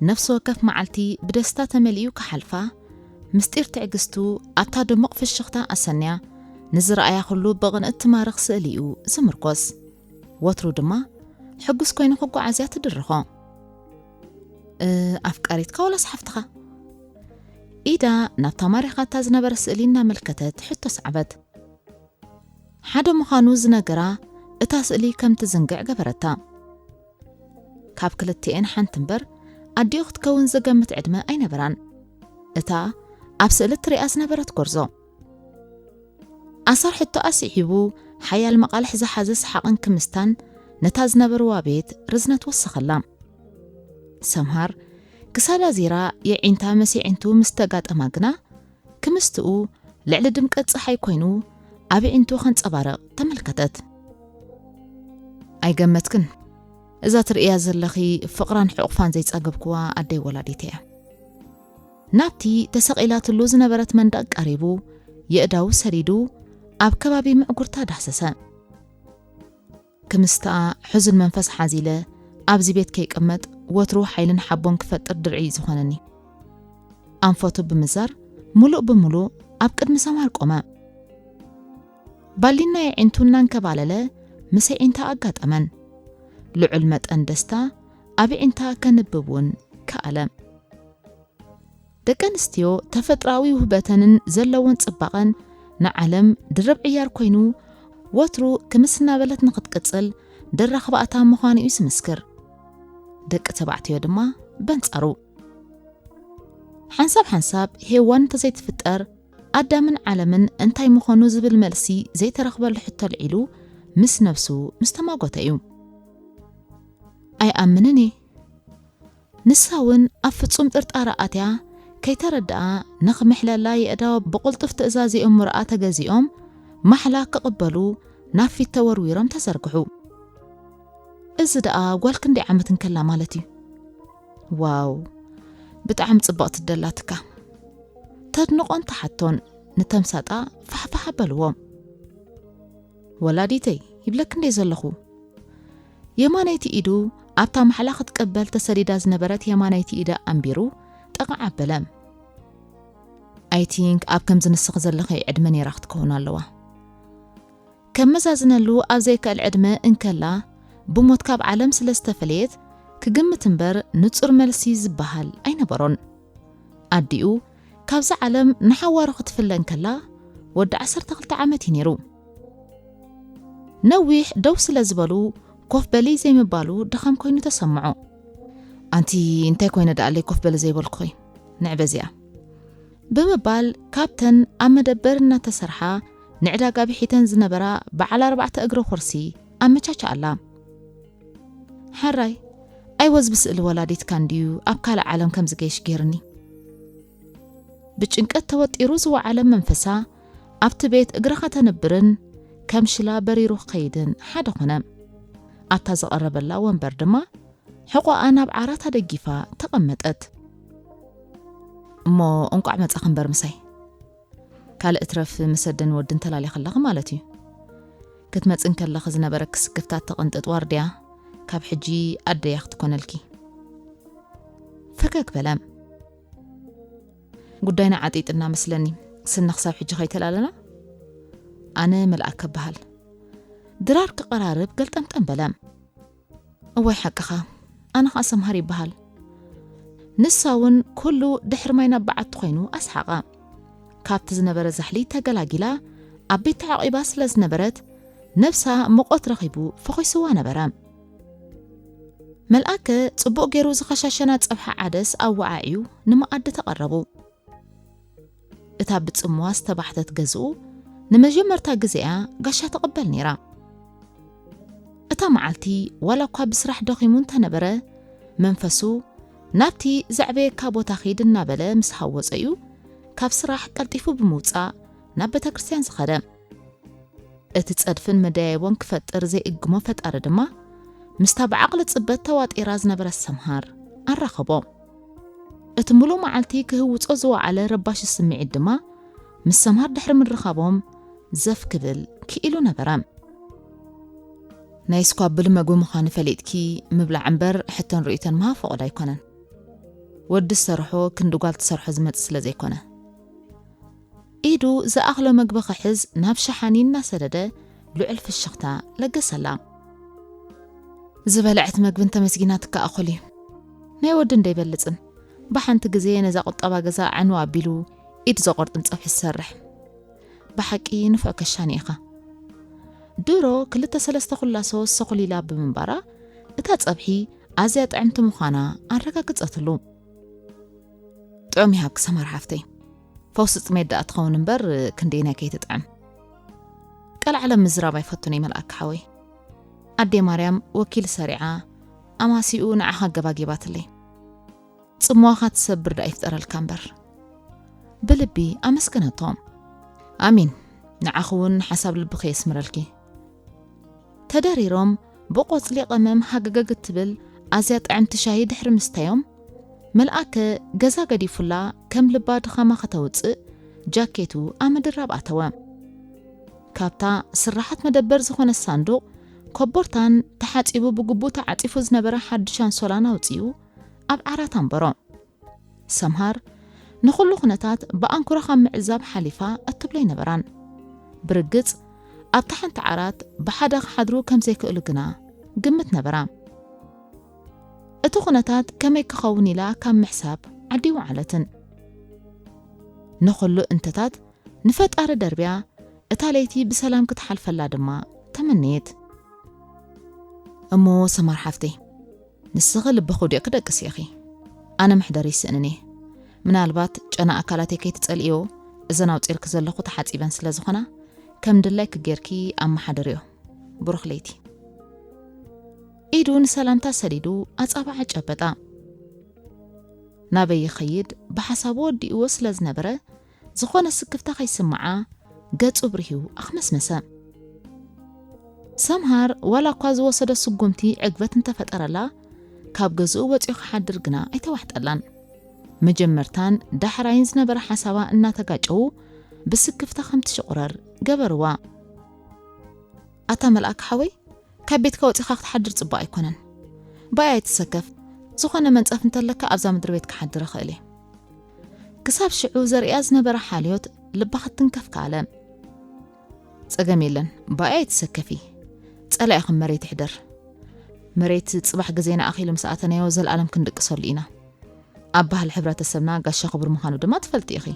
ነፍሲ ወከፍ መዓልቲ ብደስታ ተመሊኡ ክሓልፋ፣ ምስጢር ትዕግስቱ ኣብታ ድሙቕ ፍሽኽታ ኣሰንያ፣ ንዝረኣያ ኩሉ ብቕንእት ትማርኽ ስእሊ እዩ ዝምርኮስ። ወትሩ ድማ ሕጉስ ኮይኑ ክጓዓዝ እያ ትድርኾ። "እ፣ ኣፍቃሪትካ ወላስ ሓፍትኻ?" ኢዳ ናብታ ማሪኻታ ዝነበረ ስእሊ እናመልከተት ሕቶ ሰዓበት። ሓደ ምዃኑ ዝነገራ እታ ስእሊ ከም ትዝንግዕ ገበረታ። ካብ ክልቲኤን ሓንቲ እምበር፣ ኣዲኡ ክትከውን ዝገምት ዕድመ ኣይነበራን። እታ ኣብ ስእሊ ትሪኣ ዝነበረት ጎርዞ። ኣሰር ሕቶኣ ስዒቡ፣ ሓያል መቓልሕ ዝሓዘ ሰሓቕን ክምስታን ነታ ዝነበርዋ ቤት ርዝነት ወሰኸላ። ሰምሃር ክሳዳ ዚራ የዒንታ ምስ የዒንቱ ምስ ተጋጠማ ግና፣ ክምስትኡ ልዕሊ ድምቀት ጸሓይ ኮይኑ ኣብ የዒንቱ ከንጸባርቕ ተመልከተት። "ኣይገመትክን። እዛ ትርእያ ዘለኺ ፍቕራን ሕቑፋን ዘይጻገብክዋ ኣደይ ወላዲት እያ።" ናብቲ ተሰቒላትሉ ዝነበረት መንደቕ ቀሪቡ፣ የእዳዉ ሰዲዱ ኣብ ከባቢ ምዕጉርታ ዳህሰሰ። ክምስታኣ ሕዙን መንፈስ ሓዚለ ኣብዚ ቤት ከይቅመጥ ወትሩ ሓይልን ሓቦን ክፈጥር ድርዒ እዩ ዝኾነኒ። ኣንፈቱ ብምዛር ምሉእ ብምሉእ ኣብ ቅድሚ ሰምሃር ቆመ። ባሊና የዒንቱ እናንከባለለ ምስ የዒንታ ኣጋጠመን። ልዑል መጠን ደስታ ኣብ የዒንታ ከንብብ እውን ከኣለ። ደቂ ኣንስትዮ ተፈጥሮኣዊ ውህበተንን ዘለወን ጽባቐን ንዓለም ድርብ ዕያር ኮይኑ፣ ወትሩ ክምስ እናበለት ንኽትቅጽል ደራኽባእታ ምዃኑ እዩ ዝምስክር። ደቂ ተባዕትዮ ድማ በንጻሩ። ሓንሳብ ሓንሳብ ሄዋን እንተዘይትፍጠር፣ ኣዳምን ዓለምን እንታይ ምዃኑ ዝብል መልሲ ዘይተረኽበሉ ሕቶ ኣልዒሉ ምስ ነብሱ ምስ ተማጎተ እዩ። "ኣይኣምንን እየ።" ንሳ እውን ኣብ ፍጹም ጥርጣረ ኣትያ፣ ከይተረድኣ ንኽምሕለላ የእዳዋ ብቕልጡፍ ትእዛዝ የእምሮኣ ተገዚኦም፣ ማሕላ ክቕበሉ ናብ ፊት ተወርዊሮም ተዘርግሑ። "እዚ ደኣ ጓል ክንደይ ዓመት እንከላ ማለት እዩ?" "ዋው፣ ብጣዕሚ ጽብቕቲ ደላትካ!" ተድንቖን ተሓቶን ንተምሳጣ ፋሕፋሕ ኣበልዎ። "ወላዲተይ፣ ይብለኪ እንደ ዘለኹ።" የማነይቲ ኢዱ ኣብታ ማሕላ ክትቅበል ተሰዲዳ ዝነበረት የማነይቲ ኢዳ ኣንቢሩ ጠቕዕ ኣበለ። "I think ኣብ ከምዚ ንስኺ ዘለኺ ዕድመ ነይራ ክትከውን ኣለዋ።" ከመዛዝነሉ ኣብ ዘይክእል ዕድመ እንከላ፣ ብሞት ካብ ዓለም ስለ ዝተፈለየት፣ ክግምት እምበር ንጹር መልሲ ዝበሃል ኣይነበሮን። ኣዲኡ ካብዛ ዓለም ንሓዋሩ ክትፍለ እንከላ፣ ወዲ ዓሰርተ ክልተ ዓመት እዩ ነይሩ። ነዊሕ ደው ስለ ዝበሉ፣ ኮፍ በሊ ዘይምባሉ ድኻም ኮይኑ ተሰምዖ። ኣንቲ እንታይ ኮይነ ደኣለይ ኮፍ በሊ ዘይበልኩኺ? ንዕበ እዚኣ። ብምባል ካብተን ኣብ መደበር እናተሰርሓ ንዕዳጋ ብሒተን ዝነበራ በዓል ኣርባዕተ እግሪ ኩርሲ ኣመቻችኣላ። ሕራይ፣ ኣይወዝቢ ስእሊ ወላዲትካ እንድዩ ኣብ ካልእ ዓለም ከም ዝገይሽ ገይርኒ። ብጭንቀት ተወጢሩ ዝወዓለ መንፈሳ ኣብቲ ቤት እግራ ከተንብርን ከም ሽላ በሪሩ ክኸይድን ሓደ ኾነ። ኣብታ ዝቐረበላ ወንበር ድማ ሕቖኣ ናብ ዓራት ኣደጊፋ ተቐመጠት። እሞ እንቋዕ መጻኺ እምበር ምሳይ። ካልእ እትረፍ ምስ ኣደን ወድን ተላሊኺ ኣለኺ ማለት እዩ። ክትመጺ እንከለኺ ዝነበረኪ ስክፍታ ተቕንጥጥ ዋርድያ ካብ ሕጂ ኣደያ ክትኮነልኪ። ፈገግ በለ። ጉዳይና ዓጢጥና መስለኒ፣ ስኒ ክሳብ ሕጂ ከይተላለና? ኣነ መልኣከ እበሃል። ድራር ክቐራርብ ገልጠምጠም በለ። እዋይ ሓቅኻ፣ ኣነ ኸኣ ሰምሃር ይበሃል። ንሳ እውን ኩሉ ድሕሪ ማይ ናብ በዓቲ ኮይኑ ኣስሓቓ። ካብቲ ዝነበረ ዛሕሊ ተገላጊላ ኣብ ቤት ተዓቒባ ስለ ዝነበረት ነብሳ ሙቐት ረኺቡ ፈኺስዋ ነበረ። መልኣከ ጽቡቕ ገይሩ ዝኸሻሸና ጸብሒ ዓደስ ኣወዓዕዩ ንመኣዲ ተቐረቡ። እታ ብጽምዋ ዝተባሕተት ገዝኡ ንመጀመርታ ግዜኣ ጋሻ ትቕበል ነይራ። እታ መዓልቲ ዋላ እኳ ብስራሕ ደኺሙ እንተነበረ መንፈሱ ናብቲ ዘዕበየካ ቦታ ኺድ እናበለ ምስ ሃወጸ እዩ ካብ ስራሕ ቀልጢፉ ብምውጻእ ናብ ቤተ ክርስቲያን ዝኸደ። እቲ ጸድፍን መደያይቦን ክፈጥር ዘይእግሞ ፈጣሪ ድማ ምስታ ብዓቕሊ ጽበት ተዋጢራ ዝነበረት ሰምሃር ኣራኸቦ። እቲ ምሉእ መዓልቲ ክህውጾ ዝወዓለ ረባሺ ስምዒት ድማ ምስ ሰምሃር ድሕሪ ምርኻቦም ዘፍ ክብል ክኢሉ ነበረ። ናይ ስኳብል መግቢ ምዃኑ ፈሊጥኪ ምብላዕ እምበር ሕቶን ርእይቶን ምሃብ ፍቑድ ኣይኮነን። ወዲ ዝሰርሖ ክንዲ ጓል ትሰርሖ ዝመጽእ ስለ ዘይኮነ። ኢዱ ዝኣኽሎ መግቢ ክሕዝ ናብ ሸሓኒ እናሰደደ ልዑል ፍሽኽታ ለገሰላ። ዝበልዐት መግቢ እንተመስጊና ትከኣኹል እዩ። ናይ ወዲ እንዶ ኣይበልጽን። ብሓንቲ ግዜ ነዛ ቁጠባ ገዛ ዕንው ኣቢሉ ኢድ ዘቆርጥም ጸብሒ ዝሰርሕ። ብሓቂ ንፉዕ ከሻኒ ኢኻ። ድሮ ክልተ ሰለስተ ኩላሶ ሰኹሊላ ብምንባራ እታ ጸብሒ ኣዝያ ጥዕምቲ ምዃና ኣረጋግጸትሉ። ጥዑም ይሃብኪ ሰማር ሓፍተይ። ፈውሲ ጥሜት ደኣ ትኸውን እምበር ክንደየናይ ከይትጥዕም። ቀልዓለም ምዝራብ ኣይፈቱን እየ መልኣክ ሓወይ። ኣዴ ማርያም ወኪል ሰሪዓ ኣማሲኡ ንዓኻ ኣገባጊባትለይ። ጽምዋኻ ትሰብር ደኣ ይፍጠረልካ እምበር። ብልቢ ኣመስገነቶ። ኣሚን። ንዓኺ እውን ሓሳብ ልብኺ የስምረልኪ። ተደሪሮም ብቆጽሊ ቀመም ሃገገግ እትብል ኣዝያ ጥዕምቲ ሻሂ ድሕሪ ምስታዮም፣ መልኣከ ገዛ ገዲፉላ ከም ልባ ድኻማ ከተውጽእ ጃኬቱ ኣብ ምድራብ ኣተወ። ካብታ ስራሓት መደበር ዝኾነ ሳንዱቕ ኮቦርታን ተሓጺቡ ብግቡእ ተዓጺፉ ዝነበረ ሓድሽ ኣንሶላን ኣውጺኡ ኣብ ዓራት ኣንበሮ። ሰምሃር ንኹሉ ኩነታት ብኣንኩሮ ካብ ምዕዛብ ሓሊፋ እትብሎ ኣይነበራን። ብርግጽ ኣብታ ሓንቲ ዓራት ብሓደ ክሓድሩ ከም ዘይክእሉ ግና ግምት ነበራ። እቲ ኩነታት ከመይ ክኸውን ኢላ ካብ ምሕሳብ ዓዲ ይወዓለትን። ንኹሉ እንተታት ንፈጣሪ ደርብያ እታ ለይቲ ብሰላም ክትሓልፈላ ድማ ተመነየት። እሞ ሰማር ሓፍተይ፣ ንስኺ ልብኺ ውዲቕኪ ደቅሲ ኢኺ። ኣነ መሕደሪ ይስእንን እየ። ምናልባት ጨና ኣካላተይ ከይትጸልእዮ፣ እዘን ኣውጺርኪ ዘለኹ ተሓጺበን ስለ ዝኾና፣ ከም ድላይኪ ጌርኪ ኣመሓድርዮ። ብሩኽ ለይቲ። ኢዱ ንሰላምታ ሰዲዱ ኣጻብዓ ጨበጣ። ናበይ ይኸይድ ብሓሳቡ ወዲእዎ ስለ ዝነበረ፣ ዝኾነ ስክፍታ ከይስምዓ ገጹ ብርሂው ኣኽመስመሰ። ሰምሃር ዋላ እኳ ዝወሰዶ ስጉምቲ ዕግበት እንተፈጠረላ፣ ካብ ገዝኡ ወጺኡ ክሓድር ግና ኣይተዋሕጠላን። መጀመርታን ዳሕራይን ዝነበረ ሓሳባ እናተጋጨዉ ብስክፍታ ከም ትሽቑረር ገበርዋ። ኣታ መልኣክ ሓወይ፣ ካብ ቤትካ ወጺኻ ክትሓድር ጽቡቕ ኣይኮነን። ብኣይ ኣይትሰከፍ። ዝኾነ መንጸፍ እንተለካ ኣብዛ ምድሪ ቤት ክሓድር እኽእል እየ። ክሳብ ሽዑ ዘርእያ ዝነበረ ሓልዮት ልባ ክትንከፍ ከኣለ። ጸገም የለን፣ ብኣይ ኣይትሰከፊ። ጸላኢኽን መሬት ይሕደር። መሬት ጽባሕ ግዜና ኣኺሉ ምስ ኣተናዮ ዘልኣለም ክንድቅሰሉ ኢና። ኣብ ባህሊ ሕብረተሰብና ጋሻ ክቡር ምዃኑ ድማ ትፈልጢ ኢኺ።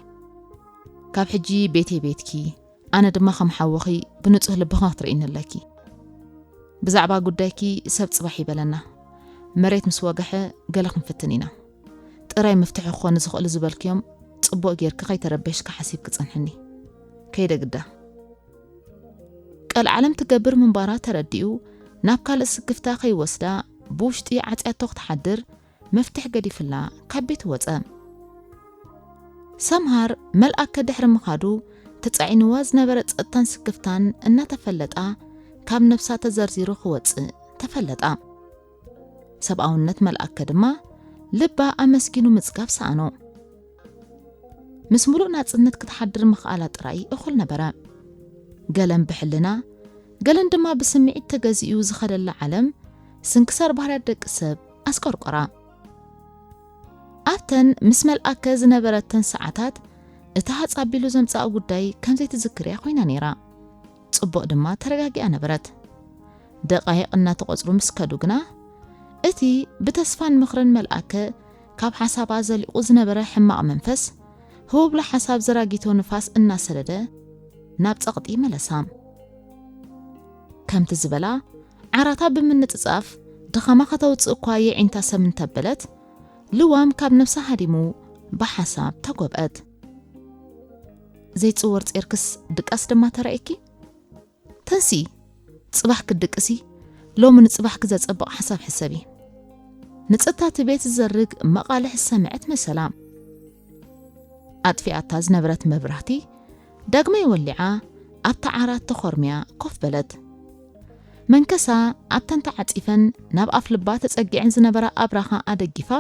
ካብ ሕጂ ቤተይ ቤትኪ፣ ኣነ ድማ ከም ሓውኺ ብንጹህ ልብኺ ክትርእይኒ ኣለኪ። ብዛዕባ ጉዳይኪ ሰብ ጽባሕ ይበለና። መሬት ምስ ወገሐ ገለ ክንፍትን ኢና። ጥራይ መፍትሒ ክኾኑ ዝኽእሉ ዝበልክዮም ጽቡቕ ጌርኪ ከይተረበሽኪ ሓሲብኪ ጸንሕኒ። ከይደ ግዳ። ቀልዓለም ትገብር ምንባራ ተረዲኡ ናብ ካልእ ስክፍታ ከይወስዳ ብውሽጢ ዓጽያቶ ክትሓድር መፍትሕ ገዲፍላ ካብ ቤት ወጸ። ሰምሃር መልኣከ ድሕሪ ምኻዱ ተጻዒንዋ ዝነበረ ጸጥታን ስክፍታን እናተፈለጣ ካብ ነብሳ ተዘርዚሩ ክወጽእ ተፈለጣ። ሰብኣውነት መልኣከ ድማ ልባ ኣመስጊኑ ምጽጋብ ሰኣኖ። ምስ ምሉእ ናጽነት ክትሓድር ምኽኣላ ጥራይ እኹል ነበረ። ገለን ብሕልና ገለን ድማ ብስምዒት ተገዚኡ ዝኸደላ ዓለም ስንክሳር ባህርያት ደቂ ሰብ ኣስቆርቆራ። ኣብተን ምስ መልኣከ ዝነበረተን ሰዓታት እታ ሃጻ ኣቢሉ ዘምጽኣ ጉዳይ ከም ዘይትዝክርያ ኮይና ነይራ። ጽቡቕ ድማ ተረጋጊኣ ነበረት። ደቓይቕ እናተቖጽሩ ምስ ከዱ ግና እቲ ብተስፋን ምኽርን መልኣከ ካብ ሓሳባ ዘሊቑ ዝነበረ ሕማቕ መንፈስ ህውብላ ሓሳብ ዘራጊቶ ንፋስ እናሰደደ ናብ ጸቕጢ መለሳ። ከምቲ ዝበላ ዓራታ ብምንጽጻፍ ድኻማ ከተውጽእ እኳ የዒንታ ሰም እንተበለት ልዋም ካብ ነብሳ ሃዲሙ ብሓሳብ ተጎብአት። ዘይጽወር ጼርክስ ድቃስ ድማ ተራእየኪ? ተንሲ ጽባሕ ክትድቅሲ ሎሚ ንጽባሕኪ ዘጸብቕ ሓሳብ ሕሰቢ። ንጽታቲ ቤት ዝዘርግ መቓልሕ ዝሰምዐት መሰላ። ኣጥፊኣታ ዝነበረት መብራህቲ ዳግማይ ወሊዓ ኣብታ ዓራት ተኾርምያ ኮፍ በለት። መንከሳ ኣብተን ተዓጺፈን ናብ ኣፍ ልባ ተጸጊዐን ዝነበራ ኣብራኻ ኣደጊፋ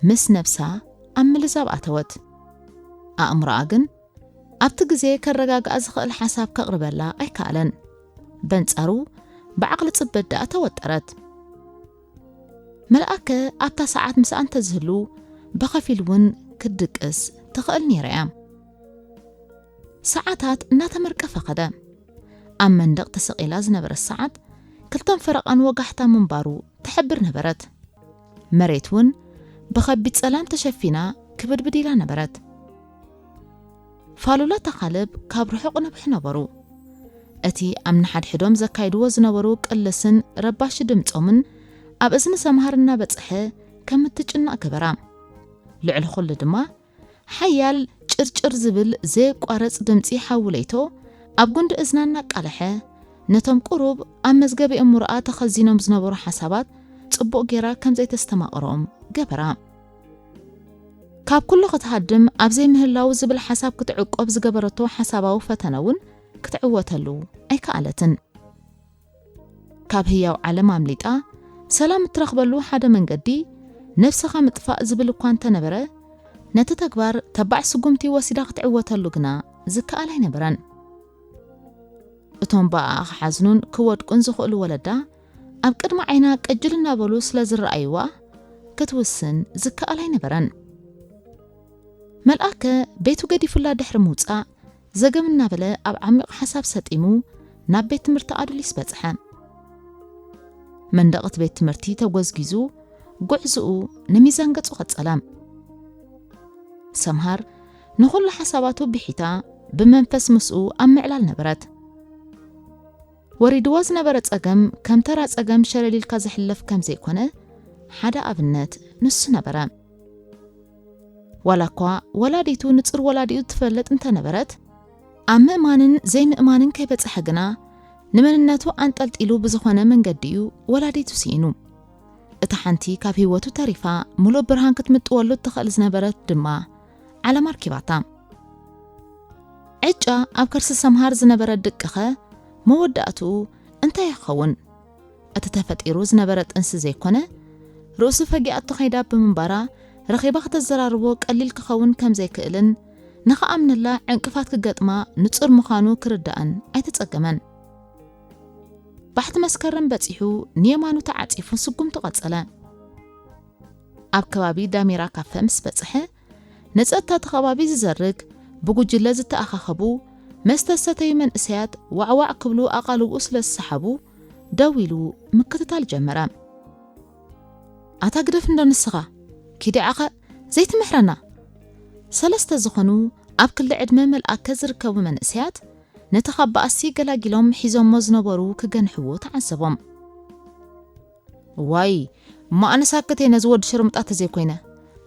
ምስ ነብሳ ኣብ ምልዛብ ኣተወት። ኣእምሮኣ ግን ኣብቲ ግዜ ከረጋግኣ ዝኽእል ሓሳብ ከቕርበላ ኣይከኣለን። በንጻሩ ብዓቕሊ ጽበት ደኣ ተወጠረት። መልኣከ ኣብታ ሰዓት ምስኣ እንተዝህሉ ብኸፊል እውን ክትድቅስ ትኽእል ነይራ እያ። ሰዓታት እናተመርቀፈ ኸደ። ኣብ መንደቕ ተሰቒላ ዝነበረት ሰዓት ክልተን ፈረቓን ወጋሕታ ምንባሩ ትሕብር ነበረት። መሬት እውን ብኸቢድ ጸላም ተሸፊና ክብድብድ ኢላ ነበረት። ፋሉላት ኣኻልብ ካብ ርሑቕ ነብሑ ነበሩ። እቲ ኣብ ንሓድሕዶም ዘካይድዎ ዝነበሩ ቅልስን ረባሺ ድምጾምን ኣብ እዝኒ ሰምሃር እናበጽሐ ከም እትጭነቕ ገበራ። ልዕሊ ኩሉ ድማ ሓያል ጭርጭር ዝብል ዘየቋረጽ ድምጺ ሓዊ ለይቶ ኣብ ጉንዲ እዝና እናቃለሐ ነቶም ቁሩብ ኣብ መዝገብ ኣእምሮኣ ተኸዚኖም ዝነበሩ ሓሳባት ጽቡቕ ጌራ ከም ዘይተስተማቕሮም ገበራ። ካብ ኩሉ ክትሃድም ኣብ ዘይምህላው ዝብል ሓሳብ ክትዕቆብ ዝገበረቶ ሓሳባዊ ፈተነ እውን ክትዕወተሉ ኣይከኣለትን። ካብ ህያው ዓለም ኣምሊጣ ሰላም እትረኽበሉ ሓደ መንገዲ ነብስኻ ምጥፋእ ዝብል እኳ እንተነበረ፣ ነቲ ተግባር ተባዕ ስጉምቲ ወሲዳ ክትዕወተሉ ግና ዝከኣል ኣይነበረን። እቶም ብኣኣ ክሓዝኑን ክወድቁን ዝኽእሉ ወለዳ ኣብ ቅድሚ ዓይና ቅጅል እናበሉ ስለ ዝረኣይዋ ክትውስን ዝከኣል ኣይነበረን። መልኣከ ቤቱ ገዲፉላ ድሕሪ ምውጻእ ዘገም እናበለ ኣብ ዓሚቕ ሓሳብ ሰጢሙ ናብ ቤት ትምህርቲ ኣዱሊስ በጽሐ። መንደቕ እቲ ቤት ትምህርቲ ተጎዝጊዙ ጉዕዝኡ ንሚዛን ገጹ ቀጸለ። ሰምሃር ንኹሉ ሓሳባቱ ብሒታ ብመንፈስ ምስኡ ኣብ ምዕላል ነበረት። ወሪድዋ ዝነበረ ጸገም ከም ተራ ጸገም ሸለል ኢልካ ዝሕለፍ ከም ዘይኮነ ሓደ ኣብነት ንሱ ነበረ። ዋላ እኳ ወላዲቱ ንጹር ወላዲኡ ትፈልጥ እንተነበረት፣ ኣብ ምእማንን ዘይምእማንን ከይበጽሐ ግና ንመንነቱ ኣንጠልጢሉ ብዝኾነ መንገዲ እዩ ወላዲቱ ስኢኑ። እታ ሓንቲ ካብ ህይወቱ ተሪፋ ምሉእ ብርሃን ክትምጥወሉ እትኽእል ዝነበረት ድማ ዓለም ኣርኪባታ። ዕጫ ኣብ ከርሲ ሰምሃር ዝነበረ ድቅኸ መወዳእትኡ እንታይ ይኸውን? እቲ ተፈጢሩ ዝነበረ ጥንሲ ዘይኮነ ርእሱ ፈጊኣቶ ከይዳ ብምንባራ ረኺባ ከተዘራርቦ ቀሊል ክኸውን ከም ዘይክእልን ንኽኣምነላ ዕንቅፋት ክገጥማ ንጹር ምዃኑ ክርዳእን ኣይተጸገመን። ባሕቲ መስከረም በጺሑ ንየማኑ ተዓጺፉ ስጉምቱ ቀጸለ። ኣብ ከባቢ ዳሜራ ካፈ ምስ በጽሐ ነጸጥታ እቲ ከባቢ ዝዘርግ ብጉጅለ ዝተኣኻኸቡ መስተ ዝሰተዩ መንእሰያት ዋዕዋዕ ክብሉ ኣቓልብኡ ስለ ዝሰሓቡ ደው ኢሉ ምክትታል ጀመረ። ኣታ ግደፍ እንዶ ንስኻ ኪዲ ዓኸ ዘይትምሕረና። ሰለስተ ዝኾኑ ኣብ ክሊ ዕድመ መልኣከ ዝርከቡ መንእሰያት ነቲ ካብ ባእሲ ገላጊሎም ሒዞሞ ዝነበሩ ክገንሕዎ ተዓዘቦም። ዋይ፣ እሞ ኣነ ሳክተይ ነዚ ወዲ ሽርምጣ ተዘይኮይነ፣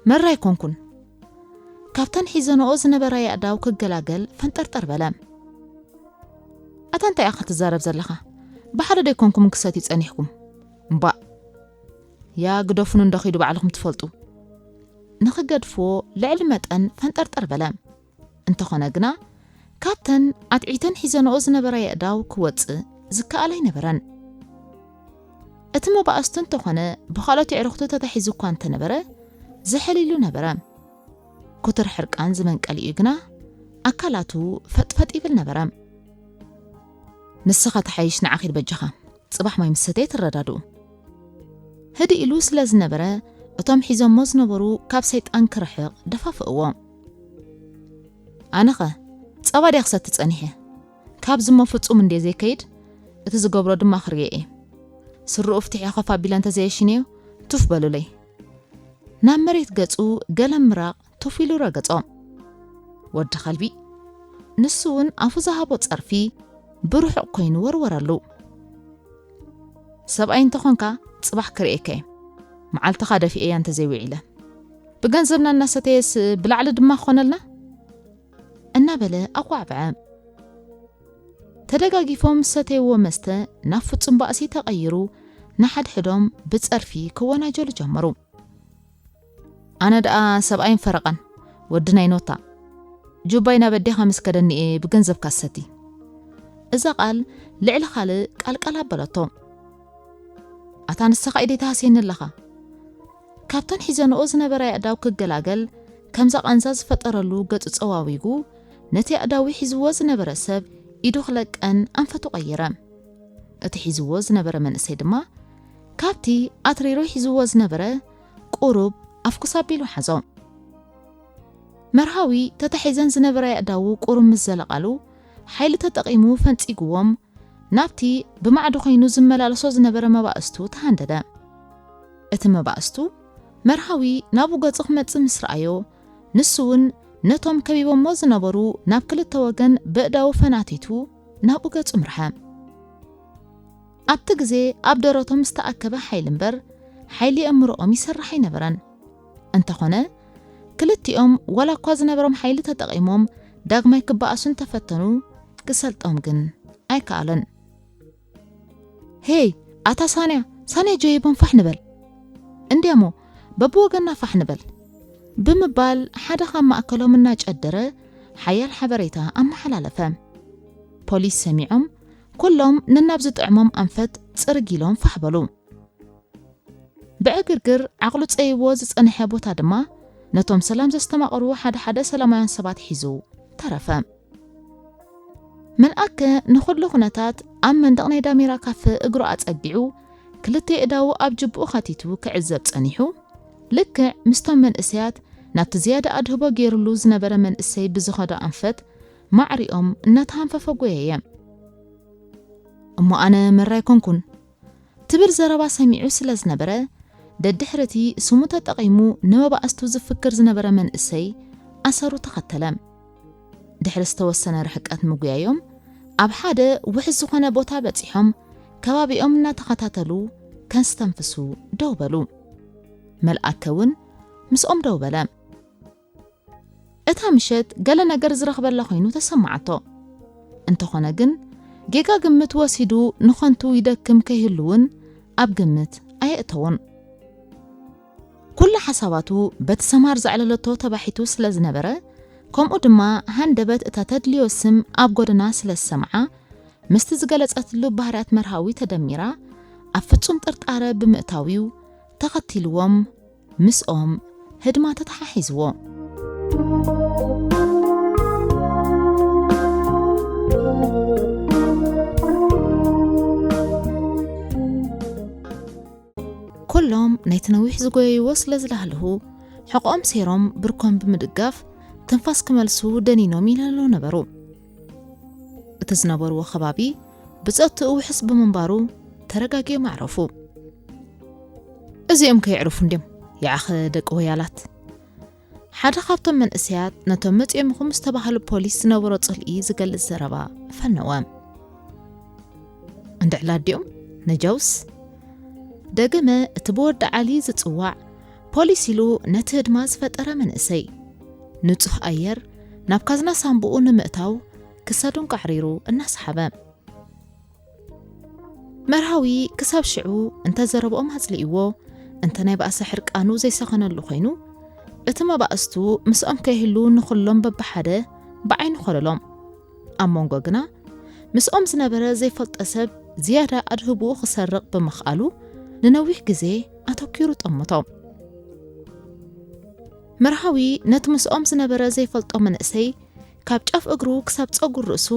መራ ኣይኮንኩን። ካብተን ሒዘንኦ ዝነበራ የእዳው ክገላገል ፈንጠርጠር በለ። ኣታ እንታይ ኢኻ ትዛረብ ዘለኻ? ብሓደ ዶ ኣይኮንኩም ክሰትዩ ጸኒሕኩም? እምባእ፣ ያ ግደፉኑ እንዶ ኺዱ ባዕልኹም ትፈልጡ። ንኽገድፍዎ ልዕሊ መጠን ፈንጠርጠር በለ። እንተኾነ ግና፣ ካብተን ኣትዒተን ሒዘንኦ ዝነበራ የእዳው ክወጽእ ዝከኣል ኣይነበረን። እቲ መባእስቱ እንተኾነ ብኻልኦት የዕሩኽቱ ተታሒዙ እኳ እንተነበረ፣ ዝሕል ኢሉ ነበረ። ኩትር ሕርቃን ዝመንቀሊኡ ግና ኣካላቱ ፈጥፈጥ ይብል ነበረ። ንስኻ ተሓይሽ ንዓ ኺድ በጃኻ፣ ጽባሕ ማይ ምስ ሰተየ ትረዳድኡ። ህድእ ኢሉ ስለ ዝነበረ፣ እቶም ሒዞሞ ዝነበሩ ካብ ሰይጣን ክርሕቕ ደፋፍእዎ። ኣነኸ ጸባ ድየ ክሰቲ ጸኒሐ? ካብዚ እሞ ፍጹም እንድየ ዘይከይድ፣ እቲ ዝገብሮ ድማ ክርእዮ እየ። ስርኡ ፍትሕ ኮፍ ኣቢለ እንተዘየሽንዮ፣ ቱፍ በሉለይ። ናብ መሬት ገጹ ገለ ምራቕ ቱፍ ኢሉ ረገጾ። ወዲ ከልቢ፣ ንሱ እውን ኣፉ ዝሃቦ ጸርፊ ብርሑቕ ኮይኑ ወርወረሉ። ሰብኣይ እንተኾንካ ጽባሕ ክርእየካ እየ። መዓልትኻ ደፊኤያ እንተዘይውዒለ። ብገንዘብና እናሰተየስ ብላዕሊ ድማ ክኾነልና? እናበለ ኣቋዕበዐ። ተደጋጊፎም ዝሰተይዎ መስተ ናብ ፍጹም ባእሲ ተቐይሩ ንሓድሕዶም ብጸርፊ ክወናጀሉ ጀመሩ። ኣነ ደኣ ሰብኣይን ፈረቓን፣ ወዲ ናይ ኖታ። ጁባይ ናብ ኣዴኻ ምስ ከደኒ እየ ብገንዘብካ ዝሰቲ። እዛ ቃል ልዕሊ ካልእ ቃልቃል ኣበለቶ። ኣታ ንስኻ ኢደይ ትሃስየኒ ኣለኻ። ካብተን ሒዘንኦ ዝነበራ የእዳው ክገላገል ከምዛ ቃንዛ ዝፈጠረሉ ገጹ ጸዋዊጉ ነቲ ኣእዳዊ ሒዝዎ ዝነበረ ሰብ ኢዱ ክለቀን ኣንፈቱ ቀየረ። እቲ ሒዝዎ ዝነበረ መንእሰይ ድማ ካብቲ ኣትሪሩ ሒዝዎ ዝነበረ ቁሩብ ኣፍኩስ ኣቢሉ ሓዞ። መርሃዊ ተታሒዘን ዝነበራ የእዳዉ ቁሩብ ምስ ዘለቓሉ ሓይሊ ተጠቒሙ ፈንጺግዎም ናብቲ ብማዕዶ ኮይኑ ዝመላለሶ ዝነበረ መባእስቱ ተሃንደደ። እቲ መባእስቱ መርሃዊ ናብኡ ገጹ ክመጽእ ምስ ረኣዮ፣ ንሱ እውን ነቶም ከቢቦሞ ዝነበሩ ናብ ክልተ ወገን በእዳዉ ፈናቲቱ ናብኡ ገጹ ምርሐ። ኣብቲ ግዜ ኣብ ደረቶም ዝተኣከበ ሓይሊ እምበር፣ ሓይሊ ኣእምሮኦም ይሰርሕ ኣይነበረን። እንተኾነ፣ ክልቲኦም ዋላ እኳ ዝነበሮም ሓይሊ ተጠቒሞም ዳግማይ ክበኣሱ እንተፈተኑ፣ ክሰልጦም ግን ኣይከኣለን። "ሄይ፣ ኣታ ሳንያ፣ ሳንያ ጀይቦም ፋሕ ንበል። እንድያሞ፣ በብወገንና ፋሕ ንበል" ብምባል ሓደ ካብ ማእከሎም እናጨደረ ሓያል ሓበሬታ ኣመሓላለፈ። ፖሊስ ሰሚዖም፣ ኩሎም ነናብ ዝጥዕሞም ኣንፈት ጽርግ ኢሎም ፋሕ በሉ። ብዕግርግር ዓቕሉ ጸይዎ ዝጸንሐ ቦታ ድማ ነቶም ሰላም ዘስተማቕሩ ሓደ ሓደ ሰላማውያን ሰባት ሒዙ ተረፈ። መልኣከ ንኹሉ ኩነታት ኣብ መንደቕ ናይ ዳሜራ ካፈ እግሩ ኣጸጊዑ፣ ክልተ ኣእዳዉ ኣብ ጅብኡ ኸቲቱ ክዕዘብ ጸኒሑ፣ ልክዕ ምስቶም መንእሰያት ናብቲ ዝያዳ ኣድህቦ ገይሩሉ ዝነበረ መንእሰይ ብዝኸዶ ኣንፈት ማዕሪኦም እናተሃንፈፈ ጎየየ። "እሞ ኣነ መራ ኣይኮንኩን" ትብል ዘረባ ሰሚዑ ስለ ዝነበረ፣ ደድሕሪ እቲ ስሙ ተጠቒሙ ንመባእስቱ ዝፍክር ዝነበረ መንእሰይ ኣሰሩ ተኸተለ። ድሕሪ ዝተወሰነ ርሕቀት ምጉያዮም፣ ኣብ ሓደ ውሕዝ ዝኾነ ቦታ በጺሖም፣ ከባቢኦም እናተኸታተሉ ከስተንፍሱ ደው በሉ። መልኣከ እውን ምስኦም ደው በለ። እታ ምሸት ገለ ነገር ዝረኽበላ ኮይኑ ተሰማዓቶ። እንተኾነ ግን፣ ጌጋ ግምት ወሲዱ ንኸንቱ ይደክም ከይህሉ እውን ኣብ ግምት ኣየእተዎን። ኩሉ ሓሳባቱ በቲ ሰማር ዘዕለለቶ ተባሒቱ ስለ ዝነበረ፣ ከምኡ ድማ ሃንደበት እታ ተድልዮ ስም ኣብ ጎደና ስለ ዝሰምዓ፣ ምስቲ ዝገለጸትሉ ባህርያት መርሃዊ ተደሚራ፣ ኣብ ፍጹም ጥርጣረ ብምእታው'ዩ ተኸቲልዎም፣ ምስኦም ህድማ ተተሓሒዝዎ። ኩሎም ናይቲ ነዊሕ ዝጎየይዎ ስለ ዝላህልሁ፣ ሕቖኦም ሴሮም ብርኮም ብምድጋፍ ትንፋስ ክመልሱ ደኒኖም ይላህልሁ ነበሩ። እቲ ዝነበርዎ ከባቢ ብጸጥትኡ ውሕስ ብምንባሩ ተረጋጊኦም ኣዕረፉ። "እዚኦም ከየዕርፉ እንድዮም፣ ይዓኸ ደቂ ወያላት?" ሓደ ካብቶም መንእሰያት ነቶም መጺኦምኹም ዝተባህሉ ፖሊስ ዝነበሮ ጽልኢ ዝገልጽ ዘረባ ፈነወ። "እንድዕላ ድዮም ነጃውስ?" ደገመ እቲ ብወዲ ዓሊ ዝጽዋዕ ፖሊስ ኢሉ ነቲ ህድማ ዝፈጠረ መንእሰይ። ንጹህ ኣየር ናብ ካዝና ሳንቡኡ ንምእታው ክሳዱን ቃዕሪሩ እናሰሓበ። መርሃዊ ክሳብ ሽዑ እንተ ዘረብኦም ኣጽሊእዎ፣ እንተ ናይ ባእሲ ሕርቃኑ ዘይሰኸነሉ ኮይኑ፣ እቲ መባእስቱ ምስኦም ከይህሉ ንኹሎም በብሓደ ብዓይኑ ኾለሎም። ኣብ መንጎ ግና ምስኦም ዝነበረ ዘይፈልጦ ሰብ ዝያዳ ኣድህብኡ ክሰርቕ ብምኽኣሉ ንነዊሕ ግዜ ኣተኲሩ ጠመቶ። መርሃዊ ነቲ ምስኦም ዝነበረ ዘይፈልጦ መንእሰይ ካብ ጫፍ እግሩ ክሳብ ጸጉር ርእሱ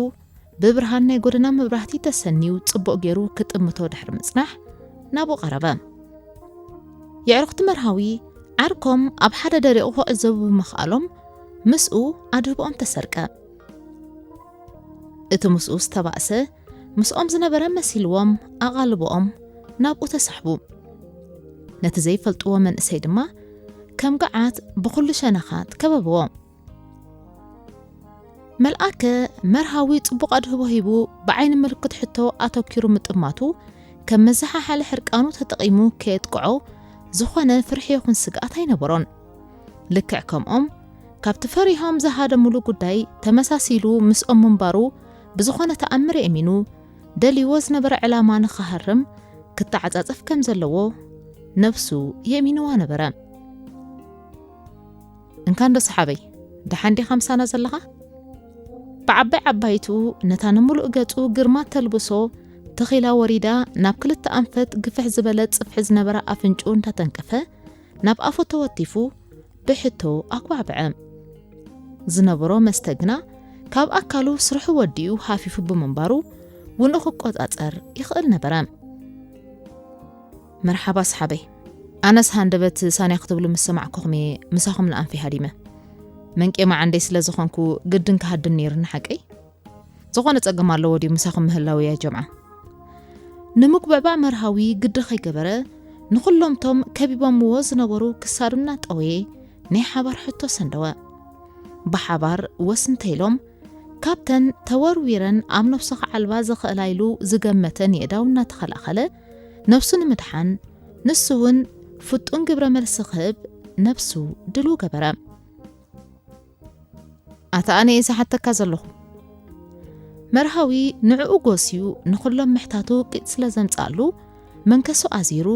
ብብርሃን ናይ ጎደና መብራህቲ ተሰንዩ ጽቡቕ ገይሩ ክጥምቶ ድሕሪ ምጽናሕ ናብኡ ቀረበ። የዕሩኽቲ መርሃዊ ዓርኮም ኣብ ሓደ ደሪቑ ክዕዘቡ ብምኽኣሎም ምስኡ ኣድህብኦም ተሰርቀ። እቲ ምስኡ ዝተባእሰ ምስኦም ዝነበረ መሲልዎም ኣቓልቦኦም ናብኡ ተሳሕቡ። ነቲ ዘይፈልጥዎ መንእሰይ ድማ ከም ገዓት ብኹሉ ሸነኻት ከበብዎ። መልኣከ መርሃዊ ጽቡቕ ኣድህቦ ሂቡ ብዓይኒ ምልክት ሕቶ ኣተኪሩ ምጥማቱ ከም መዘሓሓሊ ሕርቃኑ ተጠቒሙ ከየጥቅዖ ዝኾነ ፍርሒ ይኹን ስግኣት ኣይነበሮን። ልክዕ ከምኦም ካብቲ ፈሪሆም ዝሃደሙሉ ጉዳይ ተመሳሲሉ ምስኦም ምንባሩ ብዝኾነ ተኣምር የእሚኑ ደልይዎ ዝነበረ ዕላማ ንኽሃርም ክተዓጻጸፍ ከም ዘለዎ ነብሱ የእሚንዋ ነበረ። እንካንዶ ሰሓበይ፣ ደሓን ዲኻ ምሳና ዘለኻ? ብዓባይ ዓባይቱ ነታ ንምሉእ ገጹ ግርማ ተልብሶ ተኺላ ወሪዳ ናብ ክልተ ኣንፈት ግፍሕ ዝበለ ጽፍሒ ዝነበረ ኣፍንጭኡ እንዳተንከፈ ናብ ኣፉ ተወቲፉ ብሕቶ ኣጉባዕብዐ። ዝነበሮ መስተ ግና ካብ ኣካሉ ስርሑ ወዲኡ ሃፊፉ ብምንባሩ ውንኡ ክቆጻጸር ይኽእል ነበረ። መርሓባ ኣስሓበይ። ኣነስ ሃንደበት ሳንያ ክትብሉ ምስ ሰማዕኩኹም እየ ምሳኹም ንኣንፊ ሃዲመ። መንቄ መዓንደይ ስለ ዝኾንኩ ግድን ክሃድም ነይሩኒ ሓቀይ። ዝኾነ ጸገም ኣለዎ ድዩ ምሳኹም ምህላው ያ ጀምዓ? ንምጉብዕባዕ መርሃዊ ግዲ ከይገበረ ንኹሎምቶም ከቢቦምዎ ዝነበሩ ክሳዱ እናጠወየ ናይ ሓባር ሕቶ ሰንደወ። ብሓባር ወስ እንተኢሎም ካብተን ተወርዊረን ኣብ ነብሱ ክዓልባ ዝኽእላ ኢሉ ዝገመተን የእዳው እናተኸላኸለ ነብሱ ንምድሓን ንሱ እውን ፍጡን ግብረ መልሲ ክህብ ነብሱ ድልው ገበረ። ኣታ ኣነ እየ ዝሓተካ ዘለኹ። መርሃዊ ንዕኡ ጎስዩ ንኹሎም ምሕታቱ ቂጥ ስለ ዘምጽኣሉ መንከሱ ኣዚሩ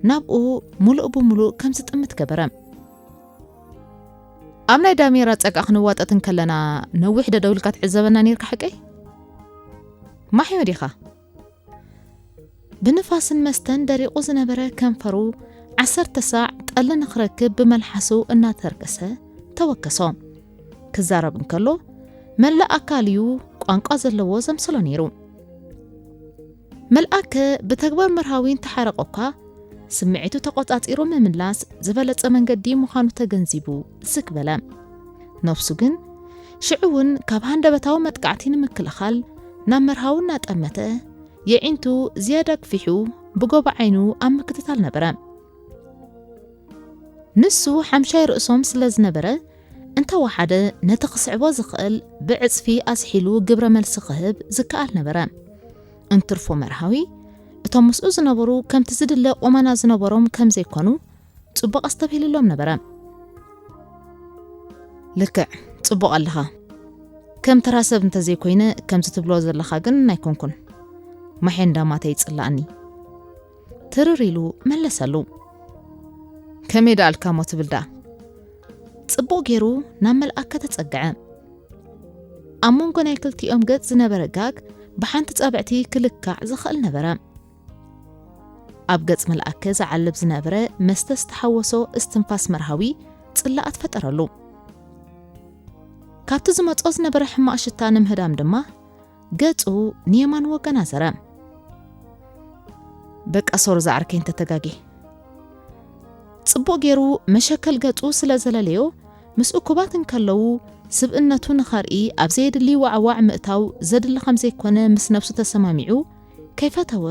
ናብኡ ሙሉእ ብሙሉእ ከም ዝጥምት ገበረ። ኣብ ናይ ዳሜራ ጸጋ ክንዋጠጥ እንከለና ነዊሕ ደደው ኢልካ ትዕዘበና ነይርካ ሓቀይ? ማሕዮ ዲኻ? ብንፋስን መስተን ደሪቑ ዝነበረ ከንፈሩ ዓሰርተ ሳዕ ጠሊ ንኽረክብ ብመልሓሱ እናተርከሰ ተወከሶ። ክዛረብ እንከሎ መላእ ኣካል እዩ ቋንቋ ዘለዎ ዘምሰሎ ነይሩ። መልኣከ ብተግባር መርሃዊ እንተሓረቐ እኳ ስምዒቱ ተቖጻጺሩ ምምላስ ዝበለጸ መንገዲ ምዃኑ ተገንዚቡ ዝግ በለ። ነፍሱ ግን ሽዑ እውን ካብ ሃንደበታዊ መጥቃዕቲ ንምክልኻል ናብ መርሃዊ እናጠመተ የዒንቱ ዝያዳ ኣግፊሑ ብጎቦ ዓይኑ ኣብ ምክትታል ነበረ። ንሱ ሓምሻይ ርእሶም ስለ ዝነበረ እንተወሓደ ነቲ ክስዕቦ ዝኽእል ብዕጽፊ ኣዝሒሉ ግብረ መልሲ ክህብ ዝከኣል ነበረ። እንትርፎ መርሃዊ እቶም ምስኡ ዝነበሩ ከምቲ ዝድለ ቁመና ዝነበሮም ከም ዘይኮኑ ጽቡቕ ኣስተብሂልሎም ነበረ። ልክዕ፣ ጽቡቕ ኣለኻ። ከም ተራ ሰብ እንተዘይኮይነ ከምዚ ትብሎ ዘለኻ ግን ኣይኮንኩን። ማሐ እንዳማተ ይጽላእኒ። ትርር ኢሉ መለሰሉ። ከመይ ደኣልካ እሞ ትብል ደኣ? ጽቡቕ ገይሩ ናብ መልኣከ ተጸግዐ። ኣብ መንጎ ናይ ክልቲኦም ገጽ ዝነበረ ጋግ ብሓንቲ ጻብዕቲ ክልካዕ ዝኽእል ነበረ። ኣብ ገጽ መልኣከ ዝዓልብ ዝነበረ መስተ ዝተሓወሶ እስትንፋስ መርሃዊ ጽላኣት ፈጠረሉ። ካብቲ ዝመጾ ዝነበረ ሕማቕ ሽታ ንምህዳም ድማ ገጹ ንየማን ወገን ኣዘረ። በቃ ሶሪ ዝዓርከይ እንተተጋጌ። ጽቡቕ ገይሩ መሸከል ገጹ ስለ ዘለለዮ ምስ እኩባት እንከለዉ ስብእነቱ ንኸርኢ ኣብ ዘየድሊ ዋዕዋዕ ምእታው ዘድሊ ከም ዘይኮነ ምስ ነብሱ ተሰማሚዑ ከይፈተወ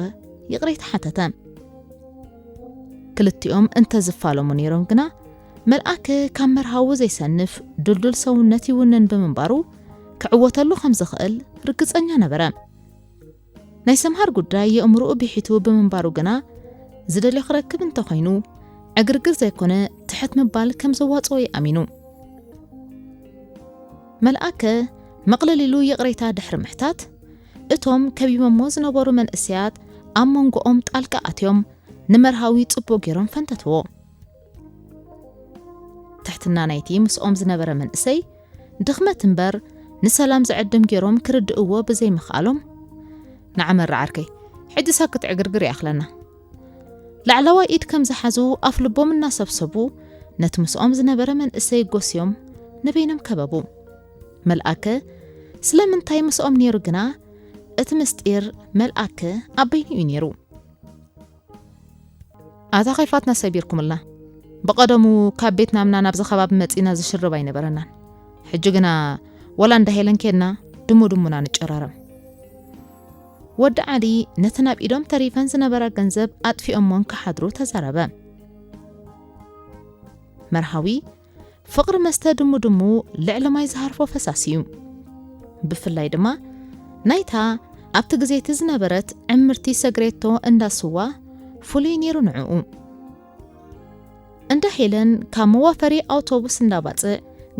ይቕሬታ ሓተተ። ክልቲኦም እንተ ዝፋለሙ ነይሮም ግና መልኣከ ካብ መርሃዊ ዘይሰንፍ ድልዱል ሰውነት ይውንን ብምንባሩ ክዕወተሉ ከም ዝኽእል ርግጸኛ ነበረ። ናይ ሰምሃር ጉዳይ የእምሮኡ ቢሒቱ ብምንባሩ ግና ዝደልዮ ክረክብ እንተኾይኑ፣ ዕግርግር ዘይኮነ ትሕት ምባል ከም ዘዋጽኦ እዩ ኣሚኑ። መልኣከ መቕለል ኢሉ ይቕሬታ ድሕሪ ምሕታት፣ እቶም ከቢቦሞ ዝነበሩ መንእሰያት ኣብ መንጎኦም ጣልቃ ኣትዮም ንመርሃዊ ጽቡቕ ገይሮም ፈንተትዎ። ትሕትና ናይቲ ምስኦም ዝነበረ መንእሰይ ድኽመት እምበር ንሰላም ዝዕድም ገይሮም ክርድእዎ ብዘይምኽኣሎም፣ "ንዓ መራ ዓርከይ፣ ሕጂ ሳክት ዕግርግር ይኣኽለና." ላዕለዋይ ኢድ ከም ዝሓዙ ኣፍ ልቦም እናሰብሰቡ ነቲ ምስኦም ዝነበረ መንእሰይ ጎስዮም ንበይኖም ከበቡ። መልኣከ ስለምንታይ ምስኦም ነይሩ ግና እቲ ምስጢር መልኣከ ኣብ በይኑ እዩ ነይሩ። ኣታ ከይፋትና ሰቢርኩምልና። ብቐደሙ ካብ ቤት ናምና ናብዚ ከባቢ መጺና ዝሽርብ ኣይነበረናን። ሕጂ ግና ወላ እንዳ ሄለን ኬድና ድሙ ድሙና ንጨራረም። ወዲ ዓሊ ነተን ኣብ ኢዶም ተሪፈን ዝነበራ ገንዘብ ኣጥፊኦሞን ክሓድሩ ተዛረበ። መርሃዊ፣ ፍቕሪ መስተ ድሙ ድሙ ልዕሊ ማይ ዝሃርፎ ፈሳሲ እዩ። ብፍላይ ድማ ናይታ ኣብቲ ግዜ እቲ ዝነበረት ዕምርቲ ሰግሬቶ እንዳ ስዋ ፍሉይ ነይሩ ንዕኡ። እንዳ ሄለን ካብ መዋፈሪ ኣውቶቡስ እንዳባጽዕ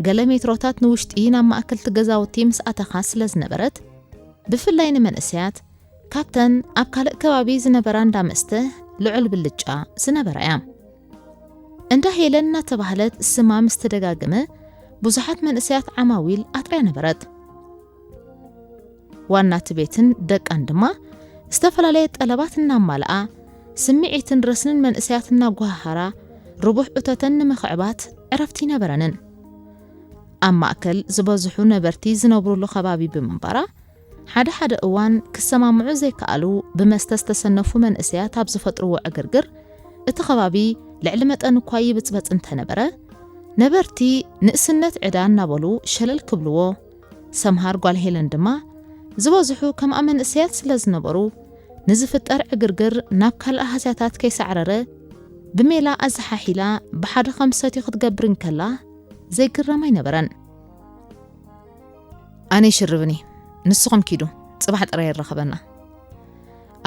ገለ ሜትሮታት ንውሽጢ ናብ ማእከልቲ ገዛውቲ ምስ ኣተኻ ስለ ዝነበረት፣ ብፍላይ ንመንእሰያት ካብተን ኣብ ካልእ ከባቢ ዝነበራ እንዳ መስተ ልዑል ብልጫ ዝነበራ እያ። እንዳ ሄለን እናተባህለት ስማ ምስ ተደጋገመ ብዙሓት መንእሰያት ዓማዊል ኣጥርያ ነበረት። ዋና እቲ ቤትን ደቃን ድማ ዝተፈላለየ ጠለባት እናማልኣ፣ ስምዒትን ረስንን መንእሰያት እናጓሃሃራ፣ ርቡሕ እቶተን ንምኽዕባት ዕረፍቲ ይነበረንን። ኣብ ማእከል ዝበዝሑ ነበርቲ ዝነብሩሉ ከባቢ ብምንባራ፣ ሓደ ሓደ እዋን ክሰማምዑ ዘይከኣሉ ብመስተ ዝተሰነፉ መንእሰያት ኣብ ዝፈጥርዎ ዕግርግር፣ እቲ ከባቢ ልዕሊ መጠን እኳ ይብጽበጽ እንተነበረ፣ ነበርቲ ንእስነት ዕዳ እናበሉ ሸለል ክብልዎ፣ ሰምሃር ጓል ሄለን ድማ ዝበዝሑ ከምኣ መንእሰያት ስለ ዝነበሩ፣ ንዝፍጠር ዕግርግር ናብ ካልእ ሃስያታት ከይሳዕረረ፣ ብሜላ ኣዘሓሒላ ብሓደ ከም ሰትዩ ክትገብር እንከላ ዘይግረም ኣይነበረን። "ኣነ ይሽርብኒ፣ ንስኹም ኪዱ፣ ጽባሕ ጥራይ የራኽበና።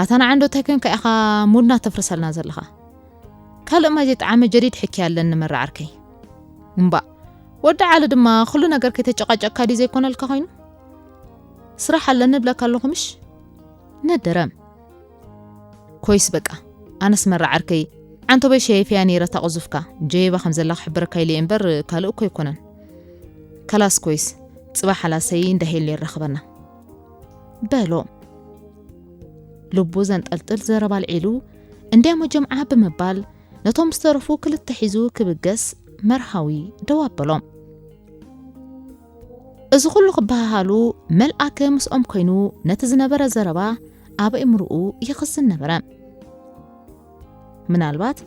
ኣታ ንዓንዶ እንታይ ኮንካ ኢኻ ሙድና ተፍርሰልና ዘለኻ? ካልእ ማይ ዘይጠዓመ ጀዲድ ሕክያ ኣለኒ መራ ዓርከይ። እምባእ፣ ወዲ ዓሊ ድማ ኩሉ ነገር ከይተጨቃጨቅካ ድዩ ዘይኮነልካ ኮይኑ? ስራሕ ኣለኒ እብለካ ኣለኹ ምሽ?" ነደረ። "ኮይስ በቃ፣ ኣነስ መራ ዓርከይ፣ ዓንቶበይ ሸየፍያ ነይረ እታ ቅዙፍካ፣ ጀየባ ከም ዘላ ክሕብረካ ኢለ እየ እምበር ካልእ እኮ ኣይኮነን። ከላስ ኮይስ፣ ጽባሕ ሓላሰይ እንዳ ሄሉ የራኽበና" በሎ። ልቡ ዘንጠልጥል ዘረባ ኣልዒሉ፣ "እንድያሞ ጀምዓ" ብምባል ነቶም ዝተረፉ ክልተ ሒዙ ክብገስ መርሃዊ ደው ኣበሎ። እዚ ኩሉ ክበሃሃሉ መልኣከ ምስኦም ኮይኑ ነቲ ዝነበረ ዘረባ ኣብ ኣእምርኡ ይኽዝን ነበረ። ምናልባት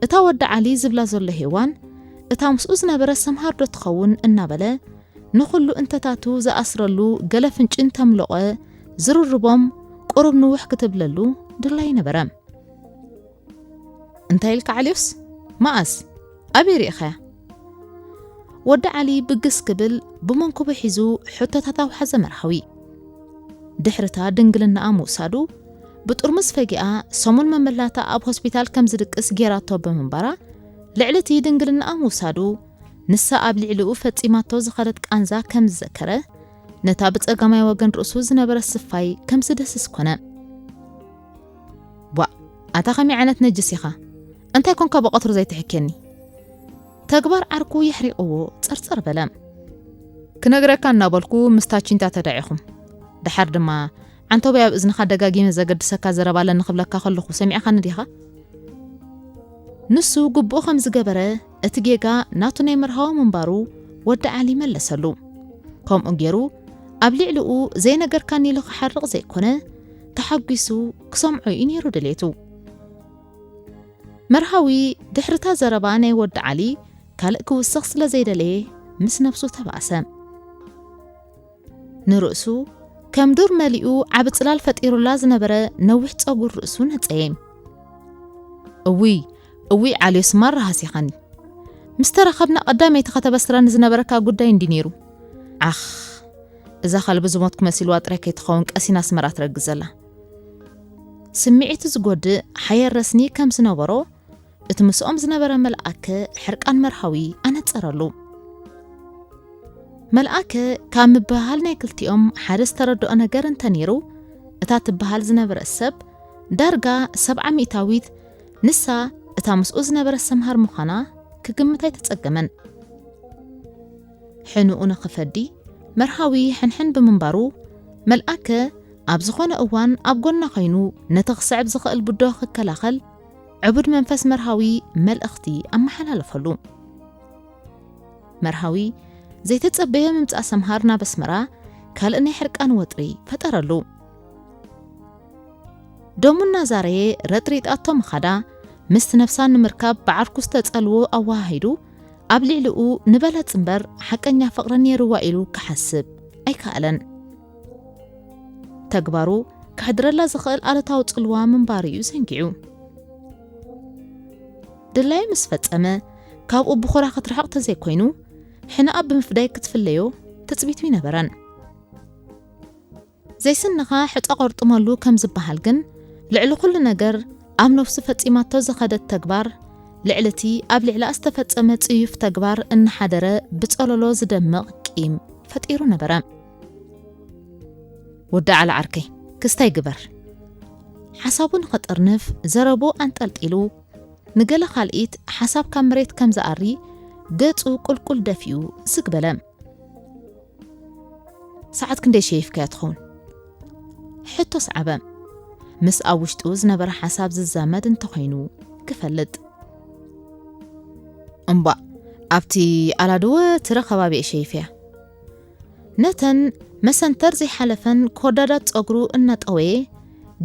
እታ ወዲ ዓሊ ዝብላ ዘሎ ሄዋን እታ ምስኡ ዝነበረ ሰምሃር ዶ ትኸውን እናበለ ንኹሉ እንተታቱ ዝኣስረሉ ገለ ፍንጭ እንተምለቐ ዝርርቦም ቁሩብ ንውሕ ክትብለሉ ድላይ ነበረ። "እንታይ ኢልካ ዓልዮስ? መኣስ? ኣበይ ርኢኻያ?" ወዲ ዓሊ ብግስ ክብል ብመንኩቡ ሒዙ ሕቶታት ኣውሓዘ መርሃዊ። ድሕርታ ድንግልናኣ ምውሳዱ ብጥርሙዝ ፈጊኣ ሰሙን መመላታ ኣብ ሆስፒታል ከም ዝድቅስ ጌራቶ ብምንባራ፣ ልዕሊ እቲ ድንግልናኣ ምውሳዱ ንሳ ኣብ ልዕሊኡ ፈጺማቶ ዝኸደት ቃንዛ ከም ዝዘከረ፣ ነታ ብጸጋማይ ወገን ርእሱ ዝነበረ ስፋይ ከም ዝደስስ ኮነ። "ቧእ፣ ኣታ ከመይ ዓይነት ነጅስ ኢኻ? እንታይ ኮንካ ብቐትሩ ዘይትሕኬኒ?" ተግባር ዓርኩ የሕሪቕዎ ጸርጸር በለ። "ክነግረካ እናበልኩ ምስ ታቺንታ ተዳዒኹም። ደሓር ድማ ዓንቶበይ ኣብ እዝንኻ ደጋጊመ ዘገድሰካ ዘረባ ኣለኒ ክብለካ ከለኹ ሰሚዕኻኒ ዲኻ?" ንሱ ግቡኡ ከም ዝገበረ እቲ ጌጋ ናቱ ናይ መርሃዊ ምንባሩ ወዲ ዓሊ መለሰሉ። ከምኡ ገይሩ ኣብ ልዕሊኡ ዘይነገርካኒ ኢሉ ክሓርቕ ዘይኮነ፣ ተሓጒሱ ክሰምዖ እዩ ነይሩ ድሌቱ። መርሃዊ ድሕርታ ዘረባ ናይ ወዲ ዓሊ ካልእ ክውስኽ ስለ ዘይደለየ ምስ ነብሱ ተባእሰ። ንርእሱ ከም ዱር መሊኡ ዓቢ ጽላል ፈጢሩላ ዝነበረ ነዊሕ ጸጉር ርእሱ ነጸየ። "እውይ፣ እውይ ዓልዮስ ማራ ሃሲኻኒ። ምስ ተራኸብና ቀዳመይቲ ከተበስረኒ ዝነበረካ ጉዳይ እንዲ ነይሩ። ዓኽ፣ እዛ ከልቢ ዝሞትኩ መሲልዋ ጥራይ ከይትኸውን ቀሲና ኣስመራ ትረግዝ ዘላ። ስምዒቱ ዝጎድእ ሓየር ረስኒ ከም ዝነበሮ እቲ ምስኦም ዝነበረ መልኣከ ሕርቃን መርሃዊ ኣነጸረሉ። መልኣከ ካብ ምብህሃል ናይ ክልቲኦም ሓደ ዝተረድኦ ነገር እንተነይሩ፣ እታ ትበሃል ዝነበረት ሰብ ዳርጋ ሰብዓ ሚእታዊት ንሳ እታ ምስኡ ዝነበረት ሰምሃር ምዃና ክግምት ኣይተጸገመን። ሕኑኡ ንኽፈዲ መርሃዊ ሕንሕን ብምንባሩ፣ መልኣከ ኣብ ዝኾነ እዋን ኣብ ጎና ኮይኑ ነቲ ክስዕብ ዝኽእል ብድሆ ክከላኸል ዕቡድ መንፈስ መርሃዊ መልእኽቲ ኣመሓላለፈሉ። መርሃዊ ዘይተጸበዮ ምምጻእ ሰምሃር ናብ ኣስመራ ካልእ ናይ ሕርቃን ወጥሪ ፈጠረሉ። ደሙ እናዛረየ ረጥሪጣቶ ምኻዳ፣ ምስቲ ነፍሳ ንምርካብ ብዓርኩ ዝተጸልዎ ኣወሃሂዱ፣ ኣብ ልዕሊኡ ንበለጽ እምበር ሓቀኛ ፍቕሪ ነይርዋ ኢሉ ክሓስብ ኣይከኣለን። ተግባሩ ከሕድረላ ዝኽእል ኣሉታዊ ጽልዋ ምንባሩ እዩ ዘንጊዑ። ድላዩ ምስ ፈጸመ፣ ካብኡ ብኹራ ክትርሕቕ ተዘይኮይኑ፣ ሕነኣ ብምፍዳይ ክትፍለዮ ትጽቢቱ ይነበረን። ዘይስንኻ ሕጻ ቆርጥመሉ ከም ዝበሃል ግን፣ ልዕሊ ኩሉ ነገር ኣብ ነፍሱ ፈጺማቶ ዝኸደት ተግባር፣ ልዕሊ እቲ ኣብ ልዕሊኣ ዝተፈጸመ ጽዩፍ ተግባር እናሓደረ ብጸለሎ ዝደምቕ ቂም ፈጢሩ ነበረ። ወዲ ዓላ ዓርከይ፣ ክስታይ ግበር። ሓሳቡ ንኸጠርንፍ ዘረቡ ኣንጠልጢሉ፣ ንገለ ካልኢት ሓሳብ ካብ መሬት ከም ዝኣሪ ገጹ ቁልቁል ደፊኡ ስግ በለ። ሰዓት ክንደይ ሸይፍካያ ትኸውን? ሕቶ ሰዓበ። ምስ ኣብ ውሽጡ ዝነበረ ሓሳብ ዝዛመድ እንተኾይኑ ክፈልጥ። እምባእ፣ ኣብቲ ኣላድወ ትረ ከባቢ እየ ሸይፍያ። ነተን መሰንተር ዘይሓለፈን ኮዳዳት ጸጉሩ እናጠወየ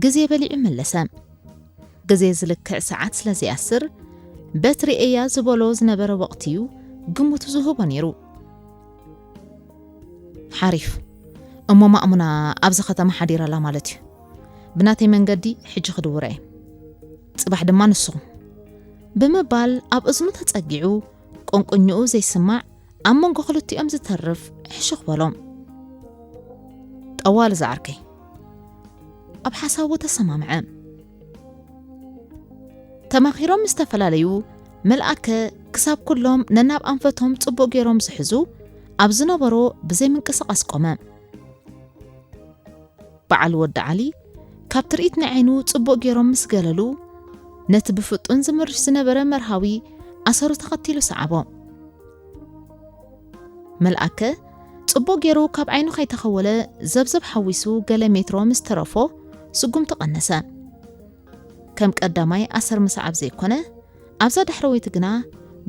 ግዜ በሊዑ መለሰ። ግዜ ዝልክዕ ሰዓት ስለ ዘይኣስር፣ በትሪ እያ ዝበሎ ዝነበረ ወቕቲ እዩ ግምቱ ዝህቦ ነይሩ። ሓሪፍ። እሞ ማእሙና ኣብዚ ከተማ ሓዲራ ኣላ ማለት እዩ። ብናተይ መንገዲ ሕጂ ክድውራ እየ። ጽባሕ ድማ ንስኹም። ብምባል ኣብ እዝኑ ተጸጊዑ፣ ቁንቁኝኡ ዘይስማዕ ኣብ መንጎ ክልቲኦም ዝተርፍ ሕሹኽ በሎም። ጠዋሊ ዝዓርከይ። ኣብ ሓሳቡ ተሰማምዐ። ተማኺሮም ምስ ተፈላለዩ፣ መልኣከ ክሳብ ኩሎም ነናብ ኣንፈቶም ጽቡቕ ገይሮም ዝሕዙ ኣብ ዝነበሮ ብዘይ ምንቅስቓስ ቆመ። በዓል ወዲ ዓሊ ካብ ትርኢት ንዓይኑ ጽቡቕ ገይሮም ምስ ገለሉ፣ ነቲ ብፍጡን ዝምርሽ ዝነበረ መርሃዊ ኣሰሩ ተኸቲሉ ሰዓቦ። መልኣከ ጽቡቕ ገይሩ ካብ ዓይኑ ከይተኸወለ ዘብዘብ ሓዊሱ ገለ ሜትሮ ምስ ተረፎ ስጉምቱ ቀነሰ። ከም ቀዳማይ ኣሰር ምስዓብ ዘይኮነ፣ ኣብዛ ዳሕረወይቲ ግና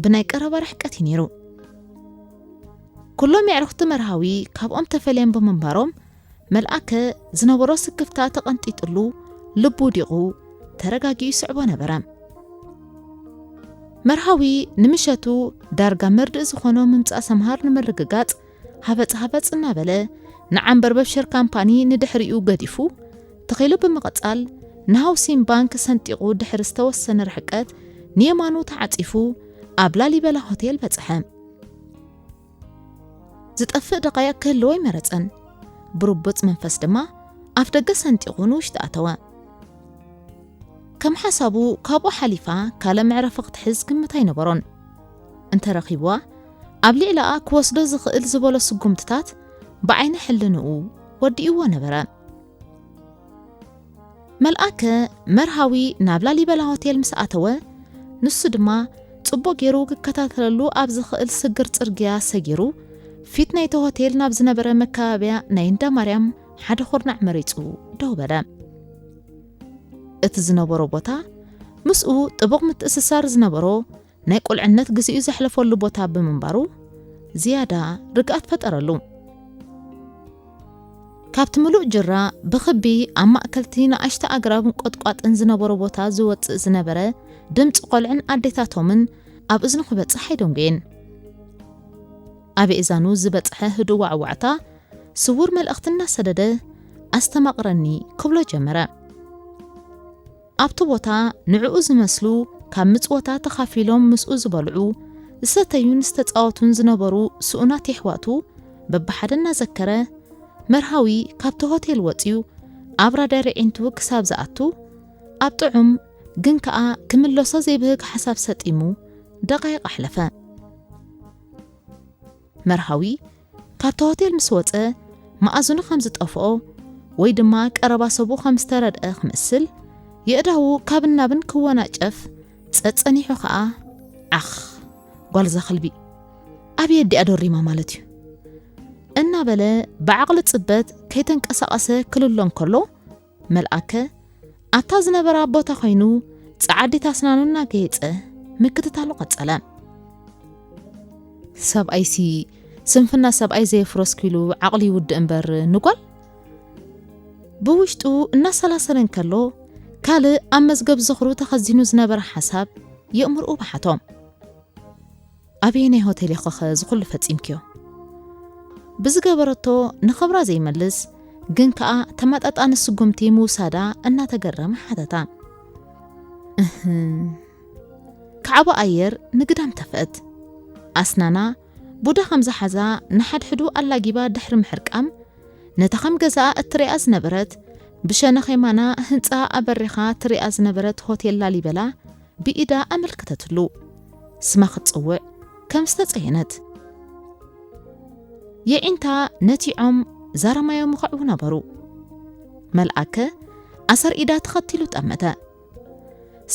ብናይ ቀረባ ርሕቀት እዩ ነይሩ። ኩሎም የዕሩኽቲ መርሃዊ ካብኦም ተፈልዮም ብምንባሮም፣ መልኣከ ዝነበሮ ስክፍታ ተቐንጢጥሉ፣ ልቡ ውዲቑ፣ ተረጋጊኡ ይስዕቦ ነበረ። መርሃዊ ንምሸቱ ዳርጋ መርድእ ዝኾኖ ምምጻእ ሰምሃር ንምርግጋጽ፣ ሃበጽ ሃበጽ እናበለ፣ ንዓምበርበብ ሸር ካምፓኒ ንድሕሪኡ ገዲፉ፣ ተኺሉ ብምቕጻል፣ ንሃውሲን ባንክ ሰንጢቑ ድሕሪ ዝተወሰነ ርሕቀት፣ ንየማኑ ተዓጺፉ፣ ኣብ ላሊበላ ሆቴል በጽሐ። ዝጠፍእ ደቓይቕ ክህልዎ ኣይመረጸን። ብርቡጽ መንፈስ ድማ ኣፍ ደገ ሰንጢቑ ንውሽጢ ኣተወ። ከም ሓሳቡ ካብኡ ሓሊፋ ካልእ መዕረፊ ክትሕዝ ግምት ኣይነበሮን። እንተረኺብዋ፣ ኣብ ልዕሊኣ ክወስዶ ዝኽእል ዝበሎ ስጉምትታት ብዓይኒ ሕልንኡ ወዲእዎ ነበረ። መልኣከ መርሃዊ ናብ ላሊበላ ሆቴል ምስ ኣተወ፣ ንሱ ድማ ጽቡቕ ገይሩ ክከታተለሉ ኣብ ዝኽእል ስግር ጽርግያ ሰጊሩ፣ ፊት ናይቲ ሆቴል ናብ ዝነበረ መከባብያ ናይ እንዳ ማርያም ሓደ ኹርናዕ መሪጹ ደው በለ። እቲ ዝነበሮ ቦታ ምስኡ ጥቡቕ ምትእስሳር ዝነበሮ ናይ ቁልዕነት ግዜኡ ዘሕለፈሉ ቦታ ብምንባሩ ዝያዳ ርግኣት ፈጠረሉ። ካብቲ ምሉእ ጅራ ብኽቢ ኣብ ማእከልቲ ንኣሽቱ ኣግራብን ቁጥቋጥን ዝነበሮ ቦታ ዝወጽእ ዝነበረ ድምጺ ቆልዑን ኣዴታቶምን ኣብ እዝኑ ክበጽሕ ኣይደንጎየን። ኣብ እዛኑ ዝበጽሐ ህዱእ ዋዕዋዕታ ስዉር መልእኽቲ እናሰደደ፣ "ኣስተማቕረኒ" ክብሎ ጀመረ። ኣብቲ ቦታ ንዕኡ ዝመስሉ ካብ ምጽወታ ተኻፊሎም ምስኡ ዝበልዑ፣ ዝሰተዩን ዝተጻወቱን ዝነበሩ ስኡናት የሕዋቱ በብሓደ እናዘከረ፣ መርሃዊ ካብቲ ሆቴል ወጺኡ ኣብ ራዳር ኣዒንቱ ክሳብ ዝኣቱ፣ ኣብ ጥዑም ግን ከኣ ክምለሶ ዘይብህግ ሓሳብ ሰጢሙ ደቓይቕ ኣሕለፈ። መርሃዊ ካብቲ ሆቴል ምስ ወጸ፣ መኣዝኑ ከም ዝጠፍኦ ወይ ድማ ቀረባ ሰቡ ከም ዝተረድአ ክመስል፣ የእዳዉ ካብን ናብን ክወናጨፍ ጸጸኒሑ ከኣ፣ ዓኽ፣ ጓልዛ ከልቢ፣ ኣበይ ኣዲኣ ዶሪማ ማለት እዩ? እናበለ ብዓቕሊ ጽበት ከይተንቀሳቐሰ ክልሎ እንከሎ፣ መልኣከ ኣብታ ዝነበራ ቦታ ኮይኑ ጸዓዲት ኣስናኑ እናገየጸ ምክትታሉ ቀጸለ። ሰብኣይሲ ስንፍና ሰብኣይ ዘየፍረስኩ ኢሉ ዓቕሊ ይውድእ እምበር ንጓል? ብውሽጡ እናሰላሰለ እንከሎ፣ ካልእ ኣብ መዝገብ ዝኽሩ ተኸዚኑ ዝነበረ ሓሳብ የእምርኡ በሓቶ። ኣበየናይ ሆቴል ኢኺኸ እዚ ኩሉ ፈጺምክዮ? ብዝገበረቶ ንኽብራ ዘይመልስ፣ ግን ከኣ ተመጣጣኒ ስጉምቲ ምውሳዳ እናተገረመ ሓተታ። እህ። ካዕቦ ኣየር ንግዳም ተፍአት። ኣስናና ቡዳ ከም ዝሓዛ ንሓድሕዱ ኣላጊባ ድሕሪ ምሕርቃም፣ ነታ ከም ገዛኣ እትሪኣ ዝነበረት፣ ብሸነኽ የማና ህንጻ ኣበሪኻ ትሪኣ ዝነበረት ሆቴል ላሊበላ ብኢዳ ኣመልከተትሉ። ስማ ክትጽውዕ ከም ዝተጸየነት። የዒንታ ነቲዖም ዛረማዮም ይኸዕዉ ነበሩ። መልኣከ ኣሰር ኢዳ ተኸቲሉ ጠመተ።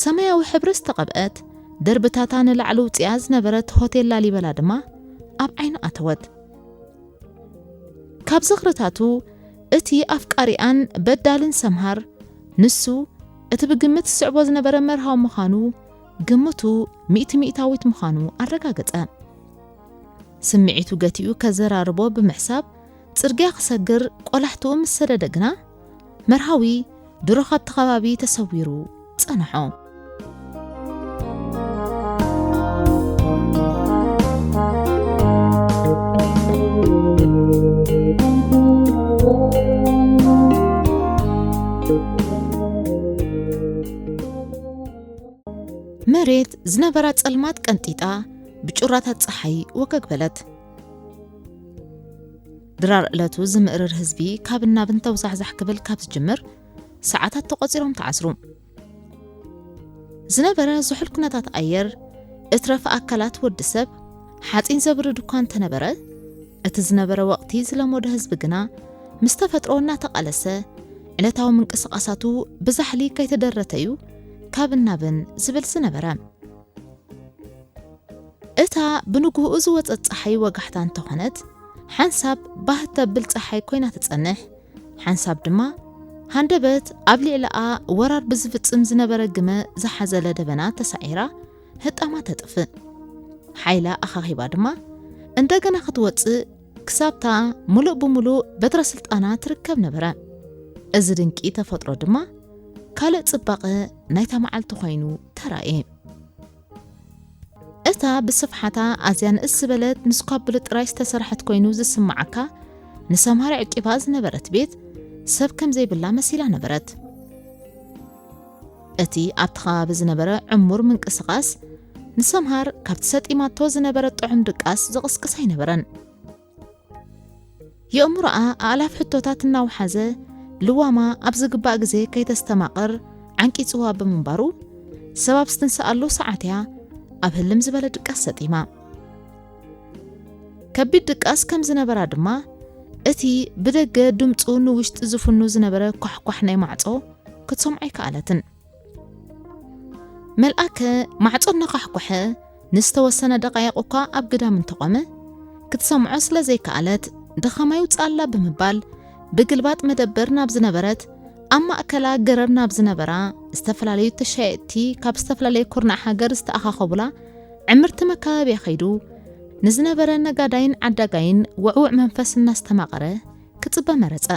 ሰማያዊ ሕብሪ ዝተቐብአት ደርብታታ ንላዕሊ ውጽኣ ዝነበረት ሆቴል ላሊበላ ድማ ኣብ ዓይኑ ኣተወት። ካብ ዝኽርታቱ እቲ ኣፍቃሪኣን በዳልን ሰምሃር፣ ንሱ እቲ ብግምት ዝስዕቦ ዝነበረ መርሃዊ ምዃኑ ግምቱ ሚእቲ ሚእታዊት ምዃኑ ኣረጋገጸ። ስምዒቱ ገቲኡ ከዘራርቦ ብምሕሳብ ጽርግያ ክሰግር ቆላሕትኡ ምስ ሰደደ ግና፣ መርሃዊ ድሮ ካብቲ ከባቢ ተሰዊሩ ጸንሖ። መሬት ዝነበራ ጸልማት ቀንጢጣ ብጩራታት ጸሓይ ወገግ በለት። ድራር ዕለቱ ዝምእርር ህዝቢ ካብ እናብን ተውዛሕዛሕ ክብል ካብ ዝጅምር ሰዓታት ተቖጺሮም ተዓስሩ። ዝነበረ ዝሑል ኩነታት ኣየር፣ እትረፍ ኣካላት ወዲ ሰብ ሓጺን ዘብርድ እኳ እንተነበረ፣ እቲ ዝነበረ ወቕቲ ዝለመዶ ህዝቢ ግና ምስ ተፈጥሮ እናተቓለሰ፣ ዕለታዊ ምንቅስቓሳቱ ብዛሕሊ ከይተደረተ'ዩ ካብ እናብን ዝብል ዝነበረ። እታ ብንግሆኡ ዝወጸት ጸሓይ ወጋሕታ እንተኾነት፣ ሓንሳብ ባህ ተብል ጸሓይ ኮይና ትጸንሕ፣ ሓንሳብ ድማ ሃንደበት ኣብ ልዕሊኣ ወራር ብዝፍጽም ዝነበረ ግመ ዝሓዘለ ደበና ተሳዒራ ህጣማ ተጥፍእ። ሓይላ ኣኻኺባ ድማ እንደገና ክትወጽእ ክሳብታ ምሉእ ብምሉእ በትረ ስልጣና ትርከብ ነበረ። እዚ ድንቂ ተፈጥሮ ድማ ካልእ ጽባቐ ናይታ መዓልቲ ኮይኑ ተራእየ። እታ ብስፍሓታ ኣዝያ ንእስ ዝበለት ንስኳብሊ ጥራይ ዝተሰርሐት ኮይኑ ዝስምዓካ፣ ንሰምሃር ዕቂባ ዝነበረት ቤት ሰብ ከም ዘይብላ መሲላ ነበረት። እቲ ኣብቲ ከባቢ ዝነበረ ዕሙር ምንቅስቓስ ንሰምሃር ካብቲ ሰጢማቶ ዝነበረት ጥዑም ድቃስ ዝቕስቅስ ኣይነበረን። የእምሮኣ ኣእላፍ ሕቶታት እናውሓዘ፣ ልዋማ ኣብ ዝግባእ ግዜ ከይተስተማቕር ዓንቂጽዋ ብምንባሩ፣ ሰብ ኣብ ዝትንስኣሉ ሰዓት እያ ኣብ ህልም ዝበለ ድቃስ ሰጢማ። ከቢድ ድቃስ ከም ዝነበራ ድማ፣ እቲ ብደገ ድምጹ ንውሽጢ ዝፍኑ ዝነበረ ኳሕኳሕ ናይ ማዕጾ ክትሰምዖ ኣይከኣለትን። መልኣከ ማዕጾ እናኳሕኮሐ ንዝተወሰነ ደቓይቕ እኳ ኣብ ግዳም እንተቖመ፣ ክትሰምዖ ስለ ዘይከኣለት፣ ድኻማ ይውጽኣላ ብምባል፣ ብግልባጥ መደበር ናብ ዝነበረት፣ ኣብ ማእከላ ገረብ ናብ ዝነበራ፣ ዝተፈላለዩ ተሻየጥቲ ካብ ዝተፈላለየ ኩርናዕ ሃገር ዝተኣኻኸቡላ ዕምርቲ መካበብያ ከይዱ፣ ንዝነበረ ነጋዳይን ዓዳጋይን ውዕዉዕ መንፈስ እናስተማቐረ ክጽበ መረጸ።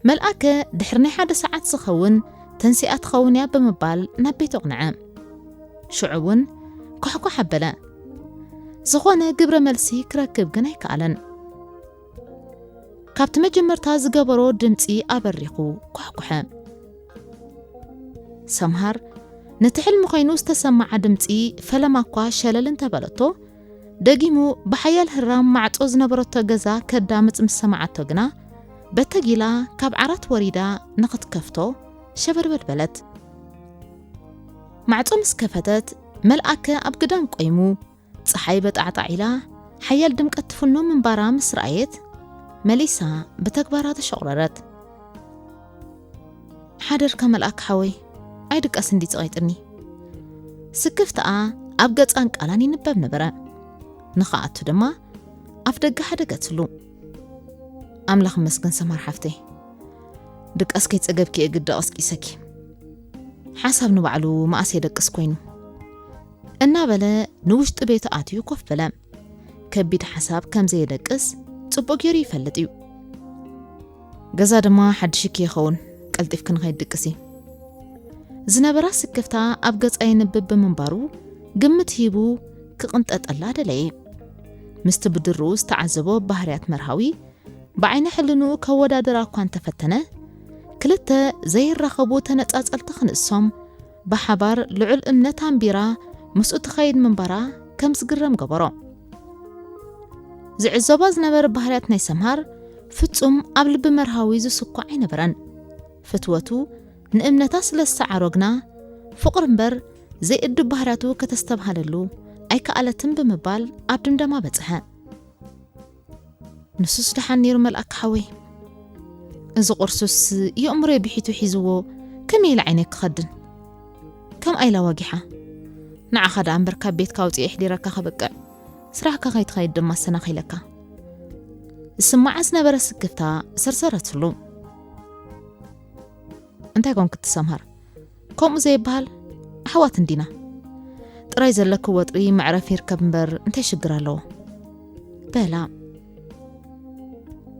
መልኣከ ድሕሪ ናይ ሓደ ሰዓት ዝኸውን ተንሲኣ ትኸውን እያ ብምባል ናብ ቤቱ ኣቕንዐ። ሽዑ እውን ኳሕኳሕ ኣበለ። ዝኾነ ግብረ መልሲ ክረክብ ግን ኣይከኣለን። ካብቲ መጀመርታ ዝገበሮ ድምጺ ኣበሪኹ ኳሕኩሐ። ሰምሃር ነቲ ሕልሚ ኮይኑ ዝተሰምዓ ድምጺ ፈለማ እኳ ሸለል እንተበለቶ፣ ደጊሙ ብሓያል ህራም ማዕጾ ዝነበረቶ ገዛ ከዳምጽ ምስ ሰምዓቶ ግና፣ በተጊላ ካብ ዓራት ወሪዳ ንኽትከፍቶ ሸበድበድ በለት። ማዕጾ ምስ ከፈተት፣ መልኣከ ኣብ ግዳም ቆይሙ፣ ጸሓይ በጣዕጣዕ ኢላ ሓያል ድምቀት ትፍኖ ምንባራ ምስ ረኣየት፣ መሊሳ ብተግባራ ተሸቑረረት። ሓደርካ መልኣክ ሓወይ፣ ኣይድቀስ እንዲ ጸቒጥኒ። ስክፍታኣ ኣብ ገጻን ቃላን ይንበብ ነበረ። ንኽኣቱ ድማ ኣፍ ደገ ሓደገትሉ። ኣምላኽ ይመስገን ሰማር ሓፍተይ፣ ድቃስ ከይጸገብኪ እየ ግዲ ቀስቂሰኪ። ሓሳብ ንባዕሉ መኣስ የደቅስ ኮይኑ። እናበለ ንውሽጢ ቤቱ ኣትዩ ኮፍ በለ። ከቢድ ሓሳብ ከም ዘየደቅስ ጽቡቕ ገይሩ ይፈልጥ እዩ። ገዛ ድማ ሓድሽኪ ይኸውን፣ ቀልጢፍኪ ንኸይትድቅሲ። ዝነበራ ስክፍታ ኣብ ገጻ የንብብ ብምንባሩ ግምት ሂቡ ክቕንጠጠላ ደለየ። ምስቲ ብድርኡ ዝተዓዘቦ ባህርያት መርሃዊ ብዓይነ ሕልንኡ ከወዳድራ እኳ እንተፈተነ፣ ክልተ ዘይራኸቡ ተነጻጸልቲ ክንሶም ብሓባር ልዑል እምነት ኣንቢራ ምስኡ ትኸይድ ምንባራ ከም ዝግረም ገበሮ። ዝዕዘባ ዝነበረ ባህርያት ናይ ሰምሃር ፍጹም ኣብ ልቢ መርሃዊ ዝስኳዕ ኣይነበረን። ፍትወቱ ንእምነታ ስለ ዝሰዓሮ ግና፣ ፍቕሪ እምበር ዘይእዱ ባህርያቱ ከተስተብሃለሉ ኣይከኣለትን ብምባል ኣብ ድምደማ በጽሐ። ንሱስ ደሓን ነይሩ መልኣክ ሓወይ። እዚ ቁርሱስ የእምሮይ ብሒቱ ሒዝዎ ከመይ ኢለ ዓይነይ ክኸድን? ከም ኣይላ ወጊሓ። ንዓኻ ደኣ እምበር ካብ ቤትካ ኣውጺኤ ኣሕዲረካ ከበቅዕ፣ ስራሕካ ከይትኸይድ ድማ ኣሰናኺለካ። ዝስምዓ ዝነበረ ስክፍታ ሰርሰረትሉ። እንታይ ኮንክ ትሰምሃር? ከምኡ ዘይበሃል ኣሕዋት እንዲና። ጥራይ ዘለኪ ወጥሪ መዕረፊ ይርከብ እምበር እንታይ ሽግር ኣለዎ? በላ።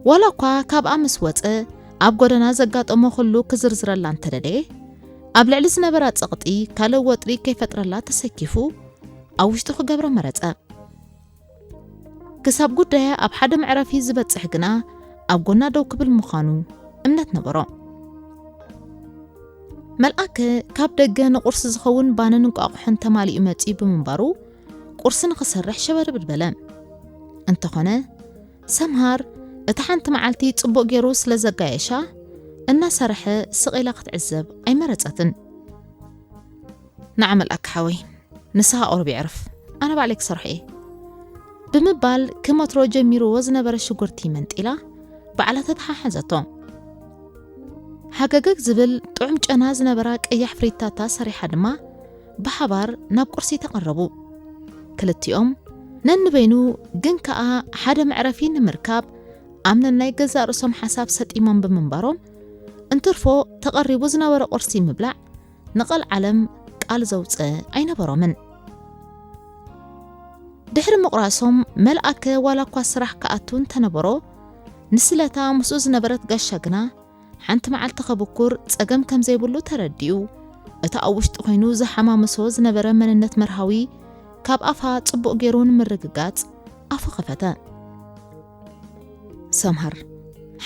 ዋላ እኳ ካብኣ ምስ ወጸ ኣብ ጎደና ዘጋጠሞ ኩሉ ክዝርዝረላ እንተደለየ፣ ኣብ ልዕሊ ዝነበራ ጸቕጢ ካልእ ወጥሪ ከይፈጥረላ ተሰኪፉ ኣብ ውሽጡ ክገብሮ መረጸ። ክሳብ ጉዳያ ኣብ ሓደ መዕረፊ ዝበጽሕ ግና ኣብ ጎና ደው ክብል ምዃኑ እምነት ነበሮ። መልኣከ ካብ ደገ ንቁርሲ ዝኸውን ባንን እንቋቑሖን ተማሊኡ መጺኡ ብምንባሩ ቁርሲ ንኽሰርሕ ሸበድብድ በለ። እንተኾነ ሰምሃር እታ ሓንቲ መዓልቲ ጽቡቕ ገይሩ ስለ ዘጋየሻ እናሰርሐ ስቕ ኢላ ክትዕዘብ ኣይመረጸትን። ንዓ መልኣከ ሓወይ፣ ንስኻ ቁሩብ የዕርፍ፣ ኣነ ባዕለይ ክሰርሖ እየ። ብምባል ከም ወትሮ ጀሚርዎ ዝነበረ ሽጉርቲ መንጢላ ባዕላ ተተሓሓዘቶ። ሃገገግ ዝብል ጥዑም ጨና ዝነበራ ቀያሕ ፍሪታታ ሰሪሓ ድማ ብሓባር ናብ ቁርሲ ተቐረቡ። ክልቲኦም ነንበይኑ ግን ከኣ ሓደ መዕረፊ ንምርካብ ኣብ ነናይ ገዛእ ርእሶም ሓሳብ ሰጢሞም ብምንባሮም እንትርፎ ተቐሪቡ ዝነበረ ቁርሲ ምብላዕ ንቐልዓለም ቃል ዘውጽእ ኣይነበሮምን። ድሕሪ ምቑራሶም መልኣከ ዋላ እኳ ስራሕ ክኣቱ እንተነበሮ ንስለታ ምስኡ ዝነበረት ጋሻ ግና ሓንቲ መዓልቲ ከብኩር ጸገም ከም ዘይብሉ ተረዲኡ፣ እቲ ኣብ ውሽጢ ኮይኑ ዝሓማምሶ ዝነበረ መንነት መርሃዊ ካብ ኣፋ ጽቡቕ ገይሩ ንምርግጋጽ ኣፉ ከፈተ። ሰምሃር፣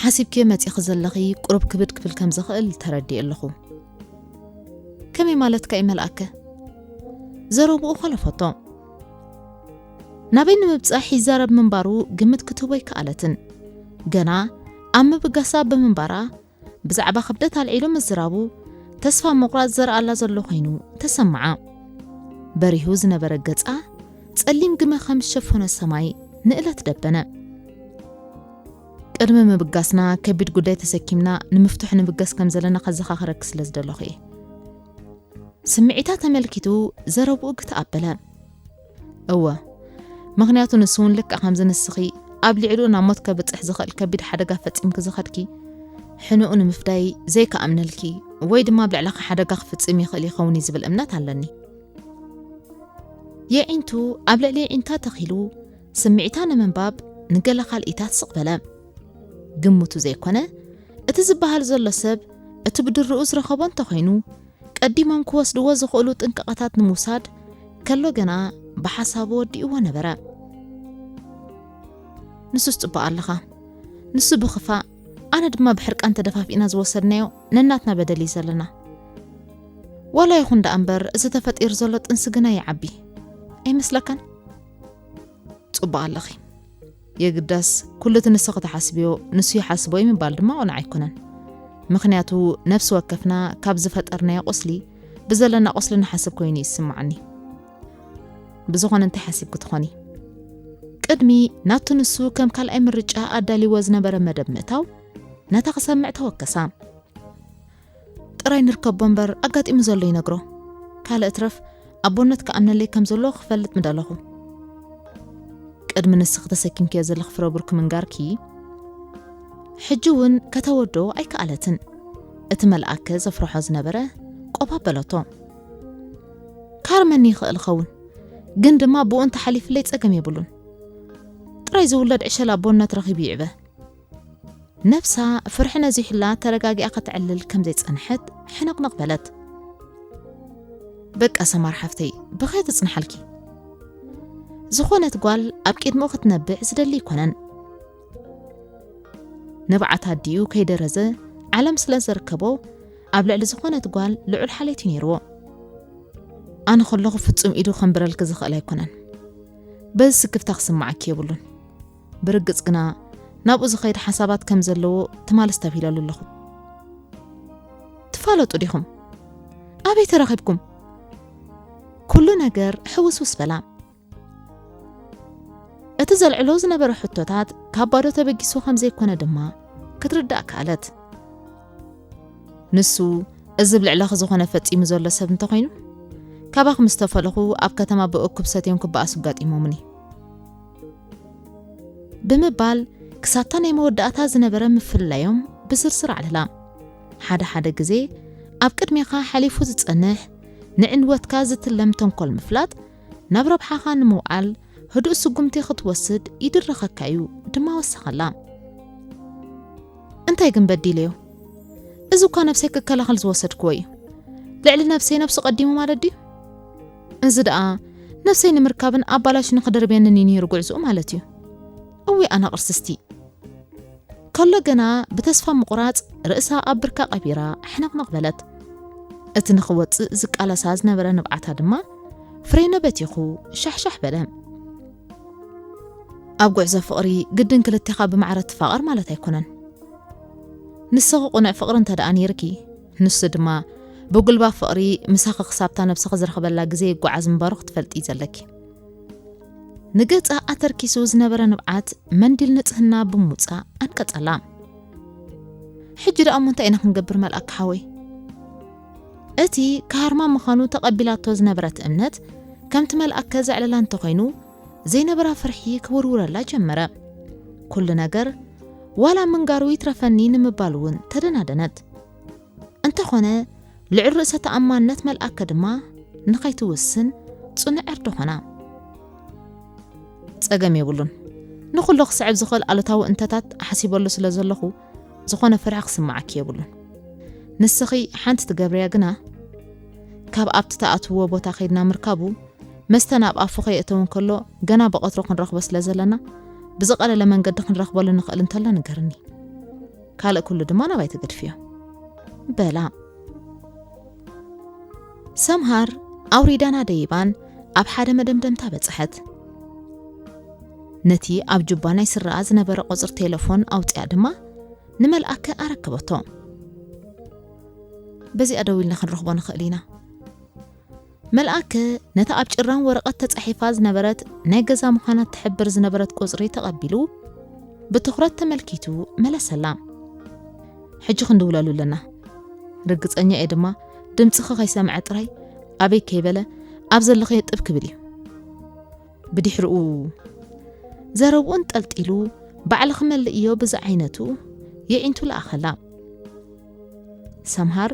ሓሲብኪ መጺኺ ዘለኺ ቁሩብ ክብድ ክብል ከም ዝኽእል ተረዲእ ኣለኹ። ከመይ ማለትካ እዩ መልኣከ? ዘረብኡ ኾለፈቶ። ናበይ ንምብጻሕ ይዛረብ ምንባሩ ግምት ክትህቦ ኣይከኣለትን። ገና ኣብ ምብጋሳ ብምንባራ ብዛዕባ ክብደት ኣልዒሉ ምዝራቡ ተስፋ ምቑራጽ ዘርኣላ ዘሎ ኮይኑ ተሰምዓ። በሪሁ ዝነበረ ገጻ ጸሊም ግመ ከም ዝሸፈኖ ሰማይ ንእለት ደበነ። ቅድሚ ምብጋስና ከቢድ ጉዳይ ተሰኪምና ንምፍትሑ ንብገስ ከም ዘለና ከዘኻኽረኪ ስለ ዝደለኹ እየ። ስምዒታ ተመልኪቱ ዘረብኡ ግትእ ኣበለ። እወ፣ ምኽንያቱ ንሱ እውን ልክዕ ከምዚ ንስኺ ኣብ ልዕሊኡ ናብ ሞት ከብጽሕ ዝኽእል ከቢድ ሓደጋ ፈጺምኪ ዝኸድኪ፣ ሕኑኡ ንምፍዳይ ዘይክኣምነልኪ ወይ ድማ ኣብ ልዕለኻ ሓደጋ ክፍጽም ይኽእል ይኸውን እዩ ዝብል እምነት ኣለኒ። የዒንቱ ኣብ ልዕሊ የዒንታ ተኺሉ ስምዒታ ንምንባብ ንገለ ካልኢታት ስቕ በለ። ግምቱ ዘይኮነ፣ እቲ ዝበሃል ዘሎ ሰብ እቲ ብድርኡ ዝረኸቦ እንተኾይኑ፣ ቀዲሞም ክወስድዎ ዝኽእሉ ጥንቃቐታት ንምውሳድ ከሎ ገና ብሓሳቡ ወዲእዎ ነበረ። ንሱስ ጽቡቕ ኣለኻ። ንሱ ብኽፋእ፣ ኣነ ድማ ብሕርቃን ተደፋፊእና ዝወሰድናዮ ነናትና በደል እዩ ዘለና። ዋላ ይኹን ደኣ እምበር፣ እዚ ተፈጢሩ ዘሎ ጥንሲ ግና ይዓቢ። ኣይመስለካን? ጽቡቕ ኣለኺ። የግዳስ፣ ኩሉ እቲ ንስኺ ትሓስብዮ፣ ንሱ ይሓስቦ እዩ ምባል ድማ ቅኑዕ ኣይኮነን። ምኽንያቱ ነፍሲ ወከፍና ካብ ዝፈጠርናዮ ቁስሊ ብዘለና ቁስሊ ንሓስብ ኮይኑ ይስምዓኒ። ብዝኾነ እንታይ ሓሲብኪ ትኾኒ? ቅድሚ ናቱ ንሱ ከም ካልኣይ ምርጫ ኣዳልይዎ ዝነበረ መደብ ምእታው ነታ ክሰምዕ ተወከሳ። ጥራይ ንርከቦ እምበር ኣጋጢሙ ዘሎ ይነግሮ። ካልእ እትረፍ ኣቦነት ክኣምነለይ ከም ዘሎ ክፈልጥ ምደለኹ። ቅድሚ ንስኺ ተሰኪምክዮ ዘለኺ ፍረ ብሩክ ምንጋርኪ ሕጂ እውን ከተወድኦ ኣይከኣለትን። እቲ መልኣከ ዘፍርሖ ዝነበረ ቆብ ኣበለቶ። ካርመኒ ይኽእል ኸውን፣ ግን ድማ ብኡ እንተሓሊፍለይ ጸገም የብሉን። ጥራይ ዝውለድ ዕሸል ኣቦነት ረኺቡ ይዕበ። ነብሳ ፍርሒ ነዚሑላ ተረጋጊኣ ከተዕልል ከም ዘይጸንሐት ሕንቕንቕ በለት። በቃ ሰማር ሓፍተይ፣ ብኸይ ትጽንሓልኪ። ዝኾነት ጓል ኣብ ቅድሚኡ ክትነብዕ ዝደሊ ኣይኮነን። ንብዓት ኣዲኡ ከይደረዘ ዓለም ስለ ዘርከቦ ኣብ ልዕሊ ዝኾነት ጓል ልዑል ሓሌት እዩ ነይርዎ። ኣነ ከለኹ ፍጹም ኢዱ ከንብረልኪ ዝኽእል ኣይኮነን። በዚ ስክፍታ ክስምዓኪ የብሉን። ብርግጽ ግና ናብኡ ዝኸይድ ሓሳባት ከም ዘለዎ ትማሊ ኣስተብሂለሉ ኣለኹ። ትፋለጡ ዲኹም? ኣበይ ተራኺብኩም? ኩሉ ነገር ሕውስውስ በላ። እቲ ዘልዕሎ ዝነበረ ሕቶታት ካብ ባዶ ተበጊሱ ከም ዘይኮነ ድማ ክትርዳእ ከኣለት። ንሱ እዚ ብልዕለኺ ዝኾነ ፈጺሙ ዘሎ ሰብ እንተኾይኑ፣ ካባኺ ምስ ተፈለኹ ኣብ ከተማ ብእኩብ ሰትዮም ክበኣሱ ኣጋጢሞምኒ። ብምባል ክሳብታ ናይ መወዳእታ ዝነበረ ምፍልላዮም ብዝርዝር ኣዕለላ። ሓደ ሓደ ግዜ ኣብ ቅድሜኻ ሓሊፉ ዝጸንሕ ንዕንወትካ ዝትለም ተንኮል ምፍላጥ ናብ ረብሓኻ ንምውዓል ህዱእ ስጉምቲ ክትወስድ ይድርኸካ እዩ ድማ ወሰኸላ። እንታይ ግን በዲለዮ? እዚ እኳ ነብሰይ ክከላኸል ዝወሰድክዎ እዩ። ልዕሊ ነብሰይ ነብሱ ቀዲሙ ማለት ድዩ? እዚ ደኣ ነብሰይ ንምርካብን ኣባላሽ ንኽደርብየንን እዩ ነይሩ ጉዕዝኡ ማለት እዩ። እወ ኣነ ቅርስስቲ። ከሎ ገና ብተስፋ ምቑራጽ ርእሳ ኣብ ብርካ ቀቢራ ሕንቕንቕ በለት። እቲ ንኽወጽእ ዝቃለሳ ዝነበረ ንብዓታ ድማ ፍሬነ በቲኹ ሻሕሻሕ በለ። ኣብ ጉዕዞ ፍቕሪ ግድን ክልቴኻ ብማዕረ ትፋቐር ማለት ኣይኮነን። ንስኺ ቅኑዕ ፍቕሪ እንተ ደኣ ነይርኪ፣ ንሱ ድማ ብጉልባብ ፍቕሪ ምሳኺ ክሳብታ ነብስኺ ዝረኽበላ ግዜ ይጓዓዝ ምንባሩ ክትፈልጢ እዩ ዘለኪ። ንገጻ ኣተርኪሱ ዝነበረ ንብዓት መንዲል ንጽህና ብምውጻእ ኣንቀጸላ። ሕጂ ደኣ እሞ እንታይ ኢና ክንገብር መልኣክ ሓወይ? እቲ ክሃርማ ምዃኑ ተቐቢላቶ ዝነበረት እምነት ከምቲ መልኣከ ዘዕለላ እንተኾይኑ ዘይነበራ ፍርሒ ክውርውረላ ጀመረ። ኩሉ ነገር ዋላ ምንጋሩ ይትረፈኒ ንምባል እውን ተደናደነት። እንተኾነ ልዑል ርእሰ ተኣማንነት መልኣከ ድማ ንኸይትውስን ጽኑዕ ዕርዲ ኾና። ጸገም የብሉን። ንኹሉ ክስዕብ ዝኽእል ኣሉታዊ እንተታት ኣሕሲበሉ ስለ ዘለኹ ዝኾነ ፍርሒ ክስምዓኪ የብሉን። ንስኺ ሓንቲ ትገብርያ ግና ካብ ኣብቲ ትኣትውዎ ቦታ ከይድና ምርካቡ መስተ ናብ ኣፉ ከየእተው እንከሎ ገና ብቐትሩ ክንረኽቦ ስለ ዘለና ብዝቐለለ መንገዲ ክንረኽበሉ ንኽእል እንተሎ ንገርኒ። ካልእ ኩሉ ድማ ናባይ ተገድፍዮ። በላ። ሰምሃር ኣውሪዳና ደይባን ኣብ ሓደ መደምደምታ በጽሐት። ነቲ ኣብ ጁባ ናይ ስረኣ ዝነበረ ቁጽሪ ቴሌፎን ኣውጺኣ ድማ ንመልኣከ ኣረከበቶ። በዚኣ ደዊልና ክንረኽቦ ንኽእል ኢና። መልኣከ ነታ ኣብ ጭራም ወረቐት ተጻሒፋ ዝነበረት ናይ ገዛ ምዃና ትሕብር ዝነበረት ቁጽሪ ተቐቢሉ ብትኹረት ተመልኪቱ መለሰላ። ሕጂ ክንድውለሉ ኣለና። ርግጸኛ እየ ድማ ድምጽኺ ከይሰምዐ ጥራይ ኣበይ ከይበለ ኣብ ዘለኽዮ ጥብ ክብል እዩ። ብድሕሪኡ ዘረብኡ እንጠልጢሉ ባዕልኺ መልእዮ ብዝዓይነቱ የዒንቱ ለኣኸላ። ሰምሃር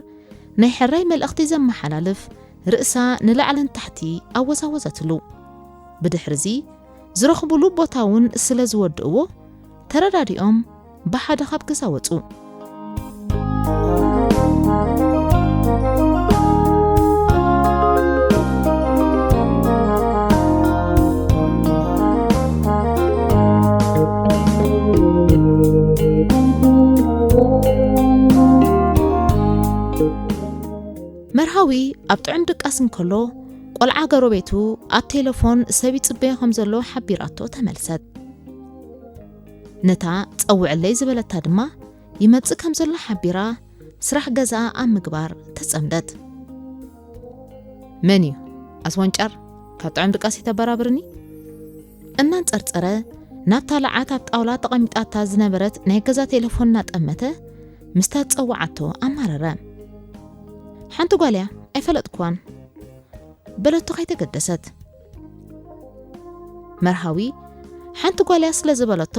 ናይ ሕራይ መልእኽቲ ዘመሓላልፍ ርእሳ ንላዕልን ታሕቲ ኣወዛወዘትሉ። ብድሕርዚ ዝረኽቡሉ ቦታ እውን ስለ ዝወድእዎ ተረዳዲኦም ብሓደ ካብ ገዛ ወጹ። መርሃዊ ኣብ ጥዑም ድቃስ እንከሎ ቆልዓ ጎረቤቱ ኣብ ቴሌፎን ሰብ ይጽበዮ ከም ዘሎ ሓቢራቶ ተመልሰት። ነታ ጸውዕለይ ዝበለታ ድማ ይመጽእ ከም ዘሎ ሓቢራ ስራሕ ገዛ ኣብ ምግባር ተጸምደት። መን እዩ ኣስወንጫር? ካብ ጥዑም ድቃስ ይተበራብርኒ? እናንጸርጸረ ናብታ ለዓት ኣብ ጣውላ ተቐሚጣታ ዝነበረት ናይ ገዛ ቴሌፎን እናጠመተ ምስታ ዝጸዋዓቶ ኣማረረ። ሓንቲ ጓል እያ፣ ኣይፈለጥኩዋን። በለቶ ከይተገደሰት። መርሃዊ ሓንቲ ጓል እያ ስለ ዝበለቶ፣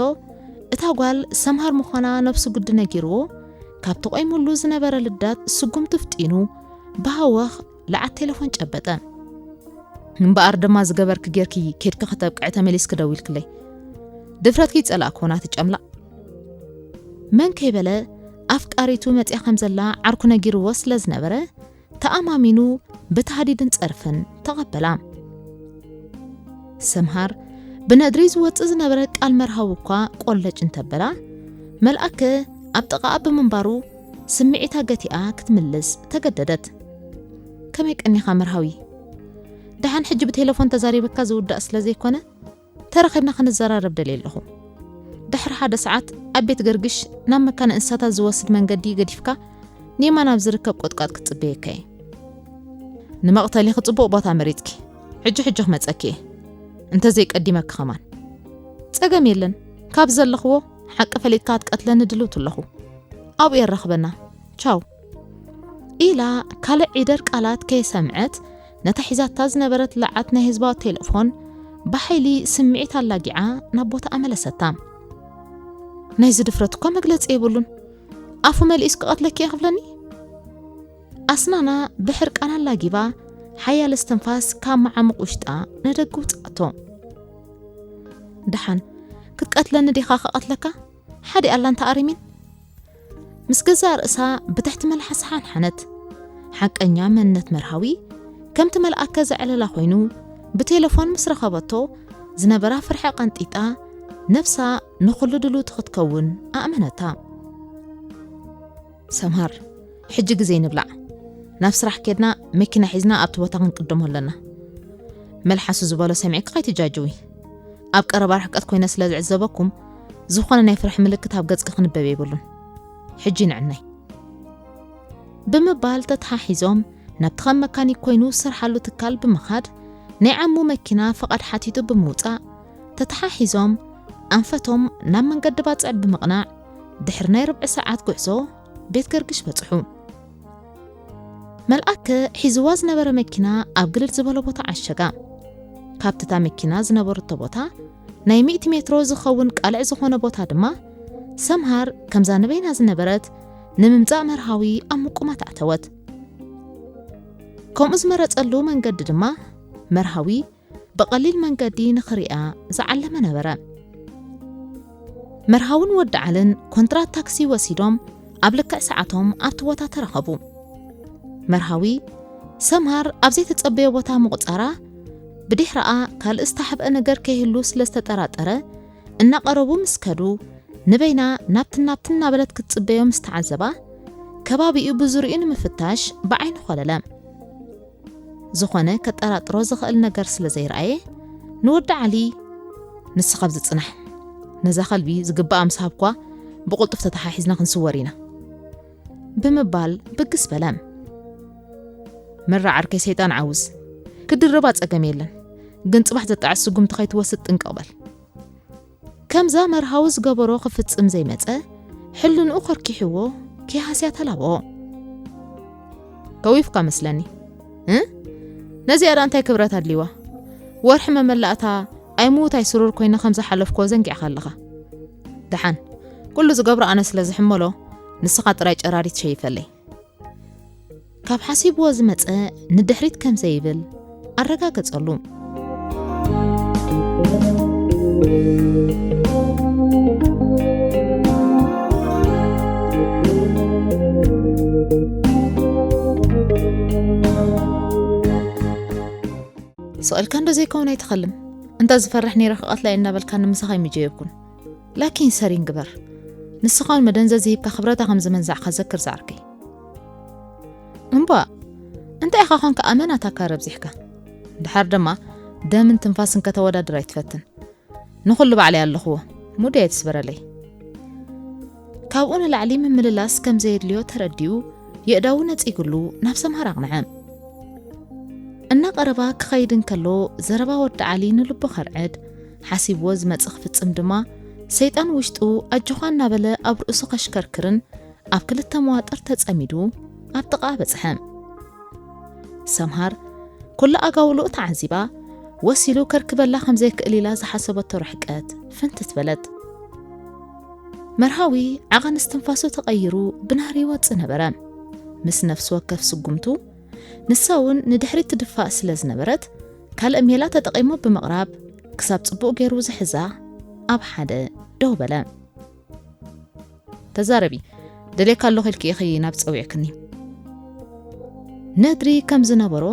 እታ ጓል ሰምሃር ምዃና ነብሱ ግዲ ነጊርዎ፣ ካብ ተቆይሙሉ ዝነበረ ልዳት ስጉምቱ ፍጢኑ ብሃወኽ ለዓት ቴሌፎን ጨበጠ። እምበኣር ድማ ዝገበርኪ ጌርኪ ኬድኪ ከተብቅዒ ተመሊስኪ ደዊልክለይ። ድፍረትኪ ይጸላእክዎ ናቲ ጨምላቕ። መን ከይበለ ኣፍቃሪቱ መጽያ ከም ዘላ ዓርኩ ነጊርዎ ስለ ዝነበረ፣ ተኣማሚኑ ብታህዲድን ጸርፍን ተቐበላ። ሰምሃር ብነድሪ ዝወጽእ ዝነበረ ቃል መርሃዊ እኳ ቆለጭ እንተበላ፣ መልኣከ ኣብ ጥቓኣ ብምንባሩ ስምዒታ ገቲኣ ክትምልስ ተገደደት። ከመይ ቀኒኻ መርሃዊ? ደሓን ሕጂ ብቴሌፎን ተዛሪበካ ዝውዳእ ስለ ዘይኮነ፣ ተራኺብና ክንዘራረብ ደልየ ኣለኹ። ድሕሪ ሓደ ሰዓት ኣብ ቤት ገርግሽ ናብ መካነ እንስሳታት ዝወስድ መንገዲ ገዲፍካ ንየማን ኣብ ዝርከብ ቁጥቋጥ ክጽበየካ እየ። ንመቕተሊኺ ጽቡቕ ቦታ መሪጽኪ። ሕጂ ሕጂ ክመጸኪ እየ። እንተዘይቀዲመኪ ከማን። ጸገም የለን። ካብ ዘለኽዎ ሓቂ ፈሊጥካ ክትቀትለኒ ድልውቲ ኣለኹ። ኣብኡ የራኽበና። ቻው። ኢላ ካልእ ዒደር ቃላት ከይሰምዐት ነታ ሒዛታ ዝነበረት ለዓት ናይ ህዝባዊ ቴሌፎን ብሓይሊ ስምዒት ኣላጊዓ ናብ ቦታኣ መለሰታ። ናይዚ ድፍረት እኳ መግለጺ የብሉን። ኣፉ መሊኡስ ክቐትለኪ እየ ክብለኒ? ኣስናና ብሕርቃን ኣላጊባ ሓያል እስትንፋስ ካብ መዓሙቕ ውሽጣ ንደገ ውጽኣቶ። ደሓን ክትቀትለኒ ዲኻ ክቐትለካ? ሓዲኣ ኣላ እንተ ኣሪሚን። ምስ ገዛእ ርእሳ ብትሕቲ መልሓሳ ሓንሓነት። ሓቀኛ መንነት መርሃዊ ከምቲ መልኣከ ዘዕለላ ኮይኑ ብቴሌፎን ምስ ረኸበቶ ዝነበራ ፍርሒ ቀንጢጣ ነብሳ ንኹሉ ድልውቲ ክትከውን ኣእመነታ። ሰምሃር፣ ሕጂ ግዜ ንብላዕ። ናብ ስራሕ ኬድና መኪና ሒዝና ኣብቲ ቦታ ክንቅድሞ ኣለና። መልሓሱ ዝበሎ ሰሚዕኪ ከይትጃጅዊ። ኣብ ቀረባ ርሕቀት ኮይነ ስለ ዝዕዘበኩም፣ ዝኾነ ናይ ፍርሒ ምልክት ኣብ ገጽኪ ክንበብ የብሉን። ሕጂ ንዕናይ። ብምባል ተተሓሒዞም ናብቲ ከም መካኒክ ኮይኑ ዝሰርሓሉ ትካል ብምኻድ ናይ ዓሙ መኪና ፍቓድ ሓቲቱ ብምውጻእ ተተሓሒዞም ኣንፈቶም ናብ መንገዲ ባጽዕ ብምቕናዕ ድሕሪ ናይ ርብዒ ሰዓት ጉዕዞ ቤት ገርግሽ በጽሑ። መልኣከ ሒዝዋ ዝነበረ መኪና ኣብ ግልል ዝበሎ ቦታ ዓሸጋ። ካብቲ እታ መኪና ዝነበረቶ ቦታ ናይ ሚእቲ ሜትሮ ዝኸውን ቃልዕ ዝኾነ ቦታ ድማ ሰምሃር ከምዛ ንበይና ዝነበረት ንምምጻእ መርሃዊ ኣብ ምቁማት ኣተወት። ከምኡ ዝመረጸሉ መንገዲ ድማ መርሃዊ ብቐሊል መንገዲ ንኽሪኣ ዝዓለመ ነበረ። መርሃውን ወዲ ዓልን ኮንትራት ታክሲ ወሲዶም ኣብ ልክዕ ሰዓቶም ኣብቲ ቦታ ተረኸቡ። መርሃዊ ሰምሃር ኣብ ዘይተጸበዮ ቦታ ምቑጻራ ብድሕረኣ ካልእ ዝተሓብአ ነገር ከይህሉ ስለ ዝተጠራጠረ እናቐረቡ ምስ ከዱ ንበይና ናብትን ናብትን እናበለት ክትጽበዮ ምስ ተዓዘባ ከባቢኡ ብዙርኡ ንምፍታሽ ብዓይኑ ኾለለ። ዝኾነ ከጠራጥሮ ዝኽእል ነገር ስለ ዘይረኣየ ንወዲ ዓሊ ንስኻ ኣብዚ ጽናሕ፣ ነዛ ከልቢ ዝግባኣ ምስ ሃብኳ ብቕልጡፍ ተተሓሒዝና ክንስወር ኢና ብምባል ብግስ በለ። መራ ዓርከይ ሰይጣን ዓውዝ ክድርባ ጸገም የለን፣ ግን ጽባሕ ዘጣዕስ ስጉምቲ ከይትወስድ ጥንቅቕ በል። ከምዛ መርሃዊ ዝገበሮ ክፍጽም ዘይመጸ ሕልንኡ ከርኪሕዎ ኪሃስያ ተላብኦ። ከዊፍካ መስለኒ እ ነዚኣ ዳ እንታይ ክብረት ኣድልይዋ? ወርሒ መመላእታ ኣይምዉት ኣይስሩር ኮይነ ከም ዝሓለፍኮ ዘንጊዕካ ኣለኻ። ደሓን ኩሉ ዝገብሮ ኣነ ስለ ዝሕመሎ ንስኻ ጥራይ ጨራሪት ሸይፈለይ። ካብ ሓሲብዎ ዝመጸ ንድሕሪት ከም ዘይብል ኣረጋገጸሉ። ስቕ ኢልካ እንዶ ዘይከውን ኣይትኸልም። እንተ ዝፈርሕ ነይረ ክቐትላ እየ እናበልካኒ ምሳኻ ኣይምጀየብኩን። ላኪን ሰሪን ግበር። ንስኻ እውን መደንዘዚ ሂብካ ክብረታ ከም ዝመንዛዕካ ዘክር ዝዓርከይ። እምቧእ፣ እንታይ ኢኻ ኾንካ ኣመና ታካር ኣብዚሕካ? ድሓር ድማ ደምን ትንፋስን ከተወዳድር ኣይትፈትን። ንኹሉ ባዕለይ ኣለኽዎ፣ ሙደይ ኣይትስበረለይ። ካብኡ ንላዕሊ ምምልላስ ከም ዘየድልዮ ተረዲኡ፣ የእዳዉ ነጺጉሉ ናብ ሰምሃር ኣቕንዐ። እናቐረባ ክኸይድ እንከሎ፣ ዘረባ ወዲ ዓሊ ንልቡ ከርዕድ፣ ሓሲብዎ ዝመጽእ ክፍጽም ድማ፣ ሰይጣን ውሽጡ ኣጆኻ እናበለ ኣብ ርእሱ ከሽከርክርን ኣብ ክልተ መዋጥር ተጸሚዱ ኣብ ጥቓኣ በጽሐ። ሰምሃር ኩሉ ኣጋውልኡ ተዓዚባ፣ ወሲሉ ከርክበላ ከም ዘይክእል ኢላ ዝሓሰበቶ ርሕቀት ፍንትት በለት። መርሃዊ ዓቐን እስትንፋሱ ተቐይሩ ብናህሪ ይወጽእ ነበረ። ምስ ነፍሲ ወከፍ ስጉምቱ፣ ንሳ እውን ንድሕሪት ትድፋእ ስለ ዝነበረት፣ ካልእ ሜላ ተጠቒሙ ብምቕራብ፣ ክሳብ ጽቡቕ ገይሩ ዝሕዛ ኣብ ሓደ ደው በለ። "ተዛረቢ፣ ደልየካ ኣለኹ ኢልኪ ኢኺ ናብ ጸዊዕክኒ?" ነድሪ ከም ዝነበሮ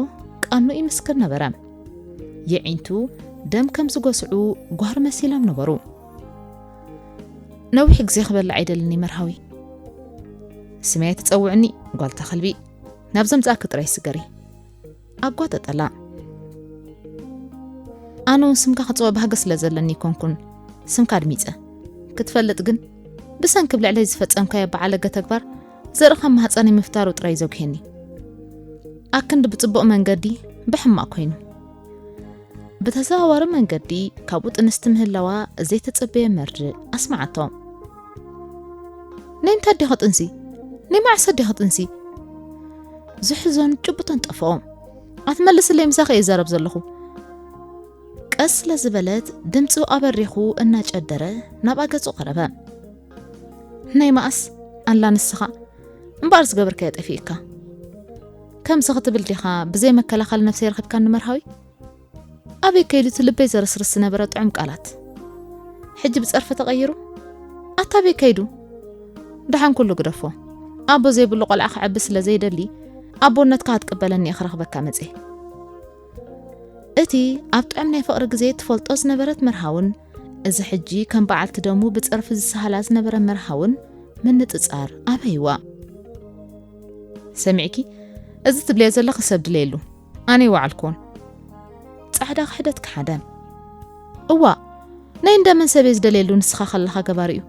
ቃኑ ይምስክር ነበረ። የዒንቱ ደም ከም ዝጎስዑ ጓህሪ መሲሎም ነበሩ። "ነዊሕ ግዜ ክበልዕ ኣይደልን መርሃዊ። ስመይ ኣይትጸውዕኒ ጓል ተኽልቢ፣ ናብ ዘምጻእኪ ጥራይ ስገሪ." ኣጓጠጠላ። "ኣነ እውን ስምካ ክጽውዕ ባህጊ ስለ ዘለኒ ኣይኮንኩን ስምካ ኣድሚጸ። ክትፈልጥ ግን፣ ብሰንኪ ኣብ ልዕለይ ዝፈጸምካዮ በዓለገ ተግባር፣ ዘርኢ ካብ ማህጸነይ ምፍጣሩ ጥራይ ዘጉሄኒ። ኣክንዲ ብጽቡቕ መንገዲ ብሕማቕ ኮይኑ፣ ብተዘዋዋሪ መንገዲ ካብኡ ጥንስቲ ምህላዋ ዘይተጸበየ መርድእ ኣስመዓቶ። ናይ እንታይ ዲኺ ጥንሲ? ናይ መዓስ ዲኺ ጥንሲ?" ዝሕዞን ጭብጦን ጠፍኦ። "ኣትመልስለይ፣ ምሳኺ እየ ዝዛረብ ዘለኹ?" ቀስ ስለ ዝበለት ድምፁ ኣበሪኹ እናጨደረ ናብኣ ገፁ ቀረበ። "ናይ መዓስ ኣላ ንስኻ? እምበኣር ዝገበርካዮ ጠፊእካ። ከምዚ ክትብል ዲኻ ብዘይ መከላኸሊ ነብሰይ ረኺብካኒ መርሃዊ?" ኣበይ ከይዱ እቲ ልበይ ዘረስርስ ዝነበረ ጥዑም ቃላት? ሕጂ ብጸርፊ ተቐይሩ? ኣታ ኣበይ ከይዱ? ደሓን ኩሉ ግደፎ። ኣቦ ዘይብሉ ቆልዓ ክዕቢ ስለ ዘይደሊ፣ ኣቦነትካ ክትቅበለኒ እየ ክረኽበካ መጽየ። እቲ ኣብ ጥዑም ናይ ፍቕሪ ግዜ ትፈልጦ ዝነበረት መርሃውን፣ እዚ ሕጂ ከም በዓልቲ ደሙ ብጸርፊ ዝሰሃላ ዝነበረ መርሃውን ምንጽጻር ኣበይዋ። ሰሚዕኪ? እዚ ትብልዮ ዘለኺ ሰብ ድለየሉ። ኣነ ይወዓልኩዎን። ጻዕዳ ክሕደት ክሓደ። እዋ፣ ናይ እንደመን ሰብ እየ ዝደልየሉ ንስኻ ከለኻ ገባሪ እዩ።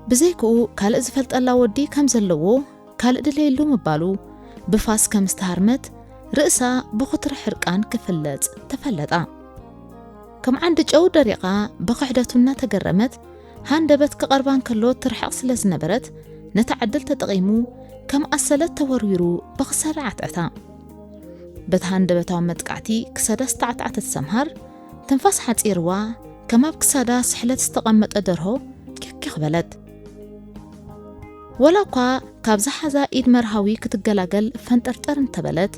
ብዘይክኡ ካልእ ዝፈልጠላ ወዲ ከም ዘለዎ ካልእ ድለየሉ ምባሉ ብፋስ ከም ዝተሃርመት ርእሳ ብኹትሪ ሕርቃን ክፍለጽ ተፈለጣ። ከም ዓንዲ ጨው ደሪቓ ብኽሕደቱ እናተገረመት ሃንደበት ክቐርባ እንከሎ ትርሕቕ ስለ ዝነበረት ነታ ዕድል ተጠቒሙ ከም ኣሰለት ተወርዊሩ ብኽሳዳ ዓትዐታ። በቲ ሃንደበታዊ መጥቃዕቲ ክሳዳ ዝተዓትዓተት ሰምሃር ትንፋስ ሓጺርዋ ከም ኣብ ክሳዳ ስሕለት ዝተቐመጠ ደርሆ ኪኪኽ በለት። ወላ እኳ ካብ ዝሓዛ ኢድ መርሃዊ ክትገላገል ፈንጠርጠር እንተበለት፣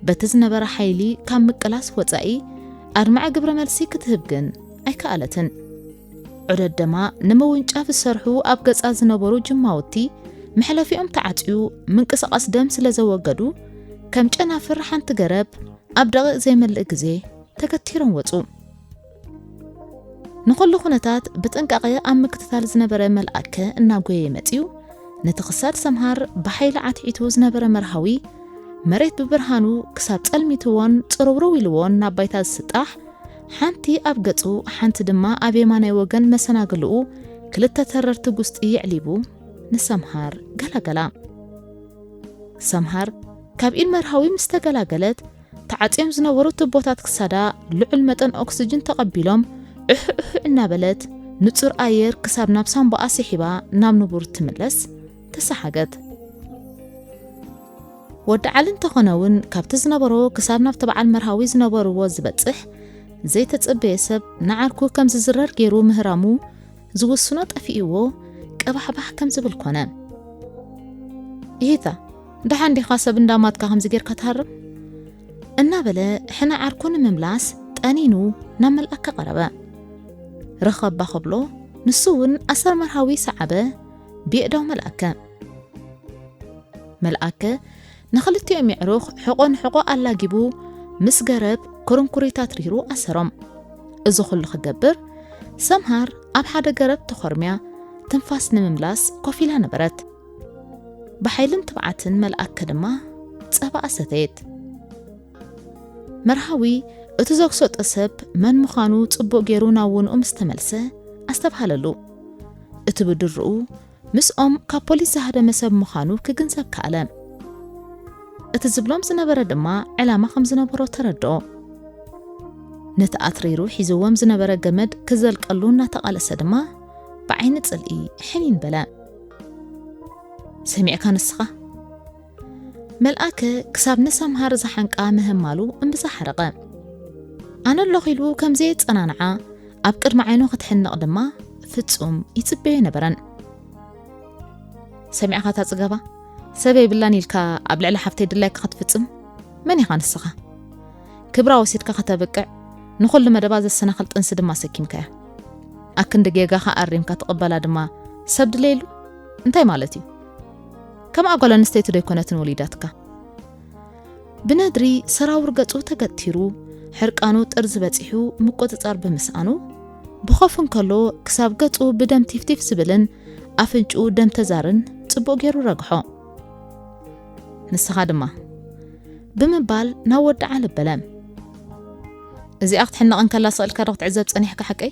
በቲ ዝነበራ ሓይሊ ካብ ምቅላስ ወጻኢ ኣድማዒ ግብረ መልሲ ክትህብ ግን ኣይከኣለትን። ዑደት ደማ ንምውንጫፍ ዝሰርሑ ኣብ ገጻ ዝነበሩ ጅማውቲ መሕለፊኦም ተዓጽዩ ምንቅስቓስ ደም ስለ ዘወገዱ፣ ከም ጨናፍር ሓንቲ ገረብ ኣብ ደቂቕ ዘይመልእ ግዜ ተገቲሮም ወጹ። ንኹሉ ኩነታት ብጥንቃቐ ኣብ ምክትታል ዝነበረ መልኣከ እናጎየ መጺኡ፣ ነቲ ክሳድ ሰምሃር ብሓይሊ ዓትዒቱ ዝነበረ መርሃዊ፣ መሬት ብብርሃኑ ክሳብ ጸልሚትዎን ጽርውርው ኢልዎን ናብ ባይታ ዝስጣሕ፣ ሓንቲ ኣብ ገጹ፣ ሓንቲ ድማ ኣብ የማናይ ወገን መሰናግልኡ ክልተ ተረርቲ ጉስጢ የዕሊቡ ንሰምሃር ገላገላ። ሰምሃር ካብ ኢድ መርሃዊ ምስ ተገላገለት፣ ተዓጽዮም ዝነበሩ ቱቦታት ክሳዳ ልዑል መጠን ኦክስጅን ተቐቢሎም፣ ዑሕ ዑሕ እናበለት፣ ንጹር ኣየር ክሳብ ናብ ሳንባኣ ስሒባ ናብ ንቡር ትምለስ ተሰሓገት። ወዲ ዓሊ እንተኾነ እውን፣ ካብቲ ዝነበሮ ክሳብ ናብቲ በዓል መርሃዊ ዝነበርዎ ዝበጽሕ ዘይተጸበየ ሰብ ንዓርኩ ከም ዝዝረር ገይሩ ምህራሙ፣ ዝውስኖ ጠፊእዎ ቀባሕባሕ ከም ዝብል ኮነ። "ይሂታ፣ ደሓን ዲኻ ሰብ እንዳማትካ ከምዚ ጌርካ ትሃርም?" እናበለ ሕነ ዓርኩ ንምምላስ ጠኒኑ ናብ መልኣከ ቀረበ። "ርኸባ" ክብሎ፣ ንሱ እውን ኣሰር መርሃዊ ሰዓበ ብየእዳው መልኣከ። መልኣከ ንኽልቲኦም የዕሩኽ ሕቖ ንሕቖ ኣላጊቡ ምስ ገረብ ኩርንኩሪታት ሪሩ ኣሰሮም። እዚ ኩሉ ክገብር፣ ሰምሃር ኣብ ሓደ ገረብ ተኾርምያ ትንፋስ ንምምላስ ኮፍ ኢላ ነበረት። ብሓይልን ትብዓትን መልኣከ ድማ ጸባ ኣሰተየት። መርሃዊ እቲ ዘግሰጦ ሰብ መን ምዃኑ ጽቡቕ ገይሩ ናብ ውንኡ ምስ ተመልሰ ኣስተብሃለሉ። እቲ ብድርኡ ምስኦም ካብ ፖሊስ ዝሃደመ ሰብ ምዃኑ ክግንዘብ ከኣለ። እቲ ዝብሎም ዝነበረ ድማ ዕላማ ከም ዝነበሮ ተረድኦ። ነቲ ኣትሪሩ ሒዝዎም ዝነበረ ገመድ ክዘልቀሉ እናተቓለሰ ድማ ብዓይኒ ጽልኢ ሕኒን በለ። ሰሚዕካ ንስኻ? መልኣከ ክሳብ ንሰምሃር ዝሓንቃ ምህማሉ እምብዛ ሓረቐ። ኣነ ኣለኹ ኢሉ ከም ዘየጸናንዓ ኣብ ቅድሚ ዓይኑ ክትሕነቕ ድማ ፍጹም ይጽበዮ ኣይነበረን። ሰሚዕኻ እታ ጽገባ? ሰብ የብላን ኢልካ ኣብ ልዕሊ ሓፍተይ ድላይካ ክትፍጽም? መን ኢኻ ንስኻ? ክብራ ወሲድካ ከተብቅዕ፣ ንኹሉ መደባ ዘሰናኽል ጥንሲ ድማ ሰኪምካያ። ኣክንዲ ጌጋኻ ኣሪምካ ትቕበላ ድማ ሰብ ድለየሉ? እንታይ ማለት እዩ? ከምኣ ጓል ኣንስተይቲ ዶ ኣይኮነትን ወሊዳትካ? ብነድሪ ሰራውር ገጹ ተገቲሩ፣ ሕርቃኑ ጥርዚ በጺሑ ምቁጽጻር ብምስኣኑ፣ ብኾፍ እንከሎ ክሳብ ገጹ ብደም ቲፍቲፍ ዝብልን ኣፍንጭኡ ደም ተዛርን ጽቡቕ ገይሩ ረግሖ። ንስኻ ድማ ብምባል ናብ ወዲ ዓሊ ኣበለ። እዚኣ ክትሕነቕ እንከላ ስቕ ኢልካ ዶ ክትዕዘብ ጸኒሕካ ሓቀይ?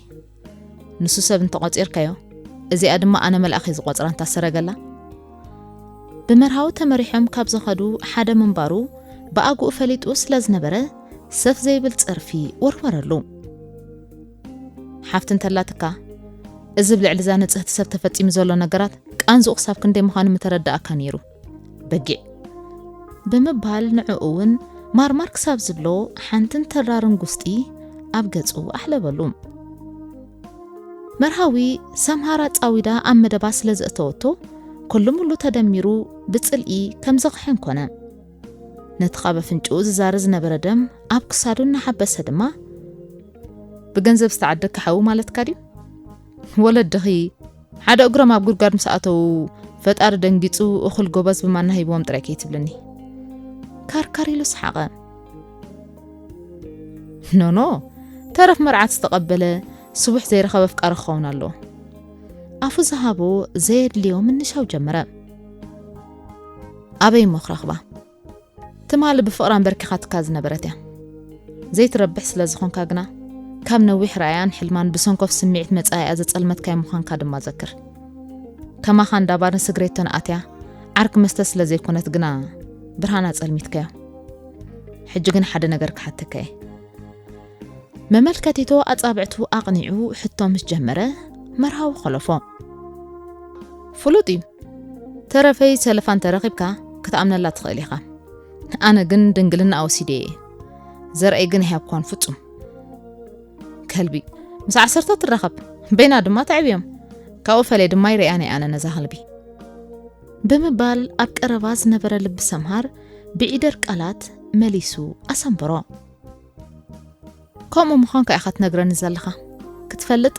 ንሱ ሰብ እንተቖጺርካዮ፣ እዚኣ ድማ ኣነ መልኣኸይ ዝቖጽራ እንታ ሰረገላ። ብመርሃዊ ተመሪሖም ካብ ዝኸዱ ሓደ ምንባሩ ብኣግኡ ፈሊጡ ስለ ዝነበረ፣ ሰፍ ዘይብል ጸርፊ ወርወረሉ። ሓፍቲ እንተላትካ፣ እዚ ብልዕሊ እዛ ንጽህቲ ሰብ ተፈጺሙ ዘሎ ነገራት ቃንዝኡ ክሳብ ክንደይ ምዃኑ ምተረዳእካ ነይሩ። በጊዕ። ብምባል ንዕኡ እውን ማርማር ክሳብ ዝብሎ ሓንትን ተራርን ጉስጢ ኣብ ገጹ ኣሕለበሉ። መርሃዊ ሰምሃር ኣጻዊዳ ኣብ መደባ ስለ ዘእተወቶ፣ ኩሉ ሙሉ ተደሚሩ ብጽልኢ ከም ዘኽሕን ኮነ። ነቲ ካብ ኣፍንጭኡ ዝዛሪ ዝነበረ ደም ኣብ ክሳዱ እናሓበሰ ድማ፣ ብገንዘብ ዝተዓደግካ ሓዊ ማለትካ ድዩ? ወለድኺ ሓደ እግሮም ኣብ ጉድጓድ ምስ ኣተዉ፣ ፈጣሪ ደንጊጹ እኹል ጎበዝ ብማና ሂብዎም ጥራይ ከይትብልኒ። ካርካር ኢሉ ሰሓቐ። ኖኖ፣ ተረፍ መርዓት ዝተቐበለ ስቡሕ ዘይረኸበ ኣፍቃሪ ክኸውን ኣለዎ። ኣፉ ዝሃቦ ዘየድልዮ ምንሻው ጀመረ። ኣበይ እሞ ክረኽባ? ትማሊ ብፍቕራ ኣንበርኪኻትካ ዝነበረት እያ። ዘይትረብሕ ስለ ዝኾንካ ግና፣ ካብ ነዊሕ ራእያን ሕልማን ብሰንኮፍ ስምዒት መጻኢኣ ዘጸልመትካዮ ምዃንካ ድማ ዘክር። ከማኻ እንዳ ባርን ስግሬቶን ኣትያ ዓርኪ መስተ ስለ ዘይኮነት ግና ብርሃና ጸልሚትካዮ። ሕጂ ግን ሓደ ነገር ክሓተካ እየ። መመልከቲቶ ኣጻብዕቱ ኣቕኒዑ ሕቶ ምስ ጀመረ፣ መርሃዊ ኾለፎ። ፍሉጥ እዩ። ተረፈይ ሰለፋ እንተረኺብካ ክትኣምነላ ትኽእል ኢኻ። ኣነ ግን ድንግልና ኣወሲደ እየ። ዘርኣይ ግን ኣይሃብኳን ፍጹም። ከልቢ ምስ ዓሰርተ ትራኸብ፣ በይና ድማ ተዕብዮም። ካብኡ ፈለየ ድማ ይርእያን እየ ኣነ ነዛ ከልቢ። ብምባል ኣብ ቀረባ ዝነበረ ልቢ ሰምሃር ብዒደር ቃላት መሊሱ ኣሰንበሮ። ከምኡ ምዃንካ ኢኻ ትነግረኒ ዘለኻ። ክትፈልጥ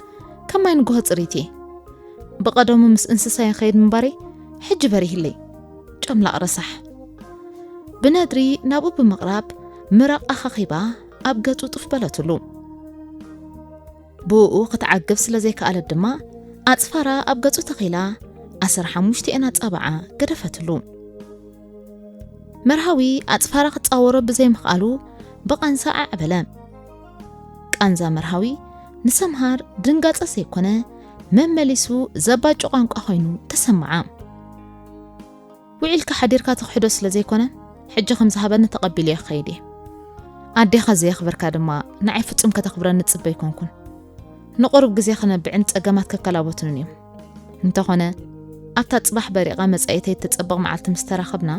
ከማይ ንጎሆ ጽሪት እየ። ብቐደሙ ምስ እንስሳ ይኸይድ ምንባረይ ሕጂ በሪህለይ። ጨምላቕ ረሳሕ። ብነድሪ ናብኡ ብምቕራብ ምራቕ ኣኻኺባ ኣብ ገጹ ጡፍ በለትሉ። ብእኡ ክትዓግብ ስለ ዘይከኣለት ድማ ኣጽፋራ ኣብ ገጹ ተኺላ ዓሰርተ ሓሙሽተ ኣጻብዓ ገደፈትሉ። መርሃዊ ኣጽፋራ ክጻወሮ ብዘይምኽኣሉ ብቓንዛ ዓዕበለ። ቃንዛ መርሃዊ ንሰምሃር ድንጋጸ ዘይኮነ መመሊሱ ዘባጩ ቋንቋ ኮይኑ ተሰምዓ። ውዒልካ ሓዲርካ ተኽሕዶ ስለ ዘይኮነ፣ ሕጂ ከም ዝሃበኒ ተቐቢለዮ ክኸይድ እየ። ኣዴኻ ዘየኽበርካ ድማ ንዓይ ፍጹም ከተኽብረኒ እጽበ ኣይኮንኩን። ንቑሩብ ግዜ ክነብዕን ጸገማት ከከላበቱንን እዮም። እንተኾነ፣ ኣብታ ጽባሕ በሪቓ መጻኢተይ እትጸበቕ መዓልቲ ምስ ተራኸብና፣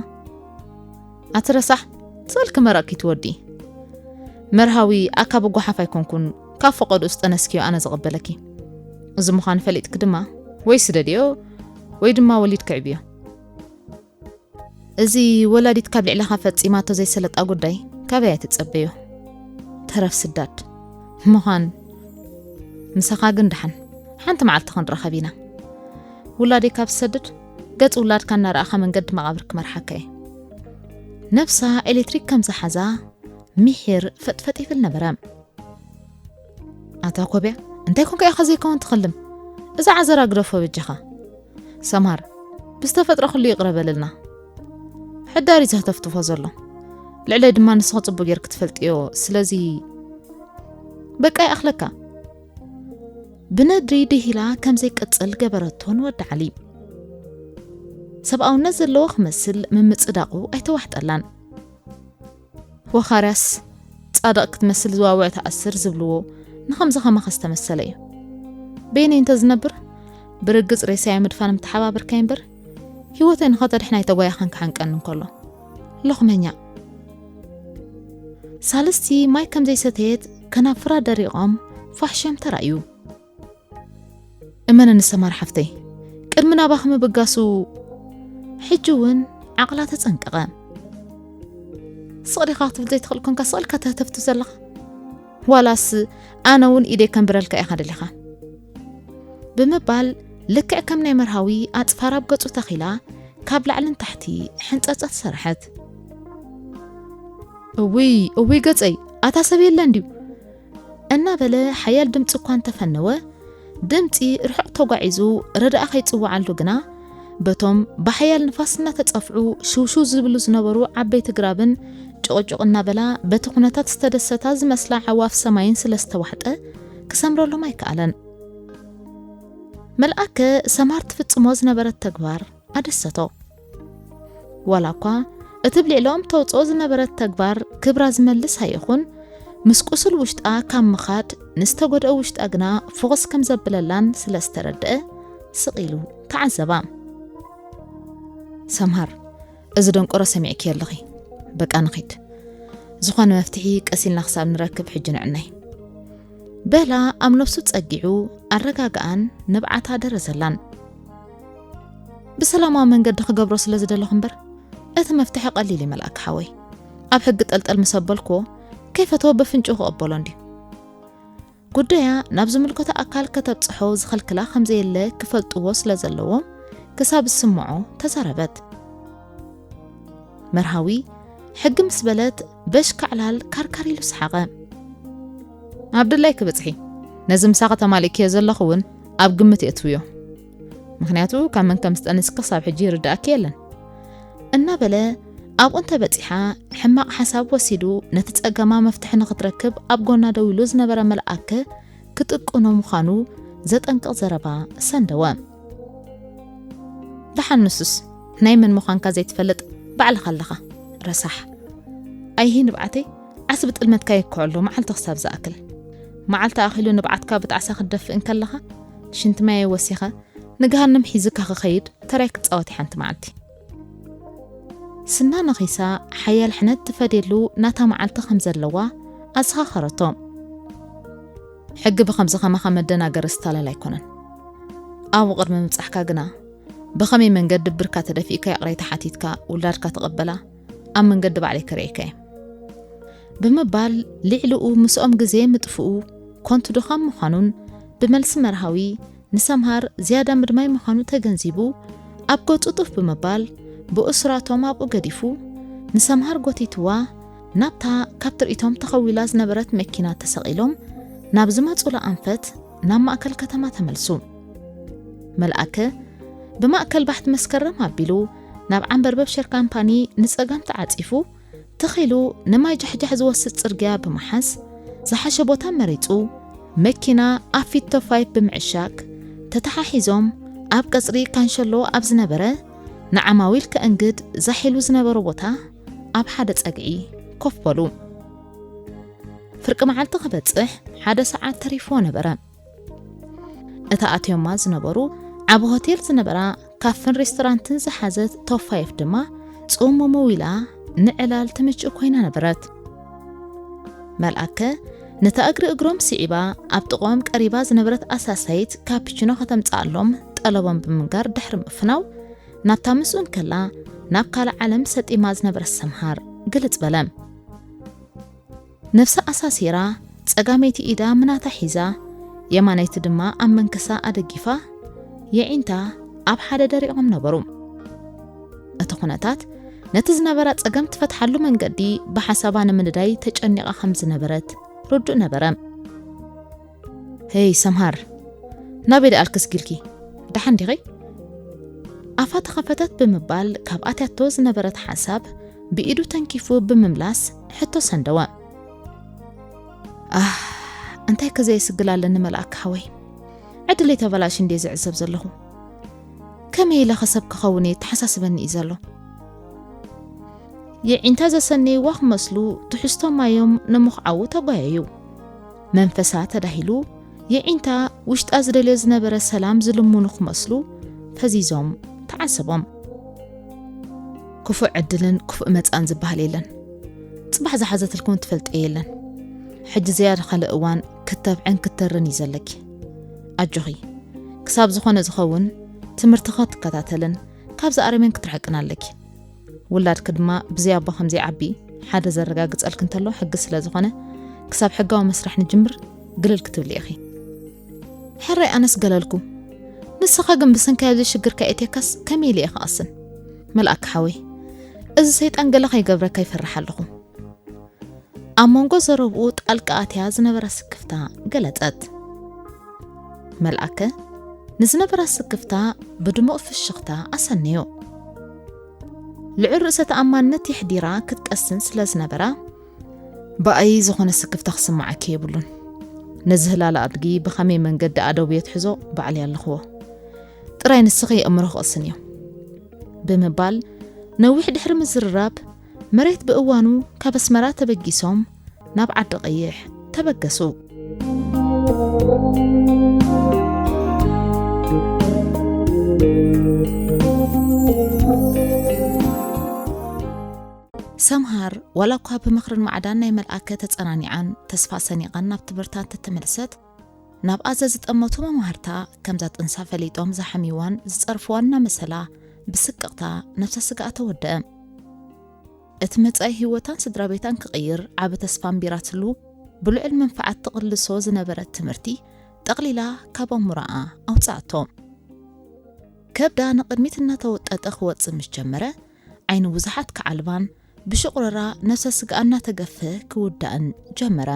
ኣቲ ረሳሕ፣ ስእልኪ መረቕኪ ትወዲ። መርሃዊ ኣካቢ ጓሓፍ ኣይኮንኩን፣ ካብ ፈቐድኡ ዝጠነስክዮ ኣነ ዝቕበለኪ። እዚ ምዃኑ ፈሊጥኪ ድማ፣ ወይ ስደድዮ፣ ወይ ድማ ወሊድኪ ዕብዮ። እዚ ወላዲት ካብ ልዕለኻ ፈጺማቶ ዘይሰለጣ ጉዳይ ካበይ እያ ትጸበዮ? ተረፍ ስዳድ ምዃን። ምሳኻ ግን ደሓን ሓንቲ መዓልቲ ክንራኸብ ኢና። ውላደይ ካብ ዝሰድድ ገጽ ውላድካ እናረኣኻ መንገዲ መቓብር ክመርሓካ እየ። ነብሳ ኤሌክትሪክ ከም ዝሓዛ ሚሒር ፈጥፈጥ ይብል ነበረ። ኣታ ኮብያ፣ እንታይ ኮንካ ኢኻ ዘይከውን ትኽልም? እዛ ዓዘራ ግደፎ በጃኻ። ሰምሃር፣ ብዝተፈጥረ ኩሉ ይቕረ በለልና። ሕዳር እዩ ዘህተፍትፎ ዘሎ። ልዕለይ ድማ ንስኺ ጽቡቕ ጌርኪ ትፈልጥዮ፣ ስለዚ በቃ ይኣኽለካ። ብነድሪ ድሂላ ከም ዘይቀጽል ገበረቶ ንወዲ ዓሊ። ሰብኣውነት ዘለዎ ክመስል ምምጽዳቑ ኣይተዋሕጠላን። ወኻርያስ ጻድቕ ክትመስል ዝዋውዕ ትኣስር ዝብልዎ ንኸምዚ ኸማኸ ዝተመሰለ እዩ። በይነይ እንተ ዝነብር፣ ብርግጽ ሬሳይ ምድፋን ምተሓባበርካይ እምበር፣ ህይወተይ ንኸተድሕን ኣይተጓየኸን ክሓንቀኒ እንከሎ። ሎኽመኛ። ሳልስቲ ማይ ከም ዘይሰተየት ከናፍራ ደሪቖም ፋሕሸም ተራእዩ። እመነኒ ሰማር ሓፍተይ፣ ቅድሚ ናባኺ ምብጋሱ ሕጂ እውን ዓቕላ ተጸንቀቐ። ስቕ ዲኻ ክትብል ዘይትኽእል ኮንካ ስቕ ኢልካ ተህተፍትፍ ዘለኻ? ዋላስ ኣነ እውን ኢደይ ከንብረልካ ኢኻ ደሊኻ? ብምባል ልክዕ ከም ናይ መርሃዊ ኣጽፋር ኣብ ገጹ ተኺላ ካብ ላዕሊ ንታሕቲ ሕንጸጸት ሰረሐት። እውይ፣ እውይ ገጸይ፣ ኣታ ሰብ የለን ድዩ? እናበለ ሓያል ድምፂ እኳ እንተፈነወ፣ ድምፂ ርሑቕ ተጓዒዙ ረዳእ ከይፅውዓሉ ግና፣ በቶም ብሓያል ንፋስ እናተፀፍዑ ሽውሽው ዝብሉ ዝነበሩ ዓበይቲ ግራብን ጭቕጭቕ እናበላ በቲ ኩነታት ዝተደሰታ ዝመስላ ዓዋፍ ሰማይን ስለ ዝተዋሕጠ ክሰምረሎም ኣይከኣለን። መልኣከ ሰማር ትፍፅሞ ዝነበረት ተግባር ኣደሰቶ። ዋላ እኳ እቲ ብልዕሊኦም ተውፅኦ ዝነበረት ተግባር ክብራ ዝመልስ ኣይኹን፣ ምስ ቁስል ውሽጣ ካብ ምኻድ ንዝተጎድኦ ውሽጣ ግና ፍኹስ ከም ዘብለላን ስለ ዝተረድአ ስቕ ኢሉ ተዓዘባ። ሰምሃር፣ እዚ ደንቆሮ ሰሚዕኪ ኣለኺ። በቃ ንኺድ። ዝኾነ መፍትሒ ቀስ ኢልና ክሳብ ንረክብ ሕጂ ንዕናይ። በላ ኣብ ነፍሱ ጸጊዑ ኣረጋግኣን ንብዓታ ደረዘላን። ብሰላማዊ መንገዲ ክገብሮ ስለ ዝደለኹ እምበር፣ እቲ መፍትሒ ቀሊል እዩ መልኣክ ሓወይ። ኣብ ሕጊ ጠልጠል ምስ ኣበልክዎ፣ ከይፈተወ በፍንጭኡ ክቕበሎ እንድዩ። ጉዳያ ናብ ዝምልከቶ ኣካል ከተብጽሖ ዝኸልክላ ከም ዘየለ ክፈልጥዎ ስለ ዘለዎም፣ ክሳብ ዝስምዖ ተዛረበት። መርሃዊ ሕጊ ምስ በለት በሽ ካዕላል ካርካር ኢሉ ሰሓቐ። ኣብ ድላይ ክብጽሒ፣ ነዚ ምሳኺ ተማሊእክዮ ዘለኹ እውን ኣብ ግምት የእትውዮ። ምኽንያቱ ካብ መን ከም ዝጠነስኪ ክሳብ ሕጂ ይርድኣኪ የለን። እናበለ ኣብኡ እንተበጺሓ ሕማቕ ሓሳብ ወሲዱ ነቲ ጸገማ መፍትሒ ንኽትረክብ ኣብ ጎና ደው ኢሉ ዝነበረ መልኣከ ክጥቅኖ ምዃኑ ዘጠንቅቕ ዘረባ ሰንደወ። ደሓን ንሱስ ናይ መን ምዃንካ ዘይትፈልጥ ባዕልኻ ኣለኻ። ረሳሕ። ኣይሂ ንብዓተይ፣ ዓስቢ ጥልመትካ ይክዐሎ መዓልቲ ክሳብ ዝኣክል። መዓልቲ ኣኺሉ ንብዓትካ ብጣዕሳ ክትደፍእ እንከለኻ፣ ሽንቲ ማይ ወሲኸ ንገሃነም ሒዝካ ክኸይድ ተራይ ክጻወት ሓንቲ መዓልቲ። ስና ነኺሳ ሓያል ሕነት ትፈድየሉ ናታ መዓልቲ ከም ዘለዋ ኣዘኻኸረቶ። ሕጊ ብኸምዚ ከማኻ መደናገሪ ስታላል ኣይኮነን። ኣብኡ ቅድሚ ምብጻሕካ ግና ብኸመይ መንገዲ ብርካ ተደፊእካ ይቕሬታ ሓቲትካ ውላድካ ትቕበላ ኣብ መንገዲ ባዕለይ ከርእየካ እየ። ብምባል ልዕሊኡ ምስኦም ግዜ ምጥፍኡ ኮንቱ ድኻም ምዃኑን ብመልሲ መርሃዊ ንሰምሃር ዝያዳ ምድማይ ምዃኑ ተገንዚቡ ኣብ ገጹ ጡፍ ብምባል ብእሱራቶም ኣብኡ ገዲፉ ንሰምሃር ጎቲትዋ ናብታ ካብ ትርኢቶም ተኸዊላ ዝነበረት መኪና ተሰቒሎም ናብ ዝመጹላ ኣንፈት ናብ ማእከል ከተማ ተመልሱ። መልኣከ ብማእከል ባሕቲ መስከረም ኣቢሉ ናብ ዓንበርበብ ሸር ካምፓኒ ንጸጋም ተዓጺፉ ትኺሉ ንማይ ጃሕጃሕ ዝወስድ ጽርግያ ብምሓዝ ዝሓሸ ቦታ መሪጹ መኪና ኣብ ፊት ቶፋይፍ ብምዕሻግ ተተሓሒዞም ኣብ ቀጽሪ ካንሸሎ ኣብ ዝነበረ ንዓማዊል ከእንግድ ዛሕ ኢሉ ዝነበሮ ቦታ ኣብ ሓደ ጸግዒ ኮፍ በሉ። ፍርቂ መዓልቲ ክበጽሕ ሓደ ሰዓት ተሪፍዎ ነበረ። እታ ኣትዮማ ዝነበሩ ዓቢ ሆቴል ዝነበራ ካፍን ሬስቶራንትን ዝሓዘት ቶፋይፍ ድማ ጽሙሙ ኢላ ንዕላል ትምችእ ኮይና ነበረት። መልኣከ ነታ እግሪ እግሮም ስዒባ ኣብ ጥቕኦም ቀሪባ ዝነበረት ኣሳሳይት ካፕቺኖ ከተምጽኣሎም ጠለቦም ብምንጋር ድሕሪ ምፍናው ናብታ ምስኡ እንከላ ናብ ካልእ ዓለም ሰጢማ ዝነበረት ሰምሃር ግልጽ በለ። ነፍሳ ኣሳሲራ ጸጋመይቲ ኢዳ ምናታ ሒዛ የማነይቲ ድማ ኣብ መንከሳ ኣደጊፋ የዒንታ ኣብ ሓደ ደሪቖም ነበሩ። እቲ ኩነታት ነቲ ዝነበራ ጸገም ትፈትሓሉ መንገዲ ብሓሳባ ንምንዳይ ተጨኒቓ ከም ዝነበረት ርዱእ ነበረ። ሄይ ሰምሃር፣ ናበይ ደኣ ኣልክስኪልኪ? ደሓን ዲኺ? ኣፋ ተኸፈተት ብምባል ካብ ኣትያቶ ዝነበረት ሓሳብ ብኢዱ ተንኪፉ ብምምላስ ሕቶ ሰንደወ። ኣህ፣ እንታይ ከዘየስግል ኣለኒ መልኣክ ሓወይ። ዕድለይ ተበላሽ እንድየ ዝዕዘብ ዘለኹ። ከመይ ኢለ ኸ ሰብ ክኸውን እየ ተሓሳስበኒ እዩ ዘሎ። የዒንታ ዘሰነይዋ ክመስሉ ትሕዝቶ ማዮም ንምኽዓዉ ተጓየዩ። መንፈሳ ተዳሂሉ፣ የዒንታ ውሽጣ ዝደልዮ ዝነበረ ሰላም ዝልምኑ ክመስሉ ፈዚዞም ተዓሰቦም። ክፉእ ዕድልን ክፉእ መጻን ዝበሃል የለን። ጽባሕ ዝሓዘትልኩም ትፈልጠ የለን። ሕጂ ዝያዳ ካልእ እዋን ክተብዕን ክተርን እዩ ዘለኪ። ኣጆኺ፣ ክሳብ ዝኾነ ዝኸውን ትምህርትኻ ትከታተልን ካብዚ ኣረሜን ክትርሕቅን ኣለኪ። ውላድኪ ድማ ብዘይ ኣቦ ከም ዘይዓቢ ሓደ ዘረጋግጸልኪ እንተሎ ሕጊ ስለ ዝኾነ፣ ክሳብ ሕጋዊ መስርሕ ንጅምር ግልል ክትብሊ ኢኺ። ሕራይ ኣነስ ገለልኩ። ንስኻ ግን ብሰንኪ ኣብዚ ሽግር ከየእትየካስ ከመይ ኢለ እየ ክቐስን? መልኣክ ሓወይ፣ እዚ ሰይጣን ገለ ከይገብረካ ይፈርሕ ኣለኹ። ኣብ መንጎ ዘረብኡ ጣልቃ ኣትያ ዝነበራ ስክፍታ ገለጸት። መልኣከ ንዝነበራ ስክፍታ ብድሙቕ ፍሽኽታ ኣሰነዮ። ልዑል ርእሰ ተኣማንነት የሕዲራ ክትቀስን ስለ ዝነበራ፣ ብኣይ ዝኾነ ስክፍታ ክስምዓኪ የብሉን። ነዚ ህላለ ኣድጊ ብኸመይ መንገዲ ኣደቡ የትሕዞ ባዕለይ ኣለኽዎ። ጥራይ ንስኺ የእምሮ ክቕስን እዮ። ብምባል ነዊሕ ድሕሪ ምዝርራብ መሬት ብእዋኑ ካብ ኣስመራ ተበጊሶም ናብ ዓዲ ቀይሕ ተበገሱ። ሰምሃር ዋላ እኳ ብምኽርን ማዕዳን ናይ መልኣከ ተጸናኒዓን ተስፋ ሰኒቓን ናብ ትምህርታ እንተተመልሰት፣ ናብኣ ዘዝጠመቱ መማህርታ ከምዛ ጥንሳ ፈሊጦም ዝሓምይዋን ዝጸርፍዋን እናመሰላ ብስቅቕታ ነብሰ ስግኣ ተወደአ። እቲ መጻኢ ህይወታን ስድራ ቤታን ክቕይር ዓቢ ተስፋ ኣንቢራትሉ ብልዑል መንፈዓት ትቕልሶ ዝነበረት ትምህርቲ ጠቕሊላ ካብ ኣእምሮኣ ኣውጽኣቶ። ከብዳ ንቕድሚት እናተወጠጠ ክወጽእ ምስ ጀመረ፣ ዓይኒ ብዙሓት ክዓልባን ብሽቑረራ ነብሰ ስግኣ እናተገፍሀ ክውዳእን ጀመረ።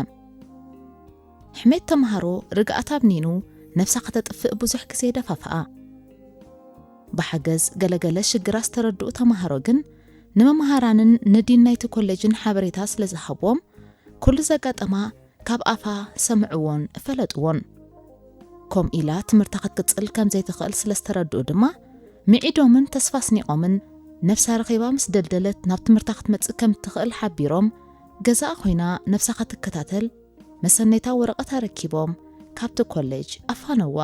ሕሜት ተምሃሮ ርግኣት ኣብኒኑ ነብሳ ከተጥፍእ ብዙሕ ግዜ ደፋፍኣ። ብሓገዝ ገለገለ ሽግራ ዝተረድኡ ተምሃሮ ግን ንመምሃራንን ንዲን ናይቲ ኮሌጅን ሓበሬታ ስለ ዝሃብዎም፣ ኩሉ ዘጋጠማ ካብ ኣፋ ሰምዕዎን ፈለጥዎን። ከምኡ ኢላ ትምህርታ ክትቅጽል ከም ዘይትኽእል ስለ ዝተረድኡ ድማ፣ ምዒዶምን ተስፋ ኣስኒቖምን ነብሳ ረኺባ ምስ ደልደለት ናብ ትምህርታ ክትመጽእ ከም እትኽእል ሓቢሮም፣ ገዛኣ ኮይና ነብሳ ክትከታተል መሰነይታ ወረቐት ኣረኪቦም ካብቲ ኮሌጅ ኣፋነዋ።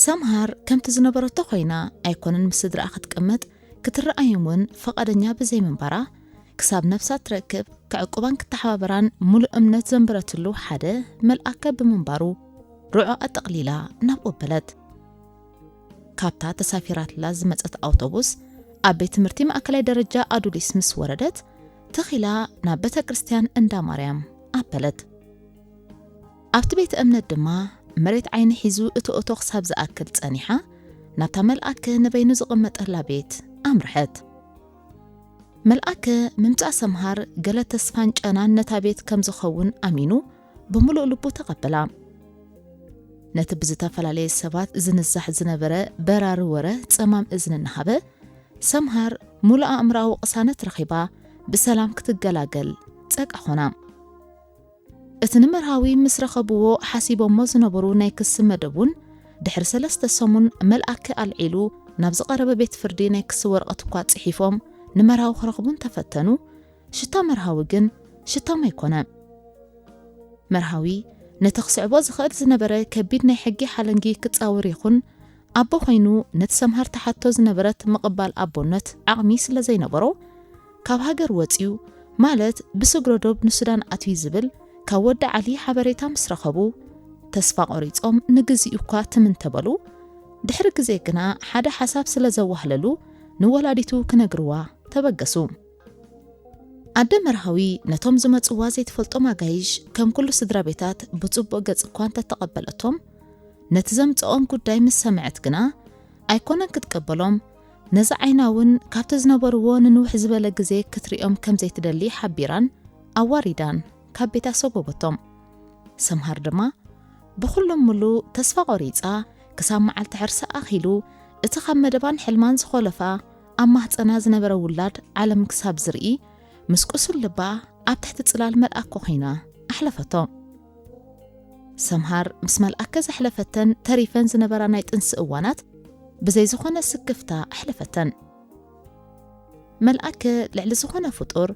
ሰምሃር ከምቲ ዝነበረቶ ኮይና ኣይኮነን ምስ ስድራኣ ክትቅመጥ ክትረኣዮም እውን ፈቓደኛ ብዘይምንባራ፣ ክሳብ ነብሳ ትረክብ ክዕቁባን ክተሓባበራን ሙሉእ እምነት ዘንበረትሉ ሓደ መልኣከ ብምንባሩ፣ ርዖ ኣጠቕሊላ ናብኡ ኣበለት። ካብታ ተሳፊራትላ ዝመጸት ኣውቶቡስ ኣብ ቤት ትምህርቲ ማእከላይ ደረጃ ኣዱሊስ ምስ ወረደት፣ ትኺላ ናብ ቤተ ክርስቲያን እንዳ ማርያም ኣበለት። ኣብቲ ቤተ እምነት ድማ መሬት ዓይኒ ሒዙ እቶ እቶ ክሳብ ዝኣክል ጸኒሓ፣ ናብታ መልኣከ ንበይኑ ዝቕመጠላ ቤት ኣምርሐት። መልኣከ ምምጻእ ሰምሃር ገለ ተስፋን ጨናን ነታ ቤት ከም ዝኸውን ኣሚኑ ብምሉእ ልቡ ተቐበላ። ነቲ ብዝተፈላለየ ሰባት ዝንዛሕ ዝነበረ በራሪ ወረ ጸማም እዝኒ እናሃበ፣ ሰምሃር ሙሉእ ኣእምሮኣዊ ቅሳነት ረኺባ ብሰላም ክትገላገል ጸጋ ኾና። እቲ ንመርሃዊ ምስ ረኸብዎ ሓሲቦሞ ዝነበሩ ናይ ክሲ መደብ እውን ድሕሪ ሰለስተ ሰሙን መልኣከ ኣልዒሉ ናብ ዝቐረበ ቤት ፍርዲ ናይ ክሲ ወረቐት እኳ ጽሒፎም ንመርሃዊ ክረኽቡ እንተፈተኑ፣ ሽታ መርሃዊ ግን ሽቶም ኣይኮነ። መርሃዊ ነቲ ክስዕቦ ዝኽእል ዝነበረ ከቢድ ናይ ሕጊ ሓለንጊ ክጻወር ይኹን ኣቦ ኮይኑ ነቲ ሰምሃር ትሓቶ ዝነበረት ምቕባል ኣቦነት ዓቕሚ ስለ ዘይነበሮ፣ ካብ ሃገር ወጺኡ፣ ማለት ብስግረ ዶብ ንሱዳን ኣትዩ ዝብል ካብ ወዲ ዓሊ ሓበሬታ ምስ ረኸቡ፣ ተስፋ ቆሪጾም ንግዚኡ እኳ ትም እንተበሉ፣ ድሕሪ ግዜ ግና ሓደ ሓሳብ ስለ ዘዋህለሉ ንወላዲቱ ክነግርዋ ተበገሱ። ኣደ መርሃዊ ነቶም ዝመጽዋ ዘይትፈልጦም ኣጋይሽ ከም ኩሉ ስድራ ቤታት ብጽቡቕ ገጽ እኳ እንተተቐበለቶም፣ ነቲ ዘምጽኦም ጉዳይ ምስ ሰምዐት ግና ኣይኮነን ክትቀበሎም፣ ነዚ ዓይና እውን ካብቲ ዝነበርዎ ንንውሕ ዝበለ ግዜ ክትሪኦም ከም ዘይትደሊ ሓቢራን ኣዋሪዳን ካብ ቤታ ሰጎጎቶም። ሰምሃር ድማ ብኹሎም ምሉ ተስፋ ቆሪጻ ክሳብ መዓልቲ ሕርሲ ኣኺሉ እቲ ካብ መደባን ሕልማን ዝኾለፋ ኣብ ማህጸና ዝነበረ ውላድ ዓለም ክሳብ ዝርኢ ምስ ቁሱል ልባ ኣብ ትሕቲ ጽላል መልኣኮ ኮይና ኣሕለፈቶ። ሰምሃር ምስ መልኣከ ዘሕለፈተን ተሪፈን ዝነበራ ናይ ጥንሲ እዋናት ብዘይ ዝኾነ ስክፍታ ኣሕለፈተን። መልኣከ ልዕሊ ዝኾነ ፍጡር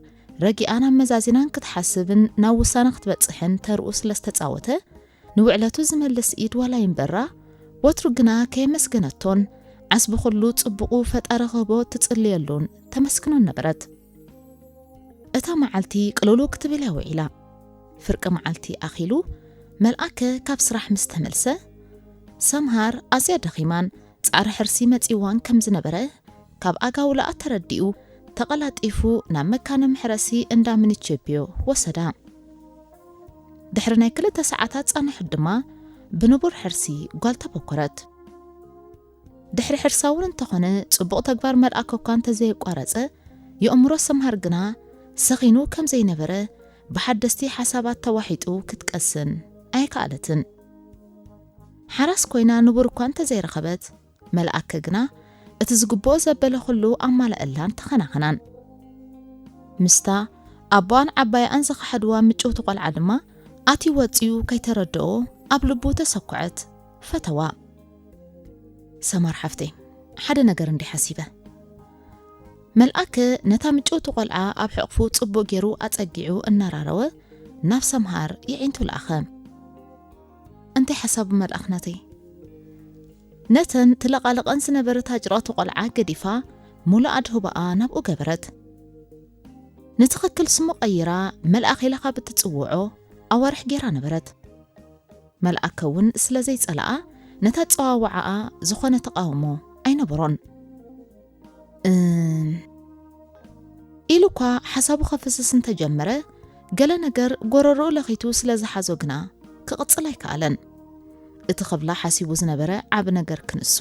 ረጊኣን ኣመዛዚናን ክትሓስብን ናብ ውሳነ ክትበጽሕን ተርኡ ስለ ዝተጻወተ፣ ንውዕለቱ ዝመልስ ኢድ ዋላ ይንበራ፣ ወትሩ ግና ከየመስገነቶን ዓስቢ ኩሉ ጽቡቑ ፈጣሪ ክህቦ ትጽልየሉን ተመስግኖን ነበረት። እታ መዓልቲ ቅልውልው ክትብል እያ ውዒላ። ፍርቂ መዓልቲ ኣኺሉ መልኣከ ካብ ስራሕ ምስ ተመልሰ፣ ሰምሃር ኣዝያ ደኺማን ጻዕሪ ሕርሲ መጺዋን ከም ዝነበረ ካብ ኣጋውላኣ ተረዲኡ፣ ተቐላጢፉ ናብ መካነ መሕረሲ እንዳ ሚኒቼፒዮ ወሰዳ። ድሕሪ ናይ ክልተ ሰዓታት ጻንሖት ድማ ብንቡር ሕርሲ ጓል ተበኮረት። ድሕሪ ሕርሳ እውን እንተኾነ ጽቡቕ ተግባር መልኣከ እኳ እንተዘየቋረጸ፣ የእምሮ ሰምሃር ግና ሰኺኑ ከም ዘይነበረ ብሓደስቲ ሓሳባት ተዋሒጡ ክትቀስን ኣይከኣለትን። ሓራስ ኮይና ንቡር እኳ እንተዘይረኸበት፣ መልኣከ ግና እቲ ዝግብኦ ዘበለ ኩሉ ኣማለኣላን ተኸናኸናን። ምስታ ኣቦኣን ዓባይኣን ዝኸሓድዋ ምጭውቲ ቆልዓ ድማ ኣትዩ ወጺኡ ከይተረድኦ ኣብ ልቡ ተሰኩዐት፣ ፈተዋ። ሰማር ሓፍተይ፣ ሓደ ነገር እንዲ ሓሲበ። መልኣከ ነታ ምጭውቲ ቆልዓ ኣብ ሕቕፉ ጽቡቕ ገይሩ ኣጸጊዑ እናራረወ ናብ ሰምሃር የዒንቱ ለኣኸ። እንታይ ሓሳቡ መልኣኽ ናተይ? ነተን ትለቓለቐን ዝነበረት ኣጭርቕቲ ቆልዓ ገዲፋ፣ ሙሉእ ኣድህቦኣ ናብኡ ገበረት። ንትኽክል ስሙ ቀይራ መልኣኽ ኢላ ካብ እትጽውዖ ኣዋርሕ ገይራ ነበረት። መልኣከ እውን ስለ ዘይጸልኣ፣ ነታ ኣጸዋውዓኣ ዝኾነ ተቓውሞ ኣይነበሮን። እም፣ ኢሉ እኳ ሓሳቡ ከፍስስ እንተጀመረ፣ ገለ ነገር ጎረሮኡ ለኺቱ ስለ ዝሓዞ ግና ክቕጽል ኣይከኣለን። እቲ ክብላ ሓሲቡ ዝነበረ ዓቢ ነገር ክንሱ፣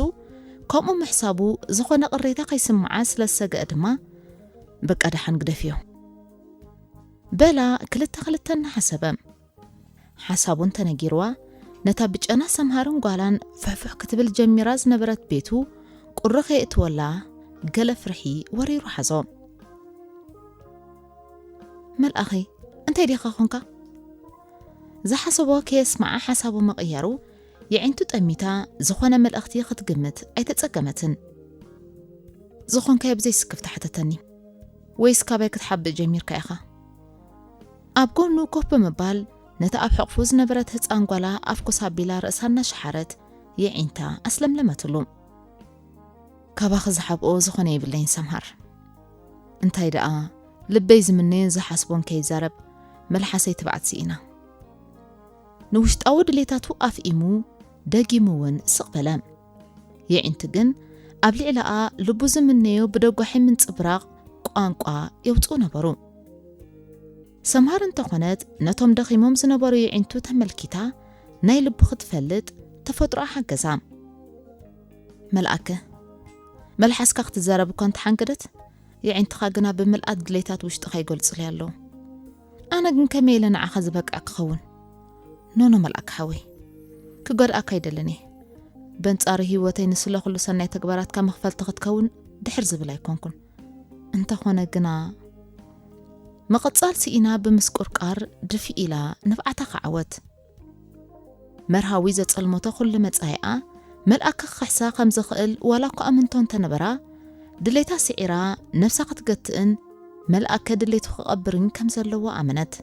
ከምኡ ምሕሳቡ ዝኾነ ቅሬታ ከይስምዓ ስለ ዝሰግአ ድማ፣ በቃ ደሓን ግደፍዮ በላ ክልተ ክልተ እናሓሰበ። ሓሳቡ እንተነጊርዋ፣ ነታ ብጨና ሰምሃርን ጓላን ፍሕፍሕ ክትብል ጀሚራ ዝነበረት ቤቱ ቁሪ ከየእትወላ ገለ ፍርሒ ወሪሩ ሓዞ። መልኣኸይ፣ እንታይ ዲኻ ኾንካ? ዝሓሰቦ ከየስምዓ ሓሳቡ ምቕያሩ፣ የዒንቱ ጠሚታ ዝኾነ መልእኽቲ ክትግምት ኣይተጸገመትን። ዝኾንካዮ ብዘይስክፍታ ሕተተኒ። ወይስ ካባይ ክትሓብእ ጀሚርካ ኢኻ? ኣብ ጎኑ ኮፍ ብምባል ነታ ኣብ ሕቕፉ ዝነበረት ህጻን ጓላ ኣፍኩስ ኣቢላ ርእሳ እናሸሓረት የዒንታ ኣስለምለመትሉ። ካባኺ ዝሓብኦ ዝኾነ የብለይን ሰምሃር። እንታይ ደኣ ልበይ ዝምነዮን ዝሓስቦን ከይዛረብ መልሓሰይ ትብዓት ስኢና። ንውሽጣዊ ድሌታቱ ኣፍኢሙ ደጊሙ እውን ስቕ በለ። የዒንቱ ግን ኣብ ልዕሊኣ ልቡ ዝምነዮ ብደጓሒ ምንጽብራቕ ቋንቋ የውጽኡ ነበሩ። ሰምሃር እንተኾነት ነቶም ደኺሞም ዝነበሩ የዒንቱ ተመልኪታ ናይ ልቡ ክትፈልጥ ተፈጥሮኣ ሓገዛ። መልኣከ፣ መልሓስካ ክትዛረብ እኳ እንተሓንገደት፣ የዒንትኻ ግና ብምልኣት ድሌታት ውሽጥኻ ይገልጹለይ ኣለዉ። ኣነ ግን ከመይ ኢለ ንዓኻ ዝበቅዕ ክኸውን? ኖኖ መልኣከ ሓወይ፣ ክጎድኣካ ኣይደልን እየ። በንጻሩ ህይወተይ ንስለ ኩሉ ሰናይ ተግባራትካ መኽፈልቲ ክትከውን ድሕር ዝብል ኣይኮንኩን። እንተኾነ ግና፣ ምቕጻል ስኢና ብምስቁርቃር ድፍእ ኢላ ንብዓታ ከዓወት። መርሃዊ ዘጸልመቶ ኩሉ መጻኢኣ መልኣከ ክኽሕሳ ከም ዝኽእል ዋላ እኳ ኣምንቶ እንተነበራ፣ ድሌታ ስዒራ ነብሳ ክትገትእን መልኣከ ድሌቱ ክቐብርን ከም ዘለዎ ኣመነት።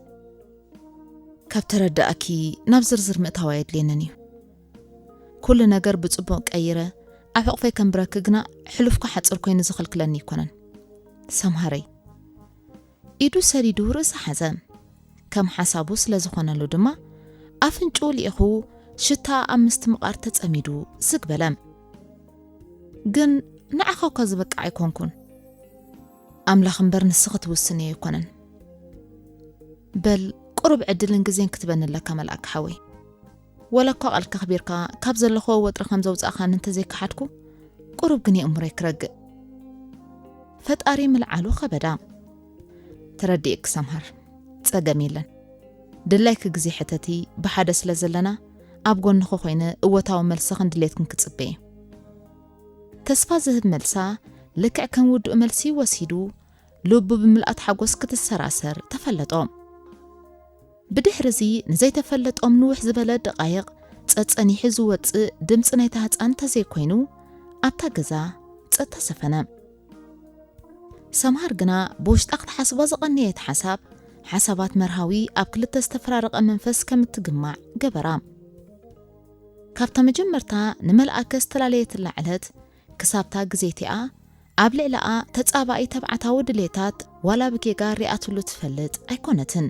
ካብ ተረዳእኪ ናብ ዝርዝር ምእታው ኣየድልየንን እዩ። ኩሉ ነገር ብጽቡቕ ቀይረ ኣብ ሕቕፈይ ከንብረኪ ግና ሕሉፍካ ሓጽር ኮይኑ ዝኽልክለኒ ኣይኮነን። ሰምሃረይ። ኢዱ ሰዲዱ ርእሳ ሓዘ። ከም ሓሳቡ ስለ ዝኾነሉ ድማ ኣፍንጭኡ ልኢኹ ሽታ ኣብ ምስትምቓር ተጸሚዱ ዝግ በለ። ግን ንዓኻ እኳ ዝበቅዕ ኣይኮንኩን። ኣምላኽ እምበር ንስኺ ትውስንዮ ኣይኮነን። በል ቁሩብ ዕድልን ግዜን ክትበኒ ኣለካ መልኣክ ሓወይ። ወላ እኳ ቃልካ ኣኽቢርካ ካብ ዘለኽዎ ወጥሪ ከም ዘውጻእኻኒ እንተዘይከሓድኩ፣ ቁሩብ ግን የእምሮይ ክረግእ። ፈጣሪ ምልዓሉ ከበዳ። ተረዲኤኪ ሰምሃር፣ ጸገም የለን። ድላይኪ ግዜ ሕተቲ፣ ብሓደ ስለ ዘለና ኣብ ጎንኺ ኮይነ እወታዊ መልስኽን ድሌትክን ክጽበ እየ። ተስፋ ዝህብ መልሳ ልክዕ ከም ውዱእ መልሲ ወሲዱ፣ ልቡ ብምልኣት ሓጎስ ክትሰራሰር ተፈለጦ። ብድሕርዚ ንዘይተፈለጦም ንውሕ ዝበለ ደቓይቕ ጸጸኒሑ ዝወጽእ ድምጺ ናይታ ህጻን እንተዘይኮይኑ፣ ኣብታ ገዛ ጸጥታ ሰፈነ። ሰምሃር ግና ብውሽጣ ክትሓስባ ዝቐነየት ሓሳብ፣ ሓሳባት መርሃዊ ኣብ ክልተ ዝተፈራረቐ መንፈስ ከም እትግማዕ ገበራ። ካብታ መጀመርታ ንመልኣከ ዝተላለየትላ ዕለት ክሳብታ ግዜ እቲኣ፣ ኣብ ልዕሊኣ ተጻባኢ ተባዕታዊ ድሌታት ዋላ ብጌጋ ሪኣትሉ ትፈልጥ ኣይኮነትን።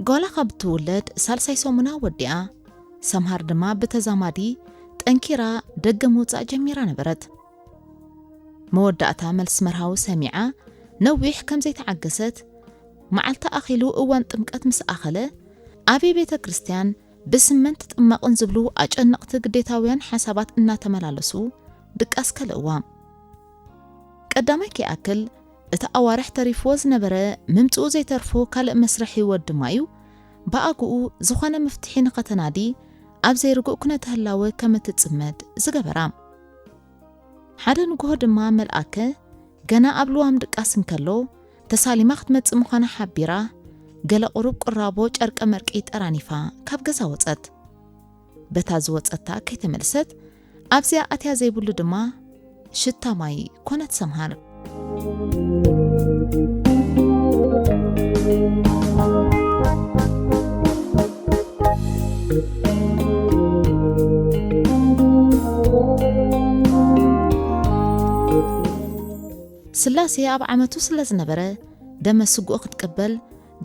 ጓላ ካብ እትውለድ ሳልሳይ ሰሙና ወዲኣ፣ ሰምሃር ድማ ብተዛማዲ ጠንኪራ ደገ ምውጻእ ጀሚራ ነበረት። መወዳእታ መልሲ መርሃዊ ሰሚዓ ነዊሕ ከም ዘይተዓገሰት፣ መዓልቲ ኣኺሉ እዋን ጥምቀት ምስ ኣኸለ፣ ኣበይ ቤተ ክርስቲያን ብስመን ትጥመቕን ዝብሉ ኣጨነቕቲ ግዴታውያን ሓሳባት እናተመላለሱ ድቃስ ከልእዋ። ቀዳማይ ከይኣክል፣ እቲ ኣዋርሕ ተሪፍዎ ዝነበረ ምምጽኡ ዘይተርፎ ካልእ መስርሕ ህይወት ድማ እዩ፣ ብኣግኡ ዝኾነ መፍትሒ ንኸተናዲ ኣብ ዘይርጉእ ኩነተ ህላወ ከም እትጽመድ ዝገበራ። ሓደ ንግሆ ድማ መልኣከ ገና ኣብ ልዋም ድቃስ እንከሎ፣ ተሳሊማ ክትመጽእ ምዃና ሓቢራ፣ ገለ ቁሩብ ቁራቦ ጨርቀ መርቂ ጠራኒፋ ካብ ገዛ ወጸት። በታ ዝወጸታ ከይተመልሰት፣ ኣብዚኣ ኣትያ ዘይብሉ ድማ ሽታ ማይ ኮነት ሰምሃር። ስላሴ ኣብ ዓመቱ ስለ ዝነበረ፣ ደመ ስግኡ ክትቅበል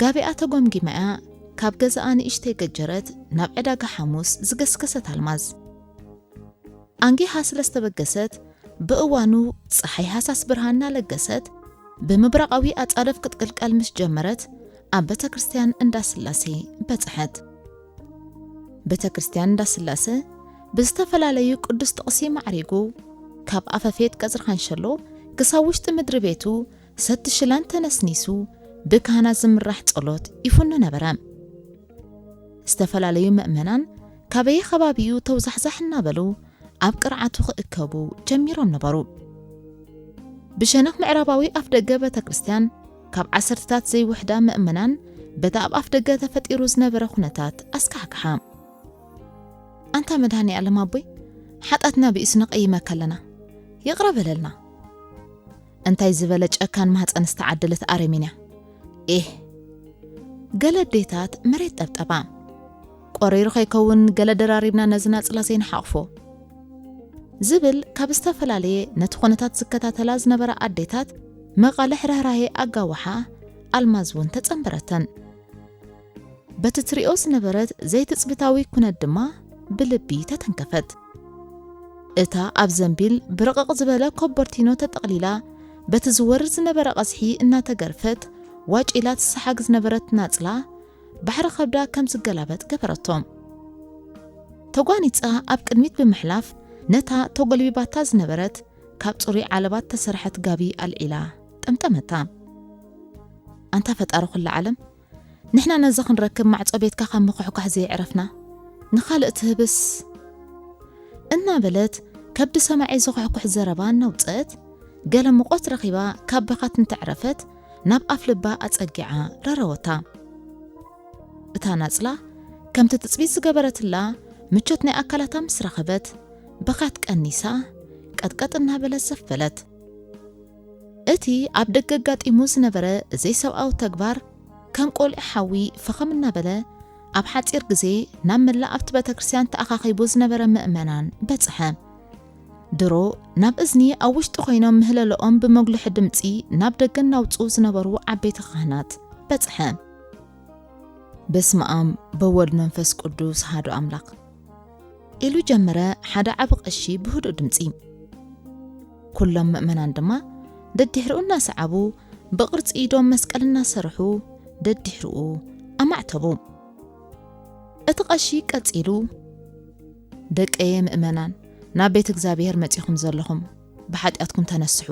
ጋቢኣ ተጎምጊማ እያ ካብ ገዛኣ ንእሽተይ ገጀረት ናብ ዕዳጋ ሓሙስ ዝገስገሰት ኣልማዝ። ኣንጊሃ ስለ ዝተበገሰት፣ ብእዋኑ ጸሓይ ሃሳስ ብርሃን እናለገሰት፣ ብምብራቓዊ ኣጻድፍ ክትቅልቀል ምስ ጀመረት፣ ኣብ ቤተ ክርስቲያን እንዳ ስላሴ በጽሐት። ቤተ ክርስቲያን እንዳ ስላሴ ብዝተፈላለዩ ቅዱስ ጥቕሲ ማዕሪጉ፣ ካብ ኣፈፌት ቀጽሪ ካንሸሎ ክሳብ ውሽጢ ምድሪ ቤቱ ሰቲ ሽላን ተነስኒሱ፣ ብካህናት ዝምራሕ ጸሎት ይፍኑ ነበረ። ዝተፈላለዩ ምእመናን ካበየ ከባቢኡ ተውዛሕዛሕ እናበሉ ኣብ ቅርዓቱ ክእከቡ ጀሚሮም ነበሩ። ብሸነኽ ምዕራባዊ ኣፍደገ ቤተ ክርስቲያን ካብ ዓሰርተታት ዘይውሕዳ ምእመናን በቲ ኣብ ኣፍደገ ተፈጢሩ ዝነበረ ኩነታት ኣስካሕክሓ። ኣንታ መድሃኔ ዓለም ኣቦይ፣ ሓጣትና ብኢሱ ነቐይመካ ኣለና፣ ይቕረ በለልና። እንታይ ዝበለ ጨካን ማህፀን ዝተዓደለት ኣረሜን እያ። ኤህ። ገለ ኣዴታት መሬት ጠብጠባ። ቆሪሩ ከይከውን ገለ ደራሪብና ነዚ ናፅላ ዘይንሓቕፎ። ዝብል ካብ ዝተፈላለየ ነቲ ኩነታት ዝከታተላ ዝነበራ ኣዴታት መቓልሕ ርህራሄ ኣጋውሓ ኣልማዝ እውን ተጸንበረተን። በቲ ትሪኦ ዝነበረት ዘይትጽቢታዊ ኩነት ድማ ብልቢ ተተንከፈት። እታ ኣብ ዘንቢል ብርቕቕ ዝበለ ኮቦርቲኖ ተጠቕሊላ፣ በቲ ዝወርድ ዝነበረ ቐዝሒ እናተገርፈት ዋጭ ኢላ ትሰሓግ ዝነበረት ናጽላ፣ ባሕሪ ከብዳ ከም ዝገላበጥ ገበረቶ። ተጓኒጻ ኣብ ቅድሚት ብምሕላፍ፣ ነታ ተጎልቢባታ ዝነበረት ካብ ጽሩይ ዓለባ እተሰርሐት ጋቢ ኣልዒላ ጠምጠመታ። ኣንታ ፈጣሪ ኩላ ዓለም፣ ንሕና ነዚ ክንረክብ ማዕጾ ቤትካ ካብ ምኹሕኳሕ ዘየዕረፍና፣ ንኻልእ ትህብስ? እናበለት ከብዲ ሰማዒ ዝኹሕኩሕ ዘረባ እናውጽአት፣ ገለ ሙቐት ረኺባ ካብ ብኻት እንተዕረፈት፣ ናብ ኣፍ ልባ ኣጸጊዓ ረረወታ። እታ ናጽላ፣ ከምቲ ትጽቢት ዝገበረትላ ምቾት ናይ ኣካላታ ምስ ረኸበት፣ ብኻት ቀኒሳ፣ ቀጥቀጥ እናበለት ዘፍ በለት። እቲ ኣብ ደገ ኣጋጢሙ ዝነበረ ዘይሰብኣዊ ተግባር፣ ከም ቆልዑ ሓዊ ፈኸም እናበለ፣ ኣብ ሓጺር ግዜ ናብ መላእ ኣብቲ ቤተ ክርስቲያን ተኣኻኺቡ ዝነበረ ምእመናን በጽሐ። ድሮ ናብ እዝኒ ኣብ ውሽጢ ኮይኖም ምህለልኦም ብመጉልሒ ድምጺ ናብ ደገ እናውጽኡ ዝነበሩ ዓበይቲ ካህናት በጽሐ። በስመ ኣብ በወልድ መንፈስ ቅዱስ ኣሃዱ ኣምላኽ። ኢሉ ጀመረ ሓደ ዓቢ ቀሺ ብህዱእ ድምጺ። ኩሎም ምእመናን ድማ ደድሕሪኡ እናሰዓቡ ብቕርጺ ኢዶም መስቀል እናሰርሑ ደድሕሪኡ ኣማዕተቡ። እቲ ቀሺ ቀጺሉ፣ ደቀየ ምእመናን፣ ናብ ቤት እግዚኣብሔር መጺኹም ዘለኹም ብሓጢኣትኩም ተነስሑ።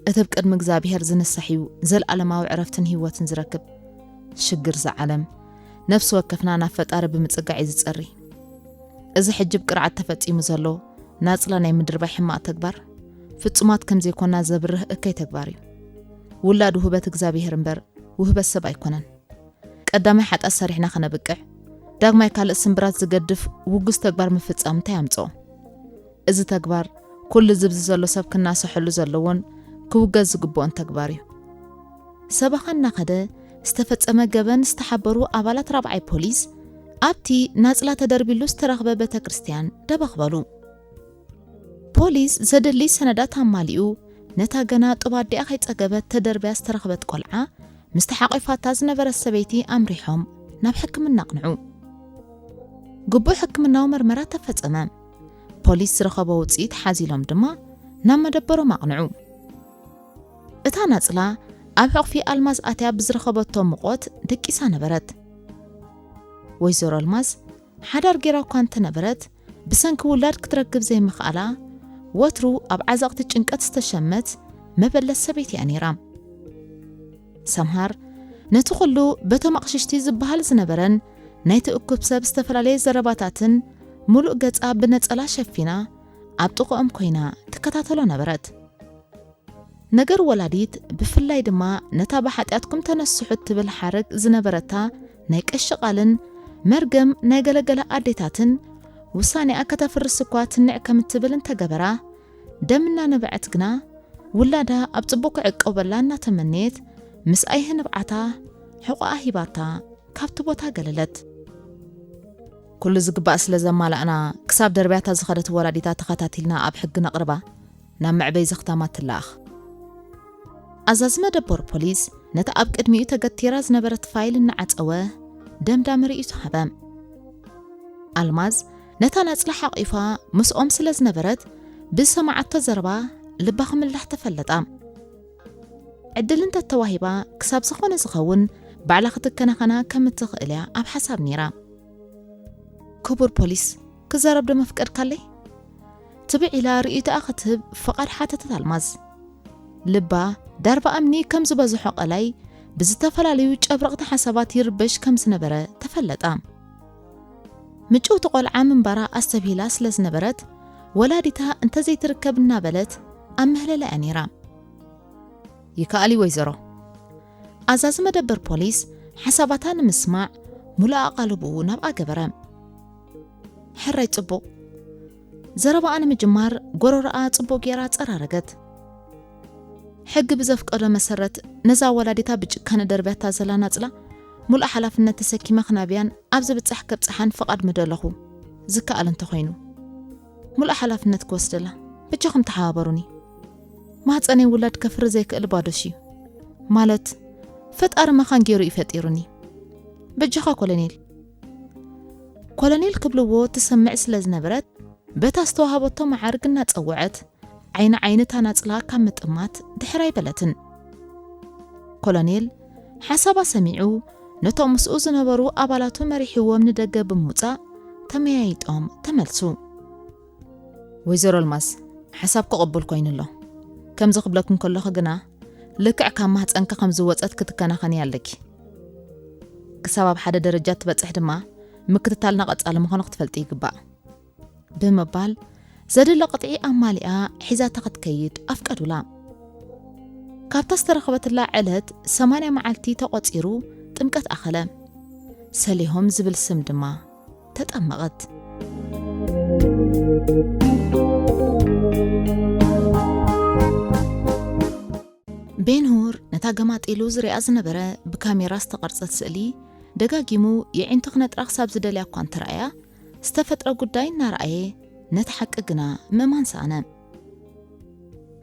እቲ ብቅድሚ እግዚኣብሔር ዝንሳሕ እዩ፣ ዘለዓለማዊ ዕረፍትን ህይወትን ዝረክብ። ሽግር እዛ ዓለም፣ ነፍሲ ወከፍና ናብ ፈጣሪ ብምጽጋዕ እዩ ዝጸሪ። እዚ ሕጂ ብቅርዓት ተፈጺሙ ዘሎ ናጽላ ናይ ምድርባይ ሕማቕ ተግባር፣ ፍጹማት ከም ዘይኮና ዘብርህ እከይ ተግባር እዩ። ውላድ ውህበት እግዚኣብሔር እምበር፣ ውህበት ሰብ ኣይኮነን። ቀዳማይ ሓጢኣት ሰሪሕና ከነብቅዕ፣ ዳግማይ ካልእ ስምብራት ዝገድፍ ውጉዝ ተግባር ምፍጻም እንታይ ኣምጽኦ? እዚ ተግባር፣ ኩሉ ዝብዚ ዘሎ ሰብ ክናሰሐሉ ዘለዎን ክውገዝ ዝግብኦን ተግባር እዩ። ሰበኻ እናኸደ ዝተፈጸመ ገበን ዝተሓበሩ ኣባላት ራብዓይ ፖሊስ ኣብቲ ናጽላ ተደርቢሉ ዝተረኽበ ቤተ ክርስቲያን ደበኽበሉ። ፖሊስ ዘድሊ ሰነዳት ኣማሊኡ ነታ ገና ጡብ ኣዲኣ ከይጸገበት ተደርብያ ዝተረኽበት ቆልዓ ምስቲ ሓቒፋታ ዝነበረት ሰበይቲ ኣምሪሖም ናብ ሕክምና ኣቕንዑ። ግቡእ ሕክምናዊ መርመራ ተፈጸመ። ፖሊስ ዝረኸቦ ውጽኢት ሓዚሎም ድማ ናብ መደበሮም ኣቕንዑ። እታ ናጽላ ኣብ ሕቕፊ ኣልማዝ ኣትያ ብዝረኸበቶ ምቖት ደቂሳ ነበረት። ወይዘሮ ኣልማዝ ሓዳር ጌራ እኳ እንተነበረት፣ ብሰንኪ ውላድ ክትረክብ ዘይምኽኣላ፣ ወትሩ ኣብ ዓዘቕቲ ጭንቀት ዝተሸመት መበለት ሰበይቲ እያ ነይራ። ሰምሃር ነቲ ኩሉ በቶም ኣቕሽሽቲ ዝበሃል ዝነበረን ናይቲ እኩብ ሰብ ዝተፈላለየ ዘረባታትን ምሉእ ገጻ ብነጸላ ሸፊና ኣብ ጥቕኦም ኮይና ትከታተሎ ነበረት። ነገር ወላዲት ብፍላይ ድማ ነታ ብሓጢኣትኩም ተነስሑ እትብል ሓረግ ዝነበረታ ናይ ቀሺ ቃልን መርገም ናይ ገለገለ ኣዴታትን ውሳኔኣ ከተፍርስ እኳ ትንዕ ከም እትብል እንተገበራ፣ ደም እናነበዐት ግና ውላዳ ኣብ ጽቡቕ ክዕቀበላ እናተመነየት ምስ ኣይህ ንብዓታ ሕቖኣ ሂባታ ካብቲ ቦታ ገለለት። ኩሉ ዝግባእ ስለ ዘማላእና ክሳብ ደርብያታ ዝኸደት ወላዲታ ተኸታቲልና ኣብ ሕጊ ነቕርባ፣ ናብ መዕበይ ዘኽታማት ትለኣኽ። ኣዛዚ መደበር ፖሊስ ነታ ኣብ ቅድሚኡ ተገቲራ ዝነበረት ፋይል እናዓጸወ ደምዳሚ ርእይቶ ሃበ። ኣልማዝ ነታ ናጽላ ሓቒፋ ምስኦም ስለ ዝነበረት ብዝሰማዓቶ ዘረባ ልባ ክምላሕ ተፈለጣ። ዕድል እንተተዋሂባ ክሳብ ዝኾነ ዝኸውን ባዕላ ክትከናኸና ከም እትኽእል እያ ኣብ ሓሳብ ነይራ። ክቡር ፖሊስ፣ ክዛረብ ዶ መፍቀድካለይ? ትብዕ ኢላ ርእይቶኣ ክትህብ ፍቓድ ሓተተት ኣልማዝ። ልባ ዳርባ እምኒ ከም ዝበዝሖ ቀላይ ብዝተፈላለዩ ጨብረቕቲ ሓሳባት ይርበሽ ከም ዝነበረ ተፈለጣ። ምጭውቲ ቆልዓ ምንባራ ኣስተብሂላ ስለ ዝነበረት፣ ወላዲታ እንተዘይትርከብ እናበለት ኣብ ምህለላ እያ ነይራ። ይከኣል እዩ ወይዘሮ። ኣዛዚ መደበር ፖሊስ ሓሳባታ ንምስማዕ ሙሉእ ኣቓልቦኡ ናብኣ ገበረ። ሕራይ ጽቡቕ። ዘረባኣ ንምጅማር ጎረሮኣ ጽቡቕ ጌራ ጸራረገት። ሕጊ ብዘፍቀዶ መሰረት ነዛ ወላዲታ ብጭካነ ደርብያታ ዘላ ናጽላ ሙሉእ ሓላፍነት ተሰኪመ ክናብያን ኣብ ዝብጻሕ ከብጽሓን ፍቓድ ምደለኹ፣ ዝከኣል እንተኾይኑ። ሙሉእ ሓላፍነት ክወስደላ በጃኹም ተሓባበሩኒ። ማህፀነይ ውላድ ከፍሪ ዘይክእል ባዶሽ እዩ። ማለት ፈጣሪ መኻን ገይሩ እዩ ፈጢሩኒ። በጃኻ ኮሎኔል። ኮሎኔል ክብልዎ ትሰምዕ ስለ ዝነበረት በታ ዝተዋሃበቶ መዓርግ እናጸውዐት ዓይኒ ዓይኒ እታ ናጽላ ካብ ምጥማት ድሕር ኣይበለትን። ኮሎኔል ሓሳባ ሰሚዑ ነቶም ምስኡ ዝነበሩ ኣባላቱ መሪሕዎም ንደገ ብምውጻእ ተመያይጦም ተመልሱ። ወይዘሮ ኣልማዝ፣ ሓሳብ ክቕቡል ኮይኑ ኣሎ። ከምዚ ክብለኪ እንከለኹ ግና ልክዕ ካብ ማህፀንኪ ከም ዝወፀት ክትከናኸኒ ኣለኪ። ክሳብ ኣብ ሓደ ደረጃ ትበፅሕ ድማ ምክትታልና ቀፃሊ ምዃኑ ክትፈልጢ ይግባእ። ብምባል ዘድሊ ቅጥዒ ኣማሊኣ ሒዛታ ክትከይድ ኣፍቀዱላ። ካብታ ዝተረኸበትላ ዕለት ሰማንያ መዓልቲ ተቖጺሩ ጥምቀት ኣኸለ። ሰሊሆም ዝብል ስም ድማ ተጠመቐት። ቤንሁር ነታ ገማጢሉ ዝሪኣ ዝነበረ ብካሜራ ዝተቐርጸት ስእሊ ደጋጊሙ የዒንቱ ክነጥራ ክሳብ ዝደልያ እኳ እንተረኣያ፣ ዝተፈጥረ ጉዳይ እናረኣየ ነቲ ሓቂ ግና ምእማን ሰኣነ።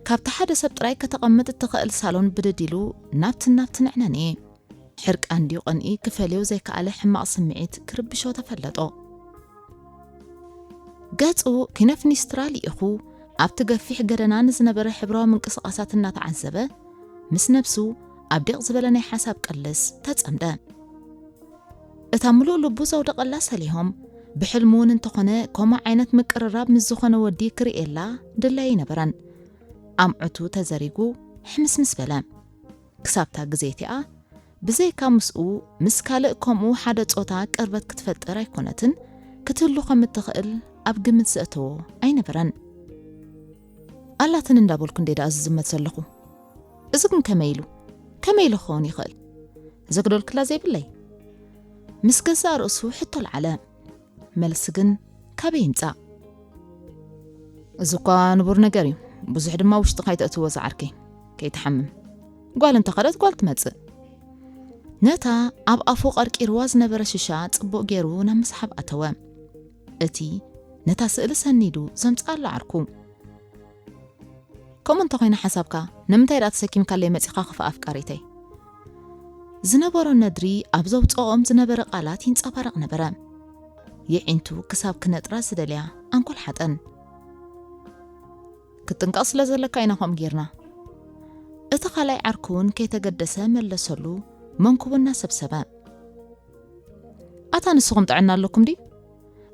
ካብቲ ሓደ ሰብ ጥራይ ከተቐምጥ እትኽእል ሳሎን ብድድ ኢሉ ናብትን ናብትን ዕነንኤ። ሕርቃን ድዩ ቅንኢ ክፈልዮ ዘይከኣለ ሕማቕ ስምዒት ክርብሾ ተፈለጦ። ገጹ ኪነ ፍኒስትራ ልኢኹ ኣብቲ ገፊሕ ገደና ንዝነበረ ሕብራዊ ምንቅስቓሳት እናተዓዘበ ምስ ነብሱ ኣብ ዲቕ ዝበለ ናይ ሓሳብ ቅልስ ተጸምደ። እታ ምሉእ ልቡ ዘውደቐላ ሰሊሆም ብሕልሙ እውን እንተኾነ ከምኡ ዓይነት ምቅርራብ ምስ ዝኾነ ወዲ ክርእየላ ድላይ ኣይነበረን። ኣምዕቱ ተዘሪጉ ሕምስምስ በለ። ክሳብታ ግዜ እቲኣ ብዘይካ ምስኡ ምስ ካልእ ከምኡ ሓደ ጾታ ቅርበት ክትፈጥር ኣይኮነትን ክትህሉ ከም እትኽእል ኣብ ግምት ዘእተዎ ኣይነበረን። ኣላትን እንዳበልኩ እንዴ ደኣ ዝዝመት ዘለኹ? እዚ ግን ከመይ ኢሉ ከመይ ኢሉ ክኸውን ይኽእል? ዘግደልክላ ዘይብለይ? ምስ ገዛእ ርእሱ ሕቶ ኣልዓለ። መልሲ ግን ካበይ ይምጻእ? እዚ እኳ ንቡር ነገር እዩ። ብዙሕ ድማ ውሽጥኻ ኣይተእትዎ ዝዓርከይ። ከይትሓምም። ጓል እንተኸደት ጓል ትመጽእ። ነታ ኣብ ኣፉ ቀርቂርዋ ዝነበረ ሽሻ ጽቡቕ ገይሩ ናብ ምስሓብ ኣተወ። እቲ ነታ ስእሊ ሰኒዱ ዘምጽኣሉ ዓርኩ። ከምኡ እንተኾይኑ ሓሳብካ ንምንታይ ደኣ ተሰኪምካለይ መጺኻ ክፋእ ኣፍቃሪተይ? ዝነበሮ ነድሪ ኣብ ዘውጽኦም ዝነበረ ቃላት ይንጸባረቕ ነበረ። የዒንቱ ክሳብ ክነጥራ ዝደልያ ኣንኮልሓጠን። ክትጥንቀቕ ስለ ዘለካ ኢና ከምኡ ጌርና። እቲ ካልኣይ ዓርኩ እውን ከይተገደሰ መለሰሉ፣ መንኩቡ እናሰብሰበ። ኣታ ንስኹም ጥዕና ኣለኩም ድዩ?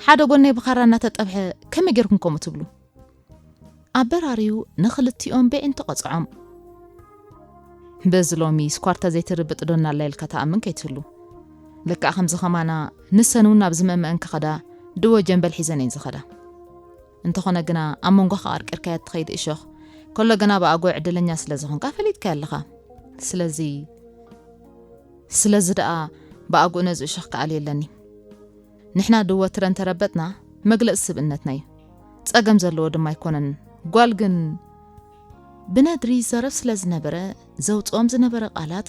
ሓደ ጎነይ ብኻራ እናተጠብሐ ከመይ ጌርኩም ከምኡ ትብሉ? ኣበራርዩ ንኽልቲኦም ብዒንቱ ቀጽዖም። በዚ ሎሚ ስኳርታ ዘይትርብጥ ዶና ኣላ ኢልካ ትኣምን ከይትህሉ። ልክዕ ከምዚ ከማና ንሰን እውን ናብ ዝመመአን ክኸዳ ድወ ጀንበል ሒዘን እየን ዝኸዳ። እንተኾነ ግና ኣብ መንጎኻ ቀርቂርካያ እትኸይድ እሾኽ ከሎ ግና ብኣግኡ ዕድለኛ ስለ ዝኾንካ ፈሊጥካያ ኣለኻ። ስለዚ ስለዚ ደኣ ብኣግኡ ነዚ እሾኽ ክኣልዮ ኣለኒ። ንሕና ድወትረ እንተረበጥና መግለጺ ስብእነትና እዩ። ጸገም ዘለዎ ድማ ኣይኮነን። ጓል ግን ብነድሪ ይዛረብ ስለ ዝነበረ ዘውጽኦም ዝነበረ ቃላት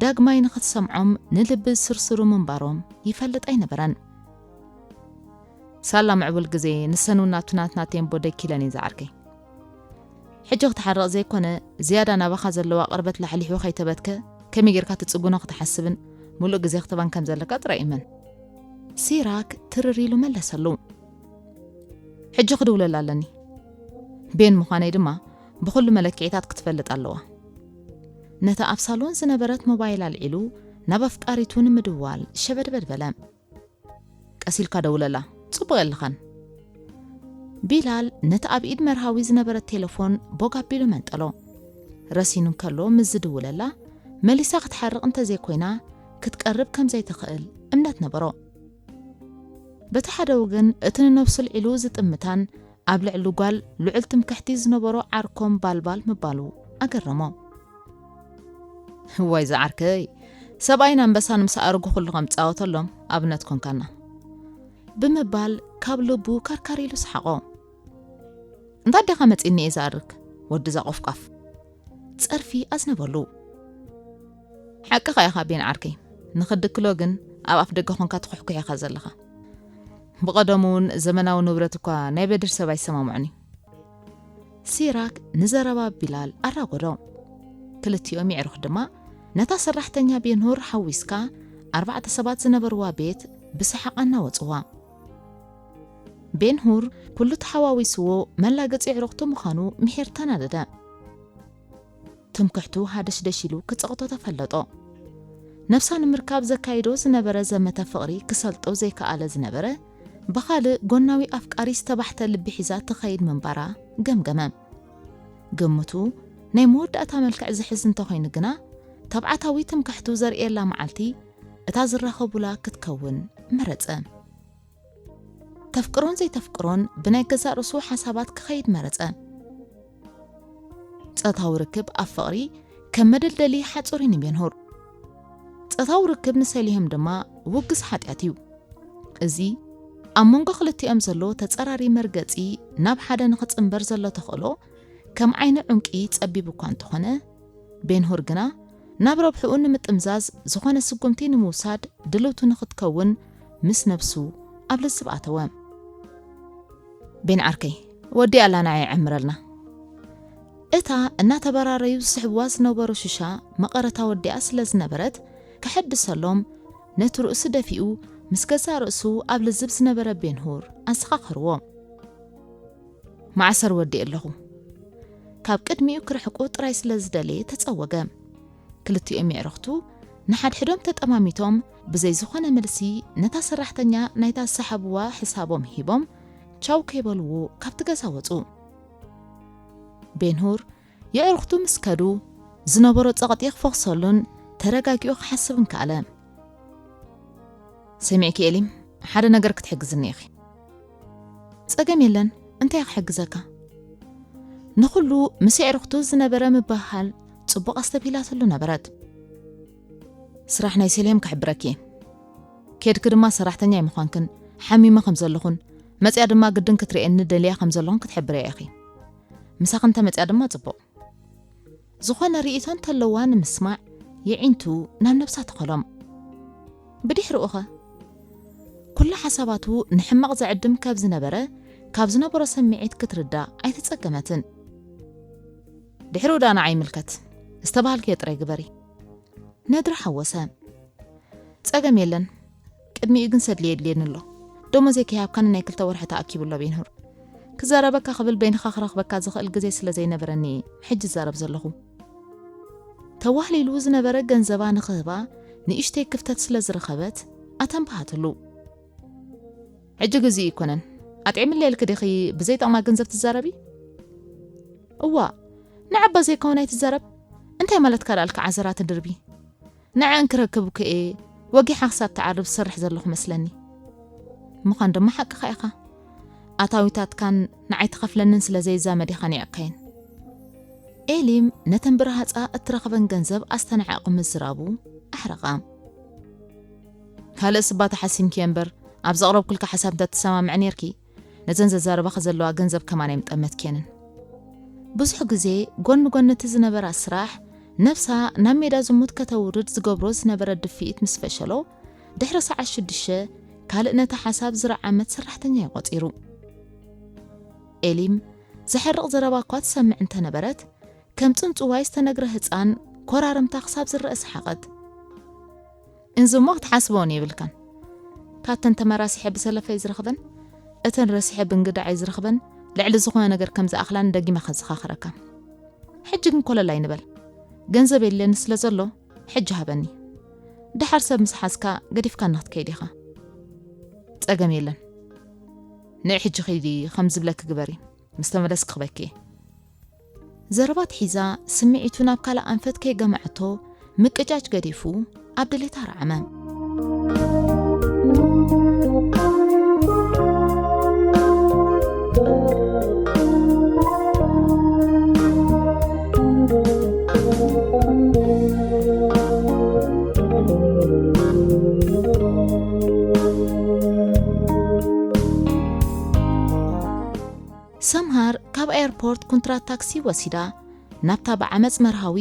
ዳግማይ ንኽትሰምዖም ንልቢ ዝስርስሩ ምንባሮም ይፈልጥ ኣይነበረን። ሳላ ምዕቡል ግዜ ንሰን እውን ናብቲ ናትና ቴምቦ ደኪለን እየን ዝዓርከይ። ሕጂ ክትሓርቕ ዘይኮነ ዝያዳ ናባኻ ዘለዋ ቅርበት ላሕሊሑ ከይተበትከ ከመይ ጌርካ ትጽጉኖ ክትሓስብን ምሉእ ግዜ ክትባን ከም ዘለካ ጥራይ እመን። ሲራክ ትርር ኢሉ መለሰሉ። ሕጂ ክድውለላ ኣለኒ። ቤን ምዃነይ ድማ ብኹሉ መለክዒታት ክትፈልጥ ኣለዋ። ነታ ኣብ ሳሎን ዝነበረት ሞባይል ኣልዒሉ ናብ ኣፍቃሪቱ ንምድዋል ሸበድበድ በለ። ቀስ ኢልካ ደውለላ፣ ጽቡቕ የለኻን። ቢላል ነቲ ኣብ ኢድ መርሃዊ ዝነበረት ቴሌፎን ቦግ ኣቢሉ መንጠሎ። ረሲኑ እንከሎ ምስ ዝድውለላ መሊሳ ክትሓርቕ እንተዘይኮይና ክትቀርብ ከም ዘይትኽእል እምነት ነበሮ። በቲ ሓደ ወገን እቲ ንነብሱ ኣልዒሉ ዝጥምታን ኣብ ልዕሊ ጓል ልዑል ትምክሕቲ ዝነበሮ ዓርኮም ባልባል ምባሉ ኣገረሞ። እዋይ ዝዓርከይ፣ ሰብኣይን ኣንበሳን ምስ ኣረጉ ኩሉ ከም ጻወተሎም ኣብነት ኮንካና። ብምባል ካብ ልቡ ከርካር ኢሉ ሰሓቖ። እንታይ ዲኻ መጺኒ እየ ዝኣርግ? ወዲ እዛ ቆፍቋፍ። ጸርፊ ኣዝነበሉ። ሓቅኻ ኢኻ ቤን ዓርከይ። ንኽድክሎ ግን ኣብ ኣፍ ደገ ኮንካ ትኹሕኩሕ ኢኻ ዘለኻ። ብቐደሙ እውን ዘመናዊ ንብረት እኳ ናይ በድር ሰብ ኣይሰማምዖን እዩ። ሲራክ ንዘረባ ቢላል ኣራጎዶ። ክልቲኦም የዕሩኽ ድማ ነታ ሰራሕተኛ ቤንሁር ሓዊስካ ኣርባዕተ ሰባት ዝነበርዋ ቤት ብሰሓቕ ኣናወጽዋ። ቤንሁር ኩሉ ተሓዋዊስዎ መላገጺ የዕሩኽቱ ምዃኑ ምሒር ተናደደ። ትምክሕቱ ሃደሽደሽ ኢሉ ክጸቕጦ ተፈለጦ። ነብሳ ንምርካብ ዘካይዶ ዝነበረ ዘመተ ፍቕሪ ክሰልጦ ዘይከኣለ ዝነበረ ብኻልእ ጎናዊ ኣፍቃሪ ዝተባሕተ ልቢ ሒዛ ትኸይድ ምንባራ ገምገመ። ግምቱ ናይ መወዳእታ መልክዕ ዝሕዝ እንተኾይኑ ግና ተብዓታዊ ትምክሕቱ ዘርእየላ መዓልቲ እታ ዝራኸቡላ ክትከውን መረጸ። ተፍቅሮን ዘይተፍቅሮን ብናይ ገዛእ ርእሱ ሓሳባት ክኸይድ መረጸ። ጾታዊ ርክብ ኣብ ፍቕሪ ከም መደልደሊ ሓጹር እዩ ንቤንሁር። ጾታዊ ርክብ ንሰሊሆም ድማ ውግዝ ሓጢኣት እዩ። እዚ ኣብ መንጎ ክልቲኦም ዘሎ ተጸራሪ መርገጺ ናብ ሓደ ንኽጽንበር ዘሎ ተኽእሎ ከም ዓይኒ ዑንቂ ጸቢብ እኳ እንተኾነ፣ ቤንሁር ግና ናብ ረብሕኡ ንምጥምዛዝ ዝኾነ ስጉምቲ ንምውሳድ ድልውቲ ንኽትከውን ምስ ነብሱ ኣብ ልዝብ ኣተወ። ቤን ዓርከይ፣ ወዲኣ ኣላ ንዓይ ይዐምረልና። እታ እናተበራረዩ ዝስሕብዋ ዝነበሩ ሽሻ መቐረታ ወዲኣ ስለ ዝነበረት፣ ከሐድሰሎም ነቲ ርእሱ ደፊኡ ምስ ገዛእ ርእሱ ኣብ ልዝብ ዝነበረ ቤንሁር ኣዘኻኸርዎ። መዓሰር ወዲኤ ኣለኹ። ካብ ቅድሚኡ ክርሕቁ ጥራይ ስለ ዝደለየ ተጸወገ። ክልቲኦም የዕርኽቱ ንሓድሕዶም ተጠማሚቶም ብዘይ ዝኾነ መልሲ ነታ ሰራሕተኛ ናይታ ዝሰሓብዋ ሕሳቦም ሂቦም ቻው ከይበልዎ ካብቲ ገዛ ወጹ። ቤንሁር የዕርኽቱ ምስ ከዱ ዝነበሮ ጸቕጢ ክፈኽሰሉን ተረጋጊኡ ክሓስብን ከኣለ። ሰሚዕኪ ኤሊም፣ ሓደ ነገር ክትሕግዝኒ ኢኺ። ጸገም የለን፣ እንታይ ክሕግዘካ? ንኹሉ ምስ የዕርኽቱ ዝነበረ ምብህሃል ጽቡቕ ኣስተብሂላትሉ ነበረት። ስራሕ ናይ ሰሌም ክሕብረኪ እየ። ኬድኪ ድማ ሰራሕተኛ ኣይምዃንክን፣ ሓሚመ ከም ዘለኹን፣ መጽያ ድማ ግድን ክትርእየኒ ደልያ ከም ዘለኹን ክትሕብርያ ኢኺ። ምሳኺ እንተመጽያ ድማ ጽቡቕ። ዝኾነ ርእይቶ እንተለዋ ንምስማዕ የዒንቱ ናብ ነብሳ ተኸሎም። ብድሕሪኡኸ? ኩሉ ሓሳባቱ ንሕማቕ ዘዕድም ካብ ዝነበረ፣ ካብ ዝነበሮ ስምዒት ክትርዳእ ኣይተጸገመትን። ድሕሪኡ ደኣ ንዓይ ይምልከት፣ ዝተባሃልክዮ ጥራይ ግበሪ። ነድሪ ሓወሰ። ጸገም የለን። ቅድሚኡ ግን ሰድሊ የድልየኒ ኣሎ። ደሞዘይ ከይሃብካኒ ናይ ክልተ ወርሒ ተኣኪቡ ኣሎ ቤንሁር። ክዛረበካ ክብል በይንኻ ክረኽበካ ዝኽእል ግዜ ስለ ዘይነበረኒ ሕጂ ዝዛረብ ዘለኹ። ተዋህሊሉ ዝነበረ ገንዘባ ንኽህባ ንእሽተይ ክፍተት ስለ ዝረኸበት ኣተንብሃትሉ። ሕጂ ግዜኡ ኣይኮነን። ኣጥዒምለይ ኢልኪ ዲኺ ብዘይጠቕማ ገንዘብ ትዛረቢ? እዋ፣ ንዓባ ዘይከውን ኣይትዛረብ። እንታይ ማለትካ ደኣ ኢልካ ዓዘራ ትድርቢ? ንዐን ክረክብ እኮ እየ ወጊሓ ክሳብ ትዓርብ ዝሰርሕ ዘለኹ መስለኒ። ምዃን ድማ ሓቅኻ ኢኻ። ኣታዊታትካን ንዓይ ትኸፍለንን ስለ ዘይዛመድ ኢኻ ኒዕካየን። ኤሊም ነተን ብረሃጻ እትረኽበን ገንዘብ ኣስተናዒቑ ምዝራቡ ኣሕረቓ። ካልእ ስባ ተሓሲምኪ እምበር፣ ኣብ ዘቕረብኩልካ ሓሳብ እንተ ትሰማምዒ ኔርኪ፣ ነዘን ዘዛረባኺ ዘለዋ ገንዘብ ከማን ኣይምጠመትክየንን። ብዙሕ ግዜ ጎኒ ጎኒ እቲ ዝነበራ ስራሕ፣ ነብሳ ናብ ሜዳ ዝሙት ከተውርድ ዝገብሮ ዝነበረ ድፍኢት ምስ ፈሸሎ፣ ድሕሪ ሰዓት ሽዱሽተ ካልእ ነቲ ሓሳብ ዝረዓመት ሰራሕተኛ እዩ ቆጺሩ። ኤሊም ዘሕርቕ ዘረባ እኳ ትሰምዕ እንተነበረት፣ ከም ጽንጽዋይ ዝተነግረ ህጻን ኮራርምታ ክሳብ ዝረአ ሰሓቐት። እንዚ እሞ ክትሓስቦ እውን የብልካን። ካብተን ተመራሲሐ ብሰለፈይ ዝረኽበን፣ እተን ረሲሐ ብእንግድዓይ ዝረኽበን፣ ልዕሊ ዝኾነ ነገር ከም ዝኣኽላን ደጊመ ከዘኻኽረካ። ሕጂ ግን ኮለል ኣይንበል። ገንዘብ የድልየኒ ስለ ዘሎ፣ ሕጂ ሃበኒ። ደሓር ሰብ ምስ ሓዝካ ገዲፍካኒ ክትከይድ ኢኻ። ጸገም የለን። ንዒ ሕጂ ኺዲ ከም ዝብለኪ ግበሪ። ምስ ተመለስኪ ክበኪ። ዘረባ ትሒዛ ስምዒቱ ናብ ካልእ ኣንፈት ከይገመዐቶ ምቅጫጭ ገዲፉ ኣብ ድሌታ ረዓመ። ሰምሃር ካብ ኤርፖርት ኩንትራት ታክሲ ወሲዳ ናብታ ብዓመጽ መርሃዊ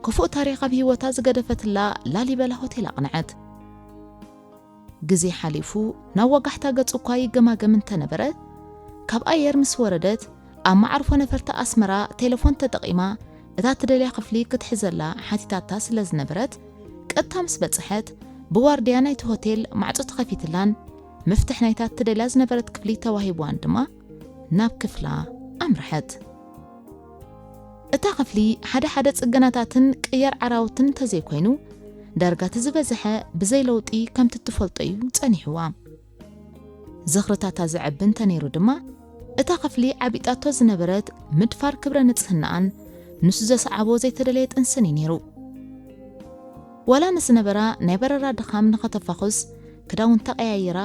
ክፉእ ታሪኽ ኣብ ህይወታ ዝገደፈትላ ላሊበላ ሆቴል ኣቕንዐት። ግዜ ሓሊፉ ናብ ወጋሕታ ገጹ እኳ ይገማገም እንተነበረ፣ ካብ ኣየር ምስ ወረደት ኣብ መዓርፎ ነፈርቲ ኣስመራ ቴሌፎን ተጠቒማ እታ ትደልያ ክፍሊ ክትሕዘላ ሓቲታታ ስለ ዝነበረት፣ ቀጥታ ምስ በጽሐት ብዋርድያ ናይቲ ሆቴል ማዕጾ ተኸፊትላን መፍትሕ ናይታ ትደልያ ዝነበረት ክፍሊ ተዋሂብዋን ድማ ናብ ክፍላ ኣምርሐት። እታ ክፍሊ ሓደ ሓደ ጽገናታትን ቅያር ዓራውትን እንተዘይኮይኑ፣ ዳርጋ እቲ ዝበዝሐ ብዘይ ለውጢ ከምቲ እትፈልጦ እዩ ጸኒሕዋ። ዝኽርታታ ዘዕቢ እንተነይሩ ድማ፣ እታ ክፍሊ ዓቢጣቶ ዝነበረት ምድፋር ክብረ ንጽህናኣን ንሱ ዘስዓቦ ዘይተደለየ ጥንስን እዩ ነይሩ። ዋላ ንዝነበራ ናይ በረራ ድኻም ንኸተፋኹስ ክዳውንታ ቀያይራ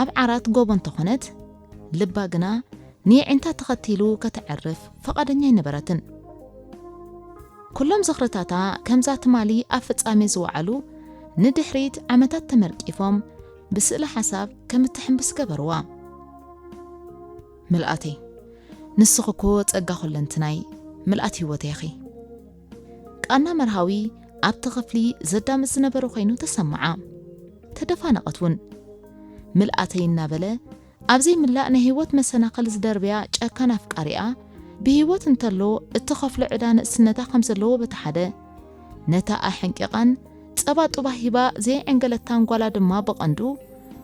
ኣብ ዓራት ጎቦ እንተኾነት፣ ልባ ግና ንየዒንታ ተኸቲሉ ከተዕርፍ ፈቓደኛ ኣይነበረትን። ኩሎም ዝኽርታታ ከምዛ ትማሊ ኣብ ፍጻሜ ዝወዓሉ ንድሕሪት ዓመታት ተመርቂፎም ብስእሊ ሓሳብ ከም እትሕምብስ ገበርዋ። ምልኣተይ፣ ንስኺ እኮ ጸጋ ኩለንትናይ፣ ምልኣት ህይወተይ ኢኺ። ቃና መርሃዊ ኣብቲ ክፍሊ ዘዳምጽ ዝነበረ ኮይኑ ተሰምዓ። ተደፋነቐት እውን። ምልኣተይ እናበለ ኣብ ዘይምላእ ናይ ህይወት መሰናኽል ዝደርብያ ጨካን ኣፍቃሪኣ ብህይወት እንተሎ እትኸፍሎ ዕዳ ንእስነታ ከም ዘለዎ በቲ ሓደ፣ ነታ ኣሕንቂቓን ጸባ ጡባ ሂባ ዘይዕንገለታን ጓላ ድማ ብቐንዱ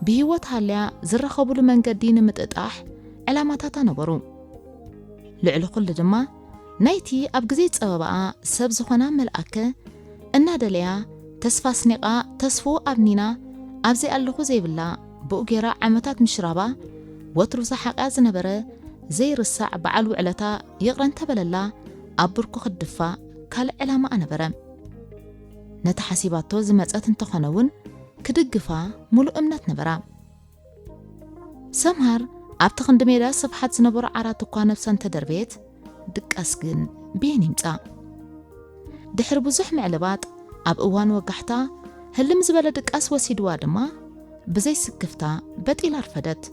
ብህይወት ሃልያ ዝራኸቡሉ መንገዲ ንምጥጣሕ ዕላማታታ ነበሩ። ልዕሊ ኩሉ ድማ ናይቲ ኣብ ግዜ ጸበባኣ ሰብ ዝኾና መልኣከ እናደለያ፣ ተስፋ ኣስኒቓ፣ ተስፍኡ ኣብኒና፣ ኣብዚ ኣለኹ ዘይብላ፣ ብኡ ጌራ ዓመታት ምሽራባ፣ ወትሩ ዝሓቕያ ዝነበረ ዘይርሳዕ በዓል ውዕለታ ይቕረ እንተበለላ፣ ኣብ ብርኩ ክትድፋእ ካልእ ዕላማኣ ነበረ። ነቲ ሓሲባቶ ዝመጸት እንተኾነ እውን፣ ክድግፋ ሙሉእ እምነት ነበራ። ሰምሃር ኣብቲ ክንዲ ሜዳ ስፍሓት ዝነበሮ ዓራት እኳ ነብሳ እንተደርበየት፣ ድቃስ ግን ብየን ይምጻእ? ድሕሪ ብዙሕ ምዕልባጥ፣ ኣብ እዋን ወጋሕታ፣ ህልም ዝበለ ድቃስ ወሲድዋ ድማ፣ ብዘይ ስክፍታ በጥ ኢላ ኣርፈደት።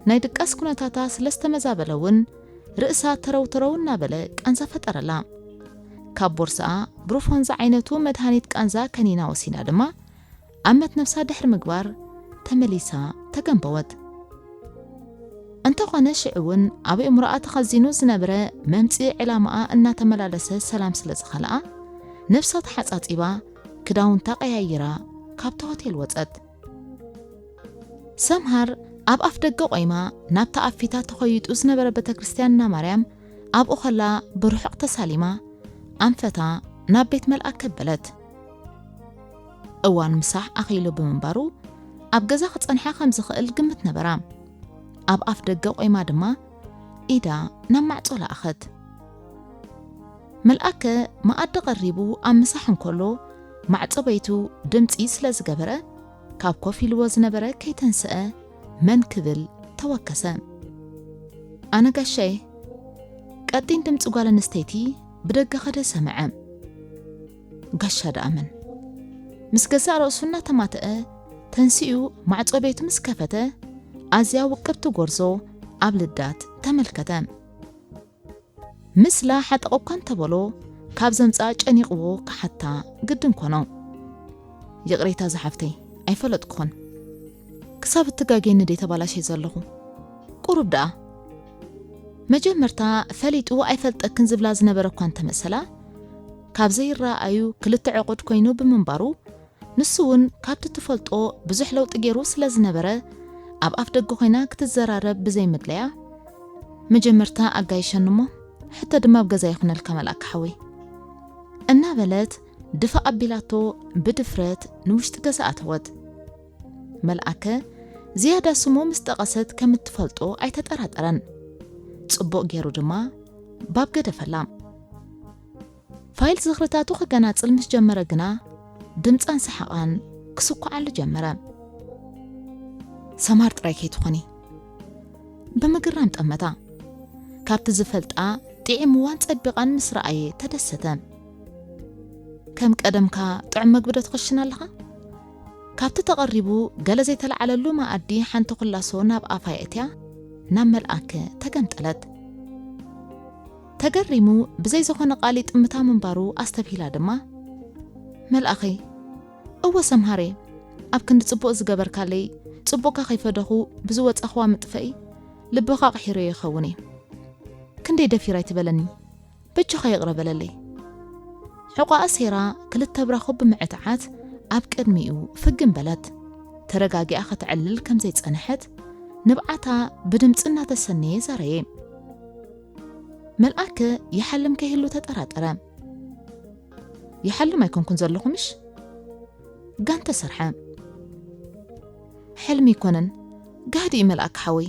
ናይ ድቃስ ኩነታታ ስለ ዝተመዛበለ እውን፣ ርእሳ ተረው ተረው እናበለ ቃንዛ ፈጠረላ። ካብ ቦርስኣ ብሩፎን ዝዓይነቱ መድሃኒት ቃንዛ ከኒና ወሲዳ ድማ ኣመት ነፍሳ ድሕሪ ምግባር ተመሊሳ ተገንበወት። እንተኾነ ሽዑ እውን ኣብ እምሮኣ ተኸዚኑ ዝነበረ መምጽኢ ዕላማኣ እናተመላለሰ ሰላም ስለ ዝኸልኣ፣ ነፍሳ ተሓጻጺባ ክዳውንታ ቀያይራ ካብቲ ሆቴል ወጸት። ሰምሃር ኣብ ኣፍ ደገ ቆይማ ናብታ ኣብ ፊታ ተኾይጡ ዝነበረ ቤተ ክርስቲያን እና ማርያም ኣብኡ ከላ ብርሑቕ ተሳሊማ ኣንፈታ ናብ ቤት መልኣክ ከበለት። እዋን ምሳሕ ኣኺሉ ብምንባሩ ኣብ ገዛ ክጸንሓ ከም ዝኽእል ግምት ነበራ። ኣብ ኣፍ ደገ ቆይማ ድማ ኢዳ ናብ ማዕጾ ለኣኸት። መልኣከ መኣዲ ቀሪቡ ኣብ ምሳሕ እንከሎ ማዕጾ ቤቱ ድምጺ ስለ ዝገበረ ካብ ኮፍ ኢልዎ ዝነበረ ከይተንስአ መን ክብል ተወከሰ። ኣነ ጋሻየ። ቀጢን ድምጺ ጓል ኣንስተይቲ ብደገ ከደ ሰምዐ። ጋሻ ደኣ መን? ምስ ገዛእ ርእሱ እናተማተአ ተንሲኡ ማዕጾ ቤቱ ምስ ከፈተ ኣዝያ ውቅብቲ ጎርዞ ኣብ ልዳት ተመልከተ። ምስላ ሓጠቕ እኳ እንተበሎ ካብ ዘምጽኣ ጨኒቕዎ ክሓታ ግድን ኮኖ። ይቕሬታ ዝሓፍተይ፣ ኣይፈለጥኩኽን። ክሳብ እትጋገየኒ ድየ ተባላሽየ ዘለኹ? ቁሩብ ደኣ። መጀመርታ ፈሊጡ ኣይፈልጠክን ዝብላ ዝነበረ እኳ እንተመሰላ፣ ካብ ዘይረኣዩ ክልተ ዕቑድ ኮይኑ ብምንባሩ፣ ንሱ እውን ካብቲ ትፈልጦ ብዙሕ ለውጢ ገይሩ ስለ ዝነበረ፣ ኣብ ኣፍ ደገ ኮይና ክትዘራረብ ብዘይምድለያ፣ መጀመርታ ኣጋይሸኒ እሞ ሕቶ ድማ ኣብ ገዛ ይኹነልካ መልኣክ ሓወይ፣ እናበለት ድፋእ ኣቢላቶ ብድፍረት ንውሽጢ ገዛ ኣተወት። መልኣከ ዝያዳ ስሙ ምስ ጠቐሰት ከም እትፈልጦ ኣይተጠራጠረን። ጽቡቕ ገይሩ ድማ ባብ ገደፈላ። ፋይል ዝኽርታቱ ክገናጽል ምስ ጀመረ ግና ድምጻን ሰሓቓን ክስኩዓሉ ጀመረ። ሰማር ጥራይ ከይትኾኒ። ብምግራም ጠመታ። ካብቲ ዝፈልጣ ጥዒምዋን ጸቢቓን ምስ ረኣየ ተደሰተ። ከም ቀደምካ ጥዑም መግቢ ዶ ትኸሽን ኣለኻ? ካብቲ ተቐሪቡ ገለ ዘይተለዓለሉ መኣዲ ሓንቲ ኩላሶ ናብ ኣፋ የእትያ ናብ መልኣከ ተገምጠለት። ተገሪሙ ብዘይ ዝኾነ ቃል ይጥምታ ምንባሩ ኣስተብሂላ ድማ፣ መልኣኸይ፣ እወ ሰምሃረይ፣ ኣብ ክንዲ ጽቡቕ ዝገበርካለይ፣ ጽቡቕካ ከይፈደኹ ብዝወጻኽዋ ምጥፈኢ ልብኻ ኣቕሒረዮ ይኸውን እየ። ክንደይ ደፊራ ኣይትበለኒ፣ በጃኻ ይቕረ በለለይ። ሕቖኣ ኣሴራ ክልተ ብራኹ ብምዕትዓት ኣብ ቅድሚኡ ፍግም በለት። ተረጋጊኣ ከተዕልል ከም ዘይጸንሐት ንብዓታ ብድምጺ እናተሰነየ ዘረየ። መልኣከ ይሓልም ከይህሉ ተጠራጠረ። ይሓልም ኣይኮንኩን ዘለኹ ምሽ? ጋን ተሰርሐ። ሕልሚ ኣይኮነን፣ ጋህዲ እዩ መልኣክ ሓወይ።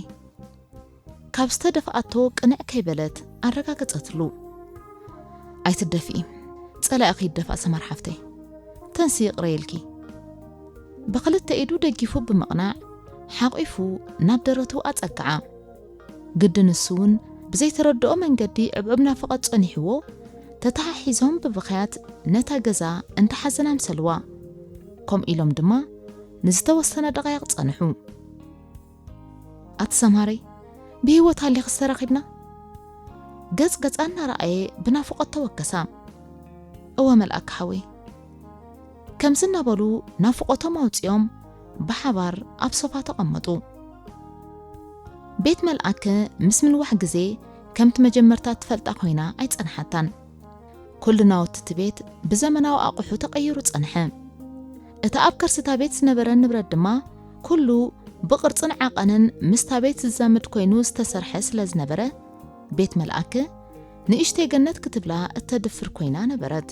ካብ ዝተደፍኣቶ ቅንዕ ከይበለት ኣረጋገጸትሉ። ኣይትደፍኢ፣ ጸላኢኺ ይደፋእ ሰማር ሓፍተይ። ተንሲ ይቕረ ኢልኪ። ብኽልተ ኢዱ ደጊፉ ብምቕናዕ ሓቒፉ ናብ ደረቱ ኣጸግዓ። ግዲ ንሱ እውን ብዘይተረድኦ መንገዲ ዕብዕብ ናፍቖት ጸኒሕዎ፣ ተተሓሒዞም ብብኽያት ነታ ገዛ እንተሓዘን ኣምሰልዋ። ከምኡ ኢሎም ድማ ንዝተወሰነ ደቓይቕ ጸንሑ። ኣቲ ሰምሃረይ፣ ብህይወት ሃሊኽስ ተራኺብና? ገጽ ገጻ እናረኣየ ብናፍቖት ተወከሳ። እወ መልኣክ ሓወይ። ከምዚ እናበሉ ናፍቖቶም ኣውጺኦም ብሓባር ኣብ ሶፋ ተቐመጡ። ቤት መልኣከ ምስ ምንዋሕ ግዜ ከምቲ መጀመርታ ትፈልጣ ኮይና ኣይጸንሓታን። ኩሉ ናውቲ እቲ ቤት ብዘመናዊ ኣቑሑ ተቐይሩ ጸንሐ። እቲ ኣብ ከርሲ እታ ቤት ዝነበረ ንብረት ድማ ኩሉ ብቕርጽን ዓቐንን ምስታ ቤት ዝዛመድ ኮይኑ ዝተሰርሐ ስለ ዝነበረ፣ ቤት መልኣከ ንእሽተይ ገነት ክትብላ እተድፍር ኮይና ነበረት።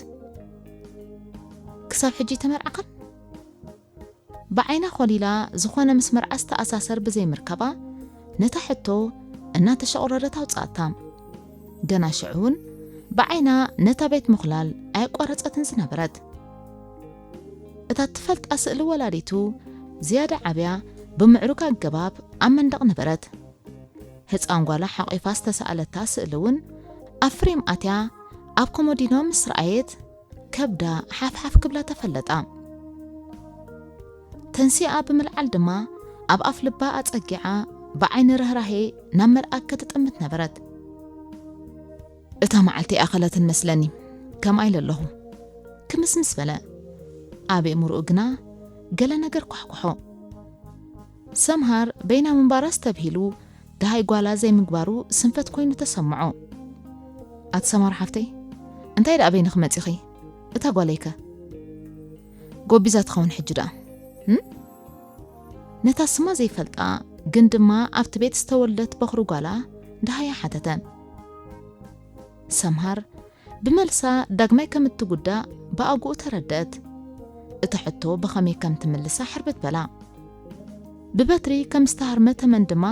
ክሳብ ሕጂ ተመርዓኻን? ብዓይና ኾሊላ ዝኾነ ምስ መርዓ ዝተኣሳሰር ብዘይምርካባ፣ ነታ ሕቶ እናተሸቑረረት ኣውጻእታ። ገና ሽዑ እውን ብዓይና ነታ ቤት ምኹላል ኣየቋረጸትን ዝነበረት። እታ ትፈልጣ ስእሊ ወላዲቱ ዝያዳ ዓብያ ብምዕሩግ ኣገባብ ኣብ መንደቕ ነበረት። ህጻን ጓላ ሓቒፋ ዝተሳእለታ ስእሊ እውን ኣብ ፍሬም ኣትያ ኣብ ኮሞዲኖ ምስ ረኣየት ከብዳ ሓፍሓፍ ክብላ ተፈለጣ። ተንሲኣ ብምልዓል ድማ ኣብ ኣፍ ልባ ኣጸጊዓ ብዓይኒ ርህራሄ ናብ መልኣከ ትጥምት ነበረት። እታ መዓልቲ ኣይኣኸለትን መስለኒ፣ ከምኣ ኢለ ኣለኹ። ክምስምስ በለ። ኣብ ኣእምሮኡ ግና ገለ ነገር ኳሕኩሖ። ሰምሃር በይና ምንባራ ዝተብሂሉ ደሃይ ጓላ ዘይምግባሩ ስንፈት ኮይኑ ተሰምዖ። ኣቲ ሰምሃር ሓፍተይ፣ እንታይ ደኣ በይንኺ መጺኺ? እታ ጓለይከ? ጎቢዛ ትኸውን ሕጂ ደኣ። እም? ነታ ስማ ዘይፈልጣ ግን ድማ ኣብቲ ቤት ዝተወልደት በኹሪ ጓላ ደሃያ ሓተተ። ሰምሃር ብመልሳ ዳግማይ ከም እትጉዳእ ብኣግኡ ተረደእት። እታ ሕቶ ብኸመይ ከም ትምልሳ ሕርብት በላ። ብበትሪ ከም ዝተሃርመ ተመን ድማ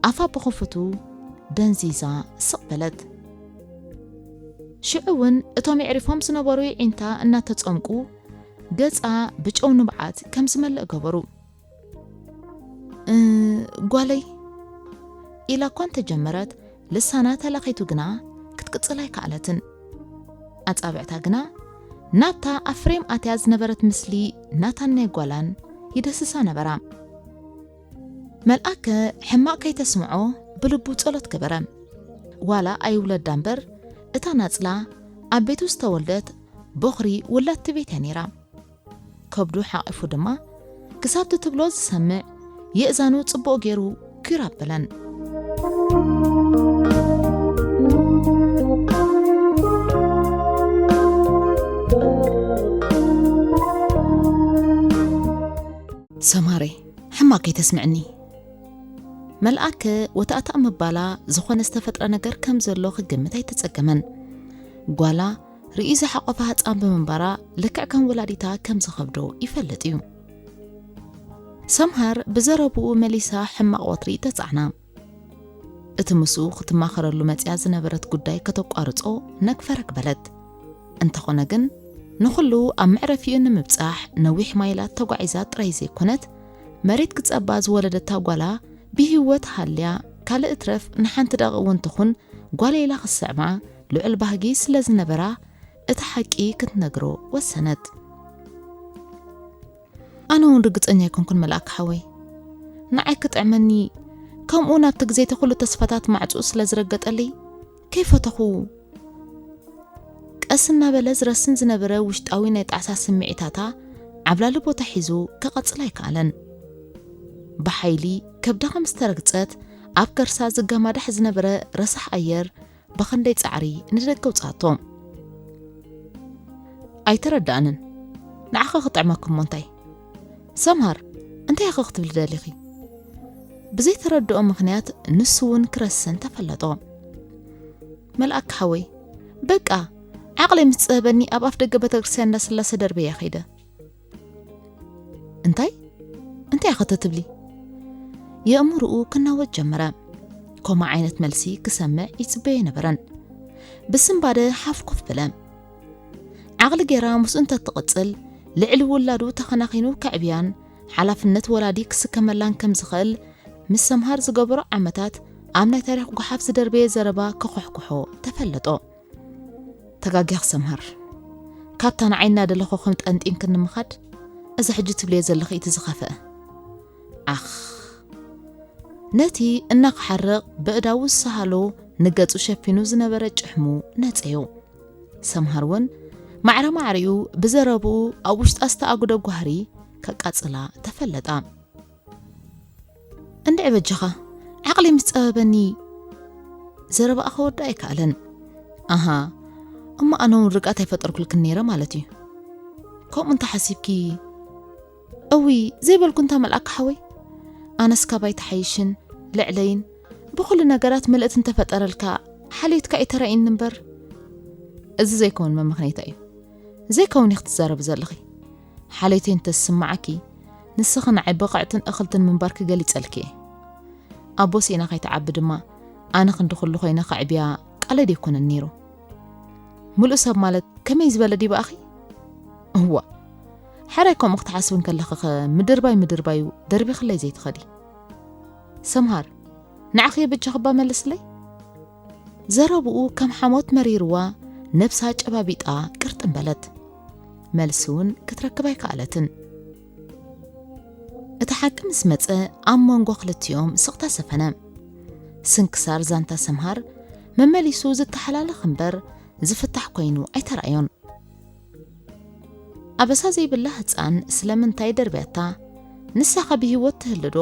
ኣፋ ብኽፉቱ ደንዚዛ ስቕ በለት። ሽዑ እውን እቶም የዕሪፎም ዝነበሩ የዒንታ እናተጸምቁ ገጻ ብጨው ንብዓት ከም ዝመልእ ገበሩ። "እ፣ ጓለይ?" ኢላ እኳ እንተጀመረት፣ ልሳና ተላኺቱ ግና ክትቅጽል ኣይከኣለትን። ኣጻብዕታ ግና ናብታ ኣብ ፍሬም ኣትያ ዝነበረት ምስሊ ናታን ናይ ጓላን ይደስሳ ነበራ። መልኣከ ሕማቕ ከይተስምዖ ብልቡ ጸሎት ገበረ። ዋላ ኣይውለዳ እምበር፣ እታ ናጽላ ኣብ ቤቱ ዝተወልደት ቦኽሪ ውላድቲ ቤት እያ ነይራ። ከብዱ ሓቒፉ ድማ ክሳብ ትትብሎ ዝሰምዕ የእዛኑ ጽቡቕ ገይሩ ኪር ኣበለን። ሰማሬ፣ ሕማቕ ከይተስምዕኒ። መልኣከ ወታእታእ ምባላ ዝኾነ ዝተፈጥረ ነገር ከም ዘሎ ክግምት ኣይተጸገመን። ጓላ ርእዩ ዝሓቖፈ ህጻን ብምንባራ ልክዕ ከም ወላዲታ ከም ዝኸብዶ ይፈልጥ እዩ። ሰምሃር ብዘረብኡ መሊሳ ሕማቕ ወጥሪ ተጻዕና። እቲ ምስኡ ክትማኸረሉ መጽያ ዝነበረት ጉዳይ ከተቋርጾ ነግፈረግ በለት። እንተኾነ ግን ንኹሉ ኣብ መዕረፊኡ ንምብጻሕ ነዊሕ ማይላት ተጓዒዛ ጥራይ ዘይኮነት፣ መሬት ክጸባ ዝወለደታ ጓላ ብህይወት ሃልያ ካልእ ትረፍ ንሓንቲ ደቒቕ እውን ትኹን ጓለይ ኢላ ክትስዕማ ልዑል ባህጊ ስለ ዝነበራ እቲ ሓቂ ክትነግሮ ወሰነት። ኣነ እውን ርግጸኛ ኣይኮንኩን መልኣክ ሓወይ። ንዓይ ክጥዕመኒ ከምኡ ናብቲ ግዜተ ኩሉ ተስፋታት ማዕጹ ስለ ዝረገጠለይ ከይፈተኹ ቀስ እናበለ ዝረስን ዝነበረ ውሽጣዊ ናይ ጣዕሳ ስምዒታታ ዓብላሊ ቦታ ሒዙ ክቐጽል ኣይከኣለን። ብሓይሊ ከብዳ ከም ዝተረግጸት ኣብ ከርሳ ዝገማዳሕ ዝነበረ ረሳሕ ኣየር ብኽንደይ ጻዕሪ ንደገ ኣውጽኣቶ። ኣይተረዳእንን። ንዓኸ ክጥዕመኪ እሞ እንታይ? ሰምሃር፣ እንታይ ኢኺ ክትብሊ ደሊኺ? ብዘይተረድኦ ምኽንያት ንሱ እውን ክረስን ተፈለጦ። መልኣክ ሓወይ፣ በቃ፣ ዓቕለይ ምስ ጸበበኒ ኣብ ኣፍ ደገ ቤተክርስትያን እንዳስላሰ ደርበያ ከይደ። እንታይ? እንታይ ኢኺ ትብሊ? የእምሮኡ ክናወጽ ጀመረ። ከምኡ ዓይነት መልሲ ክሰምዕ ይጽበዮ ኣይነበረን። ብስንባደ ሓፍ ኮፍ በለ። ዓቕሊ ጌራ ምስኡ እንተትቕጽል፣ ልዕሊ ውላዱ ተኸናኺኑ ከዕብያን ሓላፍነት ወላዲ ክስከመላን ከም ዝኽእል ምስ ሰምሃር ዝገበሮ ዓመታት ኣብ ናይ ታሪኽ ጓሓፍ ዝደርበየ ዘረባ ክኹሕኩሖ ተፈለጦ። ተጋጊኺ ሰምሃር። ካብታ ንዓይ እናደለኹ ከም ጠንጢንክኒ ምኻድ፣ እዚ ሕጂ ትብልዮ ዘለኺ እቲ ዝኸፍአ። ዓኽ። ነቲ እናኽሓርቕ ብእዳዉ ዝሰሃሎ ንገጹ ሸፊኑ ዝነበረ ጭሕሙ ነጸዮ። ሰምሃር እውን ማዕረ ማዕሪኡ ብዘረብኡ ኣብ ውሽጣ ዝተኣጉደ ጓህሪ ከቃጽላ ተፈለጣ። እንድዒ በጃኻ፣ ዓቕሊ ምስ ጸበበኒ ዘረባኣ ከወድእ ኣይከኣለን። ኣሃ፣ እሞ ኣነ እውን ርግኣት ኣይፈጠርኩልክን ነይረ ማለት እዩ። ከምኡ እንተ ሓሲብኪ፣ እውይ፣ ዘይበልኩ እንታ መልኣክ ሓወይ። ኣነስ ካባይ ተሓይሽን ልዕለይን ብኹሉ ነገራት ምልእቲ እንተፈጠረልካ ሓልዮትካ እዩ ተራእይኒ እምበር። እዚ ዘይከውን መመኽነይታ እዩ። ዘይከውን ኢኺ ትዛረቢ ዘለኺ። ሓልዮተይ እንተዝስምዓኪ፣ ንስኺ ንዓይ ብቕዕትን እኽልትን ምንባርኪ ገሊጸልኪ እየ። ኣቦ ስኢና ከይትዓቢ ድማ፣ ኣነ ክንዲ ኩሉ ኮይነ ከዕብያ ቃለይ ደይኮነን ነይሩ። ምሉእ ሰብ ማለት ከመይ ዝበለ ድዩ ብኣኺ? እዋእ፣ ሕራይ ከምኡ ክትሓስቢ እንከለኺኸ ምድርባይ ምድርባዩ ደርቢኽለይ ዘይትኸዲ። ሰምሃር፣ ንዓኺ የበጃኺ እባ መልስለይ። ዘረብኡ ከም ሓሞት መሪርዋ ነብሳ ጨባቢጣ ቅርጥም በለት። መልሲ እውን ክትረክብ ኣይከኣለትን። እቲ ሓቂ ምስ መጸ ኣብ መንጎ ክልቲኦም ስቕታ ሰፈነ። ስንክሳር ዛንታ ሰምሃር መመሊሱ ዝተሓላለኽ እምበር ዝፍታሕ ኮይኑ ኣይተራእዮን። ኣበሳ ዘይብላ ህፃን ስለምንታይ ደርብያታ? ንሳኸ ብህይወት ትህልዶ?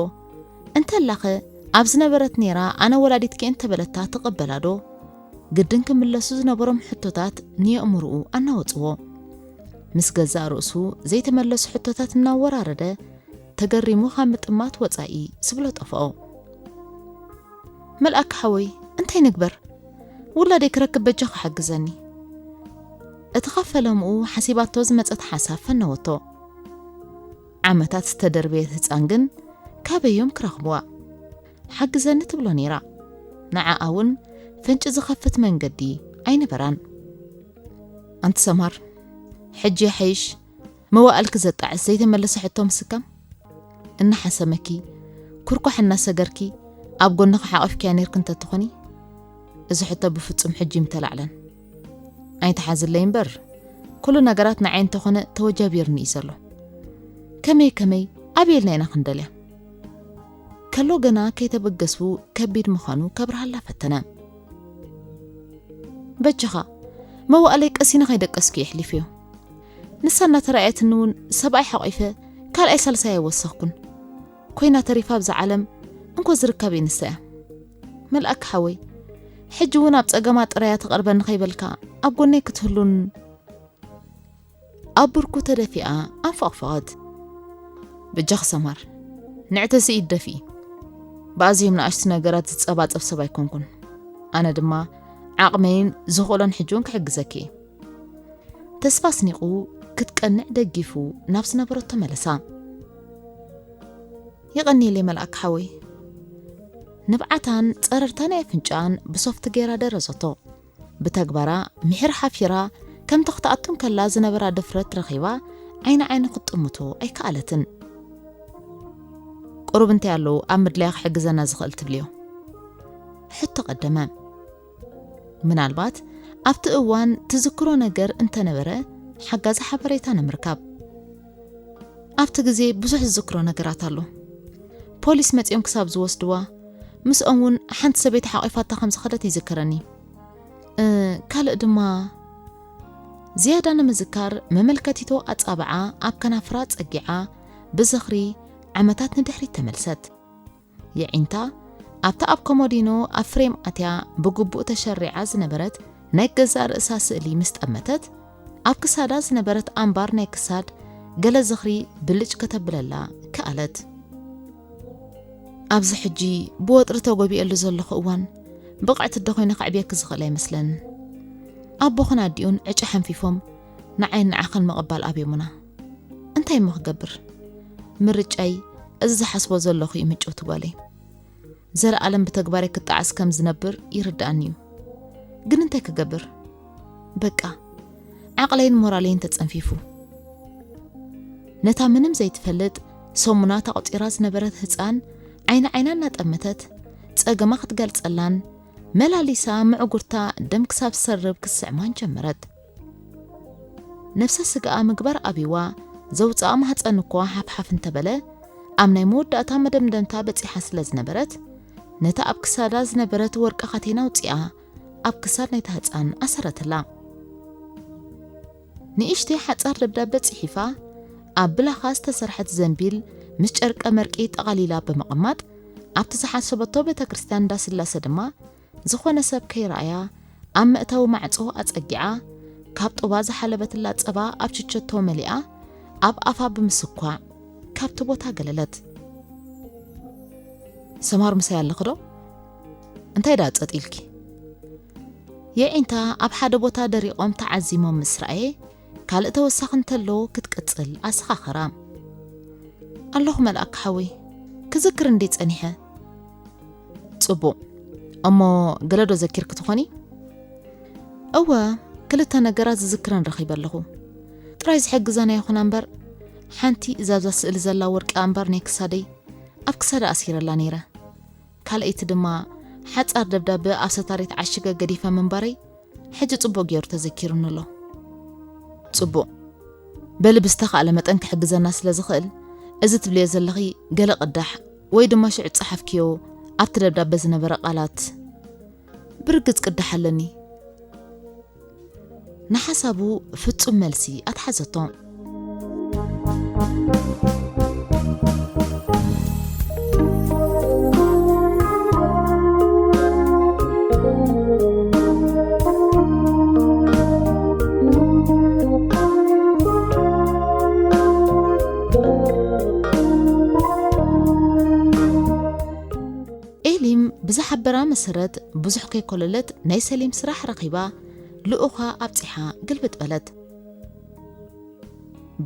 እንተላኸ ኣብ ዝነበረት ነይራ ኣነ ወላዲትኪ እንተበለታ ትቕበላዶ? ግድን ክምለሱ ዝነበሮም ሕቶታት ንየእምርኡ ኣናወፅዎ። ምስ ገዛእ ርእሱ ዘይተመለሱ ሕቶታት እናወራረደ ተገሪሙ ካብ ምጥማት ወፃኢ ዝብሎ ጠፍኦ። መልኣክ ሓወይ፣ እንታይ ንግበር? ውላደይ ክረክብ በጃኻ ሓግዘኒ። እቲ ካብ ፈለምኡ ሓሲባቶ ዝመጸት ሓሳብ ፈነወቶ። ዓመታት ዝተደርበየት ህጻን ግን ካበዮም ክረኽብዋ? ሓግዘኒ ትብሎ ነይራ። ንዓኣ እውን ፍንጪ ዝኸፍት መንገዲ ኣይነበራን። ኣንቲ ሰማር፣ ሕጂ ይሓይሽ መዋእልኪ ዘጣዕስ ዘይተመለሰ ሕቶ ምስካም? እናሓሰመኪ፣ ኩርኳሕ እናሰገርኪ፣ ኣብ ጎንኺ ሓቒፍኪያ ነይርኪ እንተትኾኒ፣ እዚ ሕቶ ብፍጹም ሕጂ ይምተላዕለን። ኣይትሓዝለይ እምበር፣ ኩሉ ነገራት ንዓይ እንተኾነ ተወጃቢርኒ እዩ ዘሎ። ከመይ ከመይ ኣበየልና ኢና ክንደልያ? ከሎ ገና ከይተበገስቡ ከቢድ ምዃኑ ከብርሃላ ፈተነ። በጃኻ፣ መዋእለይ ቀሲነ ከይደቀስኩ የሕሊፍዮ። ንሳ እናተራእየትኒ እውን ሰብኣይ ሓቒፈ ካልኣይ ሳልሳይ ኣይወሰኽኩን። ኮይና ተሪፋ ኣብዛ ዓለም እንኮ ዝርካብ ንሳ እያ። መልኣክ ሓወይ፣ ሕጂ እውን ኣብ ጸገማ ጥራያ ትቐርበኒ ከይበልካ ኣብ ጎነይ ክትህሉን ኣብ ብርኩ ተደፊኣ ኣንፈቕፈቐት። በጃኺ ሰማር፣ ንዕተሲ ኢድ ደፍኢ። ብኣዝዮም ንኣሽቱ ነገራት ዝጸባጸብ ሰብ ኣይኮንኩን። ኣነ ድማ ዓቕመይን ዝኽእሎን ሕጂ እውን ክሕግዘኪ እየ። ተስፋ ኣስኒቑ ክትቀንዕ ደጊፉ ናብ ዝነበረቶ መለሳ። የቐንየለይ መልኣክ ሓወይ። ንብዓታን ጸረርታ ናይ ኣፍንጫኣን ብሶፍቲ ገይራ ደረዘቶ። ብተግባራ ምሒር ሓፊራ ከምቲ ክትኣቱ እንከላ ዝነበራ ድፍረት ረኺባ ዓይኒ ዓይኑ ክትጥምቶ ኣይከኣለትን። ቁሩብ እንታይ ኣለዉ ኣብ ምድላያ ክሕግዘና ዝኽእል ትብልዮ? ሕቶ ቀደመ። ምናልባት ኣብቲ እዋን ትዝክሮ ነገር እንተነበረ ሓጋዚ ሓበሬታ ንምርካብ። ኣብቲ ግዜ ብዙሕ ዝዝክሮ ነገራት ኣሎ። ፖሊስ መጺኦም ክሳብ ዝወስድዋ፣ ምስኦም እውን ሓንቲ ሰበይቲ ሓቒፋታ ከም ዝኸደት ይዝከረኒ። እ፣ ካልእ ድማ ዝያዳ ንምዝካር መመልከቲቶ ኣጻብዓ ኣብ ከናፍራ ጸጊዓ ብዝኽሪ ዓመታት ንድሕሪት ተመልሰት። የዒንታ ኣብታ ኣብ ኮሞዲኖ ኣብ ፍሬም ኣትያ ብግቡእ ተሸሪዓ ዝነበረት ናይ ገዛእ ርእሳ ስእሊ ምስ ጠመተት፣ ኣብ ክሳዳ ዝነበረት ኣምባር ናይ ክሳድ ገለ ዝኽሪ ብልጭ ከተብለላ ከኣለት። ኣብዚ ሕጂ ብወጥሪ ተጎቢኤሉ ዘለኹ እዋን ብቕዕቲ ኣደ ኮይነ ከዕብየኪ ዝኽእል ኣይመስለንን። ኣቦኽን ኣዲኡን ዕጫ ሓንፊፎም ንዓይን ንዓኽን ምቕባል ኣብዮምና። እንታይ እሞ ክገብር? ምርጫይ እዚ ዝሓስቦ ዘለኹ እዩ ምጭውቲ ጓለይ። ዘለኣለም ብተግባረይ ክጠዓስ ከም ዝነብር ይርድኣኒ እዩ። ግን እንታይ ክገብር? በቃ ዓቕለይን ሞራለይን ተጸንፊፉ። ነታ ምንም ዘይትፈልጥ ሰሙናት ኣቑጺራ ዝነበረት ህጻን ዓይኒ ዓይና እናጠመተት ጸገማ ክትገልጸላን መላሊሳ ምዕጉርታ ደም ክሳብ ዝሰርብ ክትስዕማን ጀመረት። ነፍሰ ስጋኣ ምግባር ኣብይዋ ዘውፅኣ ማህፀን እኳ ሓፍሓፍ እንተበለ፣ ኣብ ናይ መወዳእታ መደምደምታ በፂሓ ስለ ዝነበረት፣ ነታ ኣብ ክሳዳ ዝነበረት ወርቂ ካቴና ኣውፂኣ ኣብ ክሳድ ናይታ ህፃን ኣሰረትላ። ንእሽተይ ሓፃር ደብዳበ ፅሒፋ ኣብ ብላኻ ዝተሰርሐት ዘንቢል ምስ ጨርቀ መርቂ ጠቓሊላ ብምቕማጥ፣ ኣብቲ ዝሓሰበቶ ቤተ ክርስቲያን እንዳስላሰ ድማ ዝኾነ ሰብ ከይረኣያ ኣብ መእተዊ ማዕጾ ኣጸጊዓ፣ ካብ ጡባ ዝሓለበትላ ጸባ ኣብ ችቸቶ መሊኣ ኣብ ኣፋ ብምስኳዕ ካብቲ ቦታ ገለለት። ሰማር ምሳይ ኣለኺ ዶ? እንታይ ደኣ ጸጥ ኢልኪ? የዒንታ ኣብ ሓደ ቦታ ደሪቖም ተዓዚሞም ምስ ረኣየ፣ ካልእ ተወሳኺ እንተሎ ክትቅጽል ኣሰኻኸራ። ኣለኹ መልኣክ ሓወይ፣ ክዝክር እንዴ ጸኒሐ። ጽቡቕ። እሞ ገለ ዶ ዘኪርኪ ትኾኒ? እወ፣ ክልተ ነገራት ዝዝክረን ረኺበ ኣለኹ። ጥራይ ዝሕግዘና ይኹና እምበር፣ ሓንቲ እዛ ኣብዛ ስእሊ ዘላ ወርቂ ኣምባር ናይ ክሳደይ ኣብ ክሳዳ ኣሲረላ ነይረ። ካልኣይቲ ድማ ሓጻር ደብዳበ ኣብ ሰታሪት ዓሽገ ገዲፈ ምንባረይ ሕጂ ጽቡቕ ገይሩ ተዘኪሩኒ ኣሎ። ጽቡቕ። በሊ ብዝተኻእለ መጠን ክሕግዘና ስለ ዝኽእል፣ እዚ ትብልዮ ዘለኺ ገለ ቅዳሕ ወይ ድማ ሽዑ ዝጸሓፍክዮ ኣብቲ ደብዳበ ዝነበረ ቃላት ብርግጽ ቅዳሕ ኣለኒ። ንሓሳቡ ፍጹም መልሲ ኣትሓዘቶ። ኤሊም ብዝሓበራ መሰረት፣ ብዙሕ ከይኮለለት ናይ ሰሊም ስራሕ ረኺባ፣ ልኡኻ ኣብጺሓ ግልብጥ በለት።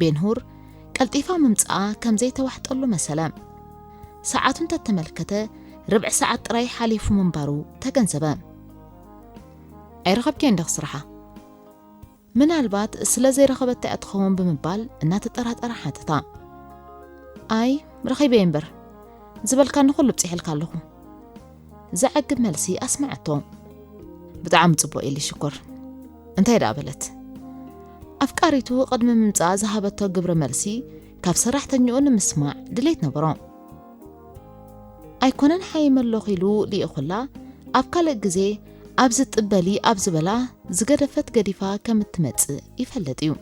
ቤንሁር ቀልጢፋ ምምጻኣ ከም ዘይተዋሕጠሉ መሰለ። ሰዓቱ እንተተመልከተ፣ ርብዒ ሰዓት ጥራይ ሓሊፉ ምንባሩ ተገንዘበ። "ኣይረኸብክዮን ዲኺ ስራሓ?" ምናልባት ስለ ዘይረኸበታ እያ ትኸውን ብምባል እናተጠራጠረ ሓተታ። "ኣይ፣ ረኺበዮ እምበር፣ ዝበልካኒ ኩሉ ብጺሐልካ ኣለኹ።" ዘዕግብ መልሲ ኣስመዐቶ። "ብጣዕሚ ጽቡቕ ኢሊ ሽኮር። እንታይ ደኣ በለት?" ኣፍቃሪቱ ቅድሚ ምምጻኣ ዝሃበቶ ግብረ መልሲ ካብ ሰራሕተኛኡ ንምስማዕ ድሌት ነበሮ። "ኣይኮነን ሓይመ ኣለኹ" ኢሉ ልኢኹላ፣ ኣብ ካልእ ግዜ "ኣብዚ ጥበሊ" ኣብ ዝበላ ዝገደፈት ገዲፋ ከም እትመጽእ ይፈልጥ እዩ።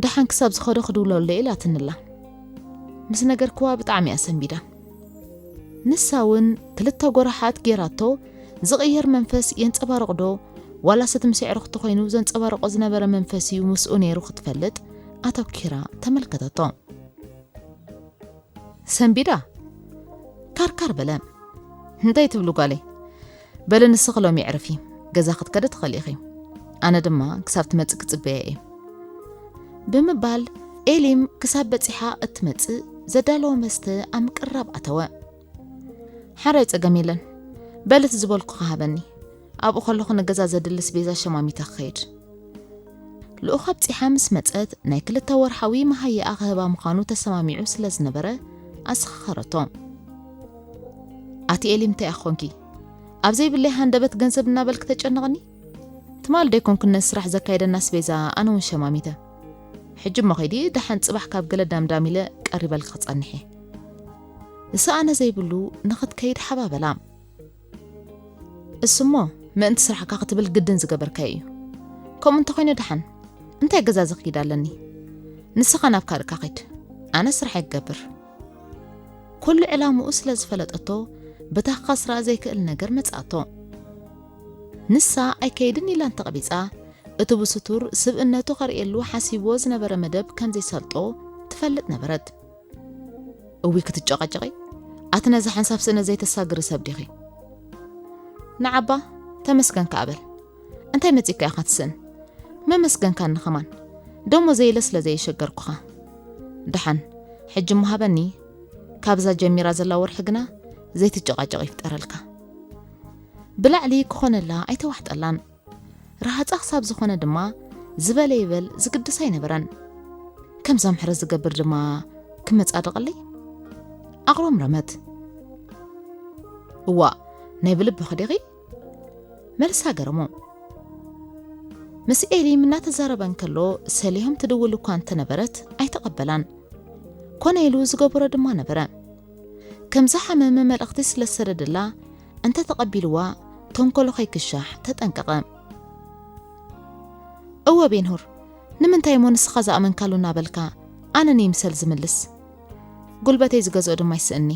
"ደሓን ክሳብ ዝኸዶ ክድውለሉ ኢላትንላ" ምስ ነገርክዋ ብጣዕሚ እያ ሰንቢዳ። ንሳ እውን ክልተ ጎራሓት ጌራቶ፣ ዝቕየር መንፈስ የንጸባርቕ ዶ፣ ዋላስ እቲ ምስ ኣዕሩኽቲ ኮይኑ ዘንጸባርቖ ዝነበረ መንፈስ እዩ ምስኡ ነይሩ ክትፈልጥ ኣተኲራ ተመልከተቶ። ሰንቢዳ ካርካር በለ። "እንታይ ትብሉ ጓለይ? በሊ ንስኺ ሎሚ ዕርፊ፣ ገዛ ክትከዲ ትኽእሊ ኢኺ። ኣነ ድማ ክሳብ ትመጽእ ክጽበያ እየ" ብምባል ኤሊም ክሳብ በጺሓ እትመጽእ ዘዳለዎ መስተ ኣብ ምቅርራብ ኣተወ። "ሓራይ ጸገም የለን። በሊ እቲ ዝበልኩኺ ሃበኒ። ኣብኡ ከለኹ ንገዛ ዘድሊ ኣስቤዛ ሸማሚተ ክኸይድ።" ልኡኻ ኣብጺሓ ምስ መጸት፣ ናይ ክልተ ወርሓዊ መሃይኣ ክህባ ምዃኑ ተሰማሚዑ ስለ ዝነበረ፣ ኣዘኻኸረቶ። "ኣቲ ኤሊም፣ እንታይ ኢኺ ኾንኪ? ኣብ ዘይብለይ ሃንደበት ገንዘብ እናበልኪ ተጨንቕኒ? ትማል ዶ ኣይኮንኩን ነቲ ስራሕ ዘካየደኒ ኣስቤዛ ኣነ እውን ሸማሚተ? ሕጂ እሞ ኸይዲ፣ ደሓን ጽባሕ ካብ ገለ ዳምዳም ኢለ ቀሪበልኪ ክጸንሕ እየ።" እሳ ኣነ ዘይብሉ ንኽትከይድ ሓባበላ። "እሱሞ ምእንቲ ስራሕካ ክትብል ግድን ዝገበርካዮ እዩ። ከምኡ እንተኾይኑ ደሓን፣ እንታይ ገዛ ዝኽይድ ኣለኒ? ንስኻ ናብ ካልእካ ኺድ፣ ኣነ ስራሐይ ክገብር።" ኩሉ ዕላምኡ ስለ ዝፈለጠቶ፣ በታ ክኸስራ ዘይክእል ነገር መጻእቶ። ንሳ ኣይከይድን ኢላ እንተቐቢጻ፣ እቲ ብስቱር ስብእነቱ ከርእየሉ ሓሲብዎ ዝነበረ መደብ ከም ዘይሰልጦ ትፈልጥ ነበረት። "እውይ ክትጨቓጨቒ? ኣቲ ነዚ ሓንሳብ ስእነት ዘይተሳግሪ ሰብ ዲኺ?" "ንዓባ ተመስገን ከኣ በል። እንታይ መጺእካ ኢኻ ትስእን? መመስገንካኒ ከማን። ደሞዘይ ኢለ ስለ ዘየሸገርኩኻ። ደሓን፣ ሕጂ እሞ ሃበኒ። ካብዛ ጀሚራ ዘላ ወርሒ ግና ዘይትጨቓጨቕ ይፍጠረልካ።" ብላዕሊ ክኾነላ ኣይተዋሕጠላን። ረሃጻ ክሳብ ዝኾነ ድማ ዝበለ ይበል ዝግድስ ኣይነበረን። ከምዛ ምሕረት ዝገብር ድማ ክመጻደቐለይ? ኣቕሮምረመት። "እዋእ፣ ናይ ብልብኺ ዲኺ?" መልሳ ገረሞ። ምስ ኤሊም እናተዛረበ እንከሎ ሰሊሆም ትድውል እኳ እንተነበረት ኣይተቐበላን። ኮነ ኢሉ ዝገበሮ ድማ ነበረ። ከም ዝሓመመ መልእኽቲ ስለ ዝሰደደላ እንተ ተቐቢልዋ ተንኮሎ ከይክሻሕ ተጠንቀቐ። "እወ ቤንሁር፣ ንምንታይ እሞ ንስኻ ዝኣመንካሉ እናበልካ ኣነ ንይምሰል ዝምልስ? ጉልበተይ ዝገዝኦ ድማ ይስእኒ።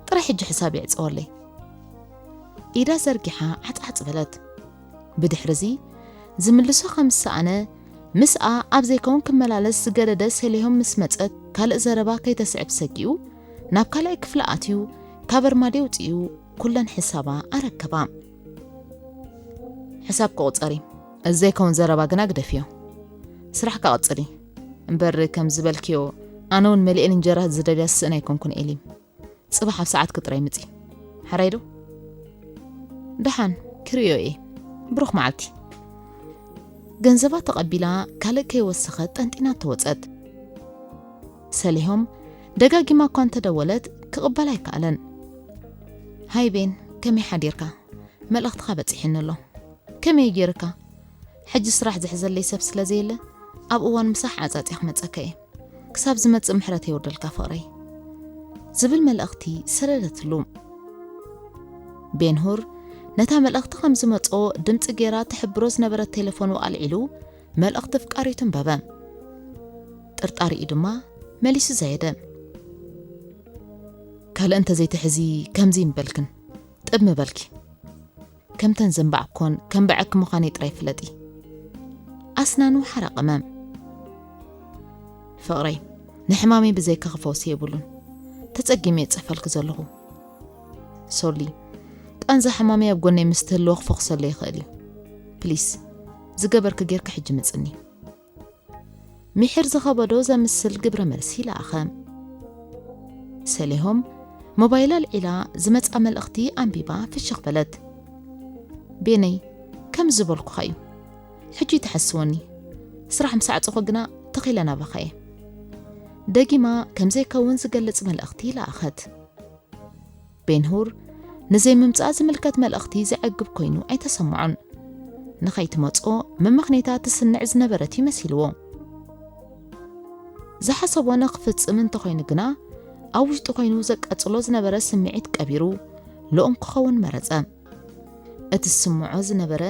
ጥራይ ሕጂ ሕሳብ ይዕጸወለይ።" ኢዳ ዘርጊሓ ዓጽዓጽ በለት። ብድሕርዚ ዝምልሶ ከም ዝሰኣነ፣ ምስኣ ኣብ ዘይከውን ክመላለስ ዝገደደ ሰሊሆም ምስ መጸት ካልእ ዘረባ ከይተስዕብ ሰጊኡ፣ ናብ ካልኣይ ክፍሊ ኣትዩ ካብ ኣርማድዮ ኣውጺኡ ኩለን ሕሳባ ኣረከባ። "ሕሳብ ክቑጸሪ፣ እዚ ዘይከውን ዘረባ ግና ግደፍዮ። ስራሕካ ቀጽሊ። እምበር ከም ዝበልክዮ ኣነ እውን መሊኤን እንጀራ ዝደልያ ዝስእን ኣይኮንኩን ኤሊም። ጽባሕ ኣብ ሰዓትኪ ጥራይ ምጺ። ሓራይ ዶ?" "ደሓን፣ ክርእዮ እየ። ብሩኽ መዓልቲ።" ገንዘባ ተቐቢላ ካልእ ከይወሰኸት ጠንጢና ተወጸት። ሰሊሆም ደጋጊማ እኳ እንተደወለት ክቕበል ኣይከኣለን። "ሃይ ቤን፣ ከመይ ሓዲርካ? መልእኽትኻ በጺሕኒ ኣሎ። ከመይ ገይርካ? ሕጂ ስራሕ ዝሕዘለይ ሰብ ስለ ዘየለ ኣብ እዋን ምሳሕ ዓጻጽየ ክመጸካ እየ። ክሳብ ዝመጽእ ምሕረት የውርደልካ ፍቕረይ" ዝብል መልእኽቲ ሰደደትሉ። ቤንሁር ነታ መልእኽቲ ከም ዝመጾ ድምጺ ጌራ ትሕብሮ ዝነበረት ቴሌፎኑ ኣልዒሉ፣ መልእኽቲ ኣፍቃሪቱ ኣንበበ። ጥርጣሪኡ ድማ መሊሱ ዘየደ። "ካልእ እንተዘይትሕዚ ከምዚ ምበልክን፣ ጥብ ምበልኪ። ከምተን ዘንባዕኮን ከም በዐኪ ምዃነይ ጥራይ ፍለጢ።" ኣስናኑ ሓራቐመ። "ፍቕረይ፣ ንሕማመይ ብዘይካ ክፈውሲ የብሉን። ተጸጊመ እየ ጽሕፈልኪ ዘለኹ። ሶሊ፣ ቃንዛ ሕማመይ ኣብ ጎነይ ምስ ትህልዎ ክፈኹሰለይ ይኽእል እዩ። ፕሊስ፣ ዝገበርኪ ጌርኪ ሕጂ ምጽኒ።" ሚሒር ዝኸበዶ ዘምስል ግብረ መልሲ ለኣኸ። ሰሊሆም ሞባይላ ኣልዒላ ዝመጻ መልእኽቲ ኣንቢባ ፍሽኽ በለት። "ቤነይ፣ ከም ዝበልኩኻ እዩ። ሕጂ ተሐስወኒ። ስራሕ ምስ ዓጸኹ ግና ተኺለ ናባኻ እየ።" ደጊማ ከም ዘይከውን ዝገልጽ መልእኽቲ ለኣኸት። ቤንሁር ንዘይምምጻእ ዝምልከት መልእኽቲ ዘዕግብ ኮይኑ ኣይተሰምዖን። ንኸይትመጾ መመኽኔታ ትስንዕ ዝነበረት እዩ መሲልዎ። ዝሓሰቦ ንኽፍጽም እንተኾይኑ ግና፣ ኣብ ውሽጡ ኮይኑ ዘቃጽሎ ዝነበረ ስምዒት ቀቢሩ፣ ልኡም ክኸውን መረጸ። እቲ ዝስምዖ ዝነበረ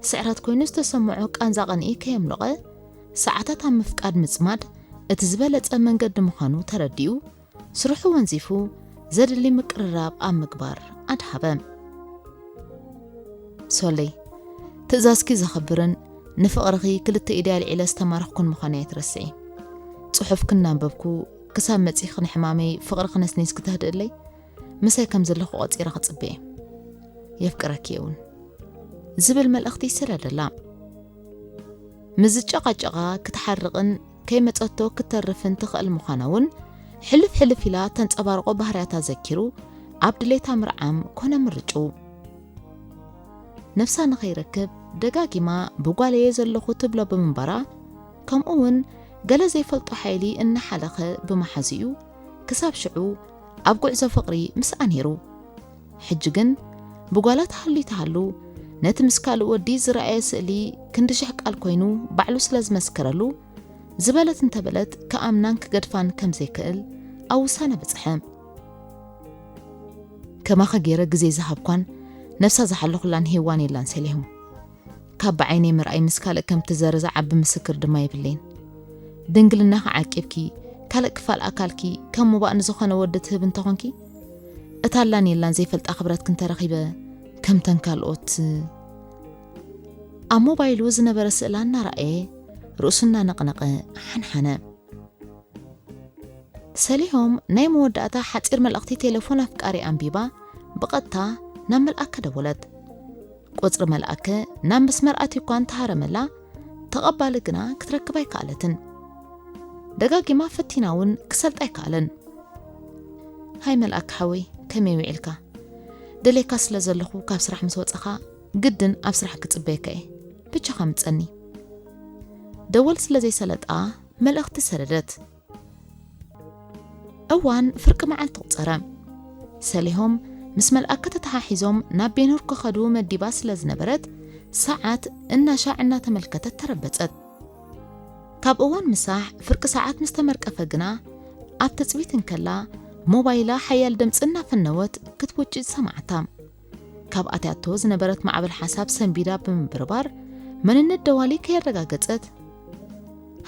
ስዕረት ኮይኑ ዝተሰምዖ ቃንዛ ቅንኢ ከየምለቐ፣ ሰዓታት ኣብ ምፍቃድ ምጽማድ እቲ ዝበለጸ መንገዲ ምዃኑ ተረዲኡ፣ ስርሑ ወንዚፉ ዘድሊ ምቅርራብ ኣብ ምግባር ኣድሃበ። "ሶለይ፣ ትእዛዝኪ ዘኽብርን ንፍቕርኺ ክልተ ኢደይ ኣልዒለ ዝተማረኽኩን ምዃነይ ኣይትረስዒ። ጽሑፍኪ እናንበብኩ ክሳብ መጺኺ ንሕማመይ ፍቕርኺ ነስኒስኪ ተህድእለይ፣ ምሳይ ከም ዘለኹ ቆጺረ ክጽበ እየ። የፍቅረኪ እየ እውን" ዝብል መልእኽቲ ይሰደደላ። ምስ ዝጨቓጨቓ ክትሓርቕን ከይመጸቶ ክትተርፍን ትኽእል ምዃና እውን ሕልፍ ሕልፍ ኢላ ተንጸባርቖ ባህርያታ ዘኪሩ ኣብ ድሌታ ምርዓም ኮነ ምርጭው። ነፍሳ ንኸይረክብ ደጋጊማ ብጓለየ ዘለኹ ትብሎ ብምንባራ፣ ከምኡ እውን ገለ ዘይፈልጦ ሓይሊ እናሓለኸ ብምሓዙኡ ክሳብ ሽዑ ኣብ ጉዕዞ ፍቕሪ ምስኣ ነይሩ። ሕጂ ግን ብጓላ ተሃሉ ይተሃሉ፣ ነቲ ምስ ካልእ ወዲ ዝረኣየ ስእሊ ክንዲ ሽሕ ቃል ኮይኑ ባዕሉ ስለ ዝመስከረሉ፣ ዝበለት እንተበለት ክኣምናን ክገድፋን ከም ዘይክእል ኣብ ውሳነ በጽሐ። "ከማኺ ገይረ ግዜ ዝሃብኳን ነብሳ ዝሓለኹላን ሄዋን የላን ሰሊሆም። ካብ ብዓይነይ ምርኣይ ምስ ካልእ ከም ትዘሪ ዝዓቢ ምስክር ድማ የብለይን። ድንግልናኺ ዓቂብኪ፣ ካልእ ክፋል ኣካልኪ ከም ሙባእ ንዝኾነ ወዲ ትህብ እንተኾንኪ፣ እታ ኣላን የላን ዘይፈልጣ ክብረትኪ እንተረኺበ፣ ከምተን ካልኦት" ኣብ ሞባይሉ ዝነበረ ስእላ እናረኣየ ርእሱ እናነቕነቐ ሓንሓነ። ሰሊሆም ናይ መወዳእታ ሓጺር መልእኽቲ ቴሌፎን ኣፍቃሪ ኣንቢባ ብቐጥታ ናብ መልኣከ ደወለት። ቁጽሪ መልኣከ ናብ መስመር ኣትዩ እኳ እንተሃረመላ፣ ተቐባሊ ግና ክትረክብ ኣይከኣለትን። ደጋጊማ ፈቲና እውን ክሰልጣ ኣይከኣለን። "ሃይ መልኣከ ሓወይ፣ ከመይ ውዒልካ? ደልየካ ስለ ዘለኹ ካብ ስራሕ ምስ ወጻኻ ግድን ኣብ ስራሕ ክጽበየካ እየ። ብቻኻ ምጸኒ።" ደወል ስለ ዘይሰለጣ መልእኽቲ ሰደደት። እዋን ፍርቂ መዓልቲ ቁጸረ። ሰሊሆም ምስ መልኣከ ተተሓሒዞም ናብ ቤኑር ክኸዱ መዲባ ስለ ዝነበረት፣ ሰዓት እናሻዕ እናተመልከተት ተረበጸት። ካብ እዋን ምሳሕ ፍርቂ ሰዓት ምስ ተመርቀፈ ግና፣ ኣብ ትጽቢት እንከላ፣ ሞባይላ ሓያል ድምጺ እናፈነወት ክትውጭጭ ሰማዓታ። ካብ ኣትያቶ ዝነበረት ማዕበል ሓሳብ ሰንቢዳ ብምብርባር፣ መንነት ደዋሊ ከየረጋገጸት፣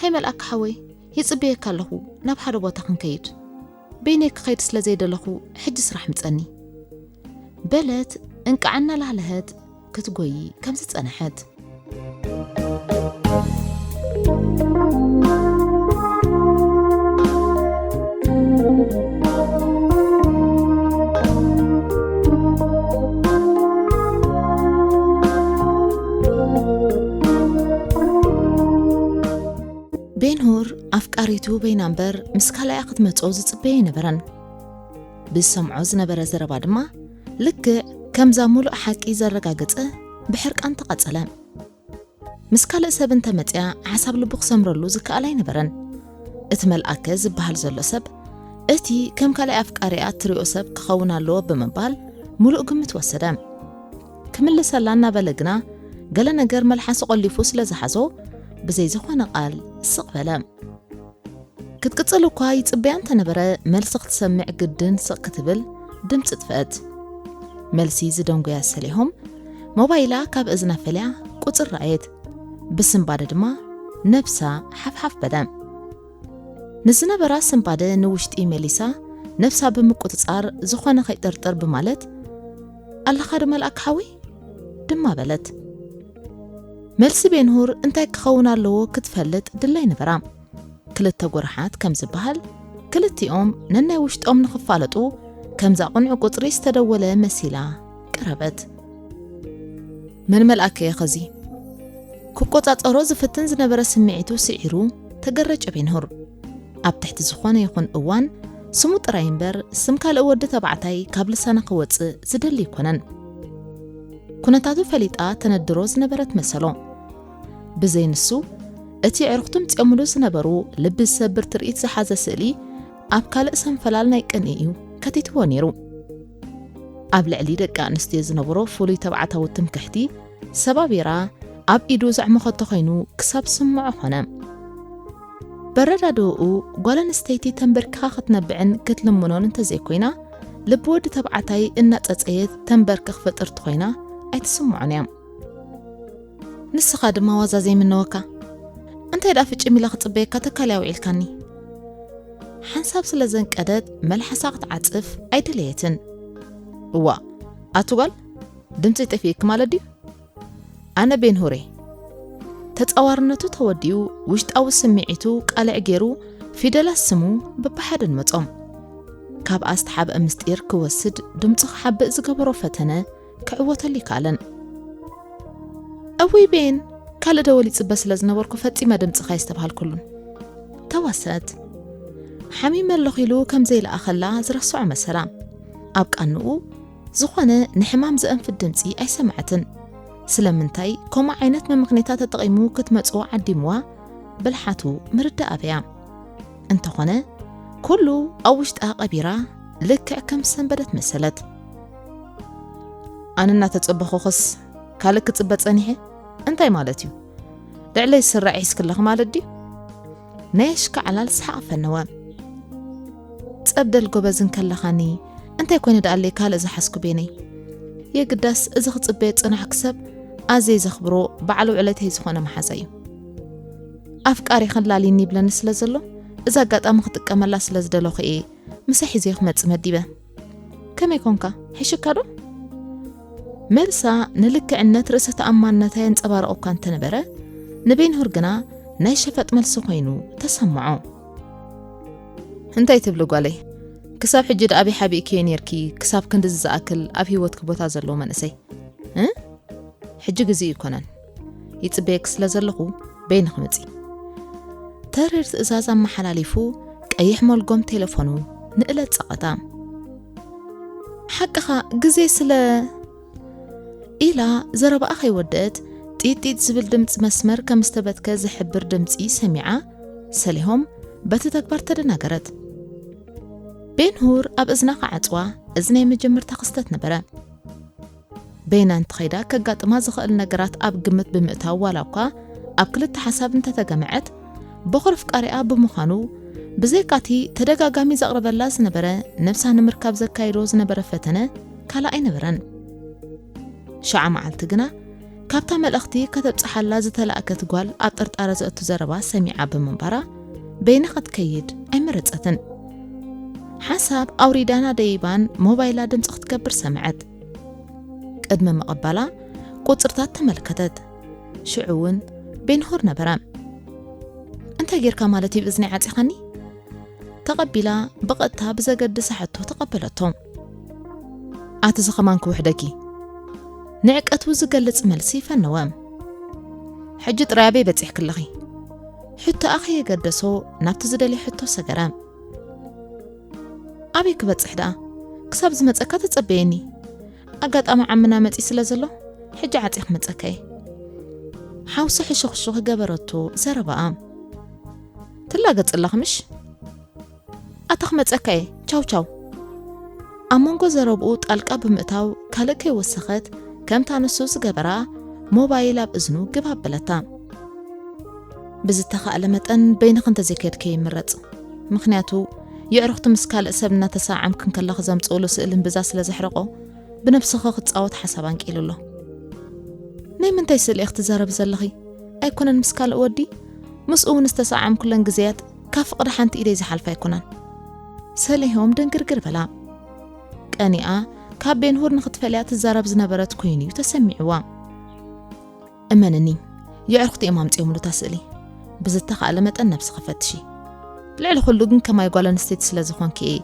"ሃይ መልኣክ ሓወይ፣ ይጽበየካ ኣለኹ፣ ናብ ሓደ ቦታ ክንከይድ። በይነይ ክኸይድ ስለ ዘይደለኹ፣ ሕጂ ስራሕ ምጸኒ" በለት። እንቃዕ እናላህለሀት ክትጎዪ ከም ዝጸንሐት። ቤንሁር ኣፍቃሪቱ በይና እምበር ምስ ካልኣያ ክትመጾ ዝጽበዮ ኣይነበረን። ብዝሰምዖ ዝነበረ ዘረባ ድማ ልክዕ ከምዛ ምሉእ ሓቂ ዘረጋገጸ ብሕርቃን ተቓጸለ። ምስ ካልእ ሰብ እንተመጽያ ሓሳብ ልቡ ክሰምረሉ ዝከኣል ኣይነበረን። እቲ መልኣከ ዝበሃል ዘሎ ሰብ እቲ ከም ካልኣይ ኣፍቃሪኣ እትሪኦ ሰብ ክኸውን ኣለዎ ብምባል ምሉእ ግምት ወሰደ። ክምልሰላ እናበለ ግና ገለ ነገር መልሓሱ ቆሊፉ ስለ ዝሓዞ ብዘይ ዝኾነ ቃል ስቕ በለ። ክትቅጽል እኳ ይጽበያ እንተነበረ፣ መልሲ ክትሰምዕ ግድን ስቕ ክትብል ድምጺ ጥፍአት። መልሲ ዝደንጎያ ሰሊሆም ሞባይላ ካብ እዝና ፈልያ ቁጽር ረኣየት። ብስንባደ ድማ ነብሳ ሓፍሓፍ በለ። ንዝነበራ ስንባደ ንውሽጢ መሊሳ ነብሳ ብምቁጽጻር ዝኾነ ከይጥርጥር ብማለት፣ ኣለኻ ዶ መልኣክ ሓወይ? ድማ በለት። መልሲ ቤንሁር እንታይ ክኸውን ኣለዎ ክትፈልጥ ድላይ ነበራ። ክልተ ጎረሓት ከም ዝበሃል፣ ክልቲኦም ነናይ ውሽጦም ንኽፋለጡ ከምዛ ቁኑዕ ቁጽሪ ዝተደወለ መሲላ ቀረበት። መን መልኣከ እየ ኸዚ? ክቆጻጸሮ ዝፍትን ዝነበረ ስምዒቱ ስዒሩ ተገረጨ ቤንሁር። ኣብ ትሕቲ ዝኾነ ይኹን እዋን ስሙ ጥራይ እምበር ስም ካልእ ወዲ ተባዕታይ ካብ ልሳና ክወጽእ ዝደሊ ኣይኮነን። ኩነታቱ ፈሊጣ ተነድሮ ዝነበረት መሰሎ። ብዘይ ንሱ እቲ ኣዕሩኽቱ ምጽኦምሉ ዝነበሩ ልቢ ዝሰብር ትርኢት ዝሓዘ ስእሊ ኣብ ካልእ ሰንፈላል ናይ ቅንኢ እዩ ከቲትዎ ነይሩ። ኣብ ልዕሊ ደቂ ኣንስትዮ ዝነበሮ ፍሉይ ተባዕታዊ ትምክሕቲ ሰባቢራ ኣብ ኢዱ ዘዕመኸቶ ኮይኑ ክሳብ ስምዖ ኾነ። በረዳድኡ ጓል ኣንስተይቲ ተንበርኪኻ ክትነብዕን ክትልምኖን እንተዘይኮይና፣ ልቢ ወዲ ተባዕታይ እናጸጸየት ተንበርክኽ ፍጥርቲ ኮይና ኣይትስምዖን እያ። ንስኻ ድማ ዋዛ ዘይምነወካ። እንታይ ደኣ ፍጭም ኢለ ክጽበየካ ተካሊ ኣውዒልካኒ? ሓንሳብ ስለ ዘንቀደት መልሓሳ ክትዓጽፍ ኣይደለየትን። እዋ፣ ኣቱ ጓል፣ ድምጺ ጠፊእኪ ማለት ድዩ? ኣነ ቤንሁር እየ። ተጻዋርነቱ ተወዲኡ ውሽጣዊ ስምዒቱ ቃልዕ ገይሩ ፊደላት ስሙ በብሓደ ንመጾም። ካብኣ ዝተሓብአ ምስጢር ክወስድ ድምጹ ክሓብእ ዝገበሮ ፈተነ ክዕወተሉ ይከኣለን። እውይ ቤን፣ ካልእ ደወል ይጽበ ስለ ዝነበርኩ ፈጺመ ድምጽኻ ኣይስተብሃልኩሉን። ተዋሰት። ሓሚመ ኣለኹ ኢሉ ከም ዘይለኣኸላ ዝረስዖ መሰላ። ኣብ ቃንኡ ዝኾነ ንሕማም ዘእንፍት ድምጺ ኣይሰማዕትን። ስለምንታይ ከምኡ ዓይነት መመኽነይታ ተጠቒሙ ክትመጽኦ ዓዲምዋ ብልሓቱ ምርዳእ ኣበያ። እንተኾነ፣ ኩሉ ኣብ ውሽጣ ቀቢራ ልክዕ ከም ዝሰንበደት መሰለት። ኣነ እናተጸበኹኽስ ካልእ ክጽበ ጸኒሐ? እንታይ ማለት እዩ? ልዕለይ ዝስራዕ ሒዝክለኺ ማለት ድዩ? ናይ ኣሽካዕላል ሰሓቕ ፈነወ። ጸብደል ጎበዝ እንከለኻኒ እንታይ ኮይነ ደኣለይ ካልእ ዝሓዝኩ ቤነይ? የግዳስ እዚ ክጽበዮ ጽናሕኩ ሰብ ኣዝየ ዘኽብሮ በዓል ውዕለተይ ዝኾነ መሓዛ እዩ። ኣፍቃሪኽን ላልይኒ ይብለኒ ስለ ዘሎ፣ እዚ ኣጋጣሚ ክጥቀመላ ስለ ዝደለኹ እየ ምሳይ ሒዘዮ ክመጽእ መዲበ። ከመይ ኮንካ? ሒሽካ ዶ? መልሳ ንልክዕነት ርእሰ ተኣማንነታ የንጸባርቕ እኳ እንተነበረ፣ ንቤንሁር ግና ናይ ሸፈጥ መልሲ ኮይኑ ተሰምዖ። እንታይ ትብሊ ጓለይ? ክሳብ ሕጂ ደኣ ኣበይ ሓቢእክዮ ኔርኪ ክሳብ ክንድዚ ዝኣክል ኣብ ህይወትኪ ቦታ ዘለዎ መንእሰይ? እ? ሕጂ ግዜኡ ኣይኮነን። ይጽበየኪ ስለ ዘለኹ በይንኺ ምጺ። ተሪር ትእዛዝ ኣመሓላሊፉ ቀይሕ መልጎም ቴሌፎኑ ንእለት ጸቐጣ። ሓቅኻ ግዜ ስለ ኢላ ዘረባኣ ከይወደአት ጢጥ ጢጥ ዝብል ድምጺ መስመር ከም ዝተበትከ ዝሕብር ድምጺ ሰሚዓ ሰሊሆም በቲ ተግባር ተደናገረት። ቤንሁር ኣብ እዝና ክዓጽዋ እዚ ናይ መጀመርታ ክስተት ነበረ። በይና እንተኸይዳ ከጋጥማ ዝኽእል ነገራት ኣብ ግምት ብምእታው ዋላ እኳ ኣብ ክልተ ሓሳብ እንተተገምዐት፣ በኹር ኣፍቃሪኣ ብምዃኑ ብዘይካቲ ተደጋጋሚ ዘቕርበላ ዝነበረ ነብሳ ንምርካብ ዘካይዶ ዝነበረ ፈተነ ካልእ ኣይነበረን። ሸዓ መዓልቲ ግና ካብታ መልእኽቲ ከተብጽሓላ ዝተላእከት ጓል ኣብ ጥርጣረ ዘእቱ ዘረባ ሰሚዓ ብምንባራ በይና ክትከይድ ኣይመረጸትን። ሓንሳብ ኣውሪዳና ደይባን ሞባይላ ድምጺ ክትገብር ሰምዐት። ቅድሚ ምቕባላ ቁጽርታት ተመልከተት። ሽዑ እውን ቤንሁር ነበረ። እንታይ ጌርካ ማለት እዩ ብእዝኒ ዓጺኻኒ? ተቐቢላ ብቐጥታ ብዘገድሳ ሕቶ ተቐበለቶ። ኣቲ እዚ ኸማን ክውሕደኪ። ንዕቀቱ ዝገልጽ መልሲ ፈነወ። ሕጂ ጥራይ ኣበይ በጺሕኪ ኣለኺ? ሕቶኣ ከየገደሶ ናብቲ ዝደልዮ ሕቶ ሰገረ። ኣበይ ክበጽሕ ደኣ? ክሳብ ዝመጸካ ተጸበየኒ። ኣጋጣሚ ዓምና መጺ ስለ ዘሎ ሕጂ ዓጺ ክመጸካ እየ። ሓውሲ ሕሹኽሹኽ ገበረቶ ዘረባኣ። ትላገጽ ኣለኺ ምሽ? ኣታ ክመጸካ እየ። ቻው ቻው። ኣብ መንጎ ዘረብኡ ጣልቃ ብምእታው ካልእ ከይወሰኸት ከምታ ንሱ ዝገበራ ሞባይል ኣብ እዝኑ ግብ ኣበለታ። ብዝተኻእለ መጠን በይንኺ እንተዘይከድኪ ይምረጽ። ምኽንያቱ የዕሩኽቲ ምስ ካልእ ሰብ እናተሰዓዓምኪ እንከለኺ ዘምጽኡሉ ስእሊ እምብዛ ስለ ዘሕርቖ ብነብስኺ ክጻወት ሓሳብ ኣንቂሉ ኣሎ። ናይ ምንታይ ስእሊ ኢኺ ትዛረቢ ዘለኺ? ኣይኮነን ምስ ካልእ ወዲ? ምስኡ እውን ዝተሰዓዓምኩለን ግዜያት ካብ ፍቕሪ ሓንቲ ኢደይ ዝሓልፋ ኣይኮናን። ሰሊሆም ድንግርግር በላ። ቀኒኣ ካብ ቤንሁር ንኽትፈልያ ትዛረብ ዝነበረት ኮይኑ እዩ ተሰሚዕዋ። እመንኒ፣ የዕርኽቲ እዮም ኣምጺኦምሉ እታ ስእሊ። ብዝተኻእለ መጠን ነብስኺ ፈትሺ። ልዕሊ ኩሉ ግን ከማይ ጓል ኣንስተይቲ ስለ ዝኾንኪ እየ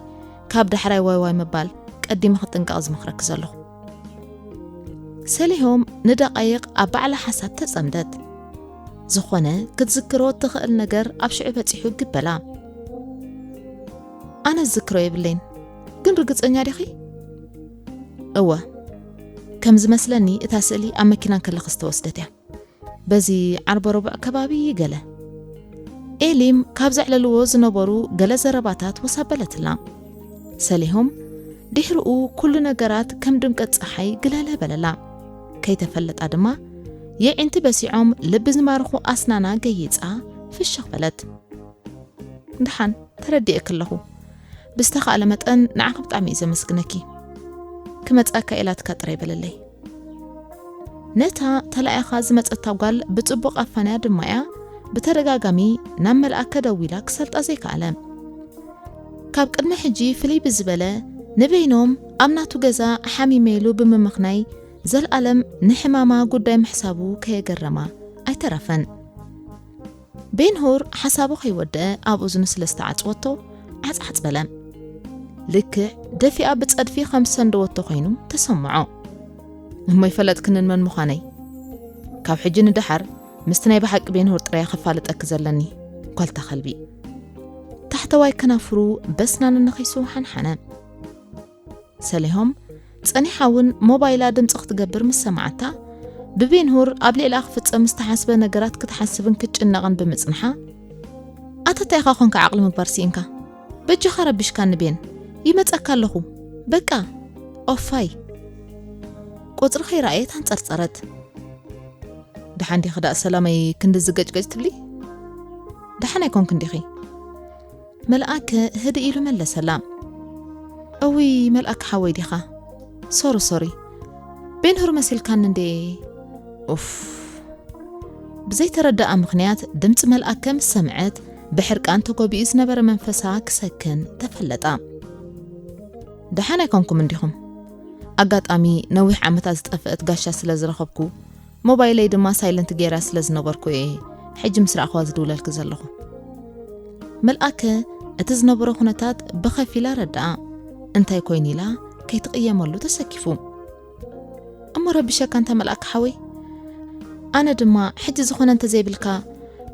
ካብ ዳሕራይ ዋይ ዋይ ምባል ቀዲመ ክጥንቀቕ ዝመኽረኪ ዘለኹ። ሰሊሆም ንደቓይቕ ኣብ ባዕላ ሓሳብ ተጸምደት። ዝኾነ ክትዝክሮ እትኽእል ነገር ኣብ ሽዑ በጺሑ ግበላ። ኣነ ዝዝክሮ የብለይን፣ ግን ርግጸኛ ዲኺ? እወ፣ ከም ዝመስለኒ እታ ስእሊ ኣብ መኪና እንከለኺ ዝተወስደት እያ። በዚ ዓርበ ረቡዕ ከባቢ ገለ። ኤሊም ካብ ዘዕለልዎ ዝነበሩ ገለ ዘረባታት ወስ ኣበለትላ። ሰሊሆም ድሕርኡ ኩሉ ነገራት ከም ድምቀት ጸሓይ ግለለ በለላ። ከይተፈለጣ ድማ የዒንቲ በሲዖም ልቢ ዝማርኹ ኣስናና ገይጻ ፍሽኽ በለት። ደሓን ተረዲኤኪ ኣለኹ። ብዝተኻእለ መጠን ንዓኺ ብጣዕሚ እየ ዘመስግነኪ። ክመጻካ ኢላትካ ጥራይ በለለይ። ነታ ተላኢኻ ዝመጸታ ጓል ብጽቡቕ ኣፋንያ ድማ እያ ብተደጋጋሚ ናብ መልኣከ ደዊላ ክሰልጣ ዘይከኣለ። ካብ ቅድሚ ሕጂ ፍልይ ብዝበለ ንበይኖም ኣብ ናቱ ገዛ ሓሚመ ኢሉ ብምምኽናይ ዘልኣለም ንሕማማ ጉዳይ ምሕሳቡ ከየገረማ ኣይተረፈን። ቤንሁር ሓሳቡ ከይወደአ ኣብ እዝኑ ስለ ዝተዓጽወቶ ዓጽዓጽ በለ። ልክዕ ደፊኣ ብጸድፊ ከም ዝሰንደወቶ ኮይኑ ተሰምዖ። እሞ ይፈለጥክንን መን ምዃነይ? ካብ ሕጂ ንደሓር ምስቲ ናይ ብሓቂ ቤንሁር ጥራይ ከፋልጠኪ ዘለኒ፣ ጓልታ ከልቢ። ታሕተዋይ ከናፍሩ በስናን ነኺሱ ሓንሓነ። ሰሊሆም ጸኒሓ እውን ሞባይላ ድምጺ ክትገብር ምስ ሰማዓታ፣ ብቤንሁር ኣብ ልዕሊኣ ክፍጸም ዝተሓስበ ነገራት ክትሓስብን ክትጭነቕን ብምጽንሓ፣ ኣታ እንታይ ኢኻ ኾንካ ዓቕሊ ምግባር ስኢንካ? በጃኻ ረቢሽካኒ ቤን፣ ይመጸካ ኣለኹ። በቃ፣ ኦፋይ። ቁጽሪ ከይረኣየት ኣንጸርጸረት። ደሓን ዲኺ ደኣ ሰላመይ ክንድዚ ገጭገጭ ትብሊ? ደሓን ኣይኮንክን ዲኺ? መልኣከ ህድእ ኢሉ መለሰላ። እውይ መልኣከ ሓወይ ዲኻ? ሶሪ ሶሪ። ቤንሁር መሲልካኒ እንዴ? ኡፍ። ብዘይተረድኣ ምኽንያት ድምጺ መልኣከ ምስ ሰምዐት ብሕርቃን ተጎቢኡ ዝነበረ መንፈሳ ክሰክን ተፈለጣ። ደሓን ኣይኮንኩምን ዲኹም? ኣጋጣሚ ነዊሕ ዓመታት ዝጠፍአት ጋሻ ስለ ዝረኸብኩ ሞባይለይ ድማ ሳይለንት ገይራ ስለ ዝነበርኩ እየ ሕጂ ምስ ረኣኽዋ ዝድውለልኪ ዘለኹ። መልኣከ እቲ ዝነበሮ ኩነታት ብኸፊል ኣረድኣ። እንታይ ኮይኑ ኢላ ከይትቕየመሉ ተሰኪፉ። እሞ ረቢሸካ እንተ መልኣከ ሓወይ? ኣነ ድማ ሕጂ ዝኾነ እንተዘይብልካ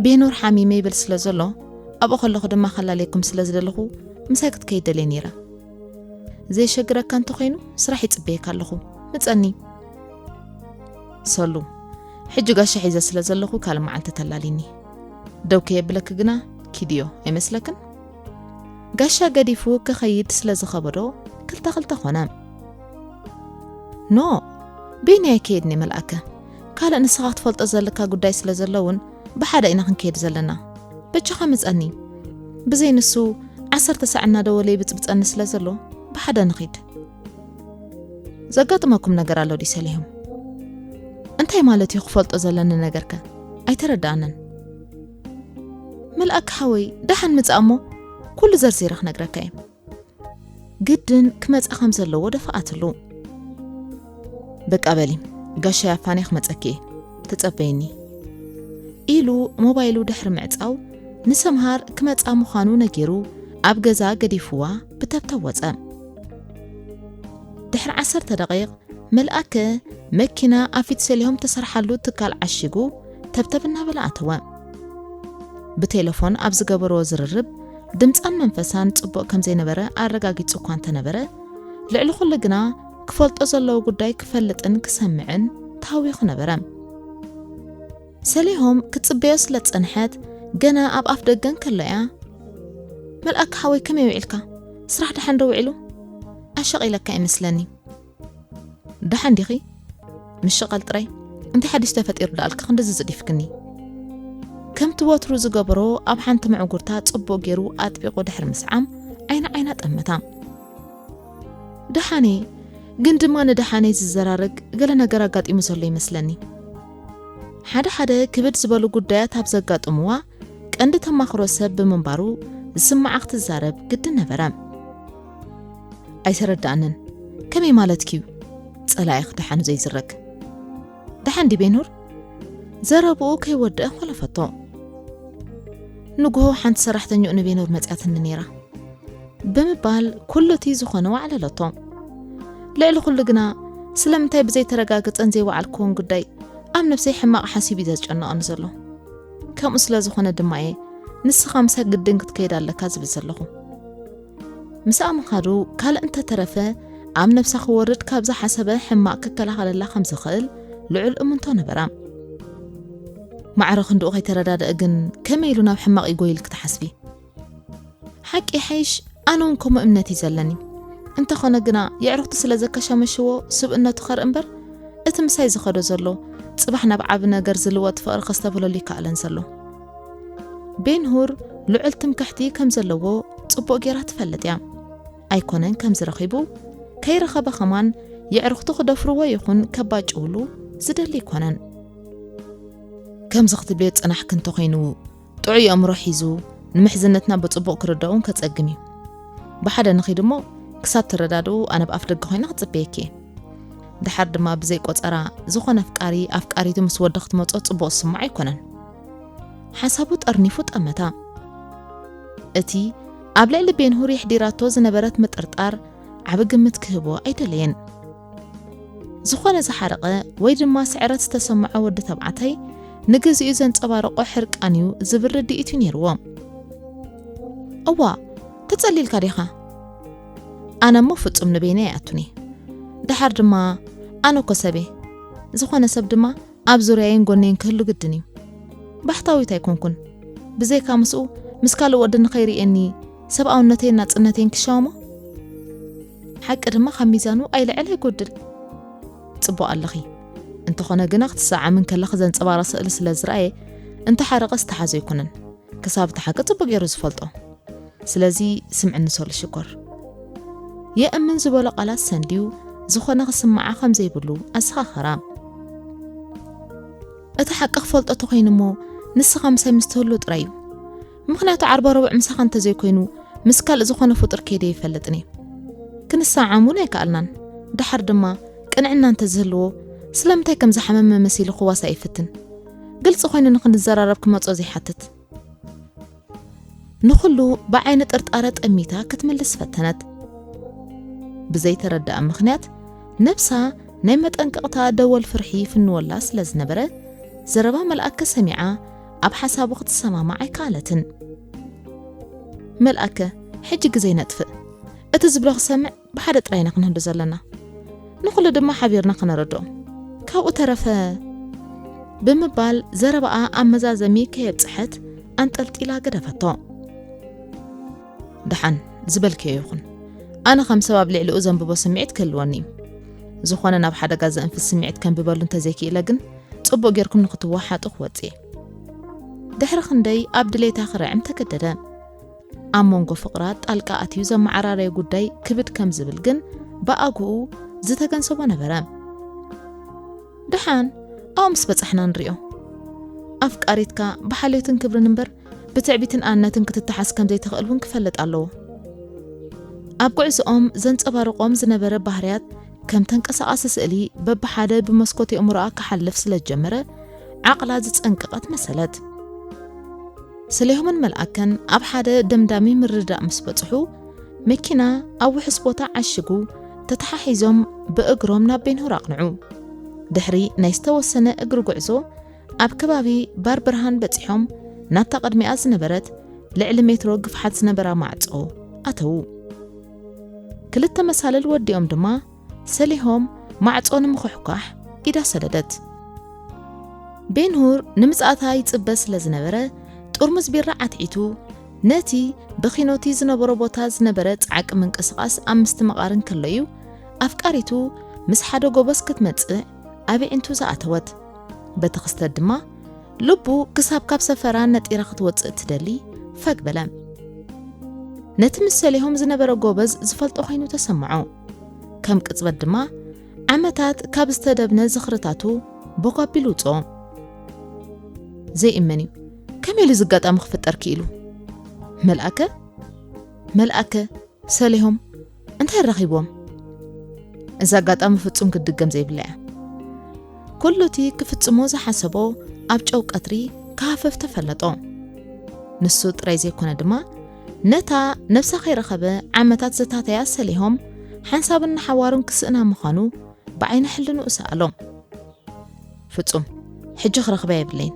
ቤኑር ሓሚመ ይብል ስለ ዘሎ ኣብኡ ከለኹ ድማ ከላለየኩም ስለ ዝደለኹ ምሳይ ክትከይድ ደልየ ነይረ። ዘይሸግረካ እንተኾይኑ ስራሕ ይጽበየካ ኣለኹ። ምጸኒ። ሰሉ፣ ሕጂ ጋሻ ሒዘ ስለ ዘለኹ ካልእ መዓልቲ ተላሊኒ። ደው ከየብለኪ ግና ኪድዮ ኣይመስለክን? ጋሻ ገዲፉ ክኸይድ ስለ ዝኸበዶ ክልተ ክልተ ኾነ። ኖ፣ በይነይ ኣይከየድን እየ መልኣከ። ካልእ ንስኻ ክትፈልጦ ዘለካ ጉዳይ ስለ ዘሎ እውን ብሓደ ኢና ክንከይድ ዘለና። በጃኻ ምጸኒ። ብዘይ ንሱ ዓሰርተ ሳዕ እናደወለ ይብጽብጸኒ ስለ ዘሎ ብሓደ ንኺድ። ዘጋጥመኩም ነገር ኣሎ ድዩ ሰሊሆም? እንታይ ማለት እዩ ክፈልጦ ዘለኒ ነገርከ? ኣይተረድኣንን። መልኣክ ሓወይ፣ ደሓን ምጻእ እሞ ኩሉ ዘርዚረ ክነግረካ እየ። ግድን ክመጻ ከም ዘለዎ ደፋኣትሉ። በቃ በሊ፣ ጋሻይ ኣፋንየ ክመጸኪ እየ፣ ተጸበይኒ። ኢሉ ሞባይሉ ድሕሪ ምዕጻው ንሰምሃር ክመጻ ምዃኑ ነጊሩ ኣብ ገዛ ገዲፍዋ ብተብተብ ወጸ። ድሕሪ ዓሰርተ ደቂቕ መልኣከ መኪና ኣብ ፊት ሰሊሆም ተሰርሓሉ ትካል ዓሺጉ ተብተብ እናበለ ኣተወ። ብቴሌፎን ኣብ ዝገበርዎ ዝርርብ ድምጻን መንፈሳን ጽቡቕ ከም ዘይነበረ ኣረጋጊጹ እኳ እንተነበረ፣ ልዕሊ ኩሉ ግና ክፈልጦ ዘለዎ ጉዳይ ክፈልጥን ክሰምዕን ተሃዊኹ ነበረ። ሰሊሆም ክትጽበዮ ስለ ዝጸንሐት ገና ኣብ ኣፍ ደገ እንከሎ እያ፣ "መልኣክ ሓወይ ከመይ ውዒልካ? ስራሕ ደሓን ዶ ውዒሉ? ኣሸቒለካ ይመስለኒ። ደሓን ዲኺ? ምሽቓል ጥራይ? እንታይ ሓድሽ ተፈጢሩ ደኣልካ ክንድዚ ዝዲፍክኒ?" ከምቲ ወትሩ ዝገብሮ ኣብ ሓንቲ ምዕጉርታ ጽቡቕ ገይሩ ኣጥቢቑ ድሕሪ ምስዓም ዓይኒ ዓይና ጠመታ። ደሓነይ፣ ግን ድማ ንደሓነይ ዝዘራረግ ገለ ነገር ኣጋጢሙ ዘሎ ይመስለኒ። ሓደ ሓደ ክብድ ዝበሉ ጉዳያት ኣብ ዘጋጥምዋ ቀንዲ ተማኽሮ ሰብ ብምንባሩ ዝስምዓ ክትዛረብ ግድን ነበረ። ኣይተረዳእንን። ከመይ ማለትኪ እዩ? ጸላኢኽ ደሓኑ ዘይዝረግ። ደሓን ድዩ ቤንሁር? ዘረብኡ ከይወደአ ኾለፈቶ። ንግሆ ሓንቲ ሰራሕተኛኡ ንቤንሁር መጺኣትኒ ነይራ ብምባል ኩሉ እቲ ዝኾነ ዋዕለለቶ። ልዕሊ ኩሉ ግና ስለምንታይ ብዘይተረጋገጸን ዘይወዓልክዎን ጉዳይ ኣብ ነብሰይ ሕማቕ ሓሲብ እዩ ዘጨንቐኒ ዘሎ። ከምኡ ስለ ዝኾነ ድማ እየ ንስኻ ምሳይ ግድን ክትከይድ ኣለካ ዝብል ዘለኹ። ምስኣ ምኻዱ ካልእ እንተተረፈ ኣብ ነብሳ ክወርድ ካብ ዝሓሰበ ሕማቕ ክከላኸለላ ከም ዝኽእል ልዑል እምንቶ ነበራ። ማዕረ ክንድኡ ከይተረዳድአ ግን ከመይ ኢሉ ናብ ሕማቕ ይጎይ ኢልኪ ትሓስቢ? ሓቂ ይሓይሽ ኣነ እውን ከምኡ እምነት እዩ ዘለኒ። እንተኾነ ግና የዕሩኽቱ ስለ ዘከሻመሽዎ ስብእነቱ ኸርኢ እምበር እቲ ምሳይ ዝኸዶ ዘሎ ጽባሕ ናብ ዓቢ ነገር ዝልወጥ ፍቕሪ ከስተብህለሉ ይከኣለን ዘሎ። ቤንሁር ልዑል ትምክሕቲ ከም ዘለዎ ጽቡቕ ጌራ ትፈልጥ እያ። ኣይኮነን ከም ዝረኺቡ ከይረኸበ ኸማን የዕሩኽቱ ክደፍርዎ ይኹን ከባጭውሉ ዝደሊ ኣይኮነን። ከምዚ ክትብልዮ ዝጸናሕኪ እንተኾይኑ ጥዑይ ኣእምሮ ሒዙ ንምሕዝነትና ብጽቡቕ ክርዳኡን ከጸግም እዩ። ብሓደ ንኺድ እሞ ክሳብ ትረዳድኡ ኣነ ብኣፍ ደገ ኮይነ ክጽበየኪ እየ። ደሓር ድማ ብዘይ ቆጸራ ዝኾነ ኣፍቃሪ ኣፍቃሪቱ ምስ ወዲ ክትመጾ ጽቡቕ ዝስምዖ ኣይኮነን። ሓሳቡ ጠርኒፉ ጠመታ። እቲ ኣብ ልዕሊ ቤንሁር የሕዲራቶ ዝነበረት ምጥርጣር ዓቢ ግምት ክህቦ ኣይደለየን። ዝኾነ ዝሓረቐ ወይ ድማ ስዕረት ዝተሰምዖ ወዲ ተባዕታይ ንግዚኡ ዘንጸባርቖ ሕርቃን እዩ ዝብል ርድኢት እዩ ነይርዎ። እዋ፣ ተጸሊልካ ዲኻ? ኣነ እሞ ፍጹም ንበይነይ ኣይኣቱኒ። ደሓር ድማ ኣነ እኮ ሰብ'የ። ዝኾነ ሰብ ድማ ኣብ ዙርያይን ጎነይን ክህሉ ግድን እዩ። ባሕታዊት ኣይኮንኩን። ብዘይካ ምስኡ ምስ ካልእ ወዲ ንኸይርእየኒ ሰብኣውነተይን ናጽነተይን ክሻወሞ? ሓቂ ድማ ካብ ሚዛኑ ኣይልዕል ኣይጎድል። ጽቡቕ ኣለኺ። እንተኾነ ግና ክትሰዓሚ እንከለኺ ዘንጸባርቕ ስእሊ ስለ ዝረኣየ እንተሓረቐ ዝተሓዞ ኣይኮነን። ክሳብ እቲ ሓቂ ጽቡቕ ገይሩ ዝፈልጦ። ስለዚ ስምዕኒ ሶል ሽኮር። የእምን ዝበሎ ቃላት ሰንድዩ ዝኾነ ክስምዓ ከም ዘይብሉ ኣዘኻኸራ። እቲ ሓቂ ክፈልጦ ተኾይኑ እሞ ንስኻ ምሳይ ምስ ትህሉ ጥራይ እዩ። ምኽንያቱ ዓርበ ረቡዕ ምሳኻ እንተዘይኮይኑ ምስ ካልእ ዝኾነ ፍጡር ከይደ ይፈልጥን እየ። ክንሰዓም እውን ኣይከኣልናን። ደሓር ድማ ቅንዕና እንተዝህልዎ ስለምንታይ ከም ዝሓመመ መሲሉ ክዋሳእ ይፍትን? ግልጺ ኮይኑ ንኽንዘራረብ ክመጾ ዘይሓትት? ንኹሉ ብዓይኒ ጥርጣረ ጠሚታ ክትምልስ ፈተነት። ብዘይተረድኣ ምኽንያት ነብሳ ናይ መጠንቀቕታ ደወል ፍርሒ ይፍንወላ ስለ ዝነበረ ዘረባ መልኣከ ሰሚዓ ኣብ ሓሳቡ ክትሰማማዕ ኣይከኣለትን። መልኣከ፣ ሕጂ ግዜ ነጥፍእ። እቲ ዝብሎ ክሰምዕ ብሓደ ጥራይ ኢና ክንህሉ ዘለና። ንኹሉ ድማ ሓቢርና ከነረድኦም። ካብኡ ተረፈ ብምባል ዘረባኣ ኣብ መዛዘሚ ከየብጽሐት ኣንጠልጢላ ገደፈቶ። ደሓን ዝበልክዮ ይኹን። ኣነ ከም ሰብ ኣብ ልዕሊኡ ዘንብቦ ስምዒት ክህልወኒ እዩ። ዝኾነ ናብ ሓደጋ ዘእንፍት ስምዒት ከንብበሉ እንተዘይክኢለ ግን ጽቡቕ ጌርኩም ንክትወሓጡ ክወጽእ እየ። ድሕሪ ክንደይ ኣብ ድሌታ ክርዕም ተገደደ። ኣብ መንጎ ፍቕራ ጣልቃ ኣትዩ ዘመዓራረየ ጉዳይ ክብድ ከም ዝብል ግን ብኣግኡ ዝተገንዘቦ ነበረ። ደሓን ኣብኡ ምስ በጻሕና ንሪኦ። ኣፍቃሪትካ ብሓልዮትን ክብርን እምበር ብትዕቢትን ኣነትን ክትተሓዝ ከም ዘይትኽእል እውን ክፈልጥ ኣለዎ። ኣብ ጉዕዞኦም ዘንጸባርቖም ዝነበረ ባህርያት ከም ተንቀሳቓሲ ስእሊ በብሓደ ብመስኮት የእምሮኣ ክሓልፍ ስለ ዝጀመረ ዓቕላ ዝጸንቀቐት መሰለት። ሰሊሆምን መልኣከን ኣብ ሓደ ደምዳሚ ምርድዳእ ምስ በጽሑ መኪና ኣብ ውሑስ ቦታ ዓሽጉ ተተሓሒዞም ብእግሮም ናብ ቤንሁር ኣቕንዑ። ድሕሪ ናይ ዝተወሰነ እግሪ ጉዕዞ ኣብ ከባቢ ባር ብርሃን በጺሖም ናብታ ቅድሚኣ ዝነበረት ልዕሊ ሜትሮ ግፍሓት ዝነበራ ማዕጾ ኣተዉ። ክልተ መሳልል ወዲኦም ድማ ሰሊሆም ማዕጾ ንምኹሕኳሕ ኢዳ ሰደደት። ቤንሁር ንምጽኣታ ይጽበ ስለ ዝነበረ ጥርሙዝ ቢራ ዓትዒቱ ነቲ ብኺኖቲ ዝነበሮ ቦታ ዝነበረ ጻዕቂ ምንቅስቓስ ኣብ ምስትምቓር እንከሎ እዩ ኣፍቃሪቱ ምስ ሓደ ጎበዝ ክትመጽእ ኣብ ኣዒንቱ ዝኣተወት። በቲ ክስተት ድማ ልቡ ክሳብ ካብ ሰፈራ ነጢራ ክትወጽእ ትደሊ ፈግ በለ። ነቲ ምስ ሰሊሆም ዝነበረ ጎበዝ ዝፈልጦ ኮይኑ ተሰምዖ። ከም ቅጽበት ድማ ዓመታት ካብ ዝተደብነ ዝኽርታቱ ቦግ ኣቢሉ ውጽኦ። ዘይእመን እዩ። ከመይ ኢሉ እዚ ኣጋጣሚ ክፍጠር ክኢሉ? መልኣከ፣ መልኣከ፣ ሰሊሆም እንታይ ረኺቦም? እዚ ኣጋጣሚ ፍጹም ክትድገም ዘይብላ እያ። ኩሉ እቲ ክፍጽሞ ዝሓሰቦ ኣብ ጨው ቀትሪ ክሃፍፍ ተፈለጦ። ንሱ ጥራይ ዘይኮነ ድማ፣ ነታ ነብሳ ከይረኸበ ዓመታት ዘታተያ ሰሊሆም ሓንሳብን ንሓዋሩን ክስእና ምዃኑ ብዓይነ ሕልንኡ ሰኣሎ። ፍጹም፣ ሕጂ ክረኽባ የብለይን።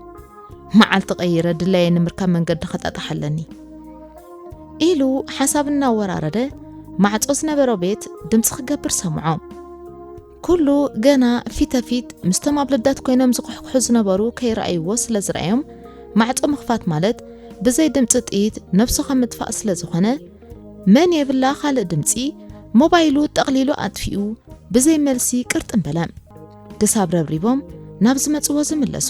መዓልቲ ቀይረ ድላየ ንምርካብ መንገዲ ከጣጥሕ ኣለኒ። ኢሉ ሓሳብ እናወራረደ ማዕጾ ዝነበሮ ቤት ድምጺ ክገብር ሰምዖ። ኩሉ ገና ፊተፊት ምስቶም ኣብ ልዳት ኮይኖም ዝኩሕኩሑ ዝነበሩ ከይረኣይዎ ስለ ዝረኣዮም፣ ማዕጾ ምኽፋት ማለት ብዘይ ድምጺ ጥይት ነብሱ ከም ምጥፋእ ስለ ዝኾነ፣ መን የብላ ካልእ ድምጺ፣ ሞባይሉ ጠቕሊሉ ኣጥፊኡ ብዘይ መልሲ ቅርጥም በለ። ክሳብ ረብሪቦም ናብ ዝመጽዎ ዝምለሱ።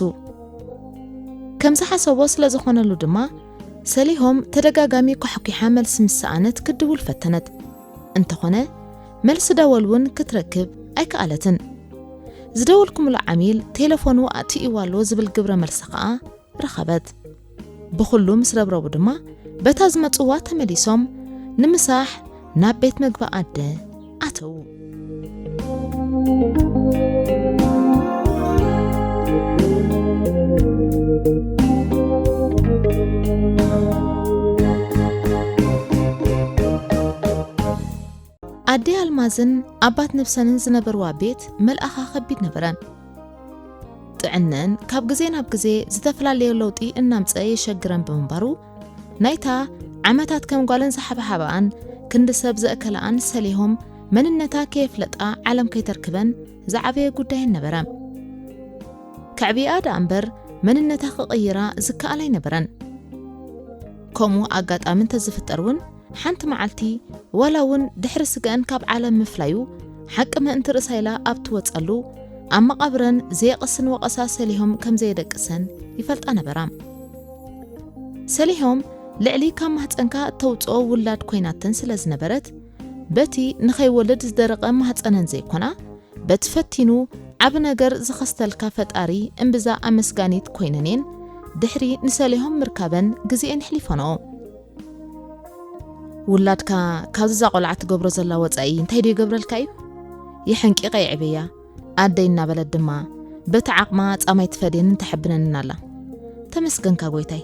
ከም ዝሓሰቦ ስለ ዝኾነሉ ድማ፣ ሰሊሆም ተደጋጋሚ ኳሕኲሓ መልሲ ምስ ሰኣነት ክድውል ፈተነት። እንተኾነ፣ መልሲ ደወል እውን ክትረክብ ኣይከኣለትን። ዝደወልኩምሉ ዓሚል ቴሌፎኑ ኣጥፊእዋ ኣሎ ዝብል ግብረ መልሲ ከኣ ረኸበት። ብኹሉ ምስ ረብረቡ ድማ፣ በታ ዝመጽዋ ተመሊሶም ንምሳሕ ናብ ቤት መግቢ ኣደ ኣተዉ። ኣደይ ኣልማዝን ኣባት ነብሰንን ዝነበርዋ ቤት መልኣኻ ከቢድ ነበረ። ጥዕነን ካብ ግዜ ናብ ግዜ ዝተፈላለየ ለውጢ እናምጸ የሸግረን ብምንባሩ፣ ናይታ ዓመታት ከም ጓለን ዝሓብሓብኣን ክንዲ ሰብ ዘእከልኣን ሰሊሆም መንነታ ከየፍለጣ ዓለም ከይተርክበን ዝዓበየ ጉዳየን ነበረ። ከዕብይኣ ደኣ እምበር መንነታ ክቕይራ ዝከኣል ኣይነበረን። ከምኡ ኣጋጣሚ እንተዝፍጠር እውን ሓንቲ መዓልቲ ዋላ እውን ድሕሪ ስግኣን ካብ ዓለም ምፍላዩ ሓቂ ምእንቲ ርእሳ ኢላ ኣብ ትወጸሉ ኣብ መቓብረን ዘየቕስን ወቐሳ ሰሊሆም ከም ዘየደቅሰን ይፈልጣ ነበራ። ሰሊሆም ልዕሊ ካብ ማህጸንካ እተውጽኦ ውላድ ኮይናተን ስለ ዝነበረት፣ በቲ ንኸይወልድ ዝደረቐ ማህጸነን ዘይኮና፣ በቲ ፈቲኑ ዓቢ ነገር ዝኸስተልካ ፈጣሪ እምብዛ ኣመስጋኒት ኮይነን እየን ድሕሪ ንሰሊሆም ምርካበን ግዜኤን ኣሕሊፈንኦ። ውላድካ ካብዚ እዛ ቆልዓ ትገብሮ ዘላ ወጻኢ እንታይ ዶ ይገብረልካ እዩ? የሐንቂቐ የዕብያ፣ ኣደይ እናበለት ድማ በቲ ዓቕማ ጻማይ ትፈድየንን ተሐብነንን ኣላ። ተመስገንካ ጎይታይ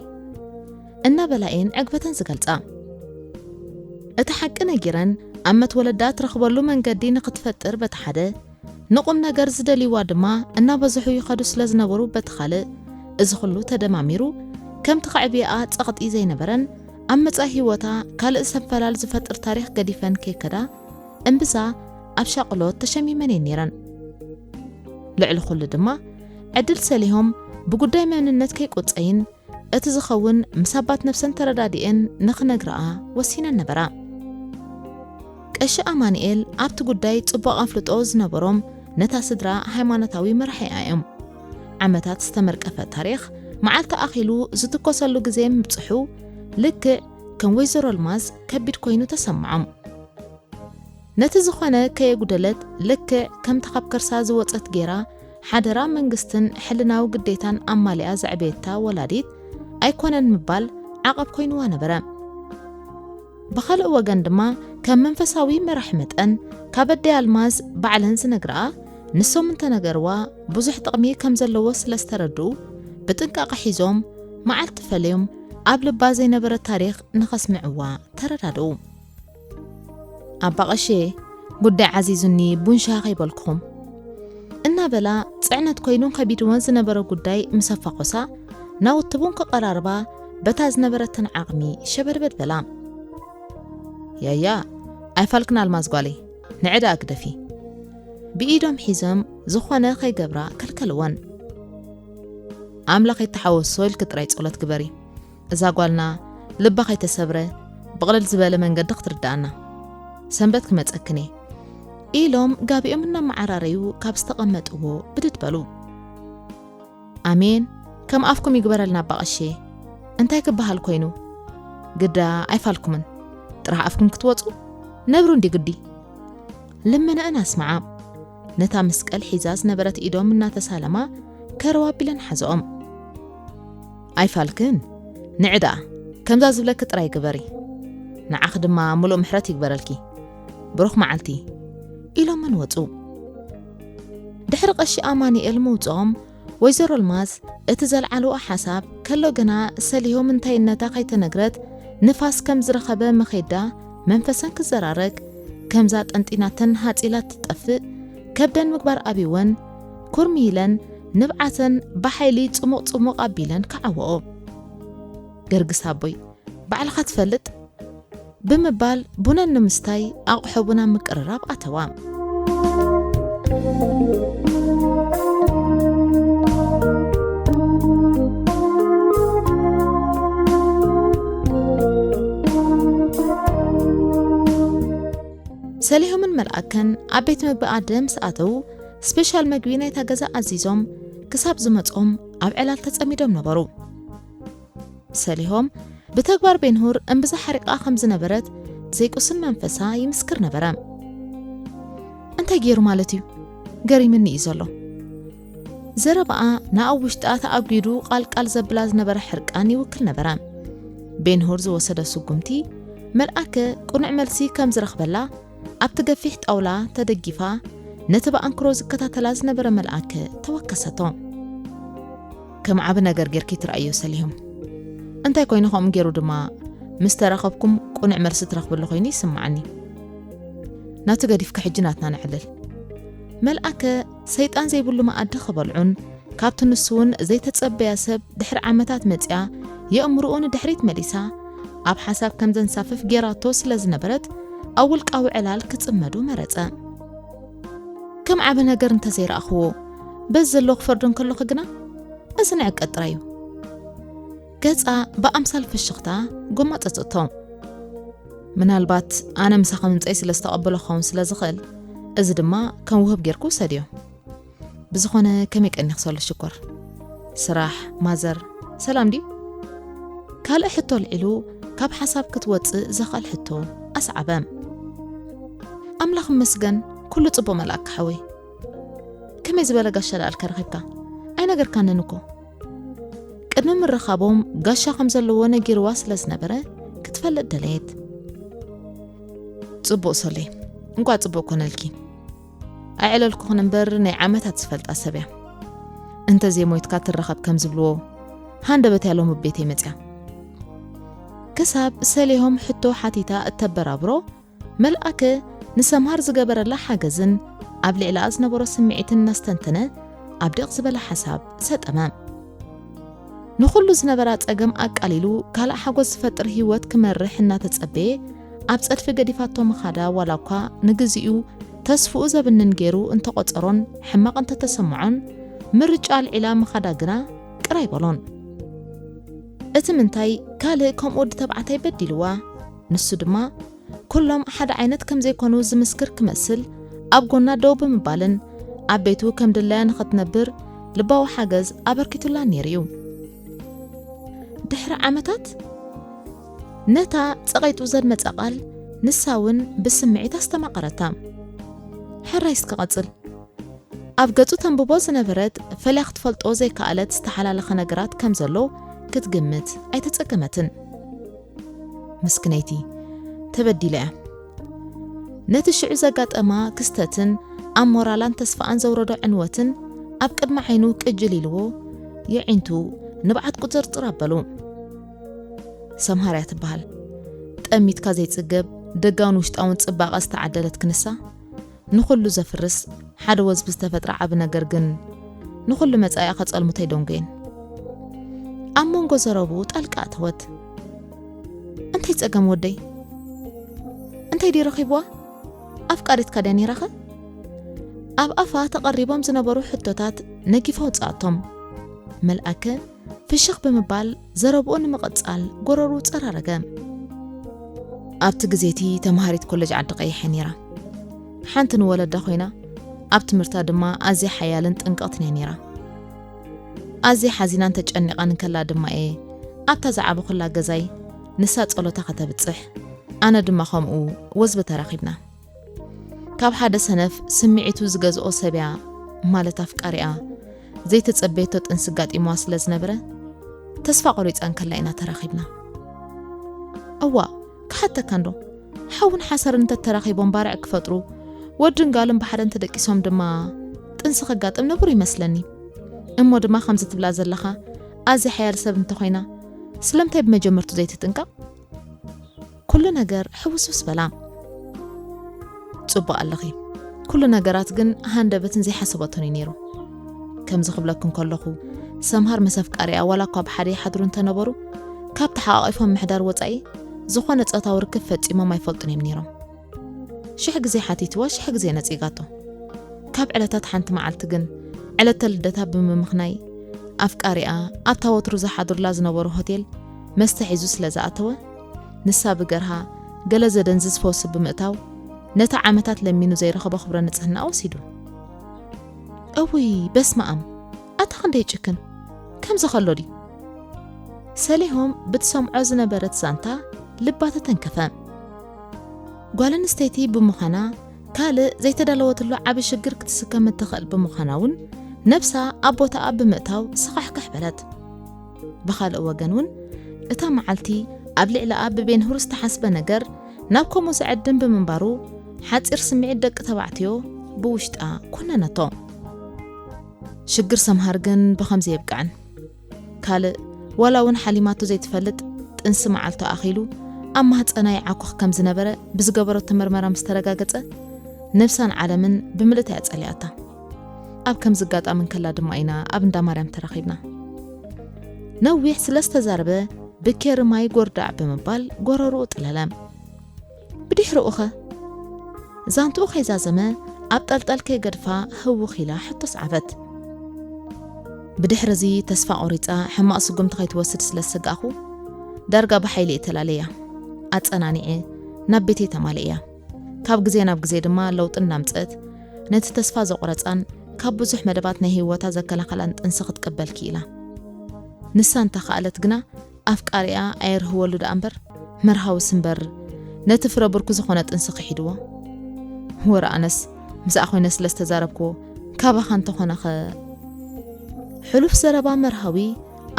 እናበላ እየን ዕግበተን ዝገልጻ። እቲ ሓቂ ነጊረን ኣብ መትወለዳ ትረኽበሉ መንገዲ ንኽትፈጥር በቲ ሓደ፣ ንቑም ነገር ዝደልይዋ ድማ እናበዝሑ ይኸዱ ስለ ዝነበሩ በቲ ካልእ፣ እዚ ኹሉ ተደማሚሩ ከምቲ ከዕብያኣ ጸቕጢ ዘይነበረን ኣብ መጻኢ ህይወታ ካልእ ሰንፈላል ዝፈጥር ታሪኽ ገዲፈን ከይከዳ እምብዛ ኣብ ሻቕሎት ተሸሚመን እየን ነይረን። ልዕሊ ኩሉ ድማ ዕድል ሰሊሆም ብጉዳይ መንነት ከይቁጸይን እቲ ዝኸውን ምስ ኣባት ነብሰን ተረዳዲኤን ንኽነግርኣ ወሲነን ነበራ። ቀሺ ኣማኑኤል ኣብቲ ጉዳይ ጽቡቕ ኣፍልጦ ዝነበሮም ነታ ስድራ ሃይማኖታዊ መራሒኣ እዮም። ዓመታት ዝተመርቀፈ ታሪኽ መዓልቲ ኣኺሉ ዝትኮሰሉ ግዜ ምብጽሑ ልክዕ ከም ወይዘሮ ኣልማዝ ከቢድ ኮይኑ ተሰምዖም። ነቲ ዝኾነ ከየጉደለት ልክዕ ከምቲ ካብ ከርሳ ዝወጸት ጌራ ሓደራ መንግስትን ሕልናዊ ግዴታን ኣማሊኣ ዘዕበየታ ወላዲት ኣይኮነን ምባል ዓቐብ ኮይንዋ ነበረ። ብኻልእ ወገን ድማ ከም መንፈሳዊ መራሒ መጠን ካብ ኣደይ ኣልማዝ ባዕለን ዝነግርኣ ንሶም እንተነገርዋ ብዙሕ ጥቕሚ ከም ዘለዎ ስለ ዝተረድኡ ብጥንቃቐ ሒዞም መዓልቲ ፈልዮም ኣብ ልባ ዘይነበረ ታሪኽ ንኸስምዕዋ ተረዳድኡ። ኣባ ቀሼ፣ ጉዳይ ዓዚዙኒ ቡን ሻሂ ከይበልኩኹም እናበላ ጽዕነት ኮይኑን ከቢድወን ዝነበረ ጉዳይ ምስ ኣፋኾሳ ናውቲ ቡን ከቐራርባ በታ ዝነበረተን ዓቕሚ ሸበድበድ በላ። ያያ ኣይፋልክን ኣልማዝ ጓለይ፣ ንዕዳ ግደፊ። ብኢዶም ሒዞም ዝኾነ ከይገብራ ከልከልወን። ኣምላኽ ይተሓወሶ ኢልኪ ጥራይ ጸሎት ግበሪ። እዛ ጓልና ልባ ከይተሰብረ ብቕልል ዝበለ መንገዲ ክትርድኣና። ሰንበት ክመጸክን እየ ኢሎም ጋቢኦም እናመዓራረዩ ካብ ዝተቐመጥዎ ብድድ በሉ። ኣሜን፣ ከም ኣፍኩም ይግበረልና ኣባ ቀሼ። እንታይ ክበሃል ኮይኑ? ግዳ ኣይፋልኩምን፣ ጥራሕ ኣፍኩም ክትወጹ ነብሩ እንዲ ግዲ። ልመነአን ኣስምዓ። ነታ መስቀል ሒዛ ዝነበረት ኢዶም እናተሳለማ ከረው ኣቢለን ሓዘኦም። ኣይፋልክን፣ ንዒ ደኣ ከምዛ ዝብለኪ ጥራይ ግበሪ። ንዓኺ ድማ ምሉእ ምሕረት ይግበረልኪ። ብሩኽ መዓልቲ፣ ኢሎመን ወጹ። ድሕሪ ቀሺ ኣማኑኤል ምውጽኦም፣ ወይዘሮ ኣልማዝ እቲ ዘልዓልዎ ሓሳብ ከሎ ግና ሰሊሆም እንታይነታ ከይተነግረት ንፋስ ከም ዝረኸበ መኼዳ መንፈሰን ክዘራረግ፣ ከምዛ ጠንጢናተን ሃጺላ ትጠፍእ ከብደን ምግባር ኣብይወን፣ ኩርሚ ኢለን ንብዓተን ብሓይሊ ጽሙቕ ጽሙቕ ኣቢለን ከዓወኦ። ገርግስ ኣቦይ፣ ባዕልኻ ትፈልጥ? ብምባል ቡነን ንምስታይ ኣቑሑ ቡን ኣብ ምቅርራብ ኣተዋ። ሰሊሆምን መልኣከን ኣብ ቤት ምግቢ ኣደ ምስ ኣተዉ፣ ስፔሻል መግቢ ናይታ ገዛ ኣዚዞም ክሳብ ዝመጾም ኣብ ዕላል ተጸሚዶም ነበሩ። ሰሊሆም ብተግባር ቤንሁር እምብዛ ሓሪቓ ከም ዝነበረት ዘይቁስን መንፈሳ ይምስክር ነበረ። እንታይ ገይሩ ማለት እዩ? ገሪምኒ እዩ ዘሎ። ዘረባኣ ንኣብ ውሽጣ ተኣጒዱ ቃልቃል ዘብላ ዝነበረ ሕርቃን ይውክል ነበረ። ቤንሁር ዝወሰደ ስጉምቲ፣ መልኣከ ቅኑዕ መልሲ ከም ዝረኽበላ ኣብቲ ገፊሕ ጣውላ ተደጊፋ ነቲ ብኣንክሮ ዝከታተላ ዝነበረ መልኣከ ተወከሰቶ። ከም ዓቢ ነገር ጌርኪ ትረኣዮ ሰሊሆም። እንታይ ኮይኑ ከምኡ ገይሩ ድማ ምስ ተራኸብኩም ቅኑዕ መልሲ ትረኽብሉ ኮይኑ ይስምዓኒ። ናቱ ገዲፍካ ሕጂ ናትና ነዕልል። መልኣከ ሰይጣን ዘይብሉ መኣዲ ክበልዑን ካብቲ ንሱ እውን ዘይተጸበያ ሰብ ድሕሪ ዓመታት መጺኣ የእምርኡ ንድሕሪት መሊሳ ኣብ ሓሳብ ከም ዘንሳፍፍ ጌራቶ ስለ ዝነበረት ኣብ ውልቃዊ ዕላል ክጽመዱ መረጸ። ከም ዓቢ ነገር እንተዘይረኣኽዎ በዚ ዘሎ ክፈርዶ እንከለኹ ግና እዚ ንዕቀት ጥራይ እዩ። ገጻ ብኣምሳል ፍሽኽታ ጎማጸጸቶ። ምናልባት ኣነ ምሳኺ ምምጸይ ስለ ዝተቐበሎ ክኸውን ስለ ዝኽእል፣ እዚ ድማ ከም ውህብ ጌርኩ ውሰድዮ። ብዝኾነ ከመይ ቀኒኽ ሰሉ ሽኮር? ስራሕ፣ ማዘር፣ ሰላም ድዩ? ካልእ ሕቶ ኣልዒሉ ካብ ሓሳብ ክትወጽእ ዘኽእል ሕቶ ኣስዓበ። ኣምላኽ ይመስገን ኩሉ ጽቡቕ መልኣካ ሓወይ። ከመይ ዝበለ ጋሻ ደኣልካ ረኺብካ? ኣይነገርካንን እኮ። ቅድሚ ምርኻቦም ጋሻ ከም ዘለዎ ነጊርዋ ስለ ዝነበረ ክትፈልጥ ደለየት። ጽቡቕ ሰለይ፣ እንቋዕ ጽቡቕ ኮነልኪ። ኣዕለልኩኽን እምበር ናይ ዓመታት ዝፈልጣ ሰብ እያ። እንተዘይሞይትካ ትረኸብ ከም ዝብልዎ፣ ሃንደበት እያ ሎሚ ቤተይ መጽያ። ክሳብ ሰሊሆም ሕቶ ሓቲታ እተበራብሮ፣ መልኣከ ንሰምሃር ዝገበረላ ሓገዝን ኣብ ልዕሊኣ ዝነበሮ ስምዒትን እናስተንተነ ኣብ ድቕ ዝበለ ሓሳብ ሰጠመ። ንኹሉ ዝነበራ ጸገም ኣቃሊሉ ካልእ ሓጎስ ዝፈጥር ህይወት ክመርሕ እናተጸበየ ኣብ ጸድፊ ገዲፋቶ ምኻዳ ዋላ እኳ ንግዚኡ ተስፍኡ ዘብንን ገይሩ እንተቖጸሮን ሕማቕ እንተተሰምዖን ምርጫ ኣልዒላ ምኻዳ ግና ቅር ኣይበሎን። እቲ ምንታይ ካልእ ከምኡ ወዲ ተባዕታይ በዲልዋ፣ ንሱ ድማ ኩሎም ሓደ ዓይነት ከም ዘይኮኑ ዝምስክር ክመስል ኣብ ጎና ደው ብምባልን ኣብ ቤቱ ከም ድላያ ንኽትነብር ልባዊ ሓገዝ ኣበርኪቱላ ነይሩ እዩ። ድሕሪ ዓመታት ነታ ጸቒጡ ዘድመጸ ቃል ንሳ እውን ብስምዒት ኣስተማቐረታ። ሕራይ እስኪ ቀጽል። ኣብ ገጹ ተንብቦ ዝነበረት ፈልያ ክትፈልጦ ዘይከኣለት ዝተሓላለኸ ነገራት ከም ዘሎ ክትግምት ኣይተጸገመትን። ምስክነይቲ ተበዲላ እያ። ነቲ ሽዑ ዘጋጠማ ክስተትን ኣብ ሞራላን ተስፋኣን ዘውረዶ ዕንወትን ኣብ ቅድሚ ዓይኑ ቅጅል ኢልዎ የዒንቱ ንብዓት ቁጽርጽር ኣበሉ። ሰምሃር እያ ትበሃል። ጠሚትካ ዘይጽገብ ደጋውን ውሽጣውን ጽባቐ ዝተዓደለት ክንሳ ንኹሉ ዘፍርስ ሓደ ወዝቢ ዝተፈጥረ ዓቢ ነገር ግን ንኹሉ መጻኢኣ ከጸልምቶ ኣይደንጎየን። ኣብ መንጎ ዘረብኡ ጣልቃ ኣተወት። እንታይ ጸገም ወደይ? እንታይ ድዩ ረኺብዋ? ኣፍቃሪትካ ድያ ነይራኸ? ኣብ ኣፋ ተቐሪቦም ዝነበሩ ሕቶታት ነጊፋ ወጻኣቶም። መልኣከ ፍሽኽ ብምባል ዘረብኡ ንምቕጻል ጎረርኡ ጸራረገ። ኣብቲ ግዜ እቲ ተማሃሪት ኮሌጅ ዓዲ ቀይሕ እያ ነይራ። ሓንቲ ንወለዳ ኮይና ኣብ ትምህርታ ድማ ኣዝያ ሓያልን ጥንቅቕትን እያ ነይራ። ኣዝያ ሓዚናን ተጨኒቓን እንከላ ድማ እየ ኣብታ ዝዓበኹላ ገዛይ ንሳ ጸሎታ ከተብጽሕ ኣነ ድማ ከምኡ ወዝቢ ተራኺብና። ካብ ሓደ ሰነፍ ስምዒቱ ዝገዝኦ ሰብያ ማለት ኣፍቃሪኣ ዘይተጸበየቶ ጥንሲ ጋጢምዋ ስለ ዝነበረ ተስፋ ቆሪጻ እንከላ ኢና ተራኺብና። እዋ፣ ክሓተካ እንዶ፣ ሓውን ሓሰርን እንተተራኺቦም ባርዕ ክፈጥሩ፣ ወድን ጋልን ብሓደ እንተደቂሶም ድማ ጥንሲ ከጋጥም ንቡር ይመስለኒ። እሞ ድማ ከምዚ ትብላ ዘለኻ ኣዝያ ሓያል ሰብ እንተኾይና፣ ስለምንታይ ብመጀመርቱ ዘይትጥንቀቕ? ኩሉ ነገር ሕውስውስ በላ። ጽቡቕ ኣለኺ። ኩሉ ነገራት ግን ሃንደበትን ዘይሓሰበቶን እዩ ነይሩ። ከምዚ ክብለክን ከለኹ፣ ሰምሃር ምስ ኣፍቃሪኣ ዋላ እኳ ብሓደ ይሓድሩ እንተነበሩ፣ ካብ ተሓቋቒፎም ምሕዳር ወጻኢ ዝኾነ ጾታዊ ርክብ ፈጺሞም ኣይፈልጡን እዮም ነይሮም። ሽሕ ግዜ ሓቲትዋ፣ ሽሕ ግዜ ነጺጋቶ። ካብ ዕለታት ሓንቲ መዓልቲ ግን፣ ዕለተ ልደታ ብምምኽናይ፣ ኣፍቃሪኣ ኣብታ ወትሩ ዝሓድሩላ ዝነበሩ ሆቴል መስተ ሒዙ ስለ ዝኣተወ፣ ንሳ ብገርሃ ገለ ዘደንዝዝ ፈውሲ ብምእታው፣ ነቲ ዓመታት ለሚኑ ዘይረኸቦ ክብረ ንጽህና ወሲዱ። እውይ፣ በስመ ኣም! ኣታ ክንደይ ጭክን! ከምዚ ከሎ ድዩ? ሰሊሆም ብትሰምዖ ዝነበረት ዛንታ ልባ ተተንከፈ። ጓል ኣንስተይቲ ብምዃና፣ ካልእ ዘይተዳለወትሉ ዓቢ ሽግር ክትስከም እትኽእል ብምዃና እውን፣ ነብሳ ኣብ ቦታኣ ብምእታው ስኻሕካሕ በለት። ብኻልእ ወገን እውን፣ እታ መዓልቲ ኣብ ልዕሊኣ ብቤንሁር ዝተሓስበ ነገር ናብ ከምኡ ዝዕድም ብምንባሩ፣ ሓጺር ስምዒት ደቂ ተባዕትዮ ብውሽጣ ኮነነቶ። ሽግር ሰምሃር ግን ብኸምዚ የብቅዕን። ካልእ፣ ዋላ እውን ሓሊማቶ ዘይትፈልጥ ጥንሲ መዓልቱ ኣኺሉ ኣብ ማህጸና ይዓኩኽ ከም ዝነበረ ብዝገበረቶ መርመራ ምስ ተረጋገጸ፣ ነብሳን ዓለምን ብምልእታ እያ ጸሊኣታ። ኣብ ከምዚ ኣጋጣሚ እንከላ ድማ ኢና ኣብ እንዳ ማርያም ተራኺብና። ነዊሕ ስለ ዝተዛረበ፣ ብኬሪ ማይ ጎርዳዕ ብምባል ጎረርኡ ጥለለ። ብድሕሪኡኸ? ዛንትኡ ከይዛዘመ፣ ኣብ ጠልጠል ከይገድፋ ህውኽ ኢላ ሕቶ ሰዓበት። ብድሕሪ እዚ ተስፋ ቆሪጻ ሕማቕ ስጉምቲ ከይትወስድ ስለ ዝሰጋእኹ፣ ዳርጋ ብሓይሊ እየ ተላለያ። ኣጸናኒዐ ናብ ቤተይ ተማሊእያ። ካብ ግዜ ናብ ግዜ ድማ ለውጢ እናምጽእት፣ ነቲ ተስፋ ዘቑረጻን ካብ ብዙሕ መደባት ናይ ህይወታ ዘከላኸላን ጥንሲ ክትቅበል ክኢላ። ንሳ እንተኸኣለት ግና፣ ኣፍቃሪኣ ኣየርህወሉ ደኣ እምበር፣ መርሃዊ ስምበር፣ ነቲ ፍረ ብርኩ ዝኾነ ጥንሲ ክሒድዎ። ወረ ኣነስ ምስኣ ኮይነ ስለ ዝተዛረብክዎ፣ ካባኻ እንተኾነኸ? ሕሉፍ ዘረባ መርሃዊ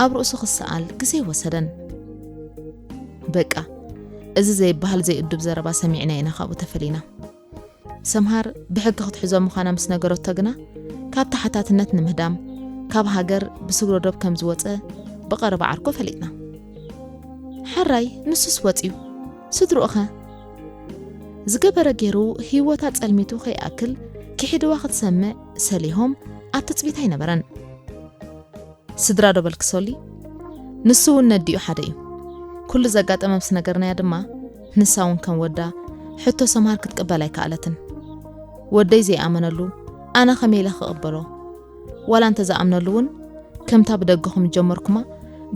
ኣብ ርእሱ ክሰኣል ግዜ ወሰደን። በቃ፣ እዚ ዘይበሃል ዘይእዱብ ዘረባ ሰሚዕና ኢና ካብኡ ተፈሊና። ሰምሃር ብሕጊ ክትሕዞ ምዃና ምስ ነገረቶ ግና፣ ካብ ተሓታትነት ንምህዳም፣ ካብ ሃገር ብስግረ ዶብ ከም ዝወጸ ብቐረባ ዓርኮ ፈሊጥና። ሓራይ ንሱስ ወጺኡ፣ ስድርኡኸ? ዝገበረ ገይሩ ህይወታ ጸልሚቱ ከይኣክል ክሒድዋ ክትሰምዕ ሰሊሆም ኣብ ትጽቢት ኣይነበረን። ስድራ ዶ በልኪ ሶሊ? ንሱ እውን ነዲኡ ሓደ እዩ። ኩሉ ዘጋጠመ ምስ ነገርናያ ድማ፣ ንሳ እውን ከም ወዳ ሕቶ ሰምሃር ክትቅበል ኣይከኣለትን። ወደይ ዘይኣመነሉ ኣነ ከመይ ኢለ ክቕበሎ? ዋላ እንተ ዝኣምነሉ እውን፣ ከምታ ብደገኹም ዝጀመርኩማ፣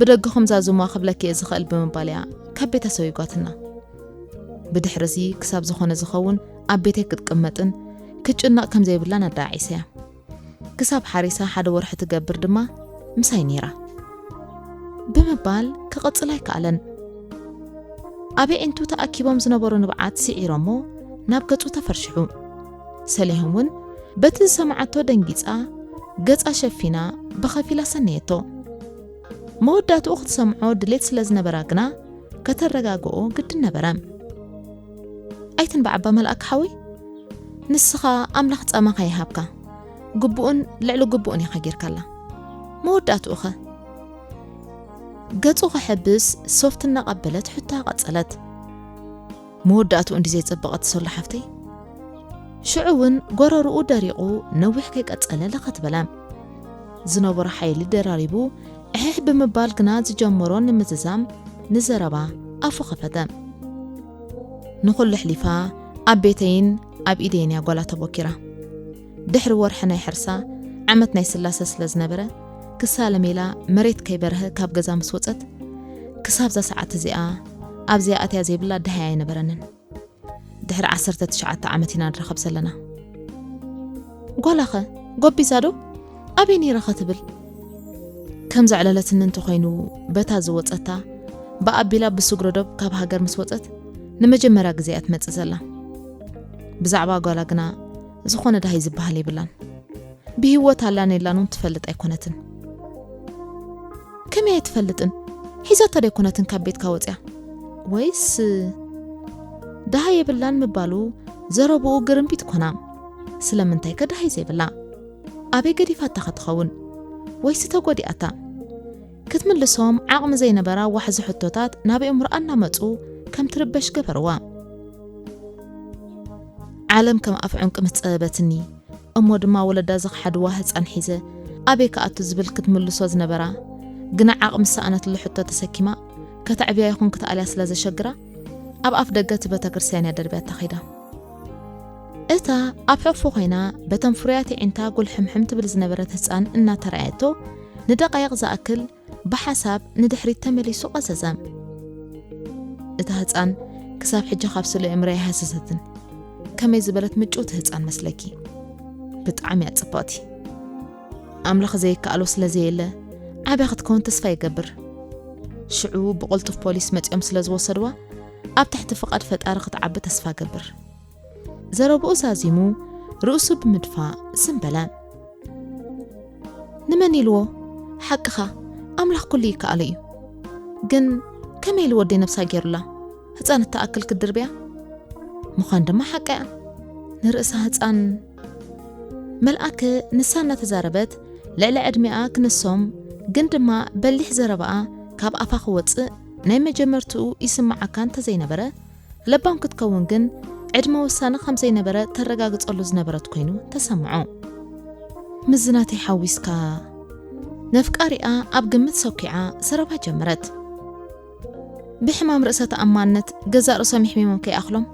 ብደገኹም ዛዝሙዋ ክብለኪ እየ ዝኽእል ብምባል እያ ካብ ቤታ ሰጒጓትና። ብድሕሪ እዚ ክሳብ ዝኾነ ዝኸውን ኣብ ቤተይ ክትቅመጥን ክትጭነቕ ከም ዘይብላን ኣደዓዒሰያ። ክሳብ ሓሪሳ ሓደ ወርሒ ትገብር ድማ ምሳይ ነይራ። ብምባል ክቕጽል ኣይከኣለን። ኣብ ኣዒንቱ ተኣኪቦም ዝነበሩ ንብዓት ስዒሮሞ ናብ ገጹ ተፈርሽሑ። ሰሊሆም እውን በቲ ዝሰምዓቶ ደንጊጻ ገጻ ሸፊና ብኸፊል ኣሰነየቶ። መወዳእትኡ ክትሰምዖ ድሌት ስለ ዝነበራ ግና ከተረጋግኦ ግድን ነበረ። ኣይትንባዕ ኣባ መልኣክ ሓወይ፣ ንስኻ ኣምላኽ ጻማኻ ይሃብካ። ግቡእን ልዕሊ ግቡእን ኢኻ ጌርካላ። መወዳእትኡኸ? ገጹ ክሕብስ ሶፍት እናቐበለት ሕቶኣ ቀጸለት። መወዳእትኡ እንዲ ዘይጸበቐ ትሰሉ ሓፍተይ። ሽዑ እውን ጎረርኡ ደሪቑ ነዊሕ ከይቀጸለ ለኸት በለ። ዝነበሮ ሓይሊ ደራሪቡ ዕሕሕ ብምባል ግና ዝጀመሮ ንምዝዛም ንዘረባ ኣፉ ከፈተ። ንኹሉ ኣሕሊፋ ኣብ ቤተይን ኣብ ኢደይን እያ ጓላ ተቦኪራ። ድሕሪ ወርሒ ናይ ሕርሳ ዓመት ናይ ስላሰ ስለ ዝነበረ ክሳለም ኢላ መሬት ከይበርሀ ካብ ገዛ ምስ ወጸት ክሳብዛ ሰዓት እዚኣ ኣብዚኣ ኣትያ ዘይብላ ደሃይ ኣይነበረንን። ድሕሪ ዓሰርተ ትሽዓተ ዓመት ኢና ንራኸብ ዘለና። ጓላኸ ጎቢዛ ዶ? ኣበይ ነይራ ኸትብል? ከም ዘዕለለትኒ እንተኾይኑ በታ ዝወጸታ ብኣቢላ ብስግረ ዶብ ካብ ሃገር ምስ ወጸት ንመጀመርያ ግዜ እያ ትመጽእ ዘላ። ብዛዕባ ጓላ ግና ዝኾነ ዳሃይ ዝበሃል የብላን። ብህይወት ኣላን የላን እውን ትፈልጥ ኣይኮነትን። ከመይ ኣይትፈልጥን? ሒዛታ ዶ ኣይኮነትን ካብ ቤትካ ወፅያ? ወይስ ደሃ የብላን ምባሉ ዘረብኡ ግርምቢጥ ኮና። ስለምንታይ ከ ደሃይ ዘይብላ? ኣበይ ገዲፋታ ከ ትኸውን? ወይስ ተጎዲኣታ? ክትምልሶም ዓቕሚ ዘይነበራ ዋሕዚ ሕቶታት ናብ ኣእምሮኣ እናመፁ ከም ትርበሽ ገበርዋ። ዓለም ከም ኣፍ ዑንቂ ምስ ጸበበትኒ፣ እሞ ድማ ወለዳ ዝኸሓድዋ ህጻን ሒዘ ኣበይ ክኣቱ ዝብል ክትምልሶ ዝነበራ፣ ግና ዓቕሚ ዝሰኣነትሉ ሕቶ ተሰኪማ፣ ከተዕብያ ይኹን ክትኣልያ ስለ ዘሸግራ፣ ኣብ ኣፍ ደገ እቲ ቤተክርስትያን እያ ደርብያታ ከይዳ። እታ ኣብ ሕቕፉ ኮይና በተን ፍሩያት ኣዒንታ ጉልሕምሕም ትብል ዝነበረት ህጻን እናተራእየቶ፣ ንደቓይቕ ዝኣክል ብሓሳብ ንድሕሪት ተመሊሱ ቀዘዘ። እታ ህጻን ክሳብ ሕጂ ካብ ስእሊ ኣእምሮይ ኣይሃሰሰትን። ከመይ ዝበለት ምጭውቲ ህጻን መስለኪ። ብጣዕሚ እያ ጽብቕቲ። ኣምላኽ ዘይከኣሎ ስለ ዘየለ፣ ዓብያ ክትከውን ተስፋ ይገብር። ሽዑ ብቕልጡፍ ፖሊስ መጺኦም ስለ ዝወሰድዋ፣ ኣብ ትሕቲ ፍቓድ ፈጣሪ ክትዓቢ ተስፋ ገብር። ዘረብኡ ዛዚሙ፣ ርእሱ ብምድፋእ ዝም በለ። ንመን ኢልዎ? ሓቅኻ፣ ኣምላኽ ኩሉ ይከኣሎ እዩ። ግን ከመይ ኢሉ ወደይ ነብሳ ገይሩላ? ህጻን እትኣክል ክትድርብያ? ምዃን ድማ ሓቃ እያ። ንርእሳ ህጻን። መልኣከ ንሳ እናተዛረበት፣ ልዕሊ ዕድሚኣ ክንሶም፣ ግን ድማ በሊሕ ዘረባኣ ካብ ኣፋ ክወጽእ ናይ መጀመርትኡ ይስምዓካ እንተዘይነበረ፣ ለባም ክትከውን ግን ዕድመ ወሳኒ ከም ዘይነበረ ተረጋግጸሉ ዝነበረት ኮይኑ ተሰምዖ። ምስዚ ናተይ ሓዊስካ ነፍቃሪኣ ኣብ ግምት ሰኪዓ ዘረባ ጀመረት። ብሕማም ርእሰ ተኣማንነት ገዛእ ርእሶም የሕሚሞም ከይኣኽሎም፣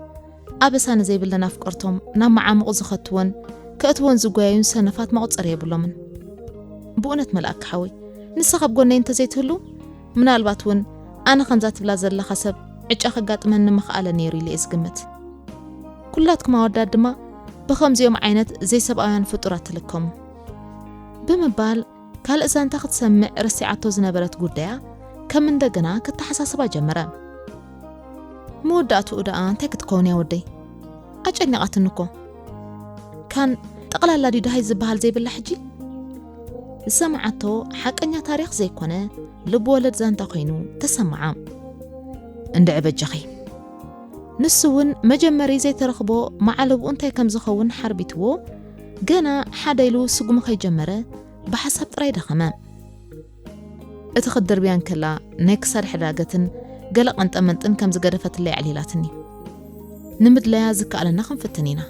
ኣበሳ ንዘይብለን ኣፍቀርቶም ናብ መዓሙቕ ዝኸትወን ከእትወን ዝጎያዩን ሰነፋት መቑጸሪ የብሎምን። ብእውነት መልኣክ ሓወይ፣ ንስኻ ኣብ ጎነይ እንተዘይትህሉ፣ ምናልባት እውን ኣነ ከምዛ ትብላ ዘለኻ ሰብ ዕጫ ከጋጥመኒ ምኽኣለ ነይሩ ኢለ እየ ዝግምት። ኩላትኩም ኣወዳት ድማ ብኸምዚኦም ዓይነት ዘይሰብኣውያን ፍጡራት ትልከሙ። ብምባል ካልእ ዛንታ ክትሰምዕ ረሲዓቶ ዝነበረት ጉዳያ ከም እንደገና ከተሓሳስባ ጀመረ። መወዳእትኡ ደኣ እንታይ ክትከውን እያ ወደይ? ኣጨኒቓትኒ እኮ። ካን ጠቕላላ ድዩ ደሃይ ዝበሃል ዘይብላ ሕጂ? ዝሰምዓቶ ሓቀኛ ታሪኽ ዘይኮነ ልብ ወለድ ዛንታ ኮይኑ ተሰምዓ። እንድዒ በጃኺ። ንሱ እውን መጀመሪ ዘይተረኽቦ መዓለብኡ እንታይ ከም ዝኸውን ሓርቢትዎ፣ ገና ሓደ ኢሉ ስጉሙ ከይጀመረ ብሓሳብ ጥራይ ደኸመ። እቲ ክድርብያ እንከላ ናይ ክሳድ ሕዳገትን ገለ ቀንጠመንጥን ከም ዝገደፈትለይ ኣዕሊላትኒ። ንምድላያ ዝከኣለና ክንፍትን ኢና።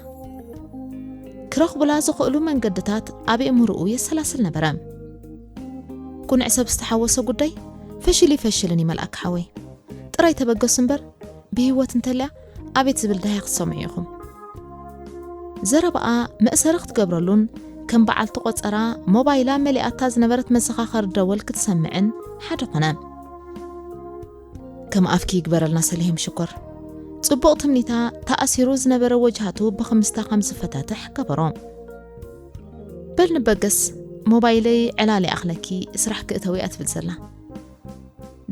ክረኽቡላ ዝኽእሉ መንገድታት ኣብ ኣእምሮኡ የሰላስል ነበረ። ቅኑዕ ሰብ ዝተሓወሶ ጉዳይ ፈሽሉ ይፈሽልን እዩ መልኣክ ሓወይ። ጥራይ ተበገሱ እምበር ብህይወት እንተልያ ኣቤት ዝብል ደሃይ ክትሰምዑ ኢኹም። ዘረባኣ መእሰሪ ክትገብረሉን ከም በዓልቲ ቆጸራ ሞባይላ መሊኣታ ዝነበረት መዘኻኸሪ ደወል ክትሰምዕን ሓደ ኾነ። ከም ኣፍኪ ይግበረልና ሰሊሆም ሽኮር። ጽቡቕ ትምኒታ ተኣሲሩ ዝነበረ ወጅሃቱ ብኽምስታ ከም ዝፈታተሕ ገበሮ። በል ንበገስ ሞባይለይ ዕላል ይኣኽለኪ ስራሕ ክእተው እያ ትብል ዘላ።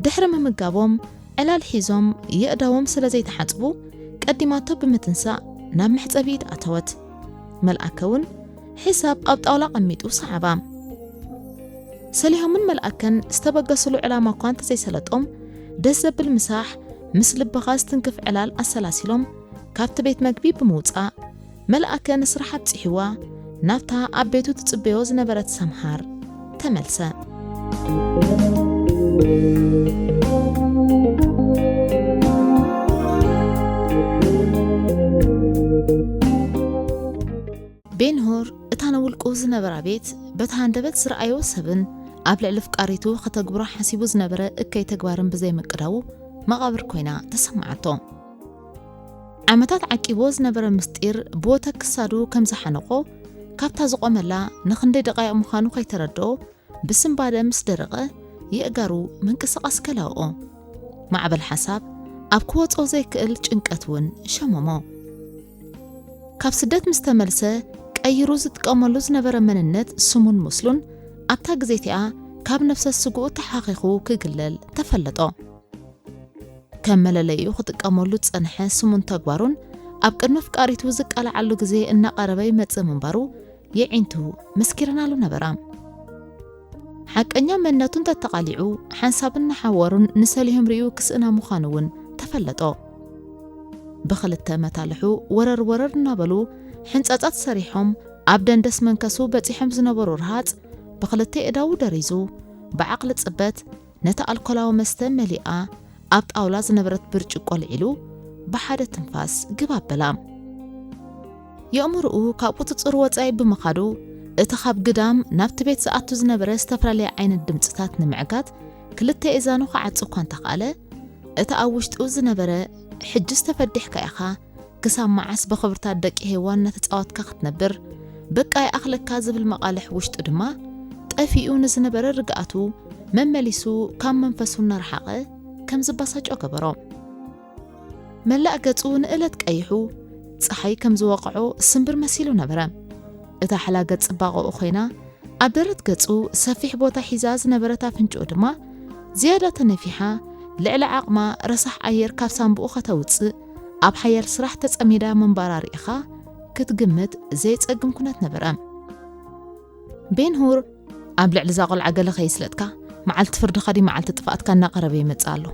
ድሕሪ ምምጋቦም ዕላል ሒዞም የእዳዎም ስለ ዘይተሓጽቡ ቀዲማቶ ብምትንሳእ ናብ መሕጸቢ ኢድ ኣተወት። መልኣከ እውን ሕሳብ ኣብ ጣውላ ቀሚጡ ሰዓባ። ሰሊሆምን መልኣከን ዝተበገስሉ ዕላማ እኳ እንተዘይሰለጦም ደስ ዘብል ምሳሕ ምስ ልብኻ ዝትንክፍ ዕላል ኣሰላሲሎም ካብቲ ቤት መግቢ ብምውጻእ መልኣከ ንስራሕ ኣብጺሕዋ ናብታ ኣብ ቤቱ ትጽበዮ ዝነበረት ሰምሃር ተመልሰ። ቤንሆር እታ ንውልቁ ዝነበራ ቤት በቲ ሃንደበት ዝረኣዮ ሰብን ኣብ ልዕሊ ፍቃሪቱ ከተግብሮ ሓሲቡ ዝነበረ እከይ ተግባርን ብዘይምቅዳዉ መቓብር ኮይና ተሰማዓቶ። ዓመታት ዓቂቦ ዝነበረ ምስጢር ብወተክ ክሳዱ ከም ዝሓነቆ ካብታ ዝቆመላ ንኽንደይ ደቃይቕ ምዃኑ ከይተረድኦ ብስንባደ ምስ ደረቐ የእጋሩ ምንቅስቓስ ከላብኦ። ማዕበል ሓሳብ ኣብ ክወጾ ዘይክእል ጭንቀት እውን ሸመሞ። ካብ ስደት ምስ ተመልሰ ቀይሩ ዝጥቀመሉ ዝነበረ መንነት ስሙን ምስሉን ኣብታ ግዜ እቲኣ ካብ ነፍሰ ስግኡ ተሓኺኹ ክግለል ተፈለጦ። ከም መለለይኡ ክጥቀመሉ ዝጸንሐ ስሙን ተግባሩን ኣብ ቅድሚ ኣፍቃሪቱ ዝቃልዓሉ ግዜ እናቐረበ ይመጽእ ምንባሩ የዒንቱ መስኪረናሉ ነበራ። ሓቀኛ መንነቱ እንተተቓሊዑ፣ ሓንሳብ እናሓወሩን ንሰሊሆም ርእዩ ክስእና ምዃኑ እውን ተፈለጦ። ብኽልተ መታልሑ ወረር ወረር እናበሉ ሕንጻጻት ሰሪሖም፣ ኣብ ደንደስ መንከሱ በጺሖም ዝነበሩ ረሃጽ ብኽልተ ኣእዳዉ ደሪዙ፣ ብዓቕሊ ጽበት ነታ ኣልኮላዊ መስተ መሊኣ ኣብ ጣውላ ዝነበረት ብርጭቆ ልዒሉ ብሓደ ትንፋስ ግብ ኣበላ። የእምሮኡ ካብ ቁጽጽር ወጻኢ ብምኻዱ፣ እቲ ካብ ግዳም ናብቲ ቤት ዝኣቱ ዝነበረ ዝተፈላለየ ዓይነት ድምጽታት ንምዕጋት ክልተ እዛኑ ክዓጹ እኳ እንተኽኣለ፣ እቲ ኣብ ውሽጡ ዝነበረ "ሕጅስ ተፈዲሕካ ኢኻ፣ ክሳብ መዓስ ብኽብርታት ደቂ ሄዋን እናተጻወትካ ክትነብር? በቃ ይኣኽለካ" ዝብል መቓልሕ ውሽጡ ድማ ጠፊኡ ንዝነበረ ርግኣቱ መመሊሱ ካብ መንፈሱ እናረሓቐ ከም ዝባሳጮ ገበሮ። መላእ ገጹ ንእለት ቀይሑ፣ ጸሓይ ከም ዝወቕዖ ስምብር መሲሉ ነበረ። እታ ሕላገት ጽባቐኡ ኮይና፣ ኣብ ደረት ገጹ ሰፊሕ ቦታ ሒዛ ዝነበረት ኣፍንጭኡ ድማ ዝያዳ ተነፊሓ፣ ልዕሊ ዓቕማ ረሳሕ ኣየር ካብ ሳንቡኡ ከተውጽእ ኣብ ሓያል ስራሕ ተጸሚዳ ምንባራ ርኢኻ ክትግምት ዘየጸግም ኩነት ነበረ። ቤንሁር፣ ኣብ ልዕሊ እዛ ቆልዓ ገለ ከይስለጥካ፣ መዓልቲ ፍርድኻ ድዩ መዓልቲ ጥፍኣትካ እናቐረበ ይመጽእ ኣሎ።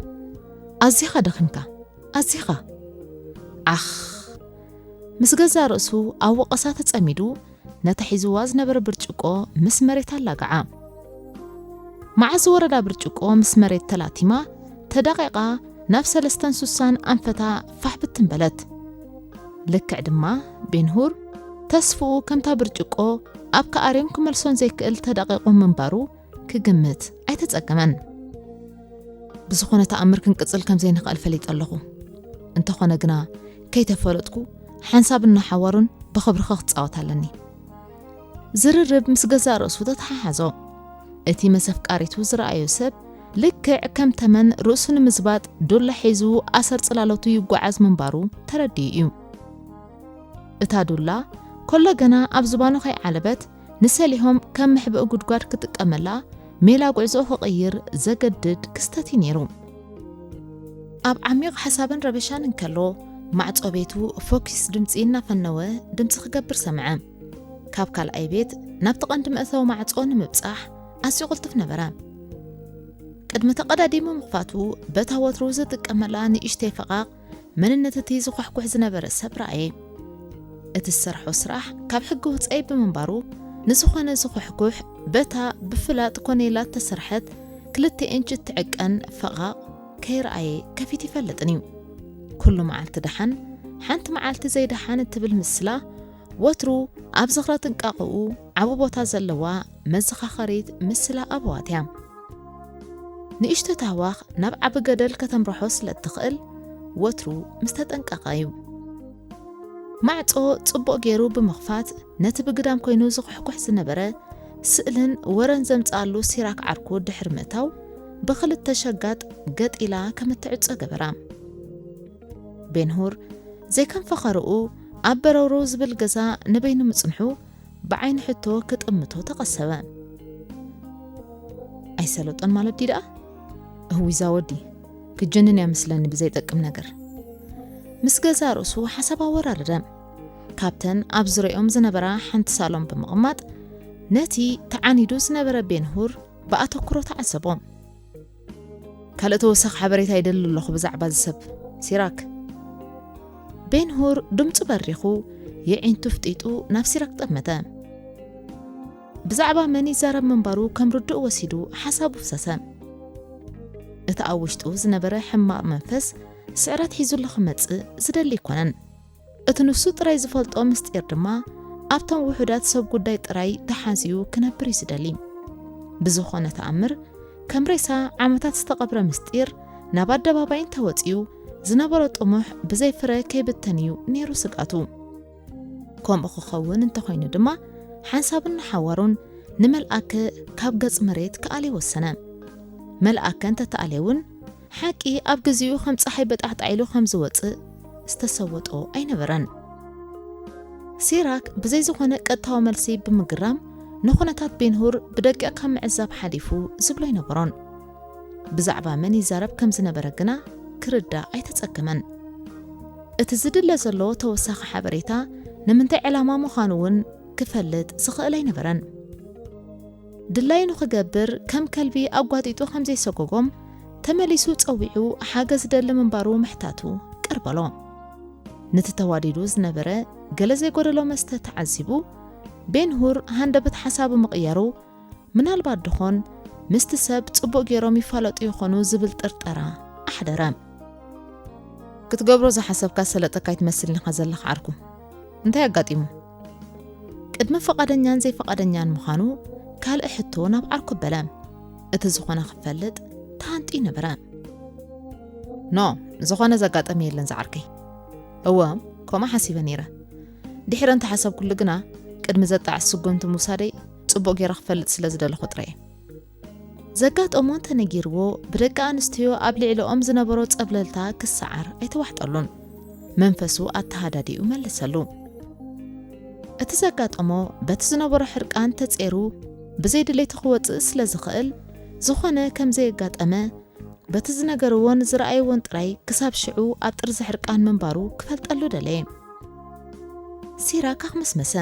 ኣዚኻ ደኺምካ፣ ኣዚኻ። ዓኽ! ምስ ገዛእ ርእሱ ኣብ ወቐሳ ተጸሚዱ፣ ነታ ሒዝዋ ዝነበረ ብርጭቆ ምስ መሬት ኣላግዓ። መዓስ ዝወረዳ ብርጭቆ ምስ መሬት ተላቲማ፣ ተዳቒቓ ናብ ሰለስተን ስሳን ኣንፈታ ፋሕ ብትን በለት። ልክዕ ድማ ቤንሁር ተስፍኡ ከምታ ብርጭቆ ኣብ ከኣርዮን ክመልሶን ዘይክእል ተዳቒቑ ምንባሩ ክግምት ኣይተጸገመን። ብዝኾነ ተኣምር ክንቅጽል ከም ዘይንኽእል ፈሊጠ ኣለኹ። እንተኾነ ግና ከይተፈለጥኩ ሓንሳብ እናሓዋሩን ብኽብርኺ ክጻወት ኣለኒ። ዝርርብ ምስ ገዛእ ርእሱ ተተሓሓዞ። እቲ መሰፍቃሪቱ ዝረኣዮ ሰብ ልክዕ ከም ተመን ርእሱ ንምዝባጥ ዱላ ሒዙ ኣሰር ጽላሎቱ ይጓዓዝ ምንባሩ ተረዲኡ እዩ። እታ ዱላ ኮሎ ገና ኣብ ዝባኑ ከይዓለበት ንሰሊሆም ከም መሕብኢ ጉድጓድ ክጥቀመላ ሜላ ጉዕዞኡ ክቕይር ዘገድድ ክስተት እዩ ነይሩ። ኣብ ዓሚቕ ሓሳብን ረበሻን እንከሎ፣ ማዕጾ ቤቱ ፎኪስ ድምጺ እናፈነወ ድምጺ ክገብር ሰምዐ። ካብ ካልኣይ ቤት ናብቲ ቀንዲ መእተዊ ማዕጾ ንምብጻሕ ኣዝዩ ቅልጡፍ ነበረ። ቅድሚ ተቐዳዲሙ ምኽፋቱ፣ በታ ወትሩ ዝጥቀመላ ንእሽተይ ፈቓቕ መንነት እቲ ዝኳሕኩሕ ዝነበረ ሰብ ረኣየ። እቲ ዝሰርሖ ስራሕ ካብ ሕጊ ወጻኢ ብምንባሩ፣ ንዝኾነ ዝኹሕኩሕ በታ ብፍላጥ ኮነ ኢላ እተሰርሐት ክልተ ኢንች እትዕቀን ፈቓቕ ከይረኣየ ከፊቱ ይፈልጥን እዩ። ኩሉ መዓልቲ ደሓን፣ ሓንቲ መዓልቲ ዘይደሓን እትብል ምስላ፣ ወትሩ ኣብ ዝኽረ ጥንቃቕኡ ዓቢ ቦታ ዘለዋ መዘኻኸሪት ምስላ ኣበዋት እያ። ንእሽቶ ታህዋኽ ናብ ዓቢ ገደል ከተምርሖ ስለ እትኽእል፣ ወትሩ ምስ ተጠንቀቐ እዩ። ማዕጾ ጽቡቕ ገይሩ ብምኽፋት፣ ነቲ ብግዳም ኮይኑ ዝኹሕኩሕ ዝነበረ ስእልን ወረን ዘምጽኣሉ ሲራክ ዓርኩ ድሕሪ ምእታው፣ ብኽልተ ሸጋጥ ገጥ ኢላ ከም እትዕጾ ገበራ። ቤንሁር፣ ዘይከም ፈኸርኡ ኣብ በረውረው ዝብል ገዛ ንበይኑ ምጽንሑ፣ ብዓይኒ ሕቶ ክጥምቶ ተቐሰበ። "ኣይሰለጦን ማለት ድዩ ደኣ? እውይ፣ እዛ ወዲ ክትጅንን እያ መስለኒ ብዘይጠቅም ነገር." ምስ ገዛእ ርእሱ ሓሳብ ኣወራረደ። ካብተን ኣብ ዙርያኦም ዝነበራ ሓንቲ ሳሎን ብምቕማጥ፣ ነቲ ተዓኒዱ ዝነበረ ቤንሁር ብኣተኩሮ ተዓዘቦ። "ካልእ ተወሳኺ ሓበሬታ ይደሊ ኣለኹ ብዛዕባ እዚ ሰብ፣ ሲራክ." ቤንሁር ድምጹ በሪኹ፣ የዒንቱ ፍጢጡ ናብ ሲራክ ጠመተ። ብዛዕባ መን ይዛረብ ምንባሩ ከም ርዱእ ወሲዱ ሓሳቡ ፍሰሰ። እቲ ኣብ ውሽጡ ዝነበረ ሕማቕ መንፈስ ስዕረት ሒዙሉ ክመጽእ ዝደሊ ኣይኮነን። እቲ ንሱ ጥራይ ዝፈልጦ ምስጢር ድማ ኣብቶም ውሑዳት ሰብ ጉዳይ ጥራይ ተሓዝዩ ክነብር እዩ ዝደሊ። ብዝኾነ ተኣምር፣ ከም ሬሳ ዓመታት ዝተቐብረ ምስጢር ናብ ኣደባባይ እንተወጺኡ፣ ዝነበሮ ጥሙሕ ብዘይ ፍረ ከይብተን እዩ ነይሩ ስግኣቱ። ከምኡ ክኸውን እንተኾይኑ ድማ፣ ሓንሳብን ሓዋሩን ንመልኣከ ካብ ገጽ መሬት ክኣልዮ ወሰነ። መልኣከ እንተተኣልየ እውን፣ ሓቂ ኣብ ግዜኡ ከም ጸሓይ በጣሕጣሕ ኢሉ ከም ዝወጽእ ዝተሰወጦ ኣይነበረን። ሲራክ ብዘይ ዝኾነ ቀጥታዊ መልሲ ብምግራም፣ ንኹነታት ቤንሁር ብደቂቕ ካብ ምዕዛብ ሓሊፉ ዝብሎ ኣይነበሮን። ብዛዕባ መን ይዛረብ ከም ዝነበረ ግና ክርዳእ ኣይተጸገመን። እቲ ዝድለ ዘሎ ተወሳኺ ሓበሬታ ንምንታይ ዕላማ ምዃኑ እውን ክፈልጥ ዝኽእል ኣይነበረን። ድላዩ ንኽገብር ከም ከልቢ ኣጓጢጡ ከም ዘይሰጎጎም ተመሊሱ ጸዊዑ ሓገዝ ደሊ ምንባሩ ምሕታቱ ቅር በሎ። ነቲ ተዋዲዱ ዝነበረ ገለ ዘይጎደሎ መስተ ተዓዚቡ፣ ቤንሁር ሃንደበት ሓሳቡ ምቕያሩ፣ ምናልባት ድኾን ምስቲ ሰብ ጽቡቕ ገይሮም ይፋለጡ ይኾኑ ዝብል ጥርጠራ ኣሕደረ። ክትገብሮ ዝሓሰብካ ሰለጠካ ኣይትመስልን ኢኻ ዘለኻ ዓርኩ። እንታይ ኣጋጢሙ? ቅድሚ ፍቓደኛን ዘይፍቓደኛን ምዃኑ ካልእ ሕቶ ናብ ዓርኩ በለ። እቲ ዝኾነ ክፈልጥ ተሃንጢ ነበረ። ኖ፣ ዝኾነ ዘጋጠመ የለን ዝዓርከይ። እወ፣ ከምኡ ሓሲበ ነይረ። ድሕሪ እንተሓሰብኩሉ ግና፣ ቅድሚ ዘጣዕስ ስጉምቲ ምውሳደይ ጽቡቕ ገይረ ክፈልጥ ስለ ዝደለኹ ጥራይ እየ። ዘጋጠሞ እንተነጊርዎ፣ ብደቂ ኣንስትዮ ኣብ ልዕሊኦም ዝነበሮ ጸብለልታ ክሰዓር ኣይተዋሕጠሉን። መንፈሱ ኣተሃዳዲኡ መለሰሉ። እቲ ዘጋጠሞ በቲ ዝነበሮ ሕርቃን ተጼሩ፣ ብዘይ ድሌቱ ክወጽእ ስለ ዝኽእል፣ ዝኾነ ከም ዘየጋጠመ፣ በቲ ዝነገርዎን ዝረኣይዎን ጥራይ ክሳብ ሽዑ ኣብ ጥርዚ ሕርቃን ምንባሩ ክፈልጠሉ ደለየ። ሲራክ ኣኽመስመሰ።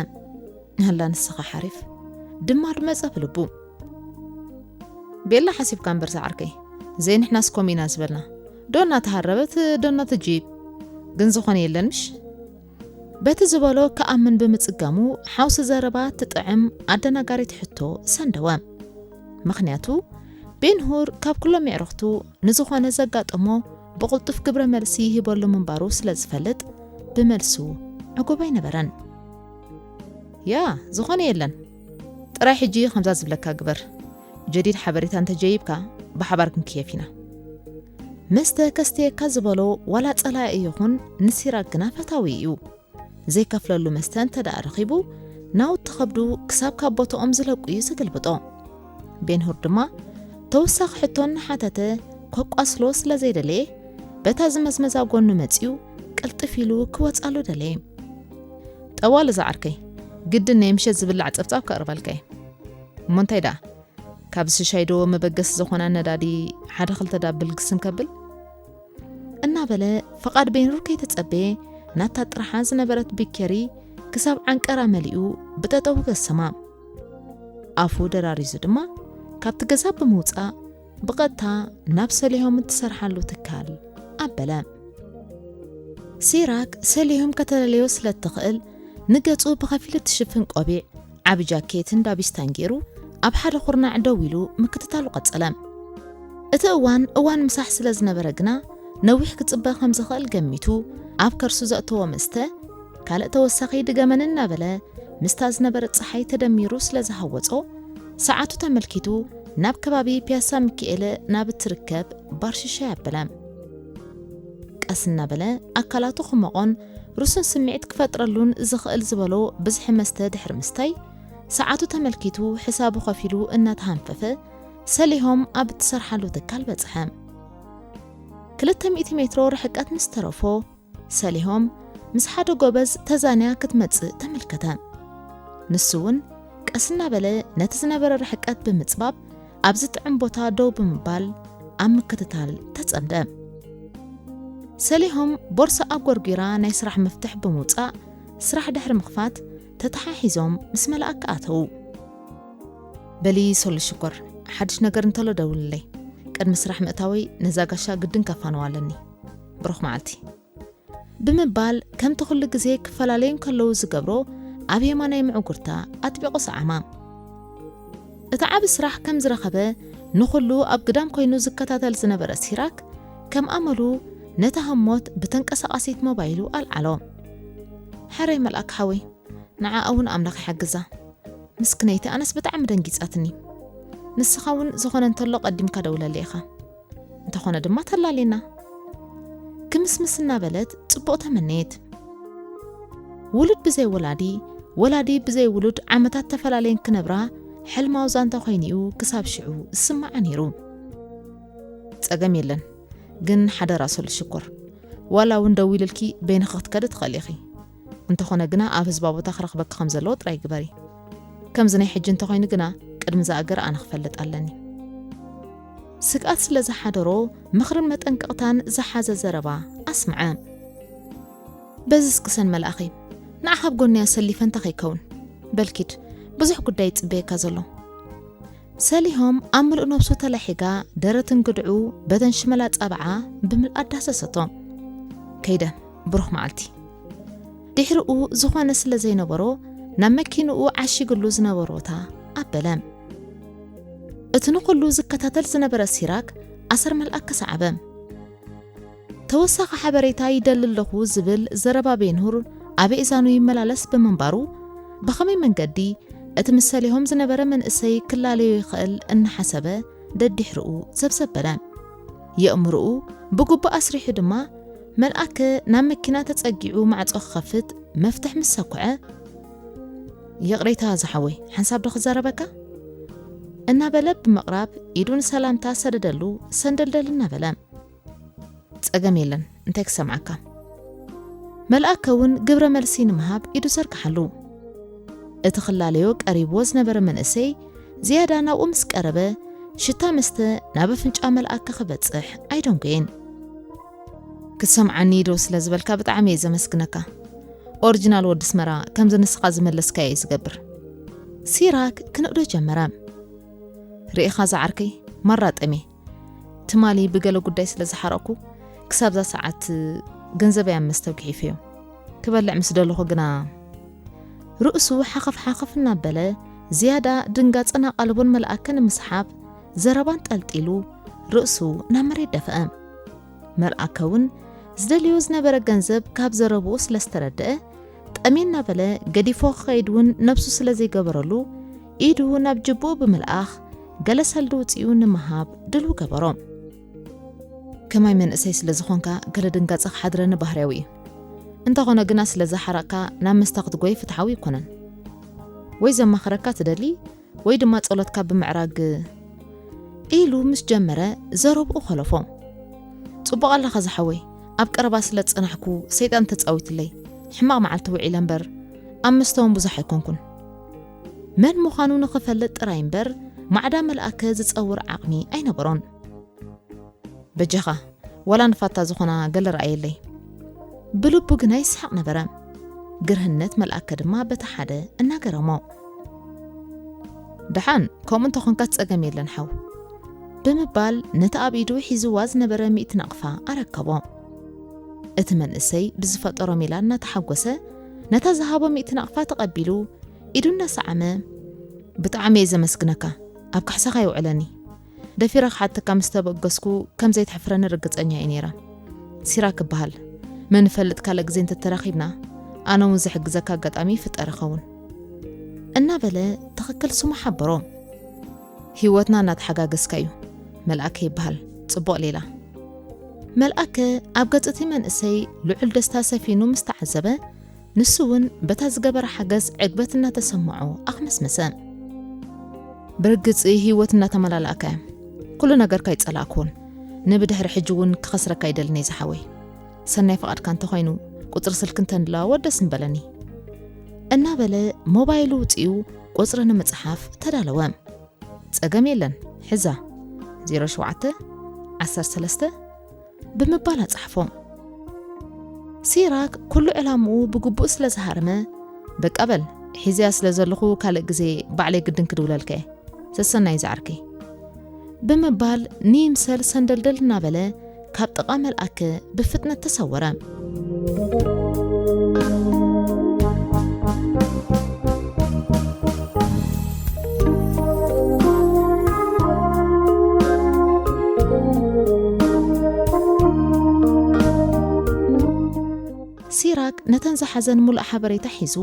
ኣላ ንስኻ ሓሪፍ። ድማ ድመጸ ብልቡ። ቤላ ሓሲብካ እምበር ዝዓርከይ። ዘይንሕናስ ከምኡ ኢና ዝበልና። ዶ እናተሃረበት፣ ዶ እናተጅይብ። ግን ዝኾነ የለን ምሽ? በቲ ዝበሎ ክኣምን ብምጽጋሙ፣ ሓውሲ ዘረባ ትጥዕም ኣደናጋሪት ሕቶ ሰንደወ። ምኽንያቱ፣ ቤንሁር ካብ ኩሎም የዕሩኽቱ ንዝኾነ ዘጋጠሞ ብቕልጡፍ ግብረ መልሲ ይህበሉ ምንባሩ ስለ ዝፈልጥ፣ ብመልሱ ዕጉብ ኣይነበረን። ያ፣ ዝኾነ የለን። ጥራይ ሕጂ ከምዛ ዝብለካ ግበር። ጀዲድ ሓበሬታ እንተጀይብካ፣ ብሓባር ክንክየፍ ኢና። መስተ ከስትየካ ዝበሎ ዋላ ጸላኢ ይኹን ንሲራክ ግና ፈታዊ እዩ። ዘይከፍለሉ መስተ እንተ ደኣ ረኺቡ፣ ናውቲ ከብዱ ክሳብ ካብ ቦታኦም ዝለቁ እዩ ዝግልብጦ። ቤንሁር ድማ ተወሳኺ ሕቶ እናሓተተ ከቋስሎ ስለ ዘይደለየ፣ በታ ዝመዝመዛ ጎኑ መጺኡ ቅልጥፍ ኢሉ ክወጻሉ ደለየ። ጠዋሊ ዝዓርከይ፣ ግድን ናይ ምሸት ዝብላዕ ጸብጻብ ከቕርበልካ እየ። እሞ እንታይ ደኣ? ካብ ሽሻይ ዶ መበገሲ ዝኾና ነዳዲ ሓደ ክልተ ዳብል ግስም ከብል? እናበለ ፍቓድ ቤንሁር ከይተጸበየ ናታ ጥርሓ ዝነበረት ቢኬሪ ክሳብ ዓንቀራ መሊኡ ብጠጠው ገሰማ። ኣፉ ደራሪዙ ድማ ካብቲ ገዛ ብምውጻእ ብቐጥታ ናብ ሰሊሆም እትሰርሓሉ ትካል ኣበለ። ሲራክ ሰሊሆም ከተለለዮ ስለ እትኽእል ንገጹ ብኸፊል እትሽፍን ቆቢዕ፣ ዓቢ ጃኬትን ዳቢስታን ገይሩ ኣብ ሓደ ኩርናዕ ደው ኢሉ ምክትታሉ ቀጸለ። እቲ እዋን እዋን ምሳሕ ስለ ዝነበረ ግና ነዊሕ ክጽበ ከም ዝኽእል ገሚቱ ኣብ ከርሱ ዘእተዎ መስተ ካልእ ተወሳኺ ድገመኒ እናበለ ምስታ ዝነበረት ጸሓይ ተደሚሩ ስለ ዝሃወጾ፣ ሰዓቱ ተመልኪቱ ናብ ከባቢ ፒያሳ ሚካኤል ናብ እትርከብ ባር ሽሻይ ኣበለ። ቀስ እናበለ ኣካላቱ ክሞቖን ርሱን ስምዒት ክፈጥረሉን ዝኽእል ዝበሎ ብዝሒ መስተ ድሕሪ ምስታይ፣ ሰዓቱ ተመልኪቱ ሕሳቡ ከፊሉ እናተሃንፈፈ ሰሊሆም ኣብ እትሰርሓሉ ትካል በጽሐ። ክልተ ሚእቲ ሜትሮ ርሕቀት ምስ ተረፎ፣ ሰሊሆም ምስ ሓደ ጎበዝ ተዛንያ ክትመጽእ ተመልከተ። ንሱ እውን ቀስ እናበለ ነቲ ዝነበረ ርሕቀት ብምጽባብ፣ ኣብ ዝጥዕም ቦታ ደው ብምባል ኣብ ምክትታል ተጸምደ። ሰሊሆም ቦርሳ ኣጎርጒራ ናይ ስራሕ መፍትሕ ብምውጻእ፣ ስራሕ ድሕሪ ምኽፋት ተተሓሒዞም ምስ መላእካ ኣተዉ። በሊ ሶሊ ሽኮር፣ ሓድሽ ነገር እንተሎ ደውልለይ። ቅድሚ ስራሕ ምእታወይ ነዛ ጋሻ ግድን ከፋንዋ ኣለኒ። ብሩኽ መዓልቲ። ብምባል ከምቲ ኩሉ ግዜ ክፈላለዩ እንከለዉ ዝገብሮ ኣብ የማናይ ምዕጉርታ ኣጥቢቑ ሰዓማ። እቲ ዓቢ ስራሕ ከም ዝረኸበ ንኹሉ ኣብ ግዳም ኮይኑ ዝከታተል ዝነበረ ሲራክ ከም ኣመሉ ነታ ህሞት ብተንቀሳቓሲት ሞባይሉ ኣልዓሎ። ሕረይ መልኣክ ሓወይ፣ ንዓኣ እውን ኣምላኽ ይሓግዛ። ምስክነይቲ ኣነስ ብጣዕሚ ደንጊጻትኒ። ንስኻ እውን ዝኾነ እንተሎ ቀዲምካ ደውለለይ ኢኻ። እንተኾነ ድማ ተላሊና። ክምስምስ እናበለት ጽቡቕ ተመነየት። ውሉድ ብዘይ ወላዲ፣ ወላዲ ብዘይ ውሉድ ዓመታት ተፈላለየን ክነብራ ሕልማዊ ዛንታ ኮይኑ'ዩ ክሳብ ሽዑ ዝስምዓ ነይሩ። ጸገም የለን፣ ግን ሓደራ ሶሊ ሽኮር፣ ዋላ እውን ደዊልልኪ በይንኺ ክትከዲ ትኽእሊ ኢኺ። እንተኾነ ግና ኣብ ህዝባዊ ቦታ ክረኽበኪ ከም ዘለዎ ጥራይ ግበሪ። ከምዚ ናይ ሕጂ እንተኾይኑ ግና ቅድሚ ዝኣገር ኣነ ክፈልጥ ኣለኒ። ስግኣት ስለ ዝሓደሮ ምኽርን መጠንቀቕታን ዝሓዘ ዘረባ ኣስምዐ። በዚ እስክሰን መልኣኸይ፣ ንዓኻ ኣብ ጎነይ ኣሰሊፈ እንተ ከይከውን። በልኪድ፣ ብዙሕ ጉዳይ ይጽበየካ ዘሎ። ሰሊሆም ኣብ ምሉእ ነብሱ ተላሒጋ ደረትን ግድዑ በተን ሽመላ ጸብዓ ብምልኣት ዳሰሰቶ። ከይደ፣ ብሩኽ መዓልቲ። ድሕሪኡ ዝኾነ ስለ ዘይነበሮ ናብ መኪንኡ ዓሺግሉ ዝነበሮ ቦታ ኣበለ። እቲ ንኹሉ ዝከታተል ዝነበረ ሲራክ ኣሰር መልኣክ ከሰዓበ። ተወሳኺ ሓበሬታ ይደሊ ኣለኹ ዝብል ዘረባ ቤንሁር ኣብ እዛኑ ይመላለስ ብምንባሩ፣ ብኸመይ መንገዲ እቲ ምስ ሰሊሆም ዝነበረ መንእሰይ ክላለዮ ይኽእል እናሓሰበ ደድሕርኡ ዘብዘብ በለ። የእምርኡ ብግቡእ ኣስሪሑ ድማ፣ መልኣከ ናብ መኪና ተጸጊዑ ማዕጾ ክኸፍት መፍትሕ ምስ ሰኩዐ፣ "ይቕሬታ ዝሓወይ፣ ሓንሳብ ዶ ክዛረበካ?" እናበለ ብምቕራብ ኢዱ ንሰላምታ ሰደደሉ፣ ሰንደልደል እናበለ። "ጸገም የለን፣ እንታይ ክሰምዓካ?" መልኣከ እውን ግብረ መልሲ ንምሃብ ኢዱ ዘርግሓሉ። እቲ ክላለዮ ቀሪብዎ ዝነበረ መንእሰይ ዝያዳ ናብኡ ምስ ቀረበ፣ ሽታ መስተ ናብ ኣፍንጫ መልኣከ ክበጽሕ ኣይደንጎየን። "ክትሰምዓኒ ዶ ስለ ዝበልካ ብጣዕሚ እየ ዘመስግነካ። ኦሪጂናል ወዲ ኣስመራ ከምዚ ንስኻ ዝመለስካዮ እዩ ዝገብር." ሲራክ ክንእዶ ጀመረ። "ርኢኻ ዝዓርከይ፣ ማራ ጠምየ። ትማሊ ብገለ ጉዳይ ስለ ዝሓረቕኩ፣ ክሳብዛ ሰዓት ገንዘበይ ኣብ መስተ ጒሒፈዮ። ክበልዕ ምስ ደለኹ ግና" ርእሱ ሓኸፍ ሓኸፍ እናበለ፣ ዝያዳ ድንጋጸን ኣቓልቦን መልኣከ ንምስሓብ ዘረባ ኣንጠልጢሉ፣ ርእሱ ናብ መሬት ደፍአ። መልኣከ እውን ዝደልዮ ዝነበረ ገንዘብ ካብ ዘረብኡ ስለ ዝተረድአ፣ ጠምየ እናበለ ገዲፎ ክኸይድ እውን ነብሱ ስለ ዘይገበረሉ፣ ኢዱ ናብ ጅብኡ ብምልኣኽ፣ ገለ ሰልዲ ውጺኡ ንምሃብ ድልው ገበሮ። ከማይ መንእሰይ ስለ ዝኾንካ፣ ገለ ድንጋጸ ክሓድረኒ ባህርያዊ እዩ። እንተኾነ ግና፣ ስለ ዝሓረቕካ ናብ መስተ ክትጎይ ፍትሓዊ ኣይኮነን። ወይ ዘማኽረካ ትደሊ፣ ወይ ድማ ጸሎትካ ብምዕራግ፣ ኢሉ ምስ ጀመረ፣ ዘረብኡ ኾለፎ። "ጽቡቕ ኣለኻ ዝሓወይ፣ ኣብ ቀረባ ስለ ዝጸናሕኩ ሰይጣን ተጻዊትለይ። ሕማቕ መዓልቲ ውዒለ እምበር፣ ኣብ መስተ እውን ብዙሕ ኣይኮንኩን።" መን ምዃኑ ንኽፈልጥ ጥራይ እምበር፣ ማዕዳ መልኣከ ዝጸውር ዓቕሚ ኣይነበሮን። "በጃኻ፣ ዋላ ንፋታ ዝኾና ገለ ረኣየለይ።" ብልቡ ግና ይስሕቕ ነበረ። ግርህነት መልኣከ ድማ በቲ ሓደ እናገረሞ። "ደሓን፣ ከምኡ እንተኾንካ ጸገም የለን ሓው።" ብምባል ነቲ ኣብ ኢዱ ሒዝዋ ዝነበረ ሚእቲ ናቕፋ ኣረከቦ። እቲ መንእሰይ ብዝፈጠሮ ሜላ እናተሓጎሰ፣ ነታ ዝሃቦ ሚእቲ ናቕፋ ተቐቢሉ፣ ኢዱ እናሰዓመ፣ "ብጣዕሚ እየ ዘመስግነካ፣ ኣብ ካሕሳኻ ይውዕለኒ። ደፊረ ክሓተካ ምስ ተበገስኩ ከም ዘይትሕፍረኒ ርግጸኛ እየ ነይረ። ሲራክ እበሃል። መን ይፈልጥ ካልእ ግዜ እንተተራኺብና፣ ኣነ እውን ዝሕግዘካ ኣጋጣሚ ይፍጠር ይኸውን።" እናበለ ትኽክል ስሙ ሓበሮ። "ህይወትና እናተሓጋገዝካ እዩ። መልኣከ ይበሃል። ጽቡቕ ሌላ።" መልኣከ ኣብ ገጽ እቲ መንእሰይ ልዑል ደስታ ሰፊኑ ምስ ተዓዘበ፣ ንሱ እውን በታ ዝገበረ ሓገዝ ዕግበት እናተሰምዖ ኣኽመስመሰ። "ብርግጽ ህይወት እናተመላላእካ እያ። ኩሉ ነገርካ ኣይጸላእክዎን። ንብድሕሪ ሕጂ እውን ክኸስረካ ኣይደልን እየ ዝሓወይ። ሰናይ ፍቓድካ እንተኾይኑ፣ ቁጽሪ ስልኪ እንተንለዋወጥ ደስ ምበለኒ።" እናበለ ሞባይሉ ውጺኡ ቁጽሪ ንምጽሓፍ ተዳለወ። "ጸገም የለን፣ ሕዛ፣ ዜሮ ሸውዓተ፣ ዓሰርተ ሰለስተ" ብምባል ኣጻሕፎ። ሲራክ ኩሉ ዕላምኡ ብግቡእ ስለ ዝሃረመ፣ "በቃ በል፣ ሒዘያ ስለ ዘለኹ ካልእ ግዜ ባዕለይ ግድን ክድውለልካ እየ። ሰሰናዩ ዝዓርከይ" ብምባል ንይምሰል ሰንደልደል እናበለ ካብ ጥቓ መልኣከ ብፍጥነት ተሰወረ። ሲራክ ነተን ዝሓዘን ሙሉእ ሓበሬታ ሒዙ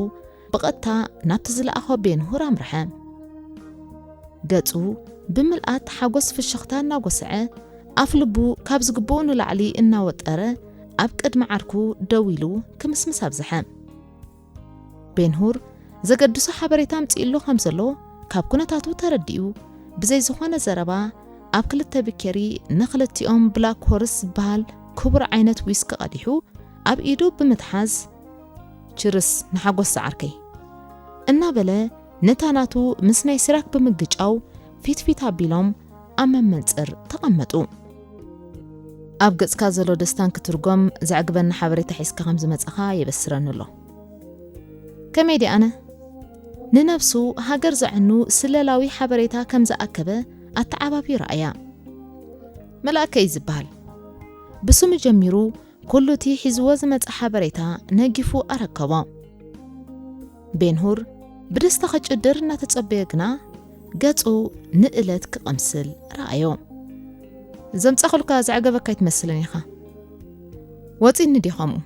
ብቐጥታ ናብቲ ዝለኣኾ ቤንሁር ኣምርሐ። ገጹ ብምልኣት ሓጎስ ፍሽኽታ እናጎስዐ፣ ኣፍ ልቡ ካብ ዝግብኡ ንላዕሊ እናወጠረ፣ ኣብ ቅድሚ ዓርኩ ደው ኢሉ ክምስምስ ኣብዝሐ። ቤንሁር ዘገድሶ ሓበሬታ ኣምጺእሉ ከም ዘሎ ካብ ኩነታቱ ተረዲኡ፣ ብዘይ ዝኾነ ዘረባ ኣብ ክልተ ብኬሪ ንኽልቲኦም ብላክ ሆርስ ዝበሃል ክቡር ዓይነት ዊስኪ ቀዲሑ ኣብ ኢዱ ብምትሓዝ፣ "ችርስ ንሓጎስ ዝዓርከይ" እናበለ ነታ ናቱ ምስ ናይ ሲራክ ብምግጫው ፊት ፊት ኣቢሎም ኣብ መመንጽር ተቐመጡ። "ኣብ ገጽካ ዘሎ ደስታን ክትርጎም ዘዕግበኒ ሓበሬታ ሒዝካ ከም ዝመጻኻ የበስረኒ ኣሎ። ከመይ ድየ ኣነ?" ንነብሱ ሃገር ዘዕኑ ስለላዊ ሓበሬታ ከም ዝኣከበ ኣተዓባብዩ ረኣያ። መልኣከ እዩ ዝበሃል። ብስሙ ጀሚሩ ኩሉ እቲ ሒዝዎ ዝመጸ ሓበሬታ ነጊፉ ኣረከቦ። ቤንሁር ብደስታ ክጭድር እናተጸበየ ግና ገጹ ንእለት ክቕምስል ረኣዮ። ዘምጻኹልካ ዘዕገበካ ኣይትመስልን ኢኻ። ወጺኒ ድዩ ከምኡ?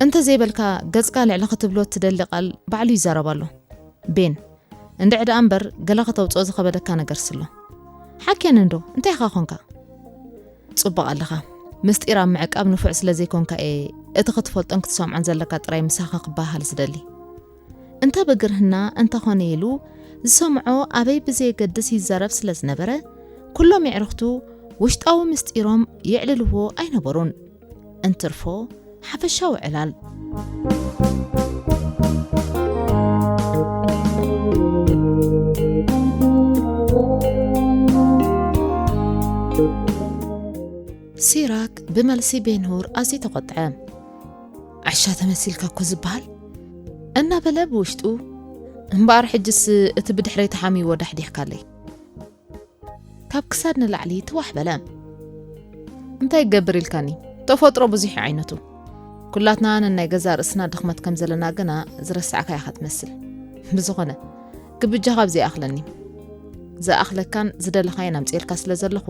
እንተ ዘይበልካ ገጽካ ልዕሊ ክትብሎ እትደሊ ቃል ባዕሉ ይዛረብ ኣሎ። ቤን፣ እንድዒ ደኣ እምበር ገለ ከተውጽኦ ዝኸበደካ ነገርስ ኣሎ። ሓኬን እንዶ እንታይ ኢኻ ኾንካ? ጽቡቕ ኣለኻ። ምስጢር ኣብ ምዕቃብ ንፉዕ ስለ ዘይኮንካ እየ እቲ ክትፈልጦን ክትሰምዖን ዘለካ ጥራይ ምሳኻ ክበሃሃል ዝደሊ። እንተ ብግርህና እንተኾነ ኢሉ ዝሰምዖ ኣበይ ብዘየገድስ ይዛረብ ስለ ዝነበረ፣ ኩሎም የዕርኽቱ ውሽጣዊ ምስጢሮም የዕልልዎ ኣይነበሩን። እንትርፎ ሓፈሻዊ ዕላል። ሲራክ ብመልሲ ቤንሁር ኣዝዩ ተቖጥዐ። ዓሻ ተመሲልካ እኮ ዝበሃል እናበለ ብውሽጡ፣ እምበኣር ሕጅስ እቲ ብድሕረይ ተሓሚዎ ዳሕዲሕካለይ። ካብ ክሳድ ንላዕሊ ትዋሕ በለ። እንታይ ይገብር ኢልካኒ? ተፈጥሮ ብዙሕ ዓይነቱ። ኩላትና ነናይ ገዛ ርእስና ድኽመት ከም ዘለና ግና ዝረሳዕካ ኢኻ ትመስል። ብዝኾነ፣ ግብጃኻ ኣብዚ ይኣኽለኒ። ዝኣኽለካን ዝደለኻዮን ኣምጽኤልካ ስለ ዘለኹ፣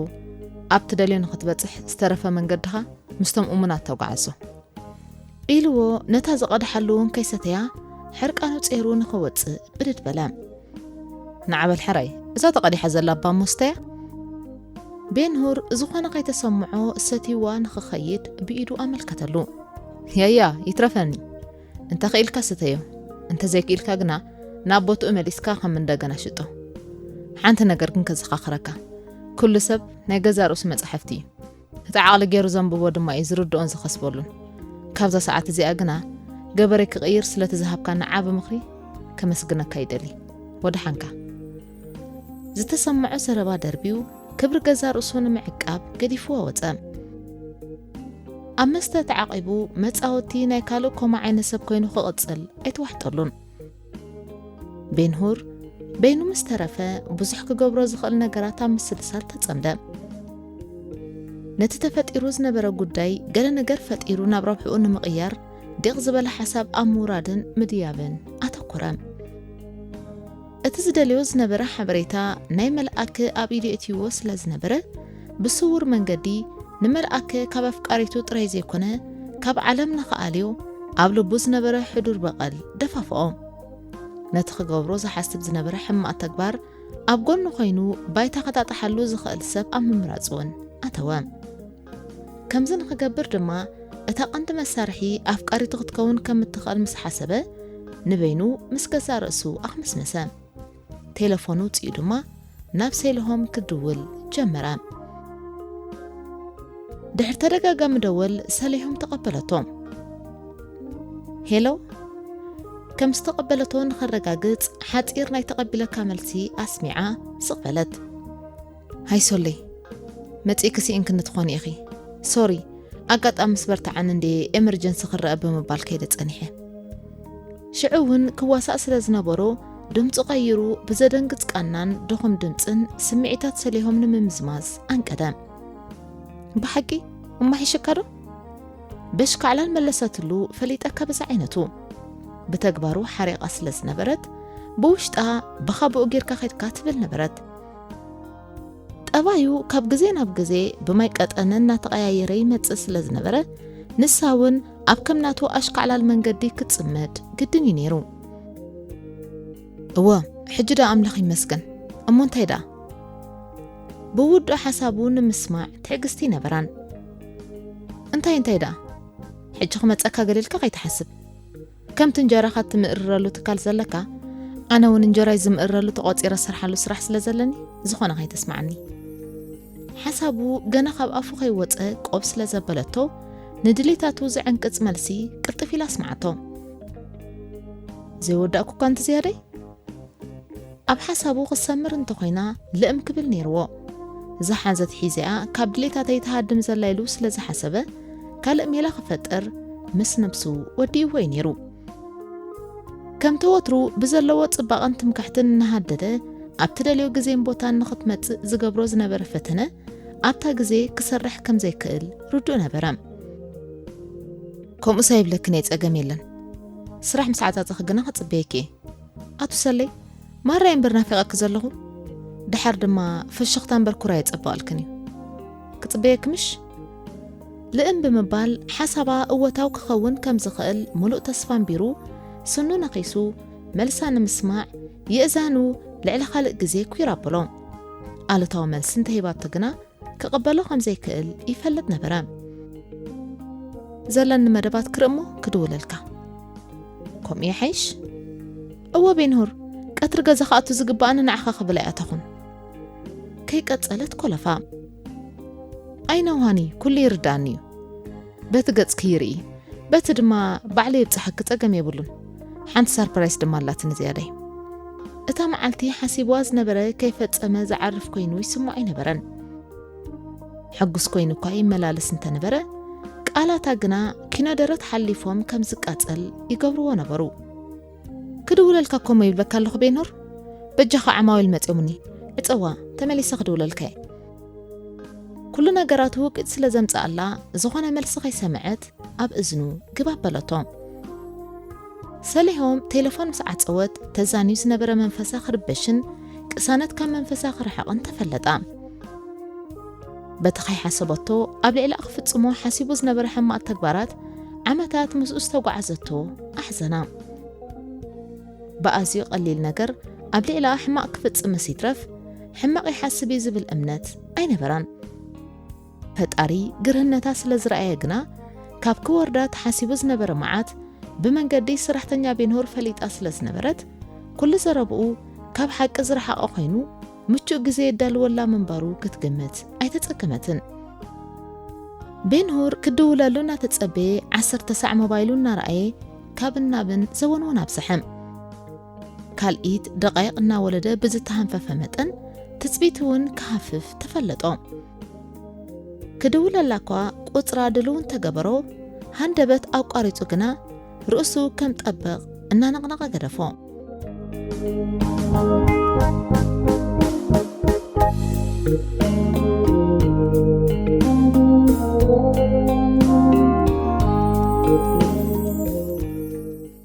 ኣብ ትደልዮ ንኽትበጽሕ ዝተረፈ መንገድኻ ምስቶም እሙናት ተጓዓዞ። ኢልዎ ነታ ዝቐድሓሉ እውን ከይሰተያ ሕርቃኑ ጸይሩ ንኽወጽእ ብድድ በለ። ንዓ በል ሕራይ፣ እዛ ተቐዲሓ ዘላ እባ እሞ ስተያ። ቤንሁር ዝኾነ ከይተሰምዖ ሰትይዋ ንኽኸይድ ብኢዱ ኣመልከተሉ። ያያ፣ ይትረፈኒ። እንተ ኽኢልካ ስተዮ፣ እንተ ዘይክኢልካ ግና ናብ ቦትኡ መሊስካ ከም እንደገና ሽጦ። ሓንቲ ነገር ግን ከዘኻኽረካ፣ ኩሉ ሰብ ናይ ገዛ ርእሱ መጻሕፍቲ እዩ። እቲ ዓቕሊ ገይሩ ዘንብቦ ድማ እዩ ዝርድኦን ዝኸስበሉን። ካብዛ ሰዓት እዚኣ ግና ገበረይ ክቕይር ስለቲ ዝሃብካኒ ዓቢ ምኽሪ ከመስግነካ ይደሊ። ወደሓንካ። ዝተሰምዖ ዘረባ ደርብዩ ክብሪ ገዛ ርእሱ ንምዕቃብ ገዲፍዎ ወጸ። ኣብ መስተ ተዓቒቡ መጻወቲ ናይ ካልእ ኮማ ዓይነት ሰብ ኮይኑ ክቕጽል ኣይተዋሕጠሉን። ቤንሁር በይኑ ምስ ተረፈ ብዙሕ ክገብሮ ዝኽእል ነገራት ኣብ ምስልሳል ተጸምደ። ነቲ ተፈጢሩ ዝነበረ ጉዳይ ገለ ነገር ፈጢሩ ናብ ረብሕኡ ንምቕያር ዲቕ ዝበለ ሓሳብ ኣብ ምውራድን ምድያብን ኣተኮረ። እቲ ዝደልዮ ዝነበረ ሓበሬታ ናይ መልኣክ ኣብ ኢዱ የእትይዎ ስለ ዝነበረ ብስውር መንገዲ ንመልኣክ ካብ ኣፍቃሪቱ ጥራይ ዘይኮነ ካብ ዓለም ንኽኣልዮ ኣብ ልቡ ዝነበረ ሕዱር በቐል ደፋፍኦ። ነቲ ክገብሮ ዝሓስብ ዝነበረ ሕማቕ ተግባር ኣብ ጎኑ ኮይኑ ባይታ ከጣጥሓሉ ዝኽእል ሰብ ኣብ ምምራጽ እውን ኣተወ። ከምዚ ንኽገብር ድማ እታ ቀንዲ መሳርሒ ኣፍቃሪቱ ክትከውን ከም እትኽእል ምስ ሓሰበ ንበይኑ ምስ ገዛእ ርእሱ ኣኽመስመሰ። ቴለፎኑ ውጽኡ ድማ ናብ ሴልሆም ክድውል ጀመረ። ድሕሪ ተደጋጋሚ ደወል ሰሌሆም ተቐበለቶ። ሄሎ። ከም ዝተቐበለቶ ንኸረጋግጽ ሓጺር ናይ ተቐቢለካ መልሲ ኣስሚዓ ስቕ በለት። ሃይ ሶለይ፣ መጺእኪ ስኢንክኒ ትኾኒ ኢኺ። ሶሪ፣ ኣጋጣሚ ምስ በርትዓኒ እንድየ ኤመርጀንሲ ክረአ ብምባል ከይደ ጸኒሐ። ሽዑ እውን ክዋሳእ ስለ ዝነበሮ ድምፁ ቀይሩ ብዘደንግጽ ቃናን ድኹም ድምፅን ስምዒታት ሰሊሆም ንምምዝማዝ ኣንቀደ። ብሓቂ እማሒሽካ ዶ? በሽካዕላል መለሰትሉ ፈሊጠካ በዛ ዓይነቱ። ብተግባሩ ሓሪቓ ስለ ዝነበረት ብውሽጣ ብኻብኡ ጌርካ ከድካ ትብል ነበረት። ጠባዩ ካብ ግዜ ናብ ግዜ ብማይ ቀጠነ እናተቐያየረ ይመጽእ ስለ ዝነበረ ንሳ እውን ኣብ ከም ናቱ ኣሽካዕላል መንገዲ ክትጽመድ ግድን እዩ ነይሩ። እወ፣ ሕጂ ደኣ ኣምላኽ ይመስገን። እሞ እንታይ ደኣ? ብውዱእ ሓሳቡ ንምስማዕ ትዕግስቲ ነበራን። እንታይ እንታይ ደኣ? ሕጂ ክመጸካ ገለ ኢልካ ከይትሓስብ። ከምቲ እንጀራኻ እትምእርረሉ ትካል ዘለካ፣ ኣነ እውን እንጀራይ ዝምእረሉ ተቖጺረ ዝሰርሓሉ ስራሕ ስለ ዘለኒ፣ ዝኾነ ከይተስምዓኒ። ሓሳቡ ገና ካብ ኣፉ ከይወጸ ቆብ ስለ ዘበለቶ፣ ንድሌታቱ ዝዕንቅጽ መልሲ ቅልጥፍ ኢላ ኣስምዓቶ። ዘይወዳእኩ እኳ እንተ ዝያደይ? ኣብ ሓሳቡ ክሰምር እንተኾይና ልእም ክብል ነይርዎ። ዝሓዘት ሒዘያ ካብ ድሌታተይ ትሃድም ዘላ ኢሉ ስለ ዝሓሰበ፣ ካልእ ሜላ ክፈጥር ምስ ነብሱ ወዲእዎ እዩ ነይሩ። ከምቲ ወትሩ ብዘለዎ ጽባቐን ትምክሕትን እናሃደደ ኣብ ትደልዮ ግዜን ቦታን ንኽትመጽእ ዝገብሮ ዝነበረ ፈተነ ኣብታ ግዜ ክሰርሕ ከም ዘይክእል ርዱእ ነበረ። ከምኡስ ኣይብለክን እየ፣ ጸገም የለን። ስራሕ ምስ ዓጻጸኺ ግና ክጽበየኪ እየ። ኣቱ ሰለይ፣ ማራ እምበር ናፊቐኪ ዘለኹ። ድሓር ድማ ፍሽኽታ እምበር ኩራ የጸብቐልክን እዩ። ክጽበየኪ ምሽ? ልእም ብምባል ሓሳባ እወታው ክኸውን ከም ዝኽእል ምሉእ ተስፋ ኣንቢሩ፣ ስኑ ነኺሱ፣ መልሳ ንምስማዕ የእዛኑ ልዕሊ ካልእ ግዜ ኲር ኣብሎ። ኣሉታዊ መልሲ እንተሂባቶ ግና ክቕበሎ ከም ዘይክእል ይፈልጥ ነበረ። ዘለኒ መደባት ክርኢ እሞ ክድውለልካ። ከምኡ ይሓይሽ? እወ ቤንሁር፣ ቀትሪ ገዛ ክኣቱ ዝግባኣኒ ንዓኻ ክብል ኣይኣተኹን። ከይቀጸለት ኮለፋ። ኣይነውሃኒ፣ ኩሉ ይርዳኣኒ እዩ። በቲ ገጽኪ ይርኢ፣ በቲ ድማ ባዕለይ ይብጽሓኪ፣ ጸገም የብሉን። ሓንቲ ሳርፕራይስ ድማ ኣላትኒ ዝያዳይ። እታ መዓልቲ ሓሲብዋ ዝነበረ ከይፈጸመ ዝዓርፍ ኮይኑ ይስምዖ ኣይነበረን። ሕጉስ ኮይኑ እኳ ይመላለስ እንተነበረ፣ ቃላታ ግና ኪኖ ደረት ሓሊፎም ከም ዝቃጸል ይገብርዎ ነበሩ። ክድውለልካ እኮ እሞ ይብለካ ኣለኹ ቤኖር። በጃኻ ዓማዊል መጽዮምኒ። ዕጸዋ፣ ተመሊሰ ክድውለልካ እየ። ኩሉ ነገራቱ ውቅጥ ስለ ዘምጽኣላ፣ ዝኾነ መልሲ ከይሰምዐት ኣብ እዝኑ ግብ ኣበለቶ። ሰሊሆም ቴሌፎን ምስ ዓጸወት፣ ተዛንዩ ዝነበረ መንፈሳ ክርበሽን ቅሳነት ካብ መንፈሳ ክርሕቕን ተፈለጣ። በቲ ከይሓሰበቶ ኣብ ልዕሊኣ ክፍጽሞ ሓሲቡ ዝነበረ ሕማቕ ተግባራት ዓመታት ምስኡ ዝተጓዓዘቶ ኣሕዘና። ብኣዝዩ ቀሊል ነገር ኣብ ልዕሊኣ ሕማቕ ክፍጽምስ ይትረፍ፣ ሕማቕ ይሓስብ እዩ ዝብል እምነት ኣይነበራን። ፈጣሪ ግርህነታ ስለ ዝረኣየ ግና፣ ካብ ክወርዳ ተሓሲቡ ዝነበረ መዓት ብመንገዲ ሰራሕተኛ ቤንሆር ፈሊጣ ስለ ዝነበረት፣ ኩሉ ዘረብኡ ካብ ሓቂ ዝረሓቐ ኮይኑ፣ ምቹእ ግዜ የዳልወላ ምንባሩ ክትግምት ኣይተጸገመትን። ቤንሁር ክድውለሉ እናተጸበየ፣ ዓሰርተ ሳዕ ሞባይሉ እናረኣየ፣ ካብን ናብን ዘወንወን ኣብዝሐ። ካልኢት ደቃይቕ እናወለደ ብዝተሃንፈፈ መጠን፣ ትጽቢቱ እውን ክሃፍፍ ተፈለጦ። ክድውለላ እኳ ቁጽራ ድልው እንተገበሮ፣ ሃንደበት ኣቋሪጹ ግና ርእሱ ከም ጠበቕ እናነቕነቐ ገደፎ።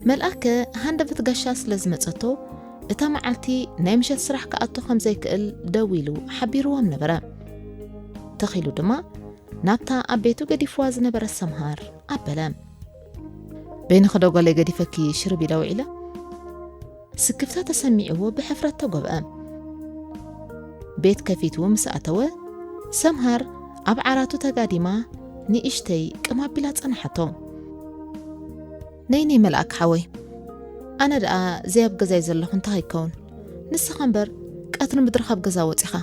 መልኣከ ሃንደበት ጋሻ ስለ ዝመጸቶ፣ እታ መዓልቲ ናይ ምሸት ስራሕ ክኣቱ ከም ዘይክእል ደዊሉ ሓቢርዎም ነበረ። ተኺሉ ድማ ናብታ ኣብ ቤቱ ገዲፍዋ ዝነበረ ሰምሃር ኣበለ። በይንኺ ዶ ጓለይ ገዲፈኪ ሽርብ ኢለ ውዒለ? ስክፍታ ተሰሚዕዎ ብሕፍረት ተጎብአ። ቤት ከፊቱ ምስ ኣተወ፣ ሰምሃር ኣብ ዓራቱ ተጋዲማ ንእሽተይ ቅም ኣቢላ ጸንሓቶ። ነይ ነይ መልኣክ ሓወይ፣ ኣነ ደኣ ዘይ ኣብ ገዛይ ዘለኹ እንታይ ይከውን? ንስኻ እምበር ቀትሪ ምድሪ ካብ ገዛ ወጺኻ፣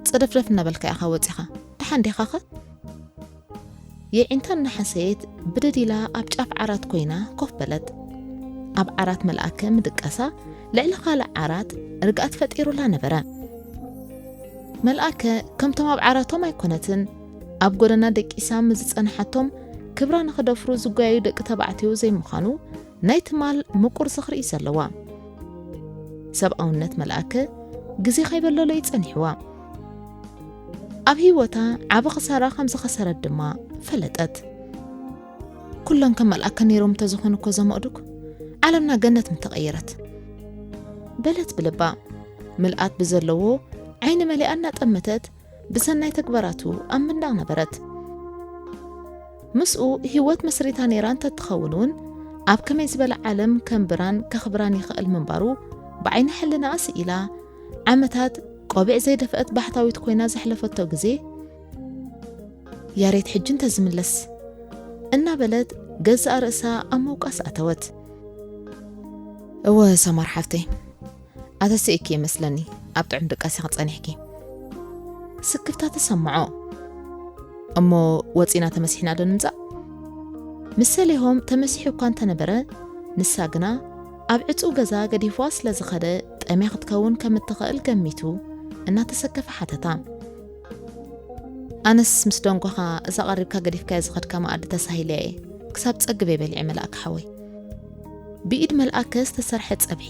ጸደፍደፍ እናበልካ ኢኻ ወጺኻ። ደሓን ዲኻኸ? የዒንታ እናሓሰየት ብድድ ኢላ ኣብ ጫፍ ዓራት ኮይና ኮፍ በለት። ኣብ ዓራት መልኣከ ምድቃሳ ልዕሊ ካልእ ዓራት ርግኣት ፈጢሩላ ነበረ። መልኣከ ከምቶም ኣብ ዓራቶም ኣይኮነትን፣ ኣብ ጎደና ደቂሳ ምስ ዝጸንሓቶም ክብራ ንኽደፍሩ ዝጓየዩ ደቂ ተባዕትዮ ዘይምዃኑ ናይ ትማል ምቁር ዝኽሪ እዩ ዘለዋ። ሰብኣውነት መልኣከ ግዜ ከይበለሎ እዩ ጸኒሕዋ። ኣብ ህይወታ ዓቢ ክሳራ ከም ዝኸሰረት ድማ ፈለጠት። ኩሎም ከም መልኣከ ነይሮም እንተዝኾኑ እኮ እዞም ኣእዱግ፣ ዓለምና ገነት ምተቐየረት። በለት ብልባ። ምልኣት ብዘለዎ ዓይኒ መሊኣ እናጠመተት ብሰናይ ተግባራቱ ኣብ ምንዳቕ ነበረት። ምስኡ ህይወት መስሪታ ነይራ እንተትኸውን እውን፣ ኣብ ከመይ ዝበለ ዓለም ከንብራን ከኽብራን ይኽእል ምንባሩ ብዓይኒ ሕልናኣ ስኢላ፣ ዓመታት ቆቢዕ ዘይደፍአት ባህታዊት ኮይና ዘሕለፈቶ ግዜ፣ ያሬት ሕጂ እንተዝምለስ እናበለት ገዛእ ርእሳ ኣብ ምውቃስ ኣተወት። እወ ሰማር ሓፍተይ፣ ኣተሲእኪ እየ መስለኒ ኣብ ጥዑም ድቃስ ኢኺ ጸኒሕኪ። ስክፍታ ተሰምዖ። እሞ ወጺና ተመሲሕና ዶ ንምጻእ? ምስ ሰሊሆም ተመሲሑ እኳ እንተነበረ፣ ንሳ ግና ኣብ ዕጹው ገዛ ገዲፍዋ ስለ ዝኸደ ጠምያ ክትከውን ከም እትኽእል ገሚቱ እናተሰከፈ ሓተታ። ኣነስ ምስ ደንጎኻ እዛ ቀሪብካ ገዲፍካያ ዝኸድካ መኣዲ ተሳሂለያ እየ፣ ክሳብ ጸግብ እየ በሊዐ መልኣክ ሓወይ። ብኢድ መልኣከ ዝተሰርሐ ጸብሒ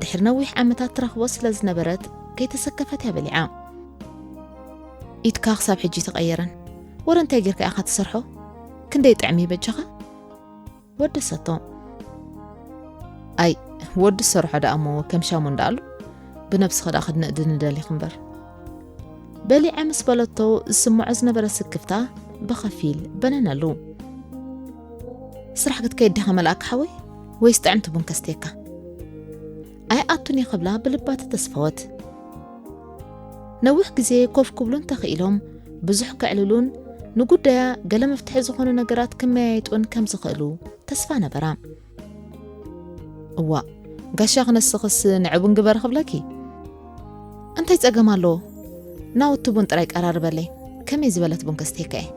ድሕሪ ነዊሕ ዓመታት ትረኽቦ ስለ ዝነበረት ከይተሰከፈት እያ በሊዓ። ኢድካ ክሳብ ሕጂ ተቐየረን። ወረ እንታይ ጌርካ ኢኻ ትሰርሖ? ክንደይ ጥዕሚ በጃኻ? ወደሰቶ። ኣይ፣ ወዲ ዝሰርሖ ደኣ እሞ ከም ሻሙ እንዳኣሉ፣ ብነብስኺ ደኣ ክድንእድኒ ደሊኺ እምበር። በሊዐ ምስ በለቶ ዝስምዖ ዝነበረ ስክፍታ ብኸፊል በነነሉ። ስራሕ ክትከይድ ዲኻ መልኣክ ሓወይ? ወይስ ጥዕምቲ ቡን ከስትየካ? ኣይኣቱን እየ ክብላ ብልባ ተተስፈወት። ነዊሕ ግዜ ኮፍ ክብሉ እንተኽኢሎም ብዙሕ ከዕልሉን ንጉዳያ ገለ መፍትሒ ዝኾኑ ነገራት ክመያየጡን ከም ዝኽእሉ ተስፋ ነበራ። እዋእ፣ ጋሻ ክነስኽስ ንዕቡን ግበር ክብለኪ? እንታይ ጸገም ኣለዎ? ናውቲ ቡን ጥራይ ቀራርበለይ፣ ከመይ ዝበለት ቡን ከስትየካ እየ።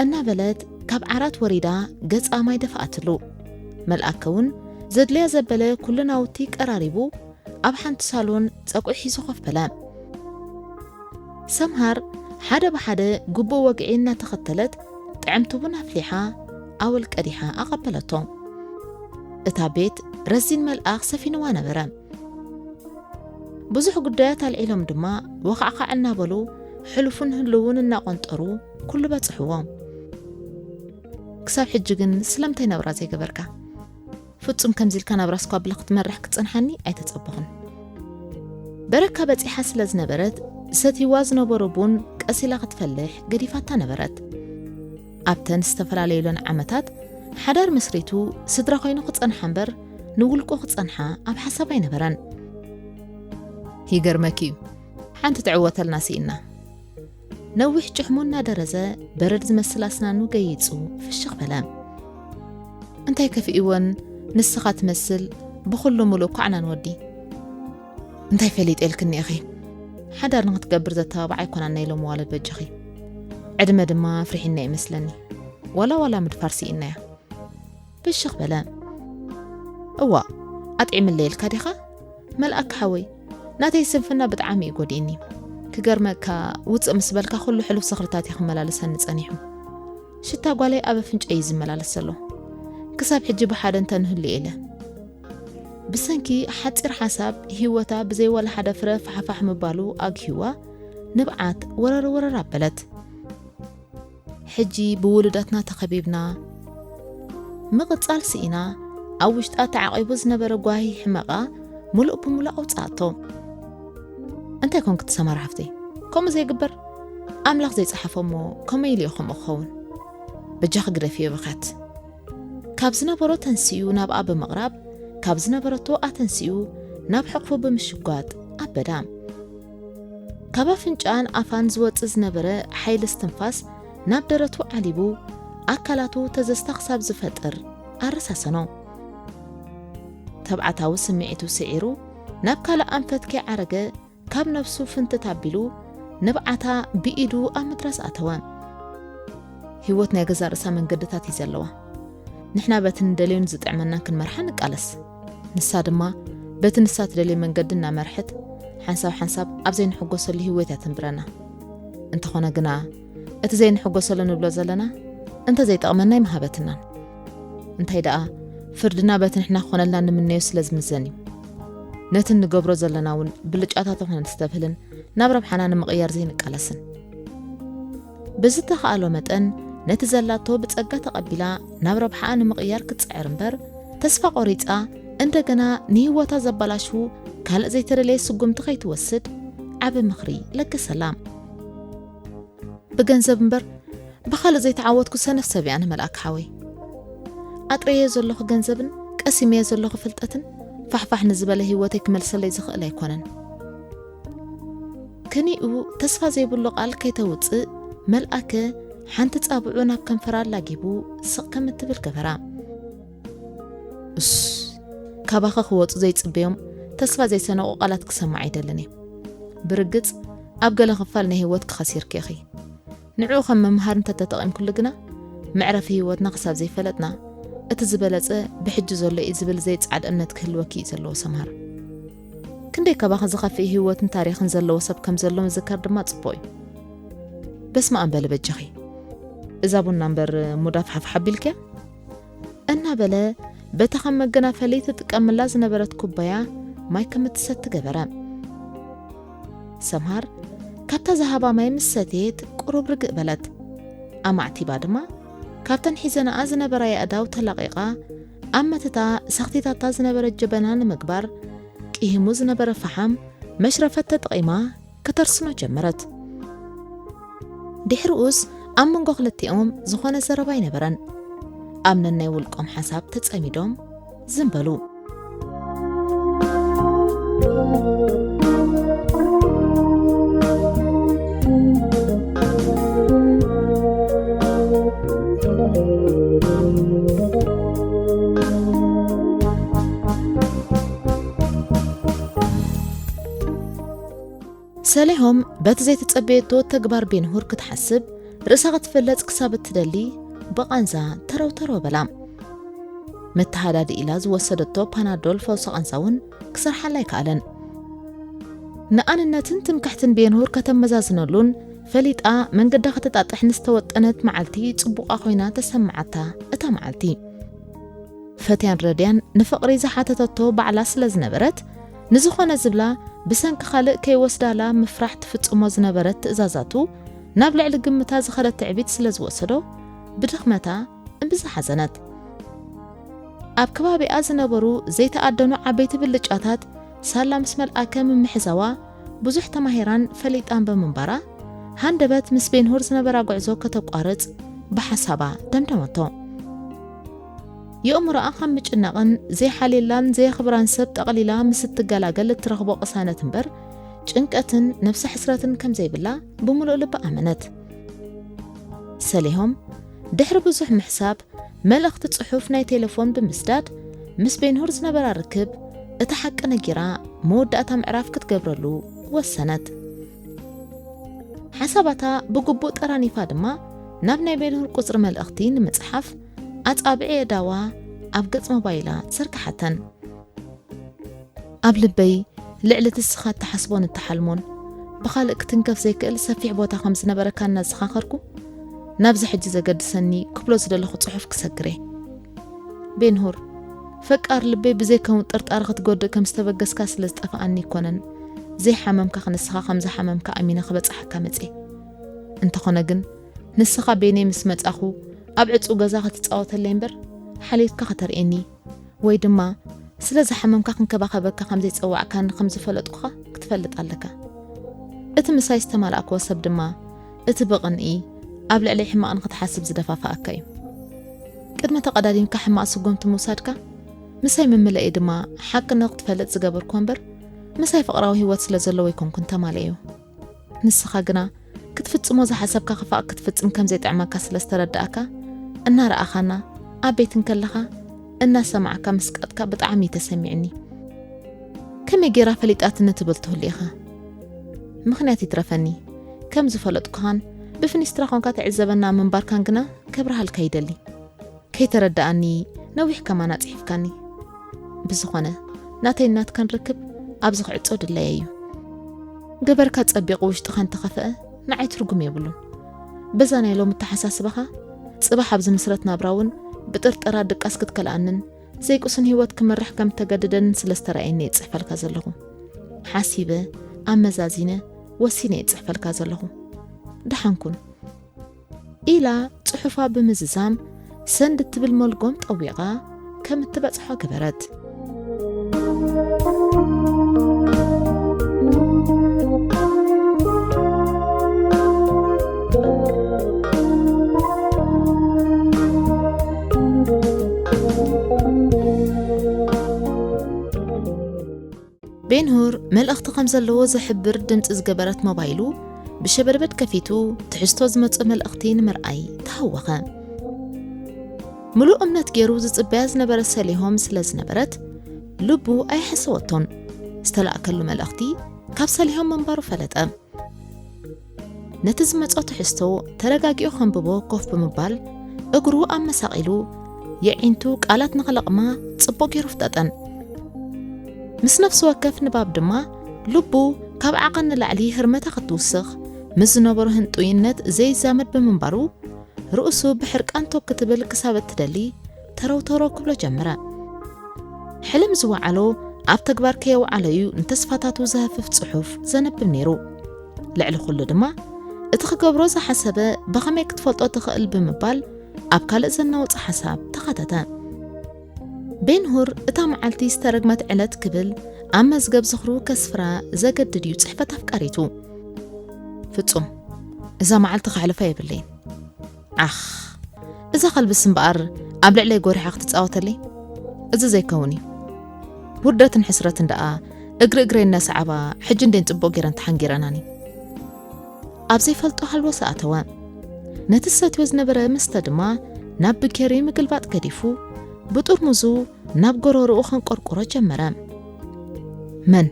እናበለት ካብ ዓራት ወሪዳ ገጻ ማይ ደፍኣትሉ። መልኣከ እውን ዘድልያ ዘበለ ኩሉ ናውቲ ቀራሪቡ ኣብ ሓንቲ ሳሎን ጸጉዒ ሒዙ ኮፍ በለ። ሰምሃር ሓደ ብሓደ ግቡእ ወግዒ እናተኸተለት ጥዕምቲ ቡን ኣፍሊሓ ኣወል ቀዲሓ ኣቐበለቶ። እታ ቤት ረዚን መልኣኽ ሰፊንዋ ነበረ። ብዙሕ ጉዳያት ኣልዒሎም ድማ ወኻዕኻዕ እናበሉ ሕሉፍን ህልውን እናቖንጠሩ ኩሉ በጽሕዎ። ክሳብ ሕጂ ግን ስለምንታይ ናብራ ዘይገበርካ? ፍጹም ከምዚ ኢልካ ናብራስ እኳ ብላ ክትመርሕ ክትጸንሓኒ ኣይተጸበኹን። በረካ በጺሓ ስለ ዝነበረት ዝሰትይዋ ዝነበሩ ቡን ቀስ ኢላ ክትፈልሕ ገዲፋታ ነበረት። ኣብተን ዝተፈላለዩለን ዓመታት ሓዳር መስሪቱ ስድራ ኮይኑ ክጸንሓ እምበር ንውልቁ ክጸንሓ ኣብ ሓሳብ ኣይነበረን። ይገርመኪ እዩ፣ ሓንቲ ትዕወተልና ስኢና። ነዊሕ ጭሕሙ እናደረዘ በረድ ዝመስል ኣስናኑ ገይጹ ፍሽኽ በለ። እንታይ ከፊእወን ንስኻ ትመስል ብኹሉ ምሉእ ኳዕናን ወዲ። እንታይ ፈሊጠ ኢልክኒ ኢኺ? ሓዳር ንኽትገብር ዘተባብዓ ኣይኮናን ናይ ሎሚ ዋለድ በጃኺ። ዕድመ ድማ ኣፍሪሒና ይመስለኒ። ዋላ ዋላ ምድፋር ስኢናያ። ብሽኽ በለ። እዋ፣ ኣጥዒምለይ ኢልካ ዲኻ? መልኣክ ሓወይ፣ ናተይ ስንፍና ብጣዕሚ እዩ ጎዲእኒ። ክገርመካ፣ ውፅእ ምስ በልካ ኩሉ ሕሉፍ ዝኽርታት እዩ ክመላለሰኒ ጸኒሑ። ሽታ ጓለይ ኣብ ኣፍንጨይ እዩ ዝመላለስ ዘሎ። ክሳብ ሕጂ ብሓደ እንተንህሉ ኢለ። ብሰንኪ ሓፂር ሓሳብ ህይወታ ብዘይ ዋላ ሓደ ፍረ ፋሕፋሕ ምባሉ ኣግሂዋ ንብዓት ወረር ወረር ኣበለት። ሕጂ ብውሉዳትና ተኸቢብና ምቕጻል ስኢና፣ ኣብ ውሽጣ ተዓቒቡ ዝነበረ ጓሂ ሕመቓ ምሉእ ብምሉእ ኣውጽኣቶ። እንታይ ኮንኪ ትሰማራ ሓፍተይ? ከምኡ ዘይግበር? ኣምላኽ ዘይጸሓፎ እሞ ከመይ ኢሉ እዩ ከምኡ ክኸውን? በጃኺ ግደፍዮ ብኽያት። ካብ ዝነበሮ ተንሲኡ ናብኣ ብምቕራብ፣ ካብ ዝነበረቶ ኣተንሲኡ ናብ ሕቕፉ ብምሽጓጥ ኣበዳ። ካብ ኣፍንጫኣን ኣፋን ዝወጽእ ዝነበረ ሓይሊ እስትንፋስ ናብ ደረቱ ዓሊቡ፣ ኣካላቱ ተዘዝታ ክሳብ ዝፈጥር ኣረሳሰኖ። ተብዓታዊ ስምዒቱ ስዒሩ ናብ ካልእ ኣንፈት ከይዓረገ፣ ካብ ነብሱ ፍንትት ኣቢሉ ንብዓታ ብኢዱ ኣብ ምድራስ ኣተወ። ህይወት ናይ ገዛእ ርእሳ መንገድታት እዩ ዘለዋ። ንሕና በቲ ንደልዮን ዝጥዕመናን ክንመርሓ ንቃለስ። ንሳ ድማ በቲ ንሳ ትደልዮ መንገዲ እናመርሐት፣ ሓንሳብ ሓንሳብ ኣብ ዘይንሕጎሰሉ ህይወት እያ ተንብረና። እንተኾነ ግና፣ እቲ ዘይንሕጎሰሉ ንብሎ ዘለና፣ እንተ ዘይጠቕመና ኣይምሃበትናን። እንታይ ደኣ፣ ፍርድና በቲ ንሕና ክኾነልና ንምነዮ ስለ ዝምዘን እዩ። ነቲ እንገብሮ ዘለና እውን ብልጫታቱ ክነስተብህልን ናብ ረብሓና ንምቕያር ዘይንቃለስን። ብዝተኻእሎ መጠን ነቲ ዘላቶ ብጸጋ ተቐቢላ ናብ ረብሓኣ ንምቕያር ክትጽዕር እምበር፣ ተስፋ ቆሪጻ እንደገና ንህይወታ ዘበላሹ ካልእ ዘይተደለየ ስጉምቲ ከይትወስድ ዓቢ ምኽሪ ለገሰላ። ብገንዘብ እምበር ብኻልእ ዘይተዓወትኩ ሰነፍ ሰብ እየ ኣነ መልኣክ ሓወይ። ኣጥረየ ዘለኹ ገንዘብን ቀሲመየ ዘለኹ ፍልጠትን ፋሕፋሕ ንዝበለ ህይወተይ ክመልሰለይ ዝኽእል ኣይኮነን። ክኒኡ ተስፋ ዘይብሉ ቃል ከይተውጽእ መልኣከ ሓንቲ ጻብዑ ናብ ከንፈራ ኣላጊቡ ስቕ ከም እትብል ገበራ። እስ፣ ካባኺ ክወጹ ዘይጽበዮም ተስፋ ዘይሰነቑ ቃላት ክሰምዕ ኣይደልን እየ። ብርግጽ ኣብ ገለ ክፋል ናይ ህይወትኪ ከሲርኪ ኢኺ። ንዕኡ ከም መምሃሪ እንተተጠቒምክሉ ግና፣ መዕረፊ ህይወትና ክሳብ ዘይፈለጥና፣ እቲ ዝበለጸ ብሕጂ ዘሎ እዩ ዝብል ዘይጸዓድ እምነት ክህልወኪ እዩ ዘለዎ ሰምሃር። ክንደይ ካባኺ ዝኸፍእ ህይወትን ታሪኽን ዘለዎ ሰብ ከም ዘሎ ምዝካር ድማ ጽቡቕ እዩ። በስመ ኣብ በሊ በጃኺ። እዛ ቡና እምበር ሙዳ ፋሕፋሕ ኣቢልክያ? እናበለ በታ ከም መገናፈሊ ትጥቀመላ ዝነበረት ኩባያ ማይ ከም እትሰቲ ገበረ። ሰምሃር ካብታ ዝሃባ ማይ ምስ ሰተየት ቁሩብ ርግእ በለት። ኣማዕቲባ ድማ ካብተን ሒዘንኣ ዝነበራ የእዳው ተላቒቓ ኣብ መትታ ሰኽቲታታ ዝነበረ ጀበና ንምግባር ቅሂሙ ዝነበረ ፈሓም መሽረፈት ተጠቒማ ከተርስኖ ጀመረት። ድሕሪኡስ ኣብ መንጎ ክልቲኦም ዝኾነ ዘረባ ኣይነበረን። ኣብ ነናይ ውልቆም ሓሳብ ተጸሚዶም ዝም በሉ። ሰሊሆም በቲ ዘይተጸበየቶ ተግባር ቤንሁር ክትሓስብ ርእሳ ክትፍለጽ ክሳብ እትደሊ ብቓንዛ ተረውተረው በላ። መተሃዳዲ ኢላ ዝወሰደቶ ፓናዶል ፈውሲ ቓንዛ እውን ክሰርሓላ ኣይከኣለን። ንኣንነትን ትምክሕትን ቤንሁር ከተመዛዝነሉን ፈሊጣ መንገዳ ከተጣጥሕ ንዝተወጠነት መዓልቲ ጽቡቓ ኮይና ተሰምዓታ እታ መዓልቲ። ፈትያን ረድያን ንፍቕሪ ዝሓተተቶ ባዕላ ስለ ዝነበረት፣ ንዝኾነ ዝብላ ብሰንኪ ካልእ ከይወስዳላ ምፍራሕ ትፍጽሞ ዝነበረት ትእዛዛቱ ናብ ልዕሊ ግምታ ዝኸደ ትዕቢት ስለ ዝወሰዶ፣ ብድኽመታ እምብዛ ሓዘነት። ኣብ ከባቢኣ ዝነበሩ ዘይተኣደኑ ዓበይቲ ብልጫታት ሳላ ምስ መልኣከ ምምሕዛዋ ብዙሕ ተማሂራን ፈሊጣን ብምንባራ፣ ሃንደበት ምስ ቤንሁር ዝነበራ ጉዕዞ ከተቋርጽ ብሓሳባ ደምደመቶ። የእምሮኣ ካብ ምጭናቕን ዘይሓልየላን ዘየኽብራን ሰብ ጠቕሊላ ምስ እትገላገል እትረኽቦ ቅሳነት እምበር፣ ጭንቀትን ነብሰ ሕስረትን ከም ዘይብላ ብምሉእ ልባ ኣመነት። ሰሊሆም ድሕሪ ብዙሕ ምሕሳብ፣ መልእኽቲ ጽሑፍ ናይ ቴሌፎን ብምስዳድ፣ ምስ ቤንሁር ዝነበራ ርክብ እቲ ሓቂ ነጊራ መወዳእታ ምዕራፍ ክትገብረሉ ወሰነት። ሓሳባታ ብግቡእ ጠራኒፋ ድማ ናብ ናይ ቤንሁር ቁጽሪ መልእኽቲ ንምጽሓፍ ኣጻብዕ የእዳዋ ኣብ ገጽ ሞባይላ ዘርግሓተን። ኣብ ልበይ ልዕሊ እቲ ንስኻ እትሓስቦን እትሓልሞን ብኻልእ ክትንከፍ ዘይክእል ሰፊሕ ቦታ ከም ዝነበረካ እናዘኻኸርኩ፣ ናብዚ ሕጂ ዘገድሰኒ ክብሎ ዝደለኹ ጽሑፍ ክሰግር እየ። ቤንሁር፣ ፈቃር ልበይ ብዘይከውን ጥርጣረ ክትጎድእ ከም ዝተበገስካ ስለ ዝጠፍኣኒ ኣይኮነን ዘይሓመምካ፣ ንስኻ ከም ዝሓመምካ ኣሚነ ክበጽሓካ መጽየ። እንተኾነ ግን፣ ንስኻ ቤነይ ምስ መጻኹ ኣብ ዕጹው ገዛ ክትጻወተለይ እምበር፣ ሓልዮትካ ከተርእየኒ ወይ ድማ ስለ ዝሓመምካ ክንከባኸበካ ከም ዘይጸዋዕካኒ ከም ዝፈለጥኩኻ ክትፈልጥ ኣለካ። እቲ ምሳይ ዝተማላእክዎ ሰብ ድማ፣ እቲ ብቕንኢ ኣብ ልዕለይ ሕማቕ ንኽትሓስብ ዝደፋፍኣካ እዩ። ቅድሚ ተቐዳዲምካ ሕማቕ ስጉምቲ ምውሳድካ፣ ምሳይ ምምለኤ ድማ ሓቂ ንኽትፈልጥ ዝገበርኩዎ እምበር፣ ምሳይ ፍቕራዊ ህይወት ስለ ዘለዎ ኣይኮንኩን ተማሊኤዮ። ንስኻ ግና ክትፍጽሞ ዝሓሰብካ ክፋእ ክትፍጽም ከም ዘይጥዕመካ ስለ ዝተረዳእካ፣ እናረኣኻና ኣብ ቤት እንከለኻ እናሰማዕካ ምስቃጥካ ብጣዕሚ እዩ ተሰሚዕኒ። ከመይ ጌራ ፈሊጣትኒ ትብል ትህሉ ኢኻ? ምኽንያት ይትረፈኒ፣ ከም ዝፈለጥኩኻን ብፍኒስትራ ኾንካ ትዕዘበና ምንባርካን ግና ከብርሃልካ ይደሊ። ከይተረድኣኒ ነዊሕ ከማን ኣጽሒፍካኒ። ብዝኾነ፣ ናተይን ናትካን ርክብ ኣብዚ ክዕጾ ድላየይ እዩ። ገበርካ ጸቢቑ ውሽጥኻ እንተኸፍአ፣ ንዓይ ትርጉም የብሉን። በዛ ናይ ሎሚ ኣተሓሳስባኻ፣ ጽባሕ ኣብ ዝምስረት ናብራ እውን ብጥርጠራ ድቃስ ክትከልኣንን ዘይቅሱን ህይወት ክመርሕ ከም እተገድደንን ስለ ዝተራእየኒ እየ እጽሕፈልካ ዘለኹ። ሓሲበ፣ ኣመዛዚነ፣ ወሲነ እየ እጽሕፈልካ ዘለኹ። ደሓን ኩን። ኢላ ጽሑፋ ብምዝዛም ሰንድ እትብል መልጎም ጠዊቓ ከም እትበጽሖ ገበረት። ቤንሁር መልእኽቲ ከም ዘለዎ ዝሕብር ድምጺ ዝገበረት ሞባይሉ ብሸበድበድ ከፊቱ ትሕዝቶ ዝመጾ መልእኽቲ ንምርኣይ ተሃወኸ። ምሉእ እምነት ገይሩ ዝጽበያ ዝነበረ ሰሊሆም ስለ ዝነበረት ልቡ ኣይሓሰወቶን። ዝተላእከሉ መልእኽቲ ካብ ሰሊሆም ምንባሩ ፈለጠ። ነቲ ዝመጾ ትሕዝቶ ተረጋጊኡ ከንብቦ ኮፍ ብምባል እግሩ ኣመሳቒሉ የዒንቱ ቃላት ንኽለቕማ ጽቡቕ ገይሩ ፍጠጠን። ምስ ነፍሲ ወከፍ ንባብ ድማ ልቡ ካብ ዓቐን ንላዕሊ ህርመታ ክትውስኽ ምስ ዝነበሮ ህንጡይነት ዘይዛመድ ብምንባሩ ርእሱ ብሕርቃን ቶክ ክትብል ክሳብ እትደሊ ተረውተሮ ክብሎ ጀመረ። ሕልም ዝወዓሎ ኣብ ተግባር ከየውዓሎ እዩ ንተስፋታቱ ዘህፍፍ ጽሑፍ ዘነብብ ነይሩ። ልዕሊ ኩሉ ድማ፣ እቲ ክገብሮ ዝሓሰበ ብኸመይ ክትፈልጦ ትኽእል ብምባል ኣብ ካልእ ዘናውጽ ሓሳብ ተኻተተ። ቤንሁር እታ መዓልቲ ዝተረግመት ዕለት ክብል ኣብ መዝገብ ዝኽሩ ከስፍራ ዘገድድ እዩ ጽሕፈት ኣፍቃሪቱ። ፍጹም፣ እዛ መዓልቲ ከሕልፋ የብለይን። ዓኽ፣ እዛ ከልብስ እምበኣር ኣብ ልዕለይ ጎሪሓ ክትጻወተለይ? እዚ ዘይከውን እዩ። ውርደትን ሕስረትን ደኣ እግሪ እግረይ እናሰዓባ ሕጂ እንዴን ጽቡቕ ገይረን ተሓንጊረናኒ። ኣብ ዘይፈልጦ ሃልወሳ ኣተወ። ነቲ ዝሰትዮ ዝነበረ መስተ ድማ ናብ ብኬሪ ምግልባጥ ገዲፉ፣ ብጥርሙዙ ናብ ጎረርኡ ከንቆርቁሮ ጀመረ። መን፣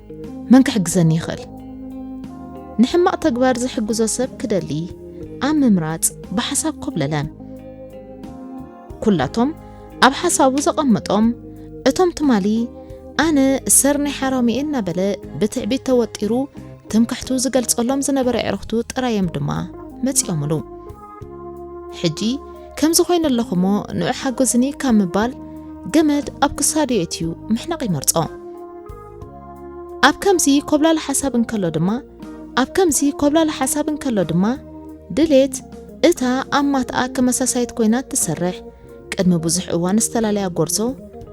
መን ክሕግዘኒ ይኽእል? ንሕማቕ ተግባር ዝሕግዞ ሰብ ክደሊ ኣብ ምምራጽ ብሓሳብ ኮብለለ። ኩላቶም ኣብ ሓሳቡ ዘቐመጦም እቶም ትማሊ ኣነ ሰር ናይ ሓራሚኤ እናበለ ብትዕቢት ተወጢሩ ትምክሕቱ ዝገልጸሎም ዝነበረ ኣዕሩኽቱ ጥራዮም ድማ መጺኦምሉ። ሕጂ ከምዚ ኮይኑ ኣለኹ እሞ ንዑ ሓግዙኒ ካብ ምባል ገመድ ኣብ ክሳዱ የእትዩ ምሕናቕ ይመርጾ። ኣብ ከምዚ ኮብላሊ ሓሳብ እንከሎ ድማ፣ ኣብ ከምዚ ኮብላሊ ሓሳብ እንከሎ ድማ፣ ድሌት እታ ኣብ ማትኣ ከመሳሳይት ኮይና እትሰርሕ ቅድሚ ብዙሕ እዋን ዝተላለያ ጎርዞ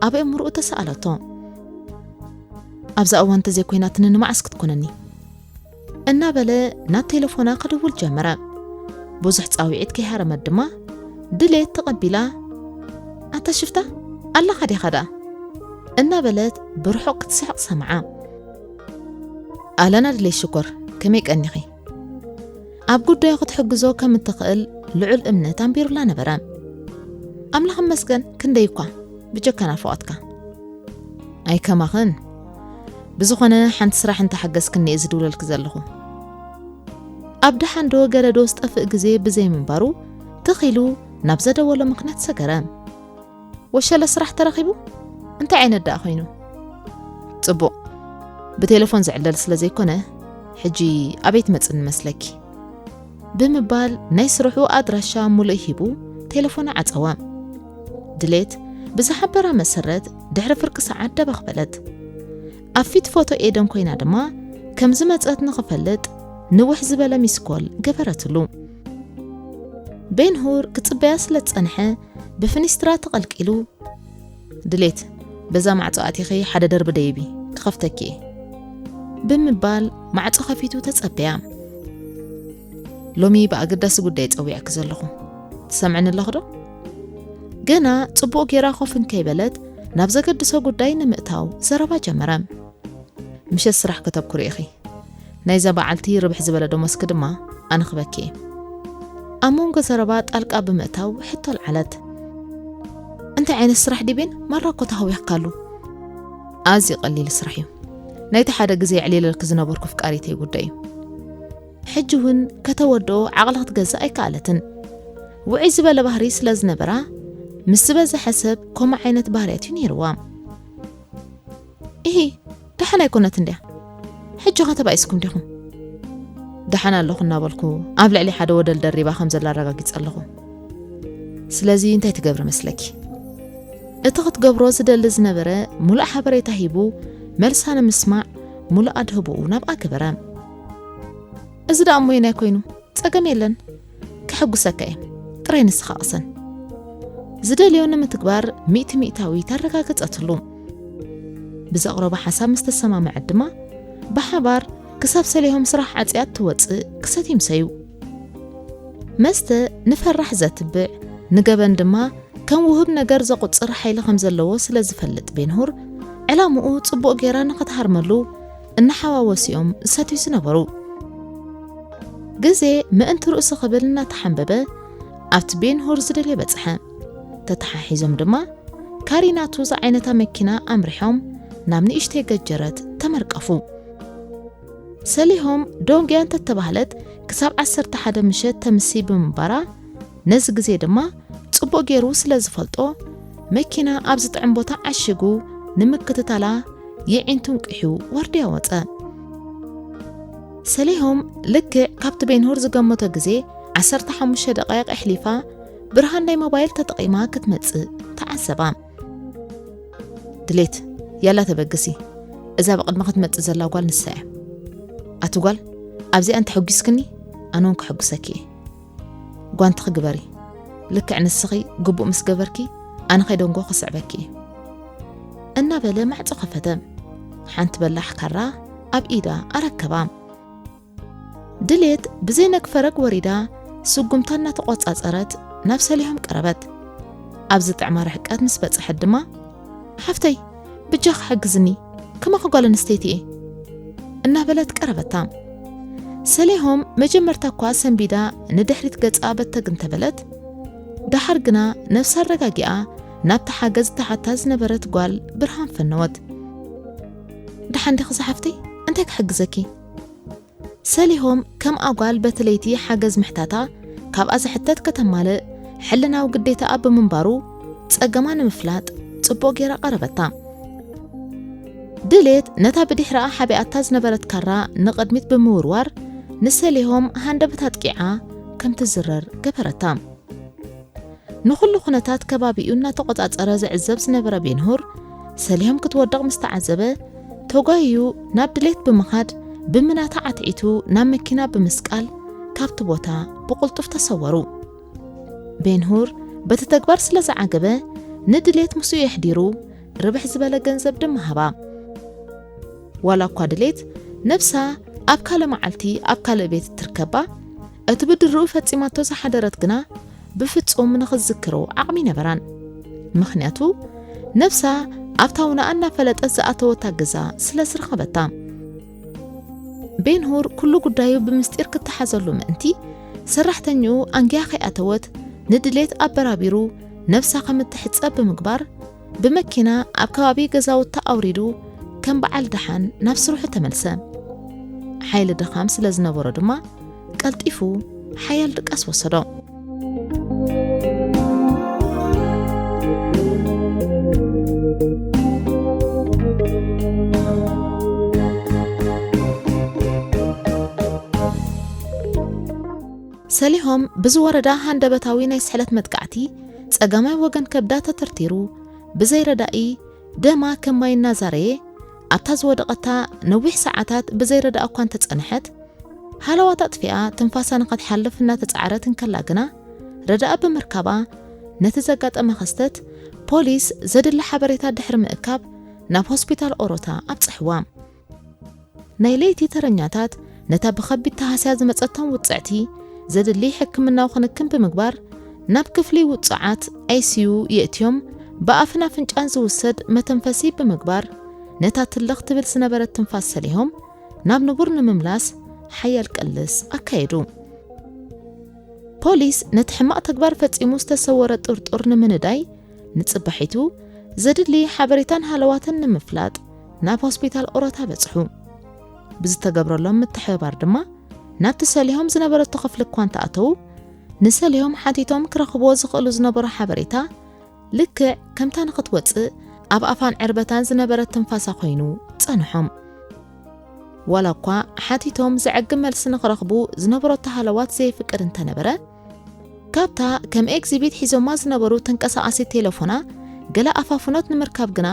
ኣብ ኣእምሮኡ ተሰኣለቶ። ኣብዛ እዋን እንተዘይኮይናትኒ ንመዓስ ክትኮነኒ? እናበለ ናብ ቴሌፎና ክድውል ጀመረ። ብዙሕ ጻውዒት ከይሃረመት ድማ ድሌት ተቐቢላ፣ ኣታ ሽፍታ፣ ኣለኻ ዲኻ ደኣ? እናበለት ብርሑቕ ክትስሕቕ ሰምዓ። ኣላና ድሌት ሽኮር፣ ከመይ ቀኒኺ? ኣብ ጉዳዩ ክትሕግዞ ከም እትኽእል ልዑል እምነት ኣንቢሩላ ነበረ። ኣምላኽ ይመስገን፣ ክንደይ እኳ ብጀካ ናፍቖትካ። ኣይከማኽን። ብዝኾነ ሓንቲ ስራሕ እንተሓገዝክኒ እየ ዝድውለልኪ ዘለኹ። ኣብ ደሓን ዶ ገለ ዶ ዝጠፍእ ግዜ ብዘይ ምንባሩ ትኽ ኢሉ ናብ ዘደወሎ ምኽንያት ሰገረ። ወሸለ ስራሕ ተረኺቡ? እንታይ ዓይነት ደኣ ኮይኑ? ጽቡቕ። ብቴሌፎን ዝዕለል ስለ ዘይኮነ፣ ሕጂ ኣበይ ትመጽኒ መስለኪ? ብምባል ናይ ስርሑ ኣድራሻ ሙሉእ ሂቡ ቴሌፎና ዓጸወ። ድሌት ብዝሓበራ መሰረት ድሕሪ ፍርቂ ሰዓት ደበኽ በለት። ኣብ ፊት ፎቶ ኤደን ኮይና ድማ ከም ዝመጸት ንኽፈልጥ ንውሕ ዝበለ ሚስኮል ገበረትሉ። ቤንሁር ክጽበያ ስለ ዝጸንሐ ብፍኒስትራ ተቐልቂሉ፣ ድሌት፣ በዛ ማዕጾ ኣቲኺ ሓደ ደርቢ ደይቢ፣ ክኸፍተኪ እየ፣ ብምባል ማዕጾ ከፊቱ ተጸበያ። ሎሚ ብኣገዳሲ ጉዳይ ጸዊዐኪ ዘለኹ። ትሰምዕኒ ኣለኺ ዶ? ገና ጽቡቕ ጌራ ኮፍ እንከይበለት ናብ ዘገድሶ ጉዳይ ንምእታው ዘረባ ጀመረ። ምሸት ስራሕ ከተብኩሪ ኢኺ። ናይዛ በዓልቲ ርብሕ ዝበለ ደሞዝኪ ድማ ኣነ ክበኪ እየ። ኣብ መንጎ ዘረባ ጣልቃ ብምእታው ሕቶ ኣልዓለት። እንታይ ዓይነት ስራሕ ድዩ ቤን? ማራ እኮ ተሃዊኽካሉ። ኣዝዩ ቀሊል ስራሕ እዩ። ናይቲ ሓደ ግዜ የዕሊለልኪ ዝነበርኩ ፍቃሪተይ ጉዳይ እዩ። ሕጂ እውን ከተወድኦ ዓቕሊ ክትገዝእ ኣይከኣለትን። ውዑይ ዝበለ ባህሪ ስለ ዝነበራ፣ ምስ ዝበዝሐ ሰብ ከምኡ ዓይነት ባህርያት እዩ ነይርዋ። ኢሂ፣ ደሓን ኣይኮነትን ድያ? ሕጂ ኸ ተባኢስኩም ዲኹም? ደሓን ኣለኹ እናበልኩ ኣብ ልዕሊ ሓደ ወደል ደሪባ ከም ዘላ ኣረጋጊጸ ኣለኹ። ስለዚ እንታይ ትገብሪ መስለኪ? እቲ ክትገብሮ ዝደሊ ዝነበረ ሙሉእ ሓበሬታ ሂቡ፣ መልሳ ንምስማዕ ሙሉእ ኣድህቦኡ ናብኣ ገበረ። እዚ ደኣ እሞ የናይ ኮይኑ? ጸገም የለን። ከሐጉሰካ እየ። ጥራይ ንስኻ ቅሰን። ዝደልዮ ንምትግባር ሚእቲ ሚእታዊት ኣረጋገጸትሉ። ብዘቕረቦ ሓሳብ ምስ ተሰማምዐት ድማ፣ ብሓባር ክሳብ ሰሊሆም ስራሕ ዓጽያ እትወጽእ ክሰትዩ ምሰዩ። መስተ ንፈራሕ ዘትብዕ፣ ንገበን ድማ ከም ውሁብ ነገር ዘቑጽር ሓይሊ ከም ዘለዎ ስለ ዝፈልጥ ቤንሁር፣ ዕላምኡ ጽቡቕ ጌራ ንኽትሃርመሉ እናሓዋወሱ እዮም ዝሰትዩ ዝነበሩ። ግዜ ምእንቲ ርእሱ ክብል እናተሓንበበ ኣብቲ ቤንሁር ዝደልዮ በጽሐ። ተተሓሒዞም ድማ ካሪናቱ ዝዓይነታ መኪና ኣምሪሖም ናብ ንእሽተይ ገጀረት ተመርቀፉ። ሰሊሆም ዶንግያ እንተተባህለት ክሳብ ዓሰርተ ሓደ ምሸት ተምሲ ብምንባራ፣ ነዚ ግዜ ድማ ጽቡቕ ገይሩ ስለ ዝፈልጦ፣ መኪና ኣብ ዝጥዕም ቦታ ዓሺጉ ንምክትታላ የዒንቱ እንቂሑ ዋርድያ ወጸ። ሰሊሆም ልክዕ ካብቲ ቤንሁር ዝገመቶ ግዜ ዓሰርተ ሓሙሽተ ደቃይቕ ኣሕሊፋ ብርሃን ናይ ሞባይል ተጠቒማ ክትመጽእ ተዓዘባ። ድሌት፣ ያላ ተበግሲ፣ እዛ ብቕድሚ ክትመጽእ ዘላ ጓል ንሳ እያ። ኣቲ ጓል፣ ኣብዚኣ እንተሐጒስክኒ፣ ኣነ እውን ከሐጉሰኪ እየ። ጓንትኺ ግበሪ። ልክዕ ንስኺ ግቡእ ምስ ገበርኪ፣ ኣነ ከይደንጎ ክስዕበኪ እየ። እናበለ ማዕጾ ከፈተ። ሓንቲ በላሕ ካራ ኣብ ኢዳ ኣረከባ። ድሌት ብዘይ ነግፈረግ ወሪዳ ስጉምታ እናተቖጻጸረት ናብ ሰሊሆም ቀረበት። ኣብ ዝጥዕማ ርሕቀት ምስ በጽሐት ድማ፣ "ሓፍተይ፣ ብጃኺ ሓግዝኒ፣ ከማኺ ጓል ኣንስተይቲ እየ" እናበለት ቀረበታ። ሰሊሆም መጀመርታ እኳ ሰንቢዳ ንድሕሪት ገጻ በተግ እንተበለት፣ ደሓር ግና ነፍሳ ኣረጋጊኣ ናብታ ሓገዝ ትሓታ ዝነበረት ጓል ብርሃን ፈነወት። "ደሓን ዲኺ ዝሓፍተይ? እንታይ ክሕግዘኪ?" ሰሊሆም ከም ኣጓል በቲ ለይቲ ሓገዝ ምሕታታ ካብኣ ዝሕተት ከተማልእ ሕልናዊ ግዴታኣ ብምንባሩ፣ ጸገማ ንምፍላጥ ጽቡቕ ጌራ ቀረበታ። ድሌት ነታ ብድሕረኣ ሓቢኣታ ዝነበረት ካራ ንቕድሚት ብምውርዋር፣ ንሰሊሆም ሃንደበት ኣጥቂዓ ከም ትዝረር ገበረታ። ንኹሉ ኩነታት ከባቢኡ እናተቖጻጸረ ዝዕዘብ ዝነበረ ቤንሁር፣ ሰሊሆም ክትወድቕ ምስ ተዓዘበ፣ ተጓይዩ ናብ ድሌት ብምኻድ፣ ብምናታ ዓትዒቱ ናብ መኪና ብምስቃል፣ ካብቲ ቦታ ብቕልጡፍ ተሰወሩ። ቤንሁር በቲ ተግባር ስለ ዝዓገበ፣ ንድሌት ምስኡ የሕዲሩ፣ ርብሕ ዝበለ ገንዘብ ድማ ሃባ። ዋላ እኳ ድሌት ነብሳ ኣብ ካልእ መዓልቲ ኣብ ካልእ ቤት ትርከባ፣ እቲ ብድርኡ ፈጺማቶ ዝሓደረት ግና ብፍጹም ንኽትዝክሮ ዓቕሚ ነበራን። ምኽንያቱ፣ ነብሳ ኣብታ ውናኣ እናፈለጠት ዝኣተወታ ገዛ ስለ ዝረኸበታ። ቤንሁር ኩሉ ጉዳዩ ብምስጢር ክተሓዘሉ ምእንቲ፣ ሰራሕተኛኡ ኣንጊያ ከይኣተወት ንድሌት ኣበራቢሩ ነብሳ ከም እትሕጸብ ብምግባር፣ ብመኪና ኣብ ከባቢ ገዛውታ ኣውሪዱ ከም በዓል ደሓን ናብ ስርሑ ተመልሰ። ሓይሊ ድኻም ስለ ዝነበሮ ድማ ቀልጢፉ ሓያል ድቃስ ወሰዶ። ሰሊሆም ብዝወረዳ ሃንደበታዊ ናይ ስሕለት መጥቃዕቲ ጸጋማይ ወገን ከብዳ ተተርቲሩ፣ ብዘይ ረዳኢ ደማ ከም ማይ እናዛረየ፣ ኣብታ ዝወደቐታ ነዊሕ ሰዓታት ብዘይ ረዳእ እኳ እንተጸንሐት፣ ሃለዋት ኣጥፊኣ ትንፋሳ ንኸትሓልፍ እናተጻዕረት እንከላ ግና፣ ረዳእ ብምርካባ፣ ነቲ ዘጋጠመ ክስተት ፖሊስ ዘድሊ ሓበሬታ ድሕሪ ምእካብ ናብ ሆስፒታል ኦሮታ ኣብጽሕዋ። ናይ ለይቲ ተረኛታት ነታ ብኸቢድ ተሃስያ ዝመጸቶም ውጽዕቲ ዘድሊ ሕክምናዊ ክንክን ብምግባር ናብ ክፍሊ ውጹዓት ኣይ ሲ ዩ የእትዮም ብኣፍን ኣፍንጫን ዝውሰድ መተንፈሲ ብምግባር ነታ ትልኽ ትብል ዝነበረት ትንፋስ ሰሊሆም ናብ ንቡር ንምምላስ ሓያል ቅልስ ኣካየዱ። ፖሊስ ነቲ ሕማቕ ተግባር ፈጺሙ ዝተሰወረ ጥርጡር ንምንዳይ ንጽባሒቱ ዘድሊ ሓበሬታን ሃለዋትን ንምፍላጥ ናብ ሆስፒታል ኦሮታ በጽሑ። ብዝተገብረሎም ምትሕብባር ድማ ናብቲ ሰሊሆም ዝነበረቶ ክፍሊ እኳ እንተኣተዉ፣ ንሰሊሆም ሓቲቶም ክረኽብዎ ዝኽእሉ ዝነበሩ ሓበሬታ ልክዕ ከምታ ንኽትወጽእ ኣብ ኣፋን ዕርበታን ዝነበረት ትንፋሳ ኮይኑ ጸንሖም። ዋላ እኳ ሓቲቶም ዘዕግብ መልሲ ንኽረኽቡ ዝነበረቶ ሃለዋት ዘየፍቅድ እንተነበረ፣ ካብታ ከም ኤግዚቢት ሒዞማ ዝነበሩ ተንቀሳቓሲት ቴሌፎና ገለ ኣፋፍኖት ንምርካብ ግና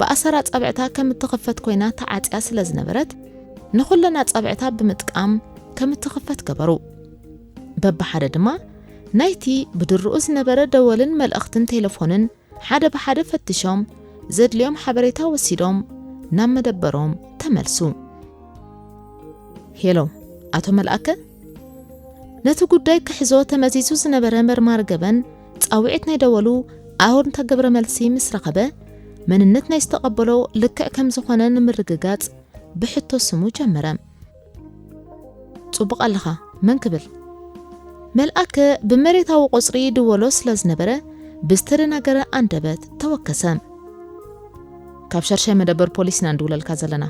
ብኣሰር ኣጻብዕታ ከም እትኽፈት ኮይና ተዓጽያ ስለ ዝነበረት፣ ንኹለን ኣጻብዕታ ብምጥቃም ከም እትኽፈት ገበሩ። በብሓደ ድማ ናይቲ ብድርኡ ዝነበረ ደወልን መልእኽትን ቴሌፎንን ሓደ ብሓደ ፈቲሾም ዘድልዮም ሓበሬታ ወሲዶም ናብ መደበሮም ተመልሱ። ሄሎ፣ ኣቶ መልኣከ? ነቲ ጉዳይ ክሕዞ ተመዚዙ ዝነበረ መርማሪ ገበን ጻውዒት ናይ ደወሉ ኣወንታ ገብረ መልሲ ምስ ረኸበ፣ መንነት ናይ ዝተቐበሎ ልክዕ ከም ዝኾነ ንምርግጋጽ ብሕቶ ስሙ ጀመረ። ጽቡቕ ኣለኻ፣ መን ክብል? መልኣከ ብመሬታዊ ቁጽሪ ይድወሎ ስለ ዝነበረ ብዝተደናገረ ኣንደበት ተወከሰ። ካብ ሻድሻይ መደበር ፖሊስ ኢና ንድውለልካ ዘለና።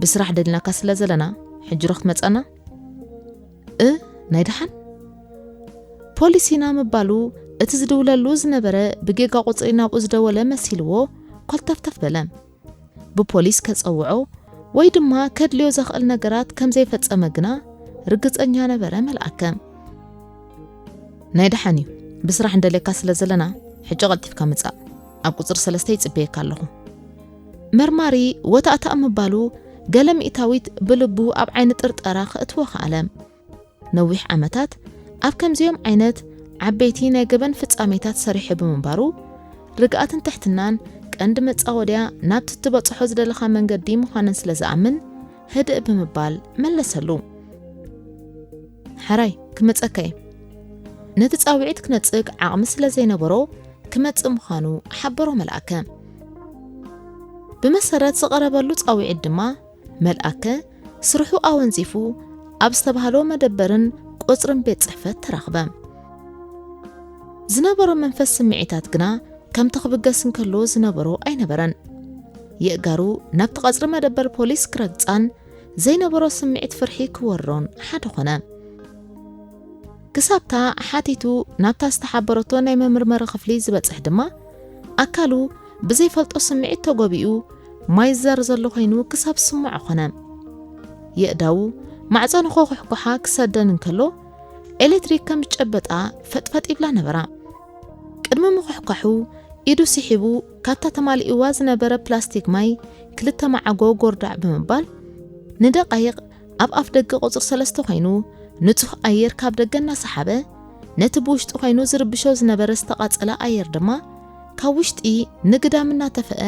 ብስራሕ ደሊናካ ስለ ዘለና ሕጂ ዶ ክትመጸና? እ፣ ናይ ደሓን? ፖሊስ ኢና ምባሉ እቲ ዝድውለሉ ዝነበረ ብጌጋ ቁጽሪ ናብኡ ዝደወለ መሲልዎ ኮልተፍተፍ በለ። ብፖሊስ ከጸውዖ ወይ ድማ ከድልዮ ዘኽእል ነገራት ከም ዘይፈጸመ ግና ርግጸኛ ነበረ መልኣከ። ናይ ደሓን እዩ፣ ብስራሕ እንደልየካ ስለ ዘለና ሕጂ ቀልጢፍካ ምጻእ። ኣብ ቁጽሪ ሰለስተ ይጽበየካ ኣለኹ። መርማሪ ወታእታእ ምባሉ፣ ገለ ሚእታዊት ብልቡ ኣብ ዓይኒ ጥርጠራ ከእትዎ ከኣለ። ነዊሕ ዓመታት ኣብ ከምዚኦም ዓይነት ዓበይቲ ናይ ገበን ፍጻሜታት ሰሪሑ ብምንባሩ፣ ርግኣትን ትሕትናን ቀንዲ መጻወድያ ናብቲ እትበጽሖ ዝደለኻ መንገዲ ምዃነን ስለ ዝኣምን፣ ህድእ ብምባል መለሰሉ። "ሓራይ፣ ክመጸካ እየ።" ነቲ ጻውዒት ክነጽግ ዓቕሚ ስለ ዘይነበሮ፣ ክመጽእ ምዃኑ ሓበሮ መልኣከ። ብመሰረት ዝቐረበሉ ጻውዒት ድማ፣ መልኣከ ስርሑ ኣወንዚፉ ኣብ ዝተባህሎ መደበርን ቁጽርን ቤት ጽሕፈት ተራኽበ። ዝነበሮ መንፈስ ስምዒታት ግና ከምቲ ክብገስ እንከሎ ዝነበሮ ኣይነበረን። የእጋሩ ናብቲ ቀጽሪ መደበር ፖሊስ ክረግጻን ዘይነበሮ ስምዒት ፍርሒ ክወሮን ሓደ ኾነ። ክሳብታ ሓቲቱ ናብታ ዝተሓበረቶ ናይ መመርመሪ ክፍሊ ዝበጽሕ ድማ፣ ኣካሉ ብዘይፈልጦ ስምዒት ተጎቢኡ ማይ ዝዘር ዘሎ ኮይኑ ክሳብ ዝስምዖ ኾነ። የእዳዉ ማዕጾ ንኸኹሕኩሓ ክሰደን እንከሎ፣ ኤሌክትሪክ ከም ዝጨበጣ ፈጥፈጥ ይብላ ነበራ። ቅድሚ ምኹሕኳሑ ኢዱ ስሒቡ ካብታ ተማሊእዋ ዝነበረ ፕላስቲክ ማይ ክልተ መዓጎ ጎርዳዕ ብምባል፣ ንደቃይቕ ኣብ ኣፍ ደገ ቁጽሪ ሰለስተ ኮይኑ ንጹህ ኣየር ካብ ደገ እናሰሓበ፣ ነቲ ብውሽጢ ኮይኑ ዝርብሾ ዝነበረ ዝተቓጸለ ኣየር ድማ ካብ ውሽጢ ንግዳም እናተፈአ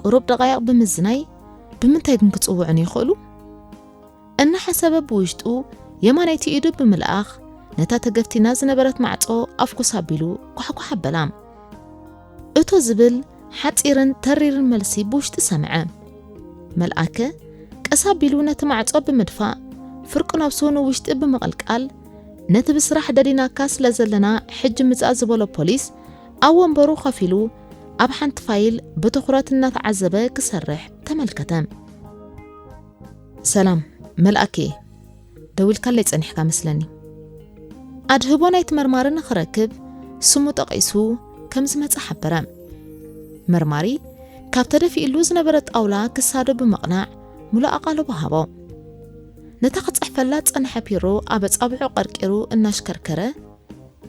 ቁሩብ ደቃይቕ ብምዝናይ፣ "ብምንታይ ግን ክጽውዑኒ ይኽእሉ?" እናሓሰበ ብውሽጡ የማነይቲ ኢዱ ብምልኣኽ ነታ ተገፍቲና ዝነበረት ማዕጾ ኣፍኩስ ኣቢሉ ኳሕኳሕ ኣበላ። እቶ ዝብል ሓጺርን ተሪርን መልሲ ብውሽጢ ሰምዐ። መልኣከ ቀስ ኣቢሉ ነቲ ማዕጾ ብምድፋእ፣ ፍርቂ ነብሱ ንውሽጢ ብምቕልቃል፣ ነቲ ብስራሕ ደሊናካ ስለ ዘለና ሕጂ ምጻእ ዝበሎ ፖሊስ ኣብ ወንበሩ ኮፍ ኢሉ ኣብ ሓንቲ ፋይል ብትኹረት እናተዓዘበ ክሰርሕ ተመልከተ። "ሰላም፣ መልኣክ እየ። ደዊልካለይ ጸኒሕካ መስለኒ።" ኣድህቦ ናይቲ መርማሪ ንኽረክብ ስሙ ጠቒሱ ከም ዝመጸ ሓበረ። መርማሪ ካብ ተደፊእሉ ዝነበረ ጣውላ ክሳዱ ብምቕናዕ ምሉእ ኣቓልቦ ሃቦ። ነታ ክጽሕፈላ ዝጸንሐ ፒሮ ኣብ ኣጻብዑ ቀርቂሩ እናሽከርከረ፣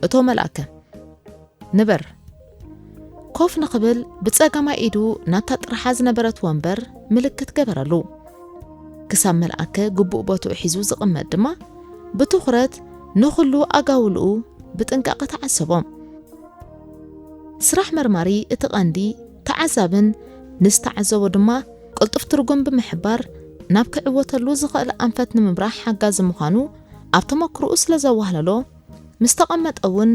"እቶ መልኣከ፣ ንበር!" ኮፍ ንኽብል ብጸጋማይ ኢዱ ናብታ ጥርሓ ዝነበረት ወንበር ምልክት ገበረሉ። ክሳብ መልኣከ ግቡእ ቦትኡ ሒዙ ዝቕመጥ ድማ ብትኹረት ንኹሉ ኣጋውልኡ ብጥንቃቐ ተዓዘቦ። ስራሕ መርማሪ እቲ ቀንዲ ተዓዛብን ንዝተዓዘቦ ድማ ቅልጡፍ ትርጉም ብምሕባር ናብ ክዕወተሉ ዝኽእል ኣንፈት ንምምራሕ ሓጋዚ ምዃኑ ኣብ ተመክሮኡ ስለ ዘዋህለሎ፣ ምስ ተቐመጠ እውን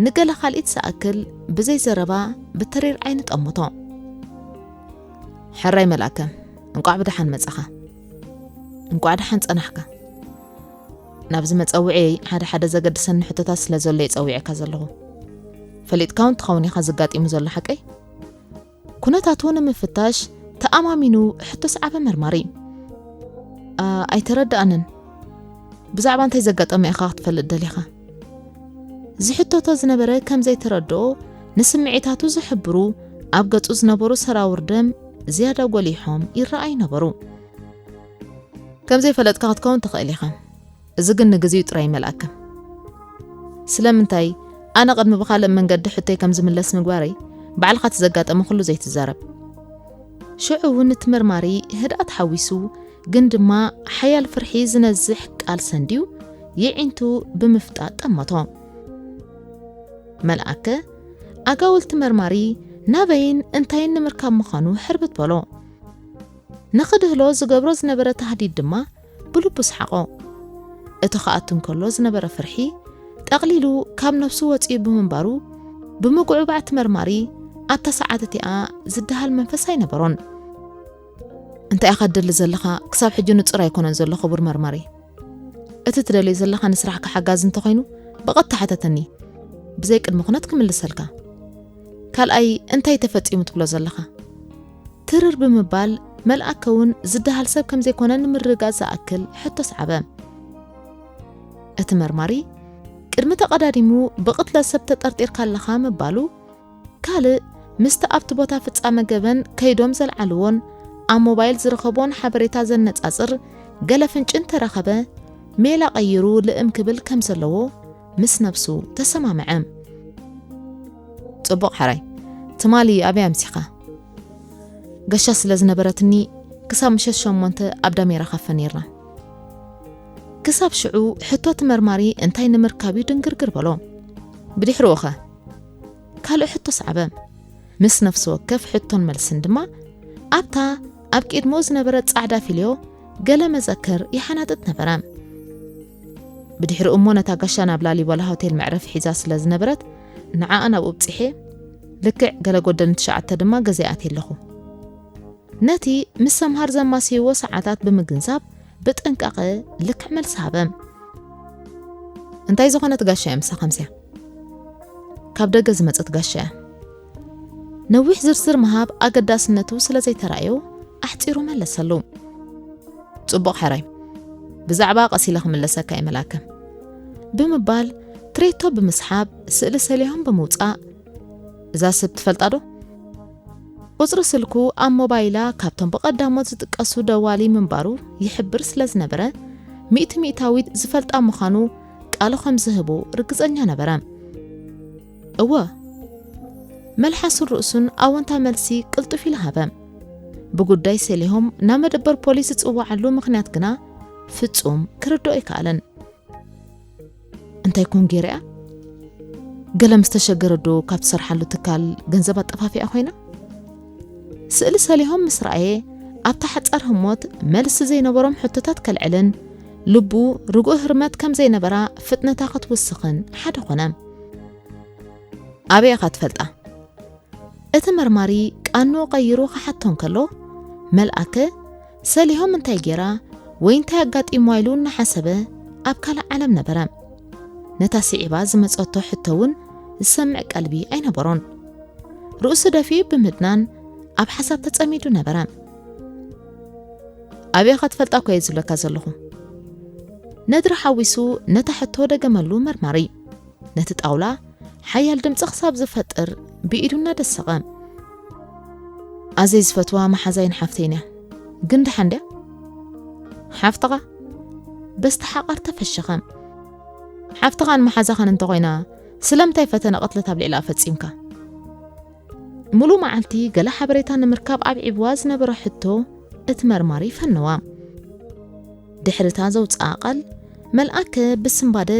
ንገለ ካልኢት ዝኣክል ብዘይ ዘረባ ብተሪር ዓይኒ ጠመቶ። "ሕራይ መልኣከ፣ እንቋዕ ብደሓን መጻኻ።" "እንቋዕ ደሓን ጸናሕካ። ናብዚ መጸውዒ ሓደ ሓደ ዘገድሰኒ ሕቶታት ስለ ዘሎ እየ ጸዊዐካ ዘለኹ። ፈሊጥካ እውን ትኸውን ኢኻ ዘጋጢሙ ዘሎ ሓቀይ?" ኩነታቱ ንምፍታሽ ተኣማሚኑ ሕቶ ሰዓበ መርማሪ። "ኣ፣ ኣይተረድኣንን። ብዛዕባ እንታይ ዘጋጠመ ኢኻ ክትፈልጥ ደሊኻ?" ዝሕተቶ ዝነበረ ከም ዘይተረድኦ ንስምዒታቱ ዝሕብሩ ኣብ ገጹ ዝነበሩ ሰራውር ደም ዝያዳ ጎሊሖም ይረኣዩ ነበሩ። "ከም ዘይፈለጥካ ክትከውን ትኽእል ኢኻ። እዚ ግን ንግዜኡ ጥራይ ይመልኣካ። ስለምንታይ ኣነ ቅድሚ ብኻልእ መንገዲ ሕቶይ ከም ዝምለስ ምግባረይ፣ ባዕልኻ እቲ ዘጋጠመ ኩሉ ዘይትዛረብ?" ሽዑ እውን እቲ መርማሪ ህድኣት ሓዊሱ፣ ግን ድማ ሓያል ፍርሒ ዝነዝሕ ቃል ሰንድዩ፣ የዒንቱ ብምፍጣጥ ጠመቶ። መልኣከ ኣጋውልቲ መርማሪ ናበይን እንታይን ንምርካብ ምዃኑ ሕርብት በሎ። ንኽድህሎ ዝገብሮ ዝነበረ ታህዲድ ድማ ብልቡ ሰሓቖ። እቲ ክኣቱ እንከሎ ዝነበረ ፍርሒ ጠቕሊሉ ካብ ነብሱ ወጺኡ ብምንባሩ፣ ብምጉዕባዕ እቲ መርማሪ ኣብታ ሰዓት እቲኣ ዝደሃል መንፈስ ኣይነበሮን። "እንታይ ኢኻ ትደሊ ዘለኻ? ክሳብ ሕጂ ንጹር ኣይኮነን ዘሎ ክቡር መርማሪ። እቲ ትደልዮ ዘለኻ ንስራሕካ ሓጋዚ እንተኾይኑ ብቐጥታ ሕተተኒ፣ ብዘይ ቅድመ ኩነት ክምልሰልካ። ካልኣይ እንታይ ተፈጺሙ ትብሎ ዘለኻ?" ትርር ብምባል መልኣከ እውን ዝደሃል ሰብ ከም ዘይኮነ ንምርግጋጽ ዝኣክል ሕቶ ሰዓበ። እቲ መርማሪ ቅድሚ ተቐዳዲሙ ብቕትለት ሰብ ተጠርጢርካ ኣለኻ ምባሉ፣ ካልእ ምስቲ ኣብቲ ቦታ ፍጻመ ገበን ከይዶም ዘልዓልዎን ኣብ ሞባይል ዝረኸብዎን ሓበሬታ ዘነጻጽር ገለ ፍንጪ እንተረኸበ፣ ሜላ ቀይሩ ልእም ክብል ከም ዘለዎ ምስ ነብሱ ተሰማምዐ። "ጽቡቕ ሕራይ፣ ትማሊ ኣበይ ኣምሲኻ?" ገሻ ስለ ዝነበረትኒ ክሳብ ምሸት ሸሞንተ ኣብ ዳሜራ ካፈ ነይርና። ክሳብ ሽዑ ሕቶ እቲ መርማሪ እንታይ ንምርካብ እዩ ድንግርግር በሎ። ብድሕሪኡ ኸ ካልእ ሕቶ ሰዓበ። ምስ ነፍሲ ወከፍ ሕቶን መልስን ድማ ኣብታ ኣብ ቅድሞ ዝነበረ ጻዕዳ ፊልዮ ገለ መዘክር ይሓናጥጥ ነበረ። ብድሕሪኡ እሞ ነታ ጋሻ ናብ ላሊበላ ሆቴል መዕረፊ ሒዛ ስለ ዝነበረት ንዓኣ ናብኡ ብጺሐ። ልክዕ ገለ ጎደል ንትሽዓተ ድማ ገዛ ኣትየ ኣለኹ። ነቲ ምስ ሰምሃር ዘማስይዎ ሰዓታት ብምግንዛብ ብጥንቃቐ ልክዕ መልሲ ሃበ። እንታይ ዝኾነት ጋሻ እያ ምሳኻ ምስያ? ካብ ደገ ዝመጸት ጋሻ እያ። ነዊሕ ዝርዝር ምሃብ ኣገዳስነቱ ስለ ዘይተራእዮ ኣሕጺሩ መለሰሉ። ጽቡቕ ሕራይ፣ ብዛዕባ ቀስ ኢለ ክምለሰካ እየ መልኣከ፣ ብምባል ትሬቶ ብምስሓብ ስእሊ ሰሊሆም ብምውጻእ፣ እዛ ሰብ ትፈልጣ ዶ? ቁጽሪ ስልኩ ኣብ ሞባይላ ካብቶም ብቐዳሞት ዝጥቀሱ ደዋሊ ምንባሩ ይሕብር ስለ ዝነበረ፣ ሚእቲ ሚእታዊት ዝፈልጣ ምዃኑ ቃሉ ከም ዝህቡ ርግጸኛ ነበረ። እወ፣ መልሓሱን ርእሱን ኣወንታ መልሲ ቅልጡፍ ኢሉ ሃበ። ብጉዳይ ሰሊሆም ናብ መደበር ፖሊስ ዝጽውዓሉ ምኽንያት ግና ፍጹም ክርድኦ ኣይከኣለን። እንታይ ኮን ገይራ እያ? ገለ ምስ ተሸገረ ዶ ካብ ትሰርሓሉ ትካል ገንዘብ ኣጠፋፊኣ ኮይና? ስእሊ ሰሊሆም ምስ ረኣየ፣ ኣብታ ሓጻር ህሞት መልሲ ዘይነበሮም ሕቶታት ከልዕልን ልቡ ርጉእ ህርመት ከም ዘይነበራ ፍጥነታ ክትውስኽን ሓደ ኮነ። ኣበይ ኢኻ ትፈልጣ? እቲ መርማሪ ቃንኡ ቀይሩ ክሓቶ እንከሎ፣ መልኣከ ሰሊሆም እንታይ ገይራ ወይ እንታይ ኣጋጢምዋ ኢሉ እናሓሰበ ኣብ ካልእ ዓለም ነበረ። ነታ ስዒባ ዝመጸቶ ሕቶ እውን ዝሰምዕ ቀልቢ ኣይነበሮን። ርእሱ ደፊኡ ብምድናን ኣብ ሓሳብ ተጸሚዱ ነበረ። ኣበይ ኢኻ ትፈልጣ እኮ እየ ዝብለካ ዘለኹ። ነድሪ ሓዊሱ ነታ ሕቶ ደገመሉ መርማሪ። ነቲ ጣውላ ሓያል ድምጺ ክሳብ ዝፈጥር ብኢዱ እናደሰቐ። ኣዘይ ዝፈትዋ መሓዛይን ሓፍተይን እያ። ግን ደሓን ድያ? ሓፍትኻ? በስተሓቓር ተፈሸኸ። ሓፍትኻን መሓዛኻን እንተኾይና፣ ስለምንታይ ፈተነ ቅትለት ኣብ ልዕሊኣ ፈጺምካ? ምሉእ መዓልቲ ገለ ሓበሬታ ንምርካብ ኣብዒብዋ ዝነበረ ሕቶ እቲ መርማሪ ፈነዋ። ድሕሪ እታ ዘውጽኣ ቃል፣ መልኣከ ብስንባደ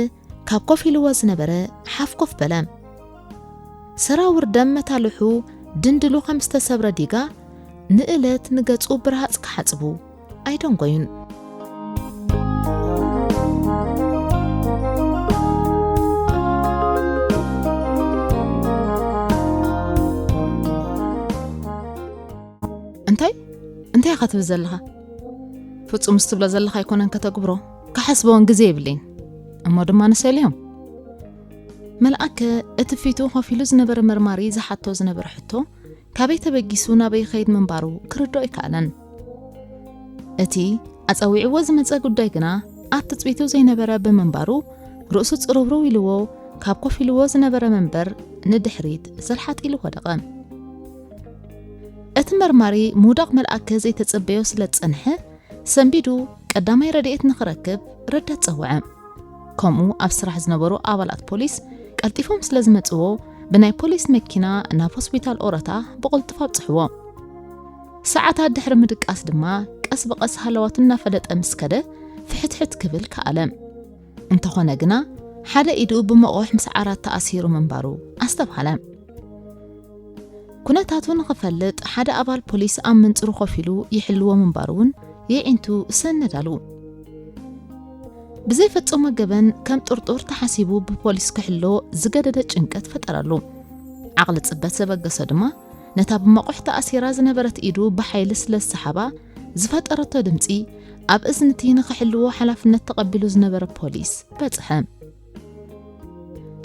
ካብ ኮፍ ኢልዎ ዝነበረ ሓፍ ኮፍ በለ። ሰራውር ደም መታልሑ ድንድሉ ከም ዝተሰብረ ዲጋ ንእለት ንገጹ ብርሃጽ ክሓጽቡ ኣይደንጎዩን። እንታይ እንታይ ኢኻ ትብል ዘለኻ? ፍጹም ምስ ትብሎ ዘለኻ ኣይኮነን ከተግብሮ። ክሓስቦ እውን ግዜ የብለይን። እሞ ድማ ንሰልዮም። መልኣከ እቲ ፊቱ ኮፍ ኢሉ ዝነበረ መርማሪ ዝሓቶ ዝነበረ ሕቶ ካበይ ተበጊሱ ናበይ ይኸይድ ምንባሩ ክርድኦ ኣይከኣለን። እቲ ኣጸዊዕዎ ዝመጸ ጉዳይ ግና ኣብ ትጽቢቱ ዘይነበረ ብምንባሩ ርእሱ ጽርውርው ኢልዎ ካብ ኮፍ ኢልዎ ዝነበረ መንበር ንድሕሪት ዘልሓጥ ኢሉ ወደቐ። እቲ መርማሪ ምውዳቕ መልኣከ ዘይተጸበዮ ስለ ዝጸንሐ ሰንቢዱ ቀዳማይ ረድኤት ንኽረክብ ረዳት ጸውዐ። ከምኡ ኣብ ስራሕ ዝነበሩ ኣባላት ፖሊስ ቀልጢፎም ስለ ዝመጽዎ ብናይ ፖሊስ መኪና ናብ ሆስፒታል ኦረታ ብቕልጡፍ ኣብጽሕዎ። ሰዓታት ድሕሪ ምድቃስ ድማ ቀስ ብቐስ ሃለዋቱ እናፈለጠ ምስ ከደ ፍሕትሕት ክብል ከኣለ። እንተኾነ ግና ሓደ ኢዱ ብመቑሕ ምስ ዓራት ተኣሲሩ ምንባሩ ኣስተብሃለ። ኩነታቱ ንኽፈልጥ ሓደ ኣባል ፖሊስ ኣብ መንጽሩ ኮፍ ኢሉ ይሕልዎ ምንባሩ እውን የዒንቱ ሰነዳሉ። ብዘይፈጸሞ ገበን ከም ጥርጡር ተሓሲቡ ብፖሊስ ክሕሎ ዝገደደ ጭንቀት ፈጠረሉ። ዓቕሊ ጽበት ዘበገሶ ድማ ነታ ብመቑሕ ተኣሲራ ዝነበረት ኢዱ ብሓይሊ ስለ ዝሰሓባ ዝፈጠረቶ ድምጺ ኣብ እዝንቲ ንኽሕልዎ ሓላፍነት ተቐቢሉ ዝነበረ ፖሊስ በጽሐ።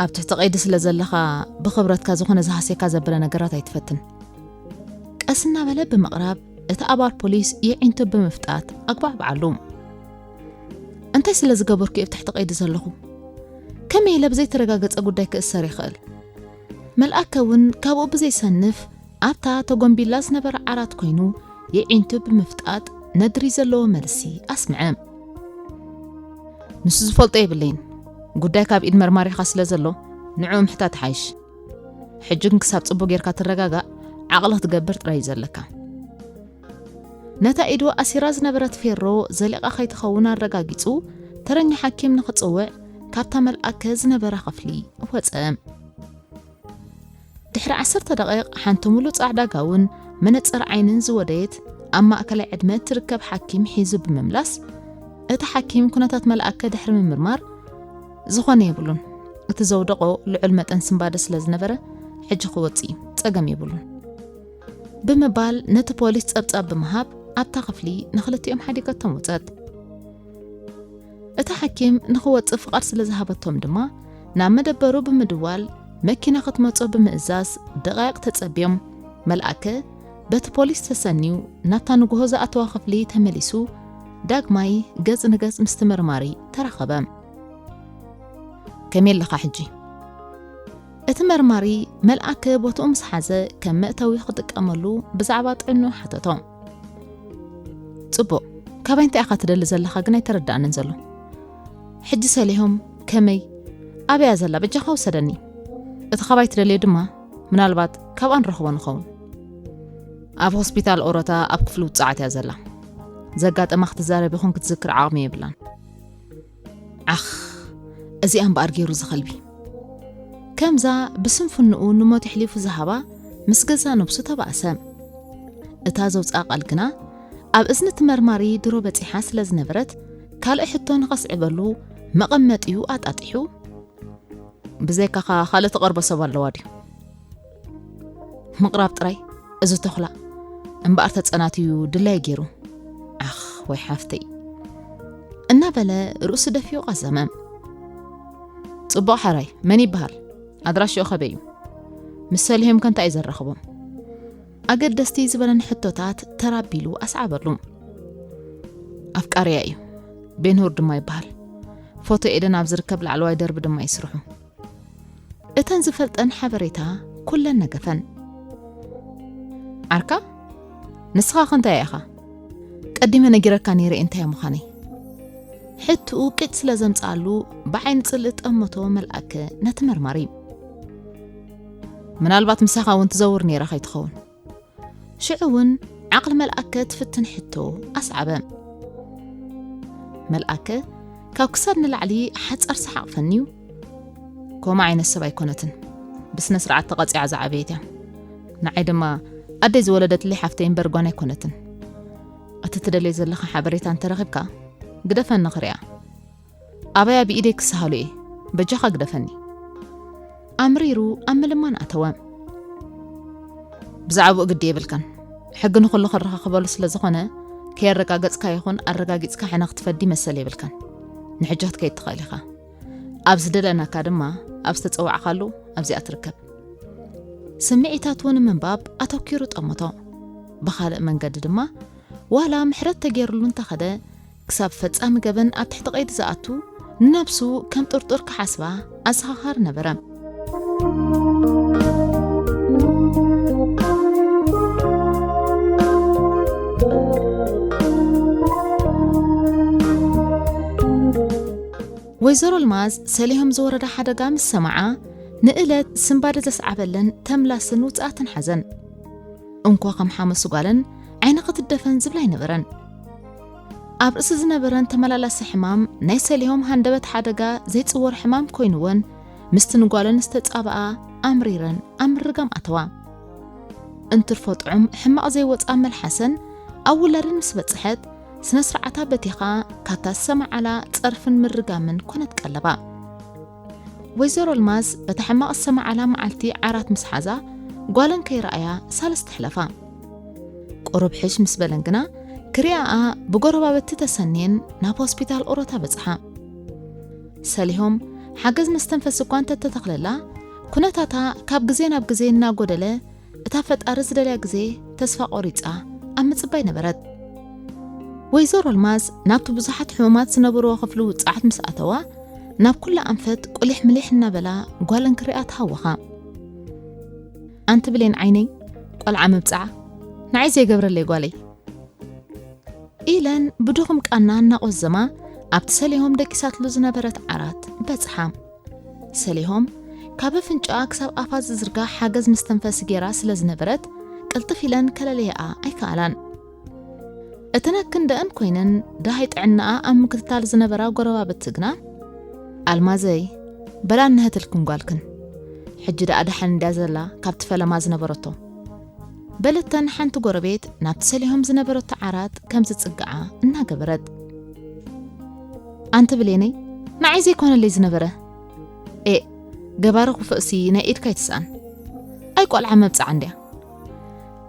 ኣብ ትሕቲ ቀይዲ ስለ ዘለኻ ብኽብረትካ ዝኾነ ዝሃስየካ ዘበለ ነገራት ኣይትፈትን። ቀስ እናበለ ብምቕራብ እቲ ኣባል ፖሊስ የዒንቱ ብምፍጣት ኣግባዕብዓሉ። እንታይ ስለ ዝገበርኩ እየ ኣብ ትሕቲ ቀይዲ ዘለኹ? ከመይ ኢለ ብዘይተረጋገጸ ጉዳይ ክእሰር ይኽእል? መልኣከ እውን ካብኡ ብዘይሰንፍ ኣብታ ተጎንቢላ ዝነበረ ዓራት ኮይኑ የዒንቱ ብምፍጣጥ ነድሪ ዘለዎ መልሲ ኣስምዐ። ንሱ ዝፈልጦ የብለይን። ጉዳይ ካብ ኢድ መርማሪኻ ስለ ዘሎ ንዕኡ ምሕታት ሓይሽ። ሕጂ ግን ክሳብ ጽቡቕ ጌርካ ትረጋጋእ ዓቕሊ ክትገብር ጥራይ እዩ ዘለካ። ነታ ኢዱ ኣሲራ ዝነበረት ፌሮ ዘሊቓ ከይትኸውን ኣረጋጊጹ፣ ተረኛ ሓኪም ንኽጽውዕ ካብታ መልኣከ ዝነበራ ክፍሊ ወጸ። ድሕሪ ዓሰርተ ደቂቕ ሓንቲ ሙሉእ ጻዕዳ ጋውን መነጽር ዓይንን ዝወደየት ኣብ ማእከላይ ዕድመ ትርከብ ሓኪም ሒዙ ብምምላስ፣ እቲ ሓኪም ኩነታት መልኣከ ድሕሪ ምምርማር፣ ዝኾነ የብሉን፣ እቲ ዘውደቖ ልዑል መጠን ስንባደ ስለ ዝነበረ ሕጂ ክወጽእ እዩ፣ ጸገም የብሉን ብምባል ነቲ ፖሊስ ጸብጻብ ብምሃብ ኣብታ ክፍሊ ንኽልቲኦም ሓዲገቶም ወጸት። እቲ ሓኪም ንኽወጽእ ፍቓድ ስለ ዝሃበቶም ድማ ናብ መደበሩ ብምድዋል መኪና ክትመጾ ብምእዛዝ ደቓይቕ ተጸብዮም። መልኣከ በቲ ፖሊስ ተሰንዩ ናብታ ንግሆ ዝኣተዋ ክፍሊ ተመሊሱ ዳግማይ ገጽ ንገጽ ምስቲ መርማሪ ተራኸበ። ከመይ ኣለኻ ሕጂ? እቲ መርማሪ መልኣከ ቦትኡ ምስ ሓዘ ከም መእተዊ ክጥቀመሉ ብዛዕባ ጥዕንኡ ሓተቶ። ጽቡቕ፣ ካባይ እንታይ ኢኻ ትደሊ ዘለኻ ግን ኣይተረዳእንን ዘሎ። ሕጂ ሰሊሆም ከመይ ኣበያ ዘላ በጃኻ ውሰደኒ። እቲ ካባይ ትደልዮ ድማ ምናልባት ካብኣ ንረኽቦ ንኸውን። ኣብ ሆስፒታል ኦሮታ ኣብ ክፍሊ ውጽዓት እያ ዘላ። ዘጋጠማ ክትዛረብ ይኹን ክትዝክር ዓቕሚ የብላን። ዓኽ፣ እዚኣ እምበኣር ገይሩ ዝኸልቢ። ከምዛ ብስንፍንኡ ንሞት የሕሊፉ ዝሃባ ምስ ገዛ ነብሱ ተባእሰ። እታ ዘውፅኣ ቃል ግና ኣብ እዝኒ እቲ መርማሪ ድሮ በፂሓ ስለ ዝነበረት ካልእ ሕቶ ንኸስዕበሉ መቐመጢኡ ኣጣጢሑ፣ ብዘይካኻ ካልእ ትቐርቦ ሰብ ኣለዋ ድዩ? ምቕራብ ጥራይ እዚ ተኹላ እምበኣር ተጸናትዩ ድላዩ ገይሩ። ዓኽ ወይ ሓፍተይ እናበለ ርእሱ ደፊኡ ቐዘመ። ጽቡቕ ሓራይ መን ይበሃል? ኣድራሽኡ ኸበይ እዩ? ምስ ሰሊሆም ከ እንታይ እዩ ዘራኽቦም? ኣገደስቲ ዝበለን ሕቶታት ተራቢሉ ኣስዓበሉ። ኣፍቃሪያ እዩ። ቤንሁር ድማ ይበሃል። ፎቶ ኤደን ኣብ ዝርከብ ላዕለዋይ ደርቢ ድማ ይስርሑ። እተን ዝፈልጠን ሓበሬታ ኩለን ነገፈን። ዓርካ? ንስኻ ኸ እንታይ ኢኻ? ቀዲመ ነጊረካ ነይረ እንታይ ምዃነይ። ሕትኡ ቂጥ ስለ ዘምጽኣሉ ብዓይኒ ጽልኢ ጠመቶ መልኣከ ነቲ መርማሪ። ምናልባት ምሳኻ እውን ትዘውር ነይራ ከይትኸውን። ሽዑ እውን ዓቕሊ መልኣከ ትፍትን ሕቶ ኣስዓበ። መልኣከ ካብ ክሳድ ንላዕሊ ሓጻር ሰሓቕ ፈንዩ፣ ከምኡ ዓይነት ሰብ ኣይኮነትን። ብስነ ስርዓት ተቐጺዓ ዝዓበየት እያ። ንዓይ ድማ ኣደይ ዝወለደትለይ ሓፍተይ እምበር ጓና ኣይኮነትን። እቲ ትደልዮ ዘለኻ ሓበሬታ እንተረኺብካ ግደፈኒ ክሪኣ። ኣበያ ብኢደይ ክስሃሎ እየ። በጃኻ ግደፈኒ። ኣምሪሩ ኣብ ምልማን ኣተወ። ብዛዕባኡ ግዲ የብልካን። ሕጊ ንኹሉ ከረኻኽበሉ ስለ ዝኾነ ከየረጋገጽካ ይኹን ኣረጋጊጽካ ሕነ ክትፈዲ መሰል የብልካን። ንሕጂ ክትከይድ ትኽእል ኢኻ። ኣብ ዝደለናካ ድማ ኣብ ዝተጸዋዕካሉ ኣብዚኣ ትርከብ። ስምዒታቱ ንምንባብ ኣተኪሩ ጠመቶ። ብኻልእ መንገዲ ድማ ዋላ ምሕረት ተገይሩሉ እንተኸደ ክሳብ ፈጻሚ ገበን ኣብ ትሕቲ ቀይዲ ዝኣቱ ንነብሱ ከም ጥርጡር ክሓስባ ኣዘኻኻሪ ነበረ። ወይዘሮ ኣልማዝ ሰሊሆም ዝወረዳ ሓደጋ ምስ ሰማዓ ንእለት ስንባደ ዘስዓበለን ተምላስን ውጽኣትን ሓዘን። እንኮ ከም ሓመሱ ጓለን ዓይኒ ክትደፈን ዝብላ ኣይነበረን። ኣብ ርእሲ ዝነበረን ተመላላሲ ሕማም ናይ ሰሊሆም ሃንደበት ሓደጋ ዘይጽወር ሕማም ኮይንወን ምስቲ ንጓለን ዝተጻብኣ ኣምሪረን ኣብ ምርጋም ኣተዋ። እንትርፎ ጥዑም ሕማቕ ዘይወጻ መልሓሰን ኣብ ውላደን ምስ በጽሐት ስነ ስርዓታ በቲኻ ካብታ ዝሰማዓላ ጸርፍን ምርጋምን ኮነት ቀለባ። ወይዘሮ ኣልማዝ በታ ሕማቕ ዝሰማዓላ መዓልቲ ዓራት ምስ ሓዛ ጓለን ከይረኣያ ሳልስቲ ሕለፋ። ቁሩብ ሕሽ ምስ በለን ግና ክሪኣኣ ብጎረባብቲ ተሰንየን ናብ ሆስፒታል ኦሮታ በጽሓ። ሰሊሆም ሓገዝ መስተንፈሲ እኳ እንተተተኽለላ ኩነታታ ካብ ግዜ ናብ ግዜ እናጎደለ እታ ፈጣሪ ዝደልያ ግዜ ተስፋ ቆሪጻ ኣብ ምጽባይ ነበረት። ወይዘሮ ኣልማዝ ናብቲ ብዙሓት ሕሙማት ዝነበርዎ ክፍሊ ውጽዓት ምስ ኣተዋ ናብ ኩላ ኣንፈት ቁሊሕ ምሊሕ እናበላ ጓለን ክሪኣ ተሃወኻ። ኣንቲ ብሌን ዓይነይ ቆልዓ ምብጻዓ ንዓይ ዘይገብረለይ ጓለይ ኢለን ብድኹም ቃና እናቖዘማ ኣብቲ ሰሊሆም ደቂሳትሉ ዝነበረት ዓራት በጽሓ። ሰሊሆም ካብ ኣፍንጫኣ ክሳብ ኣፋ ዝዝርጋሕ ሓገዝ መስተንፈሲ ጌራ ስለ ዝነበረት ቅልጥፍ ኢለን ከለለያኣ ኣይከኣላን። እተን ኣክንደኣን ኮይነን ደሃይ ጥዕናኣ ኣብ ምክትታል ዝነበራ ጎረባብቲ ግና፣ ኣልማዘይ፣ በላ እነሀትልክን ጓልክን፣ ሕጂ ደኣ ደሓን እንድያ ዘላ ካብቲ ፈለማ ዝነበረቶ፣ በለተን ሓንቲ ጎረቤት ናብቲ ሰሊሆም ዝነበረቶ ዓራት ከም ዝጽግዓ እናገበረት። ኣንቲ ብሌነይ፣ ንዓይ ዘይኮነለይ ዝነበረ። ኤእ፣ ገባሪ ክፉእሲ ናይ ኢድካ ኣይትስኣን። ኣይ ቆልዓ መብጽዓ እንድያ።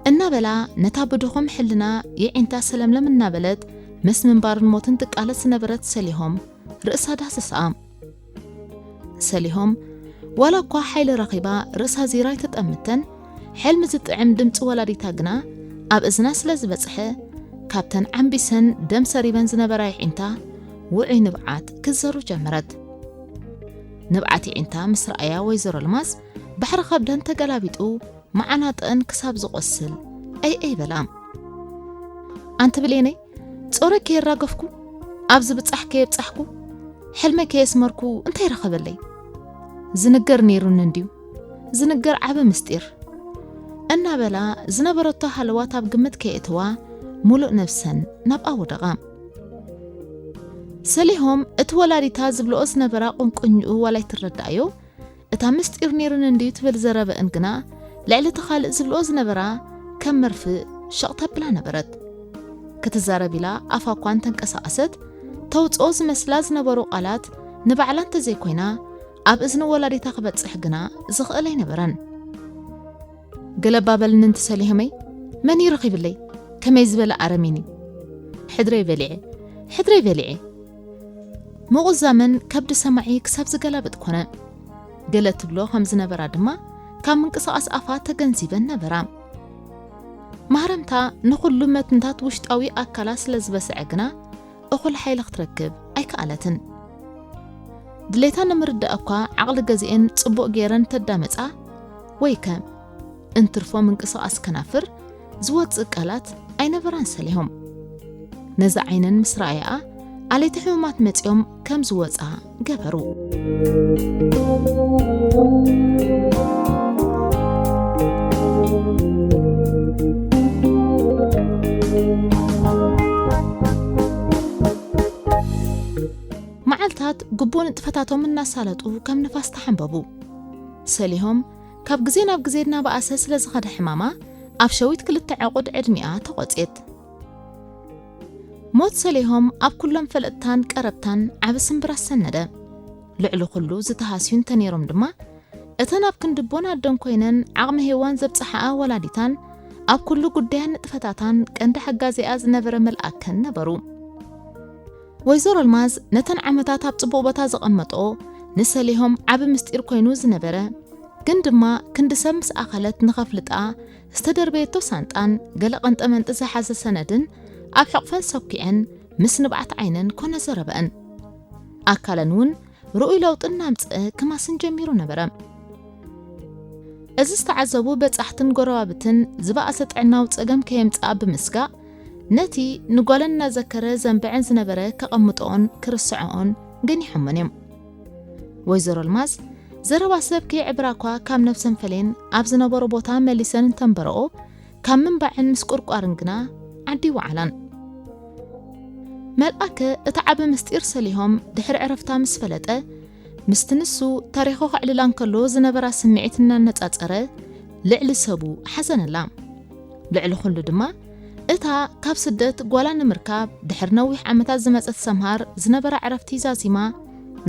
እናበላ ነታ ብድኹም ሕልና የዒንታ ሰለምለም እናበለት ምስ ምንባርን ሞትን ትቃለስ ዝነበረት ሰሊሆም ርእሳ ዳህሰሳ። ሰሊሆም ዋላ እኳ ሓይሊ ረኺባ ርእሳ ዚራ ኣይተጠምተን፣ ሕልሚ ዝጥዕም ድምፂ ወላዲታ ግና ኣብ እዝና ስለ ዝበፅሐ፣ ካብተን ዓምቢሰን ደም ሰሪበን ዝነበራ የዒንታ ውዑይ ንብዓት ክዘሩ ጀመረት። ንብዓት የዒንታ ምስ ረኣያ ወይዘሮ ልማዝ ባሕሪ ከብደን ተገላቢጡ መዓናጠን ክሳብ ዝቖስል ኣይ ኣይ በላ። ኣንቲ ብሌነይ፣ ጾረይ ከየራገፍኩ፣ ኣብ ዝብጻሕ ከየብጻሕኩ፣ ሕልመይ ከየስመርኩ እንታይ ረኸበለይ? ዝንገር ነይሩኒ እንድዩ፣ ዝንገር ዓቢ ምስጢር። እናበላ ዝነበረቶ ሃለዋት ኣብ ግምት ከየእተዋ፣ ሙሉእ ነብሰን ናብኣ ወደቓ። ሰሊሆም እቲ ወላዲታ ዝብልኦ ዝነበራ ቁንቁኝኡ ዋላ ኣይትረዳኣዮ፣ እታ ምስጢር ነይሩኒ እንድዩ ትብል ዘረበእን ግና፣ ልዕሊ እቲ ካልእ ዝብልኦ ዝነበራ ከም መርፍእ ሸቕ ተብላ ነበረት። ክትዛረብ ኢላ ኣፋ እኳ እንተንቀሳቐሰት፣ ተውጽኦ ዝመስላ ዝነበሩ ቃላት ንባዕላ እንተዘይኮይና፣ ኣብ እዝኒ ወላዲታ ክበጽሕ ግና ዝኽእል ኣይነበረን። ገለባ በልኒ እንቲ ሰሊሆመይ፣ መን እዩ ረኺብለይ? ከመይ ዝበለ ኣረሜን እዩ? ሕድረይ በሊዐ፣ ሕድረይ በሊዐ። ምቑዛመን ከብዲ ሰማዒ ክሳብ ዝገላብጥ ኮነ። ገለ ትብሎ ከም ዝነበራ ድማ ካብ ምንቅስቓስ ኣፋ ተገንዚበን ነበራ። ማህረምታ ንኹሉ መትንታት ውሽጣዊ ኣካላ ስለ ዝበስዐ ግና እኹል ሓይሊ ክትረክብ ኣይከኣለትን። ድሌታ ንምርዳእ እኳ ዓቕሊ ገዚኤን ጽቡቕ ገይረን ተዳመጻ፣ ወይከ እንትርፎ ምንቅስቓስ ከናፍር ዝወጽእ ቃላት ኣይነበራን ሰሊሆም። ነዚ ዓይነን ምስ ረኣያኣ፣ ኣለይቲ ሕሙማት መጺኦም ከም ዝወጻ ገበሩ። መዓልታት ግቡእ ንጥፈታቶም እናሳለጡ ከም ንፋስ ተሓንበቡ። ሰሊሆም ካብ ግዜ ናብ ግዜ እናበኣሰ ስለ ዝኸደ ሕማማ፣ ኣብ ሸዊት ክልተ ዕቑድ ዕድሚኣ ተቖጽየት። ሞት ሰሊሆም ኣብ ኩሎም ፈለጥታን ቀረብታን ዓቢ ስምብራት ሰነደ። ልዕሊ ኩሉ ዝተሃስዩ እንተነይሮም ድማ፣ እተን ኣብ ክንዲ ቦን ኣደን ኮይነን ዓቕሚ ሄዋን ዘብጽሓኣ ወላዲታን ኣብ ኩሉ ጉዳያን ንጥፈታታን ቀንዲ ሓጋዚኣ ዝነበረ መልኣከን ነበሩ። ወይዘሮ ኣልማዝ ነተን ዓመታት ኣብ ጽቡቕ ቦታ ዘቐመጦ ንሰሊሆም ዓቢ ምስጢር ኮይኑ ዝነበረ፣ ግን ድማ ክንዲ ሰብ ምስ ኣኸለት ንኸፍልጣ ዝተደርበየቶ ሳንጣን ገለ ቀንጠመንጢ ዝሓዘ ሰነድን ኣብ ሕቑፈን ሰኪዐን ምስ ንብዓት ዓይነን ኮነ ዘረበአን። ኣካለን እውን ርኡይ ለውጢ እናምጽአ ክማስን ጀሚሩ ነበረ። እዚ ዝተዓዘቡ በጻሕትን ጎረባብትን ዝበኣሰ ጥዕናዊ ጸገም ከየምጽኣ ብምስጋእ፣ ነቲ ንጓለን እናዘከረ ዘንብዐን ዝነበረ ከቐምጥኦን ክርስዕኦን ገኒሖመን እዮም። ወይዘሮ ኣልማዝ ዘረባ ሰብ ከየዕብራ እኳ ካብ ነብሰን ፈሌን ኣብ ዝነበሮ ቦታ መሊሰን እንተንበረኦ፣ ካብ ምንባዕን ምስ ቁርቋርን ግና ዓዲ ይወዓላን። መልኣከ እቲ ዓቢ ምስጢር ሰሊሆም ድሕሪ ዕረፍታ ምስ ፈለጠ፣ ምስቲ ንሱ ታሪኹ ከዕልላ እንከሎ ዝነበራ ስምዒት እናነጻጸረ ልዕሊ ሰቡ ሓዘነላ። ልዕሊ ኩሉ ድማ እታ ካብ ስደት ጓላ ንምርካብ ድሕሪ ነዊሕ ዓመታት ዝመጸት ሰምሃር ዝነበራ ዕረፍቲ ዛዚማ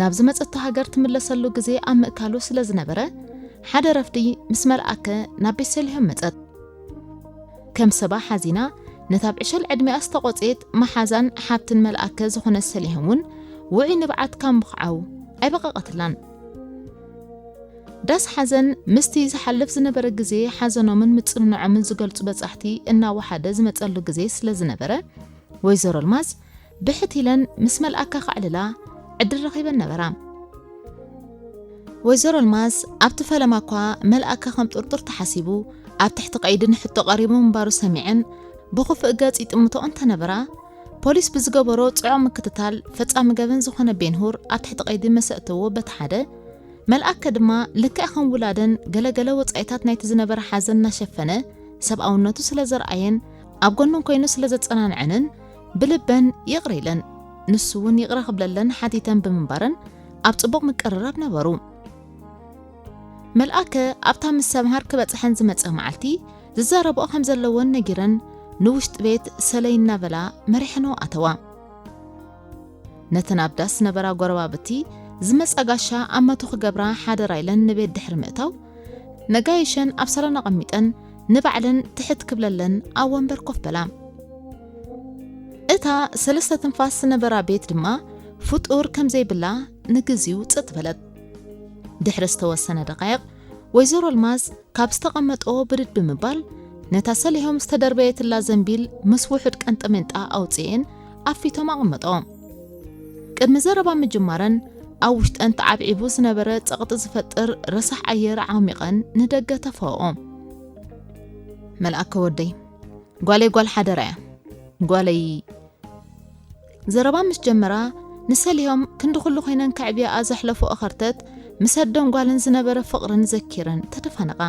ናብ ዝመጸቶ ሃገር ትምለሰሉ ግዜ ኣብ ምእካሉ ስለ ዝነበረ፣ ሓደ ረፍዲ ምስ መልኣከ ናብ ቤት ሰሊሆም መጸት። ከም ሰባ ሓዚና ነታ ኣብ ዕሸል ዕድሚኣ ዝተቖጽየት መሓዛን ሓብትን መልኣከ ዝኾነት ሰሊሆም እውን ውዑይ ንብዓት ካብ ምኽዓው ኣይበቐቐትላን። ዳስ ሓዘን ምስቲ ዝሓልፍ ዝነበረ ግዜ ሓዘኖምን ምጽንንዖምን ዝገልጹ በጻሕቲ እናወሓደ ዝመጸሉ ግዜ ስለ ዝነበረ፣ ወይዘሮ ኣልማዝ ብሕት ኢለን ምስ መልኣከ ከዕልላ ዕድል ረኺበን ነበራ። ወይዘሮ ኣልማዝ ኣብቲ ፈለማ እኳ መልኣከ ከም ጥርጡር ተሓሲቡ ኣብ ትሕቲ ቀይዲ ንሕቶ ቀሪቡ ምንባሩ ሰሚዐን ብኽፉእ ገጽ ይጥምቶ እንተነበራ፣ ፖሊስ ብዝገበሮ ጽዑቕ ምክትታል ፈጻሚ ገበን ዝኾነ ቤንሁር ኣብ ትሕቲ ቀይዲ መሰእተዎ በቲ ሓደ፣ መልኣከ ድማ ልክዕ ከም ውላደን ገለገለ ወጻኢታት ናይቲ ዝነበረ ሓዘን እናሸፈነ ሰብኣውነቱ ስለ ዘርኣየን ኣብ ጎነን ኮይኑ ስለ ዘጸናንዐንን ብልበን ይቕረ ኢለን፣ ንሱ እውን ይቕረ ክብለለን ሓቲተን ብምንባረን ኣብ ጽቡቕ ምቅርራብ ነበሩ። መልኣከ ኣብታ ምስ ሰምሃር ክበጽሐን ዝመጸ መዓልቲ ዝዛረብኦ ከም ዘለወን ነጊረን ንውሽጢ ቤት ሰለይ እናበላ መሪሐንኦ ኣተዋ። ነተን ኣብ ዳስ ዝነበራ ጎረባብቲ ዝመጻ ጋሻ ኣመቱ ክገብራ ሓደራ ኢለን ንቤት ድሕሪ ምእታው፣ ነጋይሸን ኣብ ሳሎን ኣቐሚጠን ንባዕለን ትሕት ክብለለን ኣብ ወንበር ኮፍ በላ። እታ ሰለስተ ትንፋስ ዝነበራ ቤት ድማ ፍጡር ከም ዘይብላ ንግዚኡ ጽጥ በለት። ድሕሪ ዝተወሰነ ደቓይቕ ወይዘሮ ኣልማዝ ካብ ዝተቐመጦ ብድድ ብምባል ነታ ሰሊሆም ዝተደርበየትላ ዘንቢል ምስ ውሑድ ቀንጠሜንጣ ኣውጽኤን ኣብ ፊቶም ኣቐመጦ። ቅድሚ ዘረባ ምጅማረን ኣብ ውሽጠን ተዓብዒቡ ዝነበረ ጸቕጢ ዝፈጥር ረሳሕ ኣየር ዓሚቐን ንደገ ተፋወኦ። መልኣከ ወደይ፣ ጓለይ ጓል ሓደራ እያ። ጓለይ ዘረባ ምስ ጀመራ ንሰሊሆም ክንዲ ኩሉ ኮይነን ከዕብያኣ ዘሕለፎ እኸርተት ምስ ኣደን ጓልን ዝነበረ ፍቕርን ዘኪረን ተደፋነቓ።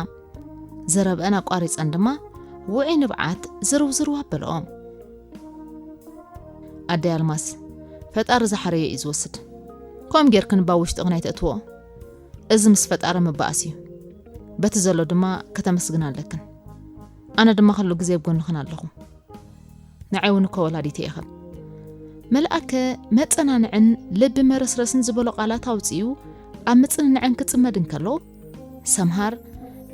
ዘረብአን ኣቋሪጸን ድማ ውዑይ ንብዓት ዝርውዝርው ኣበልኦ። ኣደይ ኣልማስ፣ ፈጣሪ ዝሓረዮ እዩ ዝወስድ። ከምኡ ጌርክን እባ ውሽጥኽን ኣይተእትዎ። እዚ ምስ ፈጣሪ ምባኣስ እዩ። በቲ ዘሎ ድማ ከተመስግና ኣለክን። ኣነ ድማ ኩሉ ግዜ ኣብ ጎንኽን ኣለኹ። ንዓይ እውን እኮ ወላዲተይ ኢኽን። መልኣከ መጸናንዕን ልቢ መረስረስን ዝበሎ ቃላት ኣውጺኡ ኣብ ምጽንናዐን ክጽመድ እንከሎ፣ ሰምሃር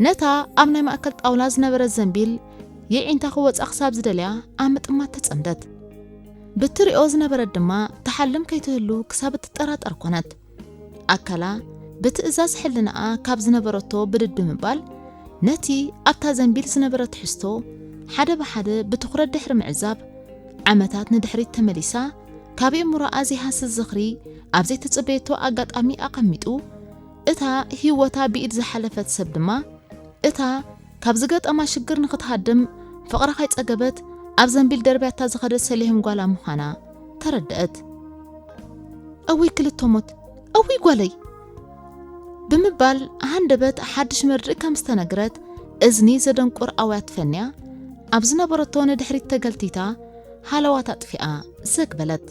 ነታ ኣብ ናይ ማእከል ጣውላ ዝነበረት ዘንቢል የዒንታ ክወጻ ክሳብ ዝደልያ ኣብ ምጥማት ተጸምደት። ብትሪኦ ዝነበረት ድማ ትሓልም ከይትህሉ ክሳብ እትጠራጠር ኮነት። ኣካላ ብትእዛዝ ሕልናኣ ካብ ዝነበረቶ ብድድ ብምባል፣ ነቲ ኣብታ ዘንቢል ዝነበረ ትሕዝቶ ሓደ ብሓደ ብትኹረት ድሕሪ ምዕዛብ፣ ዓመታት ንድሕሪት ተመሊሳ፣ ካብ ኣእምሮኣ ዘይሃስስ ዝኽሪ ኣብ ዘይተጸበየቶ ኣጋጣሚ ኣቐሚጡ፣ እታ ህይወታ ብኢድ ዝሓለፈት ሰብ ድማ፣ እታ ካብ ዝገጠማ ሽግር ንኽትሃድም ፍቕራ ከይጸገበት ኣብ ዘንቢል ደርብያታ ዝኸደት ሰሊሆም ጓላ ምዃና ተረድአት። እውይ ክልተ ሞት፣ እውይ ጓለይ! ብምባል ሃንደበት ሓድሽ መርድእ ከም ዝተነግረት እዝኒ ዘደንቁር ኣውያት ፈንያ ኣብ ዝነበረቶ ንድሕሪት ተገልቲታ ሃለዋት ኣጥፊኣ ዘግ በለት።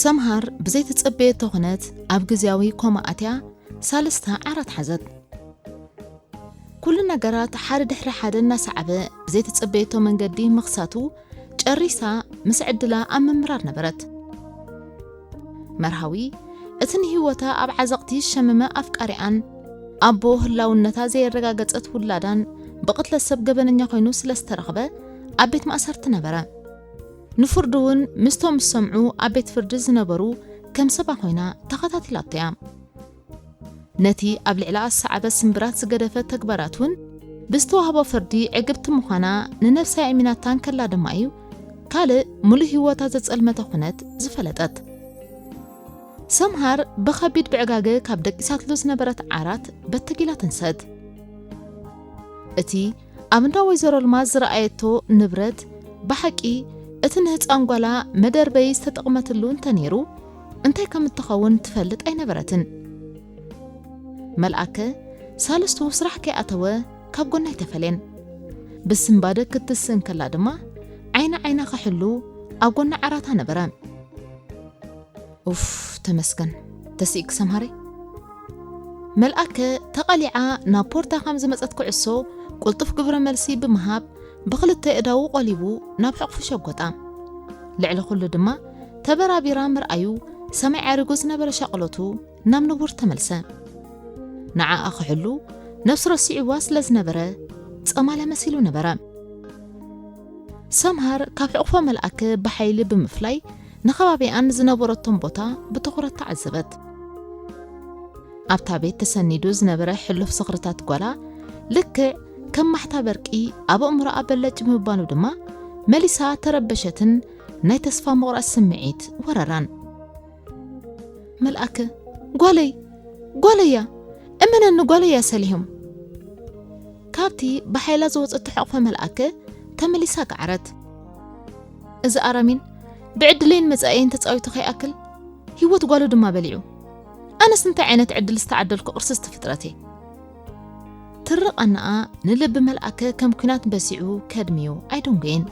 ሰምሃር ብዘይተጸበየቶ ኩነት ኣብ ግዝያዊ ኮማ ኣትያ ሳልስታ ዓራት ሓዘት። ኩሉ ነገራት ሓደ ድሕሪ ሓደ እናሰዓበ ብዘይተጸበየቶ መንገዲ ምኽሳቱ ጨሪሳ ምስ ዕድላ ኣብ ምምራር ነበረት። መርሃዊ እቲ ንህይወታ ኣብ ዓዘቕቲ ዝሸመመ ኣፍቃሪኣን ኣቦ ህላውነታ ዘየረጋገጸት ውላዳን ብቕትለት ሰብ ገበነኛ ኮይኑ ስለ ዝተረኽበ ኣብ ቤት ማእሰርቲ ነበረ። ንፍርዱ እውን ምስቶም ዝሰምዑ ኣብ ቤት ፍርዲ ዝነበሩ ከም ሰባ ኮይና ተኸታቲላቶ እያ። ነቲ ኣብ ልዕላ ዝሰዓበ ስምብራት ዝገደፈ ተግባራት እውን ብዝተዋህቦ ፍርዲ ዕግብቲ ምዃና ንነብሳ የእሚናታ እንከላ ድማ እዩ ካልእ ምሉእ ህይወታ ዘጸልመተ ኩነት ዝፈለጠት። ሰምሃር ብኸቢድ ብዕጋገ ካብ ደቂሳትሉ ዝነበረት ዓራት በተጊላ ተንሰት። እቲ ኣብ እንዳ ወይዘሮ ኣልማዝ ዝረኣየቶ ንብረት ብሓቂ እቲ ንህጻን ጓላ መደርበዪ ዝተጠቕመትሉ እንተነይሩ እንታይ ከም እትኸውን ትፈልጥ ኣይነበረትን። መልኣከ ሳልስቱ ስራሕ ከይኣተወ ካብ ጎና ኣይተፈለየን። ብስንባደ ክትስእ እንከላ ድማ ዓይኒ ዓይና ክሕሉ ኣብ ጎና ዓራታ ነበረ። ኡፍ ተመስገን ተስኢክ ሰምሃረይ። መልኣከ ተቐሊዓ ናብ ፖርታ ከም ዝመጸት ኩዕሶ ቅልጡፍ ግብረ መልሲ ብምሃብ ብኽልተ እዳዉ ቆሊቡ ናብ ሕቕፉ ሸጎጣ። ልዕሊ ኩሉ ድማ ተበራቢራ ምርኣዩ ሰማይ ዓሪጉ ዝነበረ ሻቕሎቱ ናብ ንቡር ተመልሰ። ንዓኣ ክሕሉ ነብሱ ረሲዕዋ ስለ ዝነበረ ጸማለ መሲሉ ነበረ። ሰምሃር ካብ ሕቕፎ መልኣከ ብሓይሊ ብምፍላይ ንኸባቢኣን ዝነበረቶም ቦታ ብትኹረት ተዓዘበት። ኣብታ ቤት ተሰኒዱ ዝነበረ ሕሉፍ ዝኽርታት ጓላ ልክዕ ከም ማሕታ በርቂ ኣብ ኣእምሮኣ በለጭ ብምባሉ ድማ መሊሳ ተረበሸትን ናይ ተስፋ ምቑራጽ ስምዒት ወረራን። መልኣከ፣ ጓለይ፣ ጓለያ፣ እመነኒ ጓለያ ሰሊሆም። ካብቲ ብሓይላ ዝወጸቶ ሕቕፎ መልኣከ ተመሊሳ ገዓረት። እዚ ኣረሜን ብዕድለይን መጻኢየይን ተጻዊቱ ከይኣክል፣ ህይወት ጓሉ ድማ በሊዑ። ኣነስ እንታይ ዓይነት ዕድል ዝተዓደልኩ ቅርስስቲ ፍጥረት እየ። ትሪ ቃናኣ ንልቢ መልኣከ ከም ኲናት በሲዑ ከድምዩ ኣይደንጎየን።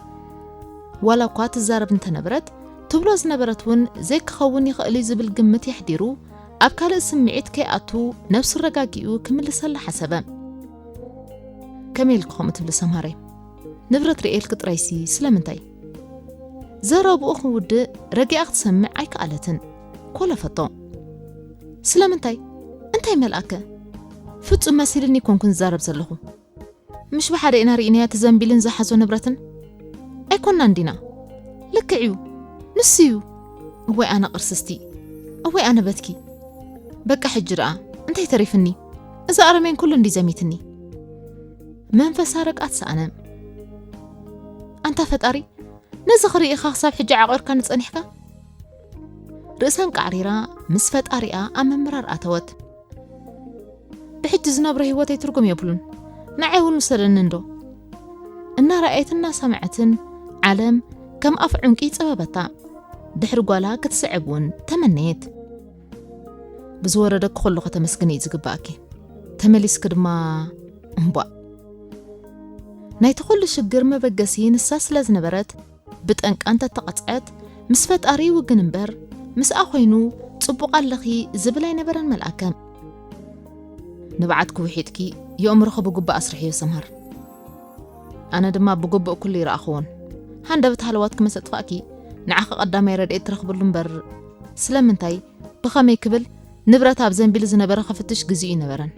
ዋላ እኳ ትዛረብ እንተነበረት፣ ትብሎ ዝነበረት እውን ዘይክኸውን ይኽእል እዩ ዝብል ግምት የሕዲሩ፣ ኣብ ካልእ ስምዒት ከይኣቱ ነብሱ ኣረጋጊኡ ክምልሰላ ሓሰበ። ከመይ ኢልኪ ከምኡ ትብሊ ሰምሃረይ? ንብረት ርእየልኪ ጥራይሲ ስለምንታይ? ዘረብኡ ክውድእ ረጊኣ ክትሰምዕ ኣይከኣለትን። ኮለፈቶ። ስለምንታይ? እንታይ መልኣከ? ፍጹም መሲልኒ ኣይኮንኩን ዝዛረብ ዘለኹ። ምሽ ብሓደ ኢና ርኢናዮ፣ እቲ ዘንቢልን ዝሓዞ ንብረትን? ኣይኮናን ዲና? ልክዕ እዩ። ንሱ እዩ። እወይ ኣነ ቅርስስቲ። እወይ ኣነ በትኪ። በቃ ሕጂ ደኣ እንታይ ተሪፍኒ? እዚ ኣረሜን ኩሉ እንዲ ዘሚትኒ። መንፈሳ ርቃት ሰኣነ። ኣንታ ፈጣሪ፣ ነዚ ክርኢ ኢኻ ክሳብ ሕጂ ዓቒርካኒ ጸኒሕካ? ርእሳ ኣንቃዕሪራ ምስ ፈጣሪኣ ኣብ ምምራር ኣተወት። ብሕጂ ዝነብሮ ህይወተይ ትርጉም የብሉን። ንዓይ እውን ውሰደኒ እንዶ። እናረኣየትን እናሰምዐትን ዓለም ከም ኣፍ ዑንቂ ጸበበታ። ድሕሪ ጓላ ክትስዕብ እውን ተመነየት። ብዝወረደኪ ኩሉ ከተመስግኒ እዩ ዝግባኣኪ። ተመሊስኪ ድማ እምቧእ። ናይቲ ኩሉ ሽግር መበገሲ ንሳ ስለ ዝነበረት፣ ብጠንቃ እንተተቐጽዐት፣ ምስ ፈጣሪ ይውግን እምበር፣ ምስኣ ኮይኑ ጽቡቕ ኣለኺ ዝብል ኣይነበረን መልኣከ። ንብዓትኪ ውሒጥኪ፣ የእምሮኺ ብግቡእ ኣስርሕዮ ሰምሃር። ኣነ ድማ ብግቡእ ኩሉ ይረኣኽዎን። ሃንደበት ሃለዋትኪ ምስ ኣጥፋእኪ፣ ንዓኺ ቀዳማይ ረድኤት ትረኽብሉ እምበር፣ ስለምንታይ፣ ብኸመይ ክብል ንብረት ኣብ ዘንቢል ዝነበረ ክፍትሽ ግዜኡ ኣይነበረን።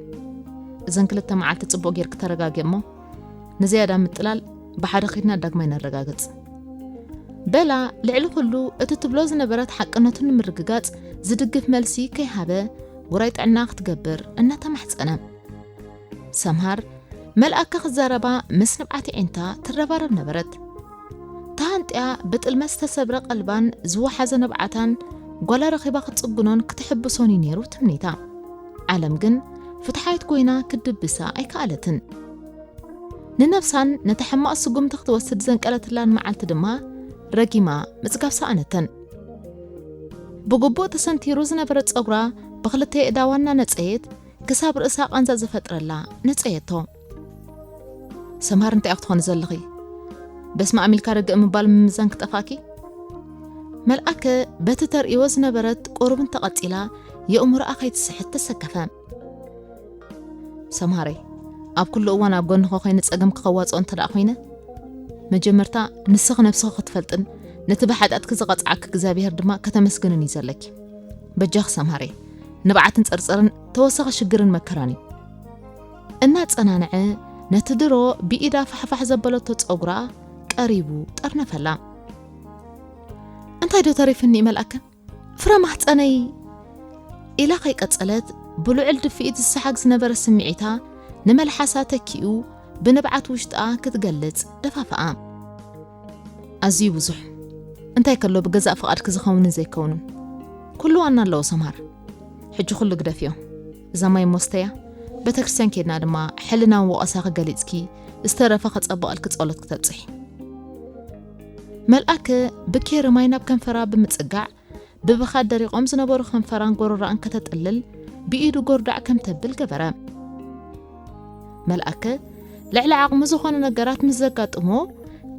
እዘን ክልተ መዓልቲ ጽቡቕ ጌርኪ ተረጋግኢ እሞ፣ ንዝያዳ ምጥላል ብሓደ ኺድና ዳግማይ ነረጋግጽ። በላ ልዕሊ ኩሉ እቲ ትብሎ ዝነበረት ሓቅነቱ ንምርግጋጽ ዝድግፍ መልሲ ከይሃበ ውራይ ጥዕና ክትገብር እናተማሕጸነ። ሰምሃር መልኣከ ክዛረባ ምስ ንብዓት ኣዒንታ ትረባረብ ነበረት። ተሃንጥያ ብጥልመት ዝተሰብረ ቀልባን ዝወሓዘ ንብዓታን ጓላ ረኺባ ክትጽግኖን ክትሕብሶን እዩ ነይሩ ትምኒታ። ዓለም ግን ፍትሓዊት ኮይና ክትድብሳ ኣይከኣለትን። ንነብሳን ነታ ሕማቕ ስጉምቲ ክትወስድ ዘንቀለትላን መዓልቲ ድማ ረጊማ ምጽጋብ ሰኣነተን። ብግቡእ ተሰንቲሩ ዝነበረ ጸጉራ ብኽልተ የእዳዋ እናነጸየት ክሳብ ርእሳ ቃንዛ ዝፈጥረላ ነጸየቶ። ሰምሃር እንታይ ኢኺ ትኾኒ ዘለኺ? በስመ ኣብ ኢልካ ርግእ ምባል ምምዛን ክጠፍኣኪ? መልኣከ በቲ ተርእዮ ዝነበረት ቁሩብ እንተቐጺላ የእምሮኣ ከይትስሕት ተሰከፈ። ሰምሃረይ፣ ኣብ ኩሉ እዋን ኣብ ጎንኺ ኮይነ ጸገምኪ ከዋጽኦ እንተ ደኣ ኮይነ፣ መጀመርታ ንስኺ ነብስኺ ክትፈልጥን ነቲ ብሓጢኣትኪ ዝቐጽዓኪ እግዚኣብሄር ድማ ከተመስግንን እዩ ዘለኪ። በጃኺ ሰምሃረይ፣ ንብዓትን ጸርጸርን ተወሳኺ ሽግርን መከራን እዩ። እናጸናንዐ ነቲ ድሮ ብኢዳ ፋሕፋሕ ዘበለቶ ጸጉራ ቀሪቡ ጠርነፈላ። እንታይ ዶ ተሪፍኒ መልኣከ? ፍረ ማህጸነይ! ኢላ ከይቀጸለት፣ ብልዑል ድፍኢት ዝሰሓግ ዝነበረ ስምዒታ ንመልሓሳ ተኪኡ ብንብዓት ውሽጣ ክትገልጽ ደፋፍኣ። ኣዝዩ ብዙሕ። እንታይ ከሎ ብገዛእ ፍቓድኪ ዝኸውንን ዘይከውንን? ኩሉ ዋና ኣለዎ ሰምሃር። ሕጂ ኩሉ ግደፍዮ። እዛ ማይ እሞ ስተያ፣ ቤተክርስትያን ኬድና ድማ ሕልናዊ ወቐሳኺ ገሊጽኪ፣ ዝተረፈ ከጸብቐልኪ ጸሎት ክተብጽሒ። መልኣከ ብኬሪ ማይ ናብ ከንፈራ ብምጽጋዕ፣ ብብኻድ ደሪቖም ዝነበሩ ከንፈራን ጎረሮኣን ከተጥልል ብኢዱ ጎርዳዕ ከም ተብል ገበረ። መልኣከ ልዕሊ ዓቕሙ ዝኾነ ነገራት ምስ ዘጋጥሞ፣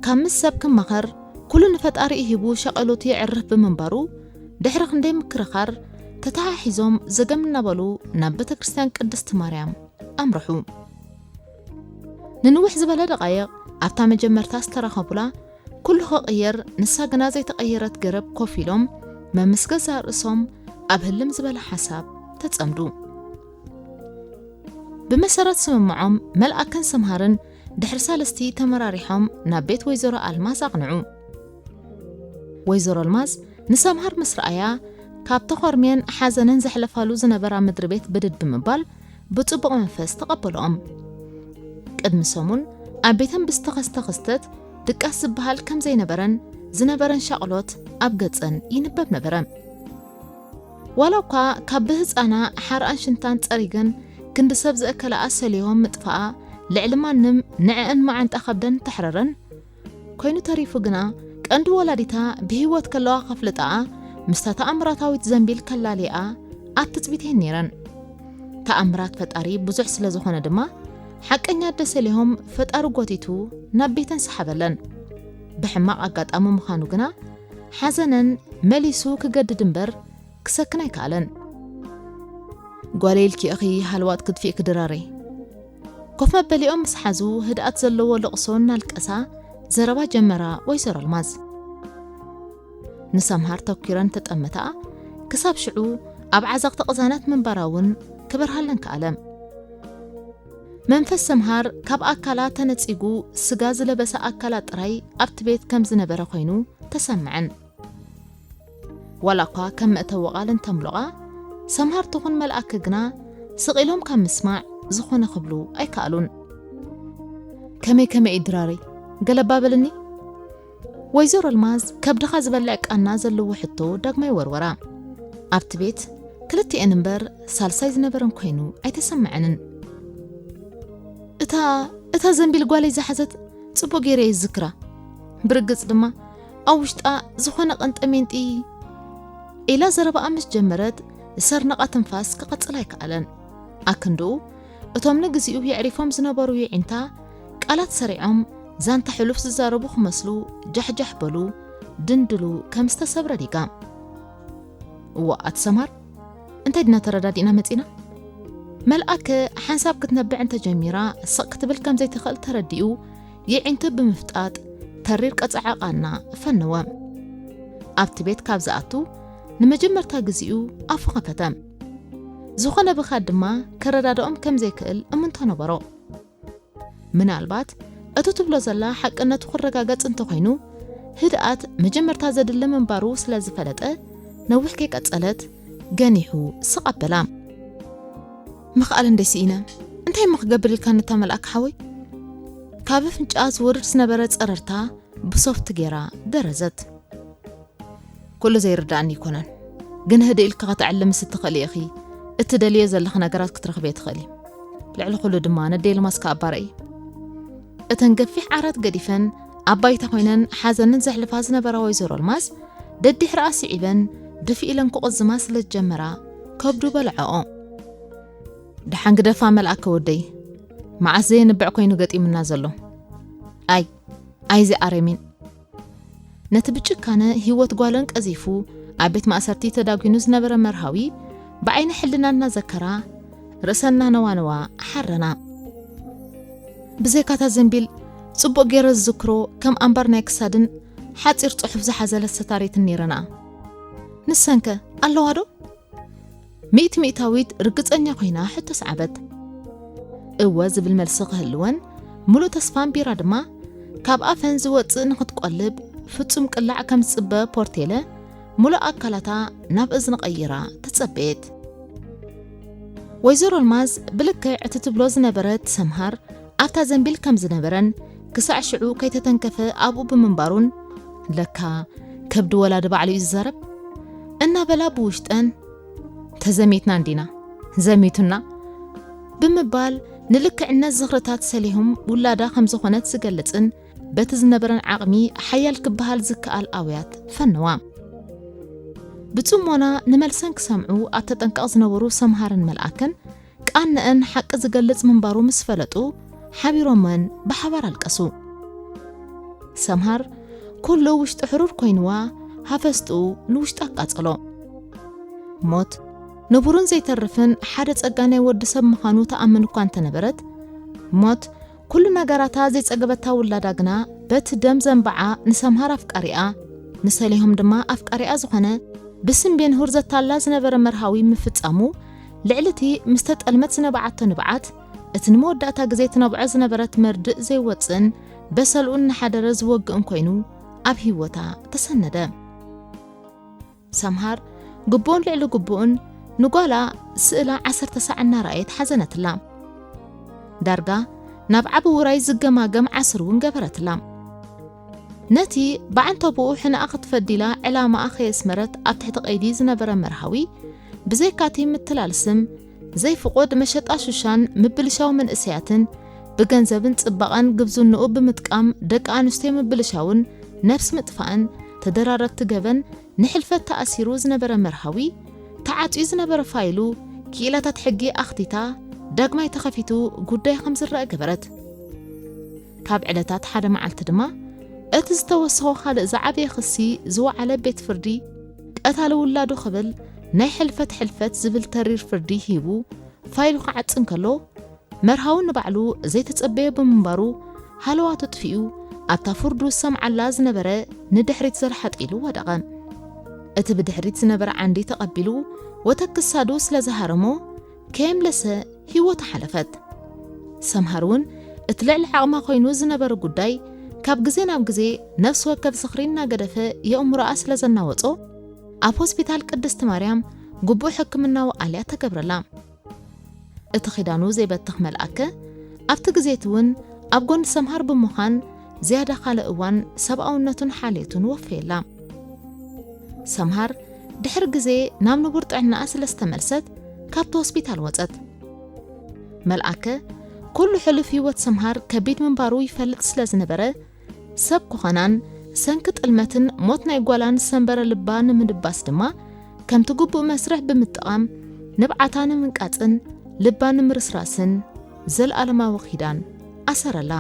ካብ ምስ ሰብ ክማኸር ኩሉ ንፈጣሪኡ ሂቡ ሸቐሎቱ የዕርፍ ብምንባሩ፣ ድሕሪ ክንደይ ምክርኻር ተተሓሒዞም ዘገም እናበሉ ናብ ቤተ ክርስቲያን ቅድስቲ ማርያም ኣምርሑ። ንንውሕ ዝበለ ደቓይቕ ኣብታ መጀመርታ ዝተራኸቡላ፣ ኩሉ ክቕየር፣ ንሳ ግና ዘይተቐየረት ገረብ ኮፍ ኢሎም፣ መምስ ገዛእ ርእሶም ኣብ ህልም ዝበለ ሓሳብ ተጸምዱ። ብመሰረት ስምምዖም፣ መልኣከን ሰምሃርን ድሕሪ ሳልስቲ ተመራሪሖም ናብ ቤት ወይዘሮ ኣልማዝ ኣቕንዑ። ወይዘሮ ኣልማዝ ንሰምሃር ምስ ረኣያ፣ ካብ ተኾርምየን ሓዘነን ዘሕለፋሉ ዝነበራ ምድሪ ቤት ብድድ ብምባል፣ ብጽቡቕ መንፈስ ተቐበልኦም። ቅድሚ ሰሙን ኣብ ቤተን ብዝተኸስተ ክስተት ድቃስ ዝበሃል ከም ዘይነበረን ዝነበረን ሻቕሎት ኣብ ገጸን ይንበብ ነበረ። ዋላ እኳ ካብ ብህጻና ሓርኣን ሽንታን ጸሪገን ክንዲ ሰብ ዝእከለኣ ሰሊሆም ምጥፋኣ ልዕሊ ማንም ንዕእን መዓንጣ ከብደን እንተሕረረን፣ ኮይኑ ተሪፉ ግና ቀንዲ ወላዲታ ብህይወት ከለዋ ከፍልጣኣ ምስታ ተኣምራታዊት ዘንቢል ከላልያኣ ኣብ ትጽቢት እየን ነይረን። ተኣምራት ፈጣሪ ብዙሕ ስለ ዝኾነ ድማ ሓቀኛ ኣደ ሰሊሆም ፈጣሪ ጎቲቱ ናብ ቤተን ሰሓበለን። ብሕማቕ ኣጋጣሚ ምዃኑ ግና ሓዘነን መሊሱ ክገድድ እምበር ክሰክን ኣይከኣለን። ጓለይ ኢልኪ ኢኺ ሃለዋት ክትፊእኪ ድራረይ። ኮፍ መበሊኦም ምስ ሓዙ ህድኣት ዘለዎ ልቕሶ እናልቀሳ ዘረባ ጀመራ ወይዘሮ ኣልማዝ። ንሰምሃር ተኲረን ተጠመታ ክሳብ ሽዑ ኣብ ዓዘቕቲ ቅዛነት ምንባራ እውን ክበርሃለን ከኣለ። መንፈስ ሰምሃር ካብ ኣካላ ተነጺጉ ስጋ ዝለበሰ ኣካላ ጥራይ ኣብቲ ቤት ከም ዝነበረ ኮይኑ ተሰምዐን። ዋላ እኳ ከም መእተዊ ቃል እንተምሎቓ ሰምሃር ትኹን መልኣክ ግና ስቕ ኢሎም ካብ ምስማዕ ዝኾነ ክብሉ ኣይከኣሉን። ከመይ ከመይ እዩ ድራረይ? ገለባ በልኒ። ወይዘሮ ኣልማዝ ከብድኻ ዝበልዕ ቃና ዘለዎ ሕቶ ዳግማይ ወርወራ። ኣብቲ ቤት ክልቲኤን እምበር ሳልሳይ ዝነበረን ኮይኑ ኣይተሰምዐንን። እታ እታ ዘንቢል ጓለይ ዝሓዘት ጽቡቕ ገይረ እየ ዝዝክራ። ብርግጽ ድማ ኣብ ውሽጣ ዝኾነ ቀንጠ ሜንጢ ኢላ ዘረባኣ ምስ ጀመረት ዝሰርነቓ ትንፋስ ክቐጽል ኣይከኣለን። ኣክንድኡ እቶም ንግዚኡ የዕሪፎም ዝነበሩ የዒንታ ቃላት ሰሪዖም ዛንታ ሕሉፍ ዝዛረቡ ክመስሉ ጃሕጃሕ በሉ ድንድሉ ከም ዝተሰብረ ዲጋ። እዋ ኣቲ ሰምሃር እንታይ ድና ተረዳዲእና መጺና? መልኣከ ሓንሳብ ክትነብዕ እንተጀሚራ ስቕ ክትብል ከም ዘይትኽእል ተረዲኡ የዒንቱ ብምፍጣጥ ተሪር ቀጸዓ ቃና ፈነወ። ኣብቲ ቤት ካብ ዝኣቱ ንመጀመርታ ግዚኡ ኣፉ ከፈተ። ዝኾነ ብኻድ ድማ ከረዳድኦም ከም ዘይክእል እምንቶ ነበሮ። ምናልባት እቱ ትብሎ ዘላ ሓቅነቱ ክረጋገጽ እንተኾይኑ ህድኣት መጀመርታ ዘድሊ ምንባሩ ስለ ዝፈለጠ ነዊሕ ከይቀጸለት ገኒሑ ስቕ ኣበላ። ምኽኣል እንደ ስኢነ እንታይ እሞ ክገብር ኢልካ ነታ መልኣክ ሓወይ? ካብ ኣፍንጫኣ ዝወርድ ዝነበረ ጸረርታ ብሶፍት ጌራ ደረዘት። ኩሉ ዘይርዳእኒ ኣይኮነን፣ ግን ህድእ ኢልካ ከተዕልምስ እትኽእሊ ኢኺ። እትደልዮ ዘለኺ ነገራት ክትረኽብዮ ትኽእሊ። ልዕሊ ኩሉ ድማ ነደይ ልማስ ከኣ ኣባረኢ። እተን ገፊሕ ዓራት ገዲፈን ኣብ ባይታ ኮይነን ሓዘንን ዘሕልፋ ዝነበራ ወይዘሮ ኣልማዝ ደድሕሪኣ ስዒበን ድፍእ ኢለን ክቕዝማ ስለ ዝጀመራ ከብዱ በልዐኦ። ደሓን ግደፋ መልኣከ ወደይ፣ መዓስ ዘየንብዕ ኮይኑ ገጢሙና ዘሎ። ኣይ ኣይዚ ኣረሚን ነቲ ብጭካነ ህይወት ጓለን ቀዚፉ ኣብ ቤት ማእሰርቲ ተዳጒኑ ዝነበረ መርሃዊ ብዓይኒ ሕልና እናዘከራ ርእሰና ነዋነዋ ሓረና። ብዘይካታ ዘንቢል ጽቡቕ ገይረ ዝዝክሮ ከም ኣምባር ናይ ክሳድን ሓጺር ጽሑፍ ዝሓዘለት ሰታሪትን ነይረና። ንሰንከ ኣለዋ ዶ? ሚእቲ ሚእታዊት ርግጸኛ ኮይና ሕቶ ሰዓበት። እወ ዝብል መልሲ ክህልወን ምሉእ ተስፋ ኣንቢራ ድማ ካብ ኣፈን ዝወጽእ ንኽትቆልብ ፍጹም ቅላዕ ከም ዝጽበ ፖርቴለ ምሉእ ኣካላታ ናብ እዝኒ ቀይራ ተጸበየት። ወይዘሮ ኣልማዝ ብልክዕ እቲ ትብሎ ዝነበረት ሰምሃር ኣብታ ዘንቢል ከም ዝነበረን ክሳዕ ሽዑ ከይተተንከፈ ኣብኡ ብምንባሩን ለካ ከብዲ ወላዲ ባዕሉ እዩ ዝዛረብ እናበላ ብውሽጠን ተዘሚትና እንዲና ዘሚቱና ብምባል ንልክዕነት ዝኽርታት ሰሊሆም ውላዳ ከም ዝኾነት ዝገልጽን በቲ ዝነበረን ዓቕሚ ሓያል ክበሃል ዝከኣል ኣውያት ፈነዋ። ብጽሞና ንመልሰን ክሰምዑ ኣብ ተጠንቀቕ ዝነበሩ ሰምሃርን መልኣክን ቃንአን ሓቂ ዝገልጽ ምንባሩ ምስ ፈለጡ ሓቢሮመን ብሓባር ኣለቀሱ። ሰምሃር ኩሉ ውሽጡ ሕሩር ኮይንዋ ሃፈስትኡ ንውሽጡ ኣቃጸሎ። ሞት ንቡርን ዘይተርፍን ሓደ ጸጋ ናይ ወዲ ሰብ ምዃኑ ትኣምን እኳ እንተነበረት ሞት ኩሉ ነገራታ ዘይጸገበታ ውላዳ ግና በቲ ደም ዘንብዓ ንሰምሃር ኣፍቃሪኣ ንሰሊሆም ድማ ኣፍቃሪኣ ዝኾነ ብስም ቤንሁር ዘታላ ዝነበረ መርሃዊ ምፍጻሙ ልዕሊ እቲ ምስ ተጠልመት ዝነብዓቶ ንብዓት እቲ ንመወዳእታ ግዜ ትነብዖ ዝነበረት መርድእ ዘይወጽእን በሰልኡ እናሓደረ ዝወግእን ኮይኑ ኣብ ህይወታ ተሰነደ። ሰምሃር ግቡእን ልዕሊ ግቡእን ንጓላ ስእላ ዓሰርተ ሳዕ እናረኣየት ሓዘነትላ። ዳርጋ ናብ ዓቢ ውራይ ዝገማገም ዓስር እውን ገበረትላ። ነቲ ብዓንተቦኡ ሕነኣ ክትፈዲ ኢላ ዕላማኣ ከየስመረት ኣብ ትሕቲ ቀይዲ ዝነበረ መርሃዊ ብዘይካቲ ምትላል ስም ዘይፍቑድ መሸጣ ሹሻን ምብልሻው መንእሰያትን ብገንዘብን ጽባቐን ግብዝንኡ ብምጥቃም ደቂ ኣንስትዮ ምብልሻውን ነብሲ ምጥፋእን ተደራረብቲ ገበን ንሕልፈት ተኣሲሩ ዝነበረ መርሃዊ፣ ተዓጽዩ ዝነበረ ፋይሉ ክኢላታት ሕጊ ኣኽቲታ ዳግማይ ተኸፊቱ ጉዳይ ከም ዝረአ ገበረት። ካብ ዕለታት ሓደ መዓልቲ ድማ እቲ ዝተወሰኾ ካልእ ዝዓበየ ክሲ ዝወዓለ ቤት ፍርዲ ቀታሊ ውላዱ ክብል ናይ ሕልፈት ሕልፈት ዝብል ተሪር ፍርዲ ሂቡ ፋይሉ ክዓጽ እንከሎ፣ መርሃዊ ንባዕሉ ዘይተጸበዮ ብምንባሩ ሃለዋቱ ጥፊኡ ኣብታ ፍርዱ ዝሰምዓላ ዝነበረ ንድሕሪት ዘርሓጢሉ ወደቐ። እቲ ብድሕሪት ዝነበረ ዓንዲ ተቐቢሉ ወተክ ክሳዱ ስለ ዝሃረሞ ከየምለሰ ህይወቱ ሓለፈት። ሰምሃር እውን እቲ ልዕሊ ዓቕማ ኮይኑ ዝነበረ ጉዳይ ካብ ግዜ ናብ ግዜ ነፍሲ ወከፍ ዝኽሪ እናገደፈ የእምሮኣ ስለ ዘናወጾ ኣብ ሆስፒታል ቅድስቲ ማርያም ግቡእ ሕክምናዊ ኣልያ ተገብረላ። እቲ ኺዳኑ ዘይበትኽ መልኣከ ኣብቲ ግዜ እቲ እውን ኣብ ጎኒ ሰምሃር ብምዃን ዝያዳ ካልእ እዋን ሰብኣውነቱን ሓልየቱን ወፈየላ። ሰምሃር ድሕሪ ግዜ ናብ ንቡር ጥዕናኣ ስለ ዝተመልሰት ካብቲ ሆስፒታል ወጸት። መልኣከ ኩሉ ሕሉፍ ህይወት ሰምሃር ከቢድ ምንባሩ ይፈልጥ ስለ ዝነበረ ሰብ ኮኸናን ሰንኪ ጥልመትን ሞት ናይ ጓላን ሰንበረ ልባ ንምድባስ ድማ ከምቲ ግቡእ መስርሕ ብምጥቓም ንብዓታ ንምንቃጽን ልባ ንምርስራስን ዘልኣለማዊ ኪዳን ኣሰረላ።